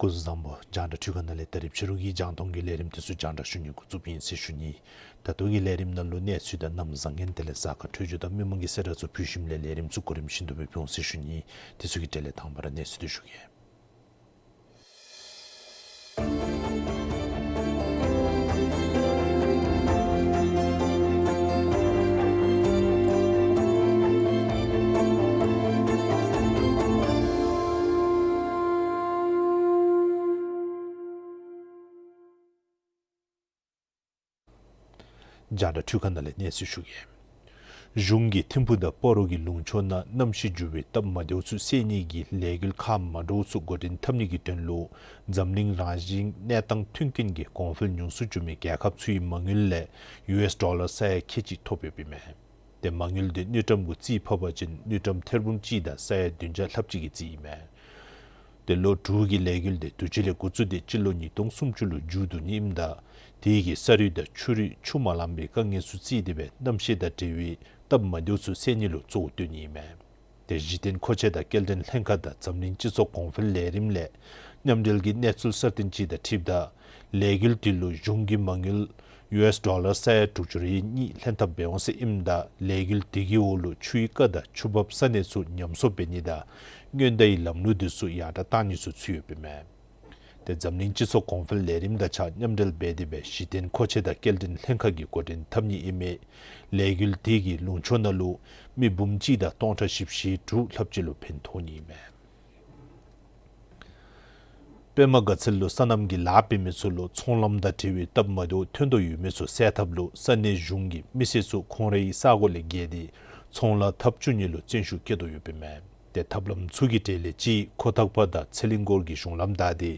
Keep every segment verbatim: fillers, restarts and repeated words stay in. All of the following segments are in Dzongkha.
སྐུ་གཟུགས་བཟང་པོ། རྒྱང་བསྒྲགས་འཕྲུལ་ཁང་ནང་ལས་ད་རིས་ཕྱི་རུ་གི་རྒྱང་མཐོང་གི་ལས་རིམ་དེ་ཚུ་རྒྱང་བསྒྲགས་ཞུ་ནི་འགོ་བཙུགསཔ་ཨིན་ཟེར་ཞུ་ནི། ད་ལྟོ་གི་ལས་རིམ་ནང་ལུ་གནས་ཚུལ་དང་གནམ་བཟང་ངན་དེ་ལས་གཟའ་སྐར་འཕྲོད་སྦྱོར་དང་མི་མང་གི་གསལ་བསྒྲགས་ཚུ་ཕུལ་ཞིནམ་ལས་ལས་རིམ་ཚུ་གོ་རིམ་བཞིན་དུ་སྦེ་འབྱུང་ཟེར་ཞུ་ནི། དེ་ཚུ་གི་གྲས་ལས་དང་པ་ར་གནས་ཚུལ་དེ་ཞུ་གེ། རྒྱང་བསྒྲགས་འཕྲུལ་ཁང་ནང་ལས་གནས་ཚུལ་ཞུ་གེ། གཞུང་གིས་ཐིམ་ཕུག་དང་སྤ་རོ་གི་ལུང་ཕྱོགས་ནང་གནམ་གཤིས་འགྱུར་བའི་སྟབས་མ་བདེཝ་ཚུ་སེལ་ནི་གི་ལས་འགུལ་ཁག་མ་འདྲཝ་ཚུ་འགོ་འདྲེན་འཐབ་ནི་གི་དོན་ལུ་འཛམ་གླིང་རང་བཞིན་གནས་སྟངས་མཐུན་རྐྱེན་གྱི་གོང་འཕེལ་ཉུང་སུ་འགྱོ་མི་རྒྱལ་ཁབ་ཚུའི་མ་དངུལ་ལས་ཡུ་ཨེསི་ཌོ་ལར་ས་ཡ་ཁལ་གཅིག་ཐོབ་ཡོདཔ་ཨིན་མས། ཏེ་མ་དངུལ་དེ་དངུལ་ཀྲམ་གུ་རྩིས་ཕབ་པ་ཅིན་དངུལ་ཀྲམ་ཐེར་འབུམ་གཅིག་དང་ས་ཡ་བདུན་བརྒྱ་ལྷགཔ་ཅིག་གི་རྩིས་ཨིན་མས། ཏེ་ལོ་དྲུག་གི་ལས་འགུལ་དེ་དུས་ཅི་ལས་འགོ་བཙུགས་ཏེ་སྤྱི་ལོ་ཉིས་སྟོང་སུམ་ཅུ་ལུ་མཇུག་བསྡུ་ནི་ཨིནམ་ད་དེ་གིས་ས་རུད་དང་ཆུ་རུད་ཆུ་མ་ལང་པའི་དཀའ་ངལ་ཚུ་བརྩིས་ཏེ་སྦེ་གནམ་གཤིས་དང་འབྲེལ་བའི་སྟབས་མ་བདེཝ་ཚུ་སེལ་ནི་ལུ་གཙོ་བོ་བཏོན་ནི་ཨིན་མས། ཏེ་གཞི་རྟེན་མཁོ་ཆས་དང་སྐྱེལ་འདྲེན་ལྷན་ཁག་དང་འཛམ་གླིང་སྤྱི་ཚོགས་གོང་འཕེལ་ལས་རིམ་ལས་མཉམ་འབྲེལ་གྱིས་གནས་ཚུལ་གསར་བཏོན་ཅིག་དང་འཁྲིལཝ་ད་ལས་འགུལ་དེ་ལུ་གཞུང་གིས་མ་དངུལ་ཡུ་ཨེསི་ཌོ་ལར་ས་ཡ་དྲུག་ཅུ་རེ་གཉིས་ལྷན་ཐབས་འབད་འོང་ཟེར་ཨིནམ་ད་ལས་འགུལ་དེ་གི་འོག་ལུ་ཆུའི་རྐ་དང་ཆུ་འབབ་ས་གནས་ཚུ་ཉམས་གསོ་འབད་ནི་དང་སྔོན་བརྡའི་ལམ་ལུགས་དེ་ཚུ་ཡར་དྲག་གཏང་ནི་ཚུ་ཚུད་ཡོདཔ་ཨིན་མས། ཏེ་འཛམ་གླིང་སྤྱི་ཚོགས་གོང་འཕེལ་ལས་རིམ་དང་གཅིག་ཁར་མཉམ་འབྲེལ་འབད་དེ་སྦེ་གཞི་རྟེན་མཁོ་ཆས་དང་སྐྱེལ་འདྲེན་ལྷན་ཁག་གིས་འགོ་འདྲེན་འཐབ་ནི་ཨིན་མས། ལས་འགུལ་དེ་གིས་ལུང་ཕྱོགས་ནང་ལུ་མི་འབུམ་གཅིག་དང་སྟོང་ཕྲག་བཞི་བཅུ་ཞེ་དྲུག་ལྷགཔ་ཅིག་ལུ་ཕན་ཐོགས་ནི་ཨིན་མས། པདྨ་དགའ་ཚལ་ལུ་སོ་ནམ་གྱི་ལཱ་འབད་མི་ཚུ་ལུ་ཚོང་ལམ་དང་འབྲེལ་བའི་སྟབས་མ་བདེཝ་ཐོན་དོ་ཡོད་མི་ཚུ་སེལ་ཐབས་ལུ་ས་གནས་གཞུང་གིས་མི་སེར་ཚུ་ཁོང་རའི་ས་གོ་ལས་བརྒལ་ཏེ་ཚོང་ལཱ་འཐབ་བཅུག་ནི་ལུ་བརྩོན་ཤུགས་བསྐྱེད་དོ་ཡོདཔ་ཨིན་མས། ཏེ་ཐབས་ལམ་ཚུ་གི་གྲས་ལས་གཅིག་ཁོ་ཐག་པ་དང་ཚེ་གླིང་སྐོར་གྱི་གཞུང་ལམ་བདའ་སྟེ་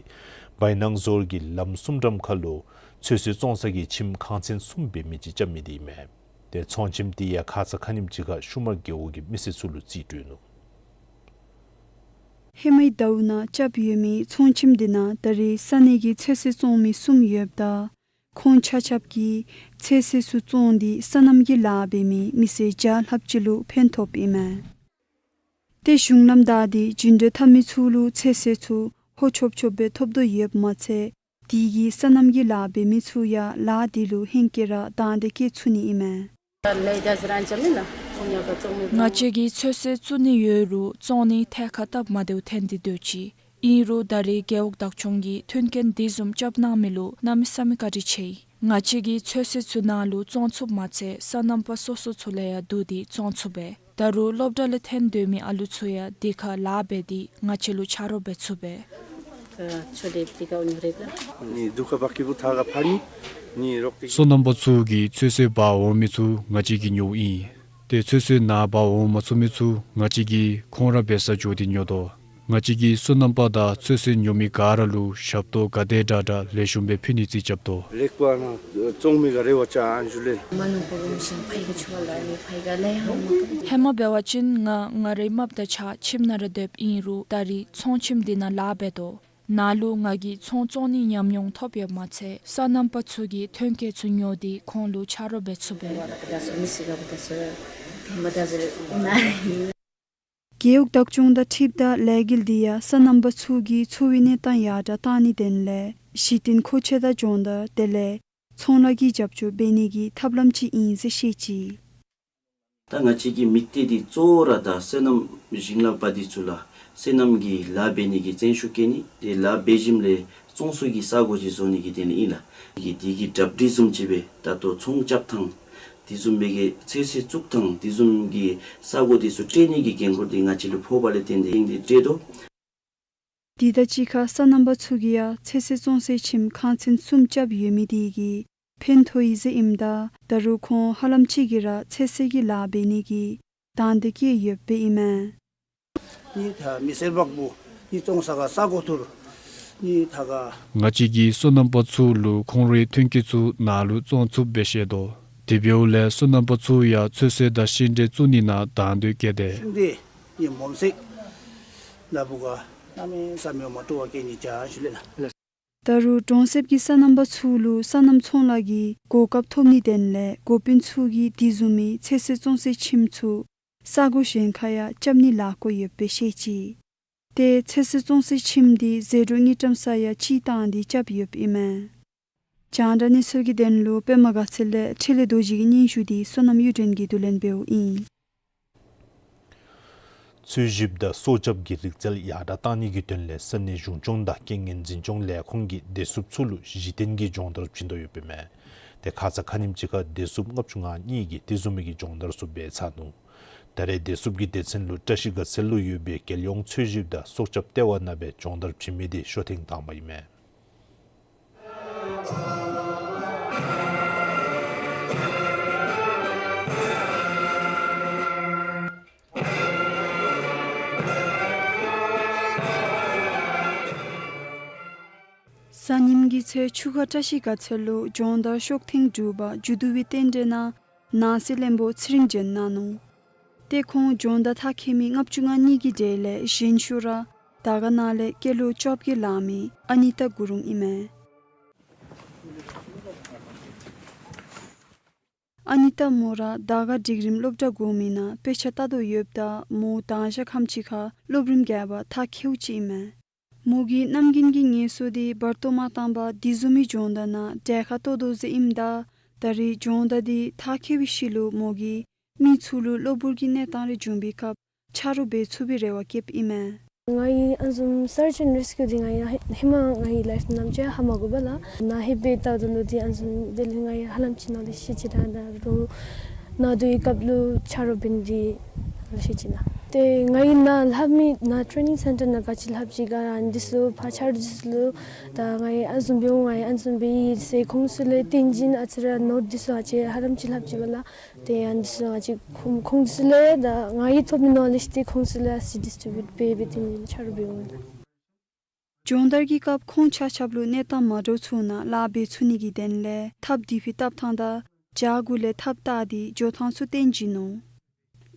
བའི་ནང་ཟུར་གྱི་ལམ་གསུམ་འགྲམ་ཁ་ལུ་ཚོད་བསྲེ་བཙོང་ས་གི་ཁྱིམ་ཁང་ཚན་གསུམ་འབད་མི་ཅིག་རྐྱབ་མི་དེ་ཨིན་མས། ཏེ་ཚོང་ཁྱིམ་དེ་ཡང་ཁ་ཙ་ཁ་ཉིནམ་ཅིག་ཁར་ཤུ་མར་རྒེད་འོག་གི་མི་སེར་ཚུ་ལུ་རྩིས་སྤྲོད་ནུག། ཧེ་མའི་ཟླཝ་ནང་རྐྱབ་ཡོད་མི་ཚོང་ཁྱིམ་དེ་ནང་ད་རེས་ས་གནས་ཀྱི་ཚོད་བསྲེ་བཙོང་མི་གསུམ་ཡོདཔ་ད་ཁོང་ཆ་ཁྱབ་ཀྱིས་ཚོད་བསྲེ་ཚུ་བཙོང་སྟེ་སོ་ནམ་གྱི་ལཱ་འབད་མི་མི་སེར་བརྒྱ་ལྷགཔ་ཅིག་ལུ་ཕན་ཐོགསཔ་ཨིན་མས། ཏེ་གཞུང་ལམ་བདའ་སྟེ་རྒྱུན་འགྲུལ་འཐབ་མི་ཚུ་ལུ་ཚོད་བསྲེ་ཚུ་ཧོ་ཆོབ་ཆོབ་སྦེ་ཐོབ་དོ་ཡོདཔ་མ་ཚད་དེ་གིས་སོ་ནམ་གྱི་ལཱ་འབད་མི་ཚུ་ཡང་ལཱ་དེ་ལུ་ཧེང་སྐལ་ར་དང་དེ་སྐྱེ་ཚུགས་ནི་ཨིན་མས། ང་བཅས་ཀྱིས་ཚོད་བསྲེ་བཙུགས་ནི་ཡོད་རུང་བཙོང་ནི་ཐད་ཁར་སྟབས་མ་བདེཝ་ཐོན་ཏེ་སྡོད་ཅི། ཨིན་རུང་ད་རེས་རྒེད་འོག་བདག་སྐྱོང་གིས་མཐུན་རྐྱེན་དེ་བཟུམ་རྐྱབ་གནང་མི་ལུ་གནམ་མེད་ས་མེད་བཀའ་དྲིན་ཆེ་ཡི། ང་བཅས་ཀྱིས་ཚོད་བསྲེ་ཚུ་ནང་ལུ་བཙོང་ཚུགསཔ་མ་ཚད་སོ་ནམ་པ་སོ་སོ་ཚུ་ལས་ཡང་བསྡུ་སྟེ་བཙོང་ཚུགས་པས། ད་རུང་སློབ་གྲྭ་ལས་ཐོན་སྡོད་མི་ཨ་ལུ་ཚུ་ཡང་དེ་ཁར་ལཱ་འབད་དེ་ང་བཅས་ལུ་ཆ་རོགས་འབད་ཚུགས་པས། སོ་ནམ་པ་ཚུ་གིས་ཚོད་བསྲེ་འབག་འོང་མི་ཚུ་ང་བཅས་ཀྱིས་ཉོཝ་ཨིན། ཏེ་ཚོད་བསྲེ་ནང་འབག་འོང་མ་ཚུགས་མི་ཚུ་ང་བཅས་ཀྱིས་ཁོང་ར་འབད་སར་འགྱོ་སྟེ་ཉོ་དོ། ང་བཅས་ཀྱིས་སོ་ནམ་པ་དང་ཚོད་བསྲེ་ཉོ་མི་ག་ར་ལུ་ཞབས་ཏོག་ག་དེ་དྲག་དྲག་ལེགས་ཤོམ་སྦེ་ཕུལ་ནི་རྩིས་རྐྱབ་དོ། ལེགས་པ་ནང་བཙོང་མི་ག་རེ་བ་ཅ་ཨན་ཞུ་ལེ། མ་ནུ་པོ་རུམ་ཤིང་ཕའི་གི་ཆུ་བ་ལ་རི་ཕའི་ག་ལེ་ཧང་མ་ཀ། ཧེ་མ་འབད་བ་ཅིན་ང་ང་རའི་རྨགཔ་དང་གཅིག་ཁར་ཁྱིམ་ནང་ར་སྡོདཔ་ཨིན་རུང་ད་རིས་ཚོང་ཁྱིམ་འདི་ནང་ལཱ་འབད་དོ། ནཱ་ལུ་ང་གིས་ཚོང་བཙོང་ནིའི་ཉམས་མྱོང་ཐོབ་ཡོདཔ་མ་ཚད་སོ་ནམ་པ་ཚུ་གིས་ཐོན་སྐྱེད་ཚུ་ཉོ་སྟེ་ཁོང་ལུ་ཆ་རོགས་འབད་ཚུགས་པས། རྒེད་འོག་བདག་སྐྱོང་དང་འཁྲིལཝ་ད་ལས་འགུལ་འདི་ཡང་སོ་ནམ་པ་ཚུ་གི་འཚོ་བའི་གནས་སྟངས་ཡར་དྲག་གཏང་ནིའི་དོན་ལས་གཞི་རྟེན་མཁོ་ཆས་དང་སྦྱོང་བརྡར་དེ་ལས་ཚོང་ལཱ་གི་རྒྱབ་སྐྱོར་འབད་ནི་གི་ཐབས་ལམ་ཅིག་ཨིན་ཟེར་བཤད་ཅི། ད་ང་བཅས་ཀྱི་དམིགས་གཏད་འདི་གཙོ་བོ་ར་ད་སོ་ནམ་ཞིང་ལཱ་པ་འདི་ཚུ་ལུ་སོ་ནམ་གྱི་ལཱ་འབད་ནི་གི་བརྩོན་ཤུགས་བསྐྱེད་ནི་དེ་ལཱ་འབད་ཞིནམ་ལས་བཙོང་སའི་ས་གོ་ཅིག་བཟོ་ནི་གི་དོན་ལས་ཨིན་ལགས། གི་དེ་གི་གྲ་སྒྲིག་བཟུམ་ཅིག་སྦེ་ད་ལྟོ་ཚོང་རྐྱབ་ཐངས་དེ་བཟུམ་སྦེ་གི་ཚོད་བསྲེ་བཙུགས་ཐངས་དེ་བཟུམ་གྱི་ས་གོ་དེ་ཚུ་སྤྲོད་ནི་གི་འགན་ཁུར་འདི་ང་བཅས་ལུ་ཕོགཔ་ལས་བརྟེན་ཏེ་ཨིན་ཏེ་སྤྲོད་དོ། དེ་དང་གཅིག་ཁར་སོ་ནམ་པ་ཚུ་གིས་ཡང་ཚོད་བསྲེ་བཙོང་སའི་ཁྱིམ་ཁང་ཚན་གསུམ་རྐྱབ་ཡོད་མི་དེ་གིས་ཕན་ཐོགས་ཡི་ཟེར་ཨིནམ་ད་ད་རུང་ཁོང་ཧ་ལམ་ཅིག་གིས་ར་ཚོད་བསྲེ་གི་ལཱ་འབད་ནི་གི་དང་འདོད་བསྐྱེད་ཡོདཔ་ཨིན་མས། ནི་ད་མི་སེར་བག་བུ་ནི་བཙོང་ས་ག་ས་གོ་ཐུར་ནི་ད་ག། ང་བཅས་ཀྱིས་སོ་ནམ་པ་ཚུ་ལུ་ཁོང་རའི་ཐོན་སྐྱེད་ཚུ་ནཱ་ལུ་བཙོང་ཚུགསཔ་སྦེ་བཤད་དོ། དེ་འབདཝ་ལས་སོ་ནམ་པ་ཚུ་ཡང་ཚོད་བསྲེ་དང་ཤིང་འབྲས་བཙུགས་ནི་ནང་དང་འདོད་བསྐྱེད་དེ། ཤིང་འབྲས་ནི་མོམ་སྲེག་ནཱ་བུ་ག་གནམ་མེད་ས་མེད་མ་སྤྲོ་བ་བསྐྱེད་ནི་ཅ་ཞུ་ལེ་ལགས། ད་རུང་གྲོང་གསེབ་ཀྱི་སོ་ནམ་པ་ཚུ་ལུ་སོ་ནམ་ཚོང་ལཱ་གི་གོ་སྐབས་ཐོབ་ནིའི་དོན་ལས་འགོ་དཔོན་ཚུ་གིས་དེ་བཟུམ་མའི་ཚོད་བསྲེ་བཙོང་སའི་ཁྱིམ་ཚུ་ས་གོ་གཞན་ཁར་ཡང་རྐྱབ་ནིའི་ལས་འགུལ་ཡོདཔ་སྦེ་བཤད་ཅི། ཏེ་ཚོད་བསྲེ་བཙོང་སའི་ཁྱིམ་འདི་ཟད་འགྲོ་དངུལ་ཀྲམ་ས་ཡ་གཅིག་བཏང་སྟེ་རྐྱབ་ཡོདཔ་ཨིན་མས། རྒྱང་བསྒྲགས་གནས་ཚུལ་གྱི་དོན་ལུ་པདྨ་དགའ་ཚལ་ལས་འཕྲིན་ལས་རྡོ་རྗེ་གི་སྙན་ཞུ་འདི་བསོད་ནམས་གཡུ་སྒྲོན་གྱིས་བསྡུ་ལེན་འབདཝ་ཨིན། འཚོལ་ཞིབ་དང་སྲོག་སྐྱབས་ཀྱི་རིག་རྩལ་ཡར་དྲག་གཏང་ནི་གི་དོན་ལས་ས་གནས་གཞུང་སྐྱོང་དང་རྐྱེན་ངན་འཛིན་སྐྱོང་ལས་ཁུངས་ཀྱིས་བདེ་སྲུངཔ་ཚུ་ལུ་གཞི་རྟེན་གྱི་སྦྱོང་བརྡར་བྱིན་དོ་ཡོདཔ་ཨིན་མས། ཏེ་ཁ་ཙ་ཁ་ཉིནམ་ཅིག་ཁར་བདེ་སྲུངཔ་ལྔ་བཅུ་ང་གཉིས་ཀྱིས་དེ་བཟུམ་མའི་སྦྱོང་བརྡར་ཚུ་འབད་ཚར་ནུག། ད་རེས་བདེ་སྲུངཔ་གི་སྡེ་ཚན་ལུ་བཀྲ་ཤིས་དགའ་ཚལ་ལུ་ཡོད་པའི་རྒྱལ་ཡོངས་འཚོལ་ཞིབ་དང་སྲོག་སྐྱབས་ལྟེ་བ་ནང་སྦེ་སྦྱོང་བརྡར་བྱིན་མི་དེ་ཤོ་ཐེངས་དང་པ་ཨིན་མས། གཟའ་ཉིམ་གི་ཚེ་ཆུ་ཁ་བཀྲ་ཤིས་དགའ་ཚལ་ལུ་སྦྱོང་བརྡར་ཤོ་ཐེངས་དྲུག་པ་མཇུག་བསྡུ་བའི་རྟེན་འབྲེལ་ནང་ནང་སྲིད་བློན་པོ་ཚེ་རིང་ལྗོན་གནང་ནུག། ཏེ་ཁོང་སྦྱོང་བརྡར་མཐར་འཁྱོལ་མི་ལྔ་བཅུ་ང་གཉིས་ཀྱི་གྲས་ལས་གཞོན་ཤོས་ར་དར་དཀར་ནང་ལས་སྐྱེས་ལོ་བཅོ་བརྒྱད་ལང་མི་ཨ་ནི་ཏ་གུ་རུང་ཨིན་མས། ཨ་ནི་ཏ་མོ་ར་དར་དཀར་སྒྲིག་རིམ་སློབ་གྲྭ་གོང་མའི་ནང་དཔེ་ཆ་ལྟ་དོ་ཡོདཔ་ད་མོ་དང་ཞག་ཁམས་ཅིག་ཁར་སློབ་རིམ་བརྒྱད་པ་མཐར་འཁྱོལཝ་ཅིག་ཨིན་མས། མོ་གིས་གནམ་རྒན་གྱི་ངལ་གསོ་དེ་བར་སྟོང་མ་བཏང་པར་དེ་བཟུམ་མའི་སྦྱོང་བརྡར་ནང་གྲལ་ཁར་གཏོགས་དོ་ཟེར་ཨིནམ་ད་ད་རེས་སྦྱོང་བརྡར་དེ་མཐར་འཁྱོལ་བའི་ཤུལ་ལུ་མོ་གིས་མི་ཚུ་ལུ་གློ་བུར་གྱི་གནས་སྟངས་རེ་བྱུང་བའི་སྐབས་ཆ་རོགས་འབད་ཚུགས་པའི་རེ་བ་བསྐྱེདཔ་ཨིན་མས། ང་གིས་ཨ་ནི་བཟུམ་search and rescue འདི་ང་གིས་ཧེ་མ་ང་གི་ལའིཕ་ནང་ཅིག་ཧ་མ་གོ་བས་ལགས། ནཱ་ལྷོདཔ་སྦེ་བལྟཝ་ད་ལུ་འདི་ཨ་ནི་བཟུམ་འབདཝ་ལས་ང་གིས་ཧ་ལམ་ཅིག་ནཱ་ལས་ཤེས་ཅི། ད་ད་རུང་ནཱ་སྡོད་པའི་སྐབས་ལུ་ཆ་རོགས་འབད་ནི་འདི་ལེགས་ཤོམ་ཅིག་ཨིན་ལགས། ཏེ་ང་གིས་ནཱ་ལྷབ་མི་ནཱ་training center ནང་ག་ཅི་ལྷབ་ཅི་ག་ཨ་ནི་འདི་ཚུ་ཕར་ཆ་རོགས་འདི་ཚུ་ལུ་ད་ང་གིས་ཨ་ནི་བཟུམ་འབདཝ་ང་གིས་ཨ་ནི་བཟུམ་འབད་ཡི་ཟེར་ཁོང་ཚུ་ལས་བཏོན་བྱིན་ཨ་ཙི་ར་ནོཊ་འདི་ཚུ་ཨ་ཙི་ཧ་ལམ་ཅིག་ལྷབ་ཅི་བས་ལགས། ཏེ་ཨ་ནི་འདི་ཚུ་ང་བཅས་ཁོང་ཁོང་ཚུ་ལས་ད་ང་གིས་ཐོབ་མི་ནོ་ལེཇ་འདི་ཁོང་ཚུ་ལུ་ཨ་ཙི་ཌིསི་ཊི་རི་བིའུཊ་འབད་འབད་དེ་ཆ་རོགས་འབདཝ་ཨིན་ལགས། སྦྱོང་བརྡར་གྱི་སྐབས་ཁོང་ཆ་ཁྱབ་ལུ་གནས་སྟངས་མ་འདྲཝ་ཚུ་ནང་ལཱ་འབད་ཚུགས་ནི་གི་དོན་ལས་ཐགཔ་དེ་ཕི་བཏབ་ཐངས་དང་བྱག་གུ་ལས་ཐགཔ་བཏགས་ཏེ་འགྱོ་ཐངས་ཚུ་སྟོན་བྱིན་ནུག།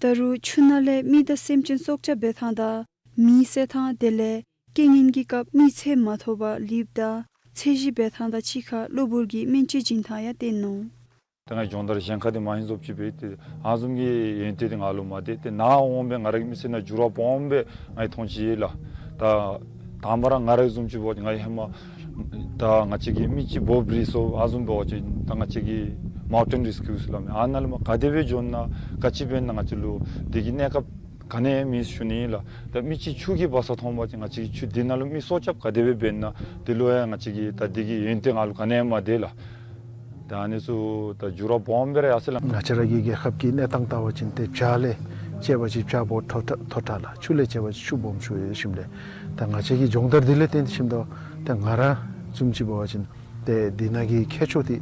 ད་རུང་ཆུ་ནང་ལས་མི་དང་སེམས་ཅན་སྲོག་སྐྱབས་འབད་ཐངས་དང་མེ་བསད་ཐངས་དེ་ལས་རྐྱེན་ངན་གྱི་སྐབས་མི་ཚེ་མ་ཐོབ་པར་ལུསཔ་དང་ཚད་གཞི་འབད་ཐངས་དང་གཅིག་ཁར་གློ་བུར་གྱི་སྨན་བཅོས་བྱིན་ཐངས་ཡང་སྟོན་ནུག། ད་ང་གིས་སྦྱོང་བརྡར་གཞན་ཁར་འདི་མ་ཧིང་བཟོ་ཅིག་འབད་དེ་ཨ་ནི་བཟུམ་གྱི་ཡོན་ཏན་འདི་ང་ལུ་མ་སྟེར། ཏེ་ནཱ་འོང་སྦེ་ང་ར་གི་མི་ཚེ་ནང་འགྱུར་བ་སྦོམ་སྦེ་ང་གིས་མཐོང་ཅི་ལགས། ད་དང་པ་ར་ང་ར་བཟུམ་ཅིག་འབད་བ་ཅིན་ང་གིས་ཧེ་མ་ད་ང་བཅས་ཀྱིས་མི་ཅིག་བོབ་རིག་སོ་ཨ་ནི་བཟུམ་འབད་བ་ཅིན་ད་ང་བཅས་ཀྱིས་མའུན་ཊེན་རེ་སི་ཀིའུ་ཟེར་སླབ་མི་ཨ་ནཱ་ལས་མར་ག་དེ་སྦེ་འགྱོ་ན་ག་ཅི་འབད་ན་ང་བཅས་ལུ་དེ་གི་གནས་སྐབས་ག་ནི་ཡང་མེད་ཞུ་ནི་ལགས། ད་མི་ཅིག་ཆུ་གི་སྦ་ས་མཐོང་པ་ཅིན་ང་བཅས་ཀྱིས་ཆུ་དེ་ནང་ལུ་མི་སྲོག་སྐྱབས་ག་དེ་སྦེ་འབད་ན་དེ་ལུ་ཡང་ང་བཅས་ཀྱིས་ད་དེ་གི་ཡོན་ཏན་ང་ལུ་ག་ནི་ཡང་མ་སྟེར་ལགས། ད་ཨ་ནི་ཚུ་ད་འགྱུར་བ་སྦོམ་སྦེ་ར་ཡར་སོ་ཡི་ལགས། ང་བཅས་ར་གི་རྒྱལ་ཁབ་ཀྱི་གནས་སྟངས་བལྟ་བ་ཅིན་ཏེ་བྱག་ལས་བྱེ་བ་ཅིག་བྱག་སྦོམ་མཐོ་དྲགས་མཐོ་དྲགས་ལགས། ཆུ་ལས་བྱེ་བ་ཅིག་ཆུ་སྦོམ་ཆུ་ཡོད་ཞིནམ་ལས་ད་ང་བཅས་ཀྱི་སྦྱོང་བརྡར་འདི་ལས་བརྟེན་ཞིནམ་ད་ཏེ་ང་ར་བཟུམ་ཅིག་འབད་བ་ཅིན་ཏེ་འདི་ནང་གི་ཁྱད་ཆོས་འདི་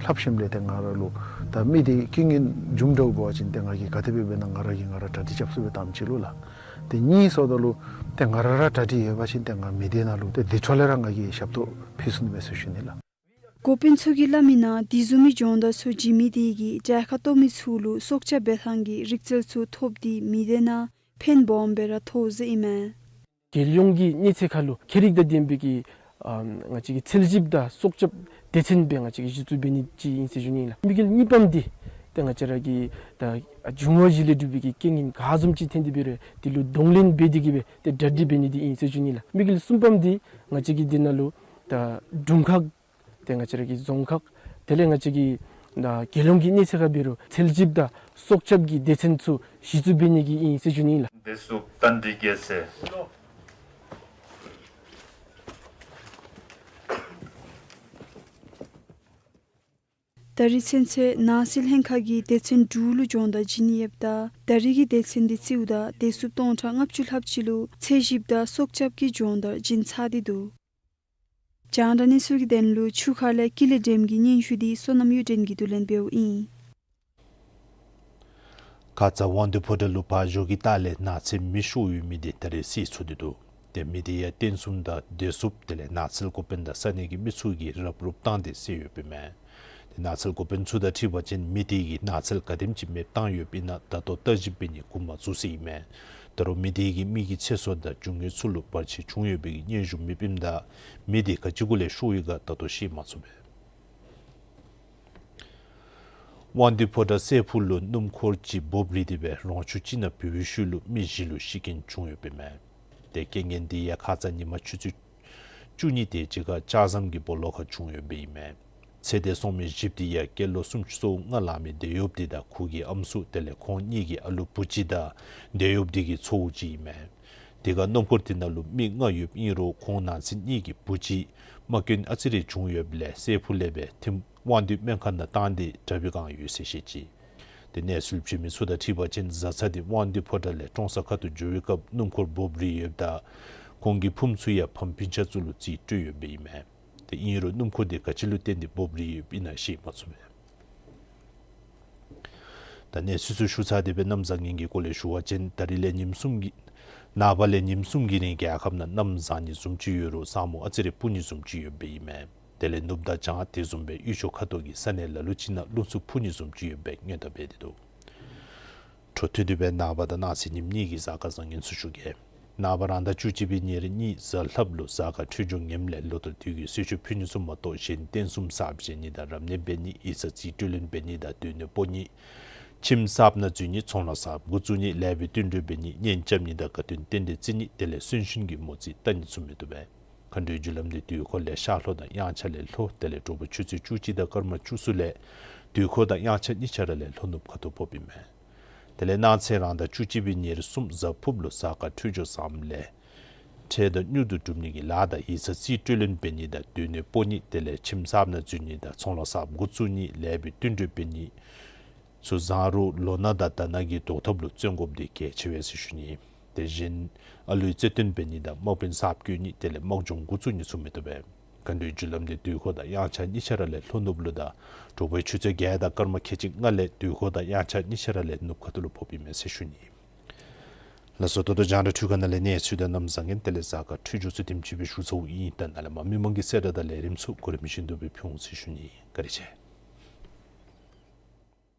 ལྷབ་ཞིནམ་ལས་ཏེ་ང་ར་ལུ་ད་ ད་མི་དེ་རྐྱེན་ངན་བྱུངམ་འདྲཝ་འབད་བ་ཅིན་ཏེ་ང་གིས་ག་དེ་སྦེ་འབད་ན་ང་ར་གིས་ང་ར་གྲ་སྒྲིག་རྐྱབ་ཚུགས་པས་དང་པ་ཅིག་ལུ་ལགས། ཏེ་གཉིས་སོངམ་ད་ལུ་ཏེ་ང་ར་ར་གྲ་སྒྲིག་ཡོད་པ་ཅིན་ཏེ་ང་མི་སྡེ་ནང་ལུ་ཏེ་དེ་འཕྲོ་ལས་ར་ང་གིས་ཞབས་ཏོག་ཕུལ་ཚུགས་ནི་མས་ཟེར་ཞུ་ནི་ལགས། འགོ་དཔོན་ཚུ་གིས་སླབ་མིའི་ནང་དེ་བཟུམ་མའི་སྦྱོང་བརྡར་ཚུ་བྱིན་མི་དེ་གིས་གྲལ་ཁར་གཏོགས་མི་ཚུ་ལུ་སྲོག་སྐྱབས་འབད་ཐངས་ཀྱི་རིག་རྩལ་ཚུ་ཐོབ་སྟེ་མི་སྡེ་ནང་ཕན་སྦོམ་སྦེ་ར་ཐོགས་ཟེར་ཨིན་མས། རྒྱལ་ཡོངས་ཀྱི་གནས་ཚད་ཁར་ལུ་ཁྱད་རིག་དང་ལྡན་པའི་གི་ཨ་ང་བཅས་ཀྱི་ཚལ་ཞིབ་དང་སྲོག་སྐྱབས་སྡེ་ཚན་སྦེ་ང་བཅས་ཀྱིས་གཞི་བཙུགས་འབད་ནི་ཅིག་ཨིན་ཟེར་ཞུ་ནི་ལགས། དམིགས་ཡུལ་གཉིས་པམ་འདི་ཏེ་ང་བཅས་ར་གི་ད་འབྱུང་བ་བཞི་ལས་གྲུབ་པའི་གི་རྐྱེན་ངན་ག་བཟུམ་ཅིག་ཐོན་ཏེ་འབད་རུང་དེ་ལུ་གདོང་ལེན་འབད་དེ་གི་སྦེ་ཏེ་གྲ་སྒྲིག་འབད་ནི་འདི་ཨིན་ཟེར་ཞུ་ནི་ལགས། དམིགས་ཡུལ་གསུམ་པམ་འདི་ང་བཅས་ཀྱི་འདི་ནང་ལུ་ད་དྲུང་ཁག་ཏེ་ང་བཅས་ར་གི་རྫོང་ཁག་དེ་ལས་ང་བཅས་ཀྱི་ད་རྒྱལ་ཡོངས་ཀྱི་གནས་ཚད་ཁར་འབད་རུང་ཚལ་ཞིབ་དང་སྲོག་སྐྱབས་ཀྱི་སྡེ་ཚན་ཚུ་གཞི་བཙུགས་འབད་ནི་གི་ཨིན་ཟེར་ཞུ་ནི་ལགས། བདེ་སྲུངཔ་བསྟན་འཛིན་རྒྱལ་མཚན། ད་རིས་ཚུན་ཚོད་ནགས་ཚལ་ལྷན་ཁག་གིས་སྡེ་ཚན་དྲུག་ལུ་སྦྱོང་བརྡར་བྱིན་ཡོདཔ་ད་ད་རིས་ཀྱི་སྡེ་ཚན་འདི་རྩིསཝ་ད་བདེ་སྲུངཔ་སྟོང་ཕྲག་ལྔ་བཅུ་ལྷགཔ་ཅིག་ལུ་ཚལ་ཞིབ་དང་སྲོག་སྐྱབས་ཀྱི་སྦྱོང་བརྡར་བྱིན་ཚར་ཏེ་འདུག། རྒྱང་བསྒྲགས་གནས་ཚུལ་གྱི་དོན་ལུ་ཆུ་ཁ་ལས་ཀུན་ལེགས་སྒྲོལམ་གྱི་སྙན་ཞུ་འདི་བསོད་ནམས་གཡུ་སྒྲོན་གྱིས་བསྡུ་ལེན་འབདཝ་ཨིན། ཁ་ཙ་དབང་འདུས་ཕོ་བྲང་ལུ་ཕར་འགྱོ་གི་ད་ལས་ནགས་ཚལ་མེ་ཤོར་ཡོད་མི་འདི་ད་རིས་སེལ་ཚུགས་ཏེ་འདུག། ཏེ་མེ་འདི་ཡང་རྟེན་གསུམ་དང་བདེ་སྲུངཔ་དེ་ལས་ནགས་ཚལ་འགོ་དཔོན་དང་ས་གནས་ཀྱི་མི་ཚུ་གིས་རུབ་རུབ་བཏང་སྟེ་སེལ་ཡོདཔ་ཨིན་མས། ཏེ་ནགས་ཚལ་འགོ་དཔོན་ཚུ་དང་འཁྲིལ་བ་ཅིན་མེ་འདི་གིས་ནགས་ཚལ་ག་དེམ་ཅིག་མེདཔ་བཏང་ཡོདཔ་ཨིན་ན་ད་ལྟོ་བརྟག་ཞིབ་འབད་ནི་འགོ་མ་བཙུགས་ཟེར་ཨིན་མས། ད་རུང་མེ་འདི་གིས་མི་གི་ཚེ་སྲོག་དང་རྒྱུ་དངོས་ཚུ་ལུ་བར་ཆད་བྱུང་ཡོད་པའི་གི་སྙན་ཞུ་མེདཔ་ཨིནམ་ད་མེ་འདི་ག་ཅི་གུ་ལས་ཤོར་ཡི་ག་ད་ལྟོ་ཤེས་མ་ཚུགས་པས། དབང་འདུས་ཕོ་བྲང་སྲས་ཕུག་ལུ་སྣུམ་འཁོར་ཅིག་སྦོབ་རིལ་ཏེ་སྦེ་རོང་ཆུ་གཅིག་ནང་བུད་པའི་ཤུལ་ལུ་མི་བཞི་ལུ་ཤི་རྐྱེན་བྱུང་ཡོདཔ་ཨིན་མས། ཏེ་རྐྱེན་ངན་འདི་ཡང་ཁ་ཙ་ཉིན་མ་ཆུ་ཚོད་བཅུ་གཉིས་དེ་ཅིག་ཁར་ལྕགས་ཟམ་གྱི་སྦོ་ལོགས་ཁར་བྱུང་ཡོདཔ་ཨིན་མས། ཚེ་འདས་སོང་མི་བཞིཔོ་འདི་ཡང་སྐྱེས་ལོ་སུམ་ཅུ་སོ་ལྔ་ལང་མི་འདས་ཡོདཔ་འདི་དང་ཁོ་གི་ཨམ་སྲུ་དེ་ལས་ཁོང་གཉིས་ཀྱི་ཨ་ལུ་བུ་གཅིག་དང་འདས་ཡོདཔ་འདི་གི་ཚའོ་གཅིག་ཨིན་མས། དེ་ཁར་སྣུམ་འཁོར་དེ་ནང་ལུ་མི་ལྔ་ཡོདཔ་ཨིན་རུང་ཁོང་ནང་སྲིད་གཉིས་ཀྱི་བུ་གཅིག་རྨ་སྐྱོན་ཨ་ཙི་རེ་བྱུང་ཡོདཔ་ལས་སྲས་ཕུག་ལས་སྦེ་ཐིམ་དབང་འདུས་སྨན་ཁང་ནང་བཏང་སྟེ་དྲག་པོའི་བསྒང་ཡོད་ཟེར་བཤད་ཅི། ཏེ་གནས་ཚུལ་བྱོན་མི་ཚུ་དང་འཁྲིལ་བ་ཅིན་བཟའ་ཚང་འདི་དབང་འདུས་ཕོ་བྲང་ལས་ཀྲོང་གསར་ཁ་ཐུག་འགྱོ་བའི་སྐབས་སྣུམ་འཁོར་སྦོབ་རིལ་ཡོདཔ་ད་ཁོང་གི་ཕུངམ་ཚུ་ཡང་ཕམ་སྤུན་ཆ་ཚུ་ལུ་རྩིས་སྤྲོད་ཡོདཔ་ཨིན་མས། ཏེ་ཨིན་རུང་སྣུམ་འཁོར་འདི་ག་ཅི་ལུ་བརྟེན་ཏེ་སྦོབ་རིལ་ཡོདཔ་ཨིན་ན་ཤེས་མ་ཚུགས་པས། ད་གནས་ཚུལ་ཚུ་ཞུ་ཚར་ཏེ་སྦེ་གནམ་བཟང་ངན་གྱི་སྐོར་ལས་ཞུ་བ་ཅིན་ད་རིས་ལས་ཉིནམ་གསུམ་གྱི་ནངས་པ་ལས་ཉིནམ་གསུམ་གྱི་རིང་རྒྱལ་ཁབ་ནང་གནམ་བཟང་ནི་བཟུམ་ཅིག་ཡོད་རུང་ས་སྨུག་ཨ་ཙི་རེ་སྤུབ་ནི་བཟུམ་ཅིག་ཡོདཔ་ཨིན་མས། དེ་ལས་ནུབ་དང་བྱང་དེ་བཟུམ་སྦེ་དབུས་ཕྱོགས་ཁ་ཐུག་གི་ས་གནས་ལ་ལུ་ཅིག་ནང་རླུང་འཚུབ་འཕུ་ནི་བཟུམ་ཅིག་ཡོདཔ་སྦེ་སྔོན་བརྡ་འབད་དེ་འདུག། འཕྲོ་མཐུད་དེ་སྦེ་ནངས་པ་དང་གནངས་ཚེ་ཉིནམ་གཉིས་ཀྱི་གཟའ་སྐར་བཟང་ངན་ཚུ་ཞུ་གེ། ནངས་པ་རང་ཟླ་བཅུ་གཅིག་པའི་ཉེར་གཉིས་གཟའ་ལྷགཔ་ལུ་གཟའ་སྐར་འཕྲོད་སྦྱོར་ངནམ་ལས་ལོ་ལྟར་དུས་ཀྱི་གསོལ་མཆོད་ཕུལ་ནི་ཚུ་མ་གཏོགས་གཞན་རྟེན་གསུམ་གསརཔ་བཞེངས་ནི་དང་རབ་གནས་འབད་ནི་ཡིག་ཚང་རྩིས་སྤྲོད་ལེན་འབད་ནི་དང་སྡོད་གནས་སྤོ་ནི། ཁྱིམ་གསརཔ་ནང་འཛུལ་ནི་ཚོང་ལཱ་གསརཔ་འགོ་བཙུགས་ནི་ལེགས་པའི་བསྟུན་གྲོས་འབད་ནི་གཉེན་རྐྱབ་ནི་དང་དགའ་སྟོན་རྟེན་འབྲེལ་བརྩི་ནི་དེ་ལས་གསོན་གཤིན་གྱི་མོ་རྩིས་བལྟ་ནི་ཚུ་མི་བཏུབ་པས། མཁའ་འགྲོའི་རྒྱུ་ལམ་འདི་དུས་འཁོར་ལས་ཤར་ལྷོ་དང་དབྱངས་འཆར་ལས་ལྷོ་དེ་ལས་དྲོ་པ་ཆུ་ཚོད་བཅུ་གཅིག་དང་སྐར་མ་བཅུ་གསུམ་ལས་དུས་འཁོར་དང་དབྱངས་འཆར་གཉིས་ཆ་ར་ལས་ལྷོ་ནུབ་ཁ་ཐུག་ཕོགཔ་ཨིན་མས། དེ་ལས་གནངས་ཚེ་རང་ཟླ་བཅུ་གཅིག་པའི་ཉེར་གསུམ་གཟའ་ཕུརཔ་ལུ་གཟའ་སྐར་འཕྲོད་སྦྱོར་བཟངམ་ལས་འཕྲལ་དང་མྱུར་དུ་སྒྲུབ་ནི་གི་ལཱ་དང་ཡིག་ཚང་རྩིས་སྤྲོད་ལེན་འབད་ནི་དང་སྡོད་གནས་སྤོ་ནི་དེ་ལས་ཁྱིམ་གསརཔ་ནང་འཛུལ་ནི་དང་ཚོང་ལཱ་གསརཔ་འགོ་བཙུགས་ནི་ལེགས་པའི་བསྟུན་གྲོས་འབད་ནི་ཚུ་བཟང་རུང་ལོ་ན་དང་ཟླ་ན་གི་བཟློག་ཐབས་ལུ་བརྩོན་དགོཔ་འདི་གལ་ཆེ་བས་ཟེར་ཞུ་ནི། དེ་བཞིན་ཨ་ལུའི་བརྩེ་འདུན་འབད་ནི་དང་དམག་དཔོན་གསརཔ་བསྐོ་ནི་དེ་ལས་དམག་སྦྱོང་འགོ་བཙུགས་ནི་ཚུ་མི་བཏུབ་པས། མཁའ་འགྲོའི་རྒྱུ་ལམ་འདི་དུས་འཁོར་དང་དབྱངས་འཆར་གཉིས་ཆ་ར་ལས་ལྷོ་ནུབ་ལུ་དང་དྲོ་པའི་ཆུ་ཚོད་བརྒྱད་དང་སྐར་མ་ཁལ་གཅིག་ལྔ་ལས་དུས་འཁོར་དང་དབྱངས་འཆར་གཉིས་ཆ་ར་ལས་ནུབ་ཁ་ཐུག་ལུ་ཕོགཔ་ཨིན་མས་ཟེར་ཞུ་ནི། ལགས་སོ། ད་ལྟོ་རྒྱང་བསྒྲགས་འཕྲུལ་ཁང་ནང་ལས་གནས་ཚུལ་དང་གནམ་བཟང་ངན་དེ་ལས་གཟའ་སྐར་འཕྲོད་སྦྱོར་ཚུ་དེམ་ཅིག་སྦེ་ཞུ་ཚརཝ་ཨིན། ད་ནཱ་ལས་མར་མི་མང་གི་གསལ་བསྒྲགས་དང་ལས་རིམ་ཚུ་གོ་རིམ་བཞིན་དུ་སྦེ་ཕུལ་འོང་ཟེར་ཞུ་ནི། བཀའ་དྲིན་ཆེ།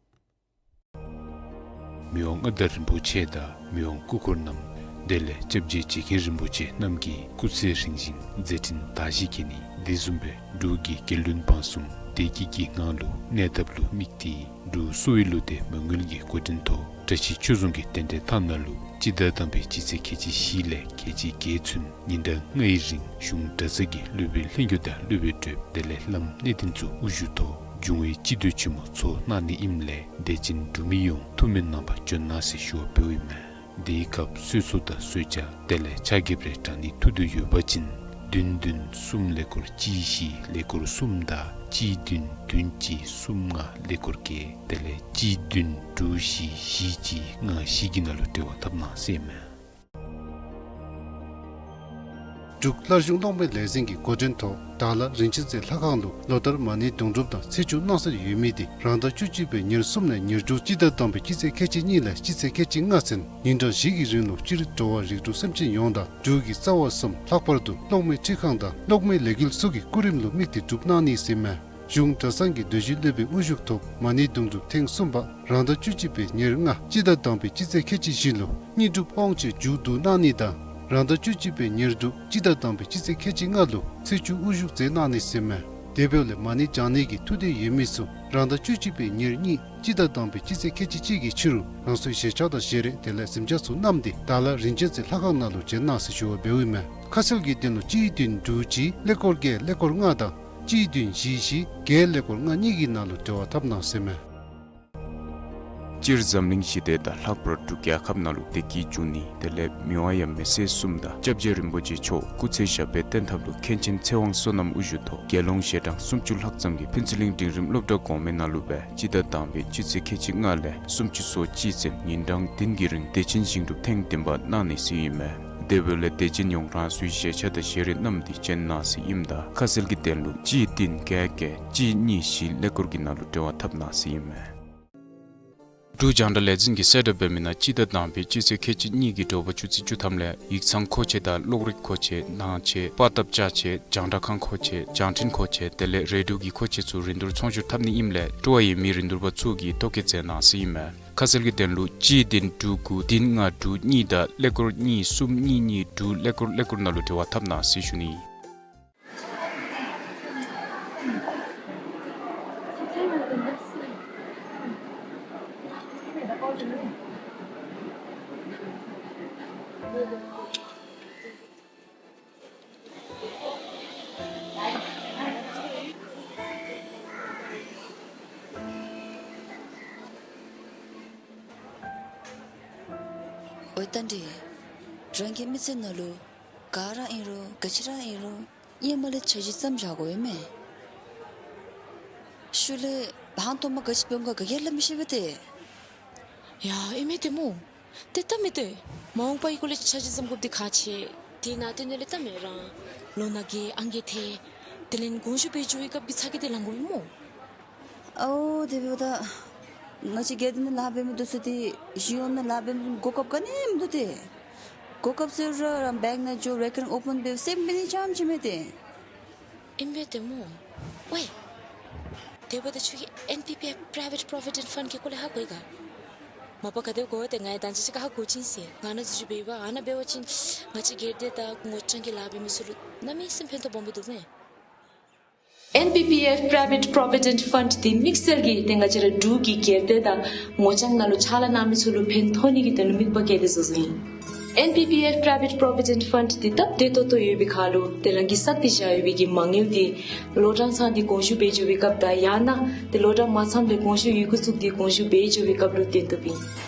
མི་དབང་མངའ་བདག་རིན་པོ་ཆེ་དང་མི་དབང་སྐུ་འཁོར་རྣམས་དེ་ལས་སྐྱབས་རྗེ་རྗེ་མཁན་རིན་པོ་ཆེ་རྣམས་ཀྱིས་སྐུ་ཚེ་རིང་ཞིང་མཛད་འཕྲིན་དར་ཞིང་རྒྱས་ནི་དེ་བཟུམ་སྦེ་འབྲུག་གི་རྒྱལ་བློན་འབངས་གསུམ་བདེ་སྐྱིད་ཀྱི་ངང་ལུ་གནས་ཐབས་ལུ་དམིགས་ཏེ་འབྲུག་གསོ་བའི་བློ་གཏད་མ་དངུལ་གྱི་འགོ་འདྲེན་ཐོག་བཀྲ་ཤིས་ཆོས་རྫོང་གི་རྟེན་འབྲེལ་ཐང་ནང་ལུ་སྤྱི་ཟླ་དང་པའི་སྤྱི་ཚེས་ཁལ་གཅིག་བཞི་ལས་ཁལ་གཅིག་བརྒྱད་ཚུན་ཉིན་གྲངས་ལྔའི་རིང་གཞུང་གྲྭ་ཚང་གི་སློབ་དཔོན་ལྷན་རྒྱས་དང་སློབ་དཔོན་གྲོགས་དེ་ལས་བླམ་གནས་བརྟན་ཚུ་དབུ་བཞུགས་ཐོག་འབྱུང་བའི་སྤྱི་འདུས་ཆེན་མོ་ཚོགས་གནང་ནི་ཨིནམ་ལས་དད་ཅན་འབྲུག་མི་ཡོངས་ཐུགས་སྨོན་གནང་པར་འབྱོན་གནང་ཟེར་ཞུ་བ་འབདཝ་ཨིན་མས། དེའི་སྐབས་གསོལ་ཚོགས་དང་གསོལ་ཇ་དེ་ལས་ཕྱག་འགྱེད་རེ་དྲང་ནི་ཐུགས་འདོད་ཡོད་པ་ཅིན་བདུན་བདུན་གསུམ་ཀླད་ཀོར་གཅིག་བཞི་ཀླད་ཀོར་གསུམ་དང་གཅིག་བདུན་བདུན་གཅིག་གསུམ་ལྔ་ཀླད་ཀོར་བརྒྱད་དེ་ལས་གཅིག་བདུན་དྲུག་བཞི་བཞི་གཅིག་ལྔ་བཞི་གི་ནང་ལུ་འབྲེལ་བ་འཐབ་གནང་ཟེར་མས། འབྲུག་སླར་གཞུང་གློག་མེ་ལས་འཛིན་གྱི་འགོ་འདྲེན་ཐོག་དྭགས་ལྷ་རིན་ཆེན་རྩེ་ལྷ་ཁང་ལུ་ལོ་ལྟར་མ་ཎི་དུང་སྒྲུབ་དང་ཚེས་བཅུ་གནང་སྲོལ་ཡོད་མི་དེ་རང་ཟླ་བཅུ་གཅིག་པའི་ཉེར་གསུམ་ནས་ཉེར་དྲུག་སྤྱི་ཟླ་དང་པའི་སྤྱི་ཚེས་ཁལ་གཅིག་གཉིས་ལས་སྤྱི་ཚེས་ཁལ་གཅིག་ལྔ་ཚུན་ཉིན་གྲངས་བཞི་གི་རིང་ལུ་སྤྱིར་འགྲོ་བ་རིགས་དྲུག་སེམས་ཅན་ཡོངས་དང་འབྲུག་གི་རྩ་བ་གསུམ་ལྷག་པར་དུ་གློག་མེ་འཕྲུལ་ཁང་དང་གློག་མེ་ལས་འགུལ་སོགས་ཀྱི་སྐུ་རིམ་ལུ་དམིགས་ཏེ་སྒྲུབ་གནང་ནི་ཟེར་མས། གཞུང་གྲྭ་ཚང་གི་སྡོད་བཞིན་སློབ་དཔོན་དབུ་བཞུགས་ཐོག་མ་ཎི་དུང་སྒྲུབ་ཐེངས་གསུམ་པ་རང་ཟླ་བཅུ་གཅིག་པའི་ཉེར་ལྔ་སྤྱི་ཟླ་དང་པའི་སྤྱི་ཚེས་ཁལ་གཅིག་བཞི་ལུ་དངོས་གྲུབ་དབང་ཆེན་མཇུག་བསྡུ་གནང་ནི་དང་རང་ཟླ་བཅུ་གཅིག་པའི་ཉེར་དྲུག་སྤྱི་ཟླ་དང་པའི་སྤྱི་ཚེས་ཁལ་གཅིག་ལྔ་ལུ་ཚེས་བཅུ་དབུ་བཞུགས་མཛད་གནང་ནི་ཟེར་མས། དེ་འབདཝ་ལས་མ་ཎི་བགྱང་ནི་གི་ཐུགས་འདོད་ཡོད་མི་ཚུ་རང་ཟླ་བཅུ་གཅིག་པའི་ཉེར་གཉིས་སྤྱི་ཟླ་དང་པའི་སྤྱི་ཚེས་ཁལ་གཅིག་གཅིག་གི་ཕྱི་རུ་རང་སོའི་ཞལ་ཆས་དང་ཞལ་རས་དེ་ལས་གཟིམ་ཆས་ཚུ་བསྣམས་ཏེ་དྭགས་ལྷ་རིན་ཆེན་རྩེ་ལྷ་ཁང་ནང་ལུ་བྱོན་གནང་ཟེར་ཞུ་བ་འབདཝ་ཨིན་མས། ཁ་གསལ་གྱི་དོན་ལུ་གཅིག་བདུན་དྲུག་གཅིག་ཀླད་ཀོར་བརྒྱད་ཀླད་ཀོར་ལྔ་དང་གཅིག་བདུན་བཞི་བཞི་བརྒྱད་ཀླད་ཀོར་ལྔ་གཉིས་ཀྱི་ནང་ལུ་འབྲེལ་བ་འཐབ་གནང་ཟེར་མས། སྤྱིར་འཛམ་གླིང་ཞི་བདེ་དང་ལྷག་པར་འབྲུག་རྒྱལ་ཁབ་ནང་ལུ་བདེ་སྐྱིད་འབྱུང་ནི་དེ་ལས་མི་དབང་ཡབ་མེས་སྲས་གསུམ་དང་སྐྱབས་རྗེ་རིན་པོ་ཆེ་མཆོག་སྐུ་ཚེ་ཞབས་པད་བརྟན་ཐབས་ལུ་མཁན་ཆེན་ཚེ་དབང་བསོད་ནམས་དབུ་བཞུགས་ཐོག་དགེ་སློང་ཞལ་གྲངས་སུམ་ཅུ་ལྷག་ཙམ་གྱིས་ཕུན་ཚོགས་གླིང་འབྲིང་རིམ་སློབ་གྲྭ་གོང་མའི་ནང་ལུ་སྦེ་སྤྱི་ཟླ་དང་པའི་སྤྱི་ཚེས་ཁལ་གཅིག་ལྔ་ལས་སུམ་ཅུ་སོ་གཅིག་ཚུན་ཉིན་གྲངས་བདུན་གྱི་རིང་བདེ་ཆེན་ཞིང་སྒྲུབ་ཐེངས་བདུན་པ་གནང་ནི་ཟེར་ཨིན་མས། དེ་འབདཝ་ལས་དད་ཅན་ཡོངས་རང་སོའི་ཞལ་ཆས་དང་ཞལ་རས་བསྣམས་ཏེ་བྱོན་གནང་ཟེར་ཨིནམ་ད་ཁ་གསལ་གྱི་དོན་ལུ་གཅིག་བདུན་བརྒྱད་བརྒྱད་གཅིག་གཉིས་བཞི་ཀླད་ཀོར་གྱི་ནང་ལུ་འབྲེལ་བ་འཐབ་གནང་ཟེར་ཨིན་མས། འབྲུག་རྒྱང་བསྒྲགས་ལས་འཛིན་གྱིས་གསལ་བསྒྲགས་འབད་མི་ནང་སྤྱི་ཟླ་དང་པའི་སྤྱི་ཚེས་ཁལ་གཅིག་གཉིས་ཀྱི་དྲོ་པ་ཆུ་ཚོད་བཅུ་ཐམ་ལས་ཡིག་ཚང་མཁོ་ཆས་དང་གློག་རིག་མཁོ་ཆས་ནང་ཆས་པར་བཏབ་ཅ་ཆས་རྒྱང་བསྒྲགས་ཁང་མཁོ་ཆས་རྒྱང་འཕྲིན་མཁོ་ཆས་དེ་ལས་རེ་ཌིའོ་གི་མཁོ་ཆས་ཚུ་རིན་བསྡུར་ཚོང་བསྒྱུར་འཐབ་ནི་ཨིནམ་ལས་སྤྲོ་བ་ཡོད་མི་རིན་བསྡུར་པ་ཚུ་གིས་ཐོ་བཀོད་མཛད་གནང་ཟེར་ཨིན་མས། ཁ་གསལ་གྱི་དོན་ལུ་གཅིག་བདུན་དྲུག་དགུ་བདུན་ལྔ་དྲུག་གཉིས་དང་ཀླད་ཀོར་གཉིས་གསུམ་གཉིས་གཉིས་དྲུག་ཀླད་ཀོར་ཀླད་ཀོར་ནང་ལུ་འབྲེལ་བ་འཐབ་གནང་ཟེར་ཞུ་ནི། ཨོ་རྟ་མགྲིན། རང་གི་མི་ཚེ་ནང་ལུ་ག་ར་ཨིན་རུང་ག་ཅི་ར་ཨིན་རུང་ཧེ་མ་ལས་འཆར་གཞི་བརྩམ་བཞག་དགོ་པས་མས། ཤུལ་ལས་ཧང་སྟོང་མ་ག་ཅི་འབད་འོང་ག་ག་གིས་སླབ་མི་ཤེས་པས་ཏེ། ཡ་ཨིན་མས་ཏེ་སྨོ། ཏེ་སྟབས་མི་བདེ། མ་འོངས་པའི་སྐོར་ལས་འཆར་གཞི་བརྩམ་དགོཔ་འདི་ཁག་ཆེ། དེ་ནང་དོན་ལས་སྟབས་མི་རང་ལོ་ན་རྒས་ཨང་རྒས་ཐལ། དེ་ལས་དགོངས་ཞུ་འབད་འགྱོ་བའི་སྐབས་ཀྱི་ཚ་གྱང་འདི་ལང་དགོ་པས་སྨོ། ཨའོ་དེ་འབདཝ་ད་ང་བཅས་སྒེར་སྡེ་ནང་ལཱ་འབད་མི་འདི་ཚུ་ཏེ་གཞུང་གཡོག་ནང་ལཱ་འབད་མི་འདི་ཚུ་གོ་སྐབས་ག་ནི་མིན་འདུག་ཏེ། གོ་སྐབས་ཟེར་རུང་རང་བེངཀ་ནང་འགྱོ་རེ་ཀར་ཨོ་པཱན་འབད་སེམས་འབད་ནི་ཙམ་ཅིག་མས་ཏེ། ཨིན་པས་ཏེ་སྨོ། ཝའི། དེ་འབདཝ་ད་ཁྱོད་ཀྱིས་ཨེན་པི་པི་ཨེཕ་པྲའི་ཝེཊ་པོ་རོ་བི་ཌེནཊ་ཕཱནཌ་གི་སྐོར་ལས་ཧ་གོ་ཡི་ག། མ་པ་ག་དེ་སྦེ་གོ་ཏེ་ང་ཡང་ད་ཅི་ཅིག་ཁར་ཧ་གོ་བྱིན་ཟེར། ང་ནཱ་འཛུལ་ཞུགས་འབད་བ་ཨ་ནཱ་འབད་བ་ཅིན་ང་བཅས་སྒེར་སྡེ་དང་ངོ་སྤྲོད་ཀྱི་ལཱ་འབད་མི་ཚུ་ལུ་གནམ་མེད་ས་མེད་ཕན་ཐོགས་སྦོམ་སྦེ་འདུག་མས། ཨེན་པི་པི་ཨེཕ་པྲའི་ཝེཊ་པོ་རོ་བི་ཌེནཊ་ཕཱནཌ་འདི་དམིགས་བསལ་གྱིས་ཏེ་ང་བཅས་ར་འབྲུག་གི་སྒེར་སྡེ་དང་ངོ་རྐྱང་ནང་ལུ་ཕྱག་ལཱ་གནང་མི་ཚུ་ལུ་ཕན་ཐོགས་ནི་གི་དོན་ལུ་དམིགས་པ་བསྐྱེད་དེ་བཟོ་བཟོཝ་ཨིན། ཨེན་པི་པི་ཨེཕ་པྲའི་ཝེཊ་པོ་རོ་བི་ཌེནཊ་ཕཱནཌ་འདི་སྟབས་བདེ་ཏོག་ཏོ་ཡོད་པའི་ཁར་ལུ་ཏེ་རང་གིས་བསགས་ཏེ་བཞག་ཡོད་པའི་གི་མ་དངུལ་འདི་ལོ་གྲངས་ཚང་སྟེ་དགོངས་ཞུ་འབད་འགྱོ་བའི་སྐབས་དང་ཡང་ན་ཏེ་ལོ་གྲངས་མ་ཚངམ་ལས་དགོངས་ཞུ་ཡི་གུ་བཙུགས་ཏེ་དགོངས་ཞུ་འབད་འགྱོ་བའི་སྐབས་ལུ་བཏོན་བཏུབ་ཨིན།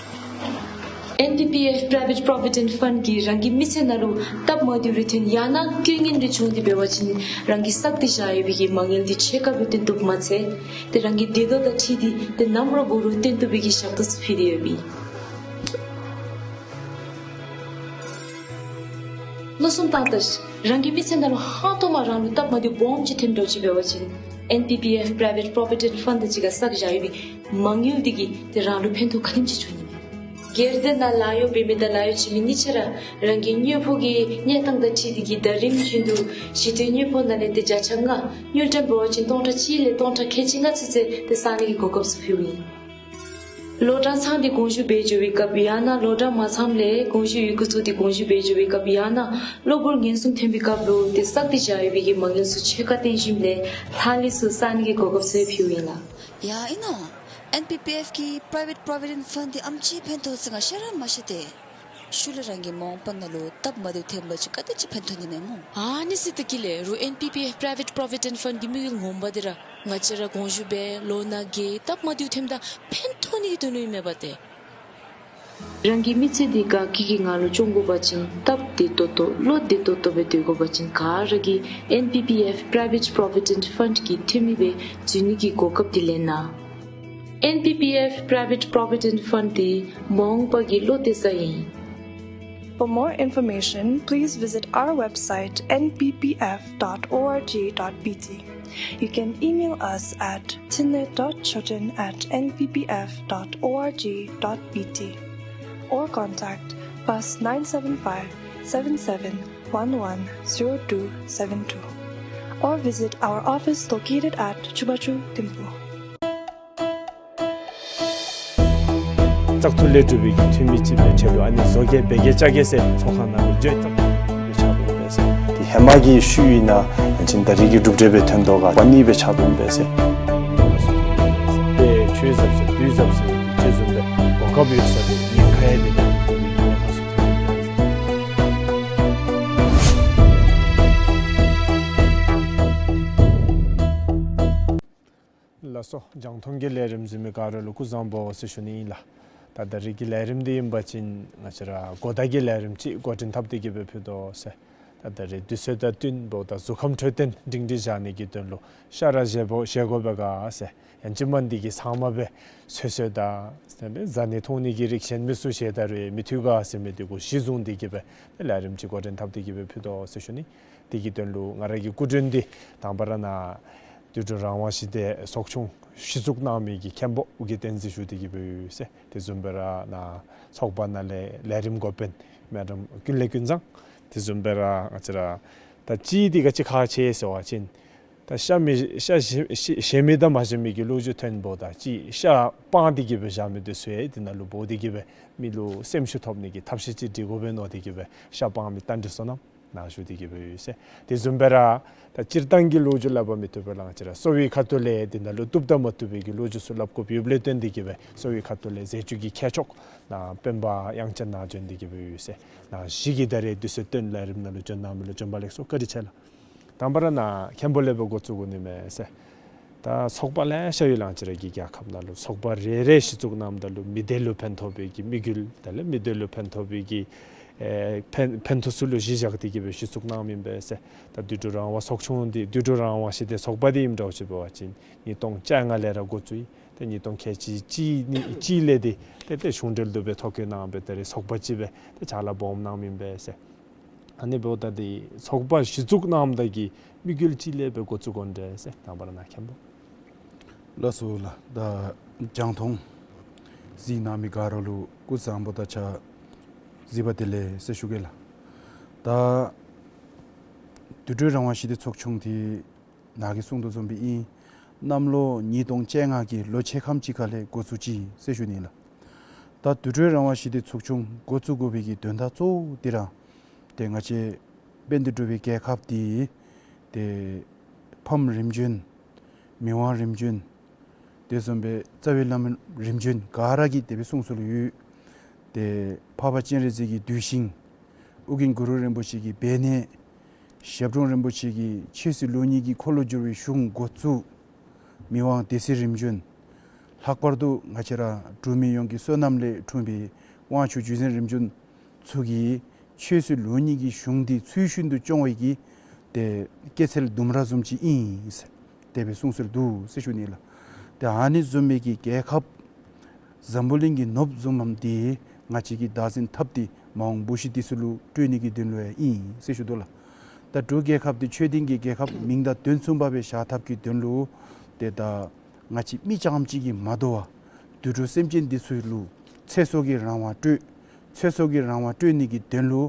ཨེན་པི་པི་ཨེཕ་པྲའི་ཝེཊ་པོ་རོ་བི་ཌེནཊ་ཕཱནཌ་གིས་རང་གི་མི་ཚེ་ནང་ལུ་སྟབས་མ་བདེཝ་རེ་ཐོན་ཡང་ན་རྐྱེན་ངན་རེ་བྱུང་སྟེ་འབད་བ་ཅིན་རང་གིས་བསགས་ཏེ་བཞག་ཡོད་པའི་གི་མ་དངུལ་འདི་ཕྱེད་ཀ་སྦེ་བཏོན་བཏུབ་མ་ཚད་ཏེ་རང་གི་འདོད་ཐོག་དང་འཁྲིལ་ཏེ་ཏེ་ནམ་ར་འབད་རུང་བཏོན་བཏུབ་པའི་གི་ཞབས་ཏོག་ཚུ་ཕུལ་ཏེ་ཡོདཔ་ཨིན། མནོ་བསམ་བཏང་ད་ཤིག། རང་གི་མི་ཚེ་ནང་ལུ་ཧང་སྟོང་མ་རང་ལུ་སྟབས་མ་བདེཝ་སྦོམ་ཅིག་ཐོནམ་འདྲཝ་ཅིག་འབད་བ་ཅིན་ཨེན་པི་པི་ཨེཕ་པྲའི་ཝེཊ་པོ་རོ་བི་ཌེནཊ་ཕཱནཌ་དང་གཅིག་ཁར་བསགས་བཞག་ཡོད་པའི་མ་དངུལ་འདི་གིས་ཏེ་རང་ལུ་ཕན་ཐོགས་ག་དེམ་ཅིག་འབྱུང་ནི་མས། སྒེར་སྡེ་ནང་ལཱ་གཡོག་འབད་མི་དང་ལཱ་གཡོག་བྱིན་མི་གཉིས་ཆ་ར་རང་གི་དངོས་པོ་གི་གནས་སྟངས་དང་འཁྲིལ་ཏེ་གི་ཟླ་རིམ་བཞིན་དུ་ཞི་བདེའི་དངོས་པོ་ནང་ལས་ཏེ་བརྒྱ་ཆ་ལྔ་དངུལ་ཀྲམ་འབད་བ་ཅིན་སྟོང་ཕྲག་གཅིག་ལས་སྟོང་ཕྲག་ཁལ་གཅིག་ལྔ་ཚུན་ཚོད་ཏེ་བསག་ནི་གི་གོ་སྐབས་ཚུ་ཕུལཝ་ཨིན། ལོ་གྲངས་ཚང་སྟེ་དགོངས་ཞུ་འབད་འགྱོ་བའི་སྐབས་ཡང་ན་ལོ་གྲངས་མ་ཚངམ་ལས་དགོངས་ཞུ་ཡི་གུ་བཙུགས་ཏེ་དགོངས་ཞུ་འབད་འགྱོ་བའི་སྐབས་ཡང་ན་གློ་བུར་ངན་སོང་ཐོན་པའི་སྐབས་ལུ་ཏེ་བསགས་ཏེ་བཞག་ཡོད་པའི་གི་མ་དངུལ་ཚུ་ཕྱེད་ཀ་བཏོན་ཞིནམ་ལས་ལྷག་ལུས་ཚུ་བསག་ནི་གི་གོ་སྐབས་ཚུ་ཕུལཝ་ཨིན་ལགས། ཡ་ཨིན་ན། ཨེན་པི་པི་ཨེཕ་གི་པྲའི་ཝེཊ་པོ་རོ་བི་ཌེནཊ་ཕཱནཌ་འདི་ཨེམ་ཅིག་ཕན་ཐོགས་ཟེར་ང་ཤེས་ར་མ་ཤེས་ཏེ། ཤུལ་ལས་རང་གི་མ་འོངས་པ་ནང་ལུ་སྟབས་མ་བདེཝ་ཐོན་པ་ཅིན་ག་དེམ་ཅིག་ཕན་ཐོགས་ནི་མས་སྨོ། ཨ་ནི་ཟེར་ད་གི་ལས་རུང་ཨེན་པི་པི་ཨེཕ་པྲའི་ཝེཊ་པོ་རོ་བི་ཌེནཊ་ཕཱནཌ་གི་དམིགས་ཡུལ་ངོ་མ་འདི་ར་ང་བཅས་ར་དགོངས་ཞུ་འབད་ལོ་ན་རྒས་སྟབས་མ་བདེཝ་ཐོནམ་ད་ཕན་ཐོགས་ནི་གི་དོན་ལུ་ཨིན་མས་པ་ཏེ། རང་གི་མི་ཚེ་འདི་དགའ་སྐྱིད་ཀྱི་ངང་ལུ་སྐྱོང་དགོ་པ་ཅིན་སྟབས་བདེ་ཏོག་ཏོ་བློ་བདེ་ཏོག་ཏོ་སྦེ་སྡོད་དགོ་པ་ཅིན་ག་ར་གིས་ཨེན་པི་པི་ཨེཕ་པྲའི་ཝེཊ་པོ་རོ་བི་ཌེནཊ་ཕཱནཌ་གི་འཐུས་མི་སྦེ་འཛུལ་ནི་གི་གོ་སྐབས་འདི་ལེན་གནང་། ཨེན་པི་པི་ཨེཕ་པྲའི་ཝེཊ་པོ་རོ་བི་ཌེནཊ་ཕཱནཌ་འདི་མ་འོངས་པ་གི་བློ་གཏད་ས་ཨིན། For more information, please visit our website, N P P F dot org dot B T. You can email us at thinley dot choten at N P P F dot org dot B T or contact plus nine seven five, seven seven one one, zero two seven two, or visit our office located at Chubachu Thimphu. བཙག་འཐུ་ལས་གྲུབ་པའི་གི་འཐུས་མི་ཅིག་སྦེ་ཆེད་དུ་ཨ་ནི་བཟོ་གེ་སྦེ་གེ་བཅའ་གེ་ཟེར་ཚོགས་ཁང་ནང་ལུ་བརྗོད་བཙག་འཐུ་སྦེ་ཆགས་འདུག་པས་ཟེར། དེ་ཧེ་མ་གི་ཤུལ་ཨིན་ན་ཡང་ཅིན་ད་རེས་ཀྱི་གྲུབ་འབྲས་སྦེ་ཐོན་དོ་ག་པ་ནི་སྦེ་ཆགས་འདུག་པས་ཟེར། དེ་ཆོས་ཟབ་ཟེར་དུས་ཟབ་ཟེར་ཅིག་བཟུམ་སྦེ་གོ་སྐབས་ཡོད་ས་དེ་ཉེན་ཁ་ཡང་དེ་དེ་ཉེན་ཁ་སུ་ཐོན་ལགས་སོ། རྒྱང་མཐོང་གི་ལས་རིམ་གཟིགས་མི་ག་ར་ལུ་སྐུ་གཟུགས་བཟང་པོ་ཟེར་ཞུ་ནི་ཨིན་ལགས། ད་ད་རེས་ཀྱི་ལས་རིམ་འདི་ཨིན་པ་ཅིན་ང་བཅས་ར་གོ་བརྡ་གི་ལས་རིམ་ཅིག་འགོ་འདྲེན་འཐབ་སྟེ་གི་སྦེ་ཕུལ་དོ་ཟེར། ད་ད་རེས་དུས་ཚོད་དང་བསྟུན་འབདཝ་ད་གཟུགས་ཁམས་འཕྲོད་བསྟེན་སྒྲིང་སྒྲིང་བཞག་ནི་གི་དོན་ལུ་ཤ་ར་བཞེས་དགོ་བཞེས་དགོ་པས་ག་ཟེར། ཡང་ཅིན་མ་འདི་གི་ཚབ་མ་སྦེ་ཚོད་བསྲེ་དང་ཟ་ནི་འཐུང་ནི་གི་རིགས་གཞན་མི་ཚུ་བཞེས་ད་རུང་མི་ཐུབ་ག་ཟེར་མི་འདི་གུ་གཞི་བཟུང་སྟེ་གི་སྦེ་ལས་རིམ་ཅིག་འགོ་འདྲེན་འཐབ་སྟེ་གི་སྦེ་ཕུལ་དོ་ཟེར་ཞུ་ནི། དེ་གི་དོན་ལུ་ང་ར་གི་སྐུ་མགྲོན་འདི་དང་པ་ར་ནཱ་དུད་འགྲོ་རང་དབང་ཞི་བདེ་ཚོགས་ཆུང་གཞི་བཙུགས་གནང་མི་གི་མཁན་པོ་ཨོ་རྒྱན་བསྟན་འཛིན་ཞུ་སྟེ་གི་སྦེ་ཡོད་ཟེར། དེ་བཟུམ་སྦེ་ར་ནཱ་ཚོགས་པ་ནང་ལས་ལས་རིམ་འགོ་དཔོན་མེ་ཌམ་ཀུན་ལེགས་ཀུན་བཟང་། དེ་བཟུམ་སྦེ་ར་ང་བཅས་ར་ད་ཅིག་འདི་ག་ཅི་ཁག་ཆེ་ཟེར་བ་ཅིན་ད་ཤ་མི་ཤ་བཞེས་བཞེས་མི་དང་མ་བཞེས་མི་གི་ལོ་རྒྱུས་ཐོན་འབདཝ་ད་ཅིག་ཤ་སྤངས་ཏེ་གི་སྦེ་བཞག་མི་འདི་ཚུ་ཡང་འདི་ནང་ལུ་འབོ་སྟེ་གི་སྦེ་མི་ལུ་སེམས་ཤུགས་ཐོབ་ནི་གི་ཐབས་ཤེས་ཅིག་སྒྲིག་དགོ་པས་མནོ་སྟེ་གི་སྦེ་ཤ་སྤངས་མི་བསྟན་འཛིན་བསོད་ནམས་ནཱ་ཞུ་སྟེ་གི་སྦེ་ཡོད་ཟེར། དེ་བཟུམ་སྦེ་ར་ད་སྤྱིར་བཏང་གི་ལོ་རྒྱུས་སླབ་པ་མི་བཏུབ་པས་ལགས། ང་བཅས་ར་གསོ་བའི་ཁ་ཐུག་ལས་འདི་ནང་ལུ་བཏུབ་དང་མ་བཏུབ་པའི་གི་ལོ་རྒྱུས་ཚུ་སླབ་དགོཔ་ཡོདཔ་ལས་བརྟེན་ཏེ་གི་སྦེ་གསོ་བའི་ཁ་ཐུག་ལས་ཟས་བཅུད་ཀྱི་མཁས་མཆོག་ནཱ་སྤེན་པ་དབྱངས་ཅན་ནཱ་བྱོན་ཏེ་གི་སྦེ་ཡོད་ཟེར། ནཱ་གཞི་གིས་ད་རེས་དུས་ཚོད་བཏོན་ལས་རིམ་ནང་ལུ་བྱོན་གནང་མི་ལུ་བྱོན་པ་ལེགས་སོ། བཀའ་དྲིན་ཆེ་ལགས། དང་པ་ར་ནཱ་མཁན་པོ་ལས་སྦེ་འགོ་བཙུགས་དགོ་ནི་མས་ཟེར། ད་ཚོགས་པ་ལེ་ཤ་ཡོད་ལགས། ང་བཅས་ར་གི་རྒྱལ་ཁབ་ནང་ལུ་ཚོགས་པ་རེ་རེ་གཞི་བཙུགས་གནངམ་ད་ལུ་མི་སྡེ་ལུ་ཕན་ཐོགས་པའི་གི་དམིགས་ཡུལ་དེ་ལས་མི་སྡེ་ལུ་ཕན་ཐོགས་པའི་གི་ཨེ་ཕན་ཕན་ཐོགས་ཚུ་ལུ་གཞི་བཞག་སྟེ་གི་སྦེ་གཞི་བཙུགས་གནངམ་ཨིན་པས་ཟེར། ད་དུད་འགྲོ་རང་དབང་ཚོགས་ཆུང་འདི་དུད་འགྲོ་རང་དབང་ཞི་བདེ་ཚོགས་པ་འདི་ཨིནམ་འདྲཝ་ཅིག་འབད་བ་ཅིན་ཉིས་སྟོང་བཅོ་ལྔ་ལས་ར་འགོ་བཙུགས་ཡི། ཏེ་ཉིས་སྟོང་ཁལ་གཅིག་གཅིག་ནི་གཅིག་ལས་འདི་ཏེ་ཏེ་གཞུང་འབྲེལ་དུ་སྦེ་ཐོ་བཀོད་གནང་སྦེ་ད་རེས་ཚོགས་པ་ཅིག་སྦེ་ཏེ་ཕྱག་ལཱ་སྦོམ་གནངམ་ཨིན་པས་ཟེར། ཨ་ནི་འབདཝ་ད་འདི་ཚོགས་པ་གཞི་བཙུགས་གནངམ་ད་གི་དམིགས་ཡུལ་ཅིག་ལས་སྦེ་འགོ་བཙུགས་དགོ་ནི་འདྲས་ཟེར། དང་པ་ར་ནཱ་མཁན་པོ། ལགས་སོ་ལགས། ད་རྒྱང་མཐོང་གཟིགས་གནང་མི་ག་ར་ལུ་སྐུ་གཟུགས་བཟང་པོ་དང་བཅས་གཟིགས་པ་བདེ་ལེགས་ཟེར་ཞུ་གེ་ལགས། ད་དུད་འགྲོ་རང་དབང་ཞི་བདེ་ཚོགས་ཆུང་འདི་ནཱ་གིས་གསུང་དོ་བཟུམ་སྦེ་ཨིན། གནམ་ལོ་ཉིས་སྟོང་བཅོ་ལྔ་གི་ལོ་ཕྱེད་ཀ་ཅིག་ཁ་ལས་འགོ་བཙུགས་ཅི་ཟེར་ཞུ་ནི་ལགས། ད་དུད་འགྲོ་རང་དབང་ཞི་བདེ་ཚོགས་ཆུང་འགོ་བཙུགས་དགོ་པའི་གི་དོན་དག་གཙོ་བོ་འདི་ར་ཏེ་ང་བཅས་དཔལ་ལྡན་འབྲུག་པའི་རྒྱལ་ཁབ་འདི་ཏེ་ཕམ་རིམ་བྱོན་མི་དབང་རིམ་བྱོན་དེ་བཟུམ་སྦེ་རྩ་བའི་བླམ་རིམ་བྱོན་ག་ར་གི་དེ་སྦེ་གསུང་སྲོལ་ཡོད། ཏེ་འཕགས་པ་སྤྱན་རས་གཟིགས་ཀྱི་གདུལ་ཞིང་ཨོ་རྒྱན་གུ་རུ་རིན་པོ་ཆེ་གི་སྦས་གནས་ཞབས་དྲུང་རིན་པོ་ཆེ་གི་ཆོས་སྲིད་ལུགས་གཉིས་ཀྱི་འཁོར་ལོ་བསྒྱུར་བའི་གཞུང་འགོ་བཙུགས་མི་དབང་སྡེ་སྲིད་རིམ་བྱོན། ལྷག་པར་དུ་ང་བཅས་ར་འབྲུག་མི་ཡོངས་ཀྱི་བསོད་ནམས་ལས་འཁྲུངས་པའི་དབང་ཕྱུག་རྗེ་བཙུན་རིམ་བྱོན་ཚུ་གིས་ཆོས་སྲིད་ལུགས་གཉིས་ཀྱི་གཞུང་འདི་ཚུལ་བཞིན་དུ་སྐྱོང་བའི་གི་ཏེ་སྐྱེད་ཚལ་ལྡུམ་ར་བཟུམ་ཅིག་ཨིན་ཟེར་དེ་སྦེ་གསུང་སྲོལ་འདུག་ཟེར་ཞུ་ནི་ལགས། ཏེ་ཨ་ནི་བཟུམ་མའི་གི་རྒྱལ་ཁབ་འཛམ་བུ་གླིང་གི་ནོར་བུ་བཟུམ་མམ་འདི་ང་བཅས་ཀྱིས་བདག་འཛིན་འཐབ་སྟེ་མ་འོངས་བུ་གཞི་འདི་ཚུ་ལུ་སྤྲོད་ནི་གི་དོན་ལུ་ཡང་ཨིན་ཟེར་ཞུ་དོ་ལགས། ད་འབྲུག་རྒྱལ་ཁབ་འདི་ཆོས་ལྡན་གྱི་རྒྱལ་ཁབ་མིང་དང་དོན་མཚུངས་པ་སྦེ་བཞག་ཐབས་ཀྱི་དོན་ལུ་ཏེ་ད་ང་བཅས་མི་རྐྱངམ་གཅིག་གིས་མ་དོ་བར་དུད་འགྲོ་སེམས་ཅན་འདི་ཚུ་ལུ་ཚེ་སྲོག་གི་རང་དབང་སྤྲོད་ཚེ་སྲོག་གི་རང་དབང་སྤྲོད་ནི་གི་དོན་ལུ་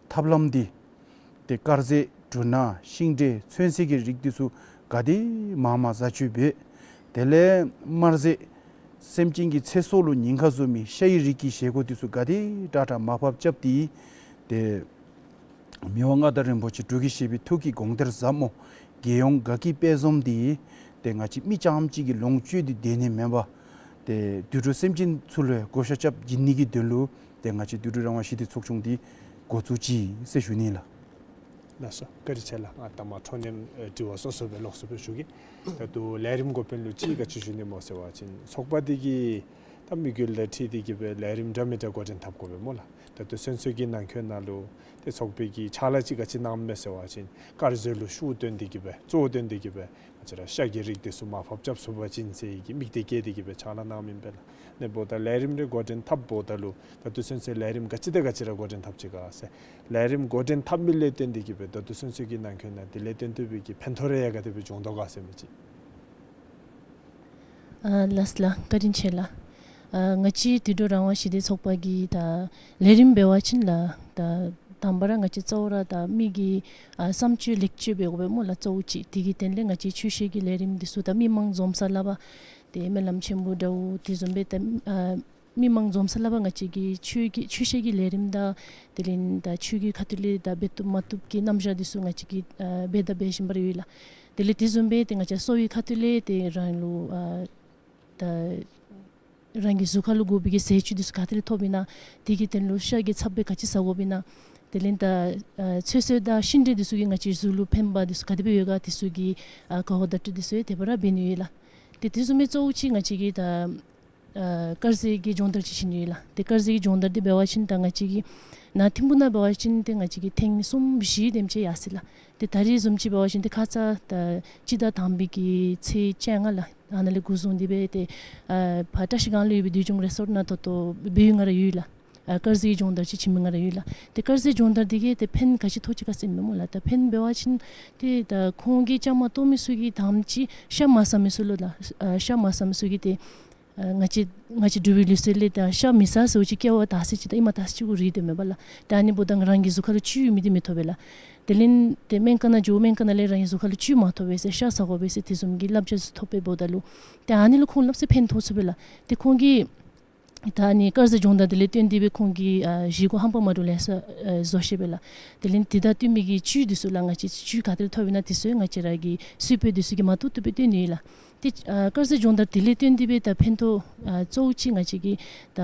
ཐབས་ལམ་འདི་ཏེ་དཀར་ཟས་འབྲུ་སྣ་ཤིང་འབྲས་ཚོད་བསྲེ་གི་རིགས་འདི་ཚུ་ག་དེ་མང་མང་བཟའ་སྤྱོད་འབད། དེ་ལས་དམར་ཟས་སེམས་ཅན་གྱི་ཚེ་སྲོག་ལུ་ཉེན་ཁ་བཟོ་མི་ཤ་ཡི་རིགས་ཀྱི་བཞེས་སྒོ་འདི་ཚུ་ག་དེ་དྲག་དྲག་མར་ཕབ་རྐྱབ་སྟེ་ཏེ་མི་དབང་མངའ་བདག་རིན་པོ་ཆེ་འབྲུག་གི་བཞད་པའི་ཐུགས་ཀྱི་དགོངས་གཏེར་ཟབ་མོ་རྒྱལ་ཡོངས་དགའ་སྐྱིད་དཔལ་འཛོམས་འདི་ཏེ་ང་བཅས་མི་རྐྱངམ་གཅིག་གིས་ལོངས་སྤྱོད་དེ་སྡོད་ནི་མེན་པར་ཏེ་དུད་འགྲོ་སེམས་ཅན་ཚུ་ལུ་བགོ་བཤའ་རྐྱབ་བྱིན་ནི་གི་དོན་ལུ་ཏེ་ང་བཅས་དུད་འགྲོ་རང་དབང་ཞི་བདེ་ཚོགས་ཆུང་འདི་འགོ་བཙུགས་ཅི་ཟེར་ཞུ་ནི་ལགས། ལགས་སོ། བཀའ་དྲིན་ཆེ་ལགས། ང་ད་མ་འཕྲོ་མཐུད་དྲི་བ་སོ་སོ་སྦེ་ལོགས་སུ་སྦེ་ཞུ་གེ། ད་ལྟོ་ལས་རིམ་འགོ་དཔོན་ལུ་ཅིག་ག་ཅི་ཞུ་ནི་སྨོ་ཟེར་བ་ཅིན་ཚོགས་པ་འདི་གི་ ད་དམིགས་ཡུལ་དང་འཁྲིལ་ཏེ་གི་སྦེ་ལས་རིམ་འདྲ་མི་འདྲ་འགོ་འདྲེན་འཐབ་དགོ་པས་སྨོ་ལགས། ད་ལྟོ་ཚུན་ཚོད་ཀྱི་ནང་འཁོད་ནང་ལུ་ཏེ་ཚོགས་པའི་གི་ཕྱག་ལཱ་ཅིག་ག་ཅི་གནངམ་མས་ཟེར་བ་ཅིན་དཀར་ཟས་ལུ་ཤུགས་བཏོན་ཏེ་གི་སྦེ་གཙོ་བོ་བཏོན་ཏེ་གི་སྦེ་ང་བཅས་ར་ཤ་གི་རིགས་འདི་ཚུ་མར་ཕབ་རྐྱབ་ཚུགས་པ་ཅིན་ཟེར་གི་དམིགས་གཏད་བསྐྱེད་དེ་གི་སྦེ་ཕྱག་ལཱ་གནངམ་ཨིན་པས་ལགས། ཨ་ནི་འབདཝ་ད་ལས་རིམ་རེ་འགོ་འདྲེན་འཐབ་འབདཝ་ད་ལུ་ད་ལྟོ་ཚུན་ཚོད་ལས་རིམ་ག་ཅི་དང་ག་ཅི་ར་འགོ་འདྲེན་འཐབ་ཅི་ག་ཟེར། ལས་རིམ་འགོ་འདྲེན་འཐབ་མི་ལས་བརྟེན་ཏེ་གི་སྦེ་ད་ལྟོ་ཚུན་ཚོད་ཀྱི་ནང་འཁོད་ནང་དེ་ལས་བརྟེན་ཏེ་སྦེ་གི་ཕན་ཐོགས་རེ་ཡང་ག་དེ་སྦེ་བྱུང་དོ་ག་ཟེར་མི་ཅིག། ཨ་ལགས་ལགས། བཀའ་དྲིན་ཆེ་ལགས། ཨ་ང་བཅས་དུད་འགྲོ་རང་དབང་ཞི་བདེ་ཚོགས་པ་གི་ད་ལས་རིམ་འབད་བ་ཅིན་ལགས། ད་དང་པ་ར་ང་བཅས་གཙོ་བོ་ར་ད་མི་གི་ཨ་བསམ་སྤྱོད་ལེགས་བཅོས་འབད་དགོ་པས་སྨོ་ལགས། གཙོ་བོ་ཅིག་དེ་གི་དོན་ལས་ང་བཅས་ཆོས་བཤད་ཀྱི་ལས་རིམ་འདི་ཚུ་ད་མི་མང་འཛོམས་ས་ལས་ཕར་ཏེ་སྨོན་ལམ་ཆེན་མོ་འདྲཝ་དེ་བཟུམ་སྦེ་ད་ཨ་མི་མང་འཛོམས་ས་ལས་ཕར་ང་བཅས་ཀྱི་ཆོས་ཀྱི་ཆོས་བཤད་ཀྱི་ལས་རིམ་དང་དེ་ལས་ད་ཆོས་ཀྱི་ཁ་ཐུག་ལས་ད་འབད་བཏུབ་མ་བཏུབ་ཀྱི་རྣམ་གཞག་འདི་ཚུ་ང་བཅས་ཀྱིས་ཨ་འབད་དང་འབད་བཞིན་པ་ར་ཡོད་ལགས། དེ་ལས་དེ་བཟུམ་སྦེ་ཏེ་ང་བཅས་གསོ་བའི་ཁ་ཐུག་ལས་ཏེ་རང་ལུ་ཨ་ད་རང་གི་གཟུགས་ཁར་ལུ་དགོ་པའི་གི་ཟས་བཅུད་འདི་ཚུ་ག་ཏེ་ལས་ཐོབ་ཨིན་ན། དེ་གི་དོན་ལུ་ཤ་གི་ཚབ་སྦེ་ག་ཅི་ཟ་དགོཔ་ཨིན་ན། དེ་ལས་ད་ཨ་ཚོད་བསྲེ་དང་ཤིང་འབྲས་འདི་ཚུ་གིས་ང་བཅས་གཟུགས་ལུ་ཕན་པ་འདི་ཚུ་ག་དེ་སྦེ་ཡོད་ག་དེ་ཚུ་གི་ཨ་གོ་བརྡ་སྤྲོད་འདི་ཚུ་ཡང་དེ་སྦེ་ར་འབད་ནི་ཡོད་ལགས། ཏེ་དེ་བཟུམ་སྦེ་གཙོ་བོ་ཅིག་ང་བཅས་ཀྱིས་ད་ཨ་དཀར་ཟས་ཀྱི་སྦྱོང་བརྡར་ཅིག་བྱིན་ནི་ཡོད་ལགས། ཏེ་དཀར་ཟས་ཀྱི་སྦྱོང་བརྡར་འདི་འབད་བ་ཅིན་ད་ང་བཅས་ཀྱི་ནཱ་ཐིམ་ཕུག་ནང་འབད་བ་ཅིན་ཏེ་ང་བཅས་ཀྱིས་ཐེངས་གསུམ་བཞི་དེམ་ཅིག་ཡར་སོ་ཡི་ལགས། ཏེ་ད་རེས་བཟུམ་ཅིག་འབད་བ་ཅིན་ཏེ་ཁ་ཙ་ད་སྤྱི་ཟླ་དང་པའི་གི་ཚེས་བཅོ་ལྔ་ལགས། ཨ་ནཱ་ལས་འགོ་བཟུང་སྟེ་སྦེ་ཏེ་ཨ་ཕར་བཀྲ་ཤིས་སྒང་ལུ་ཡོད་པའི་དུས་འཁྱོངས་རི་སོརཊ་ནང་ད་ལྟོ་འབད་མི་ང་ར་ཡོད་ལགས། ཨ་དཀར་ཟས་ཀྱི་སྦྱོང་བརྡར་ཅིག་བྱིན་མི་ང་ར་ཡོད་ལགས། ཏེ་དཀར་ཟས་སྦྱོང་བརྡར་འདི་གིས་ཏེ་ཕན་ག་ཅི་ཐོགས་ཅི་ག་ཟེར་མས་སྨོ་ལགས། ད་ཕན་འབད་བ་ཅིན་ཏེ་ད་ཁོང་གིས་བཅའ་མར་གཏོགས་མི་ཚུ་གིས་དང་པ་ཅིག་ཤ་མ་ཟ་མི་ཚུ་ལུ་ལགས། ཨ་ཤ་མ་ཟ་མི་ཚུ་གིས་ཏེ་ཨ་ང་བཅས་ང་བཅས་འབྲུག་པའི་ལུགས་སྲོལ་ལས་ད་ཤ་མི་ཟ་ཟེར་བ་ཅིན་སྐྱེ་བ་དག་ས་ཅིག་དང་ཨེ་མ་དག་ས་ཅིག་གུ་རེག་དོ་མས་པ་ལགས། ད་ཨ་ནི་འབདཝ་ད་རང་གི་གཟུགས་ཁར་ལུ་བཅུད་ཡོད་མི་འདི་མི་ཐོབ་པས་ལགས། དེ་ལས་ཏེ་སྨན་ཁང་ནང་འགྱོ་སྨན་ཁང་ནང་ལས་རང་གི་གཟུགས་ཁར་ལུ་བཅུད་མ་ཐོབ་པས་ཟེར་ཤ་ཟ་དགོ་པས་ཟེར་དེ་བཟུམ་གྱི་བསླབ་བྱ་ཚུ་ཐོབ་པས་འབདཝ་ད་ལུ་ཏེ་ཨ་ནི་ལུ་ཁོང་ལུ་ལམ་སེང་ཕན་ཐོགས་ཚུགས་པས་ལགས། ཏེ་ཁོང་གིས་ད་ཨ་ནི་དཀར་ཟས་སྦྱོང་བརྡར་འདི་ལས་བརྟེན་ཏེ་སྦེ་ཁོང་གིས་ཨ་བཞེས་སྒོ་རྣམ་པ་མ་འདྲཝ་ལེ་ཤ་ཨ་བཟོ་ཤེས་པས་ལགས། དེ་ལས་དེ་དང་བསྟུན་མི་གི་བཅུད་འདི་ཚུ་ལགས། ང་བཅས་བཅུད་ག་ཏེ་ལས་ཐོབ་ཨིན་ན་དེ་ཚུ་ཡང་ང་བཅས་ར་གི་གསོལ་དཔོན་འདི་ཚུ་གིས་མ་བཏུབ་བཏུབ་སྦེ་སྟོན་ནི་ཨིན་ལགས། ཏེ་ཨ་དཀར་ཟས་སྦྱོང་བརྡར་དེ་ལས་བརྟེན་ཏེ་སྦེ་ད་ཕན་ཐོགས་ཨ་གཙོ་བོ་ཅིག་ང་བཅས་ཀྱིས་ད་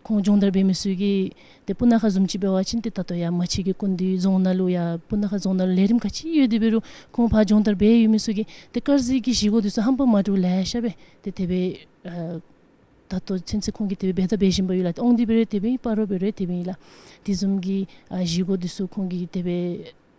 ཁོང་སྦྱོང་བརྡར་འབད་མི་ཚུ་གིས་ཏེ་སྤུ་ན་ཁ་བཟུམ་ཅིག་འབད་བ་ཅིན་ཏེ་ད་ལྟོ་ཡར་མ་ཕྱི་གི་སྐུ་མདུན་རྫོང་ནང་ལུ་ཡར་སྤུ་ན་ཁ་རྫོང་ནང་ལུ་ལས་རིམ་ག་ཅི་ཡོད་དེ་འབད་རུང་ཁོང་ཕར་སྦྱོང་བརྡར་འབད་ཡོད་མི་ཚུ་གིས་ཏེ་དཀར་ཟས་ཀྱི་བཞེས་སྒོ་འདི་ཚུ་རྣམ་པ་མ་འདྲཝ་ལེ་ཤ་སྦེ་ཏེ་དེ་སྦེ་ཨ་ད་ལྟོ་ཚུན་ཚོད་ཁོང་གིས་དེ་སྦེ་འབད་དང་འབད་བཞིན་པ་ཡོད་ལགས། ཏེ་དབང་འདུས་འབད་རུང་དེ་སྦེ་ཨིན། སྤ་རོ་འབད་རུང་དེ་སྦེ་ཨིན་ལགས། དེ་བཟུམ་གྱི་ཨ་བཞེས་སྒོ་འདི་ཚུ་ཁོང་གིས་དེ་སྦེ་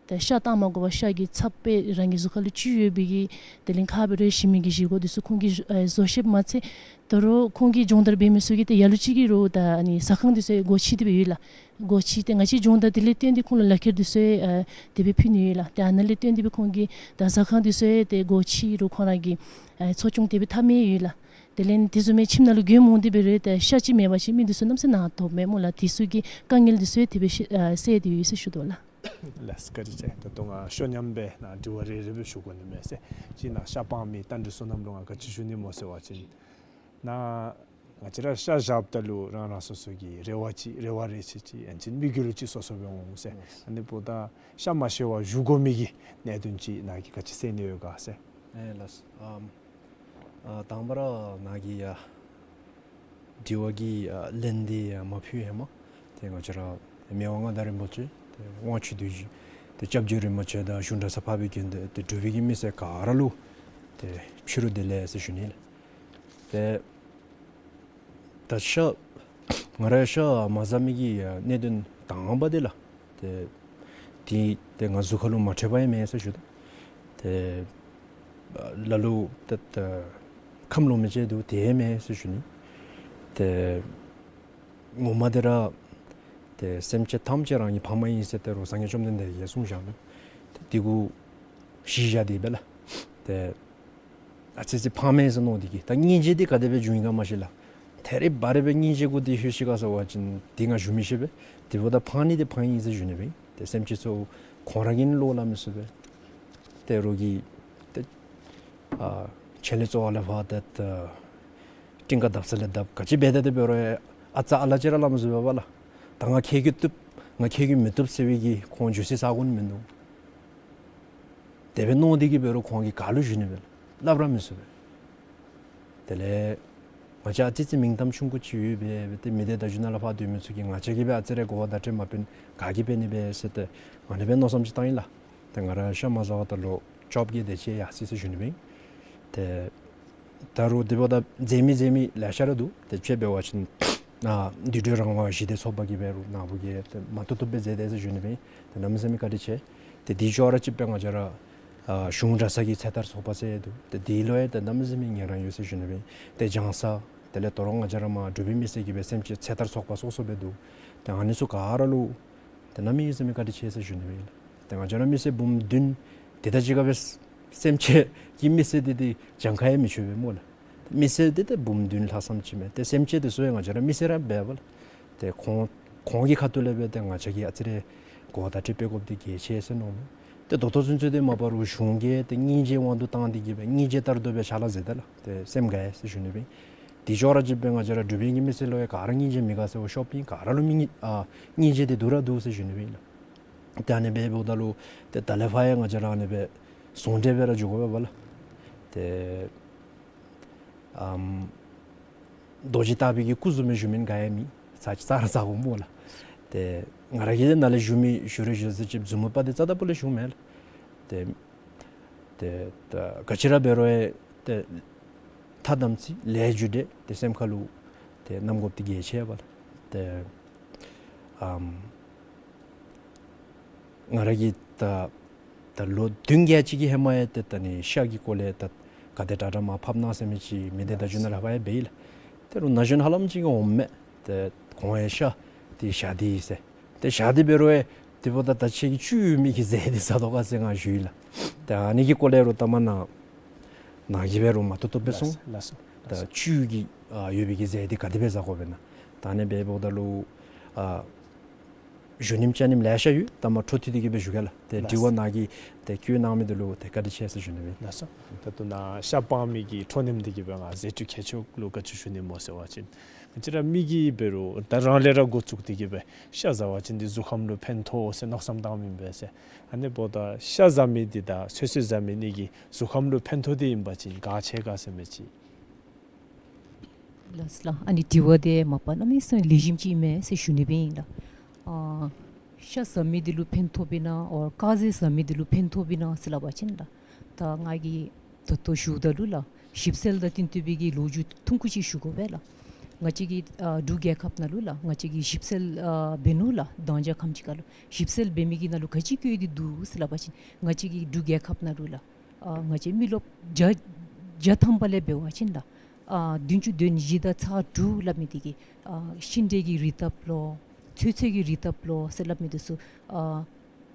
ད་ཤ་བཏང་མ་དགོ་པར་ཤ་གི་ཚབ་སྦེ་རང་གི་གཟུགས་ཁར་ལུ་བཅུད་ཡོད་པའི་གི་དེ་ལས་ཁ་འབད་རུང་ཞིམ་མི་གི་བཞེས་སྒོ་འདི་ཚུ་ཁོང་གིས་ཨ་བཟོ་ཤེསཔ་མ་ཚད་ད་རུང་ཁོང་གིས་སྦྱོང་བརྡར་འབད་མི་ཚུ་གིས་ཏེ་ལ་ལུ་ཅིག་གིས་ར་ད་ཨ་ནི་ཟ་ཁང་འདི་ཚུ་སྒོ་ཕྱེ་སྟེ་སྦེ་ཡོད་ལགས། སྒོ་ཕྱེ་སྟེ་ང་བཅས་སྦྱོང་བརྡར་དེ་ལས་བརྟེན་ཏེ་ཁོང་ལུ་ལག་ཁྱེར་འདི་ཚུ་ཨ་དེ་སྦེ་ཕུལ་ནི་ཡོད་ལགས། ཏེ་ཨ་ནཱ་ལས་བརྟེན་ཏེ་སྦེ་ཁོང་གིས་ད་ཟ་ཁང་འདི་ཚུ་ཏེ་སྒོ་ཕྱེ་རུང་ཁོང་ར་གིས་ཨ་འཚོ་སྐྱོང་དེ་སྦེ་འཐབ་མི་ཡོད་ལགས། དེ་ལས་དེ་བཟུམ་མའི་ཁྱིམ་ནང་ལུ་མགྱོནམ་འོང་སྟེ་འབད་རུང་ད་ཤ་ཅིག་མེད་པ་ཅིན་མི་འདི་ཚུ་གནམ་མེད་ས་མེད་ནང་དོག་མས་སྨོ་ལགས། དེ་ཚུ་གི་དཀའ་ངལ་འདི་ཚུ་ཡང་དེ་སྦེ་ཤེས་ཨ་སེལ་ཏེ་ཡོད་ཟེར་ཞུ་དོ་ལགས། ལགས་སོ་བཀའ་དྲིན་ཆེ། ད་ལྟོ་ང་ཤོ་ཉམས་སྦེ་ནཱ་དྲི་བ་རེ་རེ་སྦེ་ཞུ་དགོ་ནི་མས་ཟེར། ཅིག་ནཱ་ཤ་སྤང་མི་རྟ་མགྲིན་བསོད་ནམས་ལུ་ང་ག་ཅི་ཞུ་ནི་སྨོ་ཟེར་བ་ཅིན་ནཱ་ང་བཅས་ར་ཤ་བཞགཔ་ད་ལུ་རང་རང་སོ་སོ་གི་རེ་བ་ཅིག་རེ་བ་རེ་ཆེ་ཅིག་ཡང་ཅིན་དམིགས་ཡུལ་ཅིག་སོ་སོ་སྦེ་འོང་ཟེར། ཨ་ནི་འབདཝ་ད་ཤ་མ་བཞེས་པར་བཞུགས་དགོ་མི་གི་གནད་དོན་ཅིག་ནཱ་གིས་ག་ཅི་སེལ་ནི་ཡོད་ག་ཟེར། ཨེ་ལགས་སོ། ཨམ་ཨ་དང་པ་ར་ནཱ་གི་ཡ་དྲི་བ་གི་ཨ་ལན་འདི་ཡ་མ་ཕུལ་ཧེ་མ་ཏེ་ང་བཅས་ར་མི་དབང་མངའ་བདག་རིན་པོ་ཆེ་ཏེ་དབང་ཕྱུག་རྡོ་རྗེ་ཏེ་སྐྱབས་རྗེ་རིན་པོ་ཆེ་དང་གཞུང་གྲྭ་ཚང་འཕགས་པའི་དགེ་འདུན་ཏེ་འབྲུག་པའི་གི་མི་སེར་ག་ར་ལུ་ཏེ་ཕྱི་རུ་བདེ་ལེགས་ཟེར་ཞུ་ནི་ལགས། ཏེ་ད་ཤ་ང་ར་ཤ་མ་བཟའ་མི་གི་གནད་དོན་དང་པ་འདི་ལགས། ཏེ་འདི་ཏེ་ང་གཟུགས་ཁར་ལུ་མ་འཕྲོད་པ་ཡང་མེད་ཟེར་ཞུ་དོ། ཏེ་ལ་ལུ་ཏེ་ཏེ་ཁམས་ལོག་མི་ཅིག་འདུག། དེ་ཡང་མེད་ཟེར་ཞུ་ནི། ཏེ་ངོ་མ་འདི་ར་ཏེ་སེམས་ཅན་ཐམས་ཅད་རང་གི་ཕ་མ་ཨིན་ཟེར་ཏེ་རུང་སངས་རྒྱས་བཅོམ་ལྡན་འདས་ཀྱིས་གསུངས་བཞག་མས། ཏེ་འདི་གུ་གཞི་བཞག་སྟེ་སྦེ་ལགས། ཏེ་ཨ་ཙི་ཅིག་ཕངས་མས་ཟེར་མནོ་སྟེ་གི་ད་སྙིང་རྗེ་འདི་ག་དེ་སྦེ་འབྱུང་ཡི་ག་མ་ཤེས་ལགས། ཐད་རི་བ་རི་སྦེ་སྙིང་རྗེ་གུ་འདི་ལྷོད་ཅི་ག་ཟེར་བ་ཅིན་འདི་ང་ཞུ་མི་ཤེས་པས། དེ་འབདཝ་ད་ཕངས་ནི་འདི་ཕངས་ཡི་ཟེར་ཞུ་ནི་སྦེ། ཏེ་སེམས་ཅན་ཚུ་ཁོང་ར་གིས་བློ་སླབ་མི་ཚུགས་པས། ཏེ་རོགས་ཀྱིས་ཏེ་ཨ་ཆེ་ལས་གཙོ་བོ་ལས་ཕར་ཏེ་ཏེ་སྤྲིན་ཁ་བརྡབ་ས་ལས་བརྡབ་ག་ཅི་འབད་དེ་ཏེ་འབད་རུང་ཨ་ཙ་ཨ་ལ་ཅིག་ར་སླབ་མི་ཚུགས་པས་པ་ལགས། ད་ང་ཁྱེད་ཀྱིས་བཏུབ་ང་ཁྱེད་ཀྱིས་མི་བཏུབ་ཟེར་བའི་གི་ཁོང་འགྱོ་སའི་ས་གོ་ནི་མིན་འདུག། དེ་སྦེ་མནོ་སྟེ་གི་འབད་རུང་ཁོང་གིས་ག་ལུ་ཞུ་ནི་སྦེ་སླབ་ར་མི་ཚུགས་པས། དེ་ལས་ང་བཅས་ཨ་ཙི་ཅིག་མིང་གཏམ་ཆུང་ཀུ་ཅིག་ཡོད་པས། ཏེ་མི་སྡེ་བརྡ་བརྒྱུད་ནང་ལས་ཕར་སྡོད་མི་ཚུ་གིས་ང་བཅས་ཀྱིས་སྦེ་ཨ་ཙི་རེ་གོ་བ་བརྡ་སྤྲོད་མ་འབད་ན་ག་གིས་འབད་ནི་སྦེ་ཟེར་ཏེ་ཨ་ནི་སྦེ་མནོ་བསམ་ཅིག་བཏང་ཡི་ལགས། ཏེ་ང་ར་ཤ་མ་བཟའ་བར་ད་ལོ་བཅོ་བརྒྱད་དེ་ཅིག་ཡར་སོ་ཡི་ཟེར་ཞུ་ནི་སྦེ། ཏེ་ ད་རུང་དེ་འབདཝ་ད་མཛད་མི་མཛད་མི་ལེ་ཤ་ར་འདུག། ཏེ་དཔྱེ་འབད་བ་ཅིན་ཨ་དུད་འགྲོ་རང་དབང་ཞི་བདེ་ཚོགས་པ་གིས་འབད་རུང་ནཱ་བུ་གིས་ཏེ་མ་བཏུབ་བཏུབ་སྦེ་མཛད་དེ་ཟེར་ཞུ་ནི་སྦེ་ཨིན། ཏེ་གནམ་མེད་ས་མེད་བཀའ་དྲིན་ཆེ། ཏེ་དེ་ཅོག་ར་གཅིག་སྦེ་ང་བཅས་ར་ཨ་གཞུང་གྲྭ་ཚང་གི་ཚེ་ཐར་ཚོགས་པ་ཟེར་འདུག། ཏེ་དེ་ལུ་ཡང་ཏེ་གནམ་མེད་ས་མེད་ངལ་རངས་ཡོད་ཟེར་ཞུ་ནི་སྦེ་ཨིན། ཏེ་སྦྱང་ས་དེ་ལས་ད་རུང་ང་བཅས་ར་མར་འབྲུག་པའི་མི་སེར་གྱི་སྦེ་སེམས་ཅན་ཚེ་ཐར་ཚོགས་པ་སོ་སོ་སྦེ་འདུག། ཏེ་ཨ་ནི་ཚུ་ག་ར་ལུ་ཏེ་གནམ་མེད་ས་མེད་བཀའ་དྲིན་ཆེ་ཟེར་ཞུ་ནི་སྦེ་ཨིན། ཏེ་ང་བཅས་ར་མི་སེར་འབུམ་བདུན་དེ་དང་གཅིག་ཁར་སྦེ་སེམས་ཅན་གྱི་མི་སེར་འདི་ཏེ་གྱངས་ཁ་ཡང་མི་ཆོད་པས་སྨོ་ལགས། མི་སེར་འདི་ཏེ་འབུམ་བདུན་ལྷག་ཙམ་ཅིག་མས། ཏེ་སེམས་ཅན་འདི་ཚུ་ཡང་ང་བཅས་ར་མི་སེར་ར་འབདཝ་ལས་ཏེ་ཁོང་ཁོང་གི་ཁ་ཐུག་ལས་སྦེ་ཏེ་ང་བཅས་ཀྱིས་ཨ་ཙི་རེ་གོ་བརྡ་ཅིག་སྤེལ་དགོཔ་འདི་གལ་ཆེ་ཟེར་མནོཝ་མས། ཏེ་ད་ལྟོ་ཚུན་ཚོད་འདི་མ་པ་རུང་གཞུང་གིས་ཏེ་སྙིང་རྗེ་དབང་དུ་བཏང་སྟེ་གི་སྦེ་སྙིང་རྗེ་ལྟར་དུ་སྦེ་ཕྱག་ལཱ་མཛད་དེ་ལགས། ཏེ་སེམས་དགའ་ཡི་ཟེར་ཞུ་ནི་སྦེ་ཨིན། དེ་ཅོག་ར་གཅིག་སྦེ་ང་བཅས་ར་འབྲུག་པའི་གི་མི་སེར་ལུ་ཡང་ག་ར་སྙིང་རྗེ་མི་དགའ་ཟེར་བ་ཤོར་བ་ཨིན། ག་ར་ལུ་མི་སྙིང་ཨ་སྙིང་རྗེ་འདི་འདུག་ར་འདུག་ཟེར་ཞུ་ནི་སྦེ་ཨིན་ལགས། ཏེ་ཨ་ནི་སྦེ་འབདཝ་ད་ལུ་ཏེ་ད་ལས་ཕར་ཡང་ང་བཅས་ར་ཨ་ནི་སྦེ་ཟུང་འབྲེལ་སྦེ་ར་འགྱོ་དགོ་པས་ལགས། ཏེ་ཨམ་རྡོ་རྗེ་ལྟ་བུའི་གི་སྐུ་བཟུམ་སྦེ་བཞུགས་མི་ག་ཡང་མེད། ཚར་ཚར་ཚརཝ་སྨོ་ལགས། ཏེ་ང་ར་གིས་ནཱ་ལས་བཞུགས་མི་བཞུགས་རུང་བཞུགས་ཟེར་ཅིག་བཟུམ་མ་པ་འདི་རྩ་དང་པོ་ལས་བཞུགས་མེད་ལགས། ཏེ་ཏེ་ད་ག་ཅི་ར་འབད་རུང་ཡང་ཏེ་ཐ་དམ་ཚིག་ལས་རྒྱུ་འབྲས་ཏེ་སེམས་ཁ་ལུ་ཏེ་བསྣམ་དགོཔ་འདི་གལ་ཆེ་བས་ལགས། ཏེ་ཨམ་ང་ར་གིས་ད་ད་ལོ་བདུན་བརྒྱད་ཅིག་གི་ཧེ་མ་ཡང་ཏེ་ད་ནི་ཤ་གི་སྐོར་ལས་ད་ག་དེ་དྲག་དྲག་མར་ཕབ་གནང་ཟེར་མི་ཅིག་མི་སྡེ་བརྡ་བརྒྱུད་ནང་ལས་ཕར་ཡང་འབད་ཡི་ལགས། ཏེ་རུང་ན་གཞོན་ཧ་ལམ་ཅིག་གིས་འོང་མས། ཏེ་ཁོང་ཡང་ཤ་འདི་བཞག་སྟེ་ཡི་ཟེར། ཏེ་བཞག་སྟེ་འབད་རུང་ཡང་དེ་འབདཝ་ད་ད་ཁྱེད་ཀྱིས་བཅུད་ཡོད་མི་གི་རྫས་འདི་ཟ་དོ་ག་ཟེར་ང་ཞུ་ཡི་ལགས། ཏེ་ཨ་ནི་གི་སྐོར་ལས་རུང་ལྟ་མ་ནཱ་ནཱ་གིས་འབད་རུང་མ་བཏུབ་བཏུབ་སྦེ་གསུང་། ལགས་སོ། ད་བཅུད་ཀྱི་ཨ་ཡོད་པའི་གི་རྫས་འདི་ག་དེ་སྦེ་ཟ་དགོ་པས་ན། ད་ཨ་ནི་སྦེ་འབདཝ་ད་ལུ་ཨ་ཞུ་ནིམ་བཅའ་ནིམ་ལེ་ཤ་ཡོད། ད་མར་འཕྲོ་མཐུད་དེ་གི་སྦེ་ཞུ་གེ་ལགས། ཏེ་ལགས། དྲི་བ་ནཱ་གིས་ཏེ་བཀོད་གནང་མི་འདི་ལུ་ཏེ་བཀའ་དྲིན་ཆེ་ཟེར་ཞུ་ནི་སྦེ། ལགས་སོ། ད་ལྟོ་ནཱ་ཤ་སྤང་མི་གི་འཕྲོ་མཐུད་དེ་གི་སྦེ་ང་ཟས་བཅུད་ཁྱད་ཆོས་ལུ་ག་ཅི་ཞུ་ནི་སྨོ་ཟེར་བ་ཅིན་ང་བཅས་ར་མི་གིས་འབད་རུང་ད་རང་ལས་ར་འགོ་བཙུགས་ཏེ་གི་སྦེ་ཤ་ཟ་བ་ཅིན་འདི་གཟུགས་ཁམས་ལུ་ཕན་ཐོགས་ཟེར་མནོ་བསམ་བཏང་མི་ཨིན་པས་ཟེར། ཨ་ནི་འབདཝ་ད་ཤ་ཟ་མི་འདི་དང་ཚོད་ཚོད་ཟ་མི་གཉིས་ཀྱི་གཟུགས་ཁམས་ལུ་ཕན་ཐོགས་འདི་ཨིན་པ་ཅིན་ག་ཆེ་ག་ཟེར་མི་ཅིག། ལགས་ལགས། ཨ་ནི་དྲི་བ་འདི་མ་པ་གནམ་མེད་ས་མེད་ལེགས་ཤོམ་ཅིག་ཨིན་མས་ཟེར་ཞུ་ནི་སྦེ་ཨིན་ལགས། ཨ་ཤ་ཟ་མི་འདི་ལུ་ཕན་ཐོགསཔ་ཨིན་ན་ཨོ་དཀར་ཟས་ཟ་མི་འདི་ལུ་ཕན་ཐོགསཔ་ཨིན་ན་ཟེར་སླབ་པ་ཅིན་ལགས། ད་ང་གིས་ད་ལྟོ་ཞུཝ་ད་ལུ་ལགས་ཞིབ་འཚོལ་དང་བསྟུན་ཏེ་སྦེ་གི་ལོ་རྒྱུས་ཐུང་ཀུ་ཅིག་ཞུ་དགོ་པས་ལགས། ང་བཅས་ཀྱི་ཨ་འབྲུག་རྒྱལ་ཁབ་ནང་ལུ་ལགས་ང་བཅས་ཀྱིས་ཞིབ་འཚོལ་ཨ་འབད་ནུག་ལགས། གདངས་འཇགས་ཁམས་ཅིག་ཁར་ལུ་ཞིབ་འཚོལ་འབད་མི་གི་ནང་ལུ་ག་ཅི་བཀོད་དེ་འདུག་ཟེར་སླབ་པ་ཅིན་ང་བཅས་ཀྱི་འབྲུག་རྒྱལ་ཁབ་ནང་ལུ་ལགས། ཨ་ང་བཅས་མི་རློབས་བརྒྱ་བརྒྱ་ཐམ་པ་ལས་འབད་བ་ཅིན་ལགས། ཨ་བདུན་ཅུ་དོན་བཞི་དང་ཚག་དྲུག་སླབ་མི་འདི་གིས་ཨ་ཤིང་འབྲས་ཀྱི་རིགས་ཐབས་ལོ་ཚོད་ཚོད་ཀྱི་རིགས་ཐབས་ལོ་ཟེར་སླབ་མི་འདི་ཚུ་ཨ་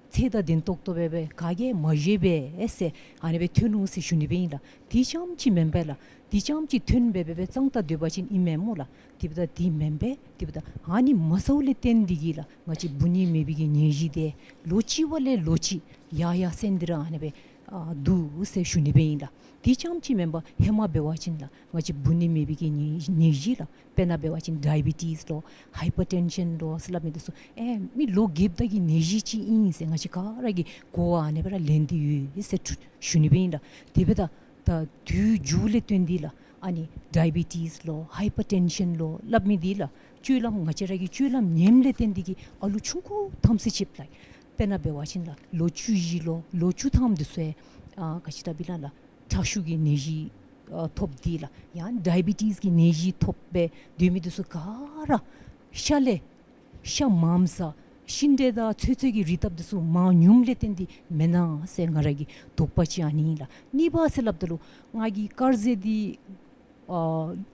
ཚད་དང་ལྡན་ཏོག་ཏོ་སྦེ་སྦེ་ག་གིས་མ་བཞེས་པས་ཟེར་ཨ་ནི་སྦེ་ཐོན་ནུག་ཟེར་ཞུ་ནི་སྦེ་ཨིན་ལགས། དེ་རྐྱངམ་ཅིག་མེན་པས་ལགས། དེ་རྐྱངམ་ཅིག་ཐོན་སྦེ་སྦེ་སྦེ་གཙང་ཏ་སྡོད་པ་ཅིན་ཨིན་མས་སྨོ་ལགས། དེ་འབདཝ་ད་དེ་མེན་པས། དེ་འབདཝ་ད་ཨ་ནི་མ་ཟཝ་ལས་བརྟེན་ཏེ་གི་ལགས་ང་བཅས་འབུ་ནད་མེད་པའི་གི་ནད་གཞི་འདི་ལོ་གཅིག་པ་ལས་ལོ་གཅིག་ཡར་ཡར་སེང་སྟེ་ར་ཨ་ནི་སྦེ་ཨ་འདུག་ཟེར་ཞུ་ནི་སྦེ་ཨིན་ལགས། དེ་རྐྱངམ་ཅིག་མེན་པར་ཧེ་མ་འབད་བ་ཅིན་ལགས་ང་བཅས་འབུ་ནད་མེད་པའི་གི་ནད་ནད་གཞི་ལགས་དཔེར་ན་འབད་བ་ཅིན་ཌའི་བི་ཊིས་ལོ་ཧའི་པར་ཊེན་ཤཱན་ལོ་ཟེར་སླབ་མི་འདི་ཚུ་ཨེ་མི་ལོ་རྒསཔ་ད་གི་ནད་གཞི་ཅིག་ཨིན་ཟེར་ང་བཅས་ག་ར་གིས་གོ་བ་ཨ་ནི་སྦེ་ར་ལེན་ཏེ་ཡོད་ཟེར་ཞུ་ནི་སྦེ་ཨིན་ལགས། དེ་འབདཝ་ད་ད་དུས་འགྱུར་ལས་བརྟེན་ཏེ་ལགས་ཨ་ནི་ཌའི་བི་ཊིས་ལོ་ཧའི་པར་ཊེན་ཤཱན་ལོ་སླབ་མི་འདི་ལགས་སྤྱོད་ལམ་ང་བཅས་ར་གི་སྤྱོད་ལམ་ཉམས་ལས་བརྟེན་ཏེ་གི་ཨ་ལུ་ཆུང་ཀུ་ཐམས་ཅད་ཅིག་ལགས་དཔེར་ན་འབད་བ་ཅིན་ལགས་ལོ་བཅུ་བཞི་ལོ་ལོ་བཅུ་ཐམ་འདི་ཚུ་ཡང་ཨ་ག་ཅི་ལྟ་བུ་ལགས་ལགས་ཁྲག་ཤུགས་ཀྱི་ནད་གཞི་ཨ་ཐོབ་སྟེ་ལགས་ཡང་ཌའི་བི་ཊིས་ཀྱི་ནད་གཞི་ཐོབ་སྦེ་སྡོད་མི་འདི་ཚུ་ག་ར་ཤ་ལས་ཤ་མངམ་ཟ་ཤིང་འབྲས་དང་ཚོད་ཚོད་ཀྱི་རིགས་ཐབས་འདི་ཚུ་མངམ་ཉུངམ་ལས་བརྟེན་ཏེ་མེན་ན་ཟེར་ང་ར་གི་དོགས་པ་ཅིག་ཨ་ནི་ཨིན་ལགས། གཉིས་པ་ཟེར་སླབ་ད་ལུ་ང་གིས་དཀར་ཟས་འདི་ཨ་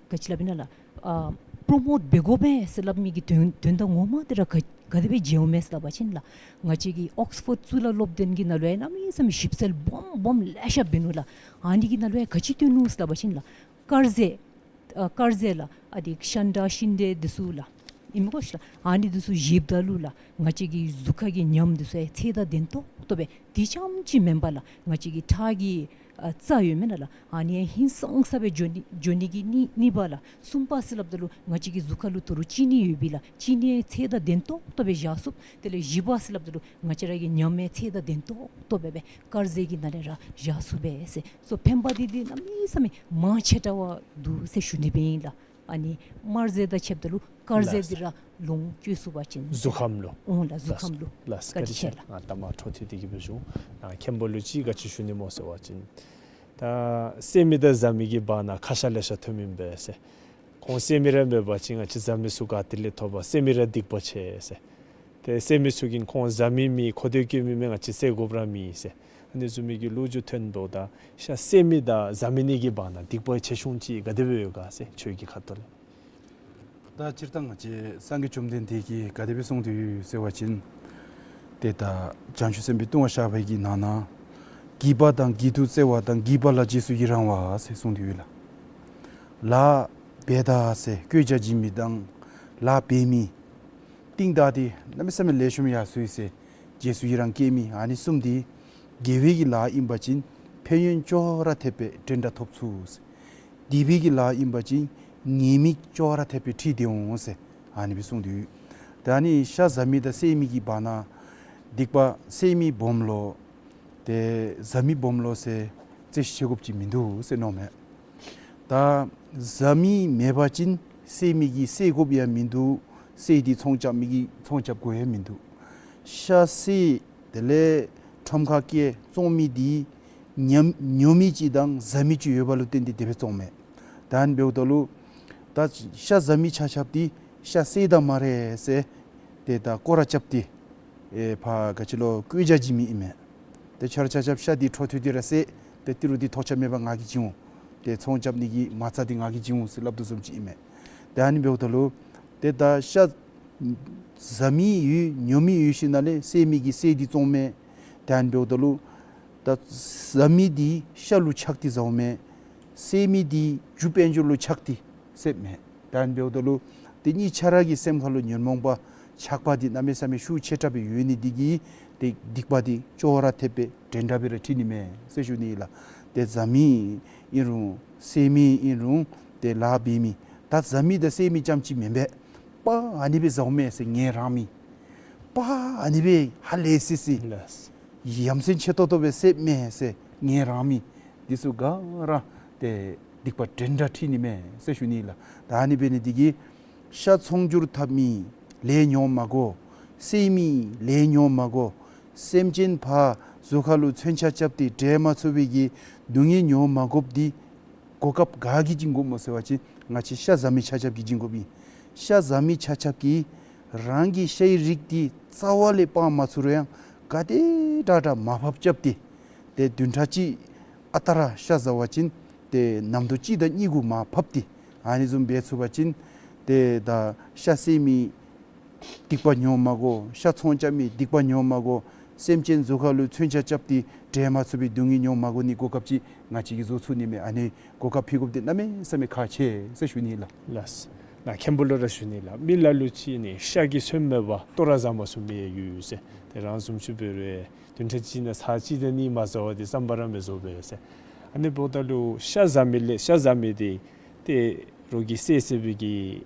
ག་ཅི་སླབ་ཨིན་ན་ལགས་ཨ་པྲོ་མོཊ་འབད་དགོ་པས་ཟེར་སླབ་མི་གི་དོན་དོན་དག་ངོ་མ་འདི་ར་ག་ག་དེ་སྦེ་མཇལཝ་མས་ཟེར་སླབ་པ་ཅིན་ལགས་ང་བཅས་ཀྱི་ཨོགསི་ཕོཌ་གཙུག་ལག་སློབ་སྡེ་གི་ནང་ལུ་ཡང་གནམ་མེད་ས་མེད་ཞིབ་འཚོལ་སྦོམ་སྦོམ་ལེ་ཤ་འབད་ནུག་ལགས། ཨ་ནི་གི་ནང་ལུ་ཡང་ག་ཅི་སྟོན་ནུག་ཟེར་སླབ་པ་ཅིན་ལགས་དཀར་ཟས་ཨ་དཀར་ཟས་ལགས་ཨ་འདི་ཤ་འདྲ་ཤིང་འབྲས་འདི་ཚུ་ལགས་ཨིན་མས་གོ་ཤིག་ལགས། ཨ་ནི་འདི་ཚུ་བཞེསཔ་ད་ལུ་ལགས་ང་བཅས་ཀྱི་གཟུགས་ཁ་གི་ཉམས་འདི་ཚུ་ཡང་ཚད་དང་ལྡན་ཏོག་ཏོ་སྦེ་དེ་རྐྱངམ་ཅིག་མེན་པར་ལགས་ང་བཅས་ཀྱི་ཁྲག་གི་ཨ་རྩ་ཡོད་མེན་ན་ལགས་ཨ་ནི་ཡང་ཧིང་སངས་ས་སྦེ་འགྱོ་ནི་འགྱོ་ནི་གི་གཉིས་གཉིས་པ་ལགས། གསུམ་པ་ཟེར་སླབ་ད་ལུ་ང་བཅས་ཀྱི་གཟུགས་ཁ་ལུ་ད་རུང་གཅིན་སྙི་ཡོད་པས་ལགས་གཅིན་སྙི་ཚད་དང་ལྡན་ཏོག་ཏོ་སྦེ་བཞག་ཚུགས། དེ་ལས་བཞི་པ་ཟེར་སླབ་ད་ལུ་ང་བཅས་ར་གི་ཉམས་ཡང་ཚད་དང་ལྡན་ཏོག་ཏོ་སྦེ་སྦེ་དཀར་ཟས་ཀྱི་ནང་ལས་ར་བཞག་ཚུགས་པས་ཟེར། སོ་ཕན་པ་འདི་འདི་གནམ་མེད་ས་མེད་མང་ཆེ་དྲགས་འདུག་ཟེར་ཞུ་ནི་སྦེ་ཨིན་ལགས། ཨ་ནི་དམར་ཟས་དང་ཕྱདཔ་ད་ལུ་དཀར་ཟས་འདི་ར་ལོངས་སྤྱོད་ཚུགས་པ་ཅིན་གཟུགས་ཁམས་ལུ་འོང་ལགས་གཟུགས་ཁམས་ལུ། ལགས་བཀའ་དྲིན་ཆེ་ལགས། ཨ་ལྟ་མ་འཕྲོ་མཐུད་དེ་གི་སྦེ་ཞུ། ཨ་མཁན་པོ་ལུ་ཅིག་ག་ཅི་ཞུ་ནི་སྨོ་ཟེར་བ་ཅིན་ ད་བསད་མི་དང་བཟའ་མི་གི་བར་ན་ཁ་ཤ་ལེ་ཤ་ཐོནམ་ཨིན་པས་ཟེར། ཁོང་བསད་མི་ར་མེད་པ་ཅིན་ང་བཅས་བཟའ་མི་ཚུ་ག་ཏེ་ལས་ཐོབ་པ། བསད་མི་ར་སྡིག་པ་ཆེ་ཟེར། ཏེ་བསད་མི་ཚུ་གིས་ཁོང་བཟའ་མི་མེན་ཁོ་ཐོབ་བཀོད་མི་མེན་ང་བཅས་བསད་དགོཔ་ར་མེད་ཟེར། ཨ་ནི་བཟུམ་མའི་གི་ལོ་རྒྱུས་ཐོན་འབདཝ་ད་ཤ་བསད་མི་དང་བཟའ་མི་གཉིས་ཀྱི་བར་ན་སྡིག་པ་ཆེ་ཆུང་ཅིག་ག་དེ་སྦེ་ཡོད་ག་ཟེར་ཆོས་ཀྱི་ཁ་ཐུག་ལས། ད་སྤྱིར་བཏང་ང་བཅས་སངས་རྒྱས་བཅོམ་ལྡན་འདས་ཀྱིས་ག་དེ་སྦེ་གསུངས་ཏེ་ཡོད་ཟེར་བ་ཅིན། ཏེ་ད་བྱང་ཆུབ་སེམས་དཔའི་ལྟུང་བ་བཤགས་པའི་གི་ནང་ན། བགྱིས་པ་དང་བགྱིད་དུ་སྩལ་བ་དང་བགྱིས་པ་ལ་རྗེས་སུ་ཡི་རང་བ་ཟེར་གསུངས་ཏེ་ཡོད་ལགས། ལཱ་འབད་ད་ཟེར་བཀོད་རྒྱ་བྱིན་མི་དང་ལཱ་འབད་མི། རྟིང་བདའ་སྟེ་གནམ་མེད་ས་མེད་ལེགས་ཤོམ་ཡར་སོང་ཡི་ཟེར་རྗེས་སུ་ཡི་རང་བསྐྱེད་མི་ཨ་ནི་གསུམ་འདི་དགེ་བའི་གི་ལཱ་ཨིན་པ་ཅིན་ཕན་ཡོན་ཅོག་ར་འཐདཔ་སྦེ་འགྲན་ཟླ་ཐོབ་ཚུགས་ཟེར། སྡིག་པའི་གི་ལཱ་ཨིན་པ་ཅིན་ཉེས་དམིགས་ཅོག་ར་འཐདཔ་སྦེ་འཁྲིལ་ཏེ་འོང་ཟེར་ཨ་ནི་སྦེ་གསུངས་ཏེ་ཡོད། ད་ཨ་ནི་ཤ་བཟའ་མི་དང་བསད་མི་གི་བར་ན་སྡིག་པ་བསད་མི་སྦོམ་ལོ། ཏེ་བཟའ་མི་སྦོམ་ལོ་ཟེར་རྩོད་གཞི་བྱེད་དགོཔ་ཅིག་མིན་འདུག་ཟེར་མནོཝ་མས། ད་བཟའ་མི་མེད་པ་ཅིན་བསད་མི་གིས་བསད་དགོཔ་ཡང་མིན་འདུག། བསད་དེ་ཚོང་རྐྱབ་མི་གིས་ཚོང་རྐྱབ་དགོཔ་ཡང་མིན་འདུག། ཤ་བསད་དེ་ལས་ཁྲོམ་ཁར་བསྐྱལ་བཙོང་མི་འདི་ཉམ་ཉོ་མི་ཅིག་དང་བཟའ་མི་ཅིག་ཡོད་པ་ལུ་བརྟེན་ཏེ་དེ་སྦེ་བཙོངམ་མས། ད་ཨ་ནི་འབདཝ་ད་ལུ་ད་ཤ་བཟའ་མི་ཆ་ཁྱབ་འདི་ཤ་བསད་ད་སྨ་རེ་ཟེར་ཏེ་ད་སྐོར་ར་རྐྱབ་སྟེ་ཨེ་ཕར་ག་ཅི་ལོ་བཀོད་རྒྱ་བྱིན་མི་ཨིན་མས། ཏེ་ཁྱོད་ར་ཆ་ཁྱབ་ཤ་འདི་འཕྲོ་མཐུད་དེ་ར་བསད། ཏེ་ཏི་རུ་འདི་ཐོགས་ཆགས་མེད་པར་ང་གིས་བྱིན་འོང་། ཏེ་ཚོང་རྐྱབ་ནི་གི་མ་རྩ་འདི་ང་གིས་བྱིན་འོང་ཟེར་སླབ་དོ་བཟུམ་ཅིག་ཨིན་མས། ཏེ་ཨ་ནི་འབདཝ་ད་ལུ་ཏེ་ད་ཤ་བཟའ་མི་ཡོད་ཉོ་མི་ཡོད་ཞིནམ་ལས་བསད་མི་གིས་བསད་དེ་བཙོངམ་མས། ཏེ་ཨ་ནི་འབདཝ་ད་ལུ་ད་བཟའ་མི་འདི་ཤ་ལུ་ཆགས་ཏེ་བཟའཝ་མས། བསད་མི་འདི་རྒྱུ་དཔལ་འབྱོར་ལུ་ཆགས་ཏེ་བསདཔ་མས། ད་ཨ་ནི་འབདཝ་ད་ལུ་ཏེ་གཉིས་ཆ་ར་གི་སེམས་ཁ་ལུ་ཉོན་མོངས་པ་ཆགས་པ་འདི་གནམ་མེད་ས་མེད་ཤུགས་ཆེ་དྲགས་སྦེ་ཡོད་ནི་འདི་གིས་ཏེ་སྡིག་པ་འདི་ཅོག་ར་འཐདཔ་སྦེ་འགྲན་ཟླ་སྦེ་ར་འཁྲིལ་ནི་མས་ཟེར་ཞུ་ནི་ལགས། ཏེ་བཟའ་མི་ཨིན་རུང་བསད་མི་ཨིན་རུང་ཏེ་ལཱ་འབད་མི་ད་བཟའ་མི་དང་བསད་མི་རྐྱངམ་ཅིག་མེན་པས། པ་ཨ་ནི་སྦེ་བཟའཝ་མས་ཟེར་ངལ་རངས་མི། པ་ཨ་ནི་སྦེ་ཧ་ལས་སི་སི་ལགས། ཡ་མཚན་ཆེ་ཏོག་ཏོ་སྦེ་བསདཔ་མས་ཟེར་ངལ་རངས་མི། འདི་ཚུ་ག་ར་ཏེ་སྡིག་པ་འགྲན་ཟླ་འཁྲིལ་ནི་མས་ཟེར་ཞུ་ནི་ལགས། ད་ཨ་ནི་འབད་ནི་འདི་གིས་ཤ་ཚོང་སྒྱུར་འཐབ་མི་ལས་ཉོ་མ་དགོ། བསད་མི་ལས་ཉོ་མ་དགོ། སེམས་ཅན་ཕར་གཟུགས་ཁ་ལུ་མཚོན་ཆ་རྐྱབ་སྟེ་འདྲེག་མ་ཚུགས་པའི་གི་སྡུག་བསྔལ་ཉོ་མ་དགོཔ་འདི་གོ་སྐབས་ག་གིས་བྱིན་དགོཔ་སྨོ་ཟེར་བ་ཅིན་ང་བཅས་ཤ་བཟའ་མི་ཆ་ཁྱབ་ཀྱིས་བྱིན་དགོཔ་ཨིན། ཤ་བཟའ་མི་ཆ་ཁྱབ་ཀྱིས་རང་གི་ཤའི་རིགས་འདི་རྩ་བ་ལས་སྤང་མ་ཚུགས་རུང་ཡང་ག་དེ་དྲག་དྲག་མར་ཕབ་རྐྱབ་སྟེ་ཏེ་བདུན་ཕྲག་གཅིག་ཨ་རྟག་ར་ཤ་བཟའ་བ་ཅིན་ཏེ་ནམ་དུས་གཅིག་དང་གཉིས་གུ་མར་ཕབ་སྟེ་ཨ་ནི་བཟུམ་འབད་ཚུགས་པ་ཅིན་ཏེ་ད་ཤ་བསད་མི་སྡིག་པ་ཉོ་མ་དགོ། ཤ་ཚོང་རྐྱབ་མི་སྡིག་པ་ཉོ་མ་དགོ། སེམས་ཅན་གཟུགས་ཁ་ལུ་མཚོན་ཆ་རྐྱབ་སྟེ་འདྲེག་མ་ཚུགས་པའི་སྡུག་བསྔལ་ཉོ་མ་དགོ་ནི་གོ་སྐབས་ཅིག་ང་བཅས་ཀྱིས་བཟོ་ཚུགས་ནི་མས། ཨ་ནི་གོ་སྐབས་ཕུལ་དགོཔ་འདི་གནམ་མེད་ས་མེད་ཁག་ཆེ་ཟེར་ཞུ་ནི་ལགས། ལགས། ང་མཁན་པོ་ལུ་ར་ཞུ་ནི་ལགས། མི་ལ་ལུ་ཅིག་ནི་ཤ་གི་ཚོད་མེད་པར་ལྟོ་ར་བཟའ་མ་ཚུགས་མི་ཡོད་ཟེར། ཏེ་རང་བཟུམ་ཅིག་འབད་རུང་བདུན་ཕྲག་གཅིག་ནང་ཚར་གཅིག་དང་གཉིས་མ་བཟའ་བ་འདི་བསམ་པ་ར་མི་བཟོ་བས་ཟེར། ཨ་ནི་འབདཝ་ད་ལུ་ཤ་བཟའ་མི་ལས་ཤ་བཟའ་མི་འདི་ཏེ་རོགས་ཀྱིས་བསད་བསད་པའི་གི་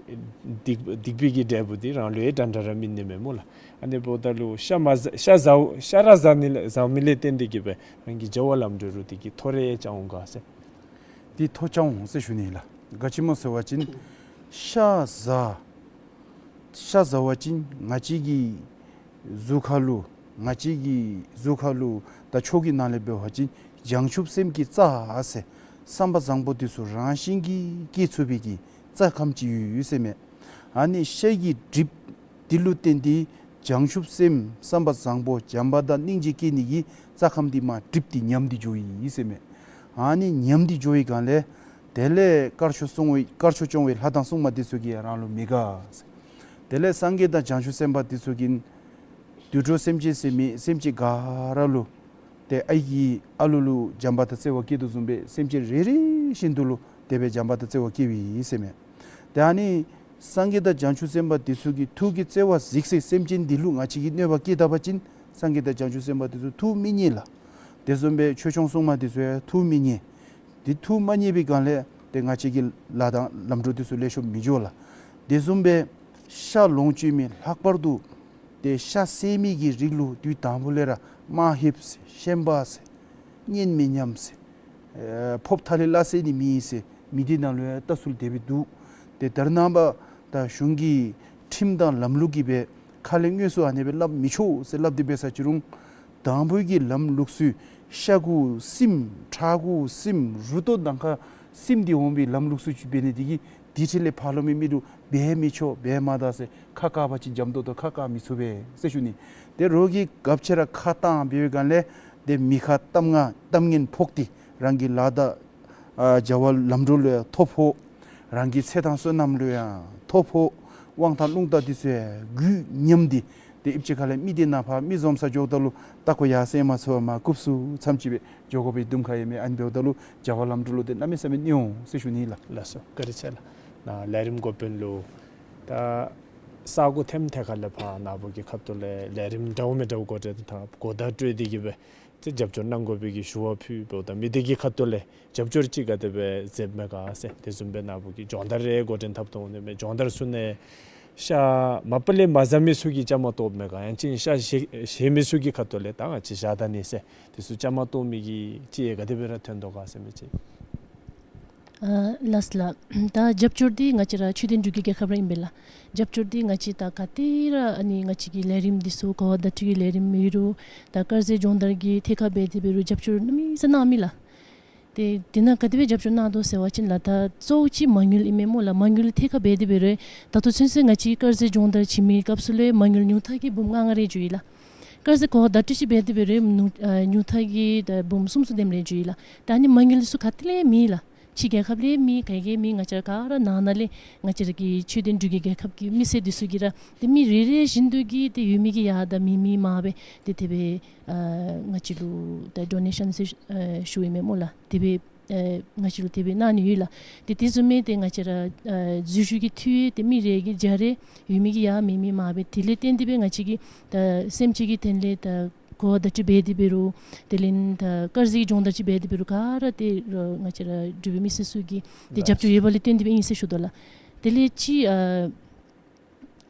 སྡིག་སྡིག་པའི་གི་འབྲས་བུ་འདི་རང་ལུ་ཡང་འདྲན་འདྲ་ར་མིན་ནི་མས་སྨོ་ལགས། ཨ་ནི་འབདཝ་ད་ལུ་ཤ་མ་བཟའ་ཤ་བཟའ་ཤ་ར་བཟའ་ནི་ལས་བཟའ་མི་ལས་བརྟེན་ཏེ་གིས་སྦེ་རང་གི་བྱ་བ་ལམ་འགྲོ་རུང་འདི་གིས་ཐོ་རེ་རྐྱབ་འོང་ག་ཟེར། འདི་ཐོ་རྐྱབ་འོང་ཟེར་ཞུ་ནི་ལགས། ག་ཅི་སྨོ་ཟེར་བ་ཅིན་ཤ་བཟའ་ཤ་བཟའ་བ་ཅིན་ང་བཅས་ཀྱི་གཟུགས་ཁ་ལུ་ང་བཅས་ཀྱི་གཟུགས་ཁ་ལུ་ད་ཆོས་ཀྱི་ནང་ལས་འབད་བ་ཅིན་བྱང་ཆུབ་སེམས་ཀྱི་རྩ་ཟེར་བསམ་པ་བཟང་པོ་འདི་ཚུ་རང་བཞིན་གྱིས་སྐྱེ་ཚུགས་པའི་གི་རྩ་ཁམས་ཅིག་ཡོད་ཟེར་མས། ཨ་ནི་ཤ་གི་གྲིབ་འདི་ལུ་བརྟེན་ཏེ་བྱང་ཆུབ་སེམས་བསམ་པ་བཟང་པོ་བྱམས་པ་དང་སྙིང་རྗེ་སྐྱེ་ནི་གི་རྩ་ཁམས་འདི་མར་གྲིབ་སྟེ་ཉམས་ཏེ་འགྱོཝ་ཨིན་ཟེར་མས། ཨ་ནི་ཉམས་ཏེ་འགྱོ་བའི་སྒང་ལས་དེ་ལས་དཀར་ཕྱོགས་སྲུང་བའི་དཀར་ཕྱོགས་སྐྱོང་བའི་ལྷ་དང་སྲུང་མ་འདི་ཚུ་གིས་རང་ལུ་མི་དགའ་ཟེར། དེ་ལས་སངས་རྒྱས་དང་བྱང་ཆུབ་སེམས་དཔའ་འདི་ཚུ་གིས་དུད་འགྲོ་སེམས་ཅན་ཟེར་མི་སེམས་ཅན་ག་ར་ལུ་ཏེ་ཨའི་གིས་ཨ་ལུ་ལུ་བྱམས་པ་དང་བརྩེ་བ་སྐྱེ་དོ་བཟུམ་སྦེ་སེམས་ཅན་རེ་རེ་བཞིན་དུ་ལུ་དེ་སྦེ་བྱམས་པ་དང་བརྩེ་བ་སྐྱེཝ་ཨིན་ཟེར་མས། ཏེ་ཨ་ནི་སངས་རྒྱས་དང་བྱང་ཆུབ་སེམས་དཔའ་འདི་ཚུ་གི་ཐུགས་ཀྱི་བརྩེ་བ་གཟིགས་སའི་སེམས་ཅན་འདི་ལུ་ང་བཅས་ཀྱིས་གནོད་པ་བསྐྱལ་ད་པ་ཅིན་སངས་རྒྱས་དང་བྱང་ཆུབ་སེམས་དཔའ་འདི་ཚུ་ཐུགས་མི་མཉེས་ལགས། དེ་བཟུམ་སྦེ་ཆོས་སྐྱོང་སྲུང་མ་འདི་ཚུ་ཡང་ཐུགས་མི་མཉེས། འདི་ཐུགས་མ་མཉེས་པའི་སྒང་ལས་ཏེ་ང་བཅས་ཀྱི་ལཱ་དང་ལམ་འགྲོ་འདི་ཚུ་ལེགས་ཤོམ་མི་འགྱོ་ལགས། དེ་བཟུམ་སྦེ་ཤ་ལོངས་སྤྱོད་མི་ལྷག་པར་དུ་ཏེ་ཤ་བསད་མི་གི་རིགས་ལུ་དུས་དང་པོ་ལས་ར་དམའ་ཧེབ་ཟེར་ཤན་པ་ཟེར་གཉེན་མི་མཉམ་ཟེར་ཨེ་ཕོརཔ་ཐ་ལི་སླ་བསད་ནི་མེད་ཟེར་མི་སྡེ་ནང་ལུ་ཡང་ལྟ་ཚུལ་དེ་སྦེ་འདུག། ཏེ་ད་རེས་ནངས་པ་ད་གཞུང་གི་ཁྲིམས་དང་ལམ་ལུགས་ཀྱིས་སྦེ་ཁ་ལས་དངོས་སུ་ཨ་ནི་སྦེ་སླབ་མི་ཆོག་ཟེར་སླབ་སྟེ་འབད་ས་ཅི་རུང་དང་པོའི་གི་ལམ་ལུགས་སྲོལ་ ཤ་གུ་སིམ་ཁྲག་གུ་སིམ་རུ་ཏོ་དང་ཁ་སིམ་སྟེ་འོང་བའི་ལམ་ལུགས་སུ་ཅིག་འབད་ནི་དེ་གིས་དེ་འཕྲལ་ལས་ཕར་ལོགས་མི་མི་འདུག་འབད་མི་ཆོག་འབད་མ་ད་ཟེར་ཁ་བཀག་པ་ཅིན་འཇམ་ཏོང་ཏོ་ཁ་བཀག་མི་ཚུགས་པས་ཟེར་ཞུ་ནི། ཏེ་རོགས་ཀྱིས་གབ་ཆེ་ར་ཁ་བཏང་འབད་བའི་སྒང་ལས་ཏེ་མི་ཁ་གཏམ་ང་གཏམ་ངན་ཕོག་སྟེ་རང་གི་ལཱ་དང་ཨ་བྱ་བ་ལམ་འགྲོ་ལུ་ཡང་ཐོ་ཕོག། རང་གི་ཚེ་དང་བསོད་ནམས་ལུ་ཡང་ཐོ་ཕོག། དབང་ཐང་རླུང་རྟ་འདི་ཚུ་ཡང་རྒུད་ཉམས་ཏེ་ཏེ་ཨིབ་ཅིག་ཁ་ལས་མི་སྡེ་ནང་ཕར་མི་འཛོམས་ས་འགྱོཝ་ད་ལུ་ད་ཁོ་ཡར་སེང་མ་ཚུགས་པར་མར་སྐུབ་སུ་མཚམས་ཅིག་སྦེ་འགྱོ་དགོ་པའི་དུམ་ཁ་ཡོད་མི་ཨ་ནི་འབདཝ་ད་ལུ་བྱ་བ་ལམ་འགྲོ་ལུ་ཏེ་གནམ་མེད་ས་མེད་གནོད་འོང་ཟེར་ཞུ་ནི་ལགས། ལགས་སོ། བཀའ་དྲིན་ཆེ་ལགས། ནཱ་ལས་རིམ་འགོ་དཔོན་ལུ་ད་ས་གོ་ཐེམ་ཐད་ཁ་ལས་ཕར་ནཱ་བུ་གི་ཁ་ཐུག་ལས་ལས་རིམ་འདྲཝ་མི་འདྲཝ་འགོ་འདྲེན་དང་གོ་བརྡ་སྤྲོད་དེ་གི་སྦེ་ཏེ་རྒྱབ་སྐྱོར་གནང་དགོ་པའི་གི་ཞུ་བ་ཕུལ་འབདཝ་ད་མི་སྡེ་གི་ཁ་ཐུག་ལས་རྒྱབ་སྐྱོར་ཅིག་ག་དེ་སྦེ་མཛདཔ་མས་ག་ཟེར་དེ་བཟུམ་སྦེ་ནཱ་བུ་གིས་སྦྱོང་བརྡར་རེ་འགོ་འདྲེན་འཐབ་དོ་འོང་ནི་མས། སྦྱོང་བརྡར་ཚུ་ནང་ཤ་མ་པ་ལས་མ་བཟའ་མི་ཚུ་གིས་བཅའ་མར་གཏོགསཔ་མས་ག་ཡང་ཅིན་ཤ་བཞེས་བཞེས་མི་ཚུ་གི་ཁ་ཐུག་ལས་ད་ང་བཅས་བཞག་ད་ནི་ཟེར་དེ་ཚུ་བཅའ་མར་གཏོགས་མི་གི་ཅིག་ཡང་ག་དེ་སྦེ་ར་ཐོན་དོ་ག་ཟེར་མི་ཅིག། ཨ་ལགས་ལགས། ད་རྒྱབ་སྐྱོར་འདི་ང་བཅས་ར་ཆོས་ལྡན་འབྲུག་གི་རྒྱལ་ཁབ་ར་ཨིན་པས་ལགས། རྒྱབ་སྐྱོར་འདི་ང་བཅས་ད་ག་དེ་ར་ཨ་ནི་ང་བཅས་ཀྱི་ལས་རིམ་འདི་ཚུ་གོ་བརྡ་སྤྲོད་ཀྱི་ལས་རིམ་ཨིན་རུང་ད་དཀར་ཟས་སྦྱོང་བརྡར་གྱི་ཐད་ཁར་འབད་དེ་འབད་རུང་རྒྱབ་སྐྱོར་གནམ་མེད་ས་མེད་གནང་མི་ལགས། ཏེ་དེ་ནང་ག་དེ་སྦེ་རྒྱབ་སྐྱོར་གནང་དོ་ཟེར་བ་ཅིན་ལགས་ད་གཙོ་བོ་ཅིག་མ་དངུལ་ཨིན་མས་སྨོ་ལགས། མ་དངུལ་ཐད་ཁར་འབད་དེ་འབད་རུང་ད་ལྟོ་ཚུན་ཚོད་ང་བཅས་དཀར་ཟས་སྦྱོང་བརྡར་བྱིན་མི་སྐབས་སུ་ལས་མ་དངུལ་ཉུང་མཐའ་གིས་འབུམ་ལྔ་ལྔ་རེ་འགྱོ་ཡི་ལགས། དཀར་ཟས་གོ་བརྡ་སྤྲོད་ཅིག་འབད་དེ་འབད་རུང་ཉུང་ཨ་ཉུང་མཐའ་གིས་ད་འབུམ་གསུམ་གསུམ་དེམ་རེ་འགྱོ་ཡི་ལགས། ད་ཨ་ནི་མ་དངུལ་ཚུ་ག་ཏེ་ལས་མེད་ལགས། ཕྱི་རྒྱལ་ཁབ་ལས་མེད་ག་གིས་མེད། ང་བཅས་ག་ར་ནང་ན་ལས་ང་བཅས་ར་གི་ཆོས་ལྡན་འབྲུག་གི་རྒྱལ་ཁབ་ཀྱི་མི་སེར་འདི་ཚུ་གིས་ར་ཏེ་མི་རེ་རེ་བཞིན་དུ་གིས་ཏེ་ཡོད་མི་གི་ཡར་དང་མེད་མི་མར་སྦེ་ཏེ་དེ་སྦེ་ཨ་ང་བཅས་ལུ་ད་ཌོ་ནེ་ཤཱན་ཟེར་ཨ་ཞུཝ་ཨིན་མས་སྨོ་ལགས། དེ་སྦེ་ཨ་ང་བཅས་ལུ་དེ་སྦེ་གནང་ནི་ཡོད་ལགས། ཏེ་དེ་བཟུམ་སྦེ་ཏེ་ང་བཅས་ར་ཨ་འཛུལ་ཞུགས་ཀྱི་འཐུས་ཏེ་མི་རེ་གིས་བརྒྱ་རེ་ཡོད་མི་གི་ཡར་མེད་མི་མར་སྦེ་དེ་ལས་བརྟེན་ཏེ་སྦེ་ང་བཅས་ཀྱིས་ད་སེམས་ཅན་གྱི་དོན་ལས་ད་གོ་བརྡ་སྤྲོད་འབད་དེ་འབད་རུང་དེ་ལས་ད་དཀར་ཟས་ཀྱི་སྦྱོང་བརྡར་ཅིག་འབད་དེ་འབད་རུང་ག་ར་ཏེ་ར་ང་བཅས་ར་འབྲུག་པའི་མི་སེར་ཚུ་གི་ཏེ་རྒྱབ་སྐྱོར་ཡོད་པ་ལས་བརྟེན་ཏེ་སྦེ་ཨིན་ཟེར་ཞུ་དོ་ལགས། དེ་ལས་ཅིག་ཨ་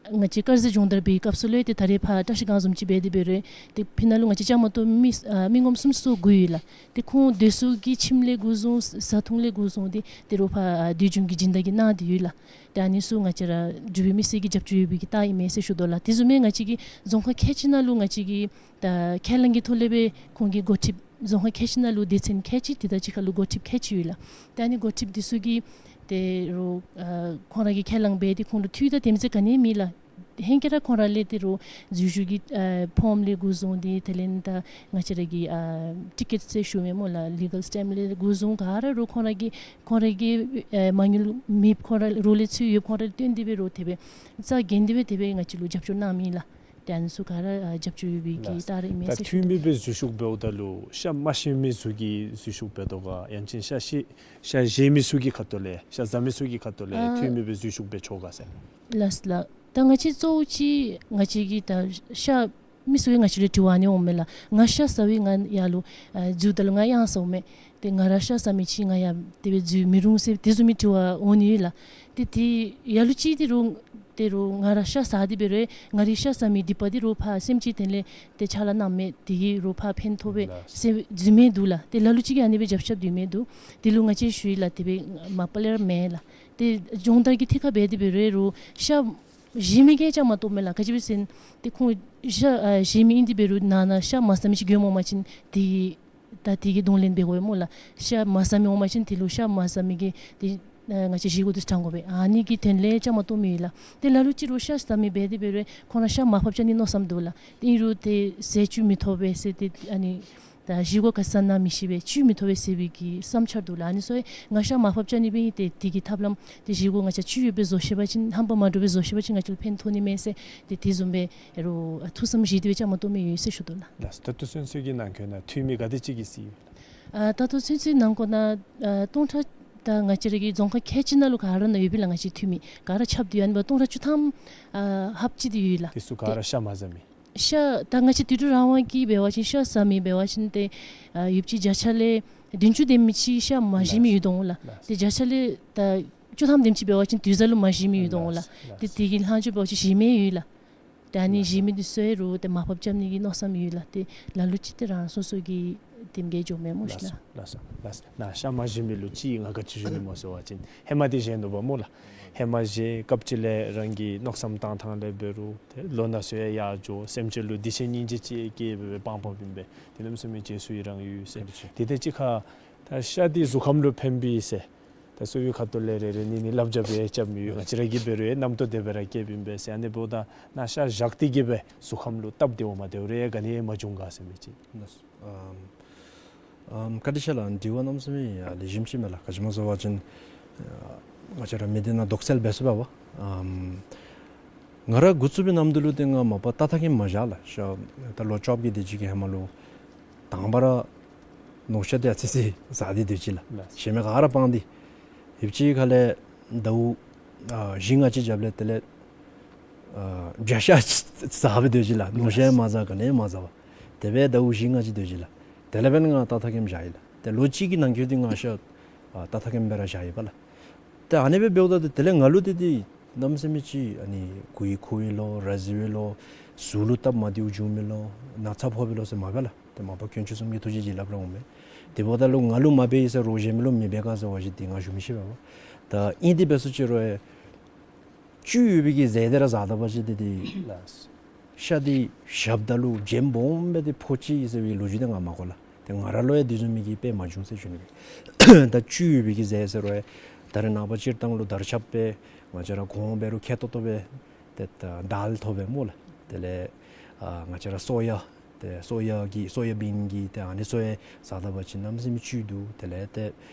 ང་བཅས་དཀར་ཟས་སྦྱོང་བརྡར་འབད་བའི་སྐབས་སུ་ལས་ཏེ་ད་རེས་ཕར་བཀྲ་ཤིས་སྒང་བཟུམ་ཅིག་འབད་དེ་འབད་རུང་ཏེ་ཕི་ནང་ལུ་ང་བཅས་བཅའ་མར་གཏོགས་མི་ཨ་མི་ངོམ་སུམ་ཅུ་སོ་དགུ་ཡོད་ལགས། ཏེ་ཁོང་སྡོད་ས་གི་ཁྱིམ་ལས་འགོ་བཟུང་ས་འཐུང་ལས་འགོ་བཟུང་སྟེ་ཏེ་རོགས་ཕར་ཨ་དུས་རྒྱུན་གྱི་སྦྱིན་བདག་གིས་གནང་སྟེ་ཡོད་ལགས། ཏེ་ཨ་ནི་ཚུ་ང་བཅས་ར་འབྲུག་པའི་མི་སེར་གྱི་རྒྱབ་སྐྱོར་ཡོད་པའི་གི་རྟགས་ཨིན་མས་ཟེར་ཞུ་དོ་ལགས། དེ་བཟུམ་སྦེ་ང་བཅས་ཀྱི་རྫོང་ཁག་ཁལ་གཅིག་ནང་ལུ་ང་བཅས་ཀྱི་ད་ཁས་བླངས་ཀྱི་ཐོག་ལས་སྦེ་ཁོང་གི་འགོ་ཁྲིདཔ་རྫོང་ཁག་ཁལ་གཅིག་ནང་ལུ་སྡེ་ཚན་ཁལ་གཅིག་དེ་དང་གཅིག་ཁར་ལུ་འགོ་ཁྲིདཔ་ཁལ་གཅིག་ཡོད་ལགས། ཏེ་ཨ་ནི་འགོ་ཁྲིདཔ་འདི་ཚུ་གིས་ཏེ་རོགས་ཨ་ཁོང་ར་གིས་ཁས་བླངས་འབད་དེ་ཁོང་ལུ་འཐུས་དང་དེམ་ཅིག་ག་ནི་མེད་ལགས། ཧེང་སྐལ་ར་ཁོང་ར་ལས་ཏེ་རོགས་འཛུལ་ཞུགས་ཀྱི་ཨ་ཕོམ་ལས་འགོ་བཟུང་སྟེ་དེ་ལས་ད་ང་བཅས་ར་གི་ཨ་ཊི་ཀེཊ་ཟེར་ཞུཝ་མས་སྨོ་ལགས། ལི་གཱལ་སི་ཊེམཔ་ལས་འགོ་བཟུང་ག་ར་རོགས་ཁོང་ར་གིས་ཁོང་ར་གིས་ཨ་མ་དངུལ་མེདཔ་ཁོང་ར་རོགས་ལས་ཚུར་ཡོདཔ་ཁོང་ར་ལས་བརྟེན་ཏེ་སྦེ་རོགས་དེ་སྦེ་རྩ་འགེངས་ཏེ་སྦེ་དེ་སྦེ་ང་བཅས་ལུ་རྒྱབ་སྐྱོར་གནང་མི་ལགས། ཏེ་ཨ་ནི་ཚུ་ག་ར་ཨ་རྒྱབ་སྐྱོར་ཡོད་པའི་གི་རྟགས་ར་ཨིན་མས་ཟེར་ཞུ་དོ་ལགས། ད་འཐུས་མི་སྦེ་འཛུལ་ཞུགས་འབདཝ་ད་ལུ་ཤ་མ་བཞེས་མི་ཚུ་གིས་འཛུལ་ཞུགས་འབད་དོ་ག་ཡང་ཅིན་ཤ་བཞེས་ཤ་བཞེས་མི་ཚུ་གི་ཁ་ཐུག་ལས་ཤ་བཟའ་མི་ཚུ་གི་ཁ་ཐུག་ལས་ཨ་འཐུས་མི་སྦེ་འཛུལ་ཞུགས་འབད་ཆོག་ག་ཟེར། ལགས་ལགས། ད་ང་བཅས་གཙོ་བོ་ཅིག་ང་བཅས་ཀྱི་ད་ཤ་མི་ཚུ་གིས་ང་བཅས་ལུ་དྲི་བ་ཨ་ནི་འོངམ་མས་ལགས། ང་ཤ་བཟའ་བའི་ང་ཡར་ལུ་ཨ་འཛུལཝ་ད་ལུ་ང་གཡང་ཟཝ་མས། ཏེ་ང་ར་ཤ་བཟའ་མི་ཅིག་ང་ཡང་དེ་སྦེ་འཛུལ་མི་རུང་ཟེར་དེ་བཟུམ་མའི་དྲི་བ་འོང་ནི་ཡོད་ལགས། ཏེ་དེ་ལ་ལུ་ཅིག་ཏེ་རོགས་ཏེ་རོགས་ང་ར་ཤ་བཟའ་སྟེ་འབད་རུང་ང་རའི་ཤ་བཟའ་མི་སྡིག་པ་འདི་རོགས་ཕར་སེམས་ཅན་དོན་ལས་ཏེ་ཕྱག་ལཱ་གནངམ་མས། དེ་གིས་རོགས་ཕར་ཕན་ཐོགས་པས་ལགས། ཟེར་འཛུལ་མི་འདུག་ལགས། ཏེ་ལ་ལུ་ཅིག་གིས་ཨ་ནི་སྦེ་རྒྱབ་ཤ་སྡོད་མི་འདུག། དེ་ལུ་ང་བཅས་ཞུ་ཡི་ལགས། དེ་སྦེ་མ་པ་ལས་ར་མེན་ལགས། ཏེ་སྦྱོང་བརྡར་གྱི་ཐད་ཁར་འབད་དེ་འབད་རུང་རོགས་ཤ་བཞེས་མི་གིས་བཅའ་མར་གཏོགསཔ་མས་ལགས། ག་ཅི་སྦེ་ཟེར་ན་ཏེ་ཁོང་ཤ་ཨ་བཞེས་མི་ཨིན་ཏེ་འབད་རུང་ནང་ན་ཤ་མ་བཟའ་མི་ཅིག་གྱོནམ་འོང་པ་ཅིན་དེ་གིས་ད་དེ་གི་གདོང་ལེན་འབད་དགོ་པས་སྨོ་ལགས། ཤ་མ་བཟའ་མི་འོང་པ་ཅིན་དེ་ལུ་ཤ་མ་བཟའ་མི་གིས་ཏེ་ཨ་ང་བཅས་བཞེས་སྒོ་འདི་ཚུ་དྲང་དགོ་པས། ཨ་ནི་གི་དོན་ལས་བཅའ་མར་གཏོགས་མི་ཡོད་ལགས། ཏེ་ལ་ལུ་ཅིག་རོགས་ཤ་བཟའ་མི་འབད་དེ་འབད་རུང་ཁོང་ར་ཤ་མར་ཕབ་བཅག་ནི་མནོ་བསམ་འདུག་ལགས། ཏེ་ཨིན་རུང་ཏེ་ཟས་བཅུད་མི་ཐོབ་པས་ཟེར་ཏེ་ཨ་ནི་ད་བཞེས་སྒོ་ག་ས་ན་མི་ཤེས་པས་བཅུད་མི་ཐོབ་པས་ཟེར་བའི་གི་བསམ་འཆར་འདུག་ལགས། ཨ་ནི་ཚུ་ཡང་ང་ཤ་མར་ཕབ་བཅག་ནི་འབད་ཨིན། ཏེ་དེ་གི་ཐབས་ལམ་ཏེ་བཞེས་སྒོ་ང་བཅས་བཅུད་ཡོདཔ་སྦེ་བཟོ་ཤེས་པ་ཅིན་ཧམ་པ་མ་འདྲཝ་སྦེ་བཟོ་ཤེས་པ་ཅིན་ང་བཅས་ལུ་ཕན་ཐོགས་ནི་མས་ཟེར་ཏེ་དེ་བཟུམ་སྦེ་རོགས་ཐུགས་བསམ་བཞེས་ཏེ་སྦེ་བཅའ་མར་གཏོགས་མི་ཡོད་ཟེར་ཞུ་དོ་ལགས། ལགས། ད་ལྟོ་ཚུན་ཚོད་ཀྱི་ནང་འཁོད་ནང་འཐུས་མི་ག་དེ་ཅིག་གིས་གཟིགས་ཡོད་ལགས། ཨ་ད་ལྟོ་ཚུན་ཚོད་ནང་འཁོད་ནང་ཨ་སྟོང་ཕྲག་ད་ང་བཅས་ར་གི་རྫོང་ཁག་ཁལ་གཅིག་ནང་ལུ་ག་ར་ནང་ཡོད་པས་ལགས། ང་བཅས་འཐུས་མི་ག་ར་ཁྱབ་སྟེ་ཡོད་ཨ་ནི་སྦེ་སྟོང་ཕྲག་བཅུ་ཐམ་ཨ་ལྷགཔ་ཅིག་ཏེ་ཡོད་ལགས། དེ་ཚུ་ག་ར་ཤ་མ་བཟའ་མི། ཤ་ད་ང་བཅས་དུད་འགྲོ་རང་དབང་གིས་འབད་བ་ཅིན་ཤ་བཟའ་མི་འབད་བ་ཅིན་ཏེ་ཨ་ཡོདཔ་ཅིག་བརྒྱ་ཆ་ལས་བདུན་ཅུ་དེམ་ཅིག་ཤ་མ་བཞེས་མི་ཡོད་དོ་འོང་ལགས། ལགས། ཏེ་བརྒྱ་ཆ་ལས་ད་བཅུ་ཐམ་དེམ་ཅིག་འབད་བ་ཅིན་དུས་བཟང་ལུ་མ་བཞེས་མི་ཡོད་དོ་འོང་ལགས། ལགས། ཏེ་དེ་གི་ལྷག་ཆད་འབད་བ་ཅིན་བཞེས་མི་ཡོད་ལགས། ཏེ་ཨ་ནི་བཞེས་མི་འདི་ཚུ་ཡང་རོགས་ཏེ་མར་ཕབ་རྐྱབ་ནི་གི་མནོ་བསམ་ཡོད་ལགས། ཏེ་ལ་ལུ་ཅིག་ཏེ་རང་སོ་སོ་གི་ དེམ་གྱི་འགྱོ་མས་སྨོ་ཤིག་ན། ལགས་སོ། ལགས་སོ། ལགས་སོ། ན་ཤ་མ་བཞེས་མི་ལུ་ཅིག་ང་ག་ཅི་ཞུ་ནི་སྨོ་ཟེར་བ་ཅིན་ཧེ་མ་འདི་བཞེས་ནུག་པ་སྨོ་ལགས། ཧེ་མ་བཞེས་སྐབས་ཅིག་ལས་རང་གི་མནོ་བསམ་བཏང་ཐངས་ལས་འབད་རུང་ཏེ་ལོ་ན་སོ་ཡང་ཡར་འགྱོ། སེམས་ཅན་ལུ་འདི་ཅིག་སྙིང་རྗེ་ཅིག་སྐྱེ་སྦེ་སྦེ་སྤང་སྤངམ་ཨིན་པས། དེ་གནམ་མེད་ས་མེད་རྗེས་སུ་ཡི་རང་ཡོད་ཟེར། ཨ་ནི་ཅིག་དེ་ཏེ་ཅིག་ཁར་ད་ཤ་འདི་གཟུགས་ཁམས་ལུ་ཕན་པས་ཟེར། ད་གསོ་བའི་ཁ་ཐུག་ལས་རེ་རེ་གཉིས་གཉིས་སླབ་རྐྱབ་སྦེ་རྐྱབ་མི་ཡོད། ང་བཅས་ར་གིས་འབད་རུང་རྣམ་རྟོག་དེ་སྦེ་ར་སྐྱེཝ་ཨིན་པས་ཟེར། ཨ་ནི་འབདཝ་ད་ན་ཤ་བཞག་སྟེ་གིས་སྦེ་གཟུགས་ཁམས་ལུ་སྟབས་བདེཝ་མ་བདེཝ་རེ་ག་ནི་ཡང་མ་བྱུང་ག་ཟེར་མི་ཅིག། ལགས་སོ། ཨམ་ཨམ་བཀའ་དྲིན་ཆེ་ལགས། དྲི་བ་གནམ་མེད་ས་མེད་ཡ་ལེགས་ཤོམ་ཅིག་མས་ལགས། ག་ཅི་སྨོ་ཟེར་བ་ཅིན་ཨ་ང་བཅས་ར་མི་སྡེ་ནང་དོགས་སེལ་འབད་ཚུགས་པས་པ། ཨམ་ང་ར་འགོ་བཙུགས་པའི་ནམ་དུས་ལུ་ཏེ་ང་མ་པ་ཏ་ཐ་ཁེམ་མ་བཞག་ལགས། ཤ་ད་ལོ་བཅོ་བརྒྱད་དེ་ཅིག་གི་ཧེ་མ་ལུ་དང་པ་ར་ནོར་ཤ་དེ་ཨ་ཙི་ཙི་ཟ་སྟེ་སྡོད་ཅི་ལགས། ལགས། ཤ་མེད་ག་ར་སྤང་སྟེ། ཨིན་ཅི་ཁ་ལས་ཟླཝ་ཨ་བཞི་ལྔ་ཅིག་རྒྱབ་ལས་དེ་ལས་ཨ་བྱ་ཤ་ཟ་སྦེ་སྡོད་ཅི་ལགས། ནོར་ཤ་ཡང་མ་ཟ་ག་ནི་ཡང་མ་ཟ་བར། དེ་སྦེ་ཟླཝ་བཞི་ལྔ་ཅིག་སྡོད་ཅི་ལགས། དེ་ལས་འབདན་ང་ཏ་ཐ་ཁེམ་བཞག་ཡི་ལགས། ཏེ་ལོ་གཅིག་གི་ནང་འཁོད་འདི་ང་ཤ་ཨ་ཏ་ཐ་ཁེམ་སྦེ་ར་བཞག་ཡི་པ་ལགས། ཏེ་ཨ་ནི་སྦེ་འབདཝ་ད་ཏེ་དེ་ལས་ང་ལུ་ཏེ་ཏེ་གནམ་མེད་ས་མེད་ཅིག་ཨ་ནི་མགུ་ཡུ་འཁོར་བའི་ལོ་ར་བཟི་བའི་ལོ་གཟུགས་ལུ་སྟབས་མ་བདེཝ་བྱུང་མི་ལོ་ན་ཚ་ཕོག་པའི་ལོ་ཟེར་མ་འབད་ལགས། ཏེ་མ་པ་དཀོན་མཆོག་གསུམ་གྱི་ཐུགས་རྗེ་བྱིན་རླབས་ར་འོང་མས། དེ་འབདཝ་ད་ལུ་ང་ལུ་མ་འབད་ཡི་ཟེར་རོགས་གཞན་མི་ལུ་མི་འབད་ག་ཟེར་བ་ཅིན་ཏེ་ང་ཞུ་མི་ཤེས་པས་པ། ད་ཨིན་ཏེ་འབད་སོང་ཅི་རུང་ཡང་བཅུད་ཡོད་པའི་གི་ཟས་དེ་ར་ཟ་ད་པ་ཅིན་ཏེ་ཏེ་ལགས། ཤ་འདི་བཞགཔ་ད་ལུ་རྒྱན་སྦོམ་སྦེ་ཏེ་ཕོག་ཅི་ཟེར་བའི་ལོ་རྒྱུས་འདི་ང་མ་གོ་ལགས། ཏེ་ང་ར་ལུ་ཡང་དེ་བཟུམ་མའི་གི་དཔེ་མ་བྱུང་ཟེར་ཞུ་ནི་སྦེ། ད་བཅུད་ཡོད་པའི་གི་ཟས་ཟེར་རུང་ཡང་ད་རེས་ནངས་པ་སྤྱིར་བཏང་ལུ་དར་ཁྱབ་སྦེ་ང་བཅས་ར་གོང་འབད་རུང་ཁེ་ཏོག་ཏོ་སྦེ་ཏེ་ད་དཱལ་ཐོབ་པས་སྨོ་ལགས། དེ་ལས་ཨ་ང་བཅས་ར་སོ་ཡ་ཏེ་སོ་ཡ་གི་སོ་ཡ་བིན་གྱི་ཏེ་ཨ་ནི་ཚུ་ཡང་ཟ་ད་པ་ཅིན་གནམ་མེད་ས་མེད་བཅུད་འདུག། དེ་ལས་ཏེ་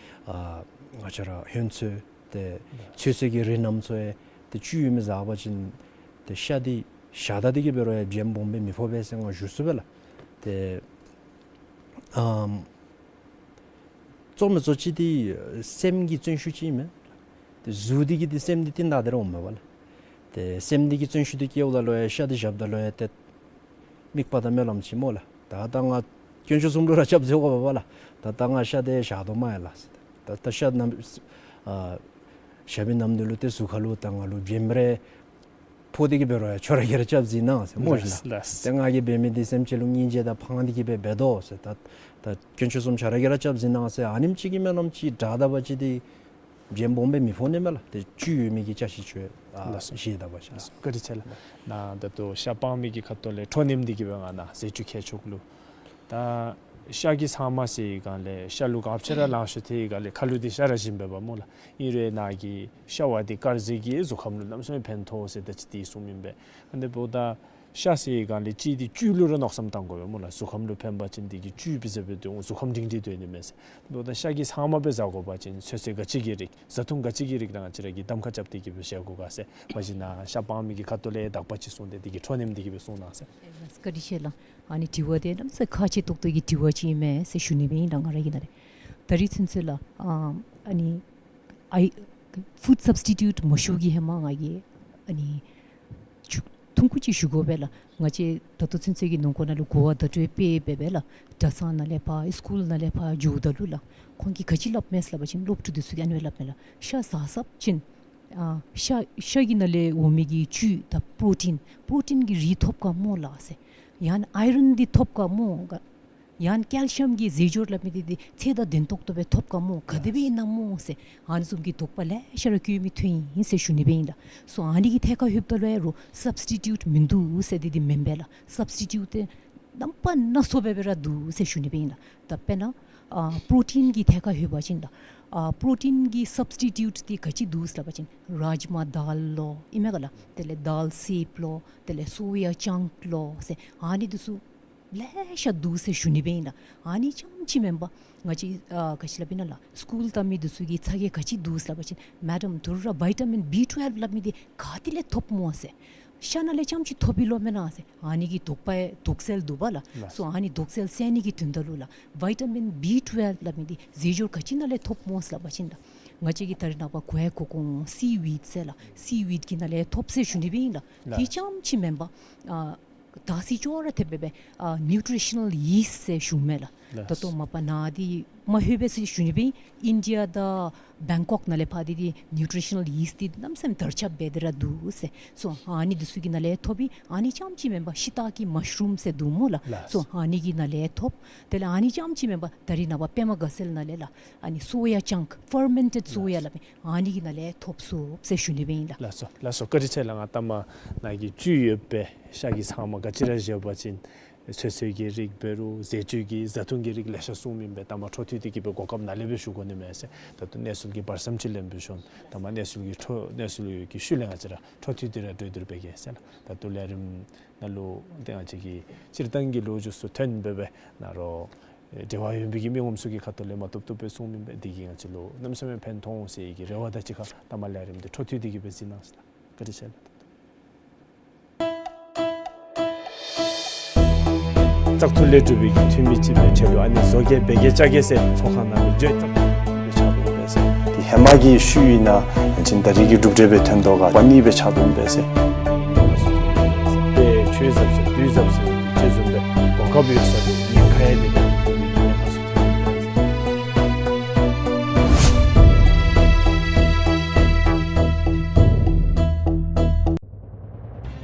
ཨ་ང་བཅས་ར་ཧོན་ཚོད་ཏེ་ཚོད་བསྲེ་གི་རིགས་རྣམས་ཚུ་ཡང་ཏེ་བཅུད་ཡོད་མི་ཟ་བ་ཅིན་ཏེ་ཤ་འདི་བཞག་ད་དེ་གིས་འབད་རུང་ཡང་རྒྱན་སྦོམ་སྦེ་མི་ཕོག་པས་ཟེར་ང་ཞུ་ཚུགས་པས་ལགས། ཏེ་ཨམ་གཙོ་མི་གཙོ་ཅིག་འདི་སེམས་ཀྱི་བརྩོན་ཤུགས་ཅིག་ཨིན་མས། ཏེ་གཟུགས་འདི་གིས་ཏེ་སེམས་འདི་བརྟན་ད་དེ་ར་འོང་མས་པ་ལགས། ཏེ་སེམས་འདི་གིས་བརྩོན་ཤུགས་འདི་བསྐྱེདཔ་ད་ལུ་ཡང་ཤ་འདི་བཞགཔ་ད་ལུ་ཡང་ཏེ་དམིགས་པ་དང་སྨོན་ལམ་ཅིག་སྨོ་ལགས། ད་ད་ང་དཀོན་མཆོག་གསུམ་ལུ་ར་སྐྱབས་མཛད་དགོ་པས་པ་ལགས། ད་ད་ང་ཤ་འདི་བཞག་དོ་མས་ལགས། ད་ད་ཤ་ནམ་ཨ་བཞག་པའི་ནམ་དུས་ལུ་ཏེ་གཟུགས་ཁ་ལུ་ད་ང་ལུ་རྒྱན་རེ་ཕོག་སྟེ་གིས་འབད་རུང་ཡང་ཁྱོད་ར་གིས་ར་སྐྱབས་མཛད་གནང་ཟེར་སྨོ་ཤིག་ལགས། ལགས། ཏེ་ང་གིས་འབད་མི་འདི་སེམས་ཅན་ལུ་སྙིང་རྗེ་དང་ཕངས་ཏེ་གིས་སྦེ་འབད་དོ་ཟེར། ད་ད་དཀོན་མཆོག་གསུམ་ཁྱོད་ར་གིས་ར་སྐྱབས་མཛད་གནང་ཟེར་ཨ་ནེམ་ཅིག་གི་སྨོན་ལམ་ཅིག་བསྒྲགས་ད་པ་ཅིན་ཏེ་རྒྱན་སྦོམ་སྦེ་མི་ཕོག་ནི་མས་ལགས། ཏེ་བཅུད་ཡོད་མི་གི་ཅ་ཆས་ཁྱོད་ཨ་ལགས་སོ། བཞེས་ད་པ་ཅིན། ལགས་སོ། བཀའ་དྲིན་ཆེ་ལགས། ན་ད་ལྟོ་ཤ་སྤང་མི་གི་ཁ་ཐུག་ལས་འཕྲོ་མཉམ་འདི་གིས་སྦེ་ང་ནཱ་ཟས་བཅུད་མཁས་མཆོག་ལུ་ད་ཤ་གི་ཚབ་མ་ཟེར་བའི་སྒང་ལས་ཤ་ལུ་ག་ཅི་ར་ལང་ཤོར་ཏེ་ག་ལས་ཁ་ལུ་འདི་ཤ་ར་བཞིན་འབད་བ་སྨོ་ལགས། ཨིན་རུང་ནཱ་གི་ཤ་བ་འདི་དཀར་ཟས་ཀྱིས་གཟུགས་ཁམས་ལུ་གནམ་མེད་ས་མེད་ཕན་ཐོགས་ཟེར་ད་ཅི་འདི་གསུངམ་ཨིན་པས། ཨ་ནི་འབདཝ་ད་ཤ་ཟེར་བའི་སྒང་ལས་གཅིག་འདི་བཅུད་ལུ་ར་མནོ་བསམ་བཏང་དགོ་པས་སྨོ་ལགས། གཟུགས་ཁམས་ལུ་ཕན་པ་ཅིན་འདི་གིས་བཅུད་སྦེ་ཟེར་སྦེ་སྡོད་འོང་། གཟུགས་ཁམས་སྒྲིང་སྒྲིང་སྡོད་ནི་མས་ཟེར། འབདཝ་ད་ཤ་གི་ཚབ་མ་སྦེ་ཟ་དགོ་པ་ཅིན་ཚོད་བསྲེ་ག་ཅི་གི་རིགས་བཟའ་འཐུང་ག་ཅི་གི་རིགས་ར་ང་བཅས་ར་གིས་གདམ་ཁ་རྐྱབ་སྟེ་གིས་སྦེ་བཞེས་དགོ་ག་ཟེར་མ་གཞི་ནཱ་ཤ་སྤང་མི་གི་ཁ་ཐུག་ལས་དག་པ་ཅིག་གསུངས་ཏེ་འདི་གི་འཕྲོ་མཉམ་འདི་གིས་སྦེ་གསུངས་གནང་ཟེར། ཨེ་བཀའ་དྲིན་ཆེ་ལགས། ཨ་ནི་དྲི་བ་འདི་གནམ་མེད་ས་མེད་ཁག་ཆེ་ཏོག་ཏོ་གི་དྲི་བ་ཅིག་ཨིན་མས་ཟེར་ཞུ་ནི་སྦེ་ཨིན་ལགས། ང་ར་གི་ནང་ལས་ད་རིས་ཚུན་ཚོད་ལགས་ཨ་ཨ་ནི་ཨའི་ཕུཌ་སབ་སི་ཊི་ཊུཊ་མ་ཞུ་གི་ཧེ་མ་ང་གིས་ཨ་ནི་ཆུ་ཐུང་ཀུ་ཅིག་ཞུ་དགོ་པས་ལགས། ང་བཅས་ད་ལྟོ་ཚུན་ཚོད་ཀྱི་ནང་འཁོད་ནང་ལུ་གོ་བ་བརྡ་སྤྲོད་སྤེལ་འབད་བས་ལགས། གྲྭ་ཚང་ནང་ལས་ཕར་སི་ཀུལ་ནང་ལས་ཕར་འགྱོཝ་ད་ལུ་ལགས་ཁོང་གིས་ག་ཅི་སླབ་མས་ཟེར་སླབ་པ་ཅིན་སློབ་ཕྲུག་འདི་ཚུ་གིས་ཨ་ནི་སྦེ་སླབ་མས་ལགས། ཤ་ཟ་ཟཝ་ཅིན་ཨ་ཤ་ཤ་གི་ནང་ལས་འོང་མི་གི་བཅུད་དང་པྲོ་ཊིན་པྲོ་ཊིན་གྱི་རིགས་ཐོབ་ག་སྨོ་ལགས་ཟེར། ཡང་ན་ཨའི་རཱན་འདི་ཐོབ་ག་སྨོ་ག། ཡང་ན་ཀེལ་ཤི་ཡམ་གྱི་རྫས་སྦྱོར་སླབ་མི་འདི་འདི་ཚད་དང་ལྡན་ཏོག་ཏོ་སྦེ་ཐོབ་ག་སྨོ། ག་དེ་སྦེ་ཨིན་ན་སྨོ་ཟེར་ཨ་ནི་བཟུམ་གྱི་དོགས་པ་ལེ་ཤ་ར་བཀོད་མི་ཐོན་ཡི་ཟེར་ཞུ་ནི་སྦེ་ཨིན་ལགས། སོ་ཨ་ནི་གི་ཐད་ཁར་ལྷོདཔ་ད་ལུ་ཡང་རོགས་སབ་སི་ཊི་ཊུཊ་མིན་འདུག་ཟེར་འདི་འདི་མེན་པས་ལགས། སབ་སི་ཊི་ཊུཊ་འདི་རྣམ་པ་སྣ་ཚོགས་སྦེ་སྦེ་ར་འདུག་ཟེར་ཞུ་ནི་སྦེ་ཨིན་ལགས། ད་དཔེར་ན་ཨ་པྲོ་ཊིན་གྱི་ཐད་ཁར་ལྷོད་པ་ཅིན་ལགས་ཨ་པྲོ་ཊིན་གྱི་སབ་སི་ཊི་ཊུཊ་འདི་ག་ཅི་འདུག་ཟེར་སླབ་པ་ཅིན་རཱཇ་མ་དཱལ་ལོ་ཨིན་མས་ག་ལགས། དེ་ལས་དཱལ་སེབ་ལོ། དེ་ལས་སོ་ཡ་ཅང་ལོ་ཟེར་ཨ་ནི་འདི་ཚུ་ལེ་ཤ་འདུག་ཟེར་ཞུ་ནི་སྦེ་ཨིན་ལགས། ཨ་ནི་རྐྱངམ་ཅིག་མེན་པར་ང་བཅས་ཨ་ག་ཅི་སླབ་ཨིན་ན་ལགས། སི་ཀུལ་བལྟ་མི་འདི་ཚུ་གིས་ཚ་གྱང་ག་ཅི་འདུག་ཟེར་སླབ་པ་ཅིན་མེ་ཌམ་ད་རུང་ར་བི་ཊ་མིན་བི་ཊུ་ཝེལབ་སླབ་མི་འདི་ག་ཏེ་ལས་ཐོབ་སྨོ་ཟེར། ཤ་ནང་ལས་རྐྱངམ་ཅིག་ཐོབ་པས་ལོ་མེན་ན་ཟེར། ཨ་ནི་གི་དོགས་པ་དོགས་སེལ་འདུག་པ་ལགས། ལགས། སོ་ཨ་ནི་དོགས་སེལ་སེལ་ནི་གི་དོན་དག་ལུ་ལགས་བི་ཊ་མིན་བི་ཊུ་ཝེལབ་སླབ་མི་འདི་རྫས་སྦྱོར་ག་ཅི་ནང་ལས་ཐོབ་སྨོ་ཟེར་སླབ་པ་ཅིན་ལགས་ང་བཅས་ཀྱིས་ད་རེས་ནངས་པ་གོ་ཡང་གོ་གོ་འོང་། སི་ཝིཌ་ཟེར་ལགས། སི་ཝིཌ་གི་ནང་ལས་ཐོབ་ཟེར་ཞུ་ནི་སྦེ་ཨིན་ལགས། དེ་རྐྱངམ་ཅིག་མེན་པར་ཨ་ད་སི་ཅོག་ར་འཐདཔ་སྦེ་ཨ་ནིའུ་ཊི་རི་ཤ་ནཱལ་ཡིསཊ་ཟེར་ཞུཝ་མས་ལགས། ལགས། ད་ལྟོ་མ་པ་ནཱ་འདི་མ་ལྷོད་པས་ཟེར་ཞུ་ནི་སྦེ་ཨིན། ཨིན་ཌི་ཡ་དང་བེང་ཀོག་ནང་ལས་ཕར་འདི་འདི་ནིའུ་ཊི་རི་ཤ་ནཱལ་ཡིསཊ་འདི་གནམ་མེད་ས་མེད་དར་ཁྱབ་འབད་དེ་ར་འདུག་ཟེར། སོ་ཨ་ནི་འདི་ཚུ་གི་ནང་ལས་ཐོབ་ཨིན། ཨ་ནི་རྐྱངམ་ཅིག་མེན་པར་ཤི་ཏ་ཀི་མ་ཤ་རུམ་ཟེར་འདུག་སྨོ་ལགས། ལགས། སོ་ཨ་ནི་གི་ནང་ལས་ཐོབ། དེ་ལས་ཨ་ནི་རྐྱངམ་ཅིག་མེན་པར་ད་རིས་ནངས་པ་པདྨ་དགའ་ཚལ་ནང་ལས་ལགས་ཨ་ནི་སོ་ཡ་ཅང་ཀི་ཕར་མེན་ཊེཌ་སོ་ཡ་ལགས། ལགས། ཨ་ནི་གི་ནང་ལས་ཐོབ་ཚུགས་ཟེར་ཞུ་ནི་སྦེ་ཨིན་ལགས། ལགས་སོ། ལགས་སོ། བཀའ་དྲིན་ཆེ་ལགས། ང་ལྟ་མ་ནཱ་གི་བཅུད་ཡོད་པའི་ཤ་གི་ཚང་མ་ག་ཅི་ར་བཞེས་པ་ཅིན་ཚོད་བསྲེ་གི་རིགས་འབད་རུང་ཟས་བཅུད་ཀྱི་བཟའ་བཏུང་གི་རིགས་ལེ་ཤ་གསུངམ་ཨིན་པས། ལྟ་མ་འཕྲོ་མཐུད་དེ་གི་སྦེ་གོ་སྐབས་ནཱ་ལས་སྦེ་ཞུ་དགོ་ནི་མས་ཟེར། ད་ལྟོ་གནས་ཚུལ་གྱི་བར་མཚམས་ཅིག་ལེན་སྦེ་ཞུ་ནི། ལྟ་མ་གནས་ཚུལ་གྱི་འཕྲོ་གནས་ཚུལ་གྱི་ཤུལ་ལས་ང་བཅས་ར་འཕྲོ་མཐུད་དེ་ར་གྲོས་བསྡུར་འབད་གེ་ཟེར་ལགས། ད་ལྟོ་ལས་རིམ་ནང་ལུ་ཏེ་ང་བཅས་ཀྱི་སྤྱིར་བཏང་གི་ལོ་རྒྱུས་ཚུ་ཐོན་སྦེ་སྦེ་ནཱ་རོགས་འབྲེལ་བ་ཡོད་པའི་གི་མི་ངོམ་ཚུ་གི་ཁ་ཐུག་ལས་མ་བཏུབ་བཏུབ་སྦེ་གསུངམ་ཨིན་པས། འདི་གིས་ང་བཅས་ལུ་གནམ་མེད་ས་མེད་ཕན་ཐོགས་འོང་ཟེར་གྱི་རེ་བ་དང་གཅིག་ཁར་ལྟ་མ་ལས་རིམ་འདི་འཕྲོ་མཐུད་དེ་གི་སྦེ་གཟིགས་གནང་ཟེར་ལགས། བཀའ་དྲིན་ཆེ་ལགས། བཙག་འཐུ་ལས་གྲུབ་པའི་གི་འཐུས་མི་ཅིག་སྦེ་ཁྲལ་ལུ་ཨ་ནི་བཟོ་གེ་འབད་གེ་བཅའ་གེ་ཟེར་ཚོགས་ཁང་ནང་ལུ་བརྗོད། བཙག་འཐུ་སྦེ་ཆགས་འོང་པས་ཟེར། དེ་ཧེ་མ་གི་ཤུལ་ཨིན་ན་ཡང་ཅིན་ད་རིས་ཀྱི་གྲུབ་འབྲས་སྦེ་ཐོན་དོ་ག་པ་ནི་སྦེ་ཆགས་འོང་པས་ཟེར། དཔེ་ཆོས་ཟབ་ཟེར་དུས་ཟབ་ཟེར་ཅིག་བཟུམ་སྦེ་གོ་སྐབས་ཡོད་ས་ལུ་ཉེན་ཁ་ཡང་མེད་པའི་གི་ཐོན་པས་ཟེར།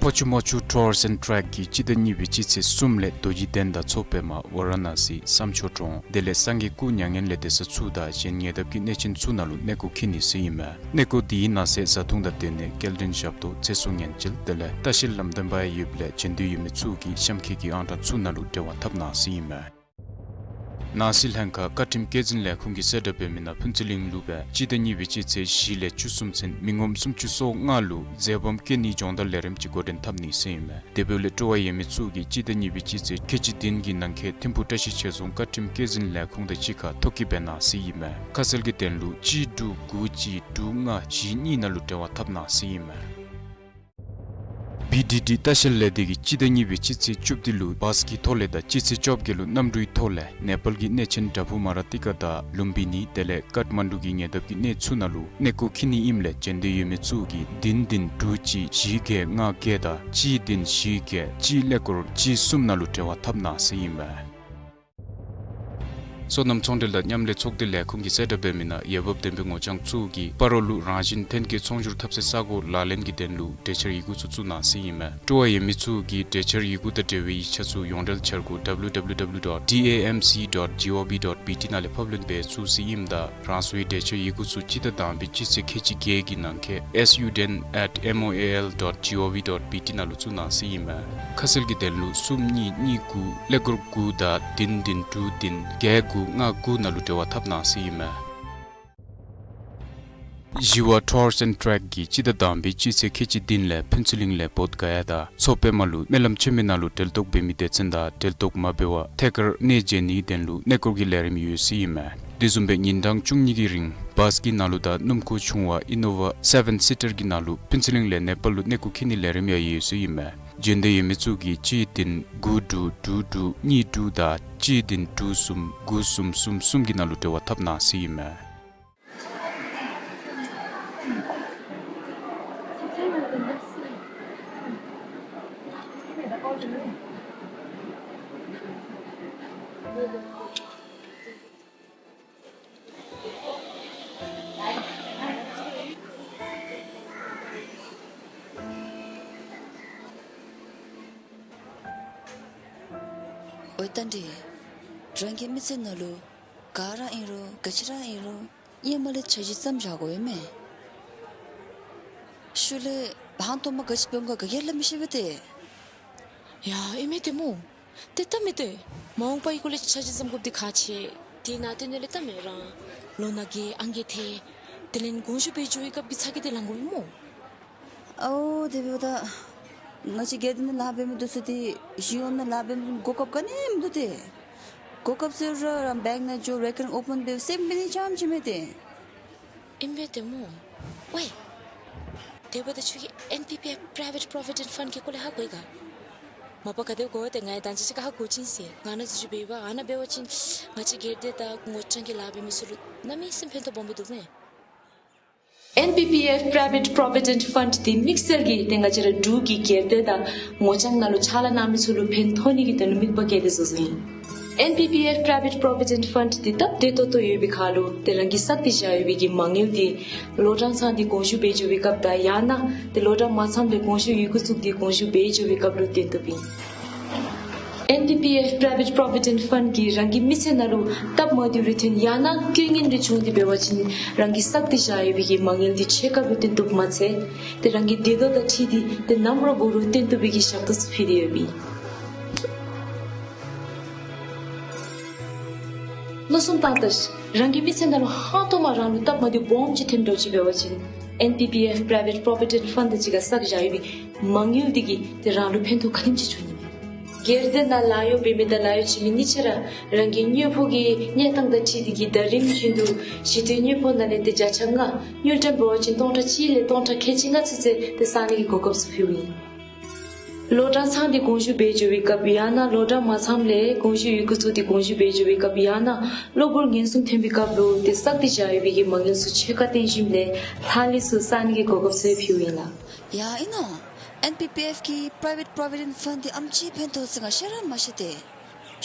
ཕོ་ཆུ་མོ་ཆུ་ཊུར་སི་ཨེནཌ་ཊེག་གིས་སྤྱི་ཟླ་གཉིས་པའི་སྤྱི་ཚེས་གསུམ་ལས་རྡོ་རྗེ་གདན་དང་མཚོ་པདྨ་ཝ་ར་ཎ་སི་བསམ་མཆོག་གྲོང་དེ་ལས་སངས་རྒྱས་སྐུ་མྱ་ངན་ལས་འདས་ས་ཚུ་དང་གཞན་ཉེ་འདབས་ཀྱི་གནས་ཆེན་ཚུ་ནང་ལུ་གནས་སྐོར་འཁྱིད་ནི་ཟེར་ཨིན་མས། གནས་སྐོར་འདི་ནང་གསེས་བཟའ་འཐུང་དང་སྡོད་གནས་སྐྱེལ་འདྲེན་ཞབས་ཏོག་ཚེ་སྲོག་ཉེན་བཅོལ་དེ་ལས་ལྟ་བཤལ་ལམ་སྟོན་པ་ཡོདཔ་ལས་བྱོན་འདོད་ཡོད་མི་ཚུ་གིས་གཤམ་འཁོད་ཀྱི་ཨང་གྲངས་ཚུ་ནང་ལུ་འབྲེལ་བ་འཐབ་གནང་ཟེར་ཨིན་མས། ནང་སྲིད་ལྷན་ཁག་བཀའ་ཁྲིམས་སྐྱེད་འཛིན་ལས་ཁུངས་ཀྱིས་གསལ་བསྒྲགས་འབད་མི་ནང་ཕུན་ཚོགས་གླིང་ལུ་སྦེ་སྤྱི་ཟླ་གཉིས་པའི་སྤྱི་ཚེས་བཞི་ལས་བཅུ་གསུམ་ཚུན་མི་ངོམ་སུམ་ཅུ་སོ་ལྔ་ལུ་འཛོལ་སྦོམ་སྐྱེ་ནིའི་སྦྱོང་བརྡར་ལས་རིམ་ཅིག་འགོ་འདྲེན་འཐབ་ནི་ཟེར་ཨིན་མས། དེ་འབདཝ་ལས་སྤྲོ་བ་ཡོད་མི་ཚུ་གིས་སྤྱི་ཟླ་གཉིས་པའི་སྤྱི་ཚེས་ཁལ་གཅིག་བདུན་གྱི་ནང་འཁོད་ཐིམ་ཕུག་བཀྲ་ཤིས་ཆོས་རྫོང་བཀའ་ཁྲིམས་སྐྱེད་འཛིན་ལས་ཁུངས་དང་གཅིག་ཁར་ཐོ་བཀོད་འབད་གནང་ཟེར་ཨིན་མས། ཁ་གསལ་གྱི་དོན་ལུ་གཅིག་དྲུག་དགུ་གཅིག་དྲུག་ལྔ་བཞི་གཉིས་ནང་ལུ་འབྲེལ་བ་འཐབ་གནང་ཟེར་ཨིན་མས། བི་ཌི་ཌི་ལྟ་བཤལ་ལས་སྡེ་གིས་སྤྱི་ཟླ་གཉིས་པའི་སྤྱི་ཚེས་བཅུ་བདུན་ལུ་བཱས་ཀྱི་ཐོག་ལས་དང་སྤྱི་ཚེས་བཅོ་བརྒྱད་ལུ་གནམ་གྲུའི་ཐོག་ལས་ནེ་པཱལ་གྱི་གནས་ཆེན་དྭ་ཕུ་མ་ར་ཏི་ཀ་དང་ལུམ་བི་ནི་དེ་ལས་ཀཏ་མན་ཌུ་གི་ཉེ་འདབས་ཀྱི་གནས་ཚུ་ནང་ལུ་གནས་སྐོར་འཁྱིད་ནི་ཨིནམ་ལས་བྱོན་འདོད་ཡོད་མི་ཚུ་གིས་བདུན་བདུན་དྲུག་གཅིག་བཞི་བརྒྱད་ལྔ་བརྒྱད་དང་གཅིག་བདུན་བཞི་བརྒྱད་གཅིག་ཀླད་ཀོར་གཅིག་གསུམ་ནང་ལུ་འབྲེལ་བ་འཐབ་གནང་ཟེར་ཨིན་མས། སོ་ནམ་ཚོང་འབྲེལ་དང་མཉམ་ལས་ཚོགས་སྡེ་ལས་ཁུངས་ཀྱིས་གསལ་བསྒྲགས་འབད་མི་ནང་འོས་འབབ་ལྡན་པའི་ངོ་རྐྱང་ཚུ་གིས་སྤ་རོ་ལུ་རང་བཞིན་ཐོན་སྐྱེད་ཚོང་སྒྱུར་འཐབ་སའི་ས་གོ་ལག་ལེན་གྱི་དོན་ལུ་གྲོས་འཆར་ཡི་གུ་ཚུ་བཙུགས་གནང་ཟེར་ཨིན་མས། སྤྲོ་བ་ཡོད་མི་ཚུ་གིས་གྲོས་འཆར་ཡི་གུ་དང་འབྲེལ་བའི་ཡིག་ཆ་ཚུ་ཡོངས་འབྲེལ་འཆར་སྒོ་W W W dot D A M C dot G O V dot B T ནང་ལས་ཕབ་ལེན་འབད་ཚུགས་ཟེར་ཨིནམ་ད་རང་སོའི་གྲོས་འཆར་ཡི་གུ་ཚུ་སྤྱི་ཟླ་དང་པའི་སྤྱི་ཚེས་ཁལ་གཅིག་བརྒྱད་ཀྱི་ནང་འཁོད་S U ten at M O A L dot G O V dot B T ནང་ལུ་བཙུགས་གནང་ཟེར་ཨིན་མས། ཁ་གསལ་གྱི་དོན་ལུ་གསུམ་གཉིས་གཉིས་དགུ་ཀླད་ཀོར་དགུ་དང་བདུན་བདུན་དྲུག་བདུན་བརྒྱད་དགུ་ལྔ་དགུ་ནང་ལུ་འབྲེལ་བ་འཐབ་གནང་ཟེར་ཨིན་མས། ཞི་བ་ཊུར་སི་ཨེནཌ་ཊེག་གིས་སྤྱི་ཟླ་དང་པའི་སྤྱི་ཚེས་ཁལ་གཅིག་བདུན་ལས་ཕུན་ཚོགས་གླིང་ལས་བོདྷ་ག་ཡ་དང་མཚོ་པདྨ་ལུ་སྨོན་ལམ་ཆེན་མོའི་ནང་ལུ་གྲལ་གཏོགས་འབད་མི་སྡེ་ཚན་དང་གྲལ་གཏོགས་མ་འབད་བར་ཐད་ཀར་གནས་མཇལ་ནིའི་དོན་ལུ་གནས་སྐོར་གྱི་ལས་རིམ་ཡོད་ཟེར་ཨིན་མས། དེ་བཟུམ་སྦེ་ཉིན་གྲངས་བཅུ་གཉིས་ཀྱི་རིང་བཱས་ཀྱི་ནང་ལུ་དང་སྣུམ་འཁོར་ཆུང་བ་ཨི་ནོ་ཝ་སེ་བེན་སི་ཊར་གྱི་ནང་ལུ་ཕུན་ཚོགས་གླིང་ལས་ནེ་པཱལ་ལུ་གནས་སྐོར་འཁྱིད་ནིའི་ལས་རིམ་ཡང་ཡོད་ཟེར་ཨིན་མས། བྱོན་འདོད་ཡོད་མི་ཚུ་གིས་གཅིག་བདུན་དགུ་དྲུག་དྲུག་དྲུག་གཉིས་དྲུག་དང་གཅིག་བདུན་དྲུག་གསུམ་དགུ་གསུམ་གསུམ་གསུམ་གྱི་ནང་ལུ་འབྲེལ་བ་འཐབ་གནང་ཟེར་ཨིན་མས། འོ་ད་འདི་རང་གི་མི་ཚེ་ནང་ལུ་ག་ར་ཨིན་རུང་ག་ཅི་ར་ཨིན་རུང་ཧེ་མ་ལས་འཆར་གཞི་བརྩམ་བཞག་དགོ་ཡོད་མས། ཤུལ་ལས་ཧང་སྟོང་མ་ག་ཅི་འབད་འོང་ག་ག་གིས་སླབ་མི་ཤེས་པས་ཏེ། ཡ་ཨིན་མས་ཏེ་སྨོ། ཏེ་ད་མི་ཏེ་མ་འོངས་པའི་སྐོར་ལས་འཆར་གཞི་བརྩམ་དགོཔ་འདི་ཁག་ཆེ། དེ་ནང་དོན་ལས་ད་མི་རང་ལོ་ན་རྒས་ཨང་རྒས་ཐལ། དེ་ལས་དགོངས་ཞུ་འབད་འགྱོ་བའི་སྐབས་ཀྱི་ཚ་གྱང་འདི་ལང་དགོ་པས་སྨོ། ཨོ་དེ་འབདཝ་ད་ང་བཅས་སྒེར་སྡེ་ནང་ལཱ་འབད་མི་འདི་ཚུ་ཏེ་གཞུང་གཡོག་ནང་ལཱ་འབད་མི་གོ་སྐབས་ག་ནི་མིན་འདུག་ཏེ། གོ་སྐབས་ཟེར་རུང་ར་བེངཀ་ནང་འགྱོ་རེ་ཀར་ཨོ་པེན་འབད་སེམས་འབད་ནི་རྐྱངམ་ཅིག་མས་ཏེ། ཨིན་པས་ཏེ་སྨོ། ཝའི། དེ་འབདཝ་ད་ཁྱོད་ཀྱིས་ཨེན་པི་པི་ཨེཕ་Private Provident Fund གི་སྐོར་ལས་ཧ་གོ་ཡི་ག། མ་པ་ག་དེ་སྦེ་གོ་བ་ཏེ་ང་ཡང་ད་ཅི་ཅིག་ཁར་ཧ་གོ་ཅི་ཟེར། ང་ནཱ་འཛུལ་ཞུགས་འབད་བ་ཨ་ནཱ་འབད་བ་ཅིན་ང་བཅས་སྒེར་སྡེ་དང་ངོ་རྐྱང་གི་ལཱ་འབད་མི་ཚུ་ལུ་གནམ་མེད་ས་མེད་ཕན་ཐོགས་སྦོམ་སྦེ་འདུག་མས། ཨེན་པི་པི་ཨེཕ་Private Provident Fund འདི་དམིགས་བསལ་གྱིས་ཏེ་ང་བཅས་ར་འབྲུག་གི་སྒེར་སྡེ་དང་ངོ་རྐྱང་ནང་ལུ་ཕྱག་ལཱ་གནང་མི་ཚུ་ལུ་ཕན་ཐོགས་ནི་གི་དོན་ལུ་དམིགས་པ་བསྐྱེད་དེ་བཟོ་བཟོཝ་ཨིན། ཨེན་པི་པི་ཨེཕ་Private Provident Fund འདི་སྟབས་བདེ་ཏོག་ཏོ་ཡོད་པའི་ཁར་ལུ་ཏེ་རང་གིས་བསགས་ཏེ་བཞག་ཡོད་པའི་གི་མ་དངུལ་འདི་ལོ་གྲངས་ཚང་སྟེ་དགོངས་ཞུ་འབད་འགྱོ་བའི་སྐབས་དང་ཡང་ན་ཏེ་ལོ་གྲངས་མ་ཚངམ་ལས་དགོངས་ཞུ་ཡི་གུ་བཙུགས་ཏེ་དགོངས་ཞུ་འབད་འགྱོ་བའི་སྐབས་ལུ་བཏོན་བཏུབ་ཨིན། ཨེན་པི་པི་ཨེཕ་Private Provident Fund གིས་རང་གི་མི་ཚེ་ནང་ལུ་སྟབས་མ་བདེཝ་རེ་ཐོན་ཡང་ན་རྐྱེན་ངན་རེ་བྱུང་སྟེ་འབད་བ་ཅིན་རང་གིས་བསགས་ཏེ་བཞག་ཡོད་པའི་གི་མ་དངུལ་འདི་ཕྱེད་ཀ་ལུ་བཏོན་བཏུབ་མ་ཚད་ཏེ་རང་གི་བདེ་ཏོག་དང་འཁྲིལ་ཏེ་ཏེ་ནམ་ར་འབད་རུང་བཏོན་བཏུབ་པའི་གི་ཞབས་ཏོག་ཚུ་ཕུལ་ཏེ་ཡོདཔ་ཨིན། མནོ་བསམ་བཏང་ད་ཤིག། རང་གི་མི་ཚེ་ནང་ལུ་ཧང་སྟོང་མ་རང་ལུ་སྟབས་མ་བདེཝ་སྦོམ་ཅིག་ཐོནམ་འདྲཝ་ཅིག་འབད་བ་ཅིན་ཨེན་པི་པི་ཨེཕ་Private Provident Fund གཅིག་ཁར་བསགས་བཞག་ཡོད་པའི་མ་དངུལ་འདི་གིས་ཏེ་རང་ལུ་ཕན་ཐོགས་ག་དེམ་ཅིག་འབྱུང་ནི་མས། སྒེར་སྡེ་ནང་ལཱ་གཡོག་འབད་མི་དང་ལཱ་གཡོག་བྱིན་མི་གཉིས་ཆ་ར་རང་གི་དངོས་པོ་གི་གནས་སྟངས་དང་འཁྲིལ་ཏེ་གིས་ཟླ་རིམ་བཞིན་དུ་ཞི་དུལ་དངོས་པོ་ནང་ལས་ཏེ་བརྒྱ་ཆ་ལྔ་དངུལ་ཀྲམ་འབད་བ་ཅིན་སྟོང་ཕྲག་གཅིག་ལས་སྟོང་ཕྲག་ཁལ་གཅིག་ལྔ་ཚུན་ཚོད་ཏེ་བསག་ནི་གི་གོ་སྐབས་ཚུ་ཕུལཝ་ཨིན། ལོ་གྲངས་ཚང་སྟེ་དགོངས་ཞུ་འབད་འགྱོ་བའི་སྐབས་ཡང་ན་ལོ་གྲངས་མ་ཚངམ་ལས་དགོངས་ཞུ་ཡི་གུ་བཙུགས་ཏེ་དགོངས་ཞུ་འབད་འགྱོ་བའི་སྐབས་ཡང་ན་གློ་བུར་ངན་སོང་ཐོན་པའི་སྐབས་ལུ་ཏེ་བསགས་ཏེ་བཞག་ཡོད་པའི་གི་མ་དངུལ་ཚུ་ཕྱེད་ཀ་བཏོན་ཞིནམ་ལས་ལྷག་ལུས་ཚུ་བསག་ནི་གི་གོ་སྐབས་ཚུ་ཕུལཝ་ཨིན་ལགས། ཡ་ཨིན་ནོ། ཨེན་པི་པི་ཨེཕ་གི་Private Provident Fund འདི་ཨམ་ཅིག་ཕན་ཐོགས་ཟེར་ང་ཤེས་ར་མ་ཤེས་ཏེ།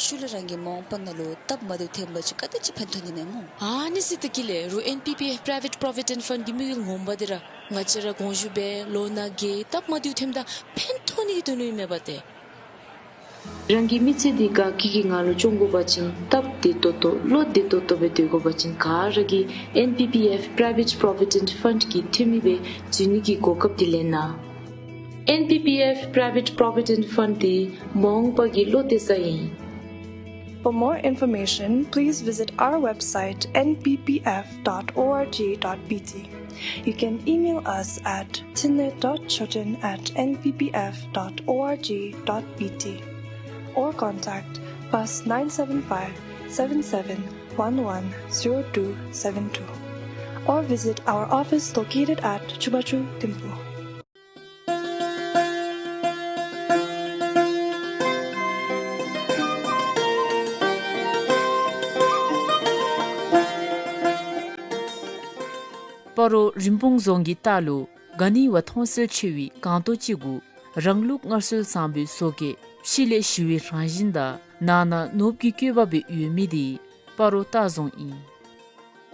ཤུལ་ལས་རང་གི་མ་འོངས་པ་ནང་ལུ་སྟབས་མ་བདེཝ་ཐོནམ་ཅིག་ག་དེ་ཅིག་ཕན་ཐོགས་ནི་མས་སྨོ། ཨ་ནི་ཟེར་ད་གི་ལས་རུང་ཨེན་པི་པི་ཨེཕ་Private Provident Fund གི་དམིགས་ཡུལ་ངོ་མ་འདི་ར་ང་བཅས་ར་དགོངས་ཞུ་འབད་ལོ་ནང་གི་སྟབས་མ་བདེཝ་ཐོནམ་ད་ཕན་ཐོགས་ནི་གི་དོན་ལུ་ཨིན་མས་པ་ཏེ། རང་གི་མི་ཚེ་འདི་དགའ་སྐྱིད་ཀྱི་ངང་ལུ་སྐྱོང་དགོ་པ་ཅིན་སྟབས་བདེ་ཏོག་ཏོ་བློ་བདེ་ཏོག་ཏོ་སྦེ་སྡོད་དགོ་པ་ཅིན་ག་ར་གིས་ཨེན་པི་པི་ཨེཕ་Private Provident Fund གི་འཐུས་མི་སྦེ་འཛུལ་ནི་གི་གོ་སྐབས་འདི་ལེན་གནང་། ཨེན་པི་པི་ཨེཕ་Private Provident Fund འདི་མ་འོངས་པ་གི་བློ་གཏད་ས་ཨིན། For more information, please visit our website N P P F dot O R G dot B T. You can email us at tinlet dot choten at N P P F dot O R G dot B T or contact plus nine seven five seven seven one one zero two seven two or visit our office located at Chubachu Thimphu. སྤ་རོ་རིན་སྤུངས་རྫོང་གི་ལྟག་ལུ་ག་ནི་བ་མཐོང་གསལ་ཆེ་བའི་སྒང་ཏོག་ཅིག་གུ་རང་ལུགས་སྔར་སྲོལ་བཟང་པོའི་བཟོ་བཀོད་ཕྱི་ལས་ཞི་བའི་རང་བཞིན་དང་ནང་ན་ནོར་བུའི་བཀོད་པ་སྦེ་ཡོད་མི་འདི་སྤ་རོ་ལྟ་རྫོང་ཨིན།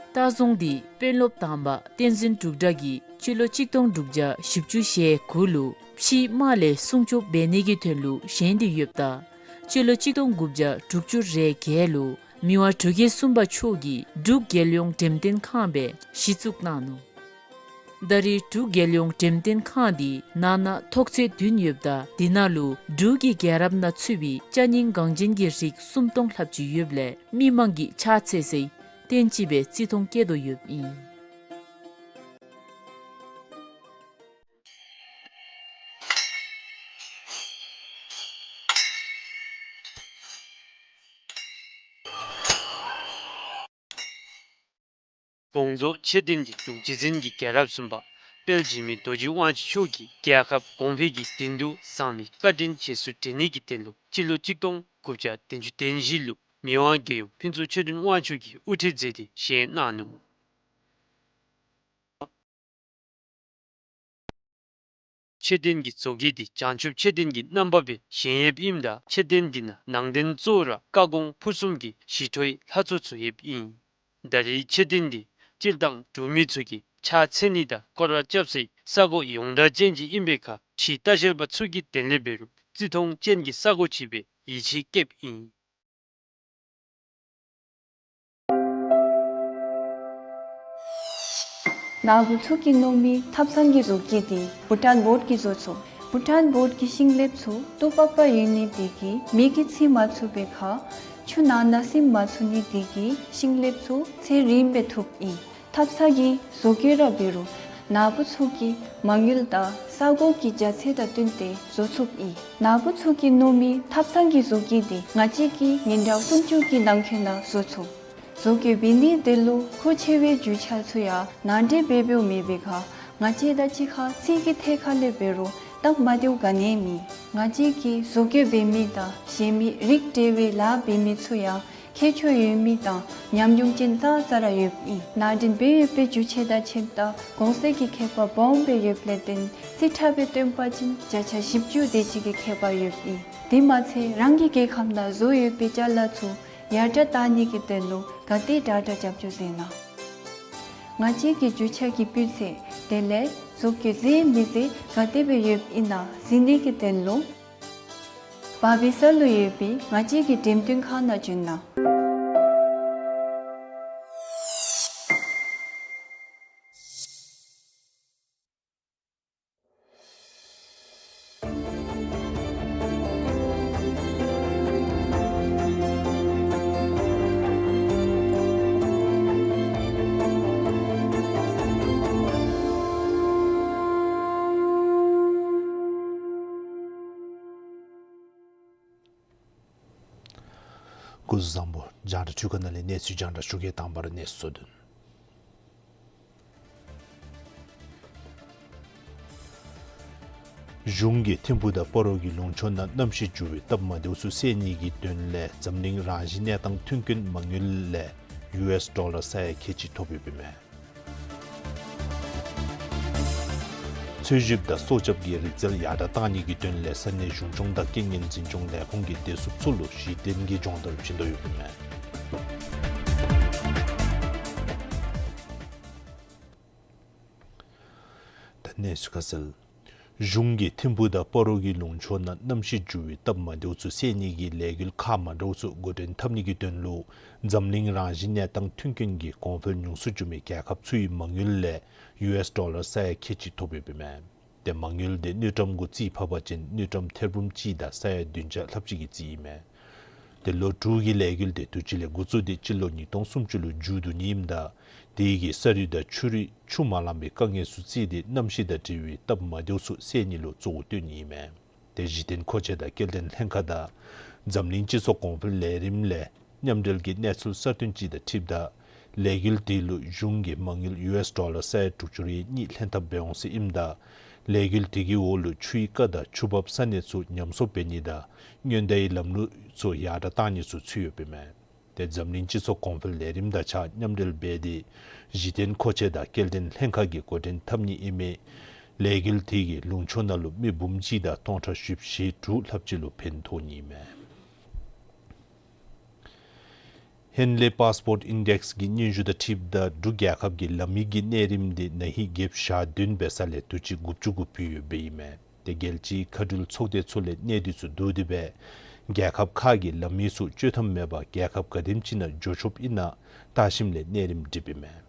ལྟ་རྫོང་འདི་དཔོན་སློབ་དང་པ་བསྟན་འཛིན་འབྲུག་གྲགས་ཀྱིས་སྤྱི་ལོ་གཅིག་སྟོང་དྲུག་བརྒྱ་བཞི་བཅུ་ཞེ་དགུ་ལུ་ཕྱིའི་དམག་ལས་སྲུང་སྐྱོབ་འབད་ནི་གི་དོན་ལུ་བཞེངས་ཏེ་ཡོདཔ་ད་སྤྱི་ལོ་གཅིག་སྟོང་དགུ་བརྒྱ་དྲུག་ཅུ་རེ་བརྒྱད་ལུ་མི་དབང་འབྲུག་རྒྱལ་གསུམ་པ་མཆོག་གིས་འབྲུག་རྒྱལ་ཡོངས་འགྲེམས་སྟོན་ཁང་སྦེ་གཞི་བཙུགས་གནང་ནུག། ད་རེས་འབྲུག་རྒྱལ་ཡོངས་འགྲེམས་སྟོན་ཁང་འདི་ནང་ན་ཐོག་ཚད་བདུན་ཡོདཔ་ད་འདི་ནང་ལུ་འབྲུག་གི་རྒྱལ་རབས་ནང་ཚུད་པའི་ཅ་རྙིང་འགངས་ཅན་གྱི་རིགས་སུམ་སྟོང་ལྷགཔ་ཅིག་ཡོདཔ་ལས་མི་མང་གིས་ཕྱག་འཚལ་སའི་རྟེན་ཅིག་སྦེ་བརྩི་མཐོང་བསྐྱེད་དོ་ཡོདཔ་ཨིན། དགོངས་རྫོགས་མཆོད་རྟེན་འདི་འབྲུག་རྗེ་བཙུན་གྱི་རྒྱལ་རབས་གསུམ་པ་དཔལ་འཇིགས་མེད་རྡོ་རྗེ་དབང་ཕྱུག་མཆོག་གིས་རྒྱལ་ཁབ་གོང་འཕེལ་གྱི་དོན་དུ་བཟང་ལས་བཀའ་དྲིན་རྗེས་སུ་དྲན་ནི་གི་དོན་ལུ་སྤྱི་ལོ་གཅིག་སྟོང་དགུ་བརྒྱ་བདུན་ཅུ་དོན་བཞི་ལུ་མི་དབང་རྒྱལ་ཡུམ་ཕུན་ཚོགས་ཆོས་སྒྲོན་དབང་ཕྱུག་གིས་དབུ་ཁྲིད་མཛད་དེ་བཞེངས་གནང་ནུག། མཆོད་རྟེན་གྱི་བཟོ་བཀོད་འདི་བྱང་ཆུབ་མཆོད་རྟེན་གྱི་རྣམ་པ་སྦེ་བཞེངས་ཡོདཔ་ཨིནམ་ད་མཆོད་རྟེན་འདི་ནང་ནང་རྟེན་གཙོ་བོ་ར་བཀའ་དགོངས་ཕུར་གསུམ་གྱི་ཞི་ཁྲོའི་ལྷ་ཚོགས་ཚུ་ཡོདཔ་ཨིན། ད་རེས་མཆོད་རྟེན་འདི་སྤྱིར་བཏང་འབྲུག་མི་ཚུ་གིས་ཕྱག་འཚལ་ནི་དང་སྐོར་ར་རྐྱབ་སའི་ས་གོ་ཡོངས་གྲགས་ཅན་ཅིག་ཨིན་པའི་ཁར་ཕྱིའི་ལྟ་བཤལ་པ་ཚུ་གི་དོན་ལས་འབད་རུང་བརྩི་མཐོང་ཅན་གྱི་ས་གོ་ཅིག་སྦེ་ཡིད་ཆེས་བསྐྱེདཔ་ཨིན། ནཱ་བུ་ཚུ་གིས་མནོ་མི་ཐབ་ཚང་གི་བཟོ་བཀོད་འདི་བྷུ་ཊཱན་བོཌ་ཀྱིས་བཟོ་ཚུགས། བྷུ་ཊཱན་བོཌ་ཀྱི་ཤིང་ལེབ་ཚུ་ཏོག་པག་པ་ཡོད་ནི་འདི་གིས་མེ་གིས་འཚིག་མ་ཚུགས་པའི་ཁར་ཆུ་ནང་ན་སིམ་མ་ཚུགས་ནི་འདི་གིས་ཤིང་ལེབ་ཚུ་ཚེ་རིངམོ་སྦེ་ཐུབ་ཨིན། ཐབ་ཚང་གི་བཟོ་བཀོད་ར་འབད་རུང་ནཱ་བུ་ཚུ་གི་མ་དངུལ་དང་ས་གོ་གི་རྒྱ་ཚད་དང་བསྟུན་ཏེ་བཟོ་ཚུགསཔ་ཨིན། ནཱ་བུ་ཚུ་གིས་མནོ་མི་ཐབ་ཚང་གི་བཟོ་བཀོད་འདི་ང་བཅས་ཀྱི་ཉིན་གྲངས་སུམ་ཅུ་གི་ནང་འཁོད་ནང་བཟོ་ཚུགས། བཟོ་བཀོད་འབད་ནི་དེ་ལུ་མཁོ་ཆེ་བའི་རྒྱུ་ཆ་ཚུ་ཡང་ནང་འདྲེན་འབད་འབདཝ་མེད་པའི་ཁར་ང་བཅས་དང་གཅིག་ཁར་ཚིག་གི་ཐད་ཁར་ལས་འབད་རུང་སྟབས་མ་བདེཝ་ག་ནི་ཡང་མེད། ང་བཅས་ཀྱིས་བཟོ་བཀོད་འབད་མི་དང་གཞན་མི་རིགས་འབྲེལ་བའི་ལཱ་འབད་མི་ཚུ་ཡང་ ཁྱད་ཆོས་ཡོད་མི་དང་ཉམས་མྱོང་ཅན་ཙང་ཙ་ར་ཡོདཔ་ཨིན། ནང་འདྲེན་འབད་ཡོད་པའི་རྒྱུ་ཆ་དང་ཕྱདཔ་ད་གོང་གསལ་གྱི་ཁྱད་པར་སྦོམ་སྦེ་ཡོདཔ་ལས་བརྟེན་རྩིས་ཁྲ་སྦེ་སྟོན་པ་ཅིན་བརྒྱ་ཆ་བཞི་བཅུ་དེ་ཅིག་གི་ཁྱད་པར་ཡོདཔ་ཨིན། དེ་མ་ཚད་རང་གི་རྒྱལ་ཁབ་ནང་བཟོ་ཡོད་པའི་ཅ་ལ་ཚུ་ཡར་དྲག་བཏང་ནི་གི་དོན་ལུ་ག་དེ་དྲག་དྲག་རྒྱབ་སྐྱོར་མཛད་གནང་། ང་བཅས་ཀྱི་རྒྱུ་ཆ་གི་སྤུས་ཚད་དེ་ལས་བཟོ་བཀོད་མཛེས་མི་མཛེས་ག་དེ་སྦེ་ཡོདཔ་ཨིན་ན་གཟིགས་ནི་གི་དོན་ལུ་བར་སྦིས་ས་ལུ་ཡོད་པའི་ང་བཅས་ཀྱི་འགྲེམས་སྟོན་ཁང་ནང་བྱོན་གནང་། སྐུ་གཟུགས་བཟང་པོ། རྒྱང་བསྒྲགས་འཕྲུལ་ཁང་ནང་ལས་གནས་ཚུལ་རྒྱང་བསྒྲགས་ཞུ་གེ། དང་པ་ར་གནས་ཚུལ་བསྡུ་ནི། གཞུང་གིས་ཐིམ་ཕུག་དང་སྤ་རོ་གི་ལུང་ཕྱོགས་ནང་གནམ་གཤིས་འགྱུར་བའི་སྟབས་མ་བདེཝ་ཚུ་སེལ་ནི་གི་དོན་ལས་འཛམ་གླིང་རང་བཞིན་གནས་སྟངས་མཐུན་རྐྱེན་མ་དངུལ་ལས་ཡུ་ཨེསི་ཌོ་ལར་ས་ཡ་ཁལ་གཅིག་ཐོབ་ཡོདཔ་ཨིན་མས། འཚོལ་ཞིབ་དང་སྲོག་སྐྱབས་ཀྱི་རིག་རྩལ་ཡར་དྲག་གཏང་ནི་གི་དོན་ལས་ས་གནས་གཞུང་སྐྱོང་དང་རྐྱེན་ངན་འཛིན་སྐྱོང་ལས་ཁུངས་ཀྱིས་བདེ་སྲུངཔ་ཚུ་ལུ་གཞི་རྟེན་གྱི་སྦྱོང་བརྡར་བྱིན་དོ་ཡོདཔ་ཨིན་མས། ད་གནས་ཚུལ་ཁ་གསལ། གཞུང་གིས་ཐིམ་ཕུག་དང་སྤ་རོ་གི་ལུང་ཕྱོགས་ནང་གནམ་གཤིས་འགྱུར་བའི་སྟབས་མ་བདེཝ་ཚུ་སེལ་ནི་གི་ལས་འགུལ་ཁག་མ་འདྲཝ་ཚུ་འགོ་འདྲེན་འཐབ་ནི་གི་དོན་ལུ་འཛམ་གླིང་རང་བཞིན་གནས་སྟངས་མཐུན་རྐྱེན་གྱི་གོང་འཕེལ་ཉུང་སུ་འགྱོ་མི་རྒྱལ་ཁབ་ཚུའི་མ་དངུལ་ལས་ཡུ་ཨེསི་ཌོ་ལར་ས་ཡ་ཁལ་གཅིག་ཐོབ་ཡོདཔ་ཨིན་མས། ཏེ་མ་དངུལ་དེ་དངུལ་ཀྲམ་གུ་རྩིས་ཕབ་པ་ཅིན་དངུལ་ཀྲམ་ཐེར་འབུམ་གཅིག་དང་ས་ཡ་བདུན་བརྒྱ་ལྷགཔ་ཅིག་གི་རྩིས་ཨིན་མས། ཏེ་ལོ་དྲུག་གི་ལས་འགུལ་དེ་དུས་ཅི་ལས་འགོ་བཙུགས་ཏེ་སྤྱི་ལོ་ཉིས་སྟོང་སུམ་ཅུ་ལུ་མཇུག་བསྡུ་ནི་ཨིནམ་ད་དེ་གིས་ས་རུད་དང་ཆུ་རུད་ཆུ་མ་ལང་པའི་དཀའ་ངལ་ཚུ་བརྩིས་ཏེ་གནམ་གཤིས་དང་འབྲེལ་བའི་སྟབས་མ་བདེཝ་ཚུ་སེལ་ནི་ལུ་གཙོ་བོ་བཏོན་ནི་ཨིན་མས། ཏེ་གཞི་རྟེན་མཁོ་ཆས་དང་སྐྱེལ་འདྲེན་ལྷན་ཁག་དང་འཛམ་གླིང་སྤྱི་ཚོགས་གོང་འཕེལ་ལས་རིམ་ལས་མཉམ་འབྲེལ་གྱི་གནས་ཚུལ་གསར་བཏོན་ཅིག་དང་འཁྲིལཝ་ད་ལས་འགུལ་དེ་ལུ་གཞུང་གིས་མ་དངུལ་ཡུ་ཨེསི་ཌོ་ལར་ས་ཡ་དྲུག་ཅུ་རེ་གཉིས་ལྷན་ཐབས་འབད་འོང་ཟེར་ཨིནམ་ད་ལས་འགུལ་དེ་གི་འོག་ལུ་ཆུའི་རྐ་དང་ཆུ་འབབ་ས་གནས་ཚུ་ཉམས་གསོ་འབད་ནི་དང་སྔོན་བརྡའི་ལམ་ལུགས་ཚུ་ཡར་དྲག་གཏང་ནི་ཚུ་ཚུད་ཡོདཔ་ཨིན་མས། ཏེ་འཛམ་གླིང་སྤྱི་ཚོགས་གོང་འཕེལ་ལས་རིམ་དང་གཅིག་ཁར་མཉམ་འབྲེལ་འབད་དེ་གཞི་རྟེན་མཁོ་ཆས་དང་སྐྱེལ་འདྲེན་ལྷན་ཁག་གིས་འགོ་འདྲེན་འཐབ་ནི་ཨིན་མས། ལས་འགུལ་དེ་གིས་ལུང་ཕྱོགས་ནང་ལུ་མི་འབུམ་གཅིག་དང་སྟོང་ཕྲག་བཞི་བཅུ་ཞེ་དྲུག་ལྷགཔ་ཅིག་ལུ་ཕན་ཐོགས་ནི་ཨིན་མས། ཧེན་ལེ་པཱསི་པོརཊ་ཨིན་ཌེགསི་གི་སྙན་ཞུ་དང་འཁྲིལཝ་ད་འབྲུག་རྒྱལ་ཁབ་ཀྱི་ལམ་ཡིག་གི་གནས་རིམ་དེ་ན་ཧིང་བརྒྱད་ཞག་བདུན་འབད་ས་ལས་དུས་ཅི་དགུ་བཅུ་གུ་བུད་ཡོདཔ་ཨིན་མས། ཏེ་རྒྱལ་སྤྱིའི་མཁའ་འགྲུལ་ཚོགས་སྡེ་ཚུ་ལས་གནས་སྡུད་ཚུ་བསྡུ་སྟེ་སྦེ་རྒྱལ་ཁབ་ཁག་གི་ལམ་ཡིག་ཚུ་བཅོས་ཐམ་མེད་པར་རྒྱལ་ཁབ་ག་དེམ་ཅིག་ནང་འགྱོ་ཆོགཔ་ཨིན་ན་བརྟག་ཞིབ་ལས་གནས་རིམ་བསྒྲིགསཔ་ཨིན་མས།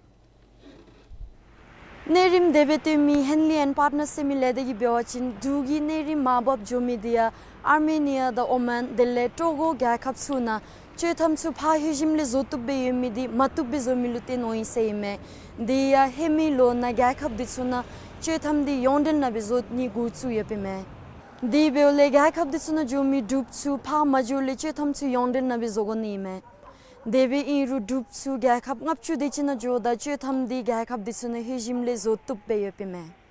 གནས་རིམ་དེ་སྦེ་སྟོན་མི་ཧེན་ལི་ཨེན་པརཊ་ནར་ཟེར་མི་ལས་སྡེ་གིས་འབད་བ་ཅིན་འབྲུག་གི་གནས་རིམ་མར་འབབ་འགྱོ་མི་དེ་ཡང་ཨར་མེ་ནི་ཡ་དང་ཨོ་མཱན་དེ་ལས་ཊོ་གོ་རྒྱལ་ཁབ་ཚུ་ནང་བཅོས་ཐམ་ཚུ་ཕར་ལྷོད་ཞིནམ་ལས་བཟོ་བཏུབ་སྦེ་ཡོད་མི་དེ་མ་བཏུབ་སྦེ་བཟོ་མི་ལུ་བརྟེན་འོང་ཡི་ཟེར་ཨིན་མས། དེ་ཡང་ཧེ་མའི་ལོ་ནང་རྒྱལ་ཁབ་དེ་ཚུ་ནང་བཅོས་ཐམ་དེ་ཡོངས་འབྲེལ་ནང་སྦེ་བཟོ་ནི་འགོ་བཙུགས་ཡོདཔ་ཨིན་མས། དེ་འབདཝ་ལས་རྒྱལ་ཁབ་དེ་ཚུ་ནང་འགྱོ་མི་འབྲུགཔ་ཚུ་ཕར་མ་འགྱོཝ་ལས་བཅོས་ཐམ་ཚུ་ཡོངས་འབྲེལ་ནང་སྦེ་བཟོ་དགོ་ནི་ཨིན་མས། དེ་སྦེ་ཨིན་རུང་འབྲུགཔ་ཚུ་རྒྱལ་ཁབ་ལྔ་བཅུ་དེ་ཅིག་ནང་འགྱོཝ་ད་བཅོས་ཐམ་དེ་རྒྱལ་ཁབ་དེ་ཚུ་ནང་ལྷོད་ཞིནམ་ལས་བཟོ་བཏུབ་སྦེ་ཡོདཔ་ཨིན་མས།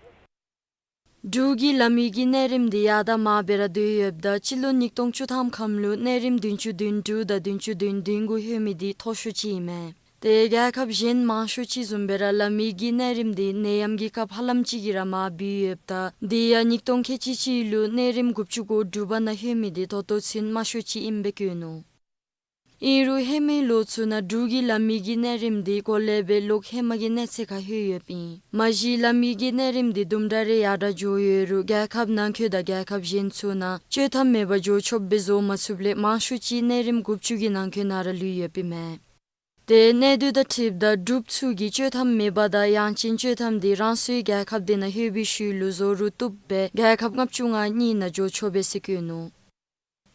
འབྲུག་གི་ལམ་ཡིག་གི་གནས་རིམ་དེ་ཡར་དང་མར་སྦེ་ར་སྡོད་ཡོདཔ་ད་སྤྱི་ལོ་ཉིས་སྟོང་བཅུ་ཐམ་ཁམས་ལུ་གནས་རིམ་བདུན་ཅུ་དོན་དྲུག་དང་བདུན་ཅུ་དོན་བདུན་གུ་ལྷོད་མི་དེ་མཐོ་ཤོས་ཅིག་ཨིན་མས། ཏེ་རྒྱལ་ཁབ་གཞན་མང་ཤོས་ཅིག་བཟུམ་སྦེ་ར་ལམ་ཡིག་གི་གནས་རིམ་དེ་ནད་ཡམས་ཀྱི་སྐབས་ཧ་ལམ་ཅིག་གིས་ར་མར་བུད་ཡོདཔ་ད་དེ་ཡང་ཉིས་སྟོང་ཁལ་གཅིག་གཅིག་ལུ་གནས་རིམ་དགུ་བཅུ་གོ་དྲུག་པ་ནང་ལྷོད་མི་དེ་ད་ལྟོ་ཚུན་དམའ་ཤོས་ཅིག་ཨིནམ་སྦེ་བཀོད་ནུག། ཨིན་རུང་ཧེ་མའི་ལོ་ཚུ་ནང་འབྲུག་གི་ལམ་ཡིག་གི་གནས་རིམ་དེ་གོ་ལེ་སྦེ་ལོག་ཧེ་མ་གི་གནས་ཚད་ཁར་ལྷོད་ཡོདཔ་ཨིན། མ་གཞི་ལམ་ཡིག་གི་གནས་རིམ་དེ་དུམ་གྲ་རེ་ཡར་དྲག་འགྱོ་ཡོད་རུང་རྒྱལ་ཁབ་ནང་འཁོད་དང་རྒྱལ་ཁབ་གཞན་ཚུ་ནང་བཅོས་ཐམ་མེད་པར་འགྱོ་ཆོགཔ་སྦེ་བཟོ་མ་ཚུགསཔ་ལས་མང་ཤོས་ཅིག་གནས་རིམ་དགུ་བཅུ་གི་ནང་འཁོད་ནང་ར་ལུས་ཡོདཔ་ཨིན་མས། ཏེ་གནས་སྡུད་དང་འཁྲིལཝ་ད་འབྲུགཔ་ཚུ་གིས་བཅོས་ཐམ་མེད་པ་དང་ཡང་ཅིན་བཅོས་ཐམ་དེ་རང་སོའི་རྒྱལ་ཁབ་དེ་ནང་ལྷོད་པའི་ཤུལ་ལུ་བཟོ་རུ་བཏུབ་སྦེ་རྒྱལ་ཁབ་ལྔ་བཅུ་ང་གཉིས་ནང་འགྱོ་ཆོག་པས་ཟེར་བཀོད་ནུག།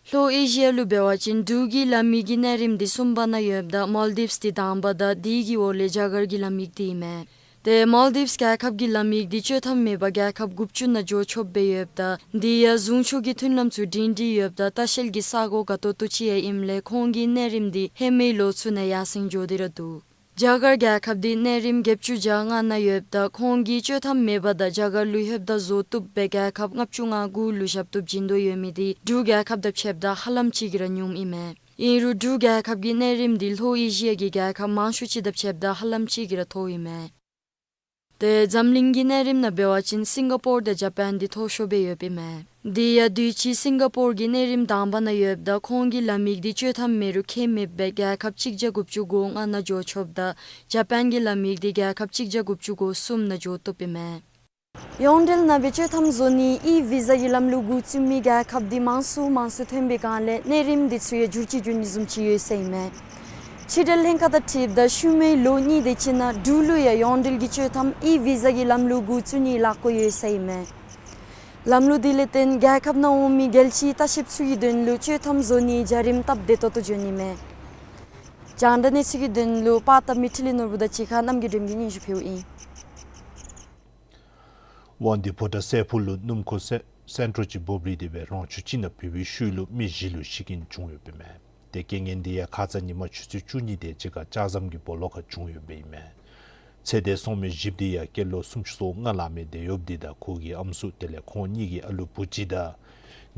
ལྷོ་ཨེ་ཤི་ཡ་ལུ་འབད་བ་ཅིན་འབྲུག་གི་ལམ་ཡིག་གི་གནས་རིམ་དེ་གསུམ་པ་ནང་ཡོདཔ་ད་མཱལ་དིབས་དེ་དང་པ་དང་དེ་གི་འོག་ལས་རྒྱ་གར་གྱི་ལམ་ཡིག་དེ་ཨིན་མས། ཏེ་མཱལ་དིབས་རྒྱལ་ཁབ་ཀྱི་ལམ་ཡིག་དེ་བཅོས་ཐམ་མེད་པར་རྒྱལ་ཁབ་དགུ་བཅུ་ནང་འགྱོ་ཆོགཔ་སྦེ་ཡོདཔ་ད་དེ་ཡང་གཟུངས་ཆོག་གི་མཐུན་ལམ་ཚུ་སྒྲིང་སྒྲི་ཡོདཔ་ད་ལྟ་བཤལ་གྱི་ས་གོ་དགའ་ཏོག་ཏོ་ཅིག་ཡང་ཨིནམ་ལས་ཁོང་གི་གནས་རིམ་དེ་ཧེ་མའི་ལོ་ཚུ་ནང་ཡར་སེང་འགྱོ་སྟེ་ར་འདུག། རྒྱ་གར་རྒྱལ་ཁབ་དེ་གནས་རིམ་བརྒྱད་ཅུ་གྱ་ལྔ་ནང་ཡོདཔ་ད་ཁོང་གིས་བཅོས་ཐམ་མེད་པ་དང་རྒྱ་གར་ལུ་ལྷོདཔ་ད་བཟོ་བཏུབ་སྦེ་རྒྱལ་ཁབ་ལྔ་བཅུ་ང་དགུ་ལུ་ཞབས་བཏུབ་བྱིན་དོ་ཡོད་མི་དེ་འབྲུག་རྒྱལ་ཁབ་དང་ཕྱདཔ་ད་ཧ་ལམ་ཅིག་གིས་ར་ཉུངམ་ཨིན་མས། ཨིན་རུང་འབྲུག་རྒྱལ་ཁབ་ཀྱི་གནས་རིམ་འདི་ལྷོ་ཨེ་ཤི་ཡ་གི་རྒྱལ་ཁབ་མང་ཤོས་ཅིག་དང་ཕྱདཔ་ད་ཧ་ལམ་ཅིག་གིས་ར་མཐོ་ཨིན་མས། ཏེ་འཛམ་གླིང་གི་གནས་རིམ་ནང་འབད་བ་ཅིན་སིང་ག་པོར་དང་ཇ་པཱན་འདི་མཐོ་ཤོས་སྦེ་ཡོདཔ་ཨིན་མས། དེ་ཡང་དུས་ཅི་སིང་ག་པོར་གྱི་གནས་རིམ་དང་པ་ནང་ཡོདཔ་ད་ཁོང་གི་ལམ་ཡིག་འདི་སྤྱོད་ཐམ་མེད་རུང་ཁྱད་མེདཔ་སྦེ་རྒྱལ་ཁབ་གཅིག་བརྒྱ་དགུ་བཅུ་གོ་ལྔ་ནང་འགྱོ་ཆོགཔ་ད་ཇ་པཱན་གྱི་ལམ་ཡིག་འདི་རྒྱལ་ཁབ་གཅིག་བརྒྱ་དགུ་བཅུ་གོ་གསུམ་ནང་འགྱོ་བཏུབ་ཨིན་མས། ཡོངས་འབྲེལ་ནང་སྦེ་སྤྱོད་ཐམ་བཟོ་ནི་ཨི་བི་ཟ་གི་ལམ་ལུགས་འགོ་བཙུགས་མི་རྒྱལ་ཁབ་འདི་མང་སུ་མང་སུ་ཐོན་པའི་སྒང་ལས་གནས་རིམ་འདི་ཚུ་ཡང་འགྱུར་བཅོས་འགྱོ་ནི་བཟུམ་ཅིག་ཡོད་ཟེར་ཨིན་མས། ཕྱི་འབྲེལ་ལྷན་ཁག་དང་འཁྲིལཝ་ད་ཤུལ་མའི་ལོ་གཉིས་དེ་ཅིག་ནང་འབྲུག་ལུ་ཡང་ཡོངས་འབྲེལ་གྱི་སྤྱོད་ཐམ་ཨི་བི་ཟ་གི་ལམ་ལུགས་འགོ་བཙུགས་ནིའི་ལཱ་འགོ་ཡོད་ཟེར་ཨིན་མས། ལམ་ལུགས་འདི་ལས་བརྟེན་རྒྱལ་ཁབ་ནང་འོང་མི་རྒྱལ་སྤྱིའི་ལྟ་བཤལཔ་ཚུ་གི་དོན་ལུ་སྤྱོད་ཐམ་བཟོ་ནིའི་བྱ་རིམ་སྟབས་བདེ་ཏོག་ཏོ་འགྱོ་ནི་མས། རྒྱང་བསྒྲགས་གནས་ཚུལ་གྱི་དོན་ལུ་པར་ལྟ་མི་ཁྲི་ལི་ནོར་བུ་དང་གཅིག་ཁར་རྣམ་རྒྱལ་སྒྲོལམ་གྱིས་སྙན་ཞུ་ཕུལཝ་ཨིན། དབང་འདུས་ཕོ་བྲང་སྲད་ཕུག་ལུ་སྣུམ་འཁོར་སེ་སེན་ཊོ་ཅིག་འབོ་རིལ་ཏེ་སྦེ་རོང་ཆུ་ཅིག་ནང་བུད་པའི་ཤུལ་ལུ་མི་བཞི་ལུ་ཤི་རྐྱེན་བྱུང་ཡོདཔ་ཨིན་མས། ཏེ་རྐྱེན་ངན་འདི་ཡང་ཁ་ཙ་ཉིན་མ་ཆུ་ཚོད་བཅུ་གཉིས་དེ་ཅིག་ཁར་ལྕགས་ཟམ་གྱི་སྦོ་ལོགས་ཁར་བྱུང་ཡོདཔ་ཨིན་མས། ཚེ་འདས་སོང་མི་བཞི་པོ་འདི་ཡང་སྐྱེས་ལོ་སུམ་ཅུ་སོ་ལྔ་ལང་མི་དེད་གཡོགཔ་འདི་དང་ཁོ་གི་ཨམ་སྲུ་དེ་ལས་ཁོང་གཉིས་ཀྱི་ཨ་ལུ་བུ་གཅིག་དང་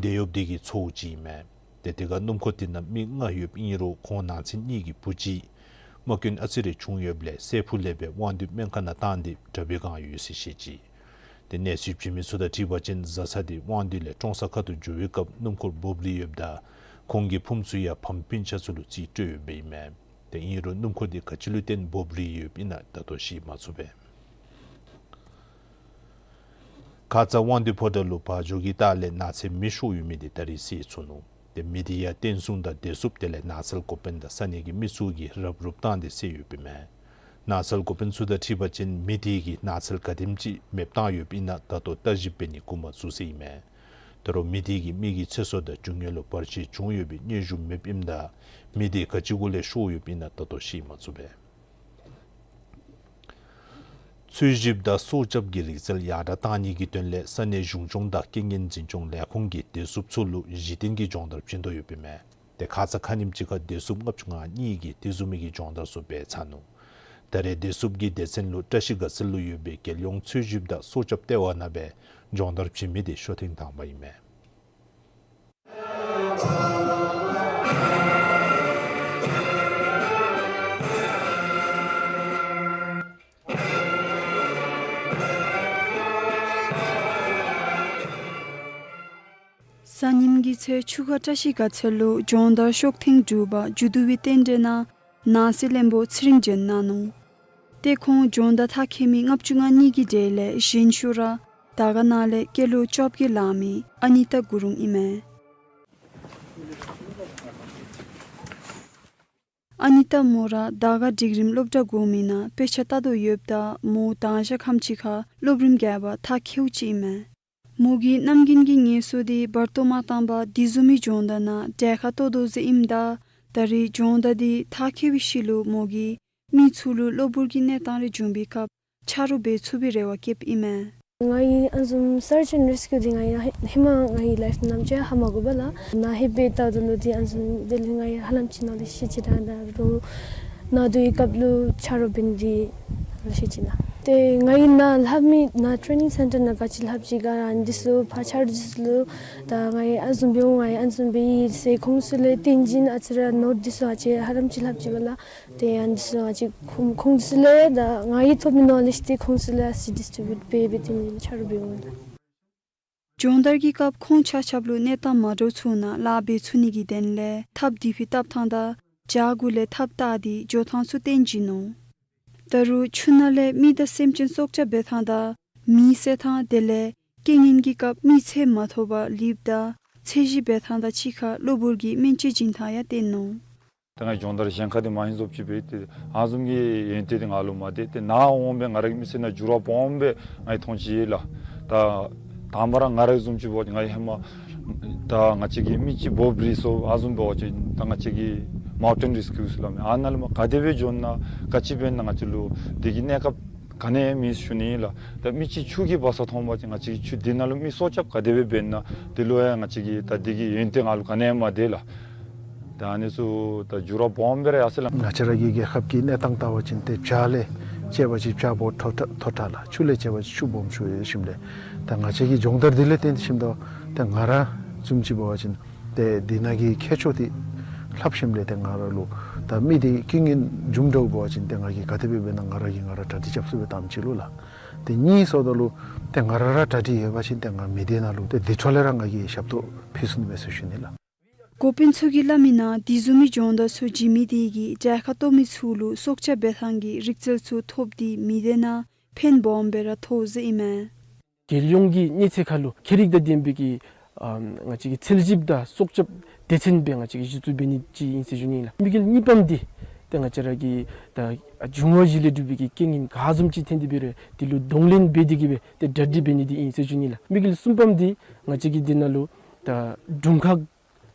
དེད་གཡོགཔ་འདི་གི་ཚའོ་གཅིག་ཨིན་མས། ཏེ་དེ་ཁར་སྣུམ་འཁོར་དེ་ནང་མི་ལྔ་ཡོདཔ་ཨིན་རུང་ཁོང་ནང་ཚན་གཉིས་ཀྱི་བུ་གཅིག་རྨ་སྐྱོན་ཨ་ཙི་རེ་བྱུང་ཡོདཔ་ལས་སྲད་ཕུག་ལས་སྦེ་དབང་འདུས་སྨན་ཁང་ནང་བཏང་སྟེ་དྲག་པོའི་བསྒང་ཡོད་ཟེར་བཤད་ཅི། ཏེ་གནས་ཚུལ་བྱིན་མི་ཚུ་དང་འཁྲིལ་བ་ཅིན་བཟའ་ཚང་འདི་དབང་འདུས་ལས་ཀྲོང་གསར་ཁ་ཐུག་འགྱོ་བའི་སྐབས་སྣུམ་འཁོར་འབོ་རིལ་ཡོདཔ་ད་ཁོང་གི་ཕུངམ་ཚུ་ཡང་ཕམ་སྤུན་ཆ་ཚུ་ལུ་རྩིས་སྤྲོད་ཡོདཔ་ཨིན་མས། ཏེ་ཨིན་རུང་སྣུམ་འཁོར་འདི་ག་ཅི་ལུ་བརྟེན་འབོ་རིལ་ཡོདཔ་ཨིན་ན་ད་ལྟོ་ཤེས་མ་ཚུགས་པས། ཁ་ཙ་དབང་འདུས་ཕོ་བྲང་ལུ་བ་འཇོ་གི་ལྟག་ལས་ནགས་ཚལ་མེ་ཤོར་ཡོད་མི་འདི་ད་རིས་གསལ་ཚུགས་ནུག། ཏེ་མེ་འདི་ཡང་བསྟན་སྲུང་དང་བདེ་སྲུངཔ་དེ་ལས་ནགས་ཚལ་འགོ་དཔོན་དང་ས་གནས་ཀྱི་མི་ཚུ་གིས་རུབ་རུབ་བཏང་སྟེ་བསད་ཡོདཔ་ཨིན་མས། ནགས་ཚལ་འགོ་དཔོན་ཚུ་དང་འཁྲིལ་བ་ཅིན་མེ་འདི་གིས་ནགས་ཚལ་ག་དེམ་ཅིག་མེདཔ་བཏང་ཡོདཔ་ཨིན་ན་ད་ལྟོ་བརྟག་ཞིབ་འབད་ནི་འགོ་མ་བཙུགས་ཟེར་ཨིན་མས། ད་རུང་མེ་འདི་གིས་མི་གི་ཚེ་སྲོག་དང་འབྱུང་ཡོན་ལུ་བར་ཆད་བྱུང་ཡོད་པའི་སྙན་ཞུ་མེདཔ་ཨིནམ་ད་མེ་འདི་ག་ཅི་གུ་ལས་ཤོར་ཡོདཔ་ཨིན་ན་ད་ལྟོ་ཤེས་མ་ཚུགས་པས། འཚོལ་ཞིབ་དང་སྲོག་སྐྱབས་ཀྱི་རིག་རྩལ་ཡར་དྲག་བཏང་ནི་གི་དོན་ལས་ས་གནས་གཞུང་སྐྱོང་དང་རྐྱེན་ངན་འཛིན་སྐྱོང་ལས་ཁུངས་ཀྱིས་བདེ་སྲུངཔ་ཚུ་ལུ་གཞི་རྟེན་གྱི་སྦྱོང་བརྡར་བྱིན་དོ་ཡོདཔ་ཨིན་མས། ཏེ་ཁ་ཙ་ཁ་ཉིནམ་ཅིག་ཁར་བདེ་སྲུངཔ་ལྔ་བཅུ་ང་གཉིས་ཀྱིས་དེ་བཟུམ་མའི་གི་སྦྱོང་བརྡར་ཚུ་འབད་ཚར་ནུག། ད་རེས་བདེ་སྲུངཔ་གི་སྡེ་ཚན་ལུ་བཀྲིས་དགའ་ཚལ་ལུ་ཡོད་པའི་རྒྱལ་ཡོངས་འཚོལ་ཞིབ་དང་སྲོག་སྐྱབས་ལྟེ་བ་ནང་སྦེ་སྦྱོང་བརྡར་བྱིན་མི་འདི་ཤོ་ཐེངས་དང་པ་ཨིན་མས། གཟའ་ཉིམ་གི་ཚེ་ཆུ་ཁ་བཀྲིས་དགའ་ཚལ་ལུ་སྦྱོང་བརྡར་ཤོ་ཐེངས་དྲུག་པ་མཇུག་བསྡུ་བའི་རྟེན་འབྲེལ་ནང་ནང་སྲིད་བློན་པོ་ཚེ་རིང་ལྗོན་གནང་ནུག། ཏེ་ཁོང་སྦྱོང་བརྡར་མཐར་འཁྱོལ་མི་ལྔ་བཅུ་ང་གཉིས་ཀྱི་གྲས་ལས་གཞན་ཤོས་ར་དར་དཀར་ནང་ལས་སྐྱེས་ལོ་བཅོ་བརྒྱད་ལང་མི་ཨ་ནི་ཏ་གུ་རུང་ཨིན་མས། ཨ་ནི་ཏ་མོ་ར་དར་དཀར་སྒྲིག་རིམ་སློབ་གྲྭ་གོང་མའི་ནང་དཔེ་ཆ་ལྟ་དོ་ཡོདཔ་ད་མོ་དང་ཞག་ཁམས་ཅིག་ཁར་སློབ་རིམ་བརྒྱད་པ་མཐར་འཁྱོལཝ་ཅིག་ཨིན་མས། མོ་གིས་གནམ་རྒྱུན་གྱི་ངལ་གསོ་འདི་བར་སྟོང་མ་བཏང་པར་དེ་བཟུམ་མའི་སྦྱོང་བརྡར་ནང་གྲལ་ཁར་གཏོགས་དོ་ཟེར་ཨིནམ་ད་ད་རེས་སྦྱོང་བརྡར་འདི་མཐར་འཁྱོལ་བའི་ཤུལ་ལུ་མོ་གིས་མི་ཚུ་ལུ་གློ་བུར་གྱི་གནས་སྟངས་རེ་བྱུང་བའི་སྐབས་ཆ་རོགས་འབད་ཚུགས་པའི་རེ་བ་བསྐྱེདཔ་ཨིན་མས། ང་གིས་ཨ་ནི་བཟུམ་search and rescue འདི་ང་གིས་ཧེ་མ་ང་གི་ལའིཕ་ནང་ཅིག་ཧ་མ་གོ་བས་ལགས། ནཱ་ལྷོདཔ་སྦེ་བལྟ་དོ་ལུ་འདི་ཨ་ནི་བཟུམ་དེ་ལས་ང་གིས་ཧ་ལམ་ཅིག་ནཱ་ལས་ཤེས་ཅི། ད་ད་རུང་ནཱ་སྡོད་པའི་སྐབས་ལུ་ཆ་རོགས་འབད་ནི་འདི་ལས་ཤེས་ཅི་ལགས། ཏེ་ང་གིས་ནཱ་ལྷབ་མི་ནཱ་training center ནང་ག་ཅི་ལྷབ་ཅི་ག་ཨ་ནི་འདི་ཚུ་ཕར་ཆ་རོགས་འདི་ཚུ་ལུ་ད་ང་གིས་ཨ་ནི་བཟུམ་འབད་འོང་ང་གིས་ཨ་ནི་བཟུམ་འབད་ཡི་ཟེར་ཁོང་ཚུ་ལས་བརྟེན་ཅིན་ཨ་ཙི་ར་ནོཊ་འདི་ཚུ་ཨ་ཙི་ཧ་ལམ་ཅིག་ལྷབ་ཅི་བས་ལགས། ཏེ་ཨ་ནི་ཚུ་ང་བཅས་ཁོང་ཁོང་ཚུ་ལས་ད་ང་གིས་ཐོབ་མི་ནོ་ལེཇ་འདི་ཁོང་ཚུ་ལུ་ཨ་ཙི་ཌིསི་ཊི་རི་བིའུཊ་འབད་འབད་དེ་མི་ཆ་རོགས་འབད་འོང་ལགས། སྦྱོང་བརྡར་གྱི་སྐབས་ཁོང་ཆ་ཁྱབ་ལུ་གནས་སྟངས་མ་འདྲཝ་ཚུ་ནང་ལཱ་འབད་ཚུགས་ནི་གི་དོན་ལས་ཐབས་འདི་ཕི་བཏབ་ཐངས་དང་བྱག་གུ་ལས་ཐགཔ་བཏགས་ཏེ་འགྱོ་ཐངས་ཚུ་སྟོན་བྱིན་ནུག། ད་རུང་ཆུ་ནང་ལས་མི་དང་སེམས་ཅན་སྲོག་སྐྱབས་འབད་ཐངས་དང་མེ་བསད་ཐངས་དེ་ལས་རྐྱེན་ངན་གྱི་སྐབས་མི་ཚེ་མ་ཐོབ་པར་ལུསཔ་ད་ཚད་གཞི་འབད་ཐངས་དང་གཅིག་ཁར་གློ་བུར་གྱི་སྨན་བཅོས་བྱིན་ཐངས་ཡང་སྟོན་ནུག། ད་ང་གིས་སྦྱོང་བརྡར་གཞན་ཁར་འདི་མ་ཧིང་བཟོ་ཅིག་འབད་དེ་ཨ་ནི་བཟུམ་གྱི་ཡོན་ཏན་འདི་ང་ལུ་མ་སྟེར། ཏེ་ནཱ་འོང་སྦེ་ང་རའི་མི་ཚེ་ནང་འགྱུར་བ་སྦོམ་སྦེ་ང་གིས་མཐོང་ཅི་ལགས། ད་དང་པ་ར་ང་རའི་བཟུམ་ཅིག་འབད་བ་ཅིན་ང་གིས་ཧེ་མ་ད་ང་བཅས་ཀྱིས་མི་ཅིག་འབོ་རིལ་སོང་ཨ་ནི་བཟུམ་འབད་བ་ཅིན་ད་ང་བཅས་ཀྱིས་མའུན་ཊེན་རེ་སི་ཀིའུ་ཟེར་སླབ་མི་ཨ་ནཱ་ལུ་མ་ག་དེ་སྦེ་འགྱོ་ན་ག་ཅི་འབད་ན་ང་བཅས་ལུ་འདི་གི་གནས་སྐབས་ག་ནི་མེད་ཞུ་ནི་ལགས། ད་མི་ཅིག་ཆུ་གི་བ་ས་མཐོང་པ་ཅིན་ང་བཅས་ཆུ་འདི་ནང་ལུ་མི་སྲོག་སྐྱབས་ག་དེ་སྦེ་འབད་ན་འདི་ལུ་ཡང་ང་བཅས་ཀྱིས་ད་འདི་གི་ཡོན་ཏན་ང་ལུ་ག་ནི་མ་སྟེར་ལགས། ད་ཨ་ནི་ཚུ་ད་འགྱུར་བ་སྦོམ་སྦེ་ར་ཡར་སོ་ཡི་ལགས། ང་བཅས་ར་གི་རྒྱལ་ཁབ་ཀྱི་གནས་སྟངས་བལྟ་བ་ཅིན་ཏེ་བྱག་ལས་བཅད་པ་ཅིན་བྱག་སྦོམ་མཐོ་དྲགས་མཐོ་དྲགས་ལགས། ཆུ་ལས་བཅད་པ་ཅིན་ཆུ་སྦོམ་ཆུང་ཡོད་ཞིནམ་ལས་ད་ང་བཅས་ཀྱི་སྦྱོང་བརྡར་འདི་ལས་བརྟེན་ཞིནམ་ད་ཏེ་ང་ར་བཟུམ་ཅིག་འབད་བ་ཅིན་ཏེ་འདི་ནང་གི་ཁྱད་ཆོས་འདི་ ལྷགཔ་ཞིནམ་ལས་ཏེ་ང་ར་ལུ་ད་མི་འདི་རྐྱེན་ངན་བྱུངམ་འདྲཝ་འབད་བ་ཅིན་ཏེ་ང་གིས་ག་དེ་སྦེ་འབད་ན་ང་ར་གིས་ང་ར་གྲ་སྒྲིག་རྐྱབ་ཚུགས་པས་དང་པ་ཅིག་ལུ་ལགས། ཏེ་གཉིས་སོངམ་ད་ལུ་ཏེ་ང་ར་ར་གྲ་སྒྲིག་ཡོད་པ་ཅིན་ཏེ་ང་མི་སྡེ་ནང་ལུ་ཏེ་དེ་འཕྲོ་ལས་ར་ང་གིས་ཞབས་ཏོག་ཕུལ་ཚུགས་ནི་མས་ཟེར་ཞུ་ནི་ལགས། འགོ་དཔོན་ཚུ་གིས་སླབ་མི་ནང་དེ་བཟུམ་མའི་སྦྱོང་བརྡར་ཚུ་བྱིན་མི་དེ་གིས་གྲལ་ཁར་གཏོགས་མི་ཚུ་ལུ་སྲོག་སྐྱབས་འབད་ཐངས་ཀྱི་རིག་རྩལ་ཚུ་ཐོབ་སྟེ་མི་སྡེ་ནང་ཕན་སྦོམ་སྦེ་ར་ཐོགས་ཟེར་ཨིན་མས། རྒྱལ་ཡོངས་ཀྱི་གནས་ཚད་ཁར་ལུ་ཁྱད་རིག་དང་ལྡན་པའི་གི་ཨ་ང་བཅས་ཀྱི་འཚོལ་ཞིབ་དང་སྲོག་སྐྱབས་སྡེ་ཚན་སྦེ་ང་བཅས་ཀྱིས་གཞི་བཙུགས་འབད་ནི་ཅིག་ཨིན་ཟེར་ཞུ་ནི་ཨིན་ལགས། དམིགས་ཡུལ་གཉིས་པམ་འདི་ཏེ་ང་བཅས་ར་གི་ད་འབྱུང་བ་བཞི་ལས་གྲུབ་པའི་གི་རྐྱེན་ངན་ག་བཟུམ་ཅིག་ཐོན་ཏེ་འབད་རུང་དེ་ལུ་གདོང་ལེན་འབད་དེ་གི་སྦེ་ཏེ་གྲ་སྒྲིག་འབད་ནི་འདི་ཨིན་ཟེར་ཞུ་ནི་ལགས། དམིགས་ཡུལ་གསུམ་པམ་འདི་ང་བཅས་ཀྱི་འདི་ནང་ལུ་ད་དྲུང་ཁག་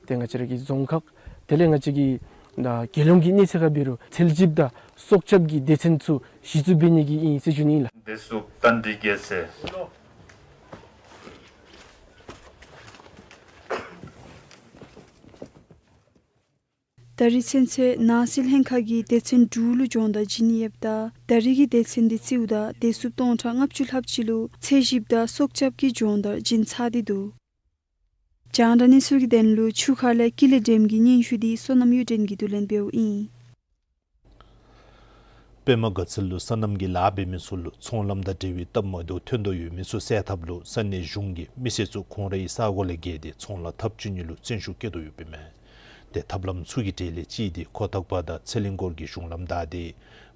ཏེ་ང་བཅས་ར་གི་རྫོང་ཁག་དེ་ལས་ང་བཅས་ཀྱི་ད་རྒྱལ་ཡོངས་ཀྱི་གནས་ཚད་ཁར་འབད་རུང་འཚོལ་ཞིབ་དང་སྲོག་སྐྱབས་ཀྱི་སྡེ་ཚན་ཚུ་གཞི་བཙུགས་འབད་ནི་གི་ཨིན་ཟེར་ཞུ་ནི་ཨིན་ལགས། བདེ་སྲུང་བསྟན་འཛིན་རྒྱལ་མཚན། ད་རིས་ཚུན་ཚོད་ནང་སྲིད་ལྷན་ཁག་གིས་སྡེ་ཚན་དྲུག་ལུ་སྦྱོང་བརྡར་བྱིན་ནི་ཡོདཔ་ད་ད་རིས་ཀྱི་སྡེ་ཚན་འདི་རྩིསཝ་ད་བདེ་སྲུངཔ་སྟོང་ཕྲག་ལྔ་བཅུ་ལྷགཔ་ཅིག་ལུ་འཚོལ་ཞིབ་དང་སྲོག་སྐྱབས་ཀྱི་སྦྱོང་བརྡར་བྱིན་ཚར་ཏེ་འདུག། རྒྱང་བསྒྲགས་གནས་ཚུལ་གྱི་དོན་ལུ་ཆུ་ཁ་ལས་ཀུན་ལེགས་སྒྲོལམ་གྱི་སྙན་ཞུ་འདི་བསོད་ནམས་གཡུ་སྒྲོན་གྱིས་བསྡུ་ལེན་འབདཝ་ཨིན། པདྨ་དགའ་ཚལ་ལུ་སོ་ནམ་གྱི་ལཱ་འབད་མི་ཚུ་ལུ་ཚོང་ལམ་དང་འབྲེལ་བའི་སྟབས་མ་བདེཝ་ཐོན་དོ་ཡོད་མི་ཚུ་སེལ་ཐབས་ལུ་ས་གནས་གཞུང་གིས་མི་སེར་ཚུ་ཁོང་རའི་ས་གོ་ལས་བརྒལ་ཏེ་ཚོང་ལཱ་འཐབ་བཅུག་ནི་ལུ་བརྩོན་ཤུགས་བསྐྱེད་དོ་ཡོདཔ་ཨིན་མས། ཏེ་ཐབས་ལམ་ཚུ་གི་གྲས་ལས་གཅིག་འདི་ཁོ་ཐང་པ་དང་ཚེ་གླིང་སྐོར་གྱི་གཞུང་ལམ་བདའ་སྟེ་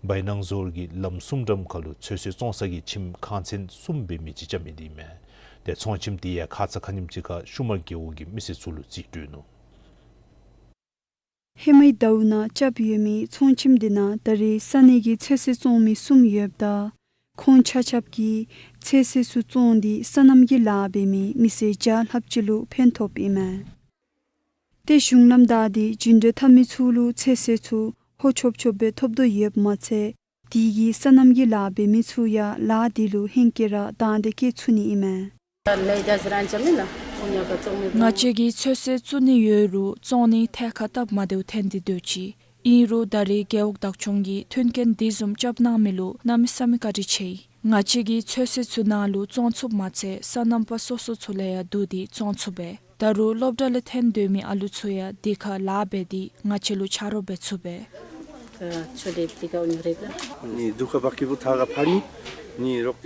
བའི་ནང་ཟུར་གྱི་ལམ་གསུམ་འགྲམ་ཁར་ལུ་ཚོད་བསྲེ་བཙོང་ས་གི་ཁྱིམ་ཁང་ཚན་གསུམ་འབད་མི་ཅིག་རྐྱབ་མི་འདི་ཨིན་མས། ཏེ་ཚོང་ཁྱིམ་འདི་ཡང་ཁ་ཙ་ཁ་ཉིནམ་ཅིག་ཁར་ཤུ་མར་རྒེད་འོག་གི་མི་སེར་ཚུ་ལུ་རྩིས་སྤྲོད་ནུག། ཧེ་མའི་ཟླཝ་ནང་རྐྱབ་ཡོད་མི་ཚོང་ཁྱིམ་འདི་ནང་ད་རིས་ས་གནས་ཀྱི་ཚོད་བསྲེ་བཙོང་མི་གསུམ་ཡོདཔ་ད་ཁོང་ཆ་ཁྱབ་ཀྱིས་ཚོད་བསྲེ་ཚུ་བཙོང་སྟེ་སོ་ནམ་གྱི་ལཱ་འབད་མི་མི་སེར་བརྒྱ་ལྷགཔ་ཅིག་ལུ་ཕན་ཐོགསཔ་ཨིན་མས། ཏེ་གཞུང་ལམ་བདའ་སྟེ་རྒྱུན་འགྲུལ་འཐབ་མི་ཚུ་ལུ་ཚོད་བསྲེ་ཚུ་ཧོ་ཆོབ་ཆོབ་སྦེ་ཐོབ་དོ་ཡོདཔ་མ་ཚད་དེ་གིས་སོ་ནམ་གྱི་ལཱ་འབད་མི་ཚུ་ཡང་ལཱ་འདི་ལུ་ཧེང་སྐལ་ར་དང་འདོད་བསྐྱེད་ཚུགས་ནི་ཨིན་མས། ང་བཅས་ཀྱིས་ཚོད་བསྲེ་བཙུགས་ནི་ཡོད་རུང་བཙོང་ནི་ཐད་ཁར་སྟབས་མ་བདེཝ་ཐོན་ཏེ་སྡོད་ཅི། ཨིན་རུང་ད་རིས་རྒེད་འོག་བདག་སྐྱོང་གིས་མཐུན་རྐྱེན་དེ་བཟུམ་རྐྱབ་གནང་མི་ལུ་གནམ་མེད་ས་མེད་བཀའ་དྲིན་ཆེ་ཡི། ང་བཅས་ཀྱིས་ཚོད་བསྲེ་ཚུ་ནཱ་ལུ་བཙོང་ཚུགསཔ་མ་ཚད་སོ་ནམ་པ་སོ་སོ་ཚུ་ལས་ཡང་བསྡུ་སྟེ་བཙོང་ཚུགས་པས། ད་རུང་སློབ་གྲྭ་ལས་ཐོན་སྡོད་མི་ཨ་ལུ་ཚུ་ཡང་དེ་ཁར་ལཱ་འབད་དེ་ང་བཅས་ལུ་ཆ་རོགས་འབད་ཚུགས་པས།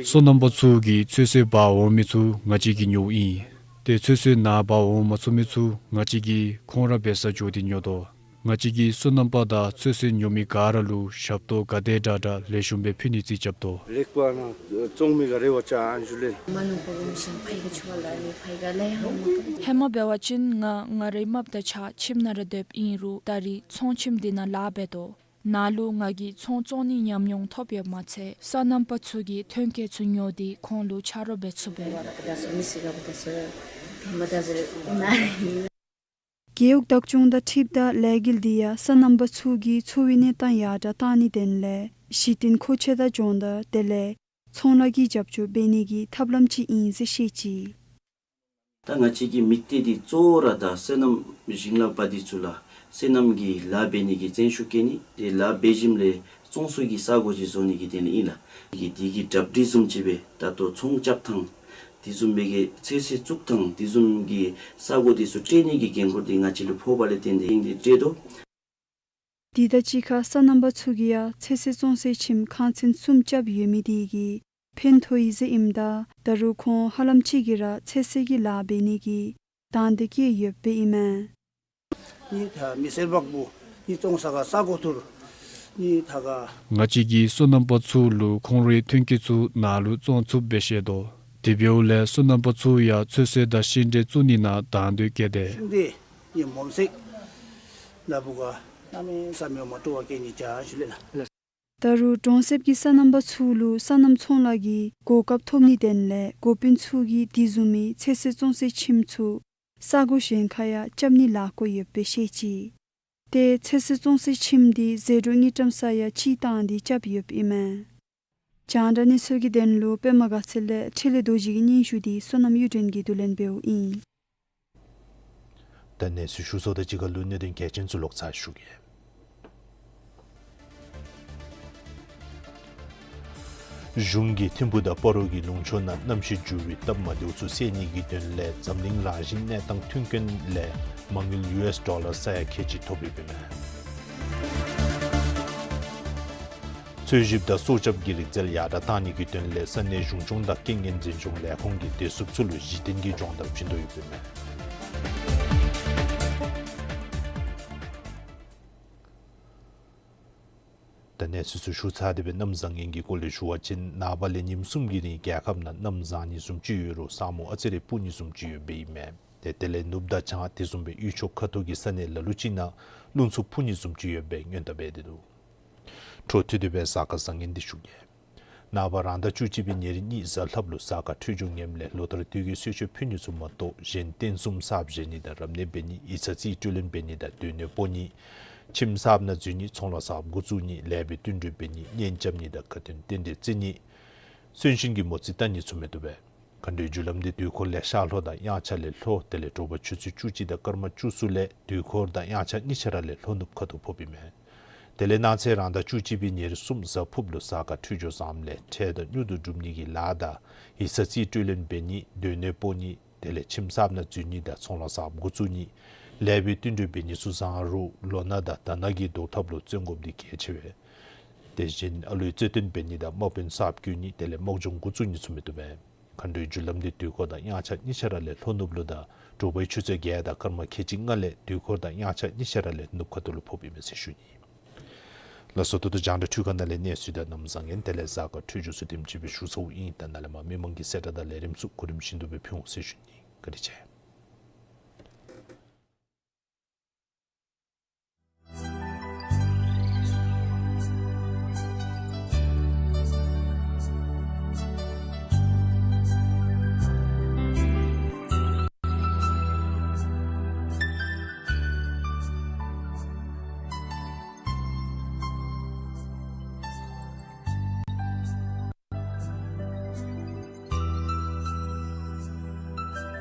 སོ་ནམ་པ་ཚུ་གིས་ཚོད་བསྲེ་འབག་འོང་མི་ཚུ་ང་བཅས་ཀྱིས་ཉོཝ་ཨིན། ཏེ་ཚོད་བསྲེ་ནཱ་འབག་འོང་མ་ཚུགས་མི་ཚུ་ང་བཅས་ཀྱིས་ཁོང་ར་འབད་སར་འགྱོ་སྟེ་ཉོ་དོ། ང་བཅས་ཀྱིས་སོ་ནམ་པ་དང་ཚོད་བསྲེ་ཉོ་མི་ག་ར་ལུ་ཞབས་ཏོག་ག་དེ་དྲག་དྲག་ལེགས་ཤོམ་སྦེ་ཕུལ་ནི་རྩིས་རྐྱབ་དོ། ཧེ་མ་འབད་བ་ཅིན་ང་ང་རའི་རྨགཔ་དང་གཅིག་ཁར་ཁྱིམ་ནང་ར་སྡོདཔ་ཨིན་རུང་ད་རིས་ཚོང་ཁྱིམ་འདི་ནང་ལཱ་འབད་དོ། ནཱ་ལུ་ང་གིས་ཚོང་བཙོང་ནི་ཉམས་མྱོང་ཐོབ་ཡོདཔ་མ་ཚད་སོ་ནམ་པ་ཚུ་གི་ཐོན་སྐྱེད་ཚུ་ཉོ་སྟེ་ཁོང་ལུ་ཆ་རོགས་འབད་ཚུགས་པས། རྒེད་འོག་བདག་སྐྱོང་དང་འཁྲིལཝ་ད་ལས་འགུལ་འདི་ཡང་སོ་ནམ་པ་ཚུ་གི་འཚོ་བའི་གནས་སྟངས་ཡར་དྲག་གཏང་ནིའི་དོན་ལས་གཞི་རྟེན་མཁོ་ཆས་དང་སྦྱོང་བརྡར་དེ་ལས་ཚོང་ལཱ་གི་རྒྱབ་སྐྱོར་འབད་ནི་གི་ཐབས་ལམ་ཅིག་ཨིན་ཟེར་བཤད་ཅི། ད་ང་བཅས་ཀྱི་དམིགས་གཏད་འདི་གཙོ་བོ་ར་ད་སོ་ནམ་ཞིང་ལཱ་འབད་དེ་ཚུ་ལགས་སོ་ནམ་གྱི་ལཱ་འབད་ནི་གི་བརྩོན་ཤུགས་བསྐྱེད་ནི་དེ་ལཱ་འབད་ཞིནམ་ལས་བཙོང་ས་གི་ས་གོ་ཅིག་བཟོ་ནི་གི་དོན་ལས་ཨིན་ལགས། གི་དེ་གི་གྲ་སྒྲིག་བཟུམ་ཅིག་སྦེ་ད་ལྟོ་ཚོང་རྐྱབ་ཐངས་དེ་བཟུམ་སྦེ་གི་ཚོད་བསྲེ་བཙུགས་ཐངས་དེ་བཟུམ་གྱི་ས་གོ་དེ་ཚུ་སྤྲོད་ནི་གི་འགན་ཁུར་དེ་ང་བཅས་ལུ་ཕོགཔ་ལས་བརྟེན་ཏེ་ཨིན་ཏེ་སྤྲོད་དོ། དེ་དང་གཅིག་ཁར་སོ་ནམ་པ་ཚུ་གིས་ཡང་ཚོད་བསྲེ་བཙོང་སའི་ཁྱིམ་ཁང་ཚན་གསུམ་རྐྱབ་ཡོད་མི་དེ་གིས་ཕན་ཐོགས་ཡི་ཟེར་ཨིནམ་ད་ད་རུང་ཁོང་ཧ་ལམ་ཅིག་གིས་ར་ཚོད་བསྲེ་གི་ལཱ་འབད་ནི་གི་དང་འདོད་བསྐྱེད་ཡོདཔ་ཨིན་མས། ནི་ད་མི་སེར་འབག་པོ་ནི་བཙོང་ས་ག་ས་གོ་ཐུར་ནི་ད་ག། ང་བཅས་ཀྱིས་སོ་ནམ་པ་ཚུ་ལུ་ཁོང་རའི་ཐོན་སྐྱེད་ཚུ་ནཱ་ལུ་བཙོང་ཚུགསཔ་སྦེ་བཤད་དོ། དེ་འབདཝ་ལས་སོ་ནམ་པ་ཚུ་ཡང་ཚོད་བསྲེ་དང་ཤིང་འབྲས་བཙུགས་ནི་ནང་དང་འདོད་བསྐྱེད་དེ། ཤིང་འབྲས་ནི་མོམ་སྲེག་ནཱ་བུ་ག་གནམ་མེད་ས་མེད་མ་འདྲཝ་བསྐྱེད་ནི་ཅིག་ཞུ་ལེ་ལགས། ད་རུང་གྲོང་གསེབ་ཀྱི་སོ་ནམ་པ་ཚུ་ལུ་སོ་ནམ་ཚོང་ལཱ་གི་གོ་སྐབས་ཐོབ་ནིའི་དོན་ལས་འགོ་དཔོན་ཚུ་གིས་དེ་བཟུམ་མའི་ཚོད་བསྲེ་བཙོང་སའི་ཁྱིམ་ཚུ་ས་གོ་གཞན་ཁར་ཡང་རྐྱབ་ནིའི་ལཱ་བཀོད་ཡོདཔ་སྦེ་བཤད་ཅི། ཏེ་ཚོད་བསྲེ་བཙོང་སའི་ཁྱིམ་འདི་ཟད་འགྲོ་དངུལ་ཀྲམ་ས་ཡ་གཅིག་བཏང་སྟེ་རྐྱབ་ཡོདཔ་ཨིན་མས། རྒྱང་བསྒྲགས་གནས་ཚུལ་གྱི་དོན་ལུ་པདྨ་དགའ་ཚལ་ལས་འཕྲིན་ལས་རྡོ་རྗེ་གི་སྙན་ཞུ་འདི་བསོད་ནམས་གཡུ་སྒྲོན་གྱིས་བསྡུ་ལེན་འབདཝ་ཨིན། ད་གནས་ཚུལ་ཞུ་ཚརཝ་དང་གཅིག་ཁར་ལུ་གནད་དོན་གལ་ཆེན་ཚུ་ལོག་ཚར་ཞུ་གེ། གཞུང་གིས་ཐིམ་ཕུག་དང་སྤ་རོ་གི་ལུང་ཕྱོགས་ནང་གནམ་གཤིས་འགྱུར་བའི་སྟབས་མ་བདེཝ་ཚུ་སེལ་ནི་གི་དོན་ལས་འཛམ་གླིང་རང་བཞིན་གནས་སྟངས་མཐུན་རྐྱེན་ལས་ མ་དངུལ་ཡུ་ཨེསི་ཌོ་ལར་ས་ཡ་ཁལ་གཅིག་ཐོབ་ཡོདཔ་ཨིན་མས། འཚོལ་ཞིབ་དང་སྲོག་སྐྱབས་ཀྱི་རིག་རྩལ་ཡར་དྲག་གཏང་ནི་གི་དོན་ལས་ས་གནས་གཞུང་སྐྱོང་དང་རྐྱེན་ངན་འཛིན་སྐྱོང་ལས་ཁུངས་ཀྱིས་བདེ་སྲུངཔ་ཚུ་ལུ་གཞི་རྟེན་གྱི་སྦྱོང་བརྡར་བྱིན་དོ་ཡོདཔ་ཨིན་མས། ད་གནས་ཚུལ་ཚུ་ཞུ་ཚར་ཏེ་སྦེ་གནམ་བཟང་ངན་གྱི་སྐོར་ལས་ཞུ་བ་ཅིན་ནངས་པ་ལས་ཉིནམ་གསུམ་གྱི་རིང་རྒྱལ་ཁབ་ནང་གནམ་བཟང་ནི་བཟུམ་ཅིག་ཡོད་རུང་ས་སྨུག་ཨ་ཙི་རེ་སྤུབ་ནི་བཟུམ་ཅིག་ཡོདཔ་ཨིན་མས། ཏེ་དེ་ལས་ནུབ་དང་བྱང་དེ་བཟུམ་སྦེ་དབུས་ཕྱོགས་ཁ་ཐུག་གི་ས་གནས་ལ་ལུ་ཅིག་ནང་རླུང་འཚུབ་འཕུ་ནི་བཟུམ་ཅིག་ཡོད་པའི་སྔོན་བརྡ་འབད་དེ་འདུག། འཕྲོ་མཐུད་དེ་སྦེ་གཟའ་སྐར་བཟང་ངན་འདི་ཞུ་གེ། ནངས་པ་རང་ཟླ་བཅུ་གཅིག་པའི་ཉེར་གཉིས་གཟའ་ལྷགཔ་ལུ་གཟའ་སྐར་འཕྲོད་སྦྱོར་ངནམ་ལས་ལོ་ལྟར་དུས་ཀྱི་གསོལ་མཆོད་ཕུལ་ནི་ཚུ་མ་གཏོགས་གཞན་རྟེན་གསུམ་གསརཔ་བཞེངས་ནི་དང་རབ་གནས་འབད་ནི་ཡིག་ཚང་རྩིས་སྤྲོད་ལེན་འབད་ནི་དང་སྡོད་གནས་སྤོ་ནི་ཁྱིམ་གསརཔ་ནང་འཛུལ་ནི་ཚོང་ལཱ་གསརཔ་འགོ་བཙུགས་ནི་ལེགས་པའི་བསྟུན་གྲོས་འབད་ནི་གཉེན་རྐྱབ་ནི་དང་དགའ་སྟོན་རྟེན་འབྲེལ་བརྩི་ནི་གསོན་གཤིན་གྱི་མོ་རྩིས་བལྟ་ནི་ཚུ་མི་བཏུབ་པས། མཁའ་འགྲོའི་རྒྱུ་ལམ་འདི་དུས་འཁོར་ལས་ཤར་ལྷོ་དང་དབྱངས་འཆར་ལས་ལྷོ་དེ་ལས་དྲོ་པ་ཆུ་ཚོད་བཅུ་གཅིག་དང་སྐར་མ་བཅུ་གསུམ་ལས་དུས་འཁོར་དང་དབྱངས་འཆར་གཉིས་ཆ་ར་ལས་ལྷོ་ནུབ་ཁ་ཐུག་ཕོགཔ་ཨིན་མས། དེ་ལས་གནངས་ཚེ་རང་ཟླ་བཅུ་གཅིག་པའི་ཉེར་གསུམ་གཟའ་ཕུརཔ་ལུ་གཟའ་སྐར་འཕྲོད་སྦྱོར་བཟངམ་ལས་འཕྲལ་དང་མྱུར་དུ་སྒྲུབ་ནི་གི་ལཱ་དང་ཡིག་ཚང་རྩིས་སྤྲོད་ལེན་འབད་ནི་སྡོད་གནས་སྤོ་ནི་དེ་ལས་ཁྱིམ་གསརཔ་ནང་འཛུལ་ནི་དང་ཚོང་ལཱ་གསརཔ་འགོ་བཙུགས་ནི་ལེགས་པའི་བསྟུན་གྲོས་འབད་ནི་ཚུ་བཟང་རུང་ལོ་ན་དང་ཟླ་ན་གི་བཟློག་ཐབས་ལུ་བརྩོན་དགོཔ་འདི་གལ་ཆེ་བས། དེ་བཞིན་ཨ་ལུའི་རྩོད་དོན་འབད་ནི་དང་དམག་དཔོན་གསརཔ་བསྐོ་ནི་དེ་ལས་དམག་སྦྱོང་འགོ་བཙུགས་ནི་ཚུ་མི་བཏུབ་པས། མཁའ་འགྲོའི་རྒྱུ་ལམ་འདི་དུས་འཁོར་དང་དབྱངས་འཆར་གཉིས་ཆ་ར་ལས་ལྷོ་ནུབ་ལུ་དང་དྲོ་པའི་ཆུ་ཚོད་བརྒྱད་དང་སྐར་མ་ཁལ་གཅིག་ལྔ་ལས་དུས་འཁོར་དང་དབྱངས་འཆར་གཉིས་ཆ་ར་ལས་ནུབ་ཁ་ཐུག་ལུ་ཕོགཔ་ཨིན་མས་ཟེར་ཞུ་ནི། ལགས་སོ། ད་ལྟོ་རྒྱང་བསྒྲགས་འཕྲུལ་ཁང་ནང་ལས་གནས་ཚུལ་དང་གནམ་བཟང་ངན་དེ་ལས་གཟའ་སྐར་འཕྲོད་སྦྱོར་ཚུ་དེམ་ཅིག་སྦེ་ཞུ་ཚརཝ་ཨིན། ད་ནཱ་ལས་མར་མི་མང་གི་གསལ་བསྒྲགས་དང་ལས་རིམ་ཚུ་གོ་རིམ་བཞིན་དུ་སྦེ་ཕུལ་འོང་ཟེར་ཞུ་ནི། བཀའ་དྲིན་ཆེ།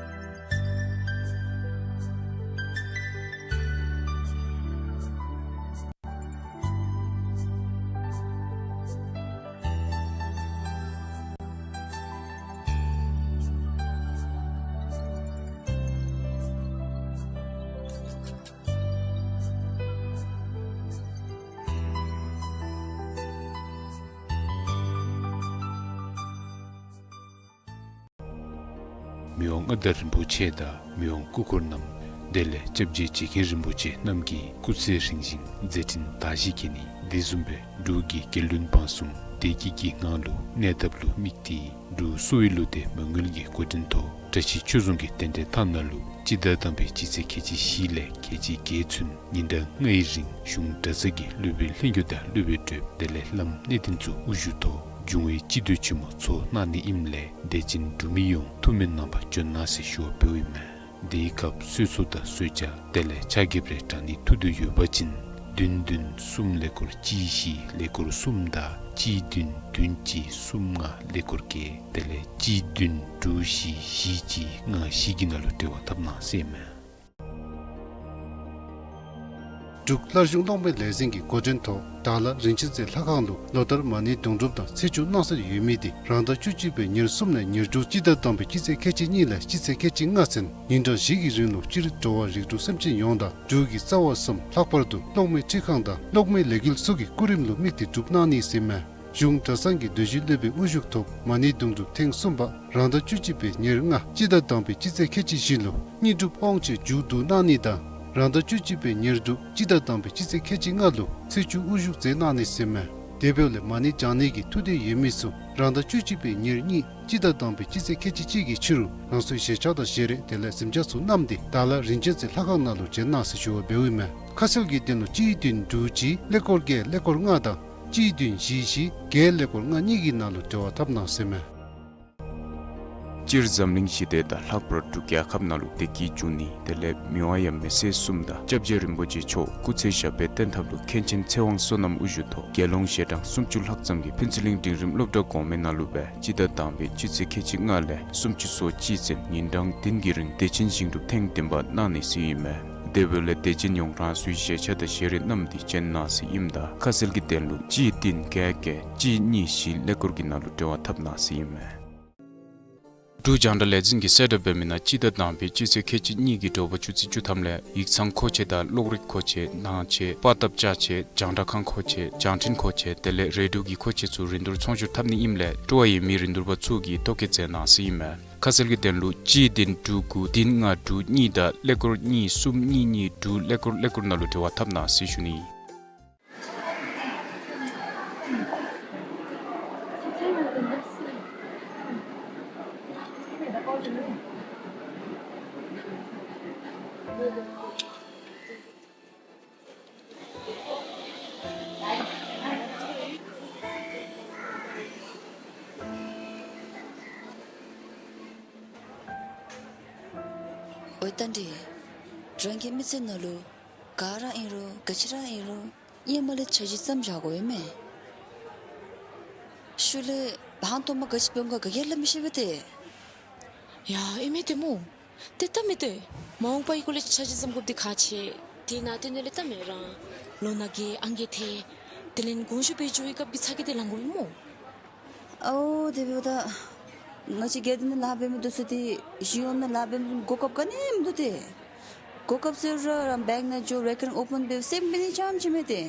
མི་དབང་མངའ་བདག་རིན་པོ་ཆེ་དང་མི་དབང་སྐུ་འཁོར་རྣམས་དེ་ལས་སྐྱབས་རྗེ་རྗེ་མཁན་རིན་པོ་ཆེ་རྣམས་ཀྱིས་སྐུ་ཚེ་རིང་ཞིང་མཛད་འཕྲིན་དར་ཞིང་རྒྱས་ནི་དེ་བཟུམ་སྦེ་འབྲུག་གི་རྒྱལ་བློན་འབངས་གསུམ་བདེ་སྐྱིད་ཀྱི་ངང་ལུ་གནས་ཐབས་ལུ་དམིགས་ཏེ་འབྲུག་གསོ་བའི་བློ་གཏད་མ་དངུལ་གྱི་འགོ་འདྲེན་ཐོག་བཀྲ་ཤིས་ཆོས་རྫོང་གི་རྟེན་འབྲེལ་ཐང་ནང་ལུ་སྤྱི་ཟླ་དང་པའི་སྤྱི་ཚེས་ཁལ་གཅིག་བཞི་ལས་ཁལ་གཅིག་བརྒྱད་ཚུན་ཉིན་གྲངས་ལྔའི་རིང་གཞུང་གྲྭ་ཚང་གི་སློབ་དཔོན་ལྷན་རྒྱས་དང་སློབ་དཔོན་གྲོགས་དེ་ལས་བླམ་གནས་བརྟན་ཚུ་དབུ་བཞུགས་ཐོག་འབྱུང་བའི་སྤྱི་འདུས་ཆེན་མོ་ཚོགས་གནང་ནི་ཨིནམ་ལས་དད་ཅན་འབྲུག་མི་ཡོངས་ཐུགས་སྨོན་གནང་བར་བྱོན་གནང་ཟེར་ཞུ་བ་འབདཝ་ཨིན་མས། དེའི་སྐབས་གསོལ་ཚོགས་དང་གསོལ་ཇ་དེ་ལས་ཕྱག་འགྱེད་རེ་དྲང་ནི་ཐུགས་འདོད་ཡོད་པ་ཅིན་བདུན་བདུན་གསུམ་ཀླད་ཀོར་གཅིག་བཞི་ཀླད་ཀོར་གསུམ་དང་གཅིག་བདུན་བདུན་གཅིག་གསུམ་ལྔ་ཀླད་ཀོར་བརྒྱད་དེ་ལས་གཅིག་བདུན་དྲུག་བཞི་བཞི་གཅིག་ལྔ་བཞི་གི་ནང་ལུ་འབྲེལ་བ་འཐབ་གནང་ཟེར་ཨིན་མས། འབྲུག་བླ་གཞུང་གློག་མེ་ལས་འཛིན་གྱི་འགོ་འདྲེན་ཐོག་དྭགས་ལྷ་རིན་ཆེན་རྩེ་ལྷ་ཁང་ལུ་ལོ་ལྟར་མ་ཎི་དུང་སྒྲུབ་དང་ཚེས་བཅུ་གནང་སྲོལ་ཡོད་མི་དེ་རང་ཟླ་བཅུ་གཅིག་པའི་ཉེར་གསུམ་ནས་ཉེར་དྲུག་སྤྱི་ཟླ་དང་པའི་སྤྱི་ཚེས་ཁལ་གཅིག་གཉིས་ལས་སྤྱི་ཚེས་ཁལ་གཅིག་ལྔ་ཚུན་ཉིན་གྲངས་བཞི་གི་རིང་ལུ་སྤྱིར་འགྲོ་བ་རིགས་དྲུག་སེམས་ཅན་ཡོངས་དང་འབྲུག་གི་རྩ་བ་གསུམ་ལྷག་པར་དུ་གློག་མེ་འཕྲུལ་ཁང་དང་གློག་མེ་ལས་འགུལ་སོགས་ཀྱི་སྐུ་རིམ་ལུ་དམིགས་ཏེ་སྒྲུབ་གནང་ནི་ཟེར་ཨིན་མས། གཞུང་གྲྭ་ཚང་གི་སྡོད་བཞིན་སློབ་དཔོན་དབུ་བཞུགས་ཐོག་མ་ཎི་དུང་སྒྲུབ་ཐེངས་གསུམ་པ་རང་ཟླ་བཅུ་གཅིག་པའི་ཉེར་ལྔ་སྤྱི་ཟླ་དང་པའི་སྤྱི་ཚེས་ཁལ་གཅིག་བཞི་ལུ་དངོས་གྲུབ་དབང་ཆེན་མཇུག་བསྡུ་གནང་ནི་དང་རང་ཟླ་བཅུ་གཅིག་པའི་ཉེར་དྲུག་སྤྱི་ཟླ་དང་པའི་སྤྱི་ཚེས་ཁལ་གཅིག་ལྔ་ལུ་ཚེས་བཅུ་དབུ་བཞུགས་མཛད་གནང་ནི་ཟེར་ཨིན་མས། དེ་འབདཝ་ལས་མ་ཎི་བགྱང་ནི་གི་ཐུགས་འདོད་ཡོད་མི་ཚུ་རང་ཟླ་བཅུ་གཅིག་པའི་ཉེར་གཉིས་སྤྱི་ཟླ་དང་པའི་སྤྱི་ཚེས་ཁལ་གཅིག་གཅིག་གི་ཕྱི་རུ་རང་སོའི་ཞལ་ཆས་དང་ཞལ་རས་དེ་ལས་གཟིམ་ཆས་ཚུ་བསྣམས་ཏེ་དྭགས་ལྷ་རིན་ཆེན་རྩེ་ལྷ་ཁང་ནང་ལུ་བྱོན་གནང་ཟེར་ཞུ་བ་འབདཝ་ཨིན་མས། ཁ་གསལ་གྱི་དོན་ལུ་གཅིག་བདུན་དྲུག་གཅིག་ཀླད་ཀོར་བརྒྱད་ཀླད་ཀོར་ལྔ་དང་གཅིག་བདུན་བཞི་བཞི་བརྒྱད་ཀླད་ཀོར་ལྔ་གཉིས་ཀྱི་ནང་ལུ་འབྲེལ་བ་འཐབ་གནང་ཟེར་ཨིན་མས། སྤྱིར་འཛམ་གླིང་ཞི་བདེ་དང་ལྷག་པར་འབྲུག་རྒྱལ་ཁབ་ནང་ལུ་བདེ་སྐྱིད་འབྱུང་ནི་དེ་ལས་མི་དབང་ཡང་མེས་སྲས་གསུམ་དང་སྐྱབས་རྗེ་རིན་པོ་ཆེ་མཆོག་སྐུ་ཚེ་ཞབས་པད་བརྟན་ཐབས་ལུ་མཁན་ཆེན་ཚེ་དབང་བསོད་ནམས་དབུ་བཞུགས་ཐོག་དགེ་སློང་ཞལ་གྲངས་སུམ་ཅུ་ལྷག་ཙམ་གྱིས་ཕུན་ཚོགས་གླིང་འབྲིང་རིམ་སློབ་གྲྭ་གོང་མའི་ནང་ལུ་སྦེ་སྤྱི་ཟླ་དང་པའི་སྤྱི་ཚེས་ཁལ་གཅིག་ལྔ་ལས་སུམ་ཅུ་སོ་གཅིག་ཚུན་ཉིན་གྲངས་བདུན་གྱི་རིང་བདེ་ཆེན་ཞིང་སྒྲུབ་ཐེངས་བདུན་པ་གནང་ནི་ཟེར་ཨིན་མས། དེ་འབདཝ་ལས་དད་ཅན་ཡོངས་རང་སོའི་ཞལ་ཆས་དང་ཞལ་རས་བསྣམས་ཏེ་བྱོན་གནང་ཟེར་ཨིནམ་ད་ཁ་གསལ་གྱི་དོན་ལུ་གཅིག་བདུན་བརྒྱད་བརྒྱད་གཅིག་གཉིས་བཞི་ཀླད་ཀོར་གྱི་ནང་ལུ་འབྲེལ་བ་འཐབ་གནང་ཟེར་ཨིན་མས། འབྲུག་རྒྱང་བསྒྲགས་ལས་འཛིན་གྱིས་གསལ་བསྒྲགས་འབད་མི་ནང་སྤྱི་ཟླ་དང་པའི་སྤྱི་ཚེས་ཁལ་གཅིག་གཉིས་ཀྱི་དྲོ་པ་ཆུ་ཚོད་བཅུ་ཐམ་ལས་ཡིག་ཚང་མཁོ་ཆས་དང་གློག་རིག་མཁོ་ཆས་ནང་ཆས་པར་བཏབ་ཅ་ཆས་རྒྱང་བསྒྲགས་ཁང་མཁོ་ཆས་བརྙན་འཕྲིན་མཁོ་ཆས་དེ་ལས་རེ་ཌིའོ་གི་མཁོ་ཆས་ཚུ་རིན་བསྡུར་ཚོང་སྒྱུར་འཐབ་ནི་ཨིནམ་ལས་སྤྲོ་བ་ཡོད་མི་རིན་བསྡུར་པ་ཚུ་གིས་ཐོ་བཀོད་མཛད་གནང་ཟེར་ཨིན་མས། ཁ་གསལ་གྱི་དོན་ལུ་གཅིག་བདུན་དྲུག་དགུ་བདུན་ལྔ་དྲུག་གཉིས་དང་ཀླད་ཀོར་གཉིས་གསུམ་གཉིས་གཉིས་དྲུག་ཀླད་ཀོར་ཀླད་ཀོར་ནང་ལུ་འབྲེལ་བ་འཐབ་གནང་ཟེར་ཞུ་ནི། ཨོ་རྟ་མགྲིན། རང་གི་མི་ཚེ་ནང་ལུ་ག་ར་ཨིན་རུང་ག་ཅི་ར་ཨིན་རུང་ཧེ་མ་ལས་འཆར་གཞི་བརྩམ་བཞག་དགོ་ཡོད་མས། ཤུལ་ལས་ཧང་སྟོང་མ་ག་ཅི་འབད་འོང་ག་ག་གིས་ལུ་མི་ཤེས་པས་ཏེ། ཡ་ཨིན་མས་ཏེ་སྨོ། ཏེ་སྟབས་མི་བདེ། མ་འོངས་པའི་སྐོར་ལས་འཆར་གཞི་བརྩམ་དགོཔ་འདི་ཁག་ཆེ། དེ་ནང་དོན་ལས་སྟབས་མི་རང་། ལོ་ན་རྒས་ཨང་རྒས་ཐལ། དེ་ལས་དགོངས་ཞུ་འབད་འགྱོ་བའི་སྐབས་ཀྱི་ཚ་གྱང་འདི་ལང་དགོ་པས་སྨོ། ཨའོ་དེ་འབདཝ་ད་ང་བཅས་སྒེར་སྡེ་ནང་ལཱ་འབད་མི་འདི་ཚུ་ཏེ་གཞུང་གཡོག་ནང་ལཱ་འབད་མི་གོ་སྐབས་ག་ནི་མིན་འདུག་ཏེ། གོ་སྐབས་ཟེར་རུང་ར་བེངཀ་ནང་འགྱོ་རེ་ཀརིང་ཨོ་པཱན་འབད་སེམས་འབད་ནི་ཙམ་ཅིག་མས་ཏེ།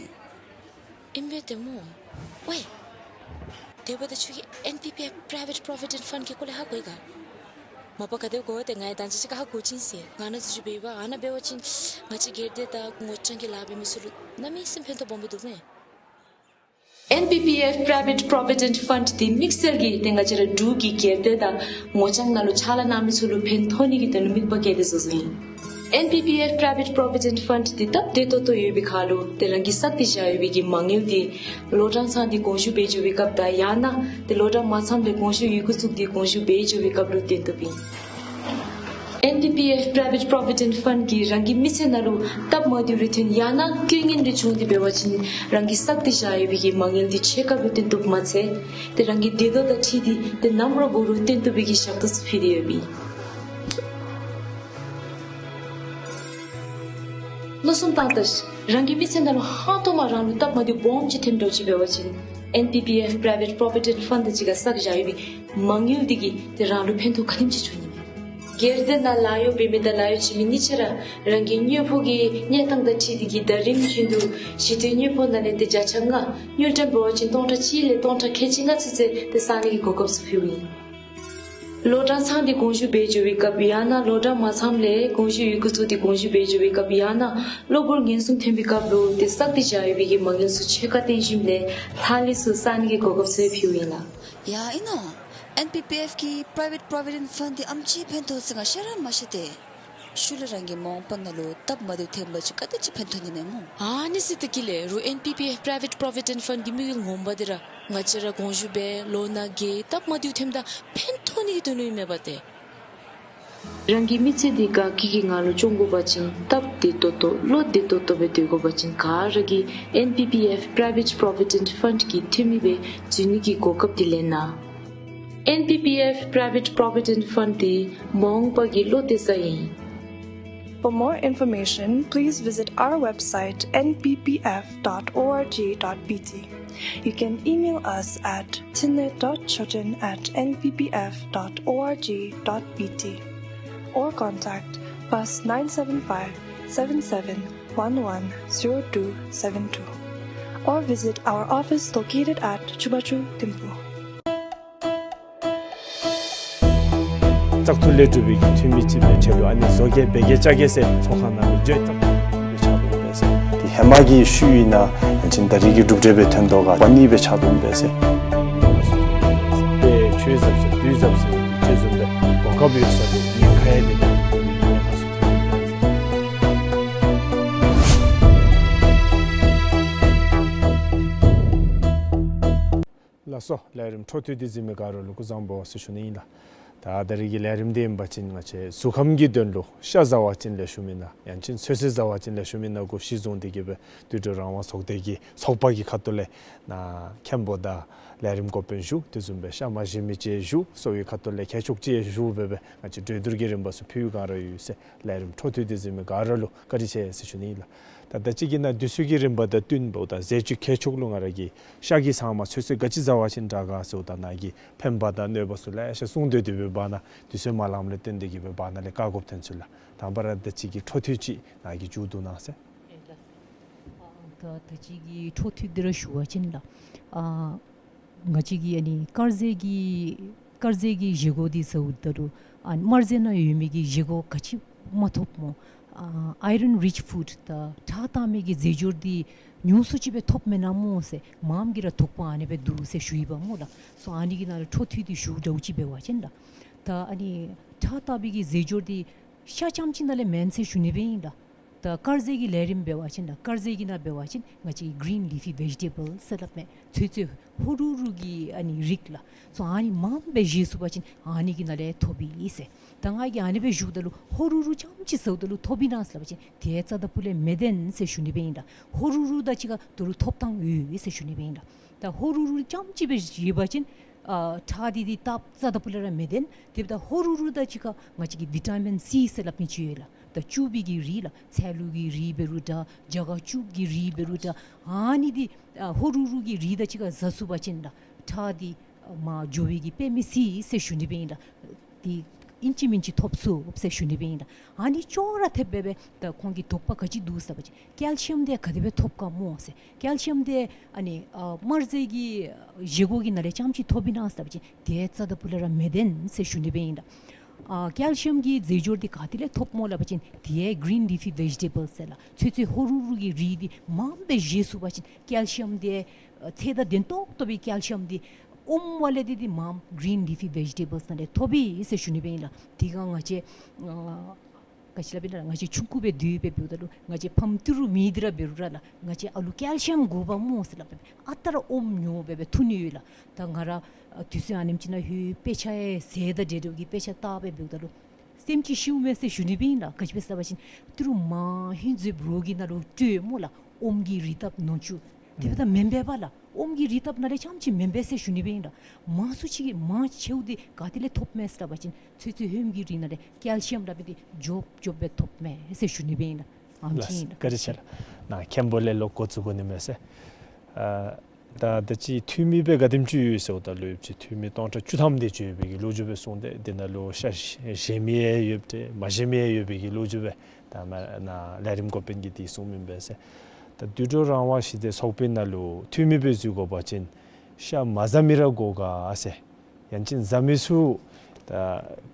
ཨིན་པས་ཏེ་སྨོ། ཝའི། དེ་འབདཝ་ད་ཁྱོད་ཀྱིས་ཨེན་པི་པི་ཨེཕ་Private Provident Fund གི་སྐོར་ལས་ཧ་གོ་ཡི་ག། མ་པ་ག་དེ་གོ་ཏེ་ང་ཡང་ད་ཅི་ཅིག་ཁར་ཧ་གོ་ཅི་ཟེར། ང་ནཱ་འཛུལ་ཞུགས་འབད་བ་ཨ་ནཱ་འབད་བ་ཅིན་ང་བཅས་སྒེར་སྡེ་དང་ངོ་རྐྱང་གི་ལཱ་འབད་མི་ཚུ་ལུ་གནམ་མེད་ས་མེད་ཕན་ཐོགས་སྦོམ་སྦེ་འདུག་མས། ཨེན་པི་པི་ཨེཕ་Private Provident Fund འདི་དམིགས་བསལ་གྱིས་ཏེ་ང་བཅས་ར་འབྲུག་གི་སྒེར་སྡེ་དང་ངོ་རྐྱང་ནང་ལུ་ཕྱག་ལཱ་གནང་མི་ཚུ་ལུ་ཕན་ཐོགས་ནི་གི་དོན་ལུ་དམིགས་པ་བསྐྱེད་དེ་བཟོ་བཟོཝ་ཨིན། ཨེན་པི་པི་ཨེཕ་Private Provident Fund འདི་སྟབས་བདེ་ཏོག་ཏོ་ཡོད་པའི་ཁར་ལུ་ཏེ་རང་གིས་བསགས་ཏེ་བཞག་ཡོད་པའི་གི་མ་དངུལ་འདི་ལོ་གྲངས་ཚང་སྟེ་དགོངས་ཞུ་འབད་འགྱོ་བའི་སྐབས་དང་ཡང་ན་ཏེ་ལོ་གྲངས་མ་ཚངམ་ལས་དགོངས་ཞུ་ཡི་གུ་བཙུགས་ཏེ་དགོངས་ཞུ་འབད་འགྱོ་བའི་སྐབས་ལུ་བརྟེན་ཐུབ་ཨིན། ཨེན་པི་པི་ཨེཕ་Private Provident Fund གིས་རང་གི་མི་ཚེ་ནང་ལུ་སྟབས་མ་བདེཝ་རེ་ཐོན་ཡང་ན་རྐྱེན་ངན་རེ་བྱུང་སྟེ་འབད་བ་ཅིན་རང་གིས་བསགས་ཏེ་བཞག་ཡོད་པའི་གི་མ་དངུལ་འདི་ཕྱེད་ཀ་ལུ་བཏོན་བཏུབ་མ་ཚད་ཏེ་རང་གི་འདོད་ཐོག་དང་འཁྲིལ་ཏེ་ཏེ་ནམ་ར་འབད་རུང་བཏོན་བཏུབ་པའི་གི་ཞག་ཐོག་ཚུ་ཕུལ་ཏེ་ཡོདཔ་ཨིན། མནོ་བསམ་བཏང་ད་ཤིག། རང་གི་མི་ཚེ་ནང་ལུ་ཧང་སྟོང་མ་རང་ལུ་སྟབས་མ་བདེཝ་སྦོམ་ཅིག་ཐོནམ་འདྲཝ་ཅིག་འབད་བ་ཅིན་ཨེན་པི་པི་ཨེཕ་Private Provident Fund གཅིག་ཁར་བསགས་བཞག་ཡོད་པའི་མ་དངུལ་འདི་གིས་ཏེ་རང་ལུ་ཕན་ཐོགས་ག་དེམ་ཅིག་འབྱུང་ནི་མས། སྒེར་སྡེ་ནང་ལཱ་གཡོག་འབད་མི་དང་ལཱ་གཡོག་བྱིན་མི་གཉིས་ཆ་ར་རང་གི་དངུལ་ཕོགས་ཀྱི་གནས་སྟངས་དང་འཁྲིལ་ཏེ་གིས་ཟླ་རིམ་བཞིན་དུ་གཞི་རྟེན་དངུལ་ཕོགས་ནང་ལས་ཏེ་བརྒྱ་ཆ་ལྔ་དངུལ་ཀྲམ་འབད་བ་ཅིན་སྟོང་ཕྲག་གཅིག་ལས་སྟོང་ཕྲག་ཁལ་གཅིག་ལྔ་ཚུན་ཚོད་ཏེ་བསག་ནི་གི་གོ་སྐབས་ཚུ་ཕུལཝ་ཨིན། ལོ་གྲངས་ཚང་སྟེ་དགོངས་ཞུ་འབད་འགྱོ་བའི་སྐབས་ཡང་ན་ལོ་གྲངས་མ་ཚངམ་ལས་དགོངས་ཞུ་ཡི་གུ་བཙུགས་ཏེ་དགོངས་ཞུ་འབད་འགྱོ་བའི་སྐབས་ཡང་ན་གློ་བུར་ངན་སོང་ཐོན་པའི་སྐབས་ལུ་ཏེ་བསགས་ཏེ་བཞག་ཡོད་པའི་གི་མ་དངུལ་ཚུ་ཕྱེད་ཀ་བཏོན་ཞིནམ་ལས་ལྷག་ལུས་ཚུ་བསག་ནི་གི་གོ་སྐབས་ཚུ་ཕུལཝ་ཨིན་ལགས། ཡ་ཨིན་ན། ཨེན་པི་པི་ཨེཕ་གི་Private Provident Fund འདི་ཨམ་ཅིག་ཕན་ཐོགས་ཟེར་ང་ཤེས་ར་མ་ཤེས་ཏེ། ཤུལ་ལས་རང་གི་མ་འོངས་པ་ནང་ལུ་སྟབས་མ་བདེཝ་ཐོན་པ་ཅིན་ག་དེ་ཅིག་ཕན་ཐོགས་ནི་མས་སྨོ། ཨ་ནི་ཟེར་ཏེ་གི་ལས་རུང་ཨེན་པི་པི་ཨེཕ་Private Provident Fund གི་དམིགས་ཡུལ་ངོ་མ་འདི་ར་ང་བཅས་ར་དགོངས་ཞུ་འབད་ལོ་ན་རྒས་སྟབས་མ་བདེཝ་ཐོནམ་ད་ཕན་ཐོགས་ནི་གི་དོན་ལུ་ཨིན་མས་པ་ཏེ། རང་གི་མི་ཚེ་འདི་དགའ་སྐྱིད་ཀྱི་ངང་ལུ་སྐྱོང་དགོ་པ་ཅིན་སྟབས་བདེ་ཏོག་ཏོ་བློ་བདེ་ཏོག་ཏོ་སྦེ་སྡོད་དགོ་པ་ཅིན་ག་ར་གིས་ཨེན་པི་པི་ཨེཕ་Private Provident Fund གི་འཐུས་མི་སྦེ་འཛུལ་ནི་གི་གོ་སྐབས་འདི་ལེན་གནང་། ཨེན་པི་པི་ཨེཕ་Private Provident Fund འདི་མ་འོངས་པ་གི་བློ་གཏད་ས་ཨིན། For more information, please visit our website N P P F dot org dot B T. You can email us at tinle dot choten at N P P F dot org dot B T or contact plus nine seven five, seven seven one one, zero two seven two or visit our office located at Chubachu Thimphu. བཙག་འཐུ་ལས་གྲུབ་པའི་འཐུས་མི་ཅིག་སྦེ་ཆེད་དུ་ཨ་ནི་བཟོ་བཀོད་འབད་གེ་བཅའ་གེ་ཟེར་ཚོགས་ཁང་ནང་ལུ་བརྗོད་བཙག་འཐུ་སྦེ་ཆགས་འདུག་པས་ཟེར། དེ་ཧེ་མ་གི་ཤུལ་ཨིན་ན་ཡང་ཅིན་ད་རེས་ཀྱི་གྲུབ་འབྲས་སྦེ་ཐོན་དོ་ག་པ་ནི་སྦེ་ཆགས་འདུག་པས་ཟེར། དེ་ཆོས་ཟབ་ཟེར་དུས་ཟབ་ཟེར་ཅིག་བཟུམ་སྦེ་གོ་སྐབས་ཡོད་ས་དེ་ཉེན་ཁ་ཡང་དེ་ལས་ཐོན་ཏེ་ལགས་སོ། ལས་རིམ་འཕྲོ་མཐུད་དེ་གཟིགས་མི་ག་ར་ལུ་སྐུ་གཟུགས་བཟང་པོ་ཟེར་ཞུ་ནི་ཨིན་ལགས། ད་ད་རེས་ཀྱི་ལས་རིམ་འདི་ཨིན་པ་ཅིན་ང་བཅས་གཟུགས་ཁམས་ཀྱི་དོན་ལུ་ཤ་བཟའ་བ་ཅིན་ལེགས་ཤོམ་ཨིན་ན་ཡང་ཅིན་ཚོད་བསྲེ་བཟའ་བ་ཅིན་ལེགས་ཤོམ་ཨིན་ན་གུ་གཞི་བཟུང་སྟེ་གི་སྦེ་དུད་འགྲོ་རང་དབང་ཚོགས་སྡེ་གི་ཚོགས་པ་གི་ཁ་ཐུག་ལས་ནཱ་མཁན་པོ་དང་ལས་རིམ་འགོ་དཔོན་བཞུགས། དེ་བཟུམ་སྦེ་ཤ་མ་བཞེས་མི་ཅིག་བཞུགས། གསོ་བའི་ཁ་ཐུག་ལས་མཁས་མཆོག་ཅིག་བཞུགས་སྦེ་སྦེ་ང་བཅས་གྲོས་བསྡུར་གྱི་རིམ་པ་ཚུ་ཕུལ་བའི་བསྒང་ར་ཡོད་ཟེར། ལས་རིམ་འཕྲོ་མཐུད་དེ་གཟིགས་མི་ག་ར་ལུ་བཀའ་དྲིན་ཆེ་ཟེར་ཞུ་ནི་ཨིན་ལགས། ད་ད་ཅི་གི་ནང་དུས་ཚོད་ཀྱི་རིམ་པ་དང་བསྟུན་འབདཝ་ད་ཟས་བཅུད་ཁྱད་ཆོས་ལུ་ང་ར་གིས་ཤ་གི་ཚང་མ་ཚོད་ཚོད་ག་ཅི་བཟའ་བ་ཅིན་དྲག་ག་ཟེརཝ་ད་ནཱ་གིས་ཕན་པ་དང་གནོད་པ་ཚུ་ལེ་ཤ་གསུངས་སྡོད་སྡོདཔ་འབདཝ་ད་དུས་ཚོད་མ་ལངམ་ལས་བརྟེན་ཏེ་གིས་སྦེ་བར་ན་ལས་བཀག་དགོཔ་ཐོན་ཚུལ་ལགས། དང་པ་ར་ད་ཅི་གི་འཕྲོ་མཐུད་ཅིག་ནཱ་གིས་མཇུག་བསྡུ་གནང་ཟེར། ཨ་ད་ད་ཅི་གི་འཕྲོ་མཐུད་འདི་ར་ཞུ་བ་ཅིན་ལགས། ཨ་ང་བཅས་ཀྱིས་ཨ་ནི་དཀར་ཟས་ཀྱི་དཀར་ཟས་ཀྱི་བཞེས་སྒོ་འདི་བཟའཝ་ད་ལུ་ཨ་དམར་ཟས་ནང་ཡོད་མི་གི་བཞེས་སྒོ་ག་ཅི་མ་ཐོབ་སྨོ། ཨ་iron rich food ད་ཁྲག་བཏང་མི་གི་རྫས་སྦྱོར་འདི་ཉུང་སུ་ཅིག་སྦེ་ཐོབ་མེན་ན་སྨོ་ཟེར་མངམ་གིས་ར་དོགས་པ་ཨ་ནི་སྦེ་འདུག་ཟེར་ཞུ་ཡི་པ་སྨོ་ལགས། སོ་ཨ་ནི་གི་ནང་ལུ་འཕྲོ་མཐུད་དེ་ཞུཝ་འདྲཝ་ཅིག་འབད་བ་ཅིན་ལགས། ད་ཨ་ནི་ཁྲག་བཏང་མི་གི་རྫས་སྦྱོར་འདི་ཤ་རྐྱངམ་ཅིག་ནང་ལས་མེན་ཟེར་ཞུ་ནི་སྦེ་ཨིན་ལགས། ད་དཀར་ཟས་ཀྱི་ལས་རིམ་འབད་བ་ཅིན་ད་དཀར་ཟས་ཀྱི་ནང་འབད་བ་ཅིན་ང་བཅས་green leafy vegetable ཟེར་སླབ་མས། ཚོད་ཚོད་ཧོ་རུ་རུ་གི་ཨ་ནི་རིགས་ལགས། སོ་ཨ་ནི་མངམ་སྦེ་བཞེས་ཚུགས་པ་ཅིན་ཨ་ནི་གི་ནང་ལས་ཐོབ་ཨིན་ཟེར། ད་ང་གིས་ཨ་ནི་སྦེ་ཞུཝ་ད་ལུ་ཧོ་རུ་རུ་རྐྱངམ་ཅིག་བཟའཝ་ད་ལུ་ཐོབ་ཨིན་ན་ཟེར་སླབ་པ་ཅིན་དེ་རྩ་དང་སྤུ་ལས་མི་བདེན་ཟེར་ཞུ་ནི་སྦེ་ཨིན་ལགས། ཧོ་རུ་རུ་དང་གཅིག་ཁར་ད་རུང་ཐོབ་ཐངས་ཡོད་ཟེར་ཞུ་ནི་སྦེ་ཨིན་ལགས། ད་ཧོ་རུ་རུ་རྐྱངམ་ཅིག་སྦེ་བཞེས་པ་ཅིན་ཨ་ཁྲག་འདི་འདི་སྟབས་རྩ་དང་སྤུ་ལས་ར་མི་བདེན། དེ་འབདཝ་ད་ཧོ་རུ་རུ་དང་གཅིག་ཁར་ང་བཅས་ཀྱི་བི་ཊ་མིན་སི་ཟེར་སླབ་མི་ཅིག་ཡོད་ལགས། ད་ལྕུག་པའི་གི་རིགས་ལགས། ཚལ་ལུ་གི་རིགས་འབད་རུང་འདྲ་རྒྱ་སྒ་ལྕུག་གི་རིགས་འབད་རུང་འདྲ་ཨ་ནི་འདི་ཨ་ཧོ་རུ་རུ་གི་རིགས་དང་གཅིག་ཁར་བཟའ་ཚུགས་པ་ཅིན་ལགས་ཁྲག་འདི་ཨ་མར་འགྱོ་བའི་གི་དཔེ་མི་སྲིད་ཟེར་ཞུ་ནི་སྦེ་ཨིན་ལགས། འདི་ཨིན་ཅི་མིན་ཅི་ཐོབ་ཚུགས་ཟེར་ཞུ་ནི་སྦེ་ཨིན་ལགས། ཨ་ནི་ཅོག་ར་འཐདཔ་སྦེ་སྦེ་ད་ཁོང་གི་དོགས་པ་ག་ཅི་འདུག་ཟེར་བ་ཅིན་ཀེལ་ཤི་ཡམ་འདི་ག་དེ་སྦེ་ཐོབ་ག་སྨོ་ཟེར། ཀེལ་ཤི་ཡམ་འདི་ཨ་ནི་ཨ་དམར་ཟས་ཀྱི་བཞེས་སྒོ་གི་ནང་ལས་རྐྱངམ་ཅིག་ཐོབ་ཨིན་ན་ཟེར་བ་ཅིན་དེ་རྩ་དང་སྤུ་ལས་ར་མི་བདེན་ཟེར་ཞུ་ནི་སྦེ་ཨིན་ལགས། ཨ་ཀེལ་ཤི་ཡམ་གྱི་རྫས་སྦྱོར་འདི་ག་ཏེ་ལས་ཐོབ་སྨོ་སླབ་པ་ཅིན་དེ་green leafy vegetable ཟེར་ལགས། ཚོད་ཚོད་ཧོ་རུ་རུ་གི་རིགས་འདི་མངམ་སྦེ་བཞེས་ཚུགས་པ་ཅིན་ཀེལ་ཤི་ཡམ་འདི་ཨ་ཚད་དང་ལྡན་ཏོག་ཏོ་སྦེ་ཀེལ་ཤི་ཡམ་འདི་ཨོམ་ཝ་ལས་འདི་འདི་མངམ་green leafy vegetables ནང་ལས་ཐོབ་ཨིན་ཟེར་ཞུ་ནི་སྦེ་ཨིན་ལགས། དེ་སྒང་ང་བཅས་ཨ་ག་ཅི་སླབ་ཨིན་ན་ང་བཅས་ཆུང་ཀུ་སྦེ་སྡོད་སྦེ་འབདཝ་ད་ལུ་ང་བཅས་ཕམ་ཏི་རུ་མི་འདི་ར་འབད་རུང་ར་ལགས་ང་བཅས་ཨ་ལུ་ཀེལ་ཤི་ཡམ་དགོ་པས་སྨོ་ཟེར་སླབ་སྦེ་ཨ་རྟག་ར་ཨོམ་ཉོ་སྦེ་སྦེ་འཐུང་ནི་ཡོད་ལགས། ད་ང་ར་ཨ་དུས་ཚོད་ཨ་ནེམ་ཅིག་ནང་ལྷོད་དཔེ་ཆ་ཡང་ཟེར་ད་འདྲེ་འདྲེ་གི་དཔེ་ཆ་བལྟ་སྦེ་འབདཝ་ད་ལུ་སེམས་ཅིག་ཤིཝ་མས་ཟེར་ཞུ་ནི་སྦེ་ཨིན་ལགས། ག་ཅི་སྦེ་ཟེར་བ་ཅིན་ཏི་རུ་མང་ཧིང་ཟེར་རོགས་ཀྱི་ནང་ལུ་སྤྲོད་སྨོ་ལགས། ཨོམ་གྱི་རིགས་ཐབས་ནང་བཅུག་དེ་འབདཝ་ད་མེན་པས་པ་ལགས། ཨོམ་གྱི་རིགས་ཐབས་ནང་ལས་རྐྱངམ་ཅིག་མེན་པས་ཟེར་ཞུ་ནི་སྦེ་ཨིན་ལགས། མང་སུ་ཅིག་གིས་མང་ཆེཝ་འདི་ག་ཏེ་ལས་ཐོབ་མས་ཟེར་བ་ཅིན་ཚོད་ཚོད་ཧོནམ་གྱི་རིགས་ནང་ལས་ཀེལ་ཤི་ཡམ་སླབ་མི་འདི་འཇོབ་འཇོབ་སྦེ་ཐོབ་མས་ཟེར་ཞུ་ནི་སྦེ་ཨིན་ལགས། ཨམ་ཅིག་ཨིན་ལགས། བཀའ་དྲིན་ཆེ་ལགས། ནཱ་མཁན་པོ་ལས་ལོག་འགོ་བཙུགས་དགོ་ནི་མས་ཟེར། ཨ་ད་ད་ཅི་འཐུས་མི་སྦེ་ག་དེམ་ཅིག་ཡོད་ཟེརཝ་ད་ལུ་ཡོདཔ་ཅིག་འཐུས་མི་སྟོང་ཕྲག་བཅུ་ཐམ་དེ་ཅིག་ཡོད་པའི་གི་ལོ་རྒྱུས་སྦེ་གསུངས་ཏེ་དེ་ནང་ལུ་ཤ་བཞེས་མི་ཡང་ཡོདཔ་ཏེ་མ་བཞེས་མི་ཡང་ཡོད་པའི་གི་ལོ་རྒྱུས་སྦེ་ད་མ་ནཱ་ལས་རིམ་འགོ་དཔོན་གྱིས་དེ་གསུངམ་ཨིན་པས་ཟེར། ད་དུད་འགྲོ་རང་དབང་ཞི་བདེ་ཚོགས་པའི་ནང་ལུ་འཐུས་མི་སྦེ་འཛུལ་དགོ་པ་ཅིན་ཤ་མ་བཟའ་མི་ར་དགོ་ག་ཟེར། ཡང་ཅིན་བཟའ་མི་ཚུ་ད་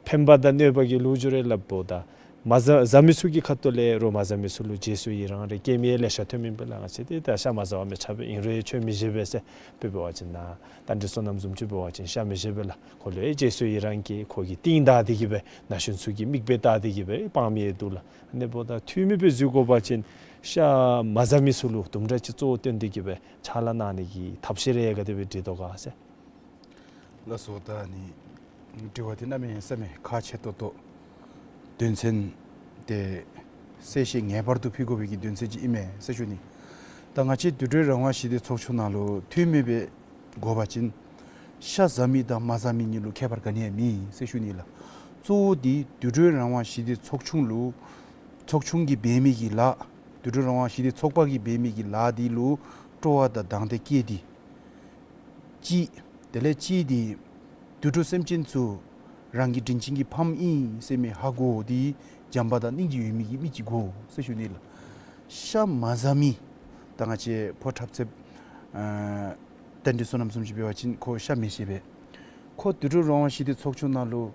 ཕན་པ་དང་གནོད་པ་གི་ལོ་རྒྱུས་རེ་སླབ་འབདཝ་ད་མ་བཟའ་བཟའ་མི་ཚུ་གི་ཁ་ཐུག་ལས་རོགས་མ་བཟའ་མི་ཚུ་ལུ་རྗེས་སུ་ཡི་རང་རེ་སྐྱེ་མི་ལེ་ཤ་ཐོནམ་ཨིན་པས་ལགས། ང་བཅས་འདི་ད་ཤ་མ་བཟའ་བ་མི་ཆ་བས། ཨིན་རུང་ཁྱོད་མི་བཞེས་པས་ཟེར་དཔེ་འབད་བ་ཅིན་ནཱ་རྟ་མགྲིན་བསོད་ནམས་བཟུམ་ཅིག་འབད་བ་ཅིན་ཤ་མི་བཞེས་པས་ལགས། ཁོ་ལུ་ཡང་རྗེས་སུ་ཡི་རང་སྐྱེ་ཁོ་གི་རྟིང་བདའ་སྟེ་གིས་སྦེ་ན་གཞོན་ཚུ་གི་མིག་དཔེ་བལྟ་སྟེ་གིས་སྦེ་སྤང་མི་ཡང་འདུག་ལགས། ཨ་ནི་འབདཝ་ད་འཐུས་མི་སྦེ་འཛུལ་དགོ་པ་ཅིན་ཤ་མ་བཟའ་མི་ཚུ་ལུ་དུམ་གྲ་ཅིག་གཙོ་བོ་བཏོན་ཏེ་གིས་སྦེ་ཕྱག་ལཱ་གནང་ནི་གི་ཐབས་ཤེས་རེ་ག་དེ་སྦེ་འབྲི་དོ་ག་ཟེར། ལགས་སོ། ད་ནི་དྲི་བ་འདི་གནམ་མེད་ས་མེད་ཁག་ཆེ་ཏོག་ཏོ་དོན་ཚན་དེ་གསལ་བཤད་ངེས་པར་དུ་ཕུལ་དགོ་པའི་གི་དོན་ཚན་ཅིག་ཨིན་མས་ཟེར་ཞུ་ནི། ད་ང་བཅས་དུད་འགྲོ་རང་དབང་ཞི་བདེ་ཚོགས་ཆུང་ནང་ལུ་འཐུས་མི་སྦེ་དགོ་པ་ཅིན་ཤ་བཟའ་མི་དང་མ་བཟའ་མི་གཉིས་ལུ་ཁྱད་པར་ག་ནི་ཡང་མེད་ཟེར་ཞུ་ནི་ལགས། གཙོ་བོ་འདི་དུད་འགྲོ་རང་དབང་ཞི་བདེ་ཚོགས་ཆུང་ལུ་ཚོགས་ཆུང་གིས་འབད་མི་གི་ལཱ་དུད་འགྲོ་རང་དབང་ཞི་བདེ་ཚོགས་པ་གིས་འབད་མི་གི་ལཱ་འདི་ལུ་སྤྲོ་བ་དང་དང་འདོད་བསྐྱེད་དེ་གཅིག། དེ་ལས་གཅིག་འདི་དུད་འགྲོ་སེམས་ཅན་ཚུ་རང་གི་དྲིན་ཅན་གྱི་ཕམ་ཨིན་ཟེར་མི་ཧ་གོ་སྟེ་བྱམས་པ་དང་སྙིང་རྗེ་ཡོད་མི་གི་མི་ཅིག་དགོ་ཟེར་ཞུ་ནི་ལགས། ཤ་མ་བཟའ་མི་ད་ང་བཅས་ཕོ་འཁྲབ་ཚེ་ཨ་རྟ་མགྲིན་བསོད་ནམས་བཟུམ་ཅིག་འབད་བ་ཅིན་ཁོ་ཤ་མི་བཞེས་པས། ཁོ་དུད་འགྲོ་རང་དབང་ཞི་བདེ་ཚོགས་ཆུང་ནང་ལུ་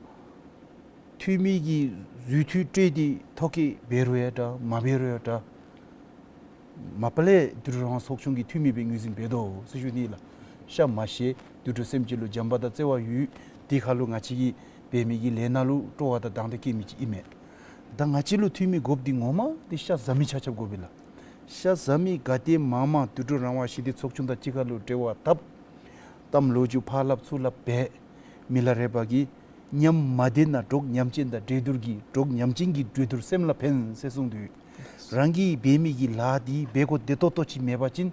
འཐུས་མི་གི་རྫུ་འཕྲུལ་སྤྲོད་དེ་ཐོ་བཀོད་འབད་རུང་ཡང་འདྲ་མ་འབད་རུང་ཡང་འདྲ། མ་པ་ལས་དུད་འགྲོ་རང་དབང་ཚོགས་ཆུང་གི་འཐུས་མི་སྦེ་ངོས་འཛིན་འབད་དོ་ཟེར་ཞུ་ནི་ལགས། ཤ་མ་བཞེས། དུད་འགྲོ་སེམས་ཅན་ལུ་བྱམས་པ་དང་བརྩེ་བ་ཡོད། དེ་ཁར་ལུ་ང་བཅས་ཀྱིས་འབད་མི་གི་ལས་སྣ་ལུ་སྤྲོ་བ་དང་དང་འདོད་བསྐྱེད་མི་ཅིག་ཨིན་མས། ད་ང་བཅས་ལུ་འཐུས་མི་དགོཔ་འདི་ངོ་མ་འདི་ཤ་བཟའ་མི་ཆ་ཁྱབ་དགོ་པས་ལགས། ཤ་བཟའ་མི་ག་དེ་མང་མང་དུད་འགྲོ་རང་དབང་ཞི་བདེ་ཚོགས་ཆུང་དང་གཅིག་ཁར་ལུ་འབྲེལ་བ་འཐབ། གཏམ་ལོ་རྒྱུས་ཕར་སླབ་ཚུར་སླབ་འབད། མི་ལ་རས་པ་གིས་ཉམས་མ་བདེ་ན་འབྲོག་ཉམས་ཅན་དང་འགྲན་བསྡུར་གྱིས། འབྲོག་ཉམས་ཅན་གྱི་འགྲན་བསྡུར་སེམས་ལ་ཕན་ཟེར་གསུངས་དོ། རང་གིས་འབད་མི་གི་ལཱ་འདི་འབད་དགོ་བདེ་ཏོག་ཏོ་ཅིག་མེད་པ་ཅིན་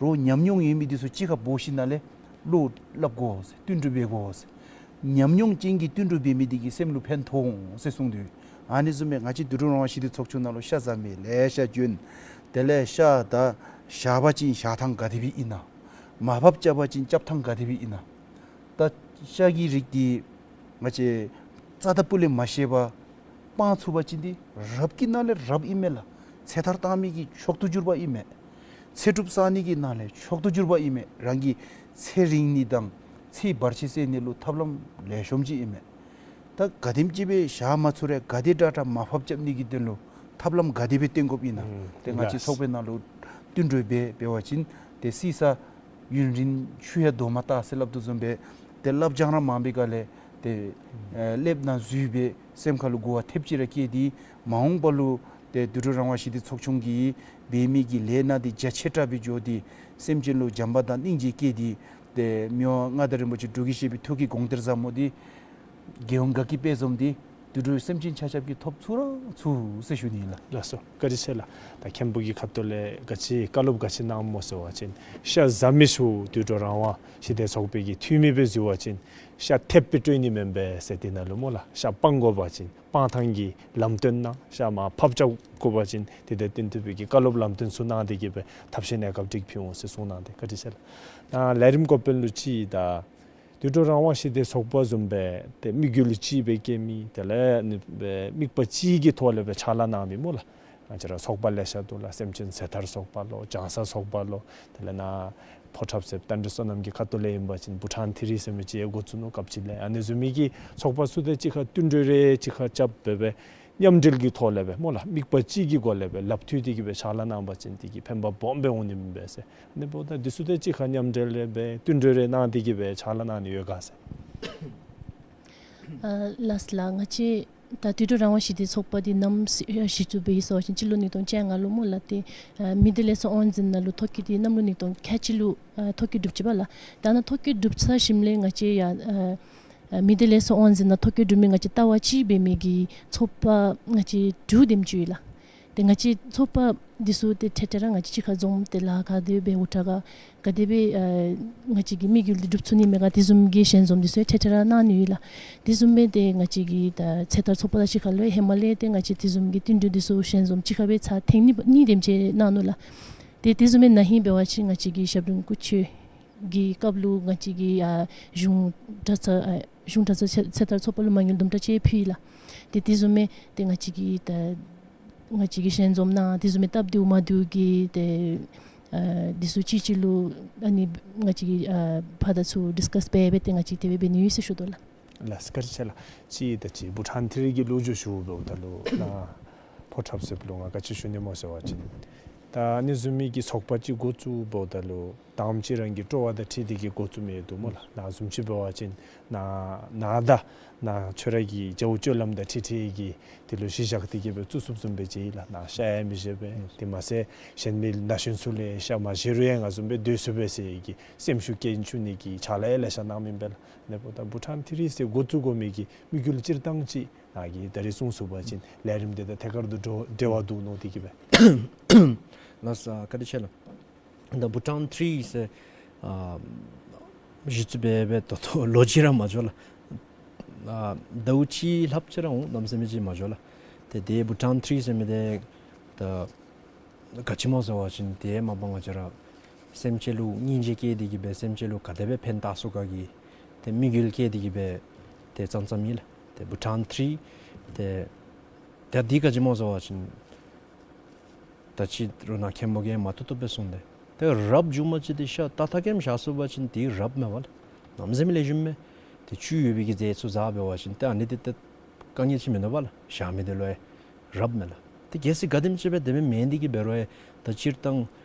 རོགས་ཉམས་མྱོང་ཡོད་མི་འདི་ཚུ་གཅིག་ཁར་འབོ་ཞིནམ་ལས་བློ་སླབ་དགོ་ཟེར། བསྟུན་གྲོས་འབད་དགོ་ཟེར། ཉམས་མྱོང་ཅན་གྱི་བསྟུན་གྲོས་འབད་མི་འདི་གིས་སེམས་ལུ་ཕན་ཐོགས་འོང་ཟེར་གསུངས་དོ། ཨ་ནི་བཟུམ་སྦེ་ང་བཅས་དུད་འགྲོ་རང་དབང་ཞི་བདེ་ཚོགས་ཆུང་ནང་ལུ་ཤ་བཟའ་མི་ལེ་ཤ་བྱོན། དེ་ལས་ཤ་ད་བཞག་པ་ཅིན་བཞག་ཐངས་ག་དེ་སྦེ་ཨིན་ན། མར་ཕབ་རྐྱབ་པ་ཅིན་རྐྱབ་ཐངས་ག་དེ་སྦེ་ཨིན་ན། ད་ཤ་གི་རིགས་འདི་ང་བཅས་རྩ་དང་སྤུ་ལས་མ་ཤེས་པར་སྤང་ཚུགས་པ་ཅིན་འདི་རབ་ཀྱི་ནང་ལས་རབ་ཨིན་མས་ལགས། ཚེ་ཐར་བཏང་མི་གི་མཆོག་ཏུ་གྱུར་པ་ཨིན་མས། ཚེ་སྒྲུབ་བསག་ནི་གི་ནང་ལས་མཆོག་ཏུ་གྱུར་པ་ཨིན་མས། རང་གི་ཚེ་རིང་ནི་དང་ཚེ་བར་ཆད་སེལ་ནི་ལུ་ཐབས་ལམ་ལེགས་ཤོམ་ཅིག་ཨིན་མས། ད་ག་དེམ་ཅིག་སྦེ་བཞག་མ་ཚུགས་རུང་ག་དེ་དྲག་དྲག་མར་ཕབ་རྐྱབ་ནི་གི་དོན་ལུ་ཐབས་ལམ་ག་དེ་སྦེ་བཏོན་དགོཔ་ཨིན་ན། ཨུམ་ཏེ་ང་བཅས་ལགས། ཚོགས་པའི་ནང་ལུ་བསྟུན་གྲོས་འབད་འབད་བ་ཅིན་ཏེ་བསིལ་ས་ཡུན་རིང་ཆུ་ཡང་བསྡོམ་མ་བཏགས་ཟེར་སླབ་དོ་བཟུམ་སྦེ་ཏེ་སླབ་སྦྱང་ར་མང་པའི་སྒང་ལས་ཏེ་ཨེ་སླབ་ནང་འཛུལ་སྦེ་སེམས་ཁ་ལུ་གོ་བ་ཐེབས་ཅིག་ར་སྐྱེས་ཏེ་མ་འོངས་པ་ལུ་ཏེ་དུད་འགྲོ་རང་དབང་ཞི་བདེ་ཚོགས་ཆུང་གིས་འབད་མི་གི་ལས་སྣ་འདི་རྒྱ་ཆེ་དྲགས་སྦེ་འགྱོ་སྟེ་སེམས་ཅན་ལུ་བྱམས་པ་དང་སྙིང་རྗེ་སྐྱེས་ཏེ་ཏེ་མི་དབང་མངའ་བདག་རིན་པོ་ཆེ་འབྲུག་རྒྱལ་བཞི་པའི་ཐུགས་ཀྱི་དགོངས་གཏེར་ཟབ་མོ་འདི་རྒྱལ་ཡོངས་དགའ་སྐྱིད་དཔལ་འཛོམས་འདི་དུད་འགྲོ་སེམས་ཅན་ཆ་ཁྱབ་ཀྱིས་ཐོབ་ཚུགས་ར་ཚུགས་ཟེར་ཞུ་ནི་ལགས། ལགས་སོ། བཀའ་དྲིན་ཆེ་ལགས། ད་མཁན་པོ་གི་ཁ་ཐུག་ལས་ག་ཅི་བཀའ་སློབ་ག་ཅི་གནངམ་སྨོ་ཟེར་བ་ཅིན་ཤ་བཟའ་མི་ཚུ་དུད་འགྲོ་རང་དབང་ཞི་བདེ་ཚོགས་པའི་གི་འཐུས་མི་སྦེ་འཛུལ་བ་ཅིན་ཤ་ཐེབས་སྦེ་སྤྲོད་ནི་མེན་པས་ཟེར། དེ་ནང་ལུ་སྨོ་ལགས་ཤ་སྤང་དགོ་པ་ཅིན་སྤང་ཐངས་ཀྱི་ལམ་སྟོན་གནང་། ཤ་མར་ཕབ་རྐྱབ་དགོ་པ་ཅིན་དེ་དང་བསྟུན་ཏེ་སྦེ་གི་བཀའ་སློབ་ལམ་སྟོན་ཚུ་གནང་སྟེ་གི་སྦེ་ཐབས་ཤེས་གནས་སྐབས་སྒྲིག་ཕུལ་འོང་ཟེར་གསུངས་གནང་སྟེ། བཀའ་དྲིན་ཆེ་ལགས། ད་ལས་རིམ་འགོ་དཔོན་ལུ་ཅིག་ད་དུད་འགྲོ་རང་དབང་ཞི་བདེ་ཚོགས་པ་བཟུམ་སྦེ་ཏེ་དམིགས་ཡུལ་ཅིག་སྦེ་བསྐྱེད་མི་དེ་ལས་ནི་སྦེ་དམིགས་པ་ཅིག་གི་ཐོག་ལས་སྦེ་ཕྱག་ལཱ་གནང་མི་སྨོ་ལགས། ང་བཅས་ར་ཚོགས་པ་ལེ་ཤ་འདུག་ལགས། སེམས་ཅན་ཚེ་ཐར་ཚོགས་པ་ལོ་ལྕང་གསར་ཚོགས་པ་ལོ་དེ་ལས་ནཱ་ཕོ་འཁྲབ་ཟེར་རྟ་མགྲིན་བསོད་ནམས་ཀྱི་ཁ་ཐུག་ལས་ཨིན་པ་ཅིན་བྷུ་ཊཱན་ཐི་རི་ཟེར་མི་ཅིག་འགོ་བཙུགས་ནུག་སྐབས་ཅིག་ལས། ཨ་ནི་བཟུམ་མའི་གི་ཚོགས་པ་ཚུ་དང་གཅིག་ཁར་བསྟུན་གྲོས་རེ་གཅིག་ཁར་རྐྱབ་སྦེ་སྦེ་མཉམ་འབྲེལ་གྱི་ཐོག་ལས་སྦེ་སྨོ་ལགས་དམིགས་པ་གཅིག་གི་སྒོ་ལས་སྦེ་ལགཔ་མཐུད་དེ་གི་སྦེ་ཕྱག་ལཱ་གནང་པ་ཅིན་དེ་གིས་ཕན་པ་སྦོམ་སྦེ་འོང་ནི་མས་ཟེར། ཨ་ནི་འབདཝ་ད་འདི་ཚུ་དང་གཅིག་ཁར་མཉམ་འབྲེལ་སྦེ་བསྟུན་གྲོས་རེ་གནང་སྟེ་གི་སྦེ་ཕྱག་ལཱ་གནང་ནི་ཡོད་ག་ཟེར། ཨ་ལགས་ལགས། ང་བཅས་ད་དུད་འགྲོ་རང་དབང་ཞི་བདེ་ཚོགས་པ་འདི་ནམ་གཞི་བཙུགས་པའི་ཟེར་བ་ཅིན་སྤྱི་ལོ་ཉིས་སྟོང་བཅོ་ལྔ་ལུ་སྨོ་ལགས། ཏེ་ཨ་མི་སྡེ་ལས་ཚོགས་དབང་འཛིན་ནང་ལུ་ཐོ་བཀོད་འདི་གནམ་ལོ་ཉིས་སྟོང་ཁལ་གཅིག་ལུ་ཨ་ཐོ་བཀོད་གྲུབ་ཅི་པ་ལགས། ད་ནཱ་ཐོ་བཀོད་གྲུབ་ཚར་ཞིནམ་ལས་ང་བཅས་ཡང་ཨ་ཨ་མི་སྡེ་ལས་ཚོགས་དབང་འཛིན་ནང་ཐོ་བཀོད་གྲུབ་མི་ང་བཅས་ལྟ་བ་གཅིག་འབད་མི་གི་ཚོགས་པ་ང་བཅས་དྲུག་དེམ་ཅིག་ཡོད་ལགས། ཏེ་ང་བཅས་ཚོགས་པ་འདི་ཚུ་ཏེ་འཕྲལ་འཕྲལ་ར་ང་བཅས་གཅིག་ཁར་འཛོམས་ཏེ་ལཱ་ག་དེ་སྦེ་འུ་ཐག་ག་ག་དེ་སྦེ་ཨ་ང་བཅས་ཀྱི་དམིགས་ཡུལ་འདི་འགྲུབ་ཚུགས་ནི་མས་ག་དེ་བཟུམ་གྱི་ཞལ་འཛོམས་འདི་ཚུ་འཕྲལ་འཕྲལ་ར་གནང་ནི་ཡོད་ལགས། དེ་བཟུམ་སྦེ་ཏེ་ང་བཅས་ཀྱི་ད་ཚེ་ཐར་ཚོགས་པ་དང་གཅིག་ཁར་ལུ་ཧེ་མ་ལས་ཏེ་ང་བཅས་དེ་བཟུམ་གྱི་བསྟུན་གྲོས་འདི་ཚུ་ཞལ་འཛོམས་གཅིག་ཁར་སྦེ་ཚར་ཐེངས་གཉིས་གཉིས་དེམ་ཅིག་གནང་ནུག་ལགས། ཏེ་དེ་བཟུམ་སྦེ་ན་ཧིང་འབད་བ་ཅིན་ང་བཅས་ཀྱི་ཞབས་དྲུང་སྐུ་མཆོད་ཀྱི་སྐབས་ལུ་ང་བཅས་ཀྱི་ཨ་གཞུང་གྲྭ་ཚང་ཨ་གཞུང་གྲྭ་ཚང་ཚེ་ཚེ་ཐར་ཚོགས་པ་ལུ་མ་དངུལ་དུམ་གྲ་ཅིག་ཕུལ་ཡི་ལགས། ཏེ་དེ་བཟུམ་སྦེ་ཏེ་ང་བཅས་ཀྱི་ད་ང་བཅས་ཀྱི་ཞལ་འཛོམས་ནང་དེ་བཟུམ་སྦེ་སྟབས་བདེཝ་མ་བདེཝ་གི་ཏེ་ཨ་འདི་ཚུ་གཅིག་གཅིག་ལུ་ཨ་ནི་ང་བཅས་ཀྱི་ཨ་ཕར་དང་ཚུར་ཌིསི་ཀཱསི་འབད་འབད་དེ་ང་བཅས་དེ་སྦེ་འབད་ནི་ཡོད་ཟེར་ཞུ་དོ་ལགས། ལགས་བཀའ་དྲིན་ཆེ་ལགས། གཅིག་ད་ཅི་བྷུ་ཊཱན་ཐི་རི་གི་ལོ་རྒྱུས་ཞུཝ་ད་ལུ་ནཱ་ཕོ་འཁྲབ་ཟེར་བ་ལུ་ང་ག་ཅི་ཞུ་ནི་སྨོ་ཟེར་བ་ཅིན་ད་ཨ་ནི་བཟུམ་མའི་གི་ཚོགས་པ་ཅིག་འགོ་བཙུགསཔ་ད་ལུ་དང་པ་ཅིག་རང་གི་སྤྲོ་བ་དང་འཁྲིལ་ཏེ་གི་འགོ་བཙུགས་མི་ཡོད་དོ་སྨོ་ལགས། ནཱ་བཟུམ་ཅིག་འབད་བ་ཅིན་ནཱ་ནཱ་ད་ནཱ་ཁྱོད་ར་གི་རྒྱའུ་སྤྱོད་ལམ་དང་འཁྲིལ་འཁྲིལ་གྱི་དེ་ལུ་གཞི་བཞག་སྟེ་གི་སྦེ་བཙུགས་བཙུགསཔ་བཟུམ་སྦེ་མཇལ་ཡི་ལགས། ནཱ་ཤ་ཡང་མི་བཞེས་པས། དེ་མ་ཚད་གཞན་མི་ན་གཞོན་ཚུ་ལུ་ཡང་ཤ་མ་བཞེས་རུང་ཡང་ང་བཟུམ་སྦེ་སྡོད་ཚུགས་པས་ཟེར་གྱི་སེམས་ཤུགས་སྐྱེད་བཅུག་ནི་གི་ཕྱག་ལཱ་ལེ་ཤ་གནང་མི་ཨིན་པས་ལགས། ཨ་ནི་འབདཝ་ད་བྷུ་ཊཱན་ཐི་རི་ཟེར་འགོ་བཙུགས་དགོ་མི་གི་དམིགས་ཡུལ་སྤྱིར་བཏང་ཅིག་ནཱ་གིས་ད་རིས་གསུངས་ཚུགས་པ་ཅིན་ལས་རིམ་འདི་དང་ཐད་ཀར་དུ་འབྲེལ་འབྲེལ་བ་འདུག་མནོ་སྟེ་གི་སྦེ། ལགས་སོ། བཀའ་དྲིན་ཆེ་ལགས། ད་བྷུ་ཊཱན་ཐི་རི་ཟེར་ཨ་གཞི་བཙུགས་འབད་འབད་ད་ལྟོ་ལོ་གཅིག་ར་མ་འགྱོ་ལགས། ཨ་ཟླཝ་གཅིག་ལྷགཔ་ཅིག་ར་འོང་། གནམ་མེད་ས་མེད་ཅིག་མ་འགྱོ་ལགས། ཏེ་དེ་བྷུ་ཊཱན་ཐི་རི་ཟེར་མི་འདི་ད་ག་ཅི་སྨོ་ཟེར་བ་ཅིན་དེ་མ་པ་ང་བཅས་ར་སེམས་ཅན་ལུ་སྙིང་རྗེ་བསྐྱེད་དེ་གི་སྦེ་སེམས་ཅན་ལུ་ག་དེ་སྦེ་ཕན་བཏགས་ཚུགས་ག་གི་ཏེ་དམིགས་ཡུལ་བསྐྱེད་དེ་གི་སྦེ་ཏེ་བརྩམས་བརྩམསཔ་ཨིན་ལགས། ཏེ་བྷུ་ཊཱན་ཐི་རི་ཏེ་ད་འདི་ག་ཅི་སྨོ་ཟེར་བ་ཅིན་ད་ཅི་རུང་ནཱ་མཁན་པོ་གིས་མ་བཏུབ་བཏུབ་སྦེ་གསུངས་ཏེ། ཏེ་རབ་བྱུངམ་ཅིག་འདི་ཤ་ཏག་ཏག་ཀེམ་བཞག་ཚུགས་པ་ཅིན་འདི་རབ་མས་པ་ལགས། གནམ་མེད་ས་མེད་ལེགས་ཤོམ་མས། ཏེ་བཅུད་ཡོད་པའི་གི་རྫས་ཚུ་བཟའ་འབད་བ་ཅིན་ཏེ་ཨ་ནི་འདི་ཏེ་དཀའ་ངལ་ཅིག་མིན་འདུག་པ་ལགས། བཞག་མི་འདི་ལུ་ཡང་རབ་མས་ལགས། ཏེ་གལ་སྲིད་ག་དེམ་ཅིག་སྦེ་དེ་སྦེ་མེན་ཏེ་གི་འབད་རུང་ཡང་ད་སྤྱིར་བཏང་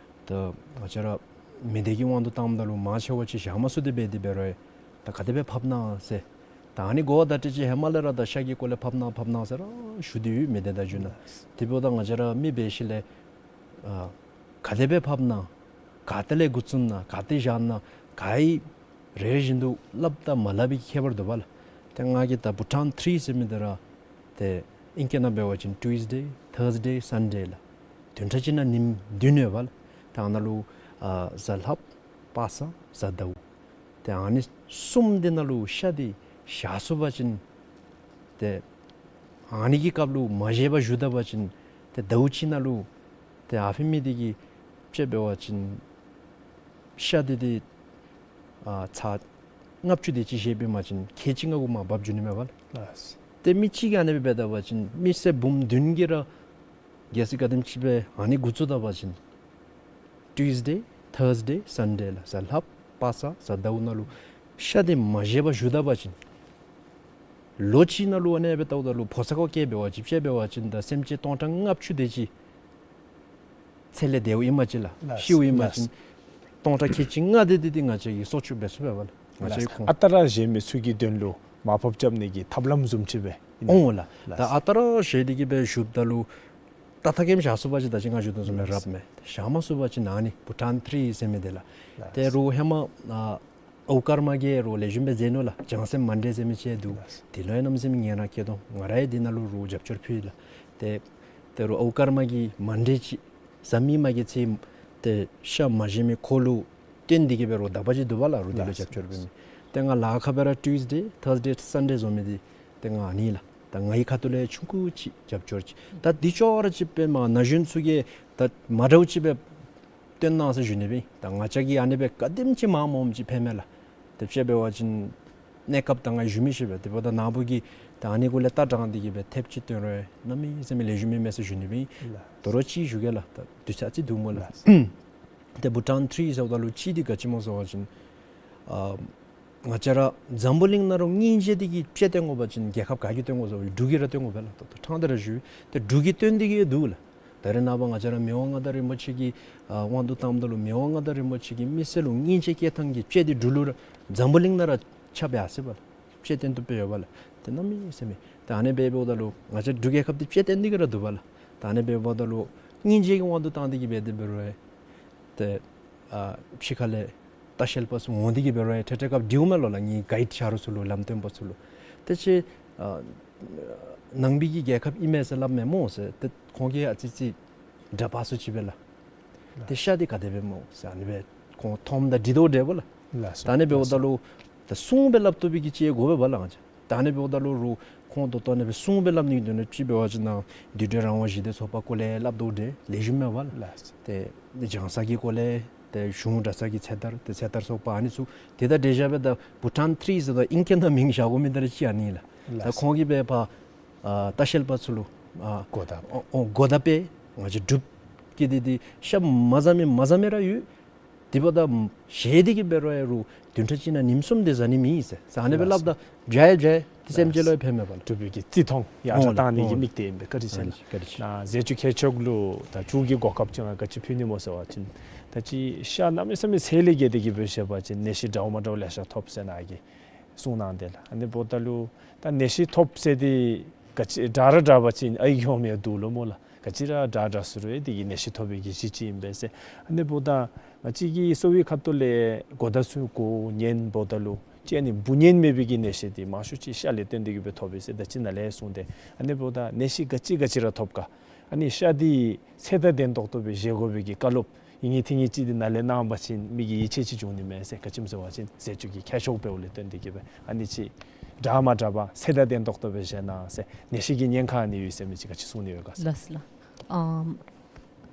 ད་ང་བཅས་ར་མི་སྡེ་གི་དབང་དུ་བཏངམ་ད་ལུ་མང་ཆེ་བ་ཅིག་བཞག་མ་ཚུགས་ཏེ་འབད་དེ་འབད་རུང་ཡང་ད་ག་དེ་སྦེ་ཕབ་གནང་ཟེར། ད་ཨ་ནི་གོ་བ་བརྡ་སྤྲོད་ཅིག་ཧེ་མ་ལས་ར་ད་ཤ་གི་སྐོར་ལས་ཕབ་གནང་ཕབ་གནང་ཟེར་ར་ཞུ་དོ་ཡོད་མི་སྡེ་དང་བརྒྱུད་ནས། དེ་འབདཝ་ད་ང་བཅས་ར་མི་འབད་ཞིནམ་ལས་ཨ་ག་དེ་སྦེ་ཕབ་གནང་ག་ཏེ་ལས་འགོ་བཙུགས་གནང་ག་ཏེ་བཞག་གནང་ག་ཡི་རེ་བཞིན་དུ་སླབ་དང་མ་སླབ་པའི་ཁྱད་པར་འདུག་པ་ལགས། ཏེ་ང་གིས་ད་བྷུ་ཊཱན་ཐི་རི་ཟེར་མི་འདི་ར་ཏེ་ཨིང་སྐད་ནང་འབད་བ་ཅིན་ཊུསི་ཌེ་ཐརསི་ཌེ་སཱན་ཌེ་ལགས། བདུན་ཕྲག་གཅིག་ནང་ཉིནམ་བདུན་ཡོད་པ་ལགས། ཏེ་ཨ་ནཱ་ལུ་ཨ་གཟའ་ལྷགཔ་པ་སངས་གཟའ་ཟླཝ་ཏེ་ཨ་ནི་གསུམ་འདི་ནང་ལུ་ཤ་འདི་བཞག་ཚུགས་པ་ཅིན་ཏེ་ ཨ་ནི་གི་སྐབས་ལུ་མ་བཞེས་པར་བཞུགས་ད་པ་ཅིན་ཏེ་ཟླཝ་གཅིག་ནང་ལུ་ཏེ་ཨ་ཕི་མི་འདི་གིས་དཔྱེ་འབད་བ་ཅིན་ཤ་འདི་ཏེ་ཨ་ཚར་ལྔ་བཅུ་དེ་ཅིག་བཞེས་པའི་མ་ཅིན་ཁལ་གཅིག་ལྔ་གུ་མར་འབབ་འགྱོ་ནི་མས་པ་ལགས། ལགས། ཏེ་མི་གཅིག་གིས་ཨ་ནི་སྦེ་འབད་ད་པ་ཅིན་མི་སེར་འབུམ་བདུན་གྱིས་ར་གལ་སྲིད་ག་དེམ་ཅིག་སྦེ་ཨ་ནི་འགོ་བཙུགས་ད་པ་ཅིན་ཊིའུསི་ཌེ་ཐརསི་ཌེ་སཱན་ཌེ་ལགས། གཟའ་ལྷགཔ་གཟའ་ཟླཝ་ནང་ལུ་ཤ་འདི་མ་བཞེས་པར་བཞུགས་ད་པ་ཅིན་ལོ་གཅིག་ནང་ལུ་ཨ་ནི་སྦེ་བལྟཝ་ད་ལུ་ཕོ་གསར་ཁོ་སྐྱེ་འབད་བ་ཅིན་དཔྱེ་འབད་བ་ཅིན་ད་སེམས་ཅན་སྟོང་ཕྲག་ལྔ་བཅུ་དེ་ཅིག་ཚེ་ལས་འདས་པ་ཨིན་པ་ཅིན་ལགས། ལགས། ཤིཝ་ཨིན་པ་ཅིན་ལགས། སྟོང་ཕྲག་ཁལ་གཅིག་ལྔ་དེ་འདི་ཏེ་ང་བཅས་ཀྱིས་གསོ་བཅོས་འབད་ཚུགས་པས་པ་ལགས། ང་བཅས་ལགས། ཁོང་ཨ་རྟག་ར་བཞེས་མི་ཚུ་གི་དོན་ལུ་མར་ཕབ་རྐྱབ་ནི་གི་ཐབས་ལམ་བཟུམ་ཅིག་སྦེ་ཨིན་ན། འོང་ལགས། ལགས། ད་ཨ་རྟག་ར་བཞེས་ཏེ་གི་སྦེ་བཞུགསཔ་ད་ལུ་ད་ཐག་ཁེམ་བཞག་ཚུགས་པ་ཅིན་ད་ཅི་ང་ཞུ་དོ་བཟུམ་སྦེ་རབ་མས། བཞག་མ་ཚུགས་པ་ཅིན་ཨ་ནི་བྷུ་ཊཱན་ཐི་རི་ཟེར་མི་འདི་ལགས། ལགས། ཏེ་རུང་ཧེ་མ་ཨ་ཨའུ་ཀརྨ་གིས་རུང་ལེགས་ཤོམ་སྦེ་མཛད་ནུག་ལགས། བྱང་སེམས་མན་ཌེ་ཟེར་མི་ཅིག་འདུག། ལགས། དེ་ལུ་ཡང་གནམ་མེད་ས་མེད་ངལ་རངས་བསྐྱེད་དོ། ང་ར་ཡང་དེ་ནང་ལུ་རུང་རྒྱབ་སྐྱོར་ཕུལ་ཡི་ལགས། ཏེ་ཏེ་རུང་ཨའུ་ཀརྨ་གི་མན་ཌེ་ཅིག་བཟའ་མི་མ་གི་ཚེ་ཏེ་ཤ་མ་བཞེས་མི་ཁོ་ལུ་བརྟེན་ཏེ་གི་སྦེ་རུང་དག་པ་ཅིག་འདུག་པ་ལགས། རུང་དེ་ལུ་རྒྱབ་སྐྱོར་འབད་མི། ཏེ་ང་ལཱ་ཁག་སྦེ་ར་ཊིའུསི་ཌེ་ཐརསི་ཌེ་སཱན་ཌེ་བཟོ་མི་འདི་ཏེ་ང་ཨ་ནི་ལགས། ད་ངེའི་ཁ་ཐུག་ལས་ཆུང་ཀུ་ཅིག་རྒྱབ་སྐྱོར་ཅིག། ད་འདི་ཅོག་ར་ཅིག་སྦེ་མར་ན་གཞོན་ཚུ་གིས་ད་མ་འདྲཝ་ཅིག་སྦེ་སྟོན་གནང་ཟེར་ཞུ་ནི་སྦེ་ཨིན། ད་ང་བཅས་ཀྱིས་ཨ་ནི་སྦེ་ག་དེམ་ཅིག་མང་མོངམ་ཅིག་ཕན་མས་ལགས། ཏེ་དཔྱེ་འབད་བ་ཅིན་གནས་སྐབས་ད་ང་ཞུ་མི་ཤེས་པས། དེ་འབདཝ་ད་ནཱ་བུ་གིས་ད་ཨ་ནི་གུ་ལས་ལྟ་དྲངས་ཏེ་གི་སྦེ་ཐེབས་ཅིག་སྟོན་རུང་གནམ་མེད་ས་མེད་ལེགས་ཤོམ་ཨིན་མས་ཟེར་ཞུ་ནི་སྦེ་ཨིན། ལགས། དོ་རུང་ཅིག་ཞུ་གེ་ལགས། ད་དུས་ཚོད་ཨ་ཙི་འདུག་སྨོ་ལགས། ལགས། ཏེ་བྷུ་ཊཱན་ཐི་རི་ཟེརཝ་ད་ལུ་ཅིག་འདི་ག་ཅི་སྨོ་ཟེར་བ་ཅིན་ཨ་ང་བཅས་ར་འཛམ་བུ་གླིང་ནང་ར་སྙིང་རྗེ་འདི་གིས་དཔྱེ་སྟོན་དགོ་པ་ཅིན་རྒྱལ་ཁབ་ག་གིས་སྟོན་དགོ་ཟེར་བ་ཅིན་འབྲུག་གིས་ར་སྟོན་དགོ་པས་ལགས། ད་ད་ཕྲང་སྟེ་ར་ཞུ་ཡི། ཏེ་འབྲུག་གིས་སྟོན་ཏེ་གི་འདུག་ལགས། ད་རེས་ནངས་པ་ང་བཅས་ར་མི་དབང་མངའ་བདག་རིན་པོ་ཆེ་གི་ཨ་དབང་དུ་བཏངམ་ད་ལུ་མི་དབང་མངའ་བདག་རིན་པོ་ཆེ་གིས་མི་སེར་ལུ་སྙིང་རྗེ་སྐྱེ་ཐངས་ཀྱི་དཔྱེ་འདི་འབྲུག་ལུ་ར་འཛམ་བུ་གླིང་ནང་ར་ཁྱབ་ཡར་སོ་པས་ལགས། དཔྱེ་སྟོན་བཏུབ་སྦེ་ཡོད་པས་ལགས། ཏེ་གནམ་མེད་ས་མེད། ད་ཨ་ནི་སྦེ་འབདཝ་ད་ལུ་ང་བཅས་འབྲུག་རྒྱལ་ཁབ་འདི་དཔྱེ་སྟོན་ཏེ་གི་ར་འདུག་པས་ལགས། ད་ཨ་ནི་སྦེ་འབདཝ་ད་ལུ་སྙིང་རྗེ་གི་དབང་དུ་བཏང་སྟེ་གི་སྦེ་དེ་འབད་རུང་ཡང་ཏེ་ཨ་ཕྱི་ཁ་ལས་ལྟ་བཤལ་པ་ཚུ་འོང་སྟེ་གི་འབད་རུང་ཡང་ཏེ་ཏེ་སྐབས་འདྲིཝ་མས་ལོ་ལགས། ངེའི་གའིཌ་ཆ་རོགས་ཚུ་ལུ་ལམ་སྟོན་པ་ཚུ་ལུ། ཏེ་ཁྱེད་ཨ་ནང་པའི་གི་རྒྱལ་ཁབ་ཨིན་མས་ཟེར་སླབ་མས་སྨོ་ཟེར། ཏེ་ཁོང་གིས་ཨ་ཙི་ཅིག་དྲག་པ་ཚུ་ཅིག་སྦེ་ལགས། ཏེ་ཤ་འདི་ག་དེ་སྦེ་སྨོ་ཟེར་ཨ་ནི་སྦེ་ཁོང་མཐོངམ་ད་འདྲི་དོ་འདྲཝ་ལགས། ལགས་སོ། ད་ཨ་ནི་འབདཝ་ད་ལུ་ཏེ་སྲུང་སྦེ་སླབ་བཏུབ་པའི་གི་ཅིག་དགོ་པས་པ་ལགས། ང་བཅས་ད་ཨ་ནི་འབདཝ་ད་ལུ་རུང་ཁོང་ད་ལྟོ་ཨ་ནི་སྦེ་སྲུང་སྦེ་སླབ་ནི་གི་དོན་ལུ་ཅིག་འབད་བ་ཅིན་ནཱ་འདུས་སྡོད་རང་དབང་ཞི་བདེ་ཚོགས་པ་སྐོར་ལས་སླབ་དོ་འདྲཝ་ལེགས་ཤོམ་མས་པ་ལགས། ལགས་སོ། ཏེ་ལྗང་ས་གི་སྐོར་ལས་ཏེ་གཞུང་གྲྭ་ཚང་གི་ཚེ་ཐར་ཏེ་ཚེ་ཐར་ཚོགས་པ་ཨ་ནི་ཚུ་ཏེ་ད་འདྲཝ་སྦེ་ད་བྷུ་ཊཱན་ཐི་རི་ཟེར་ད་ཨིང་སྐད་ནང་མིང་བཞག་དགོ་མི་འདི་ར་ཅིག་ཨ་ནི་ལགས། ལགས་སོ། ད་ཁོང་གིས་སྦེ་ཕར་ཨ་ལྟ་བཤལ་པ་ཚུ་ལུ་ཨ་གོ་བརྡ་ཨོ་ཨོ་གོ་བརྡ་སྤེལ། ང་བཅས་འབྲུག་གི་འདི་འདི་ཤ་མ་བཟའ་མི་མ་བཟའ་མི་ར་ཡོད། དེ་འབདཝ་ད་བཞེས་ཏེ་གི་འབད་རུང་ཡང་རུང་བདུན་ཕྲག་གཅིག་ནང་ཉིནམ་གསུམ་འདི་བཟའ་ནི་མེད་ཟེར། ཟེར་ཨ་ནི་སྦེ་སླབ་ད་འདྲ་ཡང་འདྲ་ཏེ་སེམས་ཅན་ལུ་ཡང་ཕན་མས་པ་ལགས། འབྲུག་པའི་གི་བརྩི་མཐོང་ཡར་དྲག་གཏང་ནི་གི་དམིགས་གཏད་ཨིན་པས། བཀའ་དྲིན་ཆེ་ལགས། བཀའ་དྲིན་ཆེ། ནཱ་ཟས་བཅུད་མཁས་མཆོག་ལུ་ད་མཇུག་གི་གོ་སྐབས་ཅིག་ང་ག་ཅི་ཕུལ་ནི་སྨོ་ཟེར་བ་ཅིན་ད་ཅི་ཤ་གནམ་མེད་ས་མེད་ཚད་ལས་བརྒལ་ཏེ་གི་སྦེ་བཞེས་པ་ཅིན་ནད་གཞི་འདྲཝ་མ་འདྲཝ་ལེ་ཤ་ཐོབ་ཟེར་ནཱ་གིས་གསུང་གནང་དེས་ལགས། ཨ་ནི་འབདཝ་ད་ལུ་ད་ནད་གཞི་ཐོབ་ཟེར་འདི་ག་ཅི་དྲག་ར་དྲག་པ་ཅིན་ཨའི་གི་ཧོང་མི་ཡང་འདུག་ལོ་སྨོ་ལགས། ག་ཅི་ར་དྲག་དྲག་སུ་རུང་དེ་གིས་ནད་གཞི་ཐོབ་པའི་གི་གཞི་ཅིག་ཨིན་པས་ཟེར། ཨ་ནི་འབདཝ་ད་ང་བཅས་ཀྱི་གསོ་བའི་ཁ་ཐུག་ལས་གོ་བརྡ་ཚུ་གོ་ཉན་འབདཝ་ད་ལུ་ཅིག་ཨ་ནི་འབུ་ཉལ་མེད་པའི་གི་ནད་གཞི་འདི་མང་ཤོས་ཅིག་ཤ་ལས་བརྟེན་ཏེ་གི་སྦེ་ཐོབ་པས་ཟེར་ད་ཅི་ནཱ་ལས་གསུངས་ཏེ། ཨ་ནི་འབདཝ་ད་ནད་གཞི་ག་ཅི་ག་ཅི་ར་ཐོབ་ག་ཨ་ནི་ཤ་འདི་ཚེ་དང་ལྡན་ཏོག་ཏོ་སྦེ་བཞེས་དགོ་པའི་གི་བཀའ་སློབ་ཨིན་ངེས་ཏེ་ཨིན་ངེས་ཅིག་འདི་ནཱ་ལས་གནང་བ་ཅིན་མི་གི་ཡིད་ཆེས་ཅིག་འབྱུང་ནི་མས་ཟེར། ག་ཅི་སྨོ་ཟེར་བ་ཅིན་ཟས་བཅུད་ཀྱི་མཁས་མཆོག་འབདཝ་ལས་བརྟེན་ཏེ་གི་སྦེ་ཨ་ནི་ཅིག་དྲག་མ་དྲག་པར་ཚེ་དང་ལྡན་ཏོག་ཏོ་སྦེ་བཞེས་གནང་ཟེར། ནད་གཞི་གི་ཉེན་ཁ་ཨ་ནི་ཡོད་ཟེར་མི་ཅིག་ག་ཅི་གསུང་ནི་ཡོད་ག་ཟེར། ལགས་ལགས། ཨམ་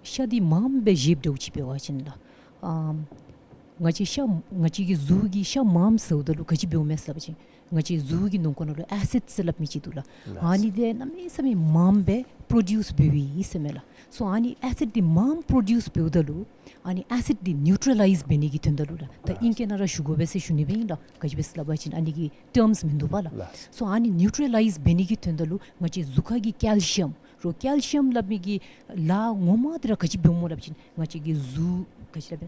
ཤ་འདི་མངམ་སྦེ་བཞེསཔ་འདྲཝ་ཅིག་འབད་བ་ཅིན་ལགས། ཨམ་ང་བཅས་ཤ་ང་བཅས་ཀྱི་གཟུགས་ཀྱི་ཤ་མངམ་ཟཝ་ད་ལུ་ག་ཅི་འབདཝ་མས་ཟེར་བ་ཅིན་ང་བཅས་གཟུགས་ཀྱི་ནང་ཁོག་ནང་ལུ་ཨེ་སིཌ་ཟེར་སླབ་མི་ཅིག་འདུག་ལགས། ལགས། ཨ་ནི་འདི་གནམ་མེད་ས་མེད་མངམ་སྦེ་པྲོ་ཌིའུསི་འབདཝ་ཨིན་ཟེར་མས་ལགས། སོ་ཨ་ནི་ཨེ་སིཌ་འདི་མངམ་པྲོ་ཌིའུསི་འབདཝ་ད་ལུ་ཨ་ནི་ཨེ་སིཌ་འདི་ནིའུ་ཊ་ར་ལའིཛ་འབད་ནི་གི་དོན་དག་ལུ་ལགས། ད་ཨིང་སྐད་ནང་ར་ཞུ་དགོ་པས་ཟེར་ཞུ་ནི་སྦེ་ཨིན་ལགས། ག་ཅི་སྦེ་ཟེར་སླབ་པ་ཅིན་ཨ་ནི་གི་ཊརམསི་མིན་འདུག་པ་ལགས། ལགས། སོ་ཨ་ནི་ནིའུ་ཊ་ར་ལའིཛ་འབད་ནི་གི་དོན་དག་ལུ་ང་བཅས་གཟུགས་ཁ་གི་ཀེལ་ཤི་ཡམ་རོགས་ཀེལ་ཤི་ཡམ་སླབ་མི་གི་ལཱ་ངོ་མ་འདི་ར་ག་ཅི་འབདཝ་སྨོ་སླབ་པ་ཅིན་ང་བཅས་ཀྱི་གཟུགས་ག་ཅི་སླབ་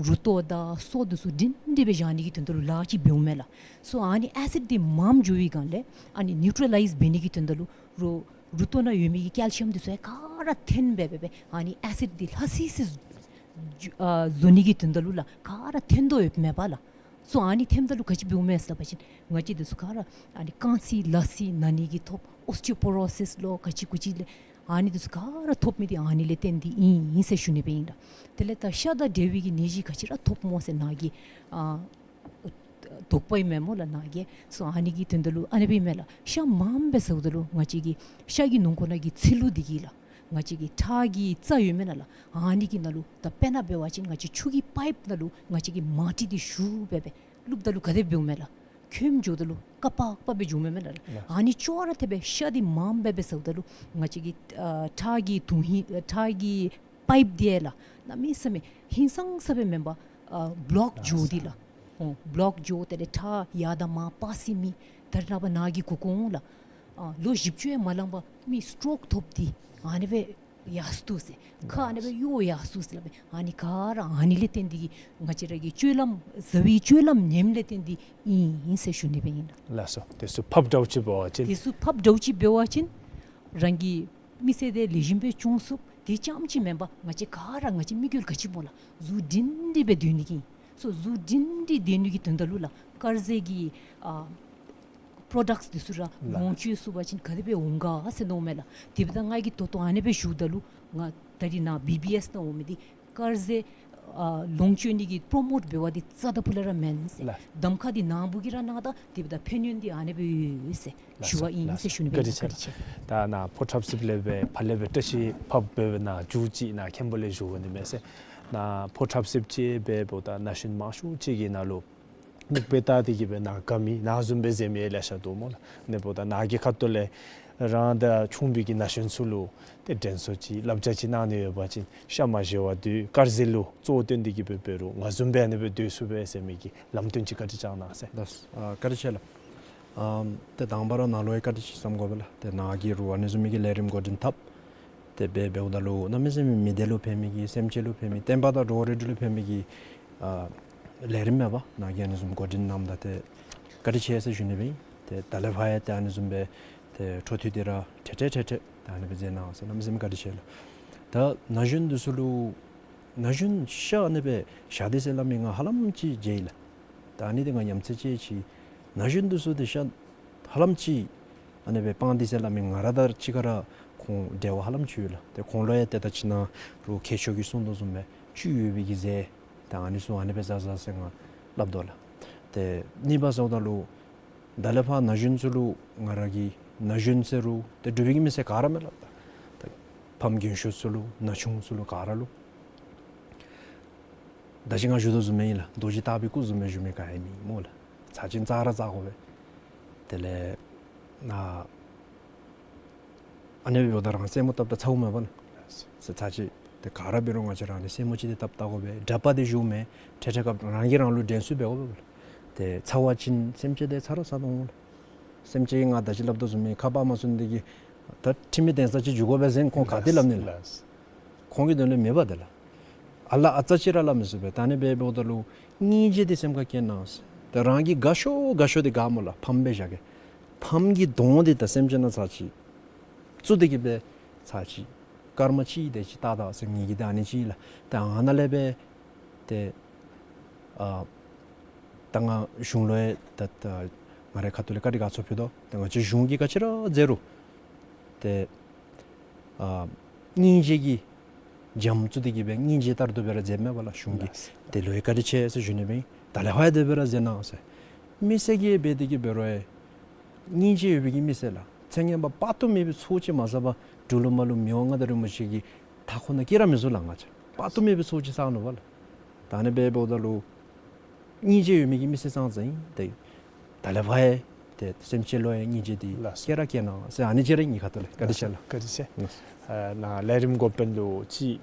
རུ་ཏོ་དང་སོ་འདི་ཚུ་སྒྲིང་སྒྲིང་སྦེ་བཞག་ནི་གི་དོན་དག་ལུ་ལཱ་ཅིག་འབདཝ་མས་ལགས། སོ་ཨ་ནི་ཨེ་སིཌ་འདི་མངམ་འགྱོ་བའི་སྒང་ལས་ཨ་ནི་ནིའུ་ཊ་ར་ལའིཛ་འབད་ནི་གི་དོན་དག་ལུ་རོགས་རུ་ཏོ་ནང་ཡོད་མི་གི་ཀེལ་ཤི་ཡམ་འདི་ཚུ་ཡང་ག་ར་འཐོན་སྦེ་སྦེ་སྦེ་ཨ་ནི་ཨེ་སིཌ་འདི་ལྷ་སི་སི་ཨ་བཟོ་ནི་གི་དོན་དག་ལུ་ལགས་ག་ར་འཐོན་དོ་ཡོདཔ་མས་པ་ལགས། སོ་ཨ་ནི་འཐོནམ་ད་ལུ་ག་ཅི་འབདཝ་མས་ཟེར་བ་ཅིན་ང་བཅས་འདི་ཚུ་ག་ར་ཨ་ནི་རྐང་རྩི་ལག་རྩི་ན་ནི་གི་ཐོབ་ཨོསི་ཊི་ཡོ་པོ་རོ་སིས་ལོ་ག་ཅི་གུ་ཅི་ལས་ཨ་ནི་འདི་ཚུ་ག་ར་ཐོབ་མི་འདི་ཨ་ནི་ལས་བརྟེན་ཏེ་ཨིན་ཨིན་ཟེར་ཞུ་ནི་སྦེ་ཨིན་ལགས། དེ་ལས་ད་ཤ་དང་འབྲེལ་བའི་གི་ནད་གཞི་ག་ཅི་ར་ཐོབ་སྨོ་ཟེར་ནཱ་གིས་ཨ་ དོགས་པ་ཨིན་མས་སྨོ་ལགས་ནཱ་གིས། སོ་ཨ་ནི་གི་དོན་དག་ལུ་ཨ་ནི་སྦེ་ཨིན་མས་ལགས། ཤ་མངམ་སྦེ་ཟཝ་ད་ལུ་ང་བཅས་ཀྱི་ཤ་གི་ནང་ཁོག་ནང་གི་ཚིལ་ལུ་འདི་གིས་ལགས། ང་བཅས་ཀྱི་ཁྲག་གི་རྩ་ཡོད་མེན་ན་ལགས། ཨ་ནི་གི་ནང་ལུ་ད་དཔེར་ན་འབད་བ་ཅིན་ང་བཅས་ཆུ་གི་པའིཔ་ནང་ལུ་ང་བཅས་ཀྱི་མ་ཊི་འདི་ཞུ་སྦེ་སྦེ་བླུགཔ་ད་ལུ་ག་དེ་འབདཝ་མས་ལགས། ཁོམ་འགྱོཝ་ད་ལུ་ཀ་པ་ཀ་པ་སྦེ་འགྱོཝ་མས་མེན་ན་ལགས། ལགས། ཨ་ནི་ཅོག་ར་འཐདཔ་སྦེ་ཤ་འདི་མངམ་སྦེ་སྦེ་ཟཝ་ད་ལུ་ང་བཅས་ཀྱི་ཨ་ཁྲག་གི་དོན་ཧིང་ཁྲག་གི་པའིཔ་འདི་ཡང་ལགས་གནམ་མེད་ས་མེད་ཧིང་སངས་ས་སྦེ་མེན་པར་ཨ་བློཀ་འགྱོ་སྟེ་ལགས། ཨོ་བློཀ་འགྱོ་སྟེ་ལགས་ཁྲག་ཡར་དང་མར་འབག་ས་མེད། ད་རེས་ནངས་པ་ནཱ་གིས་གོ་གོ་འོང་ལགས། ཨ་ལོ་བཞི་བཅུ་ཡང་མ་ལང་པར་མི་སི་ཊོག་ཐོབ་སྟེ་ཨ་ནི་སྦེ་ཡར་སོ་ཡི་ཟེར། ཁ་ཨ་ནི་སྦེ་གཡོ་ཡར་སོ་ཡི་ཟེར་སླབ་མས། ཨ་ནི་ག་ར་ཨ་ནི་ལས་བརྟེན་ཏེ་གིས་ང་བཅས་ར་གི་སྤྱོད་ལམ་བཟའ་བའི་སྤྱོད་ལམ་ཉམས་ལས་བརྟེན་ཏེ་ཨིན་ཟེར་ཞུ་ནི་སྦེ་ཨིན་ལགས། ལགས་སོ། དེ་ཚུ་ཕབ་འདྲཝ་ཅིག་འབད་བ་ཅིན། དེ་ཚུ་ཕབ་འདྲཝ་ཅིག་འབད་བ་ཅིན་རང་གི་མི་ཚེ་འདི་ལེགས་ཤོམ་སྦེ་སྐྱོང་ཚུགས། དེ་རྐྱངམ་ཅིག་མེན་པར་ང་བཅས་ག་ར་ང་བཅས་མི་རྒྱུད་ག་ཅི་སྨོ་ལགས་གཟུགས་སྒྲིང་སྒྲིང་སྦེ་སྡོད་ནི་གི། སོ་གཟུགས་སྒྲིང་སྒྲིང་སྡོད་ནི་གི་དོན་དག་ལུ་ལགས་དཀར་ཟས་ཀྱི་ཨ་པྲོ་ཌཀཊསི་འདི་ཚུ་ར་ལགས། ལོངས་སྤྱོད་ཚུགས་པ་ཅིན་ག་དེ་སྦེ་འོང་ག་ཟེར་མནོཝ་མས་ལགས། དེ་འབདཝ་ད་ང་གིས་ད་ལྟོ་ཨ་ནི་སྦེ་ཞུཝ་ད་ལུ་ང་ད་རིས་ནཱ་བི་བི་ཨེསི་ནང་འོང་མི་འདི་དཀར་ཟས་ཨ་ལོངས་སྤྱོད་ནི་གི་པྲོ་མོཊ་འབད་བ་འདི་རྩ་དང་ཕུ་ལས་ར་མེན་ཟེར། ལགས། གདམ་ཁ་འདི་ནཱ་བུ་གིས་ར་གནང་ད་དེ་འབདཝ་ད་ཕན་ཡོན་འདི་ཨ་ནི་སྦེ་ཡོད་ཟེར་ཞུ་བ་ཨིན་ཟེར་ཞུ་ནི་སྦེ། བཀའ་དྲིན་ཆེ། ད་ནཱ་ཕོ་འཁྲབ་རྩེདཔ་ལས་སྦེ་ཕར་ལས་སྦེ་བཀྲ་ཤིས་ཕབ་སྦེ་ནཱ་མཇུག་ཅིག་ནཱ་མཁན་པོ་ལས་ཞུ་དགོ་ནི་མས་ཟེར། ནཱ་ཕོ་འཁྲབ་རྩེདཔ་ཅིག་སྦེ་འབདཝ་ད་ན་གཞོན་མང་ཤོས་ཅིག་གི་ནང་ལུ་མིག་དཔེ་བལྟ་སྟེ་གིས་སྦེ་ནཱ་དགའ་མི་ནཱ་བཟུམ་སྦེ་མཛད་མི་ལེ་ཤ་འདུག་སྨོ་ལགས། ཨ་ནི་འབདཝ་ད་ནཱ་གི་ཁ་ཐུག་ལས་རང་དང་ཆུང་བའི་གི་ན་གཞོན་ཚུ་ལུ་ཏེ་དྲན་གསོ་ཅིག་བསླབ་བྱ་ཅིག་གནང་ནི་ཡོད་པ་ཅིན་ཤ་མ་བཞེས་པར་སྡོད། དཀར་ཟས་ལུ་གཙོ་བོ་བཏོན་ཏེ་གིས་སྦེ་འབད་རུང་ང་བཟུམ་སྦེ་ཨ་ནི་སྦེ་སྡོད་ཚུགས་པས་ཟེར་མི་གི་ལམ་སྟོན་ཅིག་བཀའ་དྲིན་བསྐྱང་གནང་ཟེར། ལགས། ཨ་བཀའ་དྲིན་ཆེ་ལགས། ཨམ་ཏེ་དང་པ་ར་ནཱ་ལུ་ཡང་བཀའ་དྲིན་ཆེ་བསམ་དགོ་པས་ལགས། ཏེ་ནཱ་གིས་རུང་ཨ་ནི་བཟུམ་མའི་གི་ལས་རིམ་འགོ་འདྲེན་འཐབ། ཏེ་འབད་འབདཝ་ད་ལུ་གནམ་མེད་ས་མེད་མི་སྡེ་ལུ་ཕན་མི་གི་སེམས་ཅན་ལུ་ཕན་མི་བསྟན་པ་དང་འགྲོ་བ་རིགས་དྲུག་ལུ་ཕན་མི་གི་ཨ་ལས་རིམ་མས་པ། ནཱ་གིས་ཨ་ནི་བཟུམ་འགོ་འདྲེན་གནངམ་ད་ཏེ་བཀའ་དྲིན་ཆེ་ཟེར་ཞུ་ནི་སྦེ་ཨིན། ཏེ་ད་ལས་ཕར་ཡང་ཏེ་ཨ་ནི་བཟུམ་སྦེ་ཏེ་འཕྲོ་མཐུད་དེ་ར་ཏེ་ཏེ་ཏེ་ཏེ་ད་ཨ་ནི་སྦེ་མཛད་གནང་ཟེར་གནམ་མེད་ས་མེད་བཀའ་དྲིན་ཆེ་ལགས། ད་ན་གཞོན་འདི་ཚུ་ལུ་ན་གཞོན་ཤ་ཨ་ནི་སྦེ་བཞག་སྟེ་ཟེར་སླབ་མི་ང་ཧ་ལམ་ཅིག་མཇལ་ཡི་ལགས། ད་ཨ་ནི་འདི་ང་ཉམས་ཚད་ཅིག་ཅིག་ན་གཞོན་འདི་ཚུ་ཏེ་ཤ་ཧ་ལམ་ཅིག་ཨ་ནི་སྦེ་སྤང་སྟེ་ཟེར་སླབ་མི་ང་ར་དང་གཅིག་ཁར་ཁོང་འབྲེལ་བ་ཧ་ལམ་ཅིག་ཡོད་ལགས། ཏེ་ཁོང་ལུ་ཡང་ཏེ་ད་ཅི་ནཱ་རུང་མཁས་མཆོག་གིས་གསུངས་དོ་བཟུམ་སྦེ་བཅུད་ཡོད་པའི་གི་རྫས་ད་ཨ་ནི་ཚུ་ཨ་ནི་སྦེ་བཟའ་བཟའ་ཟེར་ང་སླབ་དོ་ལགས། ཏེ་གཉིས་པ་ཟེརཝ་ད་ལུ་ད་ལས་ཕར་ན་གཞོན་ཚུ་ལུ་ང་ར་གིས་ན་གཞོན་ཟེར་རུང་ཏེ་འབྲུག་པའི་གི་མི་སེར་ག་ར་མས་ལགས། ད་ཕམ་རྒན་ཤོས་ཚུ་ལུ་ན་ཆུང་ཚུ་ལུ་ག་ར་ལུ་ད་ཅི་ང་ཞུ་དོ་བཟུམ་སྦེ་ཨིན་ལགས། རྡོ་རྗེ་ལྟ་བུའི་སྐུ་བཟུམ་སྦེ་བཞུགས་མི་ག་ཡང་མེད་སྨོ་ལགས། ཚར་ཅིག་བཙག་ར་བཙག་དགོ་པས། དེ་ལས་ནཱ་ཨ་ནི་འབདཝ་ད་རང་སེན་མོ་བཏབ་ད་ཚཝ་མས་པ་ལགས། ཚར་ཅིག་ཏེ་ག་ར་འབད་རུང་ང་བཅས་ར་ཨ་ནི་སེན་མོ་ཅིག་འདི་བཏབ་བལྟ་དགོ་པས། དྲག་པ་འདི་བཞུགས་མས། ཏེ་ཏེ་སྐབས་རང་གིས་རང་ལུ་དྲན་གསོ་འབད་དགོ་པས་ལགས། ཏེ་ཚཝ་ཅིན་སེམས་ཅན་འདི་ཚ་ར་ཚ་དོ་འོང་ལགས། སེམས་ཅན་ང་ད་ཅི་སླབ་དོ་བཟུམ་སྦེ་ཁ་པར་མ་སོང་འདི་གིས་ད་ཁྲིམས་མི་འདེམས་ས་ཅིག་འགྱོ་དགོ་པས་ཟེར་ཁོང་ག་ཏེ་སླབ་ནི་ལགས། ལགས། ཁོང་གི་དོན་ལུ་མེད་པ་འདི་ལགས། ཨ་ལ་ཨ་ཙི་ཅིག་ར་སླབ་མི་ཚུགས་པས། ད་ཨ་ནི་སྦེ་འབདཝ་ད་ལུ་སྙིང་རྗེ་འདི་སེམས་ཁར་བསྐྱེད་གནང་ཟེར། ད་རང་གི་དགའ་ཤོས་དགའ་ཤོས་འདི་ག་སྨོ་ལགས། ཕམ་སྦེ་བཞག་གེ། ཕམ་གྱི་གདོང་འདི་ད་སེམས་ཅན་ནང་ཚར་ཅིག་བཙུགས་ཏེ་གིས་སྦེ་ཚར་ཅིག་སྐར་མ་གཅིག་དེ་ཅིག་བལྟ་བལྟ་ཟེར་ངེ་གི་ད་ཨ་ནི་ཅིག་ལགས། ད་ཨ་ནཱ་ལས་སྦེ་ཏེ་ཨ་ད་ང་གཞུང་ལུ་ཡང་ད་ད་ང་རའི་ཁ་ཐུག་ལས་བཀའ་དྲིན་དགའ་ཚོར་ཕུལ་དོ། ད་ང་བཅས་གཞུང་གིས་ག་ཅི་ར་མཛད་རུང་ཏེ་ཨ་སྙིང་རྗེ་གི་འཇམ་བཙུགས་ཏེ་གིས་སྦེ་སྙིང་རྗེ་ལྟར་དུ་སྦེ་ར་མཛདཔ་མས་པ་ལགས། གཞུང་གིས་དེ་ལུ་ཡང་བཀའ་དྲིན་ཆེ་ཟེར་ཞུ་ནི་སྦེ་ཨིན། ད་ལས་ཕར་ཡང་དེ་སྦེ་ར་མཛད་གནང་ཟེར། མི་སེར་གྱིས་འབད་དེ་གིས་འབད་རུང་ཡང་སྙིང་རྗེ་ཡོད་པའི་གི་མི་སེར་ལགས། ཚེ་སྔོན་པ་དཔག་ཏུ་མེད་པའི་ཚོགས་ཅིག་མ་བསགས་པར་འབྲུག་ལུ་མར་ལུ་མི་དབང་མངའ་བདག་རིན་པོ་ཆེ་གི་མཐའ་འཁོར་ནང་སྐྱེ་ར་མི་ཚུགས་ལགས་ང་བཅས། དཔག་ཏུ་མེད་པའི་ཚོགས་ཅིག་བསག་ནུག་པ་ལགས། ད་ཨ་ནི་སྦེ་འབདཝ་ད་ལུ་སྙིང་རྗེ་ཡོད་མི་གི་མི་སེར་ཙང་ཙང་ཨིན། ཏེ་ད་ལས་ཕར་ཡང་ཏེ་སེམས་ཅན་ལུ་ཡང་སྙིང་རྗེ་འདི་ལགས་སོ། བསྐྱེད་ར་བསྐྱེད་གནང་ཟེར་ཨ་ནི་ཅིག་ར་ངེ་གི་ཁ་ཐུག་ལས་བཀའ་དྲིན་ཆེ་ལགས། བཀའ་དྲིན་ཆེ། ལགས་སོ། ཨ་ནཱ་ལས་རིམ་འགོ་དཔོན་ལུ་ཅིག་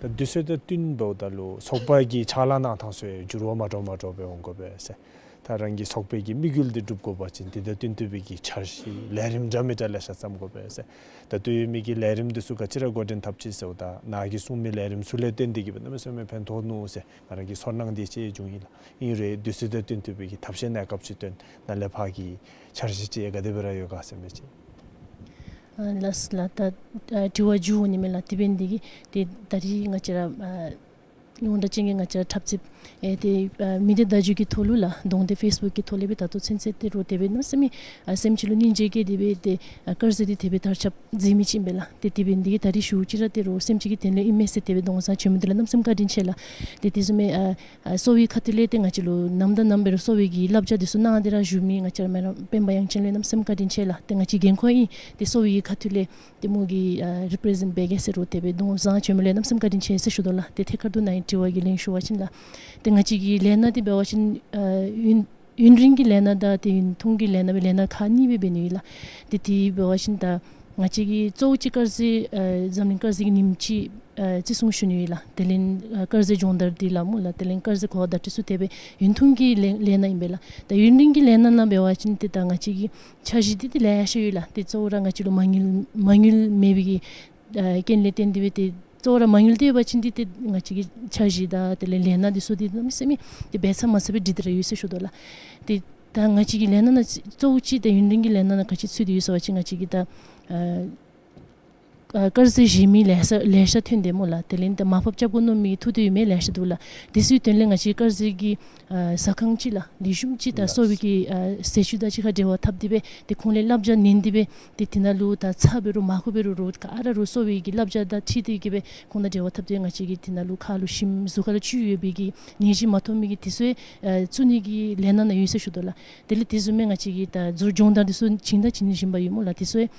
ད་དུས་ཚོད་དང་བསྟུན་འབདཝ་ད་ལུ་ཚོགས་པ་གི་ཕྱག་ལཱ་གནང་ཐངས་ཚུ་ཡང་འགྱུར་བ་མ་འདྲཝ་མ་འདྲཝ་སྦེ་འོང་དགོ་པས་ཟེར། ད་རང་གི་ཚོགས་པའི་གི་དམིགས་ཡུལ་འདི་སྒྲུབ་དགོ་པ་ཅིན་དེ་དང་བསྟུན་ཏེ་སྦེ་གི་འཆར་གཞི་ལས་རིམ་འདྲ་མི་འདྲ་ལེ་ཤ་བརྩམ་དགོ་པས་ཟེར། ད་ལྟོ་ཡོད་མི་གི་ལས་རིམ་འདི་ཚུ་ག་ཅི་ར་འགོ་འདྲེན་འཐབ་ཅི་ཟེརཝ་ད་ནཱ་གིས་གསུངས་མི་ལས་རིམ་ཚུ་ལས་བརྟེན་ཏེ་གིས་སྦེ་གནམ་མེད་ས་མེད་ཕན་ཐོགས་ནུག་ཟེར་ང་རང་གི་ཚོར་སྣང་འདི་ཅིག་བྱུང་ཡི་ལགས། ཨིན་རུང་དུས་ཚོད་དང་བསྟུན་ཏེ་སྦེ་གི་ཐབས་ཤེས་གནས་སྐབས་ཅིག་བཏོན་ནཱ་ལས་ཕར་གྱི་འཆར་གཞི་ཅིག་ག་དེ་སྦེ་ར་ཡོད་ག་ཟེར་མི་ཅིག། ཨ་ལགས་ལགས། ད་ཨ་དྲི་བ་མཇུག་འོང་ནི་མས་ལགས། དེ་འབད་ནི་འདི་གིས་ཏེ་ད་རིས་ང་བཅས་ར་ཨ་ཡོངས་གྲགས་ཅན་གྱི་ང་བཅས་ར་འཁྲབ་རྩེདཔ་ ཨེ་ཏེ་ཨ་མི་སྡེ་བརྡ་བརྒྱུད་ཀྱི་ཐོག་ལུ་ལགས་གདོང་སྟེ་ཕེསི་བུཀ་གི་ཐོག་ལས་སྦེ་ད་ལྟོ་ཚུན་ཚོད་ཏེ་རོགས་དེ་སྦེ་གནམ་མེད་ས་མེད་ཨ་སེམས་ཅན་ལུ་སྙིང་རྗེ་སྐྱེས་ཏེ་སྦེ་ཏེ་ཨ་དཀར་ཟས་འདི་དེ་སྦེ་དར་ཁྱབ་མཛད་མི་ཅིག་ཨིན་པས་ལགས། ཏེ་དེ་འབད་ནི་འདི་གིས་ད་རིས་ཞུ་ཅི་ར་ཏེ་རོགས་སེམས་ཅན་གྱི་དོན་ལུ་ཨིན་མས་ཟེར་དེ་སྦེ་གདོང་བཟང་བྱོན་མི་འདི་ལུ་གནམ་མེད་ས་མེད་བཀའ་དྲིན་ཆེ་ལགས། ཏེ་དེ་བཟུམ་མའི་ཨ་ཨ་གསོ་བའི་ཁ་ཐུག་ལས་ཏེ་ང་བཅས་ལུ་ནམ་དང་ནམ་འབད་རུང་གསོ་བའི་གི་བསླབ་བྱ་འདི་ཚུ་གནང་སྟེ་ར་བཞུགས་མི་ང་བཅས་ར་མེ་རང་སྤེན་པ་དབྱངས་ཅན་ལུ་གནམ་མེད་ས་མེད་བཀའ་དྲིན་ཆེ་ལགས། ཏེ་ང་བཅས་འགན་ཁུར་ཨིན། ཏེ་གསོ་བའི་ཁ་ཐུག་ལས་ཏེ་མོ་གིས་ཨ་རི་པི་རི་ཟེནཊ་འབད་གེ་ཟེར་རོགས་དེ་སྦེ་གདོང་བཟང་བྱོན་མི་ལུ་གནམ་མེད་ས་མེད་བཀའ་དྲིན་ཆེ་ཟེར་ཞུ་དོ་ལགས། ཏེ་ཐད་ཀར་དུ་ནཱ་ཡང་དྲི་བ་གི་ལན་ཞུ་བ་ཅིན་ལགས། ཏེ་ང་བཅས་ཀྱི་ལས་སྣ་འདི་འབད་བ་ཅིན་ཨ་ཡུན་ཡུན་རིང་གི་ལས་སྣ་དང་ཏེ་ཡུན་ཐུང་གི་ལས་སྣ་སྦེ་ལས་སྣ་ཁག་གཉིས་སྦེ་འབད་ནི་ཨིན་ལགས། ཏེ་དེ་འབད་བ་ཅིན་ད་ང་བཅས་ཀྱིས་གཙོ་བོ་ཅིག་དཀར་ཟས་ཨ་འཛམ་གླིང་དཀར་ཟས་ཀྱི་ཉིནམ་ཅིག་ཨ་བརྩི་སྲུང་ཞུ་ནི་ཨིན་ལགས། དེ་ལས་ཨ་དཀར་ཟས་སྦྱོང་བརྡར་འདི་ལགས་སྨོ་ལགས། དེ་ལས་དཀར་ཟས་གོ་བ་བརྡ་སྤྲོད་ཚུ་དེ་སྦེ་ཡུན་ཐུང་གི་ལས་ལས་སྣ་ཨིན་པས་ལགས། ད་ཡུན་རིང་གི་ལས་ལས་སྣ་ནང་འབད་བ་ཅིན་ཏེ་ད་ང་བཅས་ཀྱི་འཆར་གཞི་འདི་ཏེ་ལེ་ཤ་ཡོད་ལགས། ཏེ་གཙོ་བོ་ར་ང་བཅས་ལུ་མ་དངུལ་མ་དངུལ་མེད་པའི་གི་ཨ་རྐྱེན་ལས་བརྟེན་ཏེ་སྦེ་ཏེ་གཙོ་བོ་ར་མ་དངུལ་འདི་ཡོད་པ་ཅིན་འདི་ཏེ་ང་བཅས་ཀྱི་འཆར་གཞི་དང་དེ་ལས་ལས་སྣ་འདི་ཚུ་འདི་གནམ་མེད་ས་མེད་ཏེ་འབད་ཚར་མ་ཚར་སྦེ་སྒྲིག་སྟེ་ར་ཡོད་ཟེར་ཞུ་དོ་ལགས། ཏེ་ད་ང་བཅས་ཀྱི་ལས་སྣ་ནང་གཙོ་བོ་ཅིག་ཏེ་ཡུན་རིང་གི་ལས་སྣ་ནང་ག་ཅི་ཚུད་དེ་ཡོད་ཟེར་བ་ཅིན་ང་བཅས་ཀྱི་ད་ཨ་ཨ་དཀར་ཟས་བཞེས་མི་ལེ་ཤ་ལེ་ཤ་ཐོན་ཏེ་སྨོ་ལགས། དེ་ལས་ད་མར་ཕབ་རྐྱབ་དགོ་མནོ་མི་ཐུག་སྟེ་ཡོད་མི་ལེ་ཤ་འདུག་ལགས། དེ་ཚུའི་དོན་ལས་ང་བཅས་དཀར་ཟས་ཀྱི་ཨ་ཟ་ཁང་ཅིག་ལགས་ལེགས་ཤོམ་ཅིག་ད་གསོ་བའི་གི་ཨ་ཟས་བཅུད་དང་གཅིག་ཁར་འབྲེལ་བ་འཐབ་སྟེ་སྦེ་ཏེ་ཁོང་ལས་བསླབ་བྱ་ལེན་ཏེ་སྦེ་ཏེ་དེ་ནང་ལུ་ད་ཚྭ་འབད་རུང་མར་ཁུ་འབད་རུང་རོགས་ག་ར་རོགས་གསོ་བའི་གི་བསླབ་བྱ་དང་འཁྲིལ་ཏེ་གི་སྦེ་ཁོང་དང་འབྲེལ་བ་འཐབ་སྟེ་ང་བཅས་ཀྱིས་དེ་ནང་ལུ་ཁ་ལུ་ཞིམ་གཟུགས་ཁ་ལུ་བཅུད་ཡོད་པའི་གི་ནད་གཞི་མ་ཐོབ་མི་གི་དེ་ཚུ་ཨ་བཙུགས་ནི་གི་ལས་སྣ་ནང་ཡོད་ཟེར་ཞུ་དོ་ལགས། དེ་ལས་དེ་བཟུམ་མའི་ང་བཅས་ཀྱི་ད་ཟུར་སྦྱོང་བརྡར་འདི་ཚུ་བྱིན་དང་བྱིན་བཞིན་པ་ཡོད་སྨོ་ལགས། དེ་ཚུ་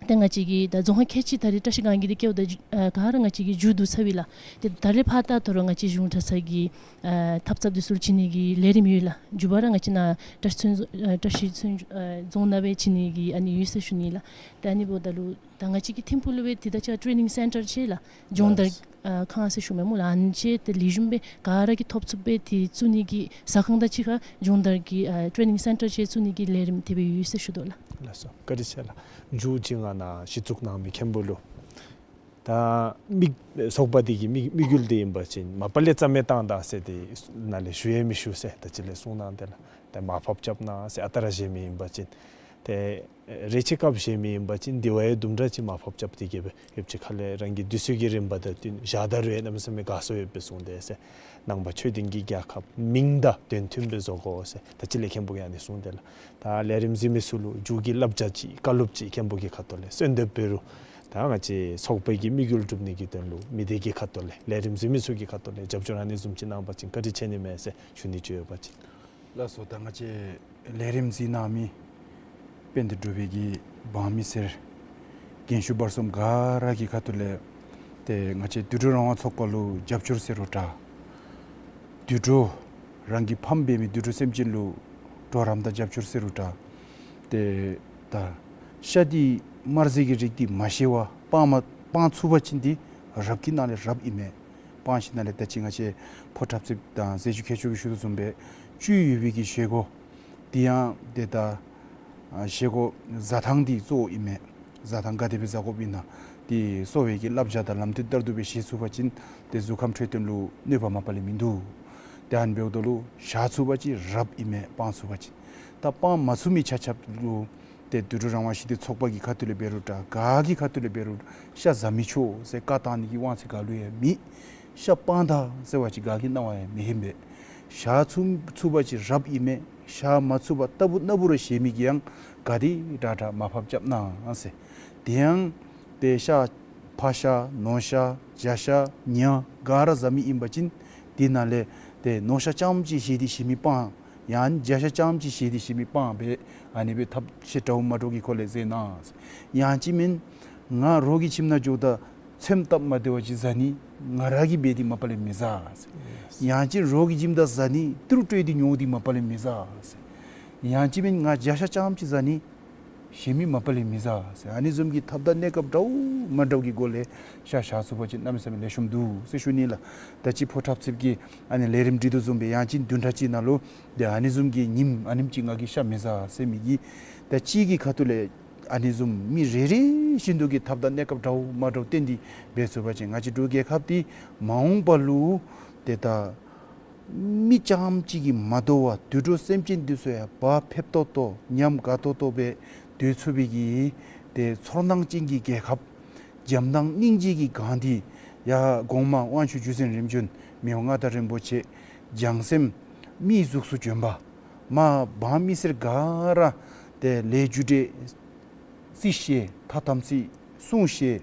ཏེ་ང་བཅས་ཀྱི་ད་རྫོང་ཁག་ཁལ་གཅིག་ད་རེས་བཀྲ་ཤིས་སྒང་གི་འདི་བཀལཝ་ད་ཨ་ག་ར་ང་བཅས་ཀྱིས་མཇུག་བསྡུ་ཚར་བས་ལགས། ཏེ་ད་རེས་ཕར་ད་ད་རུང་ང་བཅས་གཞུང་གྲྭ་ཚང་གི་ཨ་འཐབ་རྩོད་འདི་ཚུ་བྱིན་ནི་གི་ལས་རིམ་ཡོད་ལགས། མཇུག་པ་ར་ང་བཅས་ནཱ་བཀྲ་ཤིས་ཚུན་ཨ་བཀྲ་ཤིས་ཚུན་ཨ་རྫོང་ནང་སྦེ་བྱིན་ནི་གི་ཨ་ནི་ཡོད་ཟེར་ཞུ་ནི་ལགས། ཏེ་ཨ་ནི་འབདཝ་ད་ལུ་ད་ང་བཅས་ཀྱི་ཐིམ་ཕུག་ལུ་སྦེ་ཏེ་ད་ཅི་ཊེ་ནིང་སེན་ཊར་ཅིག་ལགས་སྦྱོང་བརྡར་ལགས། ཨ་ཁང་ཟེར་ཞུཝ་མས་སྨོ་ལགས། ཨ་ནི་ཅིག་ཏེ་ལེགས་ཤོམ་སྦེ་ག་ར་གིས་ཐོབ་ཚུགསཔ་སྦེ་ཏེ་བཙུགས་ནི་གི་ཟ་ཁང་དང་གཅིག་ཁར་སྦྱོང་བརྡར་གྱི་ཨ་ཊེ་ནིང་སེན་ཊར་ཅིག་བཙུགས་ནི་གི་ལས་རིམ་དེ་སྦེ་ཡོད་ཟེར་ཞུ་དོ་ལགས། ལགས་སོ། བཀའ་དྲིན་ཆེ་ལགས། མཇུག་ཅིག་ང་ནཱ་གཞི་བཙུགས་གནང་མི་མཁན་པོ་ལུ་ད་མི་ཚོགས་པ་འདི་གི་དམིགས་དམིགས་ཡུལ་འདི་ཨིན་པ་ཅིན་མ་པ་ལས་རྩ་མེད་བཏང་ད་ཟེར་ཏེ་ནཱ་ལས་ཞུ་ཡང་མི་ཞུ་ཟེར་ད་ཅི་ལས་གསུངས་གནང་སྟེ་ལགས། ད་མར་ཕབ་རྐྱབ་གནང་ཟེར་ཨ་རྟག་ར་བཞེས་མི་ཨིན་པ་ཅིན་ཏེ་རེ་ཆེ་སྐབས་བཞེས་མི་ཨིན་པ་ཅིན་དེ་བ་ཡང་དུམ་གྲ་ཅིག་མར་ཕབ་རྐྱབ་སྟེ་གི་སྦེ་ཡོདཔ་ཅིག་ཁ་ལས་རང་གི་དུས་ཚོད་ཀྱི་རིམ་པ་དང་བསྟུན་བཞག་ད་རུང་ཡང་གནམ་མེད་ས་མེད་དགའ་ཚོར་ཡོདཔ་སྦེ་གསུངས་ཏེ་ཟེར། ནང་པ་ཆོས་ལྡན་གྱི་རྒྱལ་ཁབ་མིང་དང་དོན་མཐུན་སྦེ་བཟོ་དགོ་ཟེར་ད་ཅི་ལས་མཁན་པོ་གིས་ཨ་ནི་གསུངས་ཏེ་ལགས། ད་ལས་རིམ་གཟིགས་མི་ཚུ་ལུ་མཇུག་གི་བསླབ་བྱ་ཅིག་བཀའ་སློབ་ཅིག་མཁན་པོ་གི་ཁ་ཐུག་ལས་གསོལ་འདེབས་འབད་རུང་ད་ང་བཅས་ཚོགས་པའི་གི་དམིགས་ཡུལ་སྒྲུབ་ནི་གི་དོན་ལུ་མི་སྡེ་གི་ཁ་ཐུག་ལས་ལས་རིམ་གཟིགས་མི་ཚུ་གི་ཁ་ཐུག་ལས་རྒྱབ་སྐྱོར་ཨ་ནི་བཟུམ་ཅིག་གནང་པ་ཅིན་བཀའ་དྲིན་ཆེ་ནི་མས་ཟེར་ཞུ་ནི་ཅིག་ཡོད་པ་ཅིན། ལགས་སོ། ད་ང་བཅས་ལས་རིམ་གཟིགས་གནང་མི་དཔལ་ལྡན་འབྲུག་པའི་གི་འབངས་མི་སེར་རྒན་ཤོས་བར་གསུམ་ག་ར་གི་ཁ་ཐུག་ལས་ཏེ་ང་བཅས་དུད་འགྲོ་རང་དབང་ཚོགས་པ་ལུ་རྒྱབ་སྐྱོར་ཟེར་རུང་འདྲ། དུད་འགྲོ་རང་གི་ཕམ་འབད་མི་དུད་འགྲོ་སེམས་ཅན་ལུ་གྲོགས་རམ་དང་རྒྱབ་སྐྱོར་ཟེར་རུང་འདྲ། ཏེ་ད་ཤ་འདི་དམར་ཟས་ཀྱི་རིགས་འདི་མ་བཞེས་པར་སྤང་མ་སྤང་ཚུགས་པ་ཅིན་འདི་རབ་ཀྱི་ནང་ལས་རབ་ཨིན་མས། སྤང་ཞིནམ་ལས་ད་ཅི་ང་བཅས་ཕོ་འཁྲབ་རྩེདཔ་དང་ཟས་བཅུད་མཁས་མཆོག་གིས་ཞུ་དོ་བཟུམ་སྦེ་བཅུད་ཡོད་པའི་གི་བཞེས་སྒོ་འདི་ཡང་ཏེ་ད་ཨ་བཞེས་སྒོ་བཟའ་ཐངས་འདི་གཙོ་བོ་ཨིན་མས། བཟའ་ཐངས་ག་དེ་སྦེ་བཟའ་དགོཔ་ཨིན་ན་འདི་གསོ་བའི་གི་བསླབ་བྱ་དང་ལམ་སྟོན་ལྟར་དུ་སྦེ་བཞེས་ཚུགས་པ་ཅིན་ཏེ་གཟུགས་ཁམས་འཕྲོད་བསྟེན་ལུ་གནོད་པ་མ་པ་ལས་མིན་འདུག། ཏེ་ཨ་ནི་འབདཝ་ད་ལུ་བཞག་ཚུགས་པ་ཅིན་རབ་ཨིན་མས། སྤང་ཚུགས་པ་ཅིན། ད་སྤང་མ་ཚུགས་མི་ཆ་ཁྱབ་ལུ་ཏེ་དུད་འགྲོ་རང་དབང་ཞི་བདེ་ཚོགས་པ་གི་ཁ་ཐུག་ལས་འབད་རུང་འདྲ་ག་གི་ཁ་ཐུག་ལས་འབད་རུང་ཤ་བཟའ་མི་ཆོག་ཟེར་བཀའ་བཏང་ནི་གི་དབང་ཚད་ག་ལུ་ཡང་མེད། ཤ་སྤང་ད་ཟེར་བ་ཅིན་ག་གི་གནང་བ་ཡང་མི་ཨིན་པས། བཞག་ཚུགས་ཚུགས་པ་ཅིན་རབ་ཨིན་མས། བཞག་མ་ཚུགས་པར་ལྟ་བུ་ན་བུ་ར་བཞེས་མི་གིས་ཡང་ག་དེ་དྲག་དྲག་མར་ཕབ་རྐྱབ་གནང་ཟེར། དེ་ཡང་ཏེ་ཤ་ཕག་ཤ་ནོར་ཤ་བྱ་ཤ་ཉ་ག་ར་བཟའ་མི་ཨིན་པ་ཅིན་དེ་ནང་ལས་ཏེ་ནོར་ཤ་རྐྱངམ་ཅིག་བཞེས་ཏེ་བཞེས་མི་སྤང་། ཡང་བྱ་ཤ་རྐྱངམ་ཅིག་བཞེས་ཏེ་བཞེས་མི་སྤང་སྦེ་ཨ་ནི་སྦེ་ཐབས་ཤེས་འདྲཝ་མ་འདྲཝ་གི་སྒོ་ལས་མཛད་གནང་། ཡང་ཅིན་མེན་ང་རོགས་ཀྱི་ཁྱིམ་ནང་འགྱོཝ་ད་ཚོདམ་སྟབས་མ་བདེཝ་ཅིག་བཟའ་ནི་ང་ར་གིས་འབད་དེ་མ་པ་ལས་མི་བཟའ་ཟེར། ཡང་ཅིན་རོགས་ཀྱི་ཁྱིམ་ད་བཟའ་ནི་ཏི་རུ་སྤྲོད་དེ་ཉོ་སྟེ་མ་པ་ལས་མི་བཟའ་ཟེར། ཡང་ཅིན་མེན་ང་བྱ་ཤ་རྐྱངམ་ཅིག་བཟའ་ནི་བཞེས་མི་མ་པ་ལས་མི་བཟའ་ཟེར། ཨ་ནི་བཟུམ་གྱི་ཐབས་དང་གནས་སྐབས་འདྲཝ་མ་འདྲཝ་གི་སྒོ་ལས་ཤ་བཞག་ཚུགས་པ་ཅིན་གནམ་མེད་ས་མེད་ལེགས་ཤོམ་འདུག་ཟེར་ཞུ་ནི་ལགས། ད་ཅི་ཕོ་འཁྲབ་རྩེདཔ་གི་ཨ་ནི་ལས་རིམ་སྒྲིག་དོ་བཟུམ་སྦེ་ཡང་ཅིན་བདུན་ཕྲག་གཅིག་ནང་ལུ་ཏེ་ཨ་ནི་བཟུམ་གྱི་ཉིནམ་ཨ་ནེམ་ཅིག་ང་གིས་ཤ་མི་བཟའ་ཟེར་མི་གི་ད་ཅི་གི་ཁ་ཐུག་ལས་ཨ་ནི་བཟུམ་མི་རེ་རེ་བཞིན་དུ་གི་ཐབས་དང་གནས་སྐབས་འདྲཝ་མ་འདྲཝ་བསྟེན་ཏེ་འབད་ཚུགས་པ་ཅིན་ང་བཅས་འབྲུག་རྒྱལ་ཁབ་འདི་མ་འོངས་པ་ལུ་ཏེ་ད་མི་རྐྱངམ་ཅིག་གིས་མ་དོ་བར་དུད་འགྲོ་སེམས་ཅན་འདི་ཚུ་ཡང་བག་ཕེབས་ཏོག་ཏོ་ཉམས་དགའ་ཏོག་ཏོ་སྦེ་སྡོད་ཚུགས་པའི་གི་ཏེ་ཚོར་སྣང་ཅན་གྱི་རྒྱལ་ཁབ་འཇམ་ཐང་སྙིང་རྗེ་གི་གངས་འདི་ཡར་གོང་མ་དབང་ཕྱུག་བརྒྱུད་འཛིན་རིམ་བྱོན་མི་དབང་མངའ་བདག་རིན་པོ་ཆེ་ བྱང་སེམས་མིའི་གཟུགས་སུ་བྱོན་པ། མ་འབངས་མི་སེར་ག་ར་ཏེ་ལས་རྒྱུ་འབྲས་རྩིས་ཤེས། ཐ་དམ་ཚིག་སྲུང་ཤེས།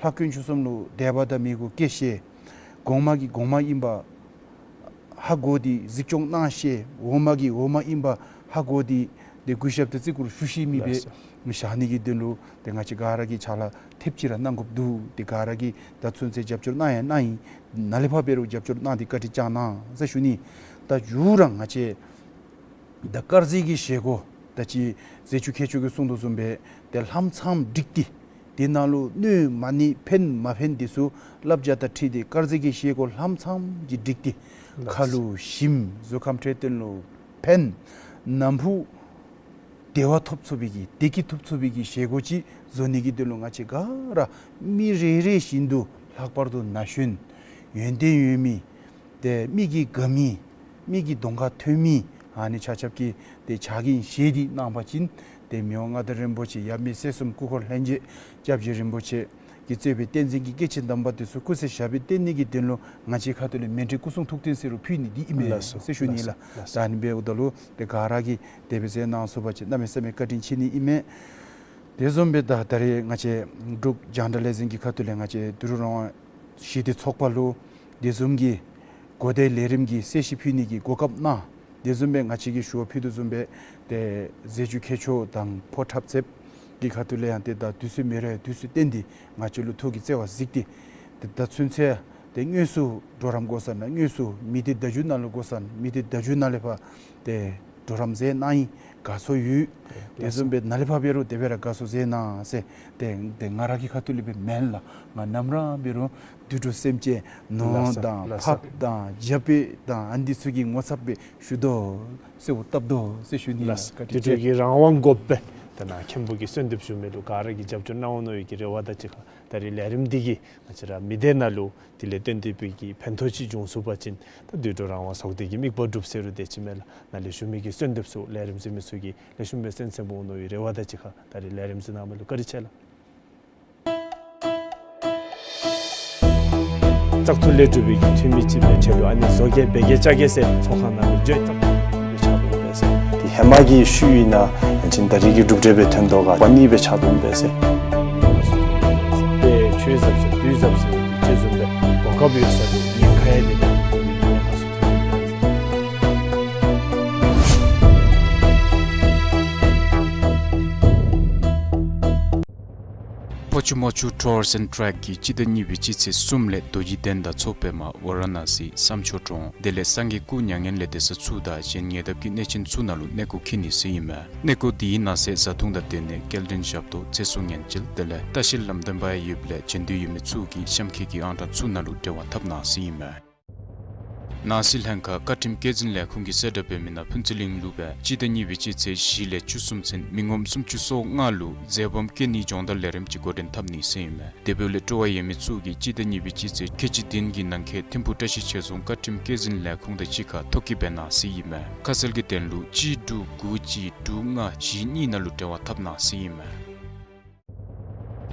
ལྷ་དཀོན་མཆོག་གསུམ་ལུ་དད་པ་དང་མོས་གུས་བསྐྱེད་ཤེས། གོང་མ་གིས་གོང་མ་ཨིན་པ་ཧ་གོ་སྟེ་གཟིགས་སྐྱོང་གནང་ཤེས། འོག་མ་གིས་འོག་མ་ཨིན་པ་ཧ་གོ་སྟེ་ཏེ་གུས་ཞབས་ཏེ་བརྩི་བཀུར་ཞུ་ཤེས་མི་སྦེ་ལགས་སོ། བཞག་ནི་གི་དོན་ལུ་ཏེ་ང་བཅས་ག་ར་གིས་ཕྱག་ལཱ་ཐེབས་ཅིག་ར་གནང་དགོཔ་འདུག། ཏེ་ག་ར་གིས་ད་ཚུན་ཚོད་རྒྱབ་སྐྱོར་གནང་ཡང་གནང་ཡི། ནཱ་ལས་ཕར་འབད་རུང་རྒྱབ་སྐྱོར་གནང་སྟེ་བཀའ་དྲིན་བསྐྱང་གནང་ཟེར་ཞུ་ནི། ད་མཇུག་ར་ང་བཅས་ད་དཀར་ཟས་ཀྱི་བཞེས་སྒོ་ད་ཅི་ཟས་བཅུད་ཁྱད་ཆོས་ཀྱིས་གསུངས་དོ་བཟུམ་སྦེ་ཏེ་ལྷམ་ཚངམ་བསྒྲིགས་ཏེ་དེ་ནང་ལུ་གནོད་མ་ནི་ཕན་མ་ཕན་དེ་ཚུ་བསླབ་བྱ་དང་འཁྲིལ་ཏེ་དཀར་ཟས་ཀྱི་བཞེས་སྒོ་ལྷམ་ཚངམ་ཅིག་བསྒྲིགས་ཏེ་ཁ་ལུ་ཞིམ་གཟུགས་ཁམས་འཕྲོད་བསྟེན་ལུ་ཕན་ནམ་ཕུགས་བདེ་བ་ཐོབ་ཚུགས་པའི་གི་བདེ་སྐྱིད་ཐོབ་ཚུགས་པའི་གི་བཞེས་སྒོ་ཅིག་བཟོ་ནི་གི་དོན་ལུ་ང་བཅས་ག་ར་མི་རེ་རེ་བཞིན་དུ་ལྷག་པར་དུ་ན་གཞོན་ཡོན་ཏན་ཡོད་མི་ཏེ་མི་གིས་དགའ་མི་མི་གི་གདོང་ཁར་ཐོན་མི་ཨ་ནི་ཆ་ཁྱབ་ཀྱིས་ཏེ་ཕྱག་འགན་བཞེས་ཏེ་གནང་བ་ཅིན་ཏེ་མི་དབང་མངའ་བདག་རིན་པོ་ཆེ་ཡབ་མེས་སྲས་གསུམ་སྐུ་འཁོར་ལྷན་རྒྱས་སྐྱབས་རྗེ་རིན་པོ་ཆེ་གིས་གཙོས་པའི་བསྟན་འཛིན་གྱི་སྐྱེས་ཆེན་དམ་པ་དེ་ཚུ་སྐུ་ཚེ་ཞབས་པད་བརྟན་ནི་གི་དོན་ལུ་ང་བཅས་ཁ་ཐུག་ལས་མཎྜལ་སྐུ་གསུང་ཐུགས་རྟེན་ཟེར་རུང་ཕུལ་ནི་འདི་ཨིན་མས་ལགས་སོ། ཟེར་ཞུ་ནི་ལགས། ལགས་སོ། ད་ཨ་ནི་འབདཝ་ད་ལུ་ཏེ་ག་ར་གིས་དེ་སྦེ་མཛད་གནང་ཚུགས་པ་ཅིན་གནམ་མེད་ས་མེད་བཀའ་དྲིན་ཆེ་ནི་ཨིན་མས། དེ་བཟུམ་སྦེ་ད་ད་རེས་ང་བཅས་འབྲུག་རྒྱང་བསྒྲགས་ལས་འཛིན་གྱི་ཁ་ཐུག་ལས་ང་བཅས་དུད་འགྲོ་རང་དབང་ཞི་བདེ་ཚོགས་པ་ལུ་དེ་བཟུམ་གྱི་གོ་བརྡའི་ལས་རིམ་གྱི་གསལ་བཤད་ཕུལ་ནི་གི་གོ་སྐབས་གནང་། དེ་བཟུམ་སྦེ་ང་བཅས་ཀྱིས་ཞུ་བ་ཕུལ་དོ་བཟུམ་སྦེ་ཏེ་ཟས་བཅུད་ཁྱད་ཆོས་དང་ཕོ་འཁྲབ་རྩེདཔ་གི་ཁ་ཐུག་ལས་ཡང་ཏེ་ད་དུས་ཚོད་མེད་རུང་དུས་ཚོད་བཏོན་ཏེ་ང་བཅས་ལུ་ཐུགས་ཀྱི་བརྩེ་བ་གཟིགས་ཏེ་ཏེ་ད་ཚུན་ཚོད་ཏེ་དངོས་སུ་གྲོགས་རམ་དགོ་ས་ན་དངོས་སུ་མི་སྡེ་བརྡ་བརྒྱུད་ནང་ལུ་དགོ་ས་ན་མི་སྡེ་བརྡ་བརྒྱུད་ནང་ལས་ཕར་ཏེ་གྲོགས་རམ་མཛད་གནང་ཡི། དགའ་ཚོར་ཡོད། དེ་བཟུམ་སྦེ་ནཱ་ལས་ཕར་འབད་རུང་དེ་སྦེ་ར་དགའ་ཚོར་མཛད་གནང་ཟེར་ཏེ་ཏེ་ང་ར་གི་ཁ་ཐུག་ལས་སྦེ་མེན་ལགས། ང་ནམ་ར་འབད་རུང་དུད་འགྲོ་སེམས་ཅན་ནོར་ལགས་སོ། དང་ལགས་སོ། ཕགཔ་དང་རྒྱ་སྤོས་དང་ཨ་ནི་ཚུ་གི་ངོ་ཚབ་སྦེ་ཞུ་དོ་ཟེར་འོ་བཏབ་དོ་ཟེར་ཞུ་ནི་ལགས། ལགས་སོ། བཀའ་དྲིན་ཆེ། དུད་འགྲོ་གི་རང་དབང་དགོ་པས། ད་ནཱ་མཁན་པོ་གིས་གསོལ་འདེབས་ཞུ་མི་ལུ་ག་ར་གིས་རྒྱབ་སྐྱོར་གནང་འོང་མནོ་བའི་གི་རེ་བ་དང་གཅིག་ཁར་ད་རེས་ལས་རིམ་འདི་གིས་ང་བཅས་ར་མི་སྡེ་ནང་ལུ་དེ་ལས་བརྟེན་ཏེ་སྦེ་གི་ཕན་ཐོགས་ཅིག་འབྱུང་ཚུགས་པ་ཅིན་ད་དུད་འགྲོ་རང་དབང་ཚོགས་སྡེ་གི་དམིགས་པ་འགྲུབ་ཟེར་རུང་དེ་ཅིག་མས་ལགས། ནཱ་ལས་ཞུ་མི་གི་གསོལ་འདེབས་ཚུ་ལས་རིམ་གཟིགས་མི་ཚུ་གིས་ལེགས་ཤོམ་སྦེ་གསན་གསནམ་འོང་མནོ་བའི་རེ་བ་དང་གཅིག་ཁར་ད་རེས་ལས་རིམ་གཟིགས་གནང་མི་ལུ་བཀའ་དྲིན་ཆེ་ལགས། བཙག་འཐུ་ལས་གྲུབ་པའི་གི་འཐུས་མི་ཅིག་སྦེ་ཁྲལ་ལུ་ཨ་ནི་བཟོ་བཀོད་འབད་གེ་བཅའ་གེ་ཟེར་ཚོགས་ཁང་ནང་ལུ་འགྱོ་བཙག་འཐུ་སྦེ་ཕྱག་དོན་འབད་ཟེར། དེ་ཧེ་མ་གི་ཤུལ་ཨིན་ན་ཡང་ཅིན་ད་རེས་ཀྱི་གྲུབ་འབྲས་སྦེ་ཐོན་དོ་ག་པ་ནི་སྦེ་ཕྱག་དོན་འབད་ཟེར། ཏེ་ཆུ་གཟབ་ཟེར་དུས་གཟབ་ཟེར་ཅིག་བཟུམ་སྦེ་གོ་སྐབས་ཡོད་ས་ལུ་ཉེན་ཁ་ཡང་དེ་ལས་ཉེན་ཁ་སུ་ཐོན་འབད་ཟེར། ཕོ་ཆུ་མོ་ཆུ་Tours and Trek གིས་སྤྱི་ཟླ་གཉིས་པའི་སྤྱི་ཚེས་གསུམ་ལས་རྡོ་རྗེ་གདན་དང་མཚོ་པདྨ་ཝ་ར་ཎ་སི་བསམ་མཆོག་གྲོང་དེ་ལས་སངས་རྒྱས་སྐུ་མྱ་ངན་ལས་འདས་ས་ཚུ་དང་གཞན་ཉེ་འདབས་ཀྱི་གནས་ཆེན་ཚུ་ནང་ལུ་གནས་སྐོར་འཁྱིད་ནི་ཟེར་ཨིན་མས། གནས་སྐོར་དེའི་ནང་གསེས་བཟའ་འཐུང་དང་སྡོད་གནས་སྐྱེལ་འདྲེན་ཞབས་ཏོག་ཚེ་སྲོག་ཉེན་བཅོལ་དེ་ལས་ལྟ་བཤལ་ལམ་སྟོན་པ་ཡང་ཡོདཔ་ལས་བྱོན་འདོད་ཡོད་མི་ཚུ་གིས་གཤམ་འཁོད་ཀྱི་ཨང་གྲངས་ཚུ་ནང་ལུ་འབྲེལ་བ་འཐབ་གནང་ཟེར་ཨིན་མས། ནང་སྲིད་ལྷན་ཁག་བཀའ་ཁྲིམས་བཀོད་འཛིན་ལས་ཁུངས་ཀྱིས་གསལ་བསྒྲགས་འབད་མི་ནང་ཕུན་ཚོགས་གླིང་ལུ་སྦེ་སྤྱི་ཟླ་གཉིས་པའི་སྤྱི་ཚེས་བཞི་ལས་བཅུ་གསུམ་ཚུན་མི་ངོམ་སུམ་ཅུ་སོ་ལྔ་ལུ་འཛོལ་སྦོམ་སྐྱེ་ནིའི་སྦྱོང་བརྡར་ལས་རིམ་ཅིག་འགོ་འདྲེན་འཐབ་ནི་ཟེར་ཨིན་མས། དེ་འབདཝ་ལས་སྤྲོ་བ་ཡོད་མི་ཚུ་གིས་སྤྱི་ཟླ་གཉིས་པའི་སྤྱི་ཚེས་ཁལ་གཅིག་བདུན་གྱི་ནང་འཁོད་ཐིམ་ཕུག་བཀྲ་ཤིས་ཆོས་རྫོང་བཀའ་ཁྲིམས་བཀོད་འཛིན་ལས་ཁུངས་དང་གཅིག་ཁར་ཐོ་བཀོད་འབད་གནང་ཟེར་ཨིན་མས། ཁ་གསལ་གྱི་དོན་ལུ་གཅིག་དྲུག་དགུ་གཅིག་དྲུག་ལྔ་བཞི་གཉིས་ནང་ལུ་འབྲེལ་བ་འཐབ་གནང་ཟེར་ཨིན་མས།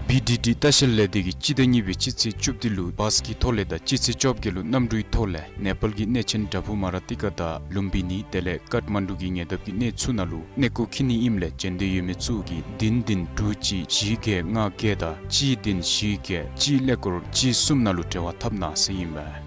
བི་ཌི་ཌི་ལྟ་བཤལ་ལས་སྡེ་གིས་སྤྱི་ཟླ་གཉིས་པའི་སྤྱི་ཚེས་བཅུ་བདུན་ལུ་བཱས་ཀྱི་ཐོག་ལས་དང་སྤྱི་ཚེས་བཅོ་བརྒྱད་ལུ་གནམ་གྲུའི་ཐོག་ལས་ནེ་པཱལ་གྱི་གནས་ཆེན་དྭ་ཕུ་མ་ར་ཏི་ཀ་དང་ལུམ་བི་ནི་དེ་ལས་ཀཏ་མན་ཌུ་གི་ཉེ་འདབས་ཀྱི་གནས་ཚུ་ནང་ལུ་གནས་སྐོར་འཁྱིད་ནི་ཨིནམ་ལས་བྱོན་འདོད་ཡོད་མི་ཚུ་གིས་བདུན་བདུན་དྲུག་གཅིག་བཞི་བརྒྱད་ལྔ་བརྒྱད་དང་གཅིག་བདུན་བཞི་བརྒྱད་གཅིག་ཀླད་ཀོར་གཅིག་གསུམ་ནང་ལུ་འབྲེལ་བ་འཐབ་གནང་ཟེར་ཨིན་མས།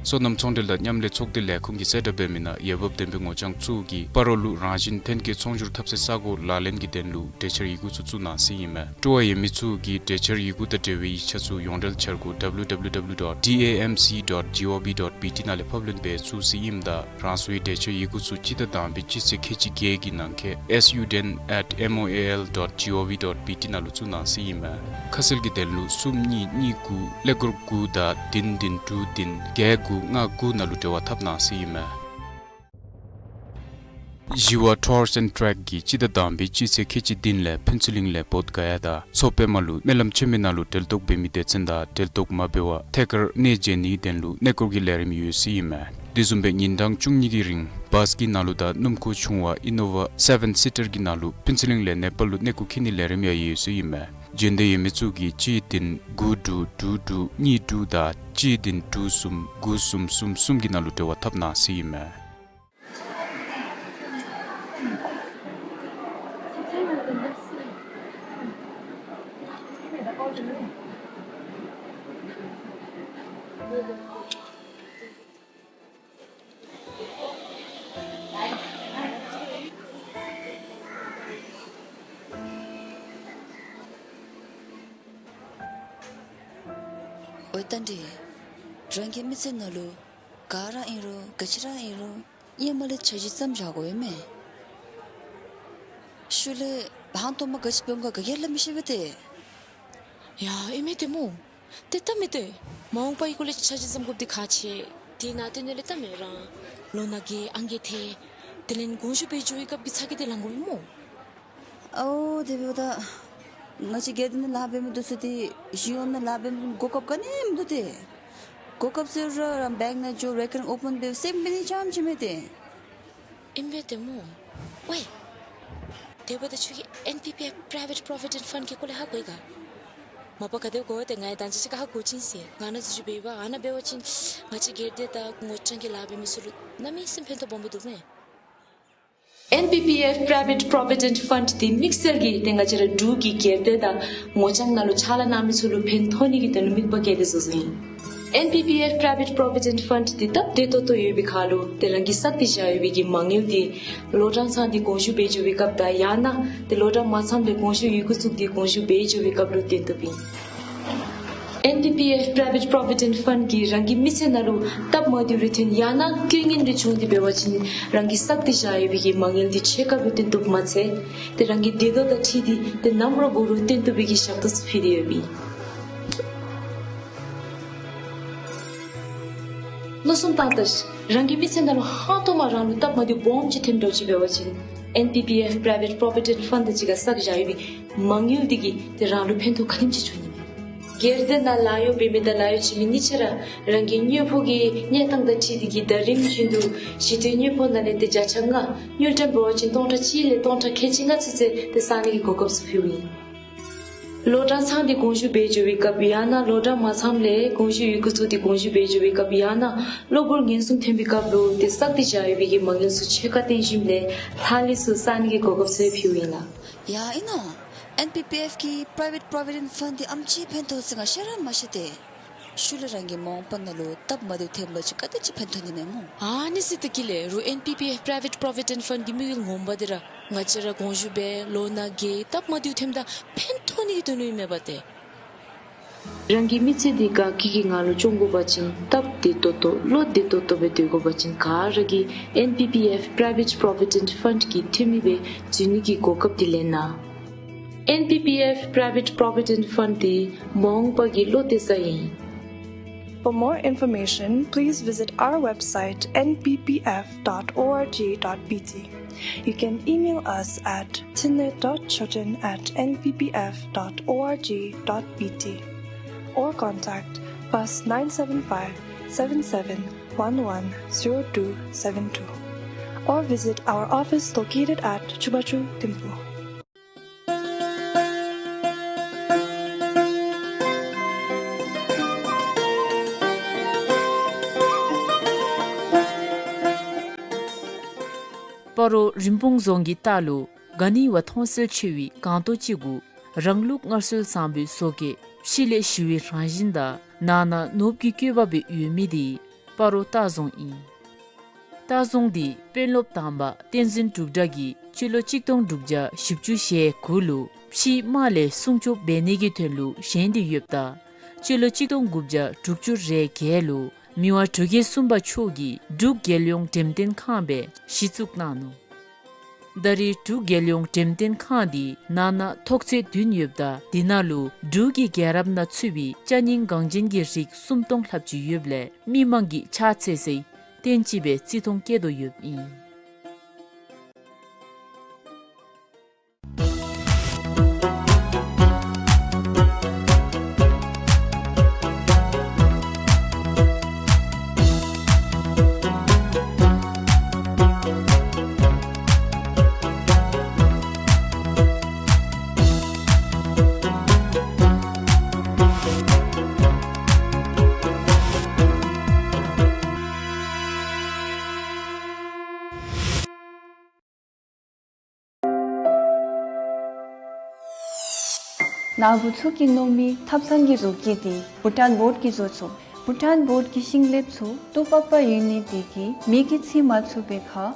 སོ་ནམ་ཚོང་འབྲེལ་དང་མཉམ་ལས་ཚོགས་སྡེ་ལས་ཁུངས་ཀྱིས་གསལ་བསྒྲགས་འབད་མི་ནང་འོས་འབབ་ལྡན་པའི་ངོ་རྐྱང་ཚུ་གིས་སྤ་རོ་ལུ་རང་བཞིན་ཐོན་སྐྱེད་ཚོང་སྒྱུར་འཐབ་སའི་ས་གོ་ལག་ལེན་གྱི་དོན་ལུ་གྲོས་འཆར་ཡི་གུ་ཚུ་བཙུགས་གནང་ཟེར་ཨིན་མས། སྤྲོ་བ་ཡོད་མི་ཚུ་གིས་གྲོས་འཆར་ཡི་གུ་དང་འབྲེལ་བའི་ཡིག་ཆ་ཚུ་ཡོངས་འབྲེལ་འཆར་སྒོ་W W W dot D A M C dot gov dot B T ནང་ལས་ཕབ་ལེན་འབད་ཚུགས་ཟེར་ཨིནམ་ད་རང་སོའི་གྲོས་འཆར་ཡི་གུ་ཚུ་སྤྱི་ཟླ་དང་པའི་སྤྱི་ཚེས་ཁལ་གཅིག་བརྒྱད་ཀྱི་ནང་འཁོད student at M O A L dot gov dot B T ནང་ལུ་བཙུགས་གནང་ཟེར་ཨིན་མས། ཁ་གསལ་གྱི་དོན་ལུ་གསུམ་གཉིས་གཉིས་དགུ་ཀླད་ཀོར་དགུ་དང་བདུན་བདུན་དྲུག་བདུན་བརྒྱད་དགུ་ལྔ་དགུ་ནང་ལུ་འབྲེལ་བ་འཐབ་གནང་ཟེར་ཨིན་མས། ཞི་བ་Tours and Trek གིས་སྤྱི་ཟླ་དང་པའི་སྤྱི་ཚེས་ཁལ་གཅིག་བདུན་ལས་ཕུན་ཚོགས་གླིང་ལས་བོདྷ་ག་ཡ་དང་མཚོ་པདྨ་ལུ་སྨོན་ལམ་ཆེན་མོའི་ནང་ལུ་གྲལ་གཏོགས་འབད་མི་སྡེ་ཚན་དང་གྲལ་གཏོགས་མ་འབད་བར་ཐད་ཀར་གནས་མཇལ་ནིའི་དོན་ལུ་གནས་སྐོར་གྱི་ལས་རིམ་ཡོད་ཟེར་ཨིན་མས། དེ་བཟུམ་སྦེ་ཉིན་གྲངས་བཅུ་གཉིས་ཀྱི་རིང་བཱས་ཀྱི་ནང་ལུ་དང་སྣུམ་འཁོར་ཆུང་བ་Innova seven seater གྱི་ནང་ལུ་ཕུན་ཚོགས་གླིང་ལས་ནེ་པཱལ་ལུ་གནས་སྐོར་འཁྱིད་ནིའི་ལས་རིམ་ཡང་ཡོད་ཟེར་ཨིན་མས། འབྱོན་འདོད་ཡོད་མི་ཚུ་གིས་གཅིག་བདུན་དགུ་དྲུག་དྲུག་དྲུག་གཉིས་དྲུག་དང་གཅིག་བདུན་དྲུག་གསུམ་དགུ་གསུམ་གསུམ་གསུམ་གྱི་ནང་ལུ་འབྲེལ་བ་འཐབ་གནང་ཟེར་ཨིན་མས། ཨོ་ད་འདི་རང་གི་མི་ཚེ་ནང་ལུ་ག་ར་ཨིན་རུང་ག་ཅི་ར་ཨིན་རུང་ཧེ་མ་ལས་འཆར་གཞི་བརྩམས་བཞག་དགོ་ཡོད་མས། ཤུལ་ལས་ཧང་ཐོག་མ་ག་ཅི་འབད་འོང་ག་ག་གིས་ལགས་མི་ཤེས་པས་ཏེ། ཡ་ཨིན་མས་ཏེ་སྨོ། ཏེ་ད་མི་ཏེ་མ་འོངས་པའི་སྐོར་ལས་འཆར་གཞི་བརྩམ་དགོཔ་འདི་ཁག་ཆེ། དེ་ནང་དོན་ལས་ད་མི་རང་ལོ་ན་རྒས་ཨང་རྒས་ཐལ། དེ་ལས་དགོངས་ཞུ་འབད་འགྱོ་བའི་སྐབས་ཀྱི་ཚ་གྱང་འདི་ལང་དགོ་པས་སྨོ། ཨོ་དེ་འབདཝ་ད་ང་བཅས་སྒེར་སྡེ་ནང་ལཱ་འབད་མི་འདི་ཚུ་ཏེ་གཞུང་ནང་ལཱ་འབད་མི་གོ་སྐབས་ག་ནི་མིན་འདུག་ཏེ། གོ་སྐབས་ཟེར་རུང་ར་བེངཀ་ནང་འགྱོ་རེ་ཀར་ཨོ་པཱན་འབད་སེམས་འབད་ནི་ཙམ་ཅིག་མས་ཏེ། ཨིན་པས་ཏེ་སྨོ། ཝའེ། དེ་འབདཝ་ད་ཁྱོད་ཀྱིས་ཨེན་པི་པི་ཨེཕ་པྲའི་ཝེཊ་པྲོ་བི་ཌེནཊ་ཕཱནཌ་གི་སྐོར་ལས་ཧ་གོ་ཡི་ག། མ་པ་ག་དེ་གོ་ཏེ་ང་ཡང་ད་ཅི་ཅིག་ཧ་གོ་ཅི་ཟེར། ང་ནཱ་འཛུལ་ཞུགས་འབད་བ་ཨ་ནཱ་འབད་བ་ཅིན་ང་བཅས་སྒེར་སྡེ་དང་ངོ་རྐྱང་གི་ལཱ་འབད་མི་ཚུ་ལུ་གནམ་མེད་ས་མེད་ཕན་ཐོགས་སྦོམ་སྦེ་འདུག་མས། ཨེན་པི་པི་ཨེཕ་པྲའི་ཝེཊ་པྲོ་བི་ཌེནཊ་ཕཱནཌ་འདི་དམིགས་བསལ་གྱིས་ཏེ་ང་བཅས་ར་འབྲུག་གི་སྒེར་སྡེ་དང་ངོ་རྐྱང་ནང་ལུ་ཕྱག་ལཱ་གནང་མི་ཚུ་ལུ་ཕན་ཐོགས་ནི་གི་དོན་ལུ་དམིགས་པ་བསྐྱེད་དེ་བཟོ་བཟོཝ་ཨིན། ཨེན་པི་པི་ཨེཕ་པྲའི་ཝེཊ་པྲོ་བི་ཌེནཊ་ཕཱནཌ་འདི་སྟབས་བདེ་ཏོག་ཏོ་ཡོད་པའི་ཁར་ལུ་ཏེ་རང་གིས་བསགས་ཏེ་བཞག་ཡོད་པའི་གི་མ་དངུལ་འདི་ལོ་གྲངས་ཚང་སྟེ་དགོངས་ཞུ་འབད་འགྱོ་བའི་སྐབས་དང་ཡང་ན་ཏེ་ལོ་གྲངས་མ་ཚངམ་ལས་དགོངས་ཞུ་ཡི་གུ་བཙུགས་ཏེ་དགོངས་ཞུ་འབད་འགྱོ་བའི་སྐབས་ལུ་བཏོན་བཏུབ་ཨིན། ཨེན་པི་པི་ཨེཕ་པྲའི་ཝེཊ་པྲོ་བི་ཌེནཊ་ཕཱནཌ་གིས་རང་གི་མི་ཚེ་ནང་ལུ་སྟབས་མ་བདེཝ་རེ་ཐོན་ཡང་ན་རྐྱེན་ངན་རེ་བྱུང་སྟེ་འབད་བ་ཅིན་རང་གིས་བསགས་ཏེ་བཞག་ཡོད་པའི་གི་མ་དངུལ་འདི་ཕྱེད་ཀ་སྦེ་བཏོན་བཏུབ་མ་ཚད་ཏེ་རང་གི་བདེ་སྡུག་དང་འཁྲིལ་ཏེ་ཏེ་ནམ་ར་འབད་རུང་བཏོན་བཏུབ་པའི་གི་ཞབས་ཏོག་ཚུ་ཕུལ་ཏེ་ཡོདཔ་ཨིན། མནོ་བསམ་བཏང་ད་ཤིག། རང་གི་མི་ཚེ་ནང་ལུ་ཧང་ཐོག་མ་རང་ལུ་སྟབས་མ་བདེཝ་སྦོམ་ཅིག་ཐོནམ་འདྲཝ་ཅིག་འབད་བ་ཅིན་ཨེན་པི་པི་ཨེཕ་པྲའི་ཝེཊ་པྲོ་བི་ཌེནཊ་ཕཱནཌ་དང་གཅིག་ཁར་བསགས་བཞག་ཡོད་པའི་མ་དངུལ་འདི་གིས་ཏེ་རང་ལུ་ཕན་ཐོགས་ག་དེམ་ཅིག་འབྱུང་ནི་མས། སྒེར་སྡེ་ནང་ལཱ་གཡོག་འབད་མི་དང་ལཱ་གཡོག་བྱིན་མི་གཉིས་ཆ་ར་རང་གི་དངུལ་ཕོགས་ཀྱི་གནས་སྟངས་དང་འཁྲིལ་ཏེ་གིས་ཟླ་རིམ་བཞིན་དུ་གཞི་རྟེན་དངུལ་ཕོགས་ནང་ལས་ཏེ་བརྒྱ་ཆ་ལྔ་དངུལ་ཀྲམ་འབད་བ་ཅིན་སྟོང་ཕྲག་གཅིག་ལས་སྟོང་ཕྲག་ཁལ་གཅིག་ལྔ་ཚུན་ཚོད་ཏེ་བསག་ནི་གི་གོ་སྐབས་ཚུ་ཕུལཝ་ཨིན། ལོ་གྲངས་ཚང་སྟེ་དགོངས་ཞུ་འབད་འགྱོ་བའི་སྐབས་ཡང་ན་ལོ་གྲངས་མ་ཚངམ་ལས་དགོངས་ཞུ་ཡི་གུ་བཙུགས་ཏེ་དགོངས་ཞུ་འབད་འགྱོ་བའི་སྐབས་ཡང་ན་གློ་བུར་ངན་སོང་ཐོན་པའི་སྐབས་ལུ་ཏེ་བསགས་ཏེ་བཞག་ཡོད་པའི་གི་མ་དངུལ་ཚུ་ཕྱེད་ཀ་བཏོན་ཞིནམ་ལས་ལྷག་ལུས་ཚུ་བསག་ནི་གི་གོ་སྐབས་ཚུ་ཕུལཝ་ཨིན་ལགས། ཡ་ཨིན་ན། ཨེན་པི་པི་ཨེཕ་གི་པྲའི་ཝེཊ་པྲོ་བི་ཌེནཊ་ཕཱནཌ་འདི་ཨེམ་ཅིག་ཕན་ཐོགས་ཟེར་ང་ཤེས་ར་མ་ཤེས་ཏེ། ཤུལ་ལས་རང་གི་མ་འོངས་པ་ནང་ལུ་སྟབས་མ་བདེཝ་ཐོན་པ་ཅིན་ག་དེ་ཅིག་ཕན་ཐོགས་ནི་མས་སྨོ། ཨ་ནི་ཟེར་ད་གི་ལགས་རུང་ཨེན་པི་པི་ཨེཕ་པྲའི་ཝེཊ་པྲོ་བི་ཌེནཊ་ཕཱནཌ་གི་དམིགས་ཡུལ་ངོ་མ་འདི་ར་ང་བཅས་ར་དགོངས་ཞུ་འབད་ལོ་ན་རྒས་སྟབས་མ་བདེཝ་ཐོནམ་ད་ཕན་ཐོགས་ནི་གི་དོན་ལུ་ཨིན་མས་པ་ཏེ། རང་གི་མི་ཚེ་འདི་དགའ་སྐྱིད་ཀྱི་ངང་ལུ་སྐྱོང་དགོ་པ་ཅིན་སྟབས་བདེ་ཏོག་ཏོ་བློ་བདེ་ཏོག་ཏོ་སྦེ་སྡོད་དགོ་པ་ཅིན་ག་ར་གིས་ཨེན་པི་པི་ཨེཕ་པྲའི་ཝེཊ་པྲོ་བི་ཌེནཊ་ཕཱནཌ་གི་འཐུས་མི་སྦེ་འཛུལ་ནི་གི་གོ་སྐབས་འདི་ལེན་གནང་། ཨེན་པི་པི་ཨེཕ་པྲའི་ཝེཊ་པྲོ་བི་ཌེནཊ་ཕཱནཌ་འདི་མ་འོངས་པ་གི་བློ་གཏད་ས་ཨིན། For more information, please visit our website N P P F dot org dot B T. You can email us at tinlet dot choten at N P P F dot org dot B T or contact plus nine seven five, seven seven one one, zero two seven two or visit our office located at Chubachu Thimphu. སྤ་རོ་རིན་སྤུངས་རྫོང་གི་ལྟག་ལུ་ག་ནི་བ་མཐོང་གསལ་ཆེ་བའི་སྒང་ཏོག་ཅིག་གུ་རང་ལུགས་སྔར་སྲོལ་བཟང་པོའི་བཟོ་བཀོད་ཕྱི་ལས་ཞི་བའི་རང་བཞིན་དང་ནང་ན་ནོར་བུ་གི་བཀོད་པ་སྦེ་ཡོད་མི་འདི་སྤ་རོ་ལྟ་རྫོང་ཨིན། ལྟ་རྫོང་འདི་དཔོན་སློབ་དང་པ་བསྟན་འཛིན་འབྲུག་སྒྲ་གིས་སྤྱི་ལོ་གཅིག་སྟོང་དྲུག་བརྒྱ་བཞི་བཅུ་ཞེ་དགུ་ལུ་ཕྱིའི་དམག་ལས་སྲུང་སྐྱོབ་འབད་ནི་གི་དོན་ལུ་བཞེངས་ཏེ་ཡོདཔ་ད་སྤྱི་ལོ་གཅིག་སྟོང་དགུ་བརྒྱ་དྲུག་ཅུ་རེ་བརྒྱད་ལུ་མི་དབང་འབྲུག་རྒྱལ་གསུམ་པ་མཆོག་གིས་འབྲུག་རྒྱལ་ཡོངས་འགྲེམས་སྟོན་ཁང་སྦེ་གཞི་བཙུགས་གནང་ནུག། ད་རེས་འབྲུག་རྒྱལ་ཡོངས་འགྲེམས་སྟོན་ཁང་འདི་ནང་ན་ཐོག་ཚད་བདུན་ཡོདཔ་ད་དེ་ནང་ལུ་འབྲུག་གི་རྒྱལ་རབས་ནང་ཚུད་པའི་ཅ་རྙིང་འགངས་ཅན་གྱི་རིགས་སུམ་སྟོང་ལྷགཔ་ཅིག་ཡོདཔ་ལས་མི་མང་གིས་ཕྱག་འཚལ་སའི་རྟེན་ཅིག་སྦེ་བརྩི་མཐོང་བསྐྱེད་དོ་ཡོདཔ་ཨིན། ནཱ་བུ་ཚུ་གིས་མནོ་མི་ཐབ་ཚང་གི་བཟོ་བཀོད་འདི་བྷུ་ཊཱན་བོརཌ་ཀྱིས་བཟོ་ཚུགས། བྷུ་ཊཱན་བོརཌ་ཀྱི་ཤིང་ལེབ་ཚུ་ཏོག་པག་པ་ཡོད་ནི་དེ་གིས་མེ་གིས་འཚིག་མ་ཚུགས་པའི་ཁར་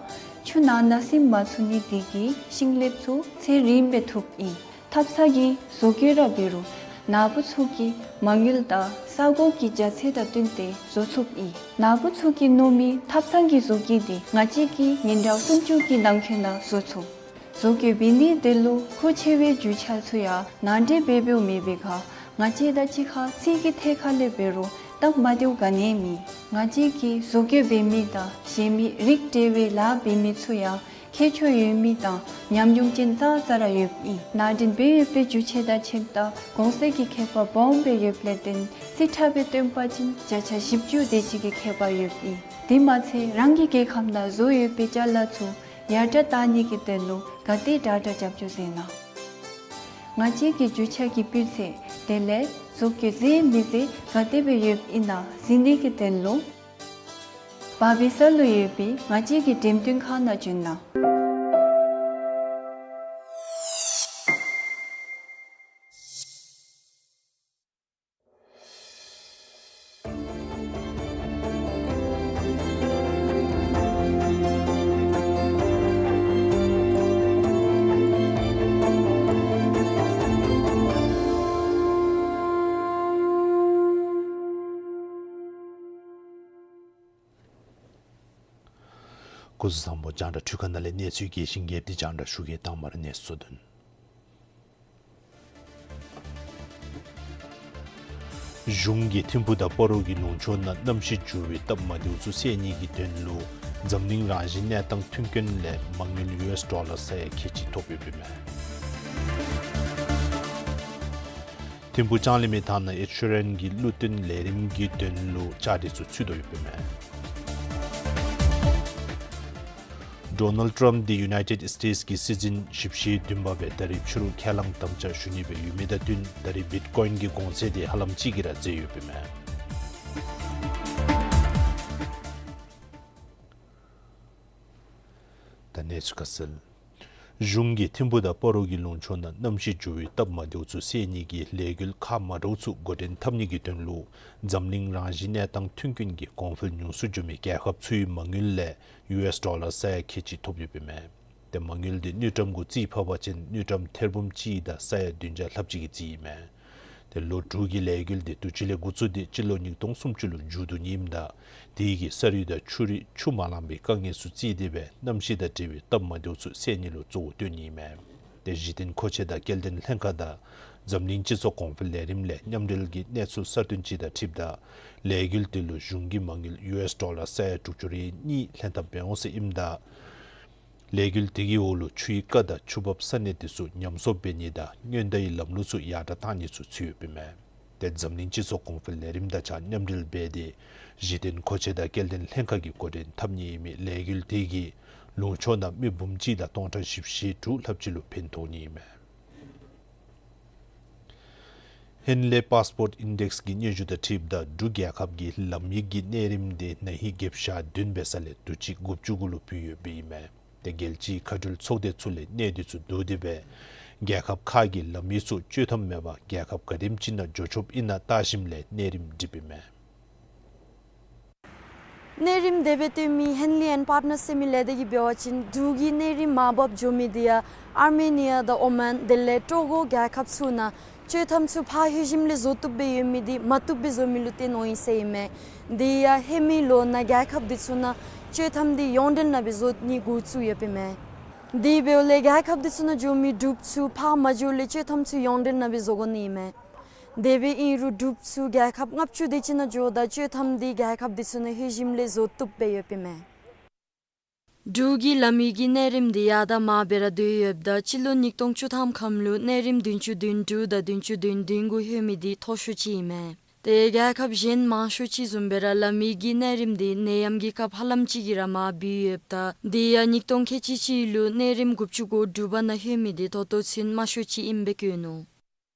ཆུ་ནང་ན་སིམ་མ་ཚུགས་ནི་དེ་གིས་ཤིང་ལེབ་ཚུ་ཚད་རིངམོ་སྦེ་ཐུགཔ་ཨིན། ཐབ་ཚང་གི་བཟོ་བཀོད་ར་འབད་རུང་ནཱ་བུ་ཚུ་གིས་མ་དངུལ་དང་ས་གོ་གི་རྒྱ་ཚད་དང་བསྟུན་ཏེ་བཟོ་ཚུགསཔ་ཨིན། ནཱ་བུ་ཚུ་གིས་མནོ་མི་ཐབ་ཚང་གི་བཟོ་བཀོད་འདི་ང་བཅས་ཀྱིས་ཉིན་གྲངས་སུམ་ཅུ་གི་ནང་འཁོད་ནང་བཟོ་ཚུགས། བཟོ་བཀོད་འབད་ནི་དེ་ལུ་མཁོ་ཆེ་བའི་རྒྱུ་ཆ་ཚུ་ཡང་ནང་འདྲེན་འབད་འབདཝ་མེད་པའི་ཁར་ང་བཅས་དང་གཅིག་ཁར་རྩིས་ཀྱི་ཐད་ཁར་ལས་འབད་རུང་སྟབས་མ་བདེཝ་ག་ནི་ཡང་མེད། ང་བཅས་ཀྱིས་བཟོ་བཀོད་འབད་མི་དང་གཞན་མི་རིགས་འབྲེལ་བའི་ལཱ་འབད་མི་ཚུ་ཡང་མཁས་མཆོག་ཡོད་མི་དང་ཉམས་མྱོང་ཅན་ཙང་ཙ་ར་ཡོདཔ་ཨིན། ནང་འདྲེན་འབད་ཡོད་པའི་རྒྱུ་ཆ་དང་ཁྱད་པར་གོང་ཚད་ཀྱི་ཁྱད་པར་སྦོམ་སྦེ་ཡོདཔ་ལས་བརྟེན་རྩིས་ཁྲ་སྦེ་སྟོན་པ་ཅིན་བརྒྱ་ཆ་བཞི་བཅུ་དེ་ཅིག་གི་ཁྱད་པར་ཡོདཔ་ཨིན། དེ་མ་ཚད་རང་གི་རྒྱལ་ཁབ་ནང་བཟོ་ཡོད་པའི་ཅ་ལ་ཚུ་ཡར་དྲག་བཏང་ནི་གི་དོན་ལུ་ག་དེ་དྲག་དྲག་རྒྱབ་སྐྱོར་མཛད་གནང་། ང་བཅས་ཀྱི་རྒྱུ་ཆ་གི་སྤུས་ཚད་དེ་ལས་བཟོ་བཀོད་མཛེས་མི་མཛེས་ག་དེ་སྦེ་ཡོདཔ་ཨིན་ན་གཟིགས་ནི་གི་དོན་ལུ་བར་བི་ས་ལུ་ཡོད་པའི་ང་བཅས་ཀྱི་འགྲེམས་སྟོན་ཁང་ནང་བྱོན་གནང་། སྐུ་གཟུགས་བཟང་པོ། རྒྱང་བསྒྲགས་འཕྲུལ་ཁང་ནང་ལས་གནས་ཚུལ་རྒྱས་ཤིང་རྒྱས་པ་འདི་རྒྱང་བསྒྲགས་ཞུ་གེ། དང་པ་ར་གནས་ཚུལ་བསྡུ་ནི། གཞུང་གིས་ཐིམ་ཕུག་དང་སྤ་རོ་གི་ལུང་ཕྱོགས་ནང་གནམ་གཤིས་འགྱུར་བའི་སྟབས་མ་བདེཝ་ཚུ་སེལ་ནི་གི་དོན་ལུ་འཛམ་གླིང་རང་བཞིན་གནས་སྟངས་མཐུན་རྐྱེན་ལས་མ་དངུལ་ཡུ་ཨེསི་ཌོ་ལར་ས་ཡ་ཁལ་གཅིག་ཐོབ་ཡོདཔ་ཨིན་མས། ཐིམ་ཕུག་ལྕང་གླིང་མའི་ཐང་ནང་ཨེཌ་ཤི་རན་གྱི་གླུ་བཏོན་ལས་རིམ་གྱི་དོན་ལུ་བཅའ་སྒྲིག་ཚུ་ཚུད་དོ་ཡོདཔ་ཨིན་མས། ཌོ་ནལཌ་ཊམཔ་འདི་ཡུ་ནའི་ཊེཌ་སི་ཊེཊསི་གི་སྲིད་འཛིན་བཞི་བཅུ་ཞེ་བདུན་པ་སྦེ་ད་རིས་ཕྱི་རུ་ཁས་བླངས་དམ་བཅའ་ཞུ་ནི་སྦེ་ཡོད་མི་དང་བསྟུན་ད་རིས་བིཊ་ཀོའིན་གྱི་གོང་ཚད་འདི་ཧ་ལམ་ཅིག་གིས་ར་འཛེགས་ཡོདཔ་ཨིན་མས། ད་གནས་ཚུལ་ཁ་གསལ། གཞུང་གིས་ཐིམ་ཕུག་དང་སྤ་རོ་གི་ལུང་ཕྱོགས་ནང་གནམ་གཤིས་འགྱུར་བའི་སྟབས་མ་བདེཝ་ཚུ་སེལ་ནི་གི་ལས་འགུལ་ཁག་མ་འདྲཝ་ཚུ་འགོ་འདྲེན་འཐབ་ནི་གི་དོན་ལུ་འཛམ་གླིང་རང་བཞིན་གནས་སྟངས་མཐུན་རྐྱེན་གྱི་གོང་འཕེལ་ཉུང་སུ་འགྱོ་མི་རྒྱལ་ཁབ་ཚུའི་མ་དངུལ་ལས་ཡུ་ཨེསི་ཌོ་ལར་ས་ཡ་ཁལ་གཅིག་ཐོབ་ཡོདཔ་ཨིན་མས། ཏེ་མ་དངུལ་འདི་དངུལ་ཀྲམ་གུ་རྩིས་ཕབ་པ་ཅིན་དངུལ་ཀྲམ་ཐེར་འབུམ་གཅིག་དང་ས་ཡ་བདུན་བརྒྱ་ལྷགཔ་ཅིག་གི་རྩིས་ཨིན་མས། ཏེ་ལོ་དྲུག་གི་ལས་འགུལ་འདི་དུས་ཅི་ལས་འགོ་བཙུགས་ཏེ་སྤྱི་ལོ་ཉིས་སྟོང་སུམ་ཅུ་ལུ་མཇུག་བསྡུ་ནི་ཨིནམ་ད་དེ་གིས་ས་རུད་དང་ཆུ་རུད་ཆུ་མ་ལང་པའི་དཀའ་ངལ་ཚུ་བརྩིས་ཏེ་སྦེ་གནམ་གཤིས་དང་འབྲེལ་བའི་སྟབས་མ་བདེཝ་ཚུ་སེལ་ནི་ལུ་གཙོ་བོ་བཏོན་ནི་ཨིན་མས། ཏེ་གཞི་རྟེན་མཁོ་ཆས་དང་སྐྱེལ་འདྲེན་ལྷན་ཁག་དང་འཛམ་གླིང་སྤྱི་ཚོགས་གོང་འཕེལ་ལས་རིམ་ལས་མཉམ་འབྲེལ་གྱི་གནས་ཚུལ་གསར་བཏོན་ཅིག་དང་འཁྲིལཝ་ད་ལས་འགུལ་དེ་ལུ་གཞུང་གི་མ་དངུལ་ཡུ་ཨེསི་ཌོ་ལར་ས་ཡ་དྲུག་ཅུ་རེ་གཉིས་ལྷན་ཐབས་འབད་འོང་ཟེར་ཨིནམ་ད་ལས་འགུལ་དེ་གི་འོག་ལུ་ཆུའི་རྐ་དང་ཆུ་འབབ་ས་གནས་དེ་ཚུ་ཉམས་གསོ་འབད་ནི་དང་སྔོན་བརྡའི་ལམ་ལུགས་ཚུ་ཡར་དྲག་བཏང་ནི་ཚུ་ཚུད་ཡོདཔ་ཨིན་མས། ཏེ་འཛམ་གླིང་སྤྱི་ཚོགས་གོང་འཕེལ་ལས་རིམ་དང་གཅིག་ཁར་མཉམ་འབྲེལ་འབད་དེ་གཞི་རྟེན་མཁོ་ཆས་དང་སྐྱེལ་འདྲེན་ལྷན་ཁག་གིས་འགོ་འདྲེན་འཐབ་ནི་ཨིན་མི་ལས་འགུལ་དེ་གིས་ལུང་ཕྱོགས་ནང་མི་འབུམ་གཅིག་དང་སྟོང་ཕྲག་བཞི་བཅུ་ཞེ་དྲུག་ལྷགཔ་ཅིག་ལུ་ཕན་ཐོགས་ནི་ཨིན་མས། ཧེན་ལེ་པཱསི་པོརཊ་ཨིན་ཌེགསི་གི་སྙན་ཞུ་དང་འཁྲིལཝ་ད་འབྲུག་རྒྱལ་ཁབ་ཀྱིས་ལམ་ཡིག་གི་གནས་རིམ་དེ་ན་ཧིང་བརྒྱད་བརྒྱ་བདུན་འབད་ས་ལས་དུས་ཅི་དགུ་བཅུ་གུ་ལུ་བུད་ཡོདཔ་ཨིན་མས། ཏེ་རྒྱལ་སྤྱིའི་མཁའ་འགྲུལ་ཚོགས་སྡེ་ཚུ་ལས་གནས་དེ་ཚུ་བསྡུ་སྟེ་སྦེ་རྒྱལ་ཁབ་ཁག་གི་ལམ་ཡིག་ཚུ་བཅོས་ཐམ་མེད་པར་རྒྱལ་ཁབ་ག་དེམ་ཅིག་ནང་འགྱོ་ཆོགཔ་ཨིན་ན་བལྟ་ཞིནམ་ལས་གནས་རིམ་བསྒྲིགསཔ་ཨིན་མས། གནས་རིམ་དེ་སྦེ་བཏོན་མི་ཧེན་ལི་ཨེནཌ་པརཊ་ནརསི་ཟེར་མི་ལས་སྡེ་གིས་འབད་བ་ཅིན་འབྲུག་གི་གནས་རིམ་མར་བབས་འགྱོ་མི་དེ་ཡང་ཨར་མེ་ནི་ཡ་དང་ཨོ་མཱན་དེ་ལས་ཊོ་གོ་རྒྱལ་ཁབ་ཚུ་ནང་བཅོས་ཐམ་ཚུ་ཕར་ལྷོད་ཞིནམ་ལས་བཟོ་བཏུབ་སྦེ་ཡོད་མི་དེ་མ་བཏུབ་སྦེ་བཟོ་མི་ལུ་བརྟེན་འོང་ཡི་ཟེར་ཨིན་མས། དེ་ཡང་ལྷོད་མི་ལོ་ནང་རྒྱལ་ཁབ་དེ་ཚུ་ནང་བཅོས་ཐམ་དེ་ཡོངས་འབྲེལ་ནང་སྦེ་བཟོ་ནི་འགོ་བཙུགས་ཡོདཔ་ཨིན་མས། དེ་འབདཝ་ལས་རྒྱལ་ཁབ་དེ་ཚུ་ནང་འགྱོ་མི་འབྲུགཔ་ཚུ་ཕར་མ་འགྱོཝ་ལས་བཅོས་ཐམ་ཚུ་ཡོངས་འབྲེལ་ནང་སྦེ་བཟོ་དགོ་ནི་ཨིན་མས། དེ་སྦེ་ཨིན་རུང་འབྲུགཔ་ཚུ་རྒྱལ་ཁབ་ལྔ་བཅུ་དེ་ཅིག་ནང་འགྱོཝ་ད་བཅོས་ཐམ་དེ་རྒྱལ་ཁབ་དེ་ཚུ་ནང་ལྷོད་ཞིནམ་ལས་བཟོ་བཏུབ་སྦེ་ཡོདཔ་ཨིན་མས། འབྲུག་གི་ལམ་ཡིག་གི་གནས་རིམ་དེ་ཡར་དང་མར་སྦེ་ར་སྡོད་ཡོདཔ་ད་སྤྱི་ལོ་ཉིས་སྟོང་བཅུ་ཐམ་ཁམས་ལུ་གནས་རིམ་བདུན་ཅུ་དོན་དྲུག་དང་བདུན་ཅུ་དོན་བདུན་གུ་ལྷོད་མི་དེ་མཐོ་ཤོས་ཅིག་ཨིན་མས། ཏེ་རྒྱལ་ཁབ་གཞན་མང་ཤོས་ཅིག་བཟུམ་སྦེ་ར་ལམ་ཡིག་གི་གནས་རིམ་དེ་ནད་ཡམས་ཀྱི་སྐབས་ཧ་ལམ་ཅིག་གིས་ར་མར་བུད་ཡོདཔ་ད་དེ་ཡང་ཉིས་སྟོང་ཁལ་གཅིག་གཅིག་ལུ་གནས་རིམ་དགུ་བཅུ་གོ་དྲུག་པ་ནང་ལྷོད་མི་དེ་ད་ལྟོ་ཚུན་དམའ་ཤོས་ཅིག་ཨིནམ་སྦེ་བཀོད་ནུག།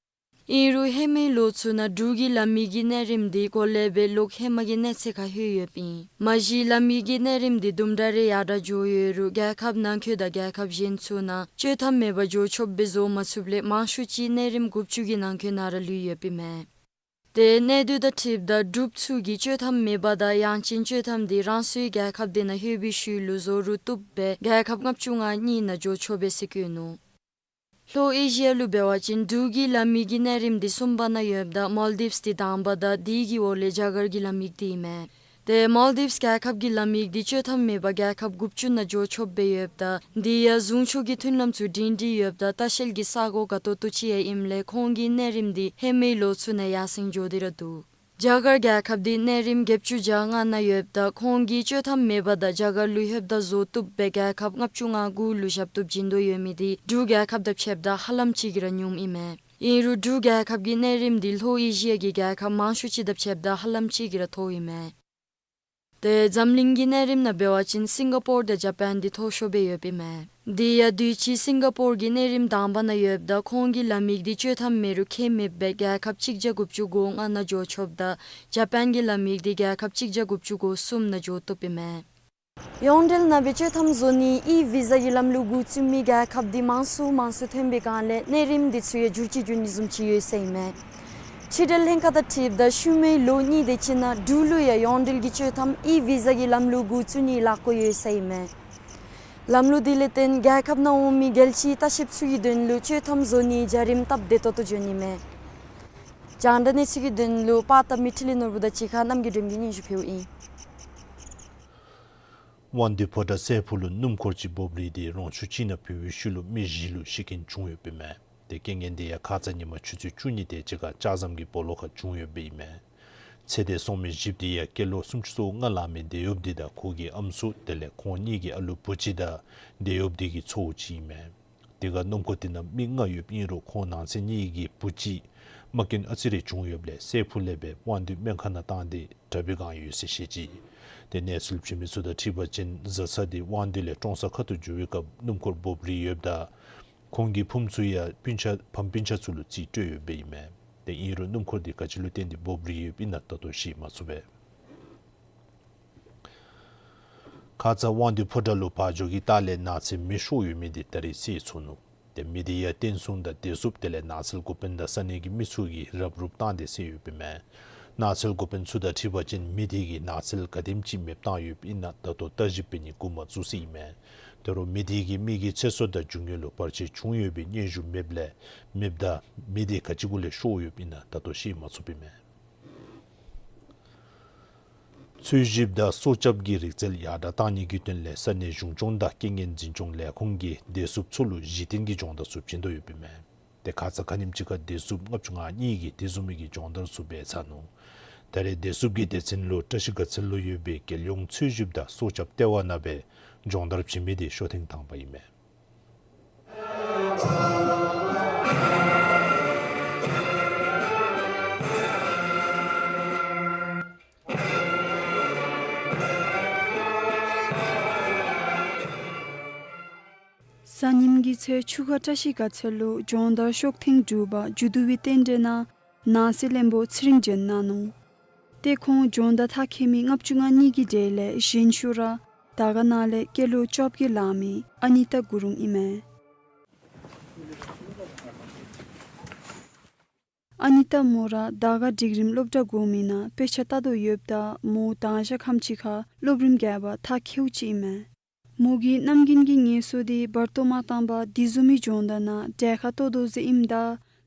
ཨིན་རུང་ཧེ་མའི་ལོ་ཚུ་ནང་འབྲུག་གི་ལམ་ཡིག་གི་གནས་རིམ་འདི་གོ་ལེ་སྦེ་ལོག་ཧེ་མ་གི་གནས་ཚད་ཁར་ལྷོད་ཡོདཔ་ཨིན། མ་གཞི་ལམ་ཡིག་གི་གནས་རིམ་འདི་དུམ་གྲ་རེ་ཡར་དྲག་འགྱོ་ཡོད་རུང་རྒྱལ་ཁབ་ནང་འཁོད་དང་རྒྱལ་ཁབ་གཞན་ཚུ་ནང་སྤྱོད་ཐམ་མེད་པར་འགྱོ་ཆོགཔ་སྦེ་བཟོ་མ་ཚུགསཔ་ལས་མང་ཤོས་ཅིག་གནས་རིམ་དགུ་བཅུ་གི་ནང་འཁོད་ནང་ར་ལུས་ཡོདཔ་ཨིན་མས། ཏེ་གནས་སྡུད་དང་འཁྲིལཝ་ད་འབྲུགཔ་ཚུ་གིས་སྤྱོད་ཐམ་མེད་པར་དང་ཡང་ཅིན་སྤྱོད་ཐམ་འདི་རང་སོའི་རྒྱལ་ཁབ་དེ་ནང་ལྷོད་པའི་ཤུལ་ལུ་བཟོ་རུ་བཏུབ་སྦེ་རྒྱལ་ཁབ་ལྔ་བཅུ་ང་གཉིས་ནང་འགྱོ་ཆོག་པས་ཟེར་བཀོད་ནུག། ལྷོ་ཨེ་ཤི་ཡ་ལུ་འབད་བ་ཅིན་འབྲུག་གི་ལམ་ཡིག་གི་གནས་རིམ་འདི་གསུམ་པ་ནང་ཡོདཔ་ད་མཱལ་དིབས་འདི་དང་པ་དང་དེ་གི་འོག་ལས་རྒྱ་གར་གྱི་ལམ་ཡིག་འདི་ཨིན་མས། ཏེ་མཱལ་དིབས་རྒྱལ་ཁབ་ཀྱི་ལམ་ཡིག་འདི་སྤྱོད་ཐམ་མེད་པར་རྒྱལ་ཁབ་དགུ་བཅུ་ནང་འགྱོ་ཆོགཔ་སྦེ་ཡོདཔ་ད་དེ་ཡང་བཟུང་ཆོག་གི་མཐུན་ལམ་ཚུ་སྒྲིང་སྒྲི་ཡོདཔ་ད་ལྟ་བཤལ་གྱི་ས་གོ་དགའ་ཏོག་ཏོ་ཅིག་ཡང་ཨིནམ་ལས་ཁོང་གི་གནས་རིམ་འདི་ཧེ་མའི་ལོ་ཚུ་ནང་ཡར་སེང་འགྱོ་སྟེ་ར་འདུག། རྒྱ་གར་རྒྱལ་ཁབ་འདི་གནས་རིམ་བརྒྱད་ཅུ་གྱ་ལྔ་ནང་ཡོདཔ་ད་ཁོང་གིས་སྤྱོད་ཐམ་མེད་པར་དང་རྒྱ་གར་ལུ་ལྷོདཔ་ད་བཟོ་བཏུབ་སྦེ་རྒྱལ་ཁབ་ལྔ་བཅུ་ང་དགུ་ལུ་ཞབས་བཏུབ་བྱིན་དོ་ཡོད་མི་འདི་འབྲུག་རྒྱལ་ཁབ་དང་ཕྱདཔ་ད་ཧ་ལམ་ཅིག་གིས་ར་ཉུངམ་ཨིན་མས། ཨིན་རུང་འབྲུག་རྒྱལ་ཁབ་ཀྱི་གནས་རིམ་འདི་ལྷོ་ཨེ་ཤི་ཡ་གི་རྒྱལ་ཁབ་མང་ཤོས་ཅིག་དང་ཕྱདཔ་ད་ཧ་ལམ་ཅིག་གིས་ར་མཐོ་ཨིན་མས། ཏེ་འཛམ་གླིང་གི་གནས་རིམ་ནང་འབད་བ་ཅིན་སིང་ག་པོར་དང་ཇ་པཱན་འདི་མཐོ་ཤོས་སྦེ་ཡོདཔ་ཨིན་མས། དེ་ཡང་དུས་ཅི་སིང་ག་པོར་གྱི་གནས་རིམ་དང་པ་ནང་ཡོདཔ་ད་ཁོང་གི་ལམ་ཡིག་འདི་སྤྱོད་ཐམ་མེད་རུང་ཁྱད་མེདཔ་སྦེ་རྒྱལ་ཁབ་གཅིག་བརྒྱ་དགུ་བཅུ་གོ་ལྔ་ནང་འགྱོ་ཆོགཔ་ད་ཇ་པཱན་གྱི་ལམ་ཡིག་འདི་རྒྱལ་ཁབ་གཅིག་བརྒྱ་དགུ་བཅུ་གོ་གསུམ་ནང་འགྱོ་བཏུབ་ཨིན་མས། ཡོངས་འབྲེལ་ནང་སྦེ་སྤྱོད་ཐམ་བཟོ་ནིའི་ཨི་ཝི་ས་གི་ལམ་ལུགས་འགོ་བཙུགས་མི་རྒྱལ་ཁབ་འདི་མང་སུ་མང་སུ་ཐོན་པའི་སྒང་ལས་གནས་རིམ་འདི་ཚུ་ཡང་འགྱུར་བཅོས་འགྱོ་ནི་བཟུམ་ཅིག་ཡོད་ས་ཨིན་མས། ཕྱི་འབྲེལ་ལྷན་ཁག་དང་འཁྲིལཝ་ད་ཤུལ་མའི་ལོ་གཉིས་དེ་ཅིག་ནང་འབྲུག་ལུ་ཡང་ཡོངས་འབྲེལ་གྱི་སྤྱོད་ཐམ་ཨི་ཝི་ས་གི་ལམ་ལུགས་འགོ་བཙུགས་ནིའི་ལག་བཀོད་ཡོད་ས་ཨིན་མས། ལམ་ལུགས་འདི་ལས་བརྟེན་རྒྱལ་ཁབ་ནང་འོང་མི་རྒྱལ་སྤྱིའི་ལྟ་བཤལཔ་ཚུ་གི་དོན་ལུ་སྤྱོད་ཐམ་བཟོ་ནིའི་བྱ་རིམ་སྟབས་བདེ་ཏོག་ཏོ་འགྱོ་ནི་མས། རྒྱང་བསྒྲགས་གནས་ཚུལ་གྱི་དོན་ལུ་པར་བཏབ་མི་འཕྲིན་ལས་ནོར་བུ་དང་གཅིག་ཁར་རྣམ་རྒྱལ་སྒྲོལ་མ་གིས་སྙན་ཞུ་ཕུལཝ་ཨིན། དབང་འདུས་ཕོ་བྲང་སྲས་ཕུག་ལུ་སྣུམ་འཁོར་ཅིག་སྦོམ་རིལ་ཏེ་རོང་ཆུ་ཅིག་ནང་བུད་པའི་ཤུལ་ལུ་མི་བཞི་ལུ་ཤི་རྐྱེན་བྱུང་ཡོདཔ་ཨིན་མས། ཏེ་རྐྱེན་ངན་འདི་ཡང་ཁ་ཙ་ཉིན་མ་ཆུ་ཚོད་བཅུ་གཉིས་དེ་ཅིག་ཁར་ལྕགས་ཟམ་གྱི་སྦོ་ལོགས་ཁར་བྱུང་ཡོདཔ་ཨིན་མས། ཚེ་འདས་སོང་མི་བཞི་པོ་དེ་ཡང་སྐྱེས་ལོ་སུམ་ཅུ་སོ་ལྔ་ལང་མི་འདས་ཡོདཔ་དེ་དང་ཁོ་གི་ཨམ་སྲུ་དེ་ལས་ཁོང་གཉིས་ཀྱི་ཨ་ལུ་བུ་གཅིག་དང་འདས་ཡོདཔ་དེ་གི་ཚའོ་གཅིག་ཨིན་མས། དེ་ཁར་སྣུམ་འཁོར་དེ་ནང་མི་ལྔ་ཡོདཔ་ཨིན་རུང་ཁོང་ནང་ཚན་གཉིས་ཀྱི་བུ་གཅིག་རྨ་སྐྱོན་ཨ་ཙི་རེ་བྱུང་ཡོདཔ་ལས་སྲས་ཕུག་ལས་སྦེ་དབང་འདུས་སྨན་ཁང་ནང་བཏང་སྟེ་དྲག་པའི་སྒང་ཡོད་ཟེར་བཤད་ཅི། ཏེ་གནས་ཚུལ་བྱིན་མི་ཚུ་དང་འཁྲིལ་བ་ཅིན་བཟའ་ཚང་དེ་དབང་འདུས་ལས་ཀྲོང་གསར་ཁ་ཐུག་འགྱོ་བའི་སྐབས་སྣུམ་འཁོར་སྦོམ་རིལ་ཡོདཔ་ད་ཁོང་གི་ཕུངམ་ཚུ་ཡང་སྤུན་ཆ་ཕམ་སྤུན་ཆ་ཚུ་ལུ་རྩིས་སྤྲོད་ཡོདཔ་ཨིན་མས། ཏེ་ཨིན་རུང་སྣུམ་འཁོར་དེ་ག་ཅི་ལུ་བརྟེན་ཏེ་སྦོམ་རིལ་ཡོདཔ་ཨིན་ན་ད་ལྟོ་ཤེས་མ་ཚུགས་པས། ཁ་ཙ་དབང་འདུས་ཕོ་བྲང་ལུ་བ་འཇོ་གི་ལྟག་ལས་ནགས་ཚལ་མེ་ཤོར་ཡོད་མི་དེ་ད་རིས་སེལ་ཚུགས་ནུག། ཏེ་མེ་དེ་ཡང་བསྟན་སྲུང་དང་བདེ་སྲུངཔ་དེ་ལས་ནགས་ཚལ་འགོ་དཔོན་དང་ས་གནས་ཀྱི་མི་ཚུ་གིས་རུབ་རུབ་བཏང་སྟེ་སེལ་ཡོདཔ་ཨིན་མས། ནགས་ཚལ་འགོ་དཔོན་ཚུ་དང་འཁྲིལ་བ་ཅིན་མེ་དེ་གིས་ནགས་ཚལ་ག་དེམ་ཅིག་མེདཔ་བཏང་ཡོདཔ་ཨིན་ན་ད་ལྟོ་བརྟག་ཞིབ་འབད་ནི་འགོ་མ་བཙུགས་ཟེར་ཨིན་མས། དོ་རུང་མེ་དེ་གིས་མི་གི་ཚེ་སྲོག་དང་རྒྱུ་དངོས་ལུ་བར་ཆད་བྱུང་ཡོད་པའི་སྙན་ཞུ་མེདཔ་ལས་མེདཔ་ད་མེ་དེ་ག་ཅི་གུ་ལས་ཤོར་ཡོདཔ་ཨིན་ན་ད་ལྟོ་ཤེས་མ་ཚུགསཔ་ཨིན་མས། འཚོལ་ཞིབ་དང་སྲོག་སྐྱབས་ཀྱི་རིག་རྩལ་ཡར་དྲག་གཏང་ནི་གི་དོན་ལས་ས་གནས་གཞུང་སྐྱོང་དང་རྐྱེན་ངན་འཛིན་སྐྱོང་ལས་ཁུངས་ཀྱིས་བདེ་སྲུངཔ་ཚུ་ལུ་གཞི་རྟེན་གྱི་སྦྱོང་བརྡར་ཚུ་བྱིན་དོ་ཡོདཔ་ཨིན་མས། ཏེ་ཁ་ཙ་ཁ་ཉིནམ་ཅིག་ཁར་བདེ་སྲུངཔ་ལྔ་བཅུ་ང་གཉིས་ཀྱིས་དེ་བཟུམ་མའི་གི་སྦྱོང་བརྡར་ཚུ་འབད་ཚར་ནུག། ད་རེས་བདེ་སྲུངཔ་གི་སྡེ་ཚན་ལུ་བཀྲ་ཤིས་དགའ་ཚལ་ལུ་ཡོད་པའི་རྒྱལ་ཡོངས་འཚོལ་ཞིབ་དང་སྲོག་སྐྱབས་ལྟེ་བ་ནང་སྦེ་སྦྱོང་བརྡར་བྱིན་མི་དེ་ཤོ་ཐེངས་དང་པ་ཨིན་མས། གཟའ་ཉིམ་གི་ཚེ་ཆུ་ཁ་བཀྲ་ཤིས་དགའ་ཚལ་ལུ་སྦྱོང་བརྡར་ཤོ་ཐེངས་དྲུག་པ་མཇུག་བསྡུ་བའི་རྟེན་འབྲེལ་ནང་ནང་སྲིད་བློན་པོ་ཚེ་རིང་ལྗོན་གནང་ནུག། ཏེ་ཁོང་སྦྱོང་བརྡར་མཐར་འཁྱོལ་མི་ལྔ་བཅུ་ང་གཉིས་ཀྱི་གྲས་ལས་གཞན་ཤོས་ར་དར་དཀར་ནང་ལས་སྐྱེས་ལོ་བཅོ་བརྒྱད་ལང་མི་ཨ་ནི་ཏ་གུ་རུང་ཨིན་མས། ཨ་ནི་ཏ་མོ་ར་དར་དཀར་སྒྲིག་རིམ་སློབ་གྲྭ་གོང་མའི་ནང་དཔེ་ཆ་ལྟ་དོ་ཡོདཔ་ད་མོ་དང་ཞག་ཁམས་ཅིག་ཁར་སློབ་རིམ་བརྒྱད་པ་མཐར་འཁྱོལཝ་ཅིག་ཨིན་མས། མོ་གི་རྣམ་རྒྱུན་གྱི་ངལ་གསོ་དེ་བར་སྟོང་མ་བཏང་པར་དེ་བཟུམ་མའི་སྦྱོང་བརྡར་ནང་གྲལ་ཁར་གཏོགས་དོ་ཟེར་ཨིནམ་ད་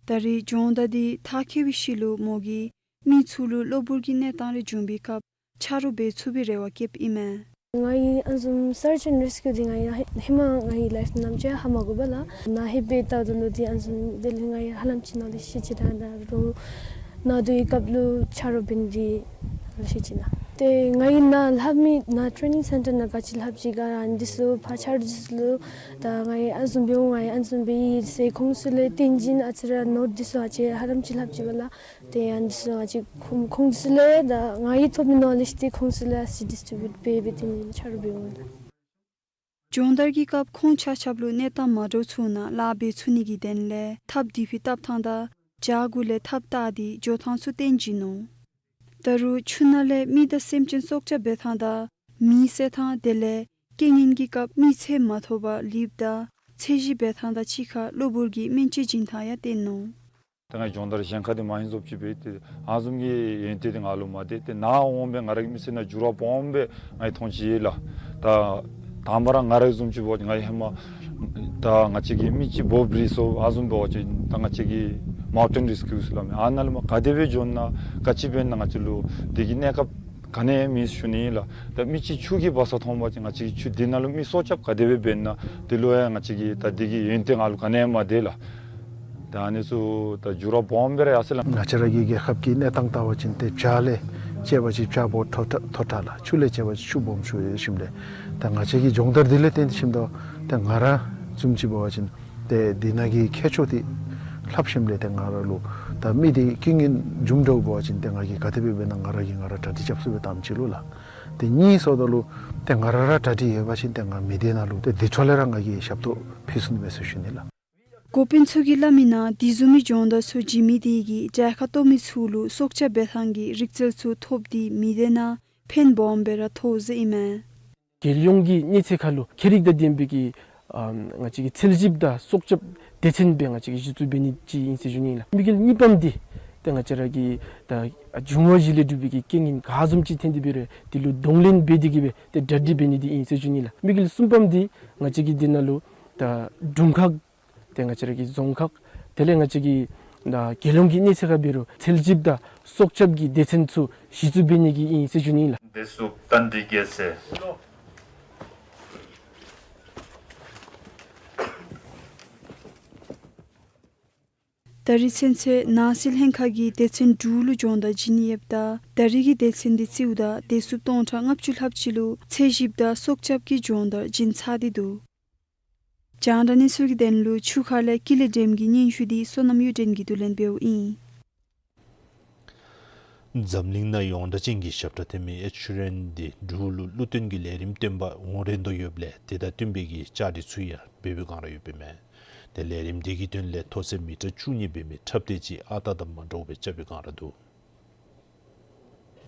ད་རེས་སྦྱོང་བརྡར་དེ་མཐར་འཁྱོལ་བའི་ཤུལ་ལུ་མོ་གིས་མི་ཚུ་ལུ་གློ་བུར་གྱི་གནས་སྟངས་རེ་བྱུང་བའི་སྐབས་ཆ་རོགས་འབད་ཚུགས་པའི་རེ་བ་བསྐྱེདཔ་ཨིན་མས། ང་གིས་ཨ་ནི་བཟུམ་search and rescue དེ་ང་གིས་ཧེ་མ་ང་གི་life ནང་ཅིག་ཧ་མ་གོ་བས་ལགས། ནཱ་ལྷོདཔ་སྦེ་བལྟཝ་ད་ལུ་དེ་ཨ་ནི་བཟུམ་དེ་ལས་ང་གིས་ཧ་ལམ་ཅིག་ནཱ་ལས་ཤེས་ཅི། ད་ད་རུང་ནཱ་སྡོད་པའི་སྐབས་ལུ་ཆ་རོགས་འབད་ནི་དེ་ལས་ཤེས་ཅི་ལགས། ཏེ་ང་གིས་ནཱ་ལྷོདཔ་མི་ནཱ་training center ནང་ག་ཅི་ལྷོདཔ་ཅིག་ག་ཨ་ནི་འདི་ཚུ་ཕར་ཆ་རོགས་འདི་ཚུ་ལུ་ད་ང་གིས་ཨ་ནི་བཟུམ་འབད་འོང་ང་གིས་ཨ་ནི་བཟུམ་འབད་ཡི་ཟེར་ཁོང་ཚུ་ལས་བསྟུན་གྱིས་ཨ་ཙི་རེ་note འདི་ཚུ་ཨ་ཙི་ཧ་ལམ་ཅིག་ལྷོདཔ་ཅིག་པ་ལགས། ཏེ་ཨ་ནི་ཚུ་ང་བཅས་ཁོང་ཁོང་ཚུ་ལས་ད་ང་གིས་ཐོབ་མི་knowledge དེ་ཁོང་ཚུ་ལུ་ཨ་ཙི་distribute འབད་འབད་དེ་ནི་ཆ་རོགས་འབད་འོང་ལགས། སྦྱོང་བརྡར་གྱི་སྐབས་ཁོང་ཆ་ཁྱབ་ལུ་གནས་སྟངས་མ་འདྲཝ་ཚུ་ནང་ལཱ་འབད་ཚུགས་ནི་གི་དོན་ལས་ཐབས་དེ་ཕི་བཏབ་ཐངས་དང་ བྱག་གུ་ལས་ཐགཔ་བཏགས་ཏེ་འགྱོ་ཐངས་ཚུ་སྟོན་བྱིན་ནུག། ད་རུང་ཆུ་ནང་ལས་མི་དང་སེམས་ཅན་སྲོག་སྐྱབས་འབད་ཐངས་དང་མེ་བསད་ཐངས་དེ་ལས་རྐྱེན་ངན་གྱི་སྐབས་མི་ཚེ་མ་ཐོབ་པར་ལུསཔ་དང་ཚད་གཞི་འབད་ཐངས་དང་གཅིག་ཁར་གློ་བུར་གྱི་སྨན་བཅོས་བྱིན་ཐངས་ཡང་སྟོན་ནུག། ད་ང་སྦྱོང་བརྡར་གཞན་ཁར་འདི་མ་ཧིང་བཟོ་ཅིག་འབད་དེ་ཨ་བཟུམ་གྱི་ཡོན་ཏན་འདི་ང་ལུ་མ་དེ་ཏེ་ནཱ་འོང་སྦེ་ང་ར་གི་མི་ཚེ་ནང་འགྱུར་བ་སྦོམ་སྦེ་ང་གིས་མཐོང་ཅི་ལགས། ད་དང་པ་ར་ང་ར་བཟུམ་ཅིག་འབད་བ་ཅིན་ང་གིས་ཧེ་མ་ད་ང་བཅས་ཀྱི་མི་ཅིག་བོབ་རི་སོ་ཨ་བཟུམ་འབད་བ་ཅིན་ད་ང་བཅས་ཀྱི་མའུན་ཊེན་རེ་སི་ཀིའུ་ཟེར་སླབ་མི་ཨ་ནཱ་ལུ་མ་ག་དེ་སྦེ་འགྱོ་ན་ག་ཅི་འབད་ན་ང་བཅས་ལུ་དེ་གི་གནས་སྐབས་ག་ནི་ཡང་མེད་ཟེར་ཞུ་ནི་ལགས། ད་མི་ཅིག་ཆུ་གིས་འབག་ས་མཐོང་པ་ཅིན་ང་བཅས་ཀྱིས་ཆུ་དེ་ནང་ལུ་མི་སྲོག་སྐྱབས་ག་དེ་སྦེ་འབད་ན་དེ་ལུ་ཡང་ང་བཅས་ཀྱི་ད་དེ་གི་ཡོན་ཏན་ང་ལུ་ག་ནི་ཡང་མ་དེ་ལགས། ད་ཨ་ནི་ཚུ་ད་འགྱུར་བ་སྦོམ་སྦེ་ར་ཡར་སོ་ཡི་ལགས། ང་བཅས་ར་གི་རྒྱལ་ཁབ་ཀྱི་གནས་སྟངས་བལྟ་བ་ཅིན་ཏེ་བྱག་ལས་བཅད་པ་ཅིན་བྱག་སྦོམ་མཐོ་དྲགས་མཐོ་དྲགས་ལགས། ཆུ་ལས་བཅད་པ་ཅིན་ཆུ་སྦོམ་ཆུ་ཡོད་ཞིནམ་ལས་ད་ང་བཅས་ཀྱི་སྦྱོང་བརྡར་འདི་ལས་བརྟེན་ཞིནམ་ད་ཏེ་ང་ར་བཟུམ་ཅིག་འབད་བ་ཅིན་ཏེ་འདི་ནང་གི་ཁྱད་ཆོས་འདི་ལྷབ་ཞིནམ་ལས་ཏེ་ང་ར་ལུ་ད་མི་འདི་རྐྱེན་ངན་འབྱུངམ་འདྲཝ་འབད་བ་ཅིན་ཏེ་ང་གིས་ག་དེ་སྦེ་འབད་ན་ང་ར་གིས་ང་ར་གྲ་སྒྲིག་རྐྱབ་ཚུགས་པའི་དང་པ་ཅིག་ལུ་ལགས། ཏེ་གཉིས་སོངམ་ད་ལུ་ཏེ་ང་ར་ར་གྲ་སྒྲིག་ཡོད་པ་ཅིན་ཏེ་ང་མི་སྡེ་ནང་ལུ་ཏེ་དེ་འཕྲོ་ལས་ར་ང་གིས་ཞབས་ཏོག་ཕུལ་ཚུགས་ནི་མས་ཟེར་ཞུ་ནི་ལགས། འགོ་དཔོན་ཚུ་གིས་སླབ་མིའི་ནང་དེ་བཟུམ་མའི་སྦྱོང་བརྡར་ཚུ་བྱིན་མི་དེ་གིས་གྲལ་ཁར་གཏོགས་མི་ཚུ་ལུ་སྲོག་སྐྱབས་འབད་ཐངས་ཀྱི་རིག་རྩལ་ཚུ་ཐོབ་སྟེ་མི་སྡེ་ནང་ཕན་སྦོམ་སྦེ་ར་ཐོགས་ཟེར་ཨིན་མས། རྒྱལ་ཡོངས་ཀྱི་གནས་ཚད་ཁར་ལུ་ཁྱད་རིག་དང་ལྡན་པའི་གི་ཨ་ང་བཅས་ཀྱི་ཚལ་ཞིབ་དང་སྲོག་སྐྱབས་སྡེ་ཚན་སྦེ་ང་བཅས་ཀྱིས་གཞི་བཙུགས་འབད་ནི་ཅིག་ཨིན་ཟེར་ཞུ་ནི་ལགས། དམིགས་ཡུལ་གཉིས་པམ་འདི་ཏེ་ང་བཅས་ར་གི་ད་འབྱུང་བ་བཞི་ལས་གྲུབ་པའི་གི་རྐྱེན་ངན་ག་བཟུམ་ཅིག་ཐོན་ཏེ་འབད་རུང་དེ་ལུ་གདོང་ལེན་འབད་དེ་གི་སྦེ་ཏེ་གྲ་སྒྲིག་འབད་ནི་འདི་ཨིན་ཟེར་ཞུ་ནི་ལགས། དམིགས་ཡུལ་གསུམ་པམ་འདི་ང་བཅས་ཀྱིས་འདི་ནང་ལུ་ད་དྲུང་ཁག་ཏེ་ང་བཅས་ར་གི་རྫོང་ཁག་དེ་ལས་ང་བཅས་ཀྱི་ད་རྒྱལ་ཡོངས་ཀྱི་གནས་ཚད་ཁར་འབད་རུང་ཚལ་ཞིབ་དང་སྲོག་སྐྱབས་ཀྱི་སྡེ་ཚན་ཚུ་གཞི་བཙུགས་འབད་ནི་གི་ཨིན་ཟེར་ཞུ་ནི་ལགས། བདེ་སྲུངཔ་བསྟན་འཛིན་རྒྱལ་མཚན། ད་རིས་ཚུན་ཚོད་ནང་སྲིད་ལྷན་ཁག་གིས་སྡེ་ཚན་དྲུག་ལུ་སྦྱོང་བརྡར་བྱིན་ནི་ཡོདཔ་ད་ད་རིས་ཀྱི་སྡེ་ཚན་འདི་རྩིསཝ་ད་བདེ་སྲུངཔ་སྟོང་ཕྲག་ལྔ་བཅུ་ལྷགཔ་ཅིག་ལུ་ཚལ་ཞིབ་དང་སྲོག་སྐྱབས་ཀྱི་སྦྱོང་བརྡར་བྱིན་ཚར་ཏེ་འདུག། རྒྱང་བསྒྲགས་གནས་ཚུལ་གྱི་དོན་ལུ་ཆུ་ཁ་ལས་ཀུན་ལེགས་སྒྲོལམ་གྱི་སྙན་ཞུ་འདི་བསོད་ནམས་གཡུ་སྒྲོན་གྱིས་བསྡུ་ལེན་འབདཝ་ཨིན། འཛམ་གླིང་ནང་ཡོངས་གྲགས་ཅན་གྱི་ཞབས་ཁྲ་འཐེན་མི་ཨེཌ་ཤི་རན་འདི་འབྲུག་ལུ་གླུ་སྟོན་གྱི་ལས་རིམ་སྟོན་པར་འོང་རན་དོ་ཡོདཔ་ལས་དེ་དང་བསྟུན་པའི་གི་བཅའ་སྒྲིག་ཚུ་ཡང་འབད་བའི་བསྒང་ར་ཡོདཔ་ཨིན་མས། ཏེ་ལས་རིམ་འདི་གི་དོན་ལས་མཐོ་ཚད་མི་ཊར་བཅུ་གཉིས་འབད་མི་འཁྲབ་སྟེགས་ཅིག་ཨ་རྟག་དང་མ་འདྲཝ་སྦེ་རྐྱབ་པའི་བསྒང་ར་འདུག།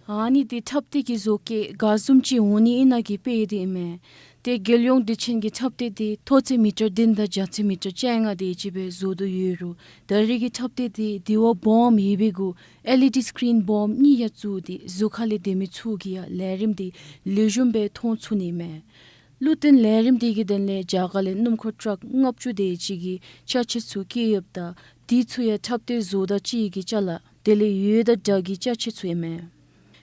ཨ་ནི་འདི་འཁྲབ་སྟེགས་ཀྱི་བཟོ་བཀོད་ག་བཟུམ་ཅིག་འོང་ནི་ཨིན་ན་གི་དཔེ་འདི་ཨིན་མས། ཏེ་རྒྱལ་ཡོངས་དུས་ཆེན་གྱི་འཁྲབ་སྟེགས་འདི་མཐོ་ཚད་མི་ཊར་བདུན་དང་རྒྱ་ཚད་མི་ཊར་བཅོ་ལྔ་དེ་ཅིག་སྦེ་བཟོ་དོ་ཡོད་རུང་ད་རིས་ཀྱི་འཁྲབ་སྟེགས་འདི་དེ་བ་སྦོམ་ཡོད་པའི་གུ་ཨེལ་ཨི་ཌི་སི་ཀི་རིན་སྦོམ་གཉིས་ཡང་བཙུགས་ཏེ་གཟུགས་ཁ་ལས་སྡོད་མི་ཚུ་གིས་ཡང་ལས་རིམ་འདི་ལེགས་ཤོམ་སྦེ་མཐོང་ཚུགས་ནི་མས། གླུ་སྟོན་ལས་རིམ་འདི་གི་དོན་ལས་རྒྱ་གར་ལས་སྣུམ་འཁོར་ཊཱག་ལྔ་བཅུ་དེ་ཅིག་གིས་ཅ་ཆས་ཚུ་བསྐྱལ་ཡོདཔ་ད་དེ་ཚུ་ཡང་འཁྲབ་སྟེགས་བཟོ་ད་ཅིག་གི་ཅ་ལ་དེ་ལས་འོད་དང་སྒྲ་གི་ཅ་ཆས་ཚུ་ཨིན་མས།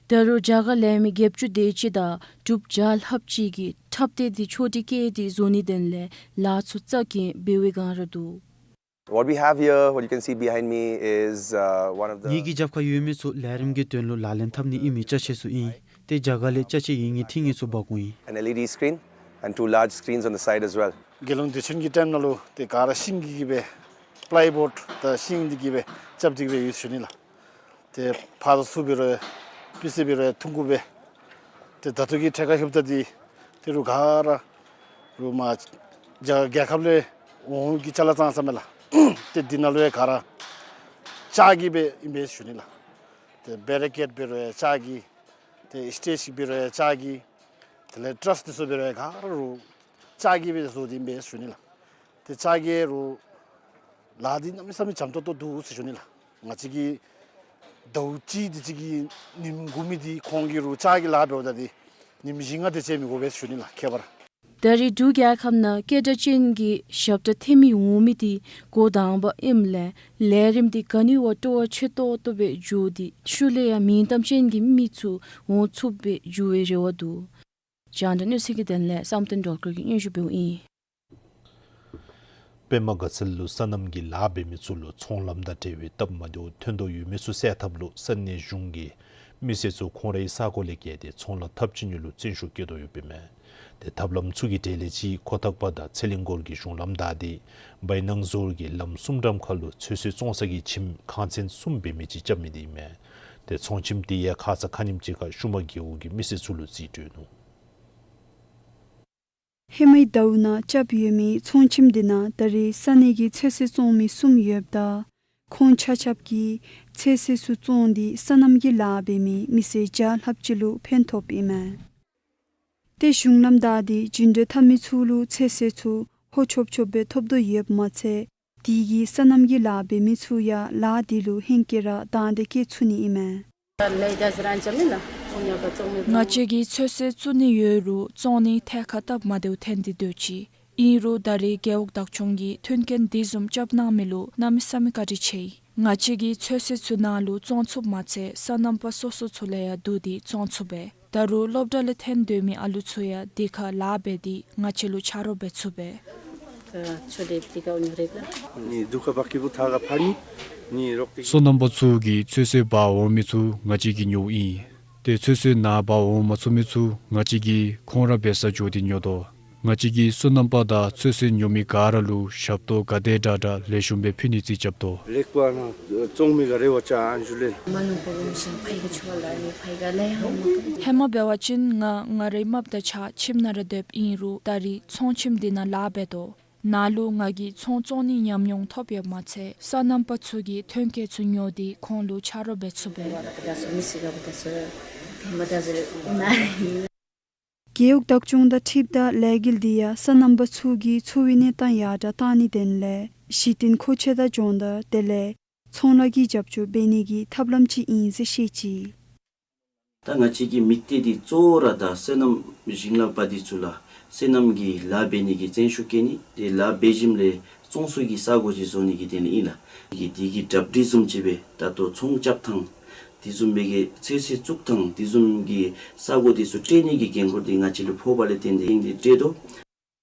ད་རུང་རྒྱ་གར་ལས་མི་བརྒྱད་ཅུ་དེ་ཅིག་དང་འབྲུགཔ་བརྒྱ་ལྷགཔ་ཅིག་གིས་འཁྲབ་སྟེགས་འདི་ཆོག་སྒྲིག་བཀལ་ཏེ་བཟོ་ནིའི་དོན་ལས་ལཱ་ཚུ་རྩ་འགེངས་འབད་བའི་བསྒང་ར་འདུག། What we have here, what you can see behind me is, uh, one of the ངེ་གི་རྒྱབ་ཁར་ཡོད་མི་ཚུ་ལས་རིམ་གྱི་དོན་ལུ་ལག་ལེན་འཐབ་ནི་ཨིན་མི་ཅ་ཆས་ཚུ་ཨིན། ཏེ་རྒྱ་གར་ལས་ཅ་ཆས་ཡིན་ངེས་ཐིང་ངེས་ཚུ་འབག་འོང་ཡི། An L E D screen and two large screens on the side as well. རྒྱལ་ཡོངས་དུས་ཆེན་གྱི་ཊའིམ་ནང་ལུ་ཏེ་ག་ར་ཤིང་གི་གི་སྦེ་པ་ལའི་བོརཌ་དང་ཤིང་འདི་གི་སྦེ་རྐྱབ་སྟེ་གི་སྦེ་ཡོད་ཟེར་ཞུ་ནི་ལགས། ཏེ་ཕར་ཚུར་འབད་རུང་ཡང་དཔེ་ཟེར་འབད་རུང་ཡང་ཐུང་ཀུ་སྦེ། ཏེ་ད་ལྟོ་གི་ཐད་ཁར་ལྷོདཔ་ད་འདི་ཏེ་རུང་ག་ར་རུང་མར་རྒྱ་རྒྱལ་ཁབ་ལས་འོང་གི་ཅ་ལ་ཙང་ཙ་མས་ལགས། ཏེ་འདི་ནང་ལུ་ཡང་ག་ར་ལྕགས་ཀྱི་སྦེ་ཨིན་པས་ཟེར་ཞུ་ནི་ལགས། ཏེ་བེ་རི་ཀེཌ་འབད་རུང་ཡང་ལྕགས་ཀྱི། ཏེ་སི་ཊེཇ་འབད་རུང་ཡང་ལྕགས་ཀྱི། དེ་ལས་ཊ་རས་འདི་ཚུ་འབད་རུང་ཡང་ག་ར་རུང་ལྕགས་ཀྱི་སྦེ་བཟོ་སྟེ་ཨིན་པས་ཟེར་ཞུ་ནི་ལགས། ཏེ་ལྕགས་ཀྱི་རུང་ལཱ་འདི་གནམ་མེད་ས་མེད་འཇམ་ཏོང་ཏོ་འདུག་ཟེར་ཞུ་ནི་ལགས། ང་བཅས་ཀྱི་ཟླཝ་གཅིག་དེ་ཅིག་གི་ཉིནམ་འགོར་མི་འདི་ཁོང་གིས་རུང་ལྕགས་ཀྱི་ལཱ་འབདཝ་ད་འདི་ཉིནམ་བཞི་ལྔ་དེ་ཅིག་མི་འགོར་བས་ཟེར་ཞུ་ནི་ལགས་ཁྱད་པར། ད་རེས་འབྲུག་རྒྱལ་ཁབ་ནང་སྐད་གྲགས་ཅན་གྱི་ཞབས་ཁྲ་འཐེན་མི་འོང་མི་འདི་འགོ་དང་པ་ཨིནམ་ལས་ལས་རིམ་འདི་ག་ནི་བ་སྤྲོ་བ་ཆེ་ཏོག་ཏོ་སྦེ་འགྱོ་སྟེ་ཤུལ་ལས་ཡང་མིང་གཏམ་ཅན་གྱི་མི་ཚུ་འོང་ཚུགསཔ་སྦེ་འགྱུར་བའི་རེ་བ་འདུག། རྒྱང་བསྒྲགས་གནས་ཚུལ་གྱི་དོན་ལས་བསམ་གཏན་སྒྲོལ་དཀར་གྱིས་སྙན་ཞུ་འབདཝ་ཨིན། པདྨ་དགའ་ཚལ་ལུ་སོ་ནམ་གྱི་ལཱ་འབད་མི་ཚུ་ལུ་ཚོང་ལམ་དང་འབྲེལ་བའི་སྟབས་མ་བདེཝ་ཐོན་དོ་ཡོད་མི་ཚུ་སེལ་ཐབས་ལུ་ས་གནས་གཞུང་གིས་མི་སེར་ཚུ་ཁོང་རའི་ས་གོ་ལས་བརྒལ་ཏེ་ཚོང་ལཱ་འཐབ་བྱིན་ནི་ལུ་བརྩོན་ཤུགས་བསྐྱེད་དོ་ཡོདཔ་ཨིན་མས། ཏེ་ཐབས་ལམ་ཚུ་གི་གྲས་ལས་གཅིག་ཁོ་ཐང་པ་དང་ཚེ་གླིང་སྐོར་གྱི་གཞུང་ལམ་བདའ་སྟེ་བའི་ནང་ཟུར་གྱི་ལམ་གསུམ་འགྲམ་ཁར་ལུ་ཚོད་བསྲེ་བཙོང་ས་གི་ཁྱིམ་ཁང་ཚན་གསུམ་འབད་མི་ཅིག་རྐྱབ་མི་འདི་ཨིན་མས། ཏེ་ཚོང་ཁྱིམ་འདི་ཡང་ཁ་ཙ་ཁ་ཉིནམ་ཅིག་ཁར་ཤུ་མ་རྒེད་འོག་གི་མི་སེར་ཚུ་ལུ་རྩིས་སྤྲོད་ནུག། ཧེ་མའི་ཟླཝ་ནང་རྐྱབ་ཡོད་མི་ཚོང་ཁྱིམ་འདི་ནང་ད་རེས་ས་གནས་ཀྱི་ཚོད་བསྲེ་བཙོང་མི་གསུམ་ཡོདཔ་ད་ ཁོང་ཆ་ཁྱབ་ཀྱིས་ཚོད་བསྲེ་ཚུ་བཙོང་སྟེ་སོ་ནམ་གྱི་ལཱ་འབད་མི་མི་སེར་བརྒྱ་ལྷགཔ་ཅིག་ལུ་ཕན་ཐོགསཔ་ཨིན་མས། ཏེ་གཞུང་ལམ་བདའ་སྟེ་རྒྱུན་འགྲུལ་འཐབ་མི་ཚུ་ལུ་ཚོད་བསྲེ་ཚུ་ཧོ་ཆོབ་ཆོབ་སྦེ་ཐོབ་དོ་ཡོདཔ་མ་ཚད་དེ་གིས་སོ་ནམ་གྱི་ལཱ་འབད་མི་ཚུ་ཡང་ལཱ་དེ་ལུ་ཧེང་སྐལ་ར་དང་འདོད་བསྐྱེད་ཚུགས་ནི་ཨིན་མས། ང་བཅས་ཀྱིས་ཚོད་བསྲེ་བཙུགས་ནི་ཡོད་རུང་བཙོང་ནི་ཐད་ཁར་སྟབས་མ་བདེཝ་ཐོན་ཏེ་སྡོད་ཅི། ཨིན་རུང་ད་རེས་རྒེད་འོག་བདག་སྐྱོང་གིས་མཐུན་རྐྱེན་དེ་བཟུམ་རྐྱབ་གནང་མི་ལུ་གནམ་མེད་ས་མེད་བཀའ་དྲིན་ཆེ། ང་བཅས་ཀྱིས་ཚོད་བསྲེ་ཚུ་ནཱ་ལུ་བཙོང་ཚུགསཔ་མ་ཚད་སོ་ནམ་པ་སོ་སོ་ཚུ་ལས་ཡང་བསྡུ་སྟེ་བཙོང་ཚུགས་པས། ད་རུང་སློབ་གྲྭ་ལས་ཐོན་སྡོད་མི་ཨ་ལུ་ཚུ་ཡང་དེ་ཁར་ལཱ་འབད་དེ་ང་བཅས་ལུ་ཆ་རོགས་འབད་ཚུགས་པས། སོ་ནམ་པ་ཚུ་གིས་ཚོད་བསྲེ་འབག་འོང་མི་ཚུ་ང་བཅས་ཀྱིས་ཉོཝ་ཨིན། ཏེ་ཚོད་བསྲེ་ནཱ་འབག་འོང་མ་ཚུགས་མི་ཚུ་ང་བཅས་ཀྱིས་ཁོང་ར་འབད་སར་འགྱོ་སྟེ་ཉོ་དོ། ང་བཅས་ཀྱིས་སོ་ནམ་པ་དང་ཚོད་བསྲེ་ཉོ་མི་ག་ར་ལུ་ཞབས་ཏོག་ག་དེ་དྲག་དྲག་ལེགས་ཤོམ་སྦེ་ཕུལ་ནི་རྩིས་རྐྱབ་དོ། ཧེ་མ་འབད་བ་ཅིན་ང་ང་རའི་རྨགཔ་དང་གཅིག་ཁྱིམ་ནང་ར་སྡོདཔ་ཨིན་རུང་ད་རེས་ཚོང་ཁྱིམ་འདི་ནང་ལཱ་འབད་དོ། ནཱ་ལུ་ང་གིས་ཚོང་བཙོང་ནི་ཉམས་མྱོང་ཐོབ་ཡོདཔ་མ་ཚད་སོ་ནམ་པ་ཚུ་གི་ཐོན་སྐྱེད་ཚུ་ཉོ་སྟེ་ཁོང་ལུ་ཆ་རོགས་འབད་ཚུགས་པས། རྒེད་འོག་བདག་སྐྱོང་དང་འཁྲིལཝ་ད་ལས་འགུལ་འདི་ཡང་སོ་ནམ་པ་ཚུ་གི་འཚོ་བའི་གནས་སྟངས་ཡར་དྲག་གཏང་ནིའི་དོན་ལས་གཞི་རྟེན་མཁོ་ཆས་དང་སྦྱོང་བརྡར་དེ་ལས་ཚོང་ལཱ་གི་རྒྱབ་སྐྱོར་འབད་ནི་གི་ཐབས་ལམ་ཅིག་ཨིན་ཟེར་བཤད་ཅི། ད་ང་བཅས་ཀྱི་དམིགས་གཏད་འདི་གཙོ་བོ་ར་ད་སོ་ནམ་ཞིང་ལཱ་པ་འདི་ཚུ་ལུ་སོ་ནམ་གྱི་ལཱ་འབད་ནི་གི་བརྩོན་ཤུགས་བསྐྱེད་ནི་དེ་ལཱ་འབད་ཞིནམ་ལས་བཙོང་སའི་གི་ས་གོ་ཅིག་བཟོ་ནི་གི་དོན་ལས་ཨིན་ལགས། གི་དེ་གི་གྲབས་འགྲིག་བཟུམ་ཅིག་སྦེ་ད་ལྟོ་ཚོང་རྐྱབ་ཐངས་དེ་བཟུམ་སྦེ་གི་ཚོད་བསྲེ་བཙུགས་ཐངས་དེ་བཟུམ་གྱི་ས་གོ་འདི་ཚུ་སྤྲོད་ནི་གི་འགན་ཁུར་འདི་ང་བཅས་ལུ་ཕོགཔ་ལས་བརྟེན་ཏེ་ཨིན་ཏེ་སྤྲོད་དོ།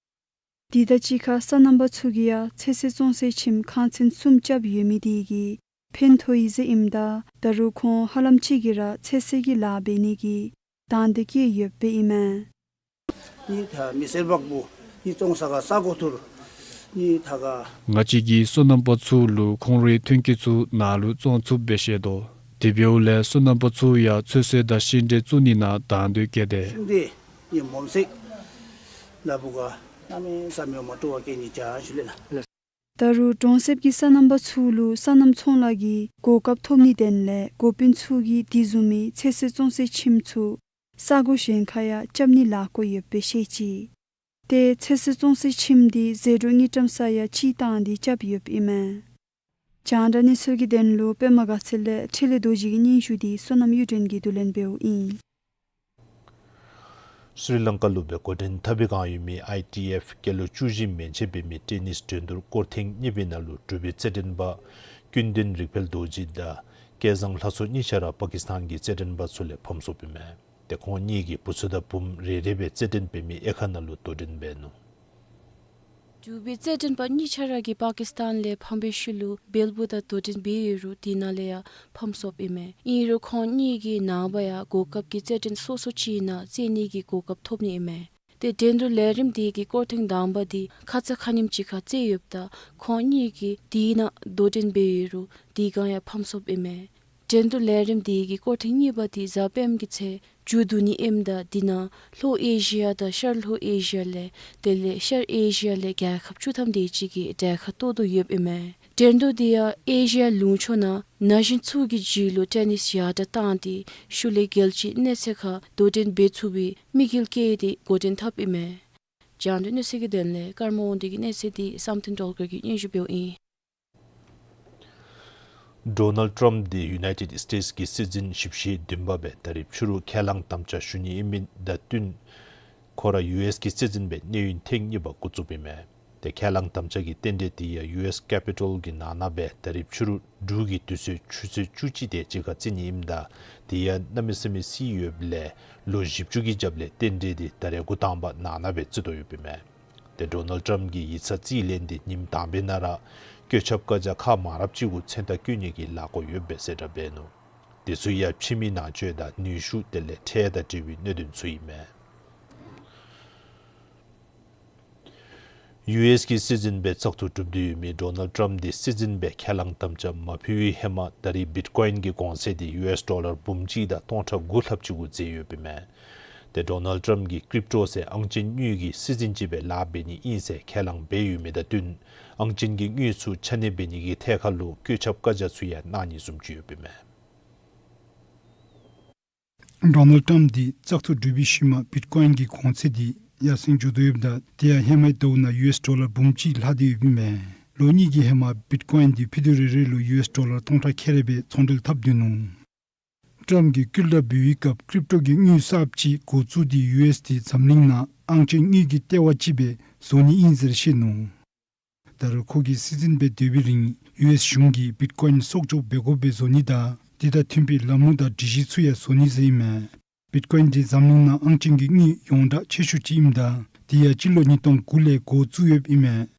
དེ་དང་གཅིག་ཁར་སོ་ནམ་པ་ཚུ་གིས་ཡང་ཚོད་བསྲེ་བཙོང་སའི་ཁྱིམ་ཁང་ཚན་གསུམ་རྐྱབ་ཡོད་མི་དེ་གིས་ཕན་ཐོགས་ཡི་ཟེར་ཨིནམ་ད་ད་རུང་ཁོང་ཧ་ལམ་ཅིག་གིས་ར་ཚོད་བསྲེ་གི་ལཱ་འབད་ནི་གི་དང་འདོད་བསྐྱེད་ཡོདཔ་ཨིན་མས། ནི་ད་མི་སེར་བག་བུ་ནི་བཙོང་ས་ག་ས་གོ་ཐུར་ནི་ད་ག་ང་བཅས་ཀྱིས་སོ་ནམ་པ་ཚུ་ལུ་ཁོང་རའི་ཐོན་སྐྱེད་ཚུ་ནཱ་ལུ་བཙོང་ཚུགསཔ་སྦེ་བཤད་དོ། དེ་འབདཝ་ལས་སོ་ནམ་པ་ཚུ་ཡང་ཚོད་བསྲེ་དང་ཤིང་འབྲས་བཙུགས་ནི་ནང་དང་འདོད་བསྐྱེད་དེ། ཤིང་འབྲས་ནི་མོམ་སྲེག་ལ་བུ་ག་གནམ་མེད་ས་མེད་མ་སྤྲོ་བ་བསྐྱེད་ནི་ཅིག་ཞུ་ལེ་ལགས། ད་རུང་གྲོང་གསེབ་ཀྱི་སོ་ནམ་པ་ཚུ་ལུ་སོ་ནམ་ཚོང་ལཱ་གི་གོ་སྐབས་ཐོབ་ནིའི་དོན་ལས་འགོ་དཔོན་ཚུ་གིས་དེ་བཟུམ་མའི་ཚོད་བསྲེ་བཙོང་སའི་ཁྱིམ་ཚུ་ས་གོ་གཞན་ཁར་ཡང་རྐྱབ་ནིའི་ལཱ་བཀོད་ཡོདཔ་སྦེ་བཤད་ཅི། ཏེ་ཚོད་བསྲེ་བཙོང་སའི་ཁྱིམ་འདི་ཟད་འགྲོ་དངུལ་ཀྲམ་ས་ཡ་གཅིག་བཏང་སྟེ་རྐྱབ་ཡོདཔ་ཨིན་མས། རྒྱང་བསྒྲགས་གནས་ཚུལ་གྱི་དོན་ལུ་པདྨ་དགའ་ཚལ་ལས་འཕྲིན་ལས་རྡོ་རྗེ་གི་སྙན་ཞུ་འདི་བསོད་ནམས་གཡུ་སྒྲོན་གྱིས་བསྡུ་ལེན་འབདཝ་ཨིན། སི་རི་ལང་ཀ་ལུ་སྦེ་འགོ་འདྲེན་འཐབ་པའི་བསྒང་ཡོད་མི་ཨའི་ཊི་ཨེཕ་སྐྱེས་ལོ་བཅུ་བཞི་མན་ཆད་འབད་མི་ཊེ་ནིས་འགྲན་བསྡུར་སྐོར་ཐེངས་གཉིས་པའི་ནང་ལུ་འབྲུག་པའི་རྩེད་འགྲན་པ་ཀུན་ལྡན་རིག་འཕེལ་རྡོ་རྗེ་དང་སྐལ་བཟང་ལྷ་མཚོ་གཉིས་ཆ་ར་པ་ཀིསི་ཐན་གྱི་རྩེད་འགྲན་པ་ཚུ་ལས་ཕམ་སོཔ་ཨིན་མས། ཏེ་ཁོང་གཉིས་ཀྱིས་བུ་ཚ་དང་བུམོ་རེ་རེ་སྦེ་རྩེད་འགྲན་འབད་མི་དབྱེ་ཁག་ནང་ལུ་དོ་འགྲན་འབད་ནུག། འབྲུག་པའི་རྩེད་འགྲན་པ་གཉིས་ཆ་ར་གིས་པ་ཀིསི་ཐན་ལས་ཕམ་པའི་ཤུལ་ལུ་བལ་པོ་དང་དོ་འགྲན་འབད་ཡོད་རུང་དེ་ནང་ལས་ཡང་ཕམ་སོཔ་ཨིན་མས། ཨིན་རུང་ཁོང་གཉིས་ཀྱིས་ནངས་པ་ཡང་གོ་སྐབས་ཀྱི་རྩེད་འགྲན་སོ་སོ་ཅིག་ནང་རྩེད་ནི་གི་གོ་སྐབས་ཐོབ་ནི་ཨིན་མས། ཏེ་འགྲན་བསྡུར་ལས་རིམ་དེ་གི་སྐོར་ཐེངས་དང་པ་དེ་ཁ་ཙ་ཁ་ཉིནམ་ཅིག་ཁར་རྩེ་ཡོདཔ་ད་ཁོང་གཉིས་ཀྱིས་དེ་ནང་དོ་འགྲན་འབད་ཡོད་རུང་དེ་སྒང་ཡང་ཕམ་སོཔ་ཨིན་མས། འགྲན་བསྡུར་ལས་རིམ་དེ་གི་སྐོར་ཐེངས་གཉིས་པ་དེ་གཟའ་སྤེནམ་གྱི་ཚེ་མཇུག་བསྡུ་ནི་ཨིནམ་ད་དེ་ནང་ལྷོ་ཨེ་ཤི་ཡ་དང་ཤར་ལྷོ་ཨེ་ཤི་ཡ་ལས་དེ་ལས་ཤར་ཨེ་ཤི་ཡ་ལས་རྒྱལ་ཁབ་བཅུ་ཐམ་དེ་ཅིག་གིས་གྲལ་ཁར་གཏོགས་དོ་ཡོདཔ་ཨིན་མས། འགྲན་བསྡུར་དེ་ཡང་ཨེ་ཤི་ཡ་ལུང་ཕྱོགས་ནང་ན་གཞོན་ཚུ་གི་རྒྱུད་ལུ་ཊེ་ནིས་ཡར་དྲགས་བཏང་སྟེ་ཤུལ་ལས་རྒྱལ་སྤྱིའི་གནས་ཚད་ཁར་དོ་འགྲན་འབད་ཚུགས་པའི་དམིགས་ཡུལ་བསྐྱེད་དེ་འགོ་འདྲེན་འཐབ་ཨིན་མས། རྒྱང་བསྒྲགས་གནས་ཚུལ་གྱི་དོན་ལས་ཀརྨ་དབང་འདུས་ཀྱི་གནས་ཚུལ་འདི་བསམ་གཏན་སྒྲོལ་དཀར་གྱིས་སྙན་ཞུ་འབདཝ་ཨིན། ཌོ་ནལཌ་ཊམ་འདི་ཡུ་ནའི་ཊེཌ་སི་ཊེཊསི་གི་སྲིད་འཛིན་བཞི་བཅུ་ཞེ་བདུན་པ་སྦེ་ད་རིས་ཕྱི་རུ་ཁས་བླངས་དམ་བཅའ་ཞུ་ནི་ཨིན་མི་དང་བསྟུན་ཁོ་ར་ཡུ་ཨེསི་གི་སྲིད་འཛིན་སྦེ་གནས་ཡུན་ཐེངས་གཉིས་པ་འགོ་བཙུགསཔ་ཨིན་མས། ཏེ་ཁས་བླངས་དམ་བཅའ་གི་རྟེན་འབྲེལ་དེ་ཡང་ཡུ་ཨེསི་ཀེ་པི་ཊལ་གྱི་ནང་ན་སྦེ་ད་རིས་ཕྱི་རུ་འབྲུག་གི་དུས་ཚོད་ཆུ་ཚོད་བཅུ་གཅིག་དེ་ཅིག་ཁར་རྩེ་ནི་ཨིནམ་ད་དེ་ཡང་གནམ་མེད་ས་མེད་བསིལ་ཡོདཔ་ལས་ལོ་བཞི་བཅུ་གི་རྒྱབ་ལས་རྟེན་འབྲེལ་དེ་ད་རེས་འགོ་དང་པ་ནང་ན་སྦེ་རྩེ་དོ་ཡོདཔ་ཨིན་མས། ཏེ་ཌོ་ནལཌ་ཊམ་གྱི་ཡིག་ཚང་རྩིས་ལེན་དེ་ཉིནམ་དང་པའི་ནང་ར་བཀོད་ཁྱབ་བཀའ་རྒྱ་ཁག་མང་རབས་ཅིག་གུ་མཚན་རྟགས་བཀོད་ནི་གི་ལཱ་འགོ་ཡོདཔ་སྦེ་གསལ་བསྒྲགས་འབད་ནུག། དེ་ཚུ་ཡང་ཕྱི་མི་ནང་ཆོས་དང་ནུས་ཤུགས་དེ་ལས་ཁྲལ་དང་འབྲེལ་བའི་གནད་དོན་ཚུ་ཨིན་མས། ཡུ་ཨེསི་གི་སྲིད་འཛིན་སྦེ་བཙག་འཐུ་གྲུབ་སྟེ་ཡོད་མི་ཌོ་ནལཌ་ཊམ་འདི་སྲིད་འཛིན་སྦེ་ཁས་བླངས་དམ་བཅའ་མ་ཕུལ་བའི་ཧེ་མ་ད་རིས་བིཊ་ཀོའིན་གྱི་གོང་ཚད་འདི་ཡུ་ཨེསི་ཌོ་ལར་འབུམ་གཅིག་དང་སྟོང་ཕྲག་དགུ་ལྷགཔ་ཅིག་གུ་འཛེགས་ཡོདཔ་ཨིན་མས། ཏེ་ཌོ་ནལ་ཌི་ཊམ་གྱིས་ཀྲིབ་ཊོ་ཟེར་ཨང་ཅན་དངུལ་གྱི་སྲིད་འཛིན་ཅིག་སྦེ་ལཱ་འབད་ནི་ཨིན་ཟེར་ཁས་བླངས་འབད་ཡོད་མི་དང་བསྟུན་ཨང་ཅན་གྱི་དངུལ་ཚུ་ཆ་གནས་འབད་ནི་གི་ཐད་ཁར་ལུ་བཀོད་ཁྱབ་བཀའ་རྒྱ་ཚུ་ཡང་གནང་ནི་བཟུམ་ཅིག་ཡོདཔ་ཨིན་མས། ཌོ་ནལ་ཌི་ཊམ་འདི་བཙག་འཐུ་གྲུབ་པའི་ཤུལ་མ་བིཊ་ཀོའིན་གྱི་གོང་ཚད་འདི་ཡར་སེང་འགྱོ་དོ་ཡོདཔ་ད་དེ་ཡང་ཧེ་མའི་ཟླཝ་ནང་ཡུ་ཨེསི་ཌོ་ལར་འབུམ་གཅིག་ལྷག་སྟེ་ཡོདཔ་ཨིན་མས། ལོ་གཉིས་ཀྱི་ཧེ་མ་བིཊ་ཀོའིན་འདི་ཕུད་རྡོག་རེ་རེ་ལུ་ཡུ་ཨེསི་ཌོ་ལར་སྟོང་ཕྲག་ཁལ་རེ་སྦེ་ཚོང་འབྲེལ་འཐབ་སྡོད་ནུག། ཊམ་གྱིས་སྐུལ་ལྡབ་འབད་བའི་སྐབས་ཀྲིབ་ཊོ་གི་དངུལ་གསརཔ་ཅིག་འགོ་བཙུགས་ཏེ་ཡུ་ཨེསི་འདི་འཛམ་གླིང་ནང་ཨང་ཅན་དངུལ་གྱི་ལྟེ་བ་ཅིག་སྦེ་བཟོ་ནི་ཨིན་ཟེར་བཤད་ནུག། ད་རུང་ཁོ་གིས་སྲིད་འཛིན་སྦེ་སྡོད་པའི་རིང་ཡུ་ཨེསི་གཞུང་གིས་བིཊ་ཀོའིན་གསོག་འཇོག་འབད་དགོཔ་སྦེ་བཟོ་ནི་དང་དེ་དང་མཐུན་པའི་ལམ་ལུགས་དང་སྒྲིག་གཞི་ཚུ་ཡང་བཟོ་ནི་ཟེར་ཨིན་མས། བིཊ་ཀོའིན་འདི་འཛམ་གླིང་ནང་ཨང་ཅན་གྱི་དངུལ་ཡོངས་གྲགས་ཆེ་ཤོས་ཅིག་ཨིནམ་ད་དེ་ཡང་སྤྱི་ལོ་ཉིས་སྟོང་དགུ་ལས་འགོ་བཙུགས་ཡོདཔ་ཨིན་མས།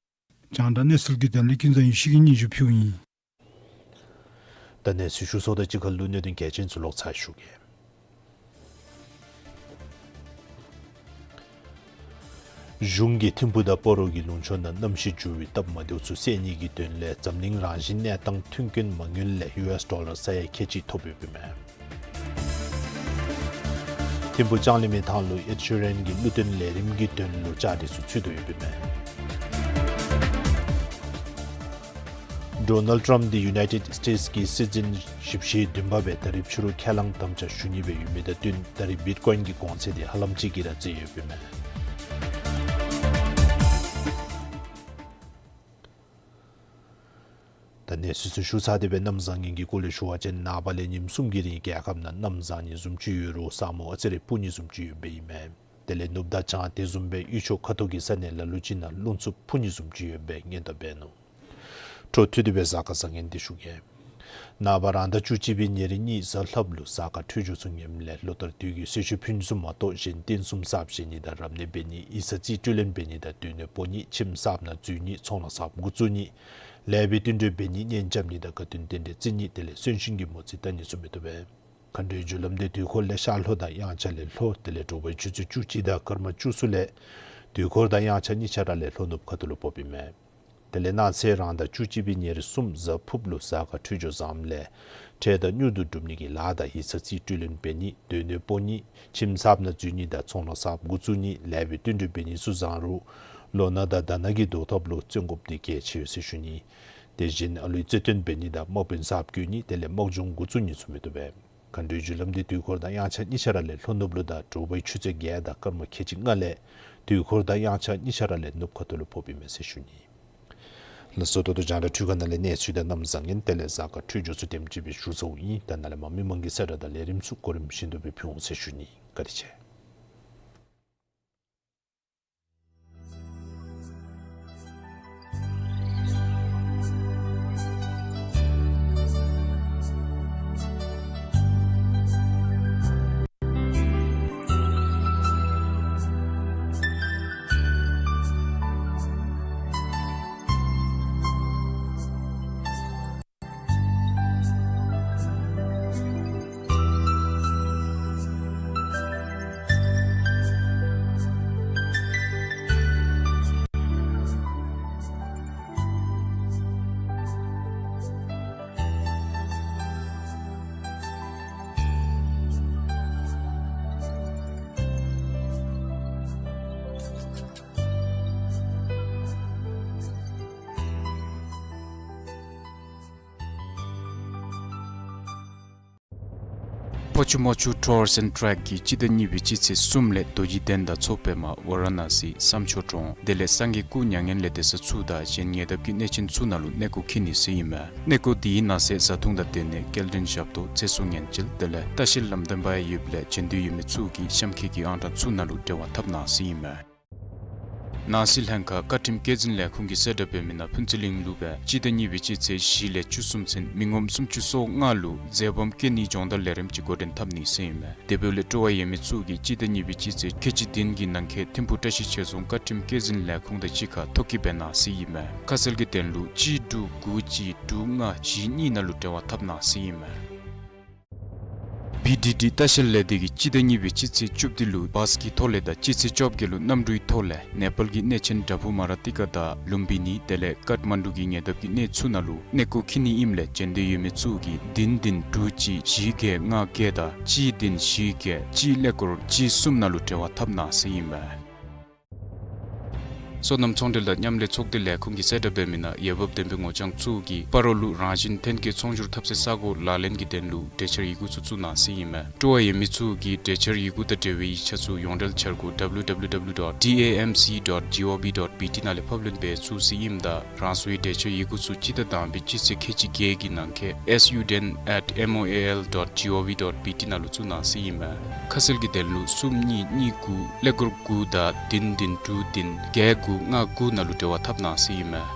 རྒྱང་བསྒྲགས་གནས་ཚུལ་གྱི་དོན་ལས་ཀུན་བཟང་ཡེ་ཤེས་ཀྱིས་སྙན་ཞུ་ཕུལཝ་ཨིན། ད་གནས་ཚུལ་ཞུ་ཚརཝ་དང་གཅིག་ཁར་ལུ་གནད་དོན་གལ་ཆེན་ཚུ་ལོག་ཚར་ཞུ་གེ། གཞུང་གིས་ཐིམ་ཕུག་དང་སྤ་རོ་གི་ལུང་ཕྱོགས་ནང་གནམ་གཤིས་འགྱུར་བའི་སྟབས་མ་བདེཝ་ཚུ་སེལ་ནི་གི་དོན་ལས་འཛམ་གླིང་རང་བཞིན་གནས་སྟངས་མཐུན་རྐྱེན་མ་དངུལ་ལས་ཡུ་ཨེསི་ཌོ་ལར་ས་ཡ་ཁལ་གཅིག་ཐོབ་ཡོདཔ་ཨིན་མས། ཐིམ་ཕུག་ལྕང་གླིང་མི་ཐང་ལུ་ཨེཌ་ཤི་རན་གྱི་གླུ་སྟོན་ལས་རིམ་གྱི་དོན་ལུ་བཅའ་སྒྲིག་ཚུ་ཚུད་དོ་ཡོདཔ་ཨིན་མས། ཌོ་ནལ་ཌི་ཊམ་འདི་ཡུ་ནའི་ཊེཌ་སི་ཊེཊ་སི་གི་སྲིད་འཛིན་བཞི་བཅུ་ཞེ་བདུན་པ་སྦེ་ད་རིས་ཕྱི་རུ་ཁས་བླངས་དམ་བཅའ་ཞུ་ནི་སྦེ་ཡོད་མི་དང་བསྟུན་ད་རིས་བིཊ་ཀོའིན་གྱི་གོང་ཚད་འདི་ཧ་ལམ་ཅིག་གིས་ར་འཛེགས་ཡོདཔ་ཨིན་མས། ད་གནས་ཚུལ་ཚུ་ཞུ་ཚར་ཏེ་སྦེ་གནམ་བཟང་ངན་གྱི་སྐོར་ལས་ཞུ་བ་ཅིན་ནངས་པ་ལས་ཉིནམ་གསུམ་གྱི་རིང་རྒྱལ་ཁབ་ནང་གནམ་བཟང་ནི་བཟུམ་ཅིག་ཡོད་རུང་ས་སྨུག་ཨ་ཙི་རེ་སྤུབ་ནི་བཟུམ་ཅིག་ཡོདཔ་ཨིན་མས། དེ་ལས་ནུབ་དང་བྱང་དེ་བཟུམ་སྦེ་དབུས་ཕྱོགས་ཁ་ཐུག་གི་ས་གནས་ལ་ལུ་ཅིག་ནང་རླུང་འཚུབ་འཕུ་ནི་བཟུམ་ཅིག་ཡོདཔ་སྦེ་སྙན་ཐོ་འབད་ནུག། འཕྲོ་མཐུད་དེ་སྦེ་གཟའ་སྐར་བཟང་ངན་འདི་ཞུ་གེ། ནངས་པ་རང་ཟླ་བཅུ་གཅིག་པའི་ཉེར་གཉིས་གཟའ་ལྷགཔ་ལུ་གཟའ་སྐར་འཕྲོད་སྦྱོར་ཚུ་ངནམ་ལས་ལོ་ལྟར་དུས་ཀྱི་གསོལ་མཆོད་ཕུལ་ནི་ཚུ་མ་གཏོགས་གཞན་རྟེན་གསུམ་གསརཔ་བཞེངས་ནི་དང་རབ་གནས་འབད་ནི་ཡིག་ཚང་རྩིས་སྤྲོད་ལེན་འབད་ནི་དང་སྡོད་གནས་སྤོ་ནི་ཁྱིམ་གསརཔ་ནང་འཛུལ་ནི་ཚོང་ལཱ་གསརཔ་འགོ་བཙུགས་ནི་ལེགས་པའི་བསྟུན་གྲོས་འབད་ནི་གཉེན་རྐྱབ་ནི་དང་དགའ་སྟོན་རྟེན་འབྲེལ་བརྩི་ནི་དེ་ལས་གསོན་གཤིན་གྱི་མོ་རྩིས་བལྟ་ནི་ཚུ་མི་བཏུབ་པས། མཁའ་འགྲོའི་རྒྱུ་ལམ་འདི་དུས་འཁོར་ལས་ཤར་ལྷོ་དང་དབྱངས་འཆར་ལས་ལྷོ་དེ་ལས་དྲོ་པའི་ཆུ་ཚོད་བཅུ་གཅིག་དང་སྐར་མ་བཅུ་གསུམ་ལས་དུས་འཁོར་དང་དབྱངས་འཆར་གཉིས་ཆ་ར་ལས་ལྷོ་ནུབ་ཁ་ཐུག་ལུ་ཕོགཔ་ཨིན་མས། དེ་ལས་གནངས་ཚེ་རང་ཟླ་བཅུ་གཅིག་པའི་ཉེར་གསུམ་གཟའ་ཕུརཔ་ལུ་གཟའ་སྐར་འཕྲོད་སྦྱོར་བཟངམ་ལས་འཕྲལ་དང་མྱུར་དུ་སྒྲུབ་ནི་གི་ལཱ་དང་ཡིག་ཚང་རྩིས་སྤྲོད་ལེན་འབད་ནི་སྡོད་གནས་སྤོ་ནི་ཁྱིམ་གསརཔ་ནང་འཛུལ་ནི་དང་ཚོང་ལཱ་གསརཔ་འགོ་བཙུགས་ནི་ལེགས་པའི་བསྟུན་གྲོས་འབད་ནི་ཚུ་བཟང་རུང་ལོ་ན་དང་ཟླ་ན་གི་བཟློག་ཐབས་ལུ་བརྩོན་དགོཔ་འདི་གལ་ཆེ་ཟེར་ཞུ་ནི། དེ་བཞིན་ཨ་ལུའི་རྩེ་སྟོན་འབད་ནི་དང་དམག་དཔོན་གསརཔ་བསྐོ་ནི་དེ་ལས་དམག་སྦྱོང་འགོ་བཙུགས་ནི་ཚུ་མི་བཏུབ་པས། མཁའ་འགྲོའི་རྒྱུ་ལམ་འདི་དུས་འཁོར་དང་དབྱངས་འཆར་གཉིས་ཆ་ར་ལས་ལྷོ་ནུབ་ལུ་དང་དྲོ་པའི་ཆུ་ཚོད་བརྒྱད་དང་སྐར་མ་ཁལ་གཅིག་ལྔ་ལས་དུས་འཁོར་དང་དབྱངས་འཆར་གཉིས་ཆ་ར་ལས་ནུབ་ཁ་ཐུག་ལུ་ཕོགཔ་ཨིན་མས་ཟེར་ཞུ་ནི། ལགས་སོ། ད་ལྟོ་རྒྱང་བསྒྲགས་འཕྲུལ་ཁང་ནང་ལས་གནས་ཚུལ་དང་གནམ་བཟང་ངན་དེ་ལས་གཟའ་སྐར་འཕྲོད་སྦྱོར་ཚུ་དེམ་ཅིག་སྦེ་ཞུ་ཚརཝ་ཨིན། ད་ནཱ་ལས་མར་མི་མང་གི་གསལ་བསྒྲགས་དང་ལས་རིམ་ཚུ་གོ་རིམ་བཞིན་དུ་སྦེ་ཕུལ་འོང་ཟེར་ཞུ་ནི། བཀའ་དྲིན་ཆེ། ཕོ་ཆུ་མོ་ཆུ་ཊུར་སི་ཨེནཌ་ཊེཀ་གིས་སྤྱི་ཟླ་གཉིས་པའི་སྤྱི་ཚེས་གསུམ་ལས་རྡོ་རྗེ་གདན་དང་མཚོ་པདྨ་ཝཱ་ར་ཎ་སི་བསམ་མཆོག་གྲོང་དེ་ལས་སངས་རྒྱས་སྐུ་མྱ་ངན་ལས་འདས་ས་ཚུ་དང་གཞན་ཉེ་འདབས་ཀྱི་གནས་ཆེན་ཚུ་ནང་ལུ་གནས་སྐོར་འཁྱིད་ནི་ཟེར་ཨིན་མས། གནས་སྐོར་དེའི་ནང་གསེས་བཟའ་འཐུང་དང་སྡོད་གནས་སྐྱེལ་འདྲེན་ཞབས་ཏོག་ཚེ་སྲོག་ཉེན་བཅོལ་དེ་ལས་ལྟ་བཤལ་ལམ་སྟོན་པ་ཡང་ཡོདཔ་ལས་བྱོན་འདོད་ཡོད་མི་ཚུ་གིས་གཤམ་འཁོད་ཀྱི་ཨང་གྲངས་ཚུ་ནང་ལུ་འབྲེལ་བ་འཐབ་གནང་ཟེར་ཨིན་མས། ནང་སྲིད་ལྷན་ཁག་བཀའ་ཁྲིམས་བཀོད་འཛིན་ལས་ཁུངས་ཀྱིས་གསལ་བསྒྲགས་འབད་མི་ནང་ཕུན་ཚོགས་གླིང་ལུ་སྦེ་སྤྱི་ཟླ་གཉིས་པའི་སྤྱི་ཚེས་བཞི་ལས་བཅུ་གསུམ་ཚུན་མི་ངོམ་སུམ་ཅུ་སོ་ལྔ་ལུ་མཛེས་སྦོམ་སྐྱེ་གནས་སྦྱོང་བརྡར་ལས་རིམ་ཅིག་འགོ་འདྲེན་འཐབ་ནི་ཟེར་ཨིན་མས། དེ་འབདཝ་ལས་སྤྲོ་བ་ཡོད་མི་ཚུ་གིས་སྤྱི་ཟླ་གཉིས་པའི་སྤྱི་ཚེས་ཁལ་གཅིག་བདུན་གྱི་ནང་འཁོད་ཐིམ་ཕུག་བཀྲ་ཤིས་ཆོས་རྫོང་བཀའ་ཁྲིམས་བཀོད་འཛིན་ལས་ཁུངས་དང་གཅིག་ཁར་ཐོ་བཀོད་འབད་གནང་ཟེར་ཨིན་མས། ཁ་གསལ་གྱི་དོན་ལུ་གཅིག་དྲུག་དགུ་གཅིག་དྲུག་ལྔ་བཞི་གཉིས་ནང་ལུ་འབྲེལ་བ་འཐབ་གནང་ཟེར་ཨིན་མས། བི་ཌི་ཌི་ལྟ་བཤལ་ལས་སྡེ་གིས་སྤྱི་ཟླ་གཉིས་པའི་སྤྱི་ཚེས་བཅུ་བདུན་ལུ་བཱས་ཀྱི་ཐོག་ལས་དང་སྤྱི་ཚེས་བཅོ་བརྒྱད་ལུ་གནམ་གྲུའི་ཐོག་ལས་ནེ་པཱལ་གྱི་གནས་ཆེན་དྲ་བུ་མ་ར་ཏི་ཀ་དང་ལུམ་བི་ནི་དེ་ལས་ཀཏ་མན་ཌུ་གི་ཉེ་འདབས་ཀྱི་གནས་ཚུ་ནང་ལུ་གནས་སྐོར་འཁྱིད་ནི་ཨིནམ་ལས་འབྱོན་འདོད་ཡོད་མི་ཚུ་གིས་བདུན་བདུན་དྲུག་གཅིག་བཞི་བརྒྱད་ལྔ་བརྒྱད་དང་གཅིག་བདུན་བཞི་བརྒྱད་གཅིག་ཀླད་ཀོར་གཅིག་གསུམ་ནང་ལུ་འབྲེལ་བ་འཐབ་གནང་ཟེར་ཨིན་མས། སོ་ནམ་ཚོང་འབྲེལ་དང་མཉམ་ལས་ཚོགས་སྡེ་ལས་ཁུངས་ཀྱིས་གསལ་བསྒྲགས་འབད་མི་ནང་འོས་འབབ་ལྡན་པའི་ངོ་རྐྱང་ཚུ་གིས་སྤ་རོ་ལུ་རང་བཞིན་ཐོན་སྐྱེད་ཚོང་སྒྱུར་འཐབ་སའི་ས་གོ་ལག་ལེན་གྱི་དོན་ལུ་གྲོས་འཆར་ཡི་གུ་ཚུ་བཙུགས་གནང་ཟེར་ཨིན་མས། སྤྲོ་བ་ཡོད་མི་ཚུ་གིས་གྲོས་འཆར་ཡི་གུ་དང་འབྲེལ་བའི་ཡིག་ཆ་ཚུ་ཡོངས་འབྲེལ་འཆར་སྒོ་W W W dot D A M C dot gov dot B T ནང་ལས་ཕབ་ལེན་འབད་ཚུགས་ཟེར་ཨིནམ་ད་རང་སོའི་གྲོས་འཆར་ཡི་གུ་ཚུ་སྤྱི་ཟླ་དང་པའི་སྤྱི་ཚེས་ཁལ་གཅིག་བརྒྱད་ཀྱི་ནང་འཁོད་S U ten at M O A L dot gov dot B T ནང་ལུ་བཙུགས་གནང་ཟེར་ཨིན་མས། ཁ་གསལ་གྱི་དོན་ལུ་གསུམ་གཉིས་གཉིས་དགུ་ཀླད་ཀོར་དགུ་དང་བདུན་བདུན་དྲུག་བདུན་བརྒྱད་དགུ་ལྔ་དགུ་ནང་ལུ་འབྲེལ་བ་འཐབ་གནང་ཟེར་ཨིན་མས།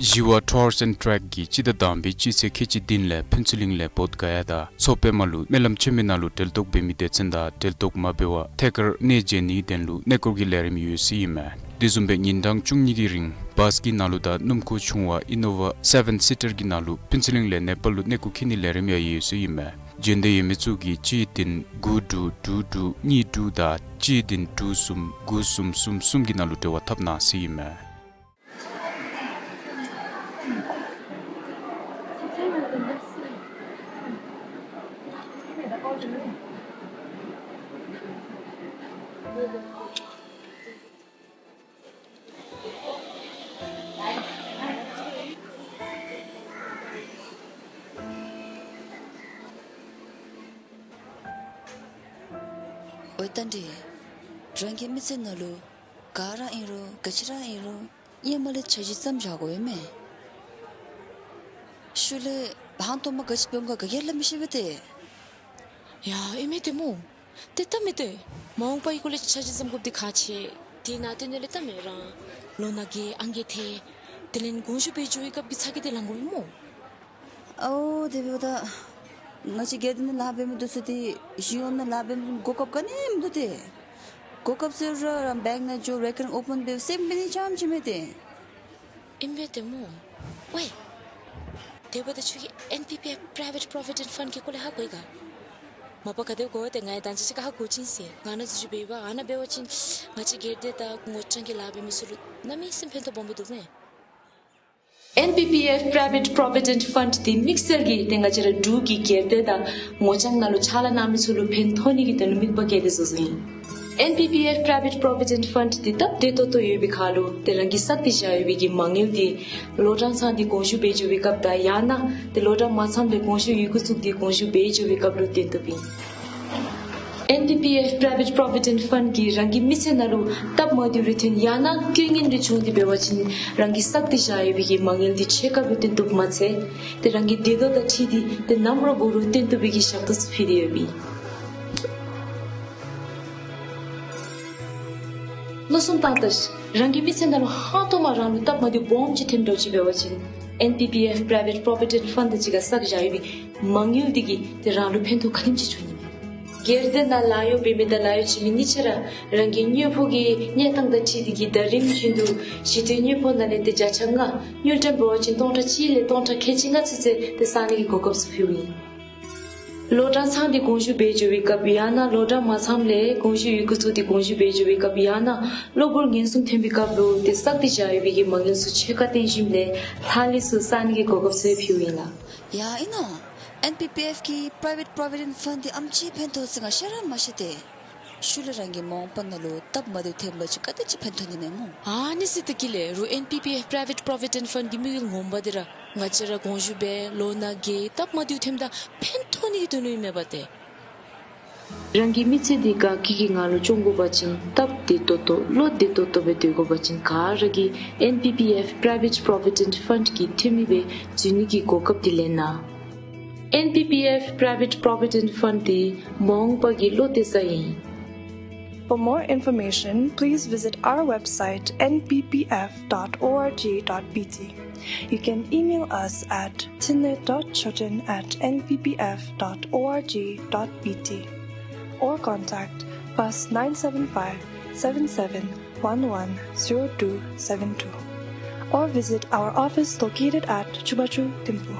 ཞི་བ་Tours and Trek གིས་སྤྱི་ཟླ་དང་པའི་སྤྱི་ཚེས་ཁལ་གཅིག་བདུན་ལས་ཕུན་ཚོགས་གླིང་ལས་བོདྷ་ག་ཡ་དང་མཚོ་པདྨ་ལུ་སྨོན་ལམ་ཆེན་མོའི་ནང་ལུ་གྲལ་གཏོགས་འབད་མི་སྡེ་ཚན་དང་གྲལ་གཏོགས་མ་འབད་བར་ཐད་ཀར་གནས་མཇལ་ནིའི་དོན་ལུ་གནས་སྐོར་གྱི་ལས་རིམ་ཡོད་ཟེར་ཨིན་མས། དེ་བཟུམ་སྦེ་ཉིན་གྲངས་བཅུ་གཉིས་ཀྱི་རིང་བཱས་ཀྱི་ནང་ལུ་དང་སྣུམ་འཁོར་ཆུང་བ་ཨི་ནོ་ཝ་སེ་བེན་སི་ཊར་གྱི་ནང་ལུ་ཕུན་ཚོགས་གླིང་ལས་ནེ་པཱལ་ལུ་གནས་སྐོར་འཁྱིད་ནིའི་ལས་རིམ་ཡང་ཡོད་ཟེར་ཨིན་མས། འབྱོན་འདོད་ཡོད་མི་ཚུ་གིས་གཅིག་བདུན་དགུ་དྲུག་དྲུག་དྲུག་གཉིས་དྲུག་དང་གཅིག་བདུན་དྲུག་གསུམ་དགུ་གསུམ་གསུམ་གསུམ་གྱི་ནང་ལུ་འབྲེལ་བ་འཐབ་གནང་ཟེར་ཨིན་མས། ཨོ་རྟ་མགྲིན། རང་གི་མི་ཚེ་ནང་ལུ་ག་ར་ཨིན་རུང་ག་ཅི་ར་ཨིན་རུང་ཧེ་མ་ལས་འཆར་གཞི་བརྩམ་བཞག་དགོ་པས་མས། ཤུལ་ལས་ཧང་སྟོང་མ་ག་ཅི་འབད་འོང་ག་ག་གིས་ཧ་ལམ་མི་ཤེས་པས་ཏེ། ཡ་ཨིན་མས་ཏེ་སྨོ། ཏེ་སྟབས་མི་བདེ། མ་འོངས་པའི་སྐོར་ལས་འཆར་གཞི་བརྩམ་དགོཔ་འདི་ཁག་ཆེ། དེ་ནང་དོན་ལས་སྟབས་མི་རང་ལོ་ན་རྒས་ཨང་རྒས་ཐལ། དེ་ལས་དགོངས་ཞུ་འབད་འགྱོ་བའི་སྐབས་ཀྱི་ཚ་གྱང་འདི་ལང་དགོ་པས་སྨོ། ཨོ་དེ་འབདཝ་ད་ང་བཅས་སྒེར་སྡེ་ནང་ལཱ་འབད་མི་འདི་ཚུ་ཏེ་གཞུང་ནང་ལཱ་འབད་མི་གོ་སྐབས་ག་ནི་མིན་འདུག་ཏེ། གོ་སྐབས་ཟེར་རུང་ར་བེངཀ་ནང་འགྱོ་རེ་ཀར་ཨོ་པེན་འབད་སེམས་འབད་ནི་ཙམ་ཅིག་མས་ཏེ། ཨིན་པས་ཏེ་སྨོ། ཝའི། དེ་འབདཝ་ད་ཁྱོད་ཀྱིས་ཨེན་པི་པི་ཨེཕ་Private Provident Fund གི་སྐོར་ལས་ཧ་གོ་ཡི་ག། མ་པ་ག་དེ་སྦེ་གོ་ཡི་ཏེ། ང་ཡང་ད་ཅི་ཅིག་ཁར་ཧ་གོ་ཅི་ཟེར། ང་ནཱ་འཛུལ་ཞུགས་འབད་བ་ཨ་ནཱ་འབད་བ་ཅིན་ང་བཅས་སྒེར་སྡེ་དང་ངོ་རྐྱང་གི་ལཱ་འབད་མི་ཚུ་ལུ་གནམ་མེད་ས་མེད་ཕན་ཐོགས་སྦོམ་སྦེ་འདུག་མས། ཨེན་པི་པི་ཨེཕ་Private Provident Fund འདི་དམིགས་བསལ་གྱིས་ཏེ་ང་བཅས་ར་འབྲུག་གི་སྒེར་སྡེ་དང་ངོ་རྐྱང་ནང་ལུ་ཕྱག་ལཱ་གནང་མི་ཚུ་ལུ་ཕན་ཐོགས་ནི་གི་དོན་ལུ་དམིགས་པ་བསྐྱེད་དེ་བཟོ་བཟོཝ་ཨིན། ཨེན་པི་པི་ཨེཕ་Private Provident Fund འདི་སྟབས་བདེ་ཏོག་ཏོ་ཡོད་པའི་ཁར་ལུ་ཏེ་རང་གིས་བསགས་ཏེ་བཞག་ཡོད་པའི་གི་མ་དངུལ་འདི་ལོ་གྲངས་ཚང་སྟེ་དགོངས་ཞུ་འབད་འགྱོ་བའི་སྐབས་དང་ཡང་ན་ཏེ་ལོ་གྲངས་མ་ཚངམ་ལས་དགོངས་ཞུ་ཡི་གུ་བཙུགས་ཏེ་དགོངས་ཞུ་འབད་འགྱོ་བའི་སྐབས་ལུ་བཏོན་བཏུབ་ཨིན། ཨེན་པི་པི་ཨེཕ་Private Provident Fund གིས་རང་གི་མི་ཚེ་ནང་ལུ་སྟབས་མ་བདེཝ་རེ་ཐོན་ཡང་ན་རྐྱེན་ངན་རེ་བྱུང་སྟེ་འབད་བ་ཅིན་རང་གིས་བསགས་ཏེ་བཞག་ཡོད་པའི་གི་མ་དངུལ་འདི་ཕྱེད་ཀ་སྦེ་བཏོན་བཏུབ་མ་ཚད་ཏེ་རང་གི་འདོད་ལུགས་དང་འཁྲིལ་ཏེ་ཏེ་ནམ་ར་འབད་རུང་བཏོན་བཏུབ་པའི་གི་ཞག་ཏོག་ཚུ་ཕུལ་ཏེ་ཡོདཔ་ཨིན། མནོ་བསམ་བཏང་ད་ཤིག། རང་གི་མི་ཚེ་ནང་ལུ་ཧང་སྟོང་མ་རང་ལུ་སྟབས་མ་བདེཝ་སྦོམ་ཅིག་ཐོནམ་འདྲཝ་ཅིག་འབད་བ་ཅིན་ཨེན་པི་པི་ཨེཕ་Private Provident Fund དང་གཅིག་ཁར་བསགས་བཞག་ཡོད་པའི་མ་དངུལ་འདི་གིས་ཏེ་རང་ལུ་ཕན་ཐོགས་ག་དེམ་ཅིག་འབྱུང་ནི་མས། སྒེར་སྡེ་ནང་ལཱ་གཡོག་འབད་མི་དང་ལཱ་གཡོག་བྱིན་མི་གཉིས་ཆ་ར་རང་གི་དངུལ་ཕོགས་ཀྱི་གནས་སྟངས་དང་འཁྲིལ་ཏེ་གིས་ཟླ་རིམ་བཞིན་དུ་གཞི་རྟེན་དངུལ་ཕོགས་ནང་ལས་ཏེ་བརྒྱ་ཆ་ལྔ་དངུལ་ཀྲམ་འབད་བ་ཅིན་སྟོང་ཕྲག་གཅིག་ལས་སྟོང་ཕྲག་ཁལ་གཅིག་ལྔ་ཚུན་ཚོད་ཏེ་བསག་ནི་གི་གོ་སྐབས་ཚུ་ཕུལཝ་ཨིན། ལོ་གྲངས་ཚང་སྟེ་དགོངས་ཞུ་འབད་འགྱོ་བའི་སྐབས་ཡང་ན་ལོ་གྲངས་མ་ཚངམ་ལས་དགོངས་ཞུ་ཡི་གུ་བཙུགས་ཏེ་དགོངས་ཞུ་འབད་འགྱོ་བའི་སྐབས་ཡང་ན་གློ་བུར་ངན་སོང་ཐོན་པའི་སྐབས་ལུ་ཏེ་བསགས་ཏེ་བཞག་ཡོད་པའི་གི་མ་དངུལ་ཚུ་ཕྱེད་ཀ་བཏོན་ཞིནམ་ལས་ལྷག་ལུས་ཚུ་བསག་ནི་གི་གོ་སྐབས་ཚུ་ཕུལཝ་ཨིན་ལགས། ཡ་ཨིན་ན། ཨེན་པི་པི་ཨེཕ་གི་Private Provident Fund འདི་ཨེམ་ཅིག་ཕན་ཐོགས་ཟེར་ང་ཤེས་ར་མ་ཤེས་ཏེ། ཤུལ་ལས་རང་གི་མ་འོངས་པ་ནང་ལུ་སྟབས་མ་བདེཝ་ཐོན་པ་ཅིན་ག་དེ་ཅིག་ཕན་ཐོགས་ནི་མས་སྨོ། ཨ་ནི་ཟེར་ད་གི་ལས་རུང་ཨེན་པི་པི་ཨེཕ་Private Provident Fund གི་དམིགས་ཡུལ་ངོ་མ་འདི་ར་ང་བཅས་ར་དགོངས་ཞུ་འབད་ལོ་ན་རྒས་སྟབས་མ་བདེཝ་ཐོནམ་ད་ཕན་ཐོགས་ནི་གི་དོན་ལུ་ཨིན་མས་པ་ཏེ། རང་གི་མི་ཚེ་འདི་དགའ་སྐྱིད་ཀྱི་ངང་ལུ་སྐྱོང་དགོ་པ་ཅིན་སྟབས་བདེ་ཏོག་ཏོ་བློ་བདེ་ཏོག་ཏོ་སྦེ་སྡོད་དགོ་པ་ཅིན་ག་ར་གིས་ཨེན་པི་པི་ཨེཕ་Private Provident Fund གི་འཐུས་མི་སྦེ་འཛུལ་ནི་གི་གོ་སྐབས་འདི་ལེན་གནང་། ཨེན་པི་པི་ཨེཕ་Private Provident Fund འདི་མ་འོངས་པ་གི་བློ་གཏད་ས་ཨིན། For more information, please visit our website N P P F dot O R G dot B T. You can email us at thinley dot choten at N P P F dot O R G dot B T or contact plus nine seven five, seven seven one one, zero two seven two or visit our office located at Chubachu Thimphu.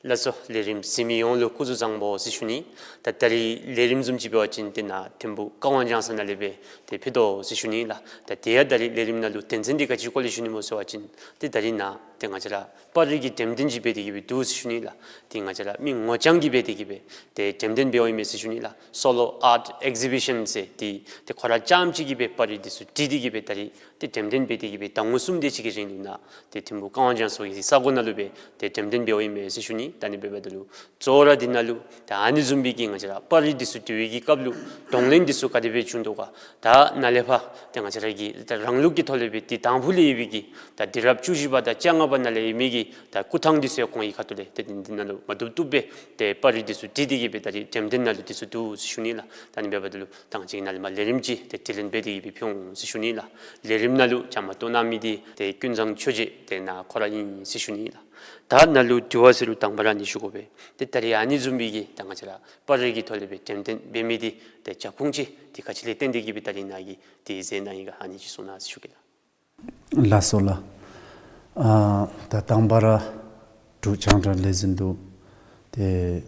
ལགས་སོ། ལས་རིམ་གཟིགས་མི་ཡོངས་ལུ་སྐུ་གཟུགས་བཟང་པོ་ཟེར་ཞུ་ནི། ད་ད་རིས་ལས་རིམ་བཟུམ་ཅིག་འབད་བ་ཅིན་ཏེ་ནཱ་ཐིམ་ཕུག་ཀ་ཝང་ལྗང་ས་ནང་ལས་སྦེ་ཏེ་ཕུལ་དོ་ཟེར་ཞུ་ནི་ལགས། ད་དེ་ཡང་ད་རིས་ལས་རིམ་ནང་ལུ་དོན་ཚན་འདི་ག་ཅི་སྐོར་ལས་ཞུ་ནི་སྨོ་ཟེར་བ་ཅིན་ཏེ་ད་རིས་ནཱ་ཏེ་ང་བཅས་ར་པར་རིས་ཀྱི་འགྲེམས་སྟོན་ཅིག་འབད་དེ་གི་སྦེ་འདུག་ཟེར་ཞུ་ནི་ལགས། ཏེ་ང་བཅས་ར་མི་ངོ་རྐྱང་གིས་འབད་དེ་གི་སྦེ་ཏེ་འགྲེམས་སྟོན་འབདཝ་ཨིན་མས་ཟེར་ཞུ་ནི་ལགས། Solo Art Exhibition ཟེར་ཏེ་ཏེ་ཁོ་ར་རྐྱངམ་གཅིག་གིས་སྦེ་པར་རིས་འདི་ཚུ་བྲིས་ཏེ་གི་སྦེ་ད་རིས་ཏེ་འགྲེམས་སྟོན་འབད་དེ་གི་སྦེ་ཟླ་ངོ་གསུམ་དེ་ཅིག་གི་རིང་ལུ་ནཱ་ཏེ་ཐིམ་ཕུག་ཀ་ཝང་ལྗང་ས་གི་ས་གོ་ནང་ལུ་སྦེ་ཏེ་འགྲེམས་སྟོན་འབདཝ་ཨིན་མས་ཟེར་ཞུ་ནི། ད་ཨ་ནི་འབདཝ་ད་ལུ་གཙོ་བོ་ར་འདི་ནང་ལུ་ད་ཨ་ནི་བཟུམ་སྦེ་གི་ང་བཅས་ར་པར་རིས་འདི་ཚུ་བྲི་བའི་གི་སྐབས་ལུ་གདོང་ལེན་འདི་ཚུ་ག་དེ་སྦེ་བྱུང་དོ་ག། ད་ནཱ་ལས་ཕར་ཏེ་ང་བཅས་ར་གི་ད་རང་ལུགས་ཀྱི་ཐོག་ལས་སྦེ་ཏེ་དང་ཕུ་ལས་ཡོད་པའི་གི་ད་དུས་རབས་བཅུ་བཞི་པ་དང་བཅོ་ལྔ་པ་ནང་ལས་ཡོད་མི་གི་ད་སྐུ་ཐང་འདི་ཚུ་ཡང་ཁོང་གི་ཁ་ཐུག་ལས་ཏེ་འདི་ནང་ལུ་མ་བཏུབ་བཏུབ་སྦེ་ཏེ་པར་རིས་འདི་ཚུ་བྲིས་ཏེ་གི་སྦེ་ད་རིས་འགྲེམས་སྟོན་ནང་ལུ་འདི་ཚུ་འདུག་ཟེར་ཞུ་ནི་ལགས། ད་ཨ་ནི་འབདཝ་ད་ལུ་ད་ང་བཅས་ཀྱིས་ནཱ་ལས་མར་ལས་རིམ་ཅིག་ཏེ་དྲི་ལན་འབད་དེ་གི་སྦེ་ཕུལ་འོང་ཟེར་ཞུ་ནི་ལགས། ལས་རིམ་ནང་ལུ་བཅའ་མར་གཏོགས་གནང་མི་འདི་ཏེ་ཀུན་བཟང་ཆོས་རྗེ་ཏེ་ནཱ་ཁོ་ར་ཨིན་ཟེར་ཞུ་ནི་ལགས། ད་ནཱ་ལུ་དྲི་བ་ཟེར་རུང་དང་པ་ར་ཨ་ནི་ཞུ་དགོ་པས། ཏེ་ད་རིས་ཨ་ནི་བཟུམ་སྦེ་གི་ད་ང་བཅས་ར་པར་རིས་ཀྱི་ཐོག་ལས་སྦེ་འགྲེམས་སྟོན་འབད་མི་འདི་ཏེ་རྒྱབ་ཁུངས་ཅིག་ཏེ་ག་ཅི་ལས་བརྟེན་ཏེ་གི་སྦེ་ད་རིས་ནཱ་གིས་ཏེ་མཛད་གནང་ཡི་ག་ཨ་ནི་ཅིག་གསུང་གནང་ཟེར་ཞུ་གེ་ལགས། ལགས་སོ་ལགས། ཨ་ད་དང་པ་ར་འབྲུག་རྒྱང་བསྒྲགས་ལས་འཛིན་དུ་ཏེ་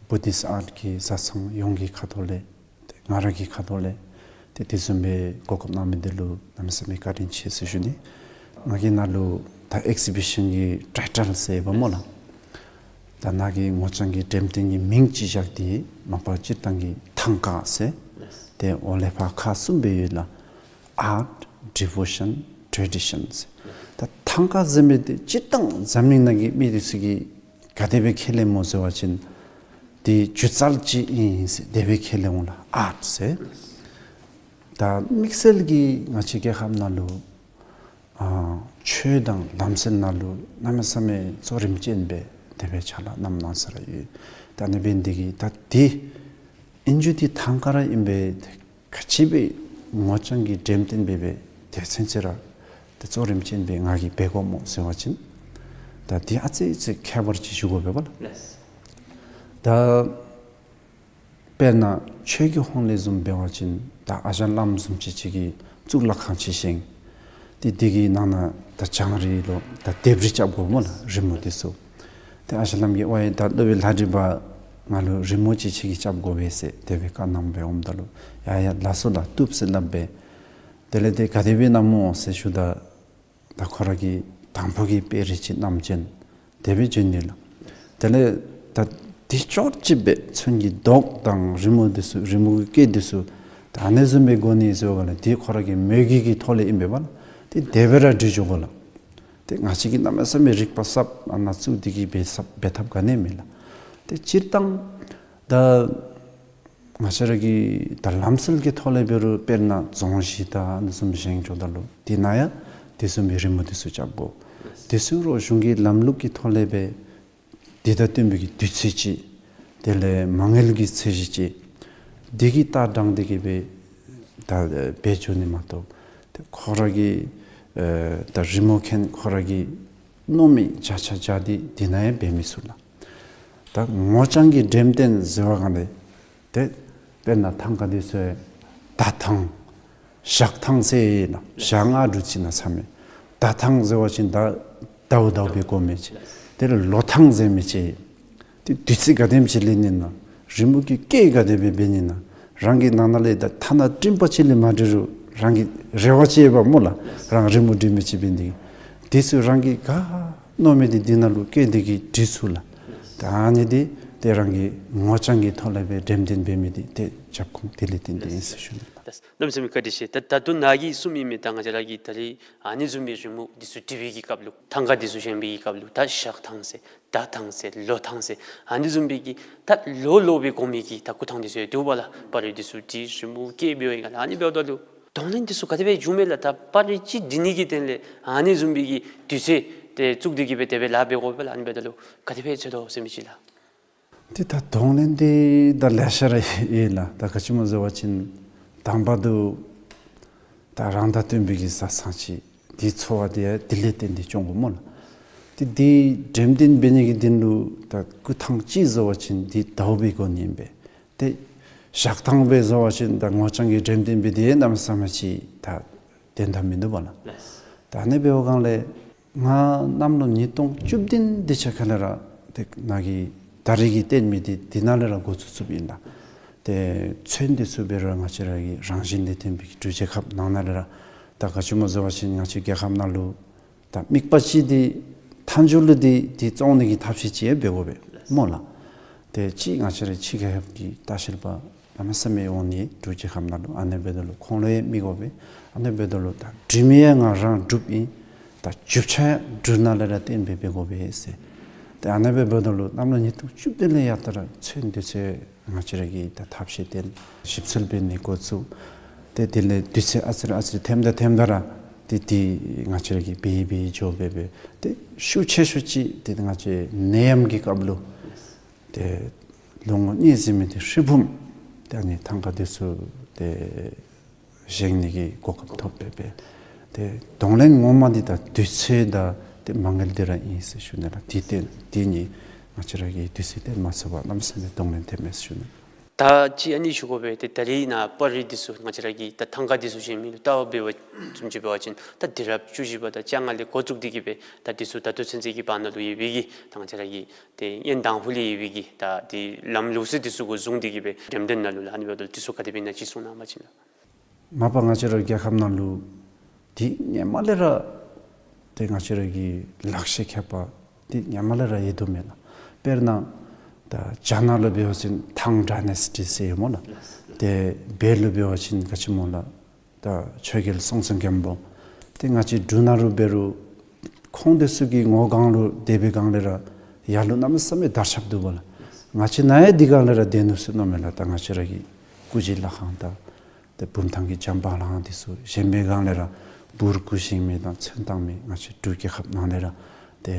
བུ་དིསཊ་ཨརཊ་གི་བཟའ་ཚང་ཡོངས་ཀྱི་ཁ་ཐུག་ལས་ཏེ་ང་ར་གི་ཁ་ཐུག་ལས་ཏེ་དེ་བཟུམ་སྦེ་གོ་སྐབས་གནང་མི་འདི་ལུ་གནམ་མེད་ས་མེད་བཀའ་དྲིན་ཆེ་ཟེར་ཞུ་ནི། ང་གིས་ནཱ་ལུ་ད་ཨེག་ཛི་བི་ཤཱན་གྱི་ཊའི་ཊལ་ཟེར་ཡོདཔ་སྨོ་ལགས། ད་ནཱ་གི་ངོ་རྐྱང་གི་འགྲེམས་སྟོན་གྱི་མིང་ཅིག་བཞག་སྟེ་མ་པ་སྤྱིར་བཏང་གི་ཐང་ཀ་ཟེར། ཏེ་འོག་ལས་ཕར་ཁག་གསུམ་སྦེ་ཡོད་ལགས། Art, Devotion, Traditions། ད་ཐང་ཀ་ཟེར་མི་འདི་སྤྱིར་བཏང་འཛམ་གླིང་ནང་གི་མི་འདི་ཚུ་གིས་ག་དེ་སྦེ་ཁས་ལེན་སྨོ་ཟེར་བ་ཅིན་འདི་སྒྱུ་རྩལ་ཅིག་ཨིན་ཟེར་དེ་སྦེ་ཁས་ལེན་འོང་ལགས། ཨརཊ་ཟེར། ད་དམིགས་བསལ་གྱིས་ང་བཅས་རྒྱལ་ཁབ་ནང་ལུ་ཨ་ཆོས་དང་ལམ་སྲོལ་ནང་ལུ་གནམ་མེད་ས་མེད་གཙོ་རིམ་ཅན་སྦེ་དེ་སྦེ་ཕྱག་ལཱ་གནངམ་གནང་ས་ར་ཡོད། ད་ཨ་ནི་འབད་ནི་འདི་གིས་ད་འདི་ཨིན་རྒྱུ་འདི་ཐང་ཀ་ར་ཨིན་པས། ག་ཅི་སྦེ་ངོ་རྐྱང་གི་འགྲེམས་སྟོན་འབད་སྦེ་དེ་ཚུན་ཚོད་ར་ཏེ་གཙོ་རིམ་ཅན་སྦེ་ང་གིས་འབད་དགོཔ་སྨོ་ཟེར་བ་ཅིན་ད་འདི་ཨ་ཙི་ཙི་ཁྱད་པར་ཅིག་ཞུ་དགོ་པས་པ་ལགས། ལགས། ད་དཔེར་ན་ཆོས་ཀྱི་ཧོངས་ལས་བཟུམ་འབད་བ་ཅིན་ད་ཨ་ཞང་བླམ་བཟུམ་ཅིག་ཅིག་གིས་གཙུག་ལག་ཁང་ཅིག་བཞེངས། ཏེ་འདི་གི་ནང་ན་ད་བྱང་རི་ལུ་ད་ལྡེབས་རིས་རྐྱབ་དགོ་སྨོ་ལགས། རི་མོ་འདི་ཚུ། ཏེ་ཨ་ཞང་བླམ་གྱིས་ཝའི་ད་སློབ་དཔོན་ལྷ་བྲིས་པ་ང་ལུ་རི་མོ་ཅིག་ཁྱོད་ཀྱིས་རྐྱབ་དགོ་པས་ཟེར་དེ་སྦེ་བཀའ་གནངམ་སྦེ་འོངམ་ད་ལུ་ཡ་ཡ་ལགས་སོ་ལགས་བཏུབ་ཟེར་སླབ་སྦེ། དེ་ལས་ཏེ་ག་དེ་སྦེ་གནངམ་སྨོ་ཟེར་ཞུཝ་ད་ད་ཁོ་ར་གིས་དང་ཕུ་གི་དཔེ་རིས་ཅིག་བསྣམས་བྱོན། དེ་སྦེ་བྱོན་ནི་ལགས། དེ་ལས་ད་འདི་ཅོག་ཅིག་སྦེ་ཚོན་གྱི་མདོག་དང་རི་མོ་འདི་ཚུ་རི་མོ་གི་སྐད་འདི་ཚུ་ད་ཨ་ནི་བཟུམ་སྦེ་དགོ་ནི་ཟེར་བ་ག་ལས་འདི་ཁོ་ར་གི་མོས་གུས་ཀྱི་ཐོག་ལས་ཨིན་པས་པ་ལགས། ཏེ་དེ་སྦེ་ར་འབྲི་འགྱོ་དགོ་ལགས། ཏེ་ང་བཅས་ཀྱིས་གནམ་མེད་ས་མེད་རིག་པ་ཟབ་ཨ་ནཱ་བཙུགས་ཏེ་གི་འབད་ས་འབད་ཐབས་ག་ནི་མེད་ལགས། ཏེ་སྤྱིར་བཏང་ད་ང་བཅས་ར་གི་ད་ལམ་སྲོལ་གྱི་ཐོག་ལས་འབད་རུང་དཔེར་ན་རྫོང་གཞིས་དང་ཨ་ནི་བཟུམ་བཞེངས་འགྱོཝ་ད་ལུ་དེ་ནང་ཡང་དེ་བཟུམ་མའི་རི་མོ་འདི་ཚུ་རྐྱབ་དགོ། དེ་ཚུ་རོགས་གཞུང་གི་ལམ་ལུགས་ཀྱི་ཐོག་ལས་འབད་དེ་དང་བསྟུན་པའི་གི་དུས་ཚོད་ཅིག་དེ་ལས་མ་དངུལ་གྱི་ཚད་གཞི་ཅིག་འདི་གི་ལྟ་སྟངས་འདི་གིས་འབད་ད་འབད་འགྱོ་ནི་མ་གཏོགས་ཏེ་ཁོ་ར་གི་ཨེ་ད་རི་མོ་མཁན་ཁོ་ར་གིས་མནོ་མི་བྱ་བྱ་བྱ་སྟེ་དེ་ནང་ཡང་འབད་མི་ཚུགས་ལགས། ད་ངོ་རྐྱང་གི་འགྲེམས་སྟོན་ཟེར་བ་ག་ལས་ཏེ་དཔེར་ན་ཐང་ཀ་འདི་ཚུ་ཡང་ད་ཐང་ཞག་ཐང་ཟེར་ཡི་ལགས། ཞག་ལྔ་དྲུག་ཅིག་ནང་ཚར་མས། ཟླ་ཐང་ཟེར་བ་ཅིན་ཟླཝ་ཟླཝ་སྦེ་འགོར་མི་ཅིག། དེ་ལས་ལོ་ཐང་ཟེར་མི་ཅིག། ཏེ་དུས་ཚོད་ག་དེམ་ཅིག་ལུས་ནི་ན། རི་མོ་གི་སྐད་ག་དེ་སྦེ་འབད་ནི་ན། རང་གི་ནང་ན་ལས་ད་ཐ་ན་སྤྲིན་པ་ཅིག་ལས་མ་འབྲི་རུང་རང་གི་རེ་བ་ཅིག་ཡོདཔ་སྨོ་ལགས། རང་རི་མོ་འབྲི་མི་ཅིག་འབད་ནི་དེ་གིས། དེ་ཚུ་རང་གིས་ག་མནོ་མི་འདི་འདི་ནང་ལུ་སྐད་འདི་གིས་འབྲི་ཚུགས་ལགས། ད་ཨ་ནི་འདི་ཏེ་རང་གིས་ངོ་རྐྱང་གི་ཐོག་ལས་སྦེ་འགྲེམས་སྟོན་འབད་མི་འདི་ཏེ་རྒྱབ་ཁུངས་དེ་ལས་བརྟེན་ཏེ་ཨིན་ཟེར་ཞུ་ནི། ལགས། གནམ་མེད་ས་མེད་བཀའ་དྲིན་ཆེ། ད་ད་ལྟོ་ནཱ་གིས་གསུངས་མི་མི་ད་ང་བཅས་ར་གི་ད་རིས་ཨ་ནི་བཟུམ་མའི་རི་མོ་འདི་ཚུ་འབྲི་བའི་གི་སྐབས་ལུ་ཐང་ཀ་འདི་ཚུ་བཞེངས་པའི་གི་སྐབས་ལུ་ད་ཞག་ཐང་ཟེར་ཟླ་ཐང་ཟེར་ལོ་ཐང་ཟེར་ཨ་ནི་བཟུམ་མའི་གི་ད་ལོ་ལོ་སྦེ་འགོར་མི་གི་ད་སྐུ་ཐང་འདི་ཚུ་ཡང་འདུག་པ་ལགས། པར་རིས་འདི་ཚུ་འབྲི་རི་མོ་སྐད་འབད་བའི་སྒང་ལས་ཨ་ནི་འབདཝ་ད་ལུ་གདོང་ལེན་འདི་ཚུ་ག་དེ་སྦེ་འབྱུངམ་མས་ལགས། ད་པར་རིས་ཅིག་འབྲི་ནི་གི་དོན་ལས་ཨ་ནི་བཟུམ་མའི་གི་དུས་ཚོད་ཏེ་བཙུགས་ཏེ་གི་སྦེ་དེ་སྦེ་ལཱ་འབད་དགོ་པས་ལགས། ཨ་ནི་འབདཝ་ད་ལུ་ག་དེ་སྦེ་འཚོལ་དོ་ཟེར་མི་ཅིག་ལགས། ཏེ་ད་གདོང་ལེན་འདི་ད་ལེ་ཤ་ར་ཡོད་ལགས། ད་ག་ཅི་སྨོ་ཟེར་བ་ཅིན་དང་པ་འདི་ད་རང་དང་བསྟུན་པའི་གི་བཟའ་ཚང་ཅིག་འདི་འཚོ་བ་འདི་ཡང་འདི་ལས་བརྟེན་ཏེ་སྐྱོང་དགོ་སྨོ་ལགས། ཏེ་འདི་འགྲེམས་སྟོན་འབད་ནི་གི་དོན་ལུ་ད་སྐུ་ཐང་ཅིག་ཟེར་བ་ཅིན་འདི་ཟླཝ་སྦེ་འགོར་ནི་ཨིན་པས། ཏེ་ཞག་ཐང་སྦེ་ཟེར་བ་ཅིན་ད་ངོ་རྐྱང་གི་འགྲེམས་སྟོན་འབད་དེ་གནམ་མེད་ས་མེད་ཅིག་ད་དོན་དག་མིན་འདུག་པ་ལགས། ལགས། ད་ཨ་ནི་འབད་བའི་སྒང་ལས་ང་གནམ་ལོ་ཉིས་སྟོང་བཅུ་བདུན་དེ་ཅིག་ཁ་ལས་ར་ད་ ནཱ་གི་ད་རེས་ཀྱི་བསྟན་མི་འདི་འདི་ནང་ལས་ར་འགོ་བཙུགས་བཙུགསཔ་ཨིན་ལགས། ཏེ་ཚོན་འདི་ཚུ་འབད་རུང་ང་བཅས་ར་གི་རང་བཞིན་ལས་བརྟེན་པའི་གི་འབྲུག་རྒྱལ་ཁབ་ནང་ན་ལས་ར་ད་ག་ཅི་སྨོ་ཟེར་བ་ཅིན་ང་བཅས་རྒྱལ་ཁབ་ནང་ལུ་ད་དམིགས་པ་ཅིག་འདི་མཐའ་མཇུག་ལུ་འདི་འདི་བཙོང་ནི་གི་ཐབས་ཤེས་ཅིག་ཡང་འབད་དགོ་པས་སྨོ་ལགས། ཏེ་ཅིག་ང་བཅས་ར་ཕྱི་རྒྱལ་ཁབ་ཀྱི་ལྟ་བཤལ་པ་གནམ་མེད་ས་མེད་འོང་ནི་འབྲུག་རྒྱལ་ཁབ་ནང་ལུ། ཨ་ནི་འབདཝ་ད་ལུ་ཁོང་ལུ་ཡང་མི་དགོ་པས། ཨ་ནི་འབདཝ་ད་ལུ་ད་འབྲུག་མི་ཡང་ང་རང་འབྲུགཔ་ཨིན། ད་རྒྱུ་ཆ་ཡང་འབྲུག་ནང་ལས་ར་བརྟེན་སྦེ་འབད་དགོ་པས་ཟེར། ཏེ་ཨ་ནི་འབདཝ་ད་ལུ་གནམ་ལོ་ཉིས་སྟོང་བཅུ་བདུན་ལས་ཡར་ད་ར་ཚོན་འདི་ཚུ་ང་བཅས་ར་གིས་ད་ཐབས་ཤེས་བཏོན་ཞིབ་འཚོལ་འབད་ནི་འགོ་བཙུགས། ཏེ་དེ་ལས་དུས་ཚོད་ཨ་ཙི་རེ་ཨ་ཙི་རེ་ཐེམ་ད་ཐེམ་ད་ར་ཏེ་འདི་ང་བཅས་ར་གིས་འབད་འབད་འགྱོ་འབད་འབད་ཏེ་ཤུགས་ཆེ་ཤོས་ཅིག་ཏེ་ང་བཅས་ནད་ཡམས་ཀྱི་སྐབས་ལུ་ཏེ་ལོ་ངོ་གཉིས་ཟེར་མི་འདི་ཧྲིལ་བུམ་ཏེ་ཨ་ནི་ཐང་ཀ་འདི་ཚུ་ཏེ་བཞེངས་ནི་གི་གོ་སྐབས་ཐོབ་འབད་འབད། ཏེ་གདོང་ལེན་ངོ་མ་འདི་ད་དུས་ཚོད་དང་ཏེ་མ་དངུལ་འདི་ར་ཨིན་ཟེར་ཞུ་ནི་ལགས། འདི་ཏེ་འདི་གཉིས་ང་བཅས་ར་གིས་དུས་ཚོད་བཏོན་མ་ཚུགས་པར་གནམ་མེད་ས་མེད་གདོང་ལེན་ཐེབས་མས་ཟེར་ཞུ་ནི། ད་ཅི་ཨ་ནི་ཞུ་དགོ་པས། ཏེ་ད་རེས་ནཱ་པར་རིས་འདི་ཚུ་ང་བཅས་ར་གིས་ད་ཐང་ཀ་འདི་ཚུ་བཞེངས་མི་ལུ་ལྟ་བ་འབད་བ་ཙམ་ཅིག་འབད་བ་ཅིན་ད་དུས་རབས་བཅུ་བཞི་པ་དང་བཅོ་ལྔ་ལས་འགོ་བཙུགས་ཏེ་གིས་སྦེ་ད་འདི་ཚུ་ད་ལྟོ་ཚུན་ཚོད་ཀྱི་བར་ན་ལུ་ཡོད་པའི་གི་ད་ང་བཅས་ར་གི་ཏེ་ཡོན་དང་ཕུ་ལས་ཡོད་པའི་གི་ད་ཏེ་ལམ་ལུགས་སྲོལ་འདི་ཚུ་གུ་བཟུང་སྟེ་གིས་སྦེ་འགྲེམས་སྟོན་ནང་ལུ་ལགས་ཨ་ནི་འབདཝ་ད་འདི་ཚུ་ག་དེ་སྦེ་ཨིན་ན་ཅིག་གསུང་གནང་བ་ཅིན་ལགས། མ་པ་ང་བཅས་ར་རྒྱལ་ཁབ་ནང་ལུ་འདི་སྔོན་མ་ལས་ར་ཏེ་ང་བཅས་ར་གི་ལག་ཤེས་མཁས་པ་འདི་སྔོན་མ་ལས་ར་ཡོད་དོ་མས་ལགས། དཔེར་ན་ད་རྒྱ་ནག་ལུ་འབད་བ་ཅིན་ཐང་ཌའི་ནེ་སི་ཊི་ཟེར་ཡོད་སྨོ་ལགས། ཏེ་བོད་ལུ་འབད་བ་ཅིན་ག་ཅི་སྨོ་ལགས། ད་ཆོས་རྒྱལ་སྲོང་བཙན་སྒམ་པོ། ཏེ་ང་བཅས་འབྲུག་ནང་ལུ་འབད་རུང་ཁོང་འདི་ཚུ་གི་ངོ་སྒང་ལུ་སྡོད་པའི་སྒང་ལས་ར་ཡར་ལུ་གནམ་མེད་ས་མེད་དར་ཁྱབ་འདུག་པ་ལགས། ང་བཅས་ནཱ་ཡང་འདི་སྒང་ལས་ར་སྡོད་ནུག་ཟེར་མནོཝ་མས་ལགས། ད་ང་བཅས་ར་གི་སྐུ་བཞི་ལྷ་ཁང་དང་ཏེ་བུམ་ཐང་གི་བྱམས་པ་ལྷ་ཁང་འདི་ཚུ་བཞེངས་པའི་སྒང་ལས་ར་འབུར་སྐུ་བཞེངས་མི་དང་ཚོན་བཏང་མི་ང་བཅས་འབྲུག་རྒྱལ་ཁབ་ནང་ལས་ར་ཏེ་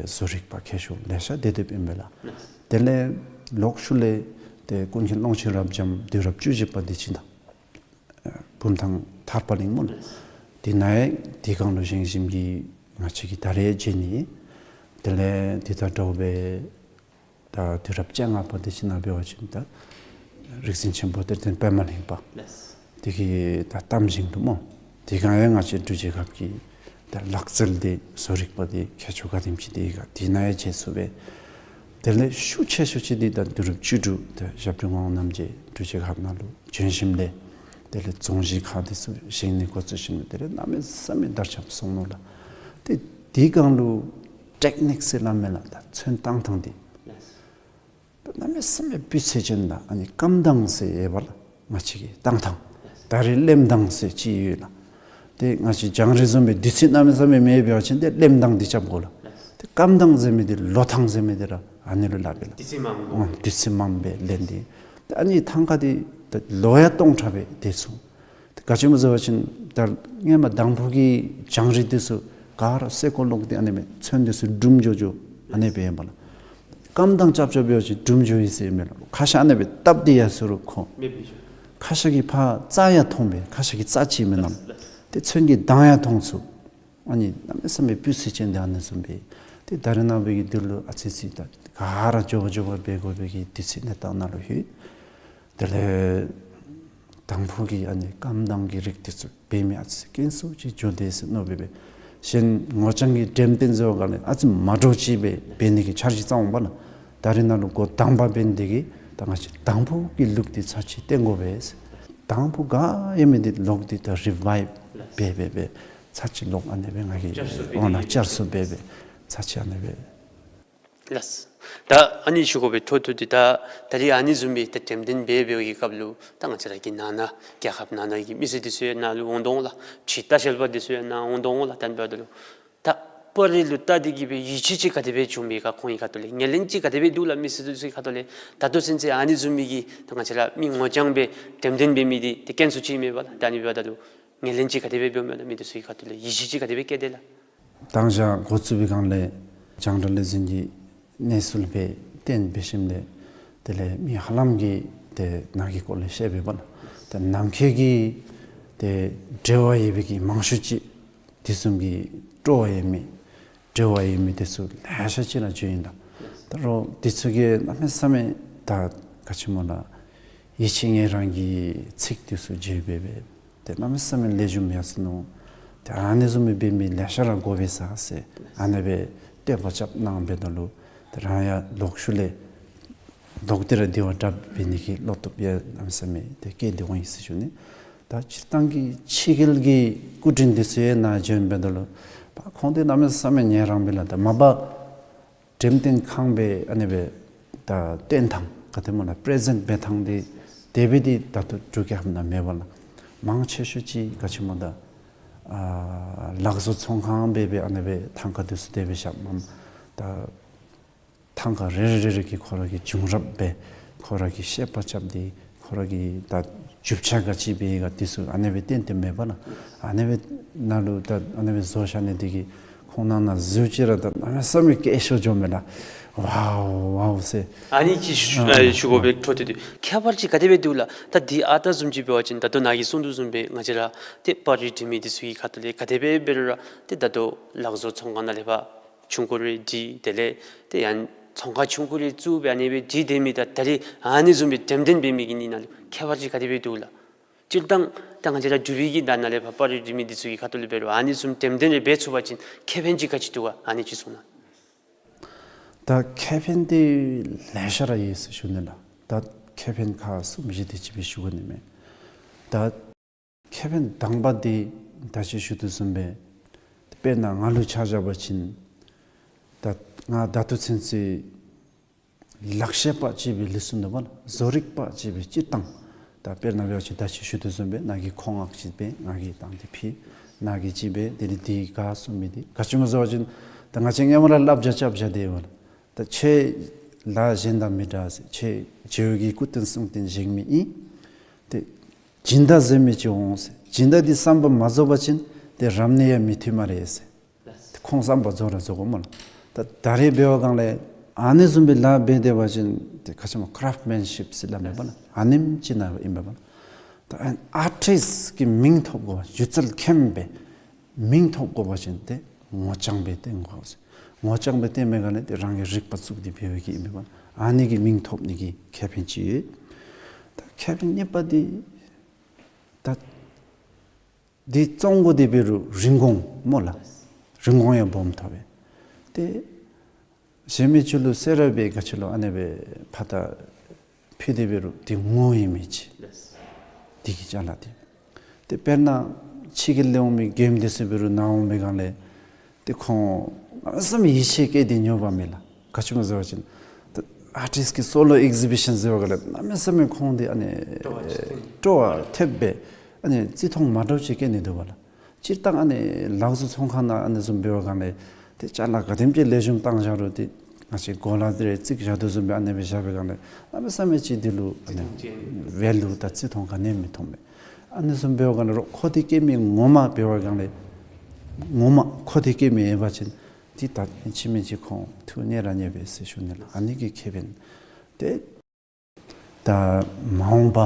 བཟོ་རིག་པ་མཁས་མཆོག་ལེ་ཤ་སྡོད་སྡོདཔ་ཨིན་པས་ལགས། དེ་ལས་ལོག་ཤུལ་ལས་ཏེ་ཀུན་མཁྱེན་ཀློང་ཆེན་རབ་འབྱམས་དུས་རབས་བཅུ་བཞི་པ་འདི་ཅིག་དང་ཨ་བུམ་ཐང་ཐར་པ་གླིང་སྨོ་ལགས། འདི་ནཱ་ཡང་འདི་སྒང་ལུ་བཞེངས་བཞེངསམ་གིས་ང་བཅས་ཀྱིས་ད་རེས་མཇལ་ནི། དེ་ལས་འདི་དང་འདྲཝ་སྦེ་ད་དུས་རབས་བཅོ་ལྔ་པ་འདི་ཅིག་ནང་འབད་བ་ཅིན་ད་རིག་འཛིན་ཆེན་པོ་གཏེར་སྟོན་པདྨ་གླིང་པ་འདི་གི་ད་གཏམ་བཞེངས་འདུག་སྨོ། དེ་སྒང་ཡང་ང་བཅས་འབྲུག་རྒྱལ་ཁབ་ཀྱི་ད་ལག་རྩལ་འདི་བཟོ་རིག་པ་འདི་མཁས་མཆོག་ག་དེམ་ཅིག་འདི་ག་དེ་ནང་ཡང་མཇལ་ཚུགས་པས། དེ་ལས་ཤུགས་ཆེ་ཤོས་ཅིག་འདི་ད་དུས་རབས་བཅུ་དྲུག་ད་ཞབས་དྲུང་ངག་དབང་རྣམ་རྒྱལ་འབྲུག་རྒྱལ་ཁབ་ནང་ལུ་བྱོན་ཞིནམ་ལས་དེ་ལས་རྫོང་གཞིས་ཁག་འདི་ཚུ་བཞེངས་ནི་འགོ་བཙུགས་ཞིནམ་ལས་དེ་ལས་གནམ་མེད་ས་མེད་དར་ཁྱབ་སོང་ནུག་ལགས། ཏེ་དེ་སྒང་ལུ་ཊེཀ་ནིཀ་ཟེར་སླབ་མས་ལགས། ད་ཚོན་བཏང་ཐངས་འདི་གནམ་མེད་ས་མེད་སྤུས་ཚད་ཅན་དང་ཨ་ནི་སྐམ་ཐངས་ཟེར་ཡོད་པ་ལགས། ང་བཅས་ཀྱི་བཏང་ཐངས། ད་རེས་ལེམ་ཐངས་ཟེར་ཅིག་ཡོད་ལགས། ཏེ་ང་བཅས་རྒྱང་རིང་བཟུམ་སྦེ་དུས་ཚོད་གནམ་མེད་ས་མེད་མེད་པ་ཅིན་ཏེ་ལེམ་ཐངས་འདི་རྐྱབ་དགོ་ལགས། ཏེ་སྐམ་ཐངས་ཟེར་མི་འདི་ལོ་ཐངས་ཟེར་མི་འདི་ར་ཨ་ནི་ལུ་སླབ་པས་ལགས། དུས་ཚོད་མངམ་སྦེ། ཨོ་དུས་ཚོད་མངམ་སྦེ་ལེན་ཏེ། ཏེ་ཨ་ནི་ཐང་ཀ་འདི་ད་ལོ་ཡང་སྟོང་ཕྲག་སྦེ་སྡོད་ཚུགས། ཏེ་ག་ཅི་སྨོ་ཟེར་བ་ཅིན་ད་སྔོན་མ་དང་ཕུ་གི་རྒྱང་རིང་འདི་ཚུ་ག་ར་སེར་ཀོ་ལོག་སྟེ་ཨ་ནི་སྦེ་ཚོན་འདི་ཚུ་འབྲུམ་འགྱོ་འགྱོ་ཨ་ནི་སྦེ་ཨིན་པས་ལགས། སྐམ་ཐངས་རྐྱབ་རྐྱབ་འབད་བ་ཅིན་འབྲུམ་འགྱོ་ཡི་ཟེར་མས་ལགས། ཁ་ཤ་ཨ་ནི་སྦེ་བཏབ་སྟེ་ཡར་སོང་རུང་ཁོ། མེདཔ་འགྱོ། ཁ་ཤ་གི་ཕར་རྩ་ཡང་མཐོང་པས། ཁ་ཤ་གི་རྩ་ཅིག་མེན་ན། ཏེ་ཚོན་གྱི་མདངས་ཡང་མཐོང་ཚུགས། ཨ་ནི་གནམ་མེད་ས་མེད་སྤུས་ཚད་ཅན་འདི་ཨ་ནི་བཟུམ་སྦེ། ཏེ་ད་རེས་ནངས་པ་གི་འདི་ལུ་ཨ་ཙི་ཙི་ད་ག་ར་མགྱོགས་པ་མགྱོགས་པ་འབད་དགོ་པའི་གི་དུས་ཚོད་གནས་སྟངས་ནང་ལུ་ལྷོད། དེ་ལས་དང་ཕུ་གི་ཨ་ནི་སྐམ་ཐངས་ཀྱི་རིགས་འདི་ཚུ་འབད་མི་ཨ་ཙི་དཀོན་སུ་ཅིག་འགྱོ་དེས་ཟེར་མནོ་སྦེ་སྦེ། གཞན་ངོ་རྐྱང་གི་འགྲེམས་སྟོན་ཟེར་བ་ག་ལས་ཨ་ཙི་མ་འདྲཝ་ཅིག་སྦེ་འབད་ནི་གི་འཆར་གཞི་བརྩམས་འོང་པ་ལགས། ད་རེས་ནཱ་ལུ་འགོ་དང་པ་འབད་ནི་འདི་གིས་ད་ང་བཅས་དང་ཕུ་གི་ལུགས་འདི་ཚར་ཅིག་སྟོན་དགོ་པས་ཟེར། དང་ཕུ་ག་ཡོད་མི་འདི་ལོག་སྟེ་ད་རི་བའིབ་འབད་འབད་འབད་ཚར་ཅིག་ལོག་ཨ་ནི་སྦེ་ང་གིས་བསྐྱར་གསོ་འབད་འོང་ན་དེ་བསྐྱར་གསོ་འབད་འབད་ཚར་ཅིག་ཨ་ནི་སྦེ། ལགས། ད་ཨ་ནི་ཞུ་དགོ་པའི་ཐོག་ཐོག་འདི་ད་ད་རེས་ཨ་ནི་བཟུམ་སྦེ་ད་འགྲེམས་སྟོན་འབད་འབད་བའི་སྐབས་ལུ་ད་ང་བཅས་ར་གི་ནང་ན་རྒྱལ་ཁབ་ནང་ན་གི་མི་སེར་འདི་ཚུ་ཡང་ནཱ་ལུ་འོང་དོ་འོང་ལགས། ཕྱི་ལྟ་བཤལ་པ་འདི་ཚུ་ཡང་ནཱ་འོང་དོ་འོང་ལགས། ད་ཨ་ནི་འབདཝ་ད་ལུ་ད་པར་རིས་ལུ་བལྟ་སྟེ་གིས་སྦེ་ཡིད་ཆེས་ཅིག་ག་དེ་སྦེ་བྱུང་མས་ག། ཁོང་གི་ཁ་ཐུག་ལས་ངོས་ལེན་ཅིག་ག་དེ་སྦེ་འདུག་ལགས། མི་སེར་འདི་ཚུ་གི་ཁ་ཐུག་ལས་ད་ལྟོ་ཚུན་ཚོད་ཨ་ནི་བཟུམ་མའི་གི་ད་ང་བཅས་ར་མི་ངོ་རྐྱང་སྦེ་འགྲེམས་སྟོན་འབད་མི་འདི་ཏེ་དཀོན་སུ་ཅིག་མས་པ་ལགས། ད་ཨ་ནི་འབདཝ་ད་ལུ་ངོས་ལེན་ཅིག་ག་དེ་སྦེ་འབདཝ་མས་ལགས། མི་འདི་ཚུ་གི་ཁ་ཐུག་ལས་ཡིད་ཆེས་ཅིག་ག་དེ་སྦེ་བསྐྱེད་དེས་ལགས། མདང་ཞག་འགོ་བཙུགས་པའི་སྒང་ལས་རྒྱང་བསྒྲགས་ལས་འཛིན་གྱི་གནས་ཚུལ་སྦེ་བཏོན་འབད་ཞིནམ་ལས་དེ་ལས་མི་ཧ་ལམ་གྱིས་ཏེ་ནཱ་གི་སྐོར་ལས་ཤེས་པས་པ་ལགས། ཏེ་ནམ་མཁའི་གི་ཏེ་འབྲེལ་བ་ཡོད་པའི་གི་མང་ཤོས་ཅིག་དེ་བཟུམ་གྱི་སྤྲོ་བ་ཡོད་མི་འབྲེལ་བ་ཡོད་མི་འདི་ཚུ་ལེ་ཤ་ཅིག་ར་བྱོན་ཡི་ལགས། ད་རུང་འདི་ཚུ་གིས་གནམ་མེད་ས་མེད་ད་ག་ཅི་སྨོ་ལགས། ཡིད་ཆེས་ངལ་རངས་ཀྱི་ཚིག་འདི་ཚུ་བརྗོད་འབད་འབད་ཏེ་གནམ་མེད་ས་མེད་ལེགས་ཤོམ་ཡར་སོ་ནུག། ཏེ་ཨ་ནི་བཟུམ་སྦེ་འབད་མི་ལེ་ཤ་ར་དགོ་པས་ཟེར་ཨ་ནི་སྦེ་བསྟོད་པ་རྐྱབ་གནང་འབདཝ་ད་ལུ་ ཏེ་རང་ཡང་ལོག་ཤུལ་ལས་ལོག་སྟེ་ར་དེ་བ་དྲགཔ་འབད་ནི་གི་བློ་སྟོབས་ཡང་གནམ་མེད་ས་མེད་ཏེ་བསྐྱེད་དེ་འོང་ཡི་ཟེར་ཞུ་ནི། ད་སྤྱིར་བཏང་གི་ཕྱི་རྒྱལ་གྱི་སྐུ་དྲིན་འདི་ཚུ་ཡང་ནཱ་བྱོན་འབདཝ་ད་ལུ་ཁོང་འདི་གནམ་མེད་ས་མེད་ཉན་རང་འབད་ལགས། ད་མ་པ་འགྲེམས་སྟོན་ཁང་སྦེ་ཨ་ནི་སྦེ་ད་སྟོན་ཐངས་ག་དེ་སྨོ་ལགས། པེ་རེ་ཟེནཊ་འབད་ཐངས་འདི་དེ་སྦེ་འདི་ད་ལྟོ་འབྲུག་རྒྱལ་ཁབ་ནང་མེད་པ་ལགས། མང་ཆེ་ཤོས་ཅིག་ག་ཅི་སྨོ་ད་ཨ་ལག་བཟོ་ཚོང་ཁང་སྦེ་སྦེ་ཨ་ནི་སྦེ་ཐང་ཀ་འདི་ཚུ་དེ་སྦེ་བཞགཔ་མས། ད་ཐང་ཀ་རེ་རེ་རེ་རེ་གིས་ཁོ་ར་གི་བྱུང་རབས་སྦེ་ཁོ་ར་གི་བཤད་པ་རྐྱབ་སྟེ་ཁོ་ར་གི་ད་རྒྱུ་ཆ་ག་ཅི་སྦེ་ག་འདི་ཚུ་ཨ་ནི་སྦེ་བསྟན་ཏེ་མེད་པ་ལགས། ཨ་ནི་སྦེ་ནང་ལུ་ད་ཨ་ནི་སྦེ་བཟོ་བཞག་ནི་འདི་གིས་ཁོང་ནང་ན་གཟིགས་ཅི་ར་ད་གནམ་མེད་ས་མེད་སྐད་ཤོར་འགྱོཝ་མས་ལགས། ཝའོ་ཝའོ་ཟེར། ཨ་ནི་ཅིག་ཞུ་ཨ་ཨ་ཞུ་དགོ་པའི་འཕྲོ་མཐུད་དེ་ཁྱད་པར་ཅིག་ག་དེ་སྦེ་འདུག་ལགས། ད་འདི་ཨ་རྟག་བཟུམ་ཅིག་འབད་བ་ཅིན་ད་ལྟོ་ནཱ་གིས་གསུངས་དོ་བཟུམ་སྦེ་ང་བཅས་ར་ཏེ་པར་རིས་འབྲི་མི་འདི་ཚུ་གི་ཁ་ཐུག་ལས་ག་དེ་སྦེ་འབད་རུང་ར་ཏེ་ད་ལྟོ་ལག་བཟོ་ཚོང་ཁང་ནང་ལས་ཕར་ཆུང་ཀུ་རེ་བྲིས། དེ་ལས་ཏེ་ཡང་ཚོང་ཁང་ཆུང་ཀུ་རེ་བཙུགས་སྦེ་ཨ་ནི་སྦེ་བྲིས་སྡོད་མི་དང་ད་རིས་ཨ་ནི་བཟུམ་སྦེ་འགྲེམས་སྟོན་འབད་མི་གི་གཉིས་ནང་ལུ་ཁྱད་པར་ཅིག་ག་དེ་སྦེ་འདུག་ལགས། སྤྱིར་བཏང་ད་ང་བཅས་ར་འབྲུག་པའི་གི་ནང་ན་ལས་ཕར་པར་རིས་འབྲི་མི་འདི་ཚུ་གི་ཁ་ཐུག་ལས་འབད་རུང་ཨ་ནི་བཟུམ་འགྲེམས་སྟོན་རེ་འབད་ཚུགས་པ་ཅིན་ཁེ་ཕན་ཅིག་ག་ཅི་འདུག་ག། ཨ་ནི་ཅིག་གསུང་གནང་། ད་ཁེ་ཕན་འདི་ལེ་ཤ་ར་ཡོད་ཟེར་ཞུ་ནི་ལགས། ད་ཁེ་ཕན་ཁག་གསུམ་བཞི་དེ་ཅིག་སྦེ་ཞུ་དགོ་ནི་མས། ད་ཁེ་ཕན་དང་པ་འདི་ད་ཅི་ཞུ་དོ་བཟུམ་སྦེ་དཔེར་ན་ང་ལུ་ཆ་བཞག་པ་ཅིན་ད་ང་ད་ལྟོ་ཚུན་ཚོད་ལག་ཤེས་པ་ཅིག་སྦེ་ལུས་སོ་ནུག་པ་ལགས། བཟོ་རིག་པ་ཅིག་སྦེ་སྤྱིར་བཏང་ད་དཔེར་ན་འབད་བ་ཅིན་ད་ཅི་ཞུ་དོ་བཟུམ་སྦེ་ནཱ་གིས་མཁོ་མངགས་ཅིག་འབད་ང་གིས་བཏང་སྟེ་ཕུལ། ནཱ་གིས་ཅིག་འབད་དེ་ལས་དེ་ག་གསུངས་མི་འདི་ག་ཅི་སྨོ་ཟེར་བ་ཅིན་ད་ང་བཅས་སྔོན་མ་ར་བསླབ་བྱ་རྐྱབ་བཞག་སྟེ་ཡོད་པ་ལགས། ད་ཁྱོད་ལཱ་གཞན་དང་མི་འདྲ་ཟེར། ཁྱོད་རྗེ་བོ་གི་སྐུ་རྟེན་གསུང་རྟེན་བཞེངས་མི་ཨིན། ཏེ་སྦྱིན་བདག་ཟེར་མི་ཅིག་འོང་ཟེར། སྦྱིན་བདག་འདི་བསམ་པ་མ་རྫོགས་པ་ཅིན་ཏེ་རབ་གནས་ཡང་མི་ཐོབ་སྨ་རེ་ཟེར། ཏེ་ཁོང་བསམ་པ་རྫོགས་ར་རྫོགས་དགོ་སྨོ་ལགས། ད་ད་རེས་འབད་བ་སྒང་ལས་ཨ་ནི་བཟུམ་སྦེ་ལཱ་འབད་སྡོད་པ་ཅིན་ཏེ་ག་ཅི་སྨོ་ཀ་རབ་མེན་ཤིབ་ཟེར་སླབ་མས་པ་ལགས། ཨ་ནེམ་ཅིག་ནང་ཨིན་པས་པ་ལགས། ད་ཨར་ཊིསཊ་གི་མིང་ཐོབ་དགོ་པ་སྒྱུ་རྩལ་མཁན་སྦེ་མིང་ཐོབ་དགོ་པ་ཅིན་ཏེ་ངོ་རྐྱང་སྦེ་སྟོན་དགོ་ཟེར། ངོ་རྐྱང་སྦེ་སྟོན་མི་སྒང་ལས་ཏེ་རང་གི་རིག་པ་བཙུགས་ཏེ་འབད་བའི་གི་ཨིན་པས་པ། ཨ་ནི་གི་མིང་ཐོབ་ནི་གི་ཁེ་ཕན་ཅིག་ཡོད། ད་ཁེ་ཕན་གཉིས་པ་འདི་ད་འདི་བཙོང་དགོ་སྟེ་འབད་རུང་རིན་གོང་སྨོ་ལགས། རིན་གོང་ཡང་སྦོམ་ཐོབ་པས། ཏེ་གཞན་མི་ཚུ་ལུ་ཟེར་ར་འབད་ག་ཅི་ལུ་ཨ་ནི་སྦེ་ཕར་ད་ཕུལ་ཏེ་འབད་རུང་འདི་ངོ་ཡོད་མི་ཅིག་འདི་གི་ཅ་ལ་འདི། ཏེ་དཔེར་ན་ཕྱི་རྒྱལ་ལས་འོང་མི་མགྱོནམ་འདི་ཚུ་འབད་རུང་ནཱ་འོང་མི་སྒང་ལས་ཏེ་ཁོང་གནམ་མེད་ས་མེད་ཡིད་ཆེས་བསྐྱེད་དེ་ཉོ་བ་མས་ལགས། ག་ཅི་སྨོ་ཟེར་བ་ཅིན་ད་ཨར་ཊིསཊ་གི་སོ་ལོ་ཨེག་ཟི་བི་ཤཱན་ཟེར་བ་སྒང་ལས་གནམ་མེད་ས་མེད་ཁོང་འདི་ཨ་ནི་སྤྲོ་བ་ཐེབས་སྦེ་ཨ་ནི་བརྩི་མཐོང་མ་འདྲཝ་ཅིག་བསྐྱེད་ནི་འདུག་པ་ལགས། སྤྱིར་བཏང་ཨ་ནི་ལག་བཟོ་ཚོང་ཁང་ནང་ཨ་ནི་བཟུམ་འབད་བ་སྒང་ལས་ཏེ་ཅ་ལ་ག་དེམ་ཅིག་ལེགས་ཤོམ་བཏང་བཞག་རུང་ཏེ་ང་བཅས་གོ་ལ་འདི་རེ་བརྩིགས་བཞག་དོ་བཟུམ་སྦེ་ཨ་ནི་སྦེ་བཞག་པའི་སྒང་ལས་གནམ་མེད་ས་མེད་ཅིག་འདི་ལུ་ཨ་ནི་ཝེ་ལུ་དང་བརྩི་མཐོང་ག་ནི་ཡང་མི་མཐོང་པས། ཨ་ནི་བཟུམ་འབད་བ་སྒང་ལས་རོགས་མཁོ་འདོད་བསྐྱེད་མི་ངོ་མ་འབད་བ་སྒང་ལས་ངོ་མ་མཁོ་འདོད་བསྐྱེད་མི་ཡོད་པ་ཅིན་ཏེ་ད་ཕྱི་མི་ཅིག་ཁོང་ཐུགས་མཉེས་ར་མཉེས་པས་ཟེར་ཞུ་ནི་ལགས། ཨ་ནི་གི་ཁེ་ཕན་ཏེ་ད་མ་འོངས་པ་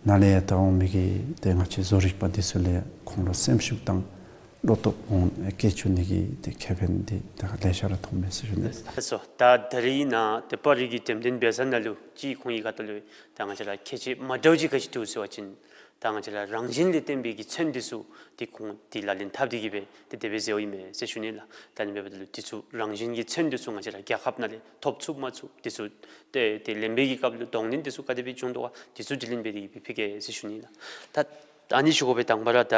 ནཱ་ལས་ད་འོང་མི་གི་ཏེ་ང་བཅས་བཟོ་རིག་པ་འདི་ཚུ་ལས་ཁོང་ལུ་སེམས་ཤུགས་དང་བློ་སྟོབས་འོང་སྐྱེ་བཅུག་ནི་གི་ཏེ་ཁེ་ཕན་འདི་ད་ལེ་ཤ་ར་ཐོབ་མས་ཟེར་ཞུ་ནི། ལགས་སོ། ད་ད་རིས་ནཱ་ཏེ་པར་རིས་ཀྱི་འགྲེམས་སྟོན་འབད་ས་ནང་ལུ་ཅིག་ཁོང་གི་ཁ་ཐུག་ལུ་ད་ང་བཅས་ར་ཁྱད་ཆོས་མ་འདྲཝ་ཅིག་ག་ཅི་འདུག་ཟེར་བ་ཅིན་ད་ང་བཅས་ར་རང་བཞིན་ལས་བརྟེན་པའི་གི་ཚོན་འདི་ཚུ་ཏེ་ཁོང་ཏེ་ལག་ལེན་འཐབ་སྟེ་གི་སྦེ་ཏེ་དེ་སྦེ་མཛད་དོ་ཨིན་མས་ཟེར་ཞུ་ནི་ལགས། ད་ཨ་ནི་འབདཝ་ད་ལུ་འདི་ཚུ་རང་བཞིན་གྱི་ཚོན་འདི་ཚུ་ང་བཅས་ར་རྒྱལ་ཁབ་ནང་ལས་ཐོབ་ཚུགས་མ་ཚུགས་འདི་ཚུ་ཏེ་ཏེ་ལེན་པའི་གི་སྐབས་ལུ་གདོང་ལེན་འདི་ཚུ་ག་དེ་སྦེ་བྱུང་དོ་ག་འདི་ཚུ་དྲི་ལན་འབད་དེ་གི་སྦེ་ཕུལ་གེ་ཟེར་ཞུ་ནི་ལགས། ད་ད་ཨ་ནི་ཞུ་དགོ་པའི་དང་པ་ར་ད་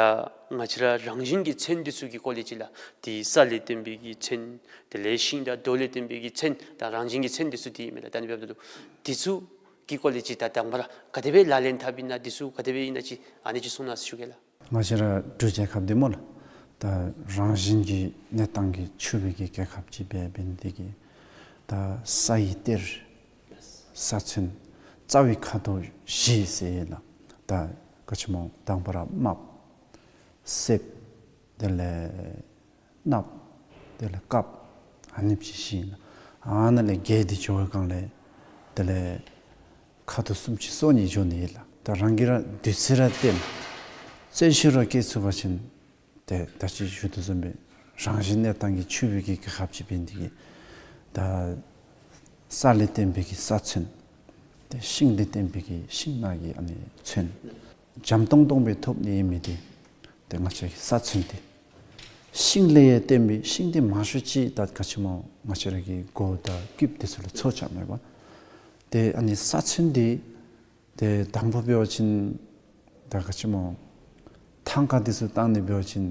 ང་བཅས་ར་རང་བཞིན་གྱི་ཚོན་འདི་ཚུ་གི་སྐོར་ལས་ཅིག་ལགས། ཏེ་ས་ལས་བརྟེན་པའི་གི་ཚོན་དེ་ལས་ཤིང་དང་རྡོ་ལས་བརྟེན་པའི་གི་ཚོན་ད་རང་བཞིན་གྱི་ཚོན་འདི་ཚུ་འདི་ཨིན་མས་ལགས། ད་ཨ་ནི་འབདཝ་ད་ལུ་འདི་ཚུ་གི་སྐོར་ལས་ཅིག་ད་དང་པ་ར་ག་དེ་སྦེ་ལག་ལེན་འཐབ་ཨིན་ན་འདི་ཚུ་ག་དེ་སྦེ་ཨིན་ན་ཅིག་ཨ་ནི་ཅིག་གསུང་གནང་ཟེར་ཞུ་གེ་ལགས། ང་བཅས་ར་འབྲུག་རྒྱལ་ཁབ་འདི་སྨོ་ལགས། ད་རང་བཞིན་གྱི་གནས་སྟངས་ཀྱིས་ཕྱུག་པའི་གི་རྒྱལ་ཁབ་ཅིག་སྦེ་འབད་ནི་དེ་གིས་ད་ས་ཡི་གཏེར་ས་ཚོན་རྩ་བའི་ཁ་དོག་བཞི་ཟེར་ལགས། ད་ག་ཅི་སྨོ་དང་པ་ར་རྨགཔ་གསེབ་དེ་ལས་སྣབས་དེ་ལས་དཀརཔོ་ཨ་ནེམ་ཅིག་བཞི་ཨིན་ལགས། ཨ་ནཱ་ལས་བརྒྱད་འདི་འགྱོ་བའི་སྒང་ལས་དེ་ལས་ཁ་དོག་སུམ་ཅུ་སོ་གཉིས་འགྱོ་ནི་ཨིན་ལགས། ད་རང་གིས་ར་བདུད་རྩི་ར་བཏོན་རྩོལ་ཤུགས་ར་བསྐྱེད་ཚུགས་པ་ཅིན་ཏེ་ད་ཅི་ཞུ་དོ་བཟུམ་སྦེ་རང་བཞིན་གནས་སྟངས་ཀྱིས་ཕྱུག་པའི་གི་རྒྱལ་ཁབ་ཅིག་འབད་ནི་དེ་གིས་ད་ས་ལས་བརྟེན་པའི་གི་ས་ཚོན་ཏེ་ཤིང་ལས་བརྟེན་པའི་གི་ཤིང་ནགས་ཀྱི་ཨ་ནི་ཚོན་འཇམ་ཏོང་ཏོ་སྦེ་ཐོབ་ནི་ཨིན་མི་འདི་ཏེ་ང་བཅས་ཀྱི་ས་ཚོན་འདི་ ཤིང་ལས་ཡང་བརྟེན་པའི་ཤིང་འདི་མང་ཤོས་ཅིག་ད་ག་ཅི་སྨོ་ང་བཅས་ར་གི་སྒོ་དང་རྐུབ་འདི་ཚུ་ལུ་ཚོས་རྐྱབ་མས་པ། ཏེ་ཨ་ནི་ས་ཚོན་འདི་ཏེ་དང་པ་འབད་བ་ཅིན་ད་ག་ཅི་སྨོ་ཐང་ཀ་འདི་ཚུ་བཏང་ནི་འབད་བ་ཅིན་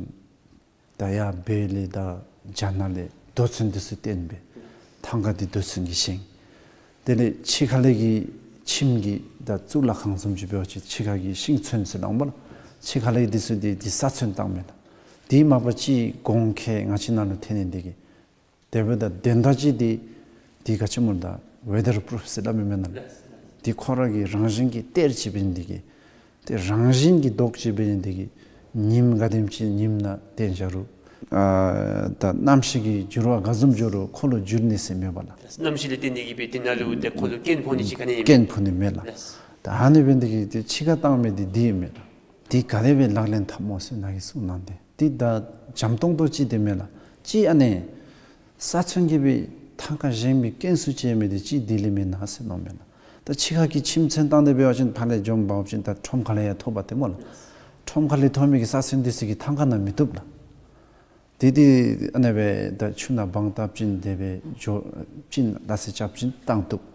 ད་ཡར་བོད་ལས་དང་རྒྱ་ནག་ལས་རྡོ་ཚོན་འདི་ཚུ་བཏོན་སྦེ་ཐང་ཀ་འདི་རྡོ་ཚོན་གྱིས་བཞེངས། དེ་ལས་ཕྱི་ཁ་ལས་ཀྱི་ཁྱིམ་གྱི་ད་གཙུག་ལག་ཁང་བཟུམ་ཅིག་འབད་བ་ཅིན་ཕྱི་ཁ་གི་ཤིང་ཚོན་ཟེར་སླབ་མས་ལགས། ཕྱི་ཁ་ལས་འདི་ཚུ་འདི་འདི་ས་ཚོན་བཏང་མས་ལགས། དེ་མ་པ་ཅིག་གོང་ཁེ་ང་བཅས་ནང་ལུ་ཐོན་ནི་འདི་གིས་དེ་འབདཝ་ད་དོན་དག་ཅིག་འདི་འདི་ག་ཅི་སྨོ་ད་ཝེ་དར་པུ་རུཕ་ཟེར་སླབ་མི་མེན་ན་ལགས། འདི་ཁོ་ར་གི་རང་བཞིན་གྱི་གཏེར་ཅིག་འབད་ནི་འདི་གིས་ཏེ་རང་བཞིན་གྱི་མདོག་ཅིག་འབད་ནི་འདི་གིས་ཉིམ་ག་དེམ་ཅིག་ཉིམ་ནང་བཏོན་བཞག་རུང་ཨ་ད་གནམ་གཤིས་ཀྱི་འགྱུར་བ་ག་བཟུམ་འགྱོ་རུང་ཁོ་ལུ་འགྱུར་ནི་ཟེར་མེད་པ་ལགས། གནམ་གཤིས་ལས་བརྟེན་ཏེ་གིས་འབད་དེ་ནང་ལུ་ཏེ་ཁོ་ལུ་སྐྱོན་ཕོག་ནི་ཅིག་ག་ནི་ཡང་མེད། སྐྱོན་ཕོག་ནི་མེད་ལགས། ལགས། ད་ཨ་ནི་འབད་ནི་འདི་གིས་ཏེ་ཕྱི་ཁར་བཏང་མི་འདི་འདི་ཨིན་མས་ལགས། འདི་ག་དེ་སྦེ་ལག་ལེན་འཐབ་སྨོ་ཟེར་ནཱ་གིས་གསུངས་གནང་སྟེ་འདི་ད་འཇམ་ཏོང་ཏོ་ཅིག་འདི་མེན་ལགས། ཅིག་ཨ་ནི་ས་ཚོན་གྱིས་སྦེ་ཐང་ཀ་བཞེངས་པའི་སྐྱོན་ཚུ་ཅིག་མི་འདི་ཅིག་འདི་ལས་མེན་ན་ཟེར་མནོཝ་མས་ལགས། ད་ཕྱི་ཁ་གི་ཁྱིམ་ཚོན་བཏང་སྟེ་འབད་བ་ཅིན་ཕར་ལས་འཇོམས་འབག་ཅིན་ད་ཁྲོམ་ཁ་ལས་ཡང་ཐོབ་པ་ཏེ་སྨོ་ལགས། ཁྲོམ་ཁ་ལས་ཐོབ་མི་གི་ས་ཚོན་འདི་ཚུ་གིས་ཐང་ཀ་ནང་མི་བཏུབ་ལགས། དེ་དེ་ཨ་ནི་སྦེ་ད་ཆུ་ནང་སྦང་བཏབ་ཅིན་དེ་སྦེ་འགྱོ་ཅིན་ལགས་སེ་རྐྱབ་ཅིན་བཏང་བཏུབ།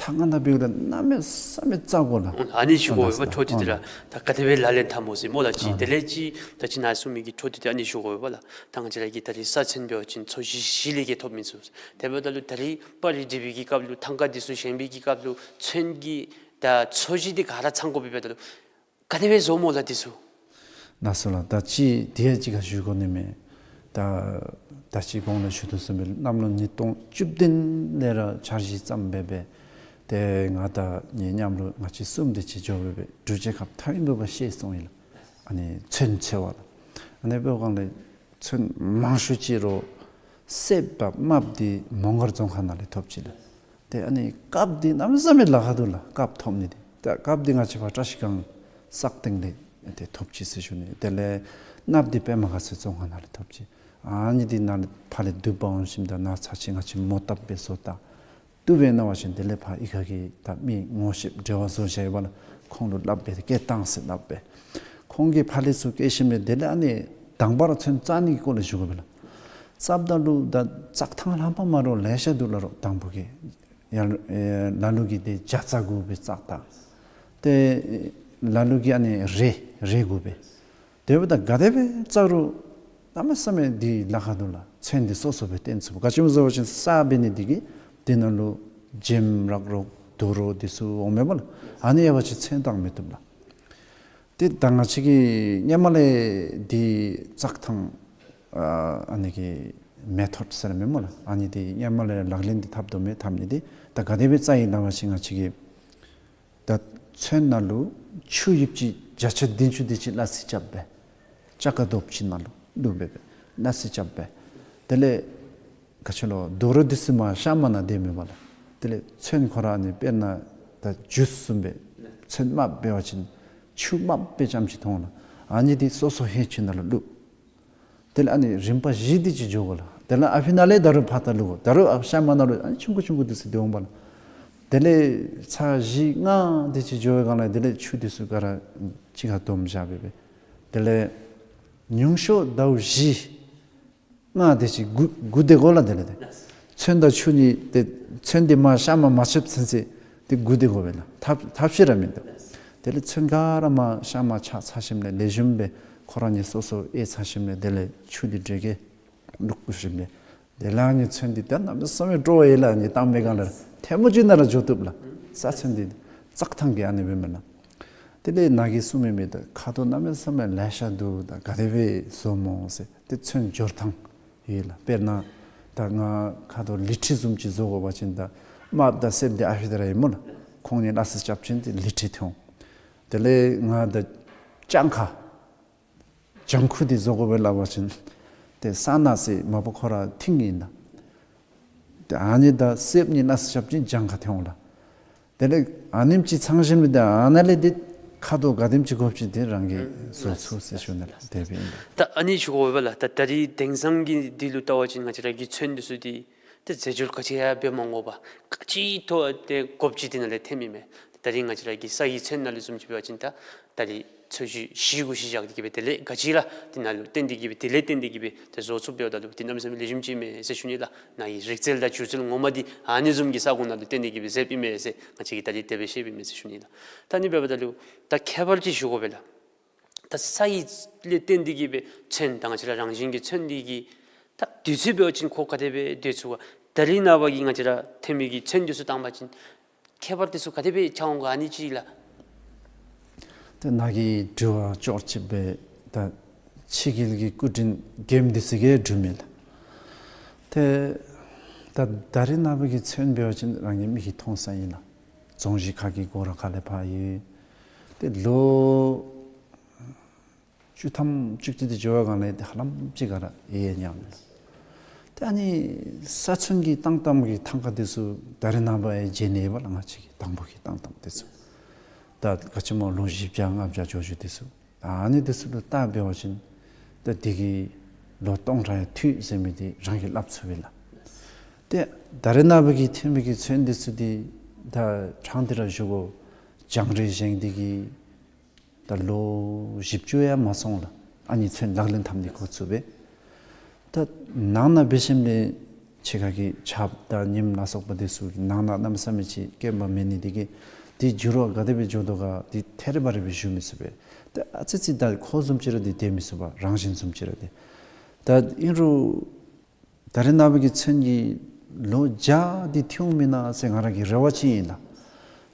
ཐང་ཀ་ནང་འབདཝ་ད་གནམ་མེད་ས་མེད་བཙག་དགོ་ལགས། ཨ་ནི་ཞུ་དགོ་པས་འཕྲོ་མཐུད་དེ་ར། ད་ག་དེ་སྦེ་ལག་ལེན་འཐབ་སྨོ་ཟེར་སྨོ་ལགས། ཅིག་དེ་ལས་ཅིག་ད་ཅི་ནཱ་གསུངས་མི་གི་འཕྲོ་མཐུད་དེ་ཨ་ནི་ཞུ་དགོ་པས་ལགས། ད་ང་བཅས་ར་གི་ད་རིས་ས་ཚོན་འབད་བ་ཅིན་ཚོས་གཞི་བཞི་ལས་ཀྱི་ཐོབ་མི་ཚུ། དེ་འབདཝ་ད་ལུ་ད་རིས་པར་རིས་འབྲི་བའི་གི་སྐབས་ལུ་ཐང་ཀ་འདི་ཚུ་བཞེངས་པའི་གི་སྐབས་ལུ་ཚོན་གྱི་ད་ཚོས་གཞི་འདི་ག་ར་ཚང་དགོ་པས་འབདཝ་ད་ལུ་ག་དེ་སྦེ་བཟོཝ་སྨོ་ལགས་འདི་ཚུ། ལགས་སོ་ལགས། ད་ཅི་དེ་ཡང་ཅིག་ཁར་ཞུ་དགོ་ནི་མས། ད་ད་ཅི་གོང་ལུ་ཞུ་དོ་བཟུམ་སྦེ་གནམ་ལོ་ཉིས་སྟོང་བཅུ་བདུན་ལས་ར་འཆར་གཞི་བརྩམས་སྦེ་སྦེ་ཏེ་ང་དང་ངེའི་མཉམ་རོགས་ང་བཅས་གསུམ་དེ་ཅིག་འགྱོ་སྦེ་སྦེ་འབྲུག་རྒྱལ་ཁབ་མཐའ་དབུས་འབད་བར་ཤེས་སོང་ཡི་ལགས། ཨ་ནི་ཚོན་འཚོལ་བར་ལགས། ཨ་ནི་འབདཝ་གང་ལས་ཚོན་མང་ཤོས་ཅིག་རོགས་སེརཔོ་དང་དམརཔོ་འདི་མོང་སྒར་རྫོང་ཁག་ནང་ལས་ཐོབ་ཅི་ལགས། ཏེ་ཨ་ནི་དཀརཔོ་འདི་གནམ་མེད་ས་མེད་ལཱ་ཁག་འདུག་ལགས། དཀརཔོ་ཐོབ་ནི་འདི། ད་དཀརཔོ་འདི་ང་བཅས་ཕར་བཀྲ་ཤིས་སྒང་སག་སྟེང་ལས་ཏེ་ཐོབ་ཅི་ཟེར་ཞུ་ནི། དེ་ལས་གནགཔོ་འདི་པདྨ་དགའ་ཚལ་རྫོང་ཁག་ནང་ལས་ཐོབ་ཅི། ཨ་ནི་འདི་ནཱ་ལས་ཕར་ལས་བསྡུ་འབག་འོང་ཞིནམ་ད་ནཱ་ཚར་ཅིག་ང་བཅས་མོ་བཏབ་སྦེ་བཟོ་ད། བསྡུ་སྦེ་ནང་བ་ཅིན་དེ་ལས་ཕར་ཨི་ཁ་གི་ད་མི་ངོ་ཤེསཔ་འབྲེལ་བ་བཟོ་བཞག་ཡོད་པ་ལགས། ཁོང་ལུ་སླབ་སྦེ་སྐད་བཏང་ཟེར་སླབ་སྦེ། ཁོང་གིས་ཕར་ལས་ཚུར་བསྐྱལ་ཞིནམ་ལས་དེ་ལས་ཨ་ནི་དང་པ་ར་ཚོན་བཙག་ནི་གི་སྐོར་ལས་ཞུ་དགོ་པས་ལགས། བཙགཔ་ད་ལུ་ད་བཙག་ཐངས་ལྷག་པ་མ་རོགས་ལེ་ཤ་འདུག་ལགས། རོགས་དང་པོ་གི་ཡ་ཨེ་ལ་ལུ་གིས་དེ་བྱ་རྩྭ་གུ་སྦེ་བཙག་ད། ཏེ་ལ་ལུ་གིས་ཨ་ནི་རས་རས་གུ་སྦེ། དེ་འབདཝ་ད་ག་དེ་སྦེ་བཙག་རུང་གནམ་མེད་ས་མེད་འདི་ལཱ་ཁག་འདུག་ལགས། ཚོན་འདི་སོ་སོ་སྦེ་བཏོན་ཚུགས། ག་ཅི་སྨོ་ཟེར་བ་ཅིན་གསརཔ་འབད་ནི་འདི་གིས་དེ་ནང་ལུ་འཇིམ་རག་རོགས་དུག་རོགས་འདི་ཚུ་འོང་མས་སྨོ་ལགས། ཨ་ནི་ཡོད་པ་ཅིན་ཚོན་བཏང་མི་བཏུབ་ལགས། ཏེ་ད་ང་བཅས་ཀྱིས་སྔོན་མ་ལས་འདི་བཙག་ཐངས་ཨ་ཨ་ནི་གི་མེ་ཐོཌ་ཟེར་མས་སྨོ་ལགས། ཨ་ནི་འདི་སྔོན་མ་ལས་ལག་ལེན་འདི་འཐབ་དོ་མས། འཐབ་ནི་འདི་ད་ག་དེ་སྦེ་བཙག་ཡི་ལབ་པ་ཅིན་ང་བཅས་ཀྱིས་ད་ཚོན་ནང་ལུ་ཆུ་ཡིབ་ཅིག་བརྒྱ་ཆ་བདུན་ཅུ་དེ་ཅིག་སླ་བསྲེ་རྐྱབ་སྦེ་ལྕགས་ཀ་རྡོགཔ་ཅིག་ནང་ལུ་བླུགས་སྦེ་སྦེ་སླ་བསྲེ་རྐྱབ་སྦེ། དེ་ལས་ག་ཅི་ལོ་དུག་རོ་འདི་ཚུ་མར་གཤམ་ནང་སྡོད་མི་བ་ལགས། དེ་ལས་ཚོན་ཁོ་ར་ཨ་ནི་དཔེར་ན་ད་ཇུས་བཟུམ་སྦེ་ཚོན་དམརཔོ་འབད་བ་ཅིན་ཆུ་དམརཔོ་སྦེ་རྐྱངམ་ཅིག་མཐོང་ལགས། ཨ་ནི་འདི་སོ་སོ་ཧེ་ཆུ་ནང་ལུ་བླུགས། དེ་ལས་ཨ་ནི་རིམ་པ་བཞི་དེ་ཅིག་འགྱོ་དགོ་ལགས། དེ་ལས་ཨ་ཕི་ནང་ལས་ད་རུང་ཕར་ད་བླུགས་དགོ། ད་རུང་ཨ་གཤམ་ནང་ལུ་ཨ་ནི་ཆུང་ཀུ་ཆུང་ཀུ་འདི་ཚུ་སྡོད་འོང་པ་ལགས། དེ་ལས་ཚར་བཞི་ལྔ་དེ་ཅིག་འགྱོ་བའི་སྒང་ལས་དེ་ལས་ཆུ་འདི་ཚུ་ག་ར་གཅིག་ཁར་བསྡོམས་བཞག་སྦེ་སྦེ། དེ་ལས་ཉུང་ཤོས་ཟླཝ་བཞི་ལྔ་དེ་ཅིག་སྒུག་སྒུག་སྡོད་དགོ་ལགས། དེ་ལས་ཏེ་ཚོན་དང་ཆུ་གཉིས་ཏེ་ཚོན་འདི་མར་གཤམ་མར་མ་ཆགསཔ་ཚུན་ཚོད་ཏེ་སྒུག་སྡོད་དགོ་པས་ལགས། ཐབས་ཐབས་ཤེས་ར་མིན་འདུག། དེ་ལས་ཚོན་ག་ར་མར་གཤམ་མར་ཆགས་ཚར་ཞིནམ་ལས་ལེགས་ཤོམ་སྦེ་ཁོ་ར་གཉིས་སོ་སོ་ཨེ་ཚར་ཞིནམ་ལས་དེ་ལས་ཆུ་འདི་འདྲེ་གེ་བླུག་བཀུག་ཞིནམ་ལས་དེ་ལས་ཨ་ནི་ཚོན་འདི་ད་གནམ་མེད་ས་མེད་སྤྲོ་བ་ཡོད་ལགས། ཨ་ནི་བཏང་པའི་སྒང་ལས་ཐལ་མོ་གཅིག་ནང་ར་འགྱོ་བཏུབ་ལགས། ས་ཚོན་འདི་བཙག་ཐངས་ཀྱི་ཨ་ནི་སྦེ་མེན་ན། དེ་ལས་ནཱ་གིས་གསུངས་མི་མི་ད་ཁ་དོག་གནམ་མེད་ས་མེད་ལེ་ཤ་འདུག། ད་ག་དེ་སྦེ་བཟོ་སྨོ་ཟེར་ཏེ་ཚོན་སྦྱོར་ཐངས་ཡོད་ལགས། དཔེར་ན་ད་ང་ཁ་དོག་ལི་ཁྲི་བཟུམ་ཅིག་བཟོ་དགོ་པ་ཅིན་ད་དམརཔོ་དང་སེརཔོ་འདི་ཨ་ཕི་ད་ར་ཨིན་སྨོ་ལགས། ཁོང་གཉིས་སླ་བསྲེ་རྐྱབ་ཅིན་ཏེ་ལི་ཁྲི་ཐོན་འོང་། དེ་ལས་ང་ད་ལྗང་ཁ་ལྗང་ཁུ་འདི་བཟོ་དགོ་པས་ལབ་པ་ཅིན་ཏེ་ས་ནག་ཟེར་མ་པ་ཁོ་ར་མཐིང་ཨིན་ན། ཏེ་ཨ་ནི་དང་སེརཔོ་གཉིས་སླ་བསྲེ་རྐྱབ་ཅིན་ལྗང་ཁ་ཐོན་འོང་ལགས། དེ་ལས་ཨ་ནེམ་ཅིག་ཚང་ཞིནམ་ལས་ཏེ་ཨ་ནཱ་ལས་ཏེ་ཁ་དོག་ག་དེམ་ཅིག་དགོཔ་ཅིག་ཏེ་རང་གིས་བཟོ་ཚུགས་ཟེར་ཞུ་ནི་ལགས། དེ་སྦེ་ཨིན། ད་ཨ་ནི་ཞུ་དགོ་པས་ལགས། ད་ད་རིས་དེང་སང་གི་འདི་ལུ་བལྟ་བ་ཅིན་ང་བཅས་ར་གི་ཚོན་འདི་ཚུ་འདི་ཏེ་རྫས་སྦྱོར་ག་ཅི་ཡང་འབད་མ་དགོ་པར་ག་ཅི་ཐོབ་ཏེ་དགོཔ་ཅིག་འདི་ནང་ལས་ཐོན་མི་མས། ད་རིས་ང་བཅས་ར་གི་ས་ཡི་ཚོན་ནང་ལུ་བཟུམ་ཅིག་འབད་བ་ཅིན་ད་ད་རིས་ ཚོས་གཞི་གཞི་གུ་གཞི་བཞག་སྟེ་གི་སྦེ་དེ་ལས་ག་ཅི་ར་དེ་ནང་ལུ་བརྟེན་ཏེ་གི་སྦེ་དེ་ལས་བརྟེན་ཏེ་གི་སྦེ་ཏེ་བཟོ་ཚུགསཔ་འབདཝ་ད་ལུ་དེ་གནམ་མེད་ས་མེད་ལེགས་ཤོམ་ཅིག་མས་ཟེར་ཞུ་ནི་ལགས། ནཱ་གི་རིག་རྩལ་དང་སྒྱུ་རྩལ་ངོ་མ་འདི་ཨ་ནི་བཟུམ་གྱི་ས་གོ་ནང་ལུ་བརྟེན་ཏེ་གི་སྦེ་མཛདཔ་ཨིན་མས་ཟེར་ང་བཅས་ཀྱིས་ད་རིས་དེ་སྦེ་ཤེསཔ་ཨིན་མས་ཟེར་ཞུ་ནི་ལགས། ད་ཨ་ནི་འབདཝ་ད་ལུ་ད་ཁྱད་པར་ཅིག་ཞུ་དགོ་པས་ལགས། ད་ས་ཡི་ལས་བརྟེན་ཏེ་གི་སྦེ་ཚོན་ད་ང་བཅས་ར་རང་བཞིན་གྱི་ཚོན་འདི་གི་ད་དུས་ཚོད་འབད་བ་ཅིན་ཁོ་ག་དེ་སྦེ་སྡོད་ཚུགས་པ། ད་རིས་ནངས་པ་གི་ང་བཅས་ར་ཐོན་མི་གི་ཚོན་འདི་ཚུ་བཏང་པ་ཅིན་ཁྱད་པར་འདི་ཚུ་ག་དེ་སྦེ་འཆར་འོང་ག་ཨ་ནི་ཅིག་ལགས། ཏེ་ནཱ་གི་དྲི་བ་ཅོག་གཅིག་སྦེ་ད་ཕྱི་རྒྱལ་གྱི་སྐུ་དྲིན་རྒྱནམ་འདི་ཚུ་གིས་འགྲུབ་མས་ལགས། ཏེ་ད་ད་རིས་ནངས་པ་གི་ཚོན་འབད་བ་ཅིན་རང་གི་མིག་གིས་མཐོང་ས་ཨིན་ལགས། རྫོང་གཞི་ཁ་གི་སྒོ་ར་ཁ་ལས་ཕར་ཡོད། ཏེ་ལོ་བཅུ་ཐམ་བཅུ་གཅིག་འདི་འགྱོ་བའི་སྒང་ལས་ཏེ་ཧ་ལམ་ཅིག་ག་ར་ཡལ་ཉམས་ལགས། ཏེ་ཨ་ནི་ས་ཚོན་གྱི་བཏང་བཏངམ་གི་ཐང་ཀ་འདི་ཚུ་ད་རིས་ནངས་པ་ཡང་མཇལ་ནི་ཡོད་པས་ལགས། ང་བཅས་ཀྱིས་དང་པོ་གི་བཏང་བཏངམ་འདི་ཚུ་ད་ག་ཅི་སྨོ་ལོ་བཞི་བརྒྱ་ལྔ་བརྒྱ་འགྱོ་འགྱོཝ་འདི་ཚུ། ད་ཨ་ནི་འདི་ཚུ་ལུ་བལྟ་འབད་བ་ཅིན་ད་འདི་གིས་ལོ་སྟོང་ཕྲག་ཡང་ཐུབ་ཟེར་མི་འདི་རང་གིས་སླབ་ཚུགས་པས་ལགས། ཏེ་ད་རིས་ནངས་པ་གི་ཐོན་མི་གི་ཚོན་འདི་ཚུ་འདི་ད་དྲང་སྟེ་ར་ཞུ་དགོ། རྒྱང་རིང་བཞེངས་འདི་གིས་ད་ལོ་བཞི་བཅུ་ཡང་མ་སོང་ལགས། ཨ་ནི་ཚོན་ལག་ལེན་འཐབ་ནི་འགོ་བཙུགས་པས། ད་ནང་ན་འབད་ཞིནམ་ལས་ཕྱི་ཁ་གི་ཆརཔ་དང་ཉིམ་ལ་སོགས་པ་འདི་ཚུ་གིས་ནང་ན་གནམ་མེད་ས་མེད་ཅིག་སྐྱོན་པ་མེད་ནི་འདི་གིས་འདི་འགྱུར་བ་ག་དེ་སྦེ་འགྱོ་དོ་ག་འདི་ཐད་རི་བ་རི་སྦེ་ཞུ་མི་ཚུགས་པས། ད་ཨ་ཙི་ཙི་ད་ཁོ་བཟུམ་ཅིག་ར་འདི་སྡོད་མི་ཚུགས་པས། རང་བཞིན་བཟུམ་ཅིག་ར་འདི། ད་ཨིན་རུང་ད་རིས་ནངས་པ་གི་ཚོན་གྱིས་ལོ་བརྒྱ་འདི་ཐོན་འོང་མེན་ན་ཟེར་ང་ར་གི་རེ་བ་ཅིག་ཨིན་ལགས།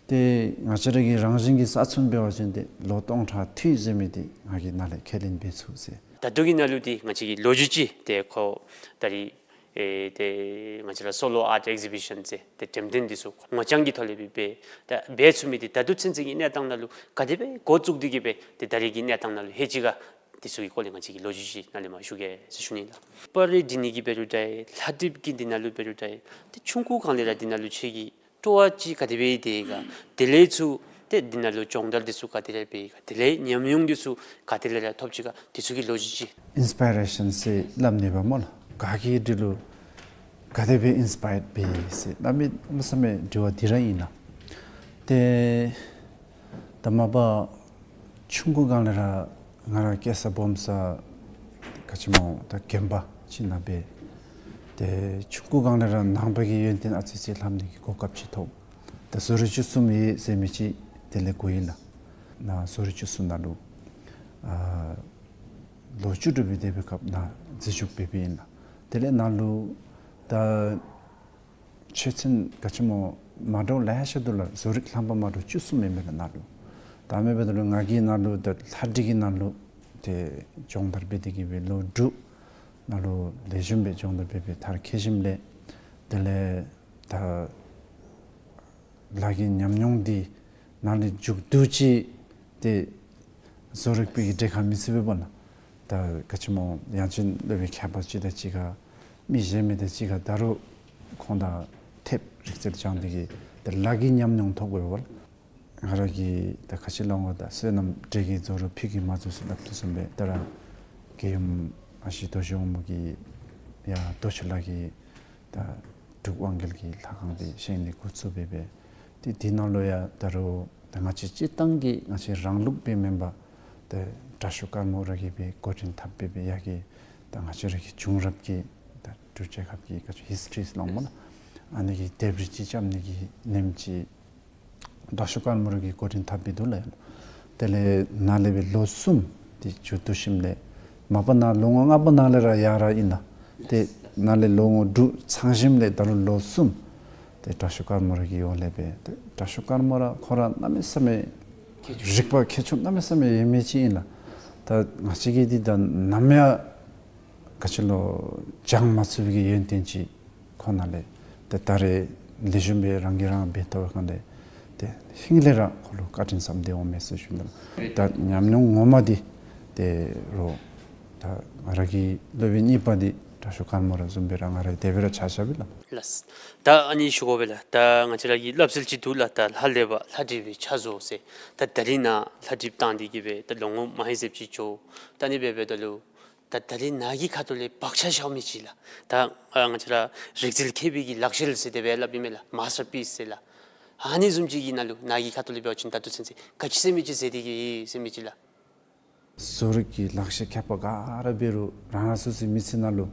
ཏེ་ང་བཅས་ར་གི་རང་བཞིན་གྱི་ས་ཚོན་འབད་བ་ཅིན་ཏེ་ལོ་སྟོང་ཕྲག་ཐུབ་ཟེར་མི་འདི་ང་གིས་ནཱ་ལས་ཁས་ལེན་འབད་ཚུགས་ཟེར། ད་ལྟོ་གི་ནང་ལུ་འདི་ང་བཅས་ཀྱི་ལོ་རྒྱུས་ཅིག་ཏེ་ཁོ་ད་རིས་ཨེ་ཏེ་ང་བཅས་ར་སོ་ལོ་ཨརཊ་ཨེག་ཟི་བི་ཤཱན་ཟེར་ཏེ་འགྲེམས་སྟོན་འདི་ཚུ་ངོ་རྐྱང་གི་ཐོག་ལས་སྦེ་འབད་ད་འབད་ཚུགས་མི་འདི་ད་ལྟོ་ཚུན་ཚོད་ཀྱི་གནས་སྟངས་ནང་ལུ་ག་དེ་སྦེ་འགོ་བཙུགས་ཏེ་གི་སྦེ་ཏེ་ད་རིས་ཀྱི་གནས་སྟངས་ནང་ལུ་ལྷོད་ཅི་ག་འདི་ཚུ་གི་སྐོར་ལས་ང་བཅས་ཀྱིས་ལོ་རྒྱུས་ཅིག་ནཱ་ལས་མར་ཞུ་གེ་ཟེར་ཞུ་ནི་ལགས། པར་རིས་འབྲི་ནི་གི་འབད་རུང་འདྲ་ལྷ་བྲིས་ཀྱི་འདི་ནང་ལུ་འབད་རུང་འདྲ་ཏེ་ཆུང་ཀུ་སྒང་ལས་ར་འདི་ནང་ལུ་ཁྱོད་ཀྱི་སྤྲོ་བ་ཅིག་ག་དེ་སྦེ་འདི་ག་དེ་ལས་ཚུར་ཏེ་འདི་ནང་ལུ་སྦྱོང་བརྡར་འདི་ཚུ་ག་དེ་ལས་འབད་ག་དེ་ལས་ཉམས་མྱོང་འདི་ཚུ་ག་དེ་ལས་ར་ཐོབ་ཅི་ག་འདི་ཚུ་གི་ལོ་རྒྱུས་ཅིག། ཨིན་སི་པའི་རེ་ཤཱན་ཟེར་སླབ་ནི་འབད་སྨོ་ལགས། ག་གིས་འབྲི་རུང་ག་དེ་སྦེ་ཨིན་སི་པའི་ཡརཌ་འབད་ཟེར་གནམ་མེད་ས་མེད་དྲི་བ་འདི་ར་ཨིན་ལགས། ཏེ་ད་མ་པ་ཆུང་ཀུ་སྒང་ལས་ར་ང་ར་སྐྱེས་ས་སྦོམ་ས་ག་ཅི་སྨོ་ད་དགོན་པ་ཅིག་ནང་སྦེ། ཏེ་ཆུང་ཀུ་སྒང་ལས་ར་ནང་པ་གི་ཡོན་ཏན་ཨ་ཙི་ཅིག་ལྷབ་ནི་གི་གོ་སྐབས་ཅིག་ཐོབ། ད་བཟོ་རིག་བཅུ་གསུམ་ཡོད་ཟེར་མི་ཅིག་དེ་ལས་གོ་ཡི་ལགས། ནཱ་བཟོ་རིག་བཅུ་གསུམ་ནང་ལུ་ཨ་ལོ་བཅུ་དྲུག་སྦེ་སྡོད་པའི་སྐབས་ནཱ་འཛུལ་ཞུགས་འབད་འབདཝ་ཨིན་ལགས། དེ་ལས་ནཱ་ལུ་ད་ཆོས་ཚན་ག་ཅི་སྨོ་མ་འདྲཝ་ལེ་ཤ་འདུག་ལགས། བཟོ་རིག་ལྷམ་པ་མ་འདྲཝ་བཅུ་གསུམ་ཨིན་མས་ལགས་ནཱ་ལུ། ད་མེན་པ་ད་ལུ་ང་གིས་ནཱ་ལུ་ད་ལྷ་བྲིས་ཀྱི་ནང་ལུ་ཏེ་སྦྱོང་བརྡར་འབད་དེ་གི་སྦེ་ལོ་དྲུག་ནཱ་ལུ་ལེགས་ཤོམ་སྦེ་སྦྱོང་བརྡར་འབད་འབད་མཐར་འཁྱོལ་ཞིནམ་ལས་དེ་ལས་ད་ལཱ་གི་ཉམས་མྱོང་འདི་ནཱ་ལས་མཇུག་བསྡུ་ཅི། ཏེ་བཟོ་རིག་པའི་གི་གྲལ་ཁར་མི་ཚུད་པས་པ་ལགས། ད་ག་ཅི་སྨོ་ཡང་ཅིན་སློབ་དཔོན་མཁས་པ་ཅིག་དང་གཅིག་ཁར་མི་གཞན་མི་དང་གཅིག་ཁར་ད་རུང་ཁོང་དང་ཐེབས་རིག་རྩལ་སྦྱང་སྟེ་གི་ད་ལཱ་གི་ཉམས་མྱོང་ཐོབ་དགོ་པས་པ་ལགས། ང་ར་གིས་ད་ག་ཅི་སླབ་འོང་ད་བསོད་ནམས་འབྲས་ཀྱི་རྫོགས་རུང་ཕུད་ཀྱིས་མ་རྫོགས་ཟེར་སླབ་དོ་བཟུམ་སྦེ་ད་ར་རྒྱལ་ཡུམ་ཨ་ཞེ་རྡོ་རྗེ་དབང་མོ་གིས་ཡར་རྡོ་རྗེ་ལ་གི་ད་འབྲུག་དབང་རྒྱལ་གྱི་ལྷ་ཁང་འདི་བཞེངས་ནི་འགོ་བཙུགས་འབད་འབད་ཏེ་འདི་ནང་ལུ་ཡང་ད་རུང་ད་ང་བཅས་སྤྱིར་བཏང་གི་ང་བཅས་རང་ལུགས་སྦེ་མེན་པར་ད་དྲག་ཤོས་དཀར་མོ་ར་གིས་སྦེ་འགོ་འདྲེན་འཐབ་འབད་འབད་ཡར་གྱི་ད་ང་བཅས་ར་གི་བྱུང་རབས་ཀྱི་ད་འབྲུག་རྒྱལ་ཁབ་ཀྱི་ག་ཅི་ཧིས་ཊི་རི་ཟེར་སླབ་འོང་སྨོ་ལགས། ཨ་ནི་གི་ལྡེབས་རིས་ཅིག་རྐྱབ་ནི་གི་ལེནམ་ཅིག་དྲག་ཤོས་དཀར་མོ་ར་གིས་འགོ་འདྲེན་འཐབ་འབད་འདུག་ལགས། དེ་ལས་ནཱ་ལས་སྦེ་ལོ་གསུམ་ཏེ་མཇུག་བསྡུ་ཞིནམ་ལས་མ་པ་ནཱ་ལོ་ངོ་ལྔ་པ་ནང་ལས་ར་ཡར་ར་ཨིན་ལགས། ཏེ་ནཱ་ལས་ལོ་ངོ་དྲུག་ཚང་ཞིནམ་ལས་ད་རུང་ལོ་གསུམ་ཏེ་དྲག་ཤོས་དཀར་མོ་ར་གི་འོག་ལས་སྦེ་ཏེ་དྲག་ཤོས་དཀར་མོ་ར་ཁོ་ར་གནམ་མེད་ས་མེད་རིག་པ་མཁས་མཆོག་གནམ་མེད་ས་མེད་ཡོད་མི་ཅིག་ཨིན་ལགས། ད་ང་བཅས་ཀྱིས་འདི་ད་ནམ་ཡང་ག་ཅི་ལོ་སྦྱང་མ་ཚུགས་པའི་གི་ཡོན་ཏན་ཅིག་ཁོ་ནང་ལས་ཏེ་ད་རེས་ལེགས་ཤོམ་སྦེ་རང་གིས་རང་འབད་ཐོབ་པའི་སྒང་ལས་ཏེ་ཧིང་ལས་ར་ཁོ་ལུ་བཀའ་དྲིན་བསམ་སྟེ་འོང་མས་ཟེར་ཞུ་ནི་ལགས། ད་ཉམས་མྱོང་ངོ་མ་འདི་ཏེ་རོགས་ད་ང་ར་གི་སློབ་དཔོན་གཉིས་པ་འདི་དྲག་ཤོས་དཀར་མོ་ར་བཟུམ་སྦེ་ར་ང་ར་དེ་སྦེ་ར་ཆ་བཞག་པས་ལགས། ལགས། ད་ཨ་ནི་ཞུ་དགོ་པས་ལགས། ད་ང་བཅས་ར་གི་སླབ་སྲོལ་ཅིག་འདུག་ལགས། ད་ལྷ་ལས་པ་ལྷ་བྲིས་པའི་ཕྱག་བཟོ་ཟེར། ད་ད་རིས་ནཱ་ལྷ་བྲིསཔ་བཏང་སྟེ་གི་སྦེ་ད་ལོ་ངོ་མ་ཧེ་ཟེབ་ཅིག་འགྱོ། ད་ཨ་ནི་སྦེ་འབདཝ་ད་ལུ་ད་ད་རིས་ནཱ་གི་ཁ་ཐུག་ལས་བག་ཆགས་བཞག་མི་ཅིག་ལགས། ད་ཨ་ང་བཅས་ར་རིག་རྩལ་མཁས་པའི་གི་ལག་ཤེས་ཟེར་དེ་སྦེ་སླབ་ཨིན་མས་ལགས། མཱས་ཊར་པིསི་ཟེར་ལགས། ཨ་ནི་བཟུམ་ཅིག་གི་ནང་ལུ་ནཱ་གི་ཁ་ཐུག་ལས་འབད་བ་ཅིན་ད་ལྟོ་ཚུན་ཚོད་ག་ཅི་ཟེར་མི་ཅིག་མཛད་དེ་གི་ཡོད་ཟེར་མི་ཅིག་ལགས། བཟོ་རིག་གི་ལག་ཤེས་མཁས་པ་ག་ར་འབད་རུང་རང་རང་སོ་སོའི་མི་ཚེ་ནང་ལུ་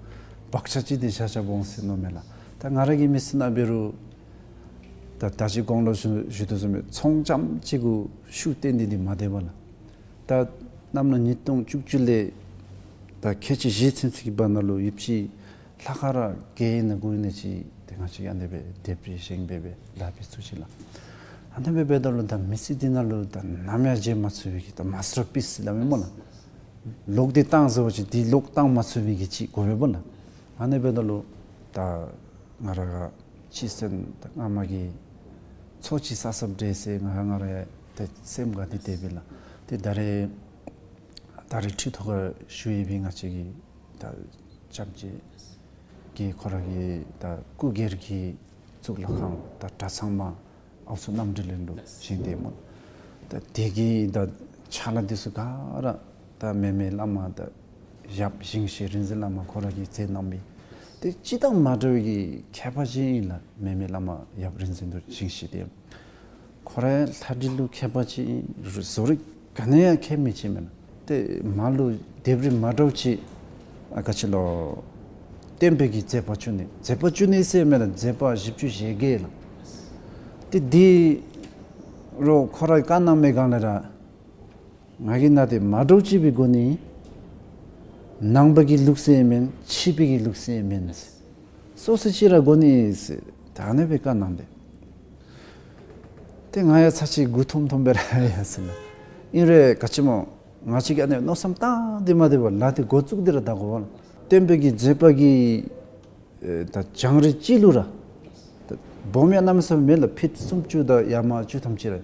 བག་ཆགས་ཅིག་འདི་བཞག་བཞགཔ་འོང་ཟེར་མནོཝ་མས་ལགས། ད་ང་ར་གི་མི་ཚེ་ནང་འབད་རུང་ད་ད་ཅི་གོང་ལུ་ཞུ་ཞུ་དོ་བཟུམ་སྦེ་ཚོང་རྐྱངམ་ཅིག་གུ་ཤུགས་བཏོན་ཏེ་འདི་མ་སྡོད་པར་ལགས། ད་གནམ་ལོ་ཉིས་སྟོང་བཅུ་བཅུ་ལས་ད་ཁལ་གཅིག་བཞི་ཚུན་ཚོད་ཀྱི་བར་ན་ལུ་ཡོདཔ་ཅིག་ལྷ་ཁང་ར་བརྒྱ་ཨིན་ན་དགུ་ཨིན་ན་ཅིག་ཏེ་ང་བཅས་ཀྱིས་ཨ་ནི་སྦེ་དེབ་རེ་བཞེངས་སྦེ་སྦེ་ལཱ་འབད་ཚུགས་ཅི་ལགས། ཨ་ནི་སྦེ་འབདཝ་ད་ལུ་ད་མི་ཚེ་འདི་ནང་ལུ་ད་ནམ་ཡང་བརྗེད་མ་ཚུགས་པའི་གི་ད་མཱས་ཊར་པིསི་སླབ་མས་སྨོ་ལགས། ལོག་སྟེ་བཏང་ཟེར་བ་ཅིན་འདི་ལོག་བཏང་མ་ཚུགས་པའི་གི་ཅིག་དགོ་པས་སྨོ་ལགས། ཨ་ནི་འབདཝ་ད་ལུ་ད་ང་ར་ག་སྤྱི་སེམས་ད་སྔ་མ་གི་ཚོགས་ཅིག་བསགས་བསགསཔ་འདྲས་ཟེར་ང་ང་ར་ཡང་ཏེ་སེམས་དགའ་སྟེ་སྡོདཔ་ཨིན་ལགས། ཏེ་ད་རེས་ད་རེས་ཁྲི་ཐོག་ཁར་བཞུགས་ཡོད་པའི་ང་བཅས་ཀྱི་ད་སྐྱབས་རྗེ་གིས་ཁོ་ར་གི་ད་སྐུ་སྒེར་གྱི་གཙུག་ལག་ཁང་ད་གྲྭ་ཚང་མ་ཨའུ་ཚོ་རྣམ་འདྲེན་གླིང་ལུ་བཞེངས་ཏེ་སྨོ། ད་དེ་གི་ད་ཕྱག་ལཱ་འདི་ཚུ་ག་ར་ད་མེ་མེ་བླ་མ་ད་ཡབ་ཞིང་གཤེགས་རིག་འཛིན་བླ་མ་ཁོ་ར་གིས་མཛད་གནང་མི་ཏེ་སྤྱིར་བཏང་མ་འདྲ་བའི་གི་མཁས་པ་ཅིག་ཨིན་ལགས། མེ་མེ་བླ་མ་ཡབ་རིག་འཛིན་ཞིང་གཤེགས་དེ་ཁོ་ར་ལྷ་འདྲེ་ལུ་མཁས་པ་ཅིག་ཨིན། བཟོ་རིག་ག་ནི་ཡང་མཁས་མི་ཅིག་མེན་ན། ཏེ་མར་ལུ་དེབ་རིགས་མ་འདྲཝ་ཅིག་ཨ་ག་ཅི་ལོ་བསྟན་པའི་གི་མཛད་པ་བཅུ་གཉིས་མཛད་པ་བཅུ་གཉིས་ཟེར་མེན་ན་མཛད་པ་བཞི་བཅུ་ཞེ་བརྒྱད་ལགས། ཏེ་འདི་རུ་ཁོ་ར་བཀའ་གནང་མི་སྒང་ལས་ར་ང་གིས་ནཱ་ཏེ་མ་འདྲཝ་ཅིག་སྦེ་དགོ་ནི། ནང་པ་གི་ལུགས་སྲོལ་མེན་ཕྱི་པའི་གི་ལུགས་སྲོལ་མེན། སོ་སོ་ཅིག་ར་དགོ་ནི་ཟེར་ད་ཨ་ནི་སྦེ་བཀའ་གནང་སྟེ། ཏེ་ང་ཡང་ཚར་ཅིག་མགུ་འཐོམ་འཐོམ་སྦེ་ར་ཡར་སོང་ནུག། ཨིན་རུང་ག་ཅི་སྨོ་ང་བཅས་ཀྱིས་ཨ་ནི་མནོ་བསམ་བཏང་སྟེ་མ་སྡོད་པར་ལཱ་འདི་འགོ་བཙུགས་ཏེ་ར་ད་དགོ་པས་ལགས། བསྟན་པའི་གི་མཛད་པ་གི་ཨེ་ད་བྱུང་རིམ་ཅིག་ལུ་ར་ད་སྦོམ་ཡང་གནམ་མེད་ས་མེད་མེད་ལགས། ཕིཊ་སུམ་ཅུ་དང་ཡར་མར་བཅུ་ཐམ་ཅིག་ར་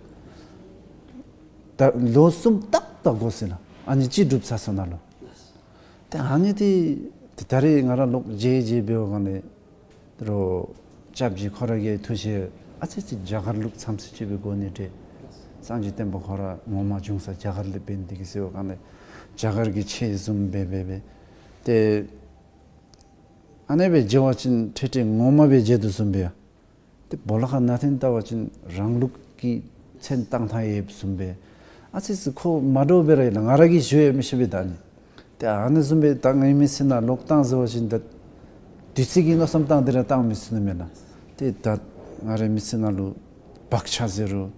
ད་ལོ་གསུམ་ཏག་ཏག་འགོར་སོ་ཡི་ལགས། ཨ་ནི་ཅིག་སྒྲུབ་ཚར་སོ་ནུག་ལགས། ཏེ་ཨ་ནི་འདི་ཏེ་ད་རེས་ང་ར་ལོག་མཇལ་མཇལ་འབད་བའི་སྒང་ལས་ད་རུང་སྐྱབས་རྗེ་ཁོ་ར་གི་ཐུགས་བཞེད་ཨ་ཙི་ཙི་རྒྱ་གར་ལུགས་ཙམ་ཅིག་སྦེ་དགོ་ནི་འདྲས། སངས་རྒྱས་བསྟན་པ་ཁོ་ར་ངོ་མ་བྱུང་ས་རྒྱ་གར་ལས་འབད་ནི་འདི་གིས་ཟེར་བའི་སྒང་ལས་རྒྱ་གར་གྱི་ཆས་བཟུམ་སྦེ་སྦེ་སྦེ་ཏེ་ཨ་ནི་སྦེ་མཇལ་བ་ཅིན་ཏེ་ཏེ་ངོ་མ་སྦེ་མཇལ་དོ་བཟུམ་སྦེ་ཡ། ཏེ་སྦོ་ལོགས་ཁར་ནང་འཐེན་བལྟ་བ་ཅིན་རང་ལུགས་ཀྱི་མཚན་བཏགས་ཐངས་ཡོདཔ་བཟུམ་སྦེ། ཨ་ཙི་ཙི་ཁོ་མ་འདྲཝ་སྦེ་ར་ཡོད་ལགས། ང་ར་གིས་ཞུ་ཡང་མི་ཤེས་པས་ད་ཨ་ནི། ཏེ་ཨ་ནི་བཟུམ་སྦེ་ད་ངེའི་མི་ཚེ་ནང་ལོག་བཏང་ཟེར་བ་ཅིན་ད་དུས་ཚོད་ཀྱི་མནོ་བསམ་བཏང་སྟེ་ར་བཏང་མི་ཚུགས་ནི་མས་ལགས། ཏེ་ད་ང་རའི་མི་ཚེ་ནང་ལུ་བག་ཆགས་ཟེར་རུང་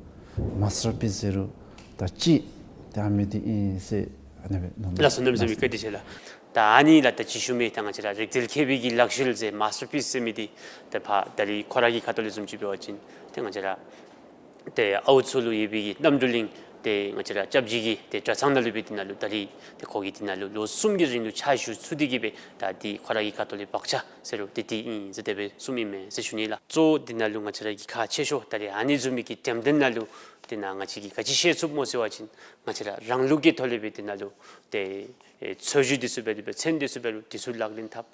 མཱས་ཊར་པིསི་ཟེར་རུང་ད་ཅིག་ཏེ་ཨ་མི་འདི་ཨིན་ཟེར་ཨ་ནི་སྦེ་མནོ་མི་ལགས་སོ། གནམ་མེད་ས་མེད་བཀའ་དྲིན་ཆེ་ལགས། ད་ཨ་ནི་ལགས་ད་ཅི་ཞུ་མི་ད་ང་བཅས་ར་རིག་རྩལ་མཁས་པའི་གི་ལག་ཤེས་ཟེར་མཱས་ཊར་པིསི་ཟེར་མི་འདི་ད་ཕར་ད་རིས་ཁོ་ར་གི་ཁ་ཐུག་ལས་བཟུམ་ཅིག་འབད་བ་ཅིན་ཏེ་ང་བཅས་ར་ཏེ་ཨའུ་ཚོ་ལུ་ཡོད་པའི་གི་རྣམ་གྲོལ་གླིང་ཏེ་ང་བཅས་ར་སྐྱབས་རྗེ་གི་ཏེ་གྲྭ་ཚང་ནང་ལུ་སྦེ་འདི་ནང་ལུ་ད་རིས་ཏེ་ཁོ་གིས་འདི་ནང་ལུ་ལོ་གསུམ་གྱི་རིང་ལུ་ཕྱག་ཞུ་ཚུགས་ཏེ་གིས་སྦེ་ད་འདི་ཁོ་ར་གི་ཁ་ཐུག་ལས་བག་ཆགས་ཟེར་རུང་ཏེ་འདི་ཨིན་ཟེར་དེ་སྦེ་གསུངམ་ཨིན་མས་ཟེར་ཞུ་ནི་ལགས། གཙོ་བོ་འདི་ནང་ལུ་ང་བཅས་ར་གི་ཁག་ཆེ་ཤོས་ད་རིས་ཨ་ནི་བཟུམ་མའི་གི་འགྲེམས་སྟོན་ནང་ལུ་འདི་ནང་ང་བཅས་ཀྱིས་ག་ཅི་ཤེས་ཚུགསཔ་སྨོ་ཟེར་བ་ཅིན་ང་བཅས་ར་རང་ལུགས་ཀྱི་ཐོག་ལས་སྦེ་འདི་ནང་ལུ་ཏེ་ཨེ་མཚོན་བྱེད་འདི་ཚུ་འབད་རུང་མཚོན་འདི་ཚུ་འབད་རུང་འདི་ཚུ་ལག་ལེན་འཐབ།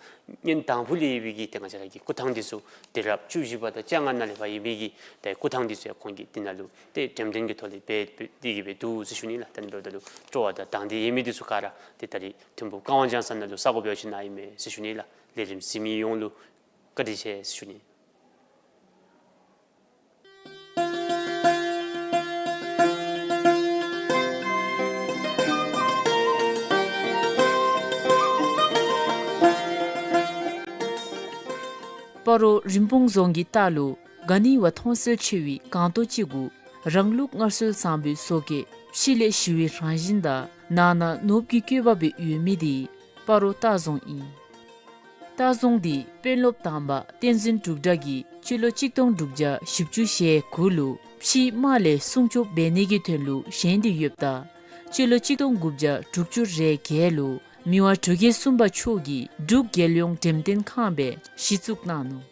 གཉེན་དང་ཕུ་ལས་ཡོད་པའི་གི་ཏེ་ང་བཅས་ར་གི་སྐུ་ཐང་འདི་ཚུ་ཏེ་རབས་བཅུ་བཞི་པ་དང་བཅོ་ལྔ་ནང་ལས་ཕར་ཡོད་པའི་གི་ཏེ་སྐུ་ཐང་འདི་ཚུ་ཡང་ཁོང་གིས་འདི་ནང་ལུ་ཏེ་འགྲེམས་སྟོན་གྱི་ཐོག་ལས་འབད་འབད་དེ་གིས་སྦེ་འདུག་ཟེར་ཞུ་ནི་ལགས། ད་ཨ་ནི་འབདཝ་ད་ལུ་སྤྲོ་བ་དང་དང་འདོད་ཡོད་མི་འདི་ཚུ་ག་ར་ཏེ་ད་རིས་ཐིམ་ཕུག་ཀ་ཝང་ལྗང་ས་ནང་ལུ་ས་གོ་འབད་བ་ཅིན་ནཱ་ཨིན་མས་ཟེར་ཞུ་ནི་ལགས། ལས་རིམ་གཟིགས་མི་ཡོངས་ལུ་བཀའ་དྲིན་ཆེ་ཟེར་ཞུ་ནི། སྤ་རོ་རིན་སྤུངས་རྫོང་གི་ལྟག་ལུ་ག་ནི་བ་མཐོང་གསལ་ཆེ་བའི་སྒང་ཏོག་ཅིག་གུ་རང་ལུགས་སྔར་སྲོལ་བཟང་པོའི་བཟོ་བཀོད་ཕྱི་ལས་ཞི་བའི་རང་བཞིན་དང་ནང་ན་ནོར་བུ་གི་བཀོད་པ་སྦེ་ཡོད་མི་འདི་སྤ་རོ་ལྟ་རྫོང་ཨིན། ལྟ་རྫོང་འདི་དཔོན་སློབ་དང་པ་བསྟན་འཛིན་འབྲུག་སྒྲ་གིས་སྤྱི་ལོ་གཅིག་སྟོང་དྲུག་བརྒྱ་བཞི་བཅུ་ཞེ་དགུ་ལུ་ཕྱིའི་དམག་ལས་སྲུང་སྐྱོབ་འབད་ནི་གི་དོན་ལུ་བཞེངས་ཏེ་ཡོདཔ་ད་སྤྱི་ལོ་གཅིག་སྟོང་དགུ་བརྒྱ་དྲུག་ཅུ་རེ་བརྒྱད་ལུ་མི་དབང་འབྲུག་རྒྱལ་གསུམ་པ་མཆོག་གིས་འབྲུག་རྒྱལ་ཡོངས་འགྲེམས་སྟོན་ཁང་སྦེ་གཞི་བཙུགས་གནང་ནུག།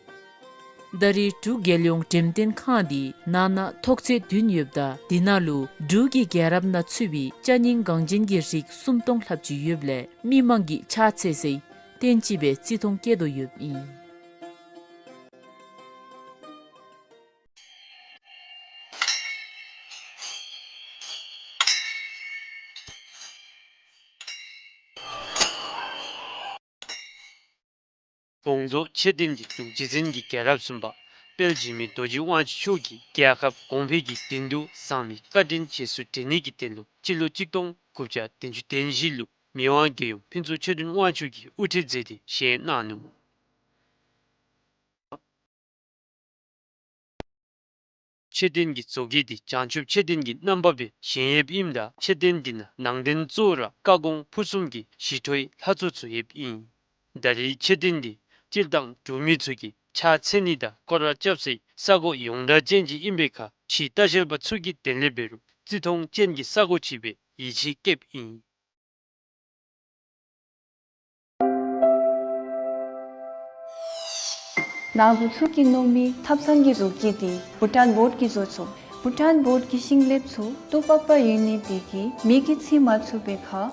ད་རེས་འབྲུག་རྒྱལ་ཡོངས་འགྲེམས་སྟོན་ཁང་འདི་ནང་ན་ཐོག་ཚད་བདུན་ཡོདཔ་ད་འདི་ནང་ལུ་འབྲུག་གི་རྒྱལ་རབས་ནང་ཚུད་པའི་ཅ་རྙིང་འགངས་ཅན་གྱི་རིགས་སུམ་སྟོང་ལྷགཔ་ཅིག་ཡོདཔ་ལས་མི་མང་གིས་ཕྱག་འཚལ་སའི་རྟེན་ཅིག་སྦེ་བརྩི་མཐོང་བསྐྱེད་དོ་ཡོདཔ་ཨིན། དགོངས་རྫོགས་མཆོད་རྟེན་གྱི་འབྲུག་རྗེ་བཙུན་གྱི་རྒྱལ་རབས་གསུམ་པ་དཔལ་འཇིགས་མེད་རྡོ་རྗེ་དབང་ཕྱུག་མཆོག་གིས་རྒྱལ་ཁབ་གོང་འཕེལ་གྱི་དོན་དུ་བསམ་པའི་བཀའ་དྲིན་རྗེས་སུ་དྲན་ནི་གི་དོན་ལུ་སྤྱི་ལོ་གཅིག་སྟོང་ དགུ་བརྒྱ་བདུན་ཅུ་དོན་བཞི་ལུ་མི་དབང་རྒྱལ་ཡུམ་ཕུན་ཚོགས་ཆོས་སྒྲོན་དབང་ཕྱུག་གིས་དབུ་ཁྲིད་མཛད་དེ་བཞེངས་གནང་ནུག། མཆོད་རྟེན་གྱི་བཟོ་བཀོད་འདི་བྱང་ཆུབ་མཆོད་རྟེན་གྱི་རྣམ་པ་སྦེ་བཞེངས་ཡོདཔ་ཨིནམ་ད་མཆོད་རྟེན་འདི་ནང་ནང་རྟེན་གཙོ་བོ་ར་བཀའ་དགོངས་ཕུར་གསུམ་གྱི་ཞི་ཁྲོའི་ལྷ་ཚོགས་ཚུ་ཡོདཔ་ཨིན། ད་རེས་མཆོད་རྟེན་འདི་སྤྱིར་བཏང་འབྲུག་མི་ཚུ་གིས་ཕྱག་འཚལ་ནི་དང་སྐོར་ར་རྐྱབ་སའི་ས་གོ་ཡོངས་གྲགས་ཅན་ཅིག་ཨིན་པའི་ཁར་ཕྱི་ལྟ་བཤལ་པ་ཚུ་གི་དོན་ལས་འབད་རུང་བརྩི་མཐོང་ཅན་གྱི་ས་གོ་ཅིག་སྦེ་ཡིད་ཆེས་བསྐྱེདཔ་ཨིན། ནཱ་བུ་ཚུ་གིས་མནོ་མི་ཐབ་ཚང་གི་བཟོ་བཀོད་འདི་བྷུ་ཊཱན་བོཌ་ཀྱིས་བཟོ་ཚུགས། བྷུ་ཊཱན་བོཌ་ཀྱི་ཤིང་ལེབ་ཚུ་ལྟོ་པགས་པ་ཡོད་ནི་དེ་གིས་མེ་གིས་འཚིག་མ་ཚུགས་པའི་ཁར་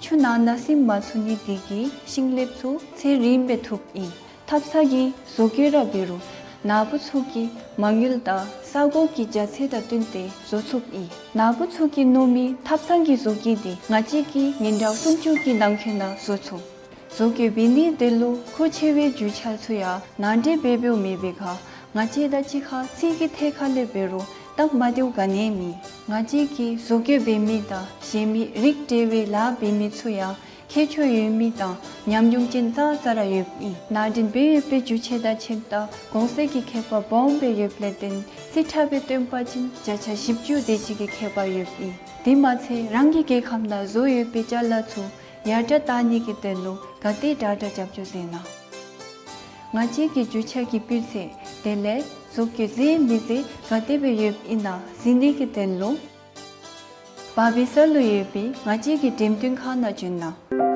ཆུ་ནང་ན་ཟིམ་མ་ཚུགས་ནི་དེ་གིས་ཤིང་ལེབ་ཚུ་ཚེ་རིངམོ་སྦེ་ཐུབ་ཨིན། ཐབ་ཚང་གི་བཟོ་བཀོད་ར་འབད་རུང་ནཱ་བུ་ཚུ་གི་མ་དངུལ་དང་ས་གོ་གི་རྒྱ་ཚད་དང་བསྟུན་ཏེ་བཟོ་ཚུགསཔ་ཨིན། ནཱ་བུ་ཚུ་གིས་མནོ་མི་ཐབ་ཚང་གི་བཟོ་བཀོད་འདི་ང་བཅས་ཀྱིས་ཉིན་གྲངས་སུམ་ཅུ་གི་ནང་འཁོད་ནང་བཟོ་ཚུགས། བཟོ་བཀོད་འབད་ནི་དེ་ལུ་མཁོ་ཆེ་བའི་རྒྱུ་ཆ་ཚུ་ཡང་ནང་འདྲེན་འབད་འབདཝ་མེད་པའི་ཁར་ང་བཅས་དང་གཅིག་ཁར་རྩིས་ཀྱི་ཐད་ཁར་ལས་འབད་རུང་སྟབས་མ་བདེཝ་ག་ནི་ཡང་མེད། ང་བཅས་ཀྱིས་བཟོ་བཀོད་འབད་མི་དང་བཞེངས་མི་རིགས་འདྲ་བའི་ལཱ་འབད་མི་ཚུ་ཡང་མཁས་མཆོག་ཡོད་མི་དང་ཉམས་མྱོང་ཅན་ཙང་ཙ་ར་ཡོདཔ་ཨིན། ནང་འདྲེན་འབད་ཡོད་པའི་རྒྱུ་ཆ་དང་ཁྱིམ་བདག་གོང་ཚད་ཀྱི་ཁྱད་པར་སྦོམ་སྦེ་ཡོདཔ་ལས་བརྟེན་རྩིས་ཁྲ་སྦེ་སྟོན་པ་ཅིན་བརྒྱ་ཆ་བཞི་བཅུ་དེ་ཅིག་གི་ཁྱད་པར་ཡོདཔ་ཨིན། དེ་མ་ཚད་རང་གི་རྒྱལ་ཁམས་ནང་བཟོ་ཡོད་པའི་ཅ་ལ་ཚུ་ཡར་དྲག་བཏང་ནི་གི་དོན་ལུ་ག་དེ་དྲག་དྲག་རྒྱབ་སྐྱོར་མཛད་གནང་། ང་བཅས་ཀྱི་རྒྱུ་ཆ་གི་སྤུས་ཚད་དེ་ལས་བཟོ་བཀོད་མཛད་མི་མཛད་ག་དེ་སྦེ་ཡོདཔ་ཨིན་ན་གཟིགས་ནི་གི་དོན་ལུ་བར་བི་ས་ལུ་ཡོད་པའི་ང་བཅས་ཀྱི་འགྲེམས་སྟོན་ཁང་ནང་བྱོན་གནང་།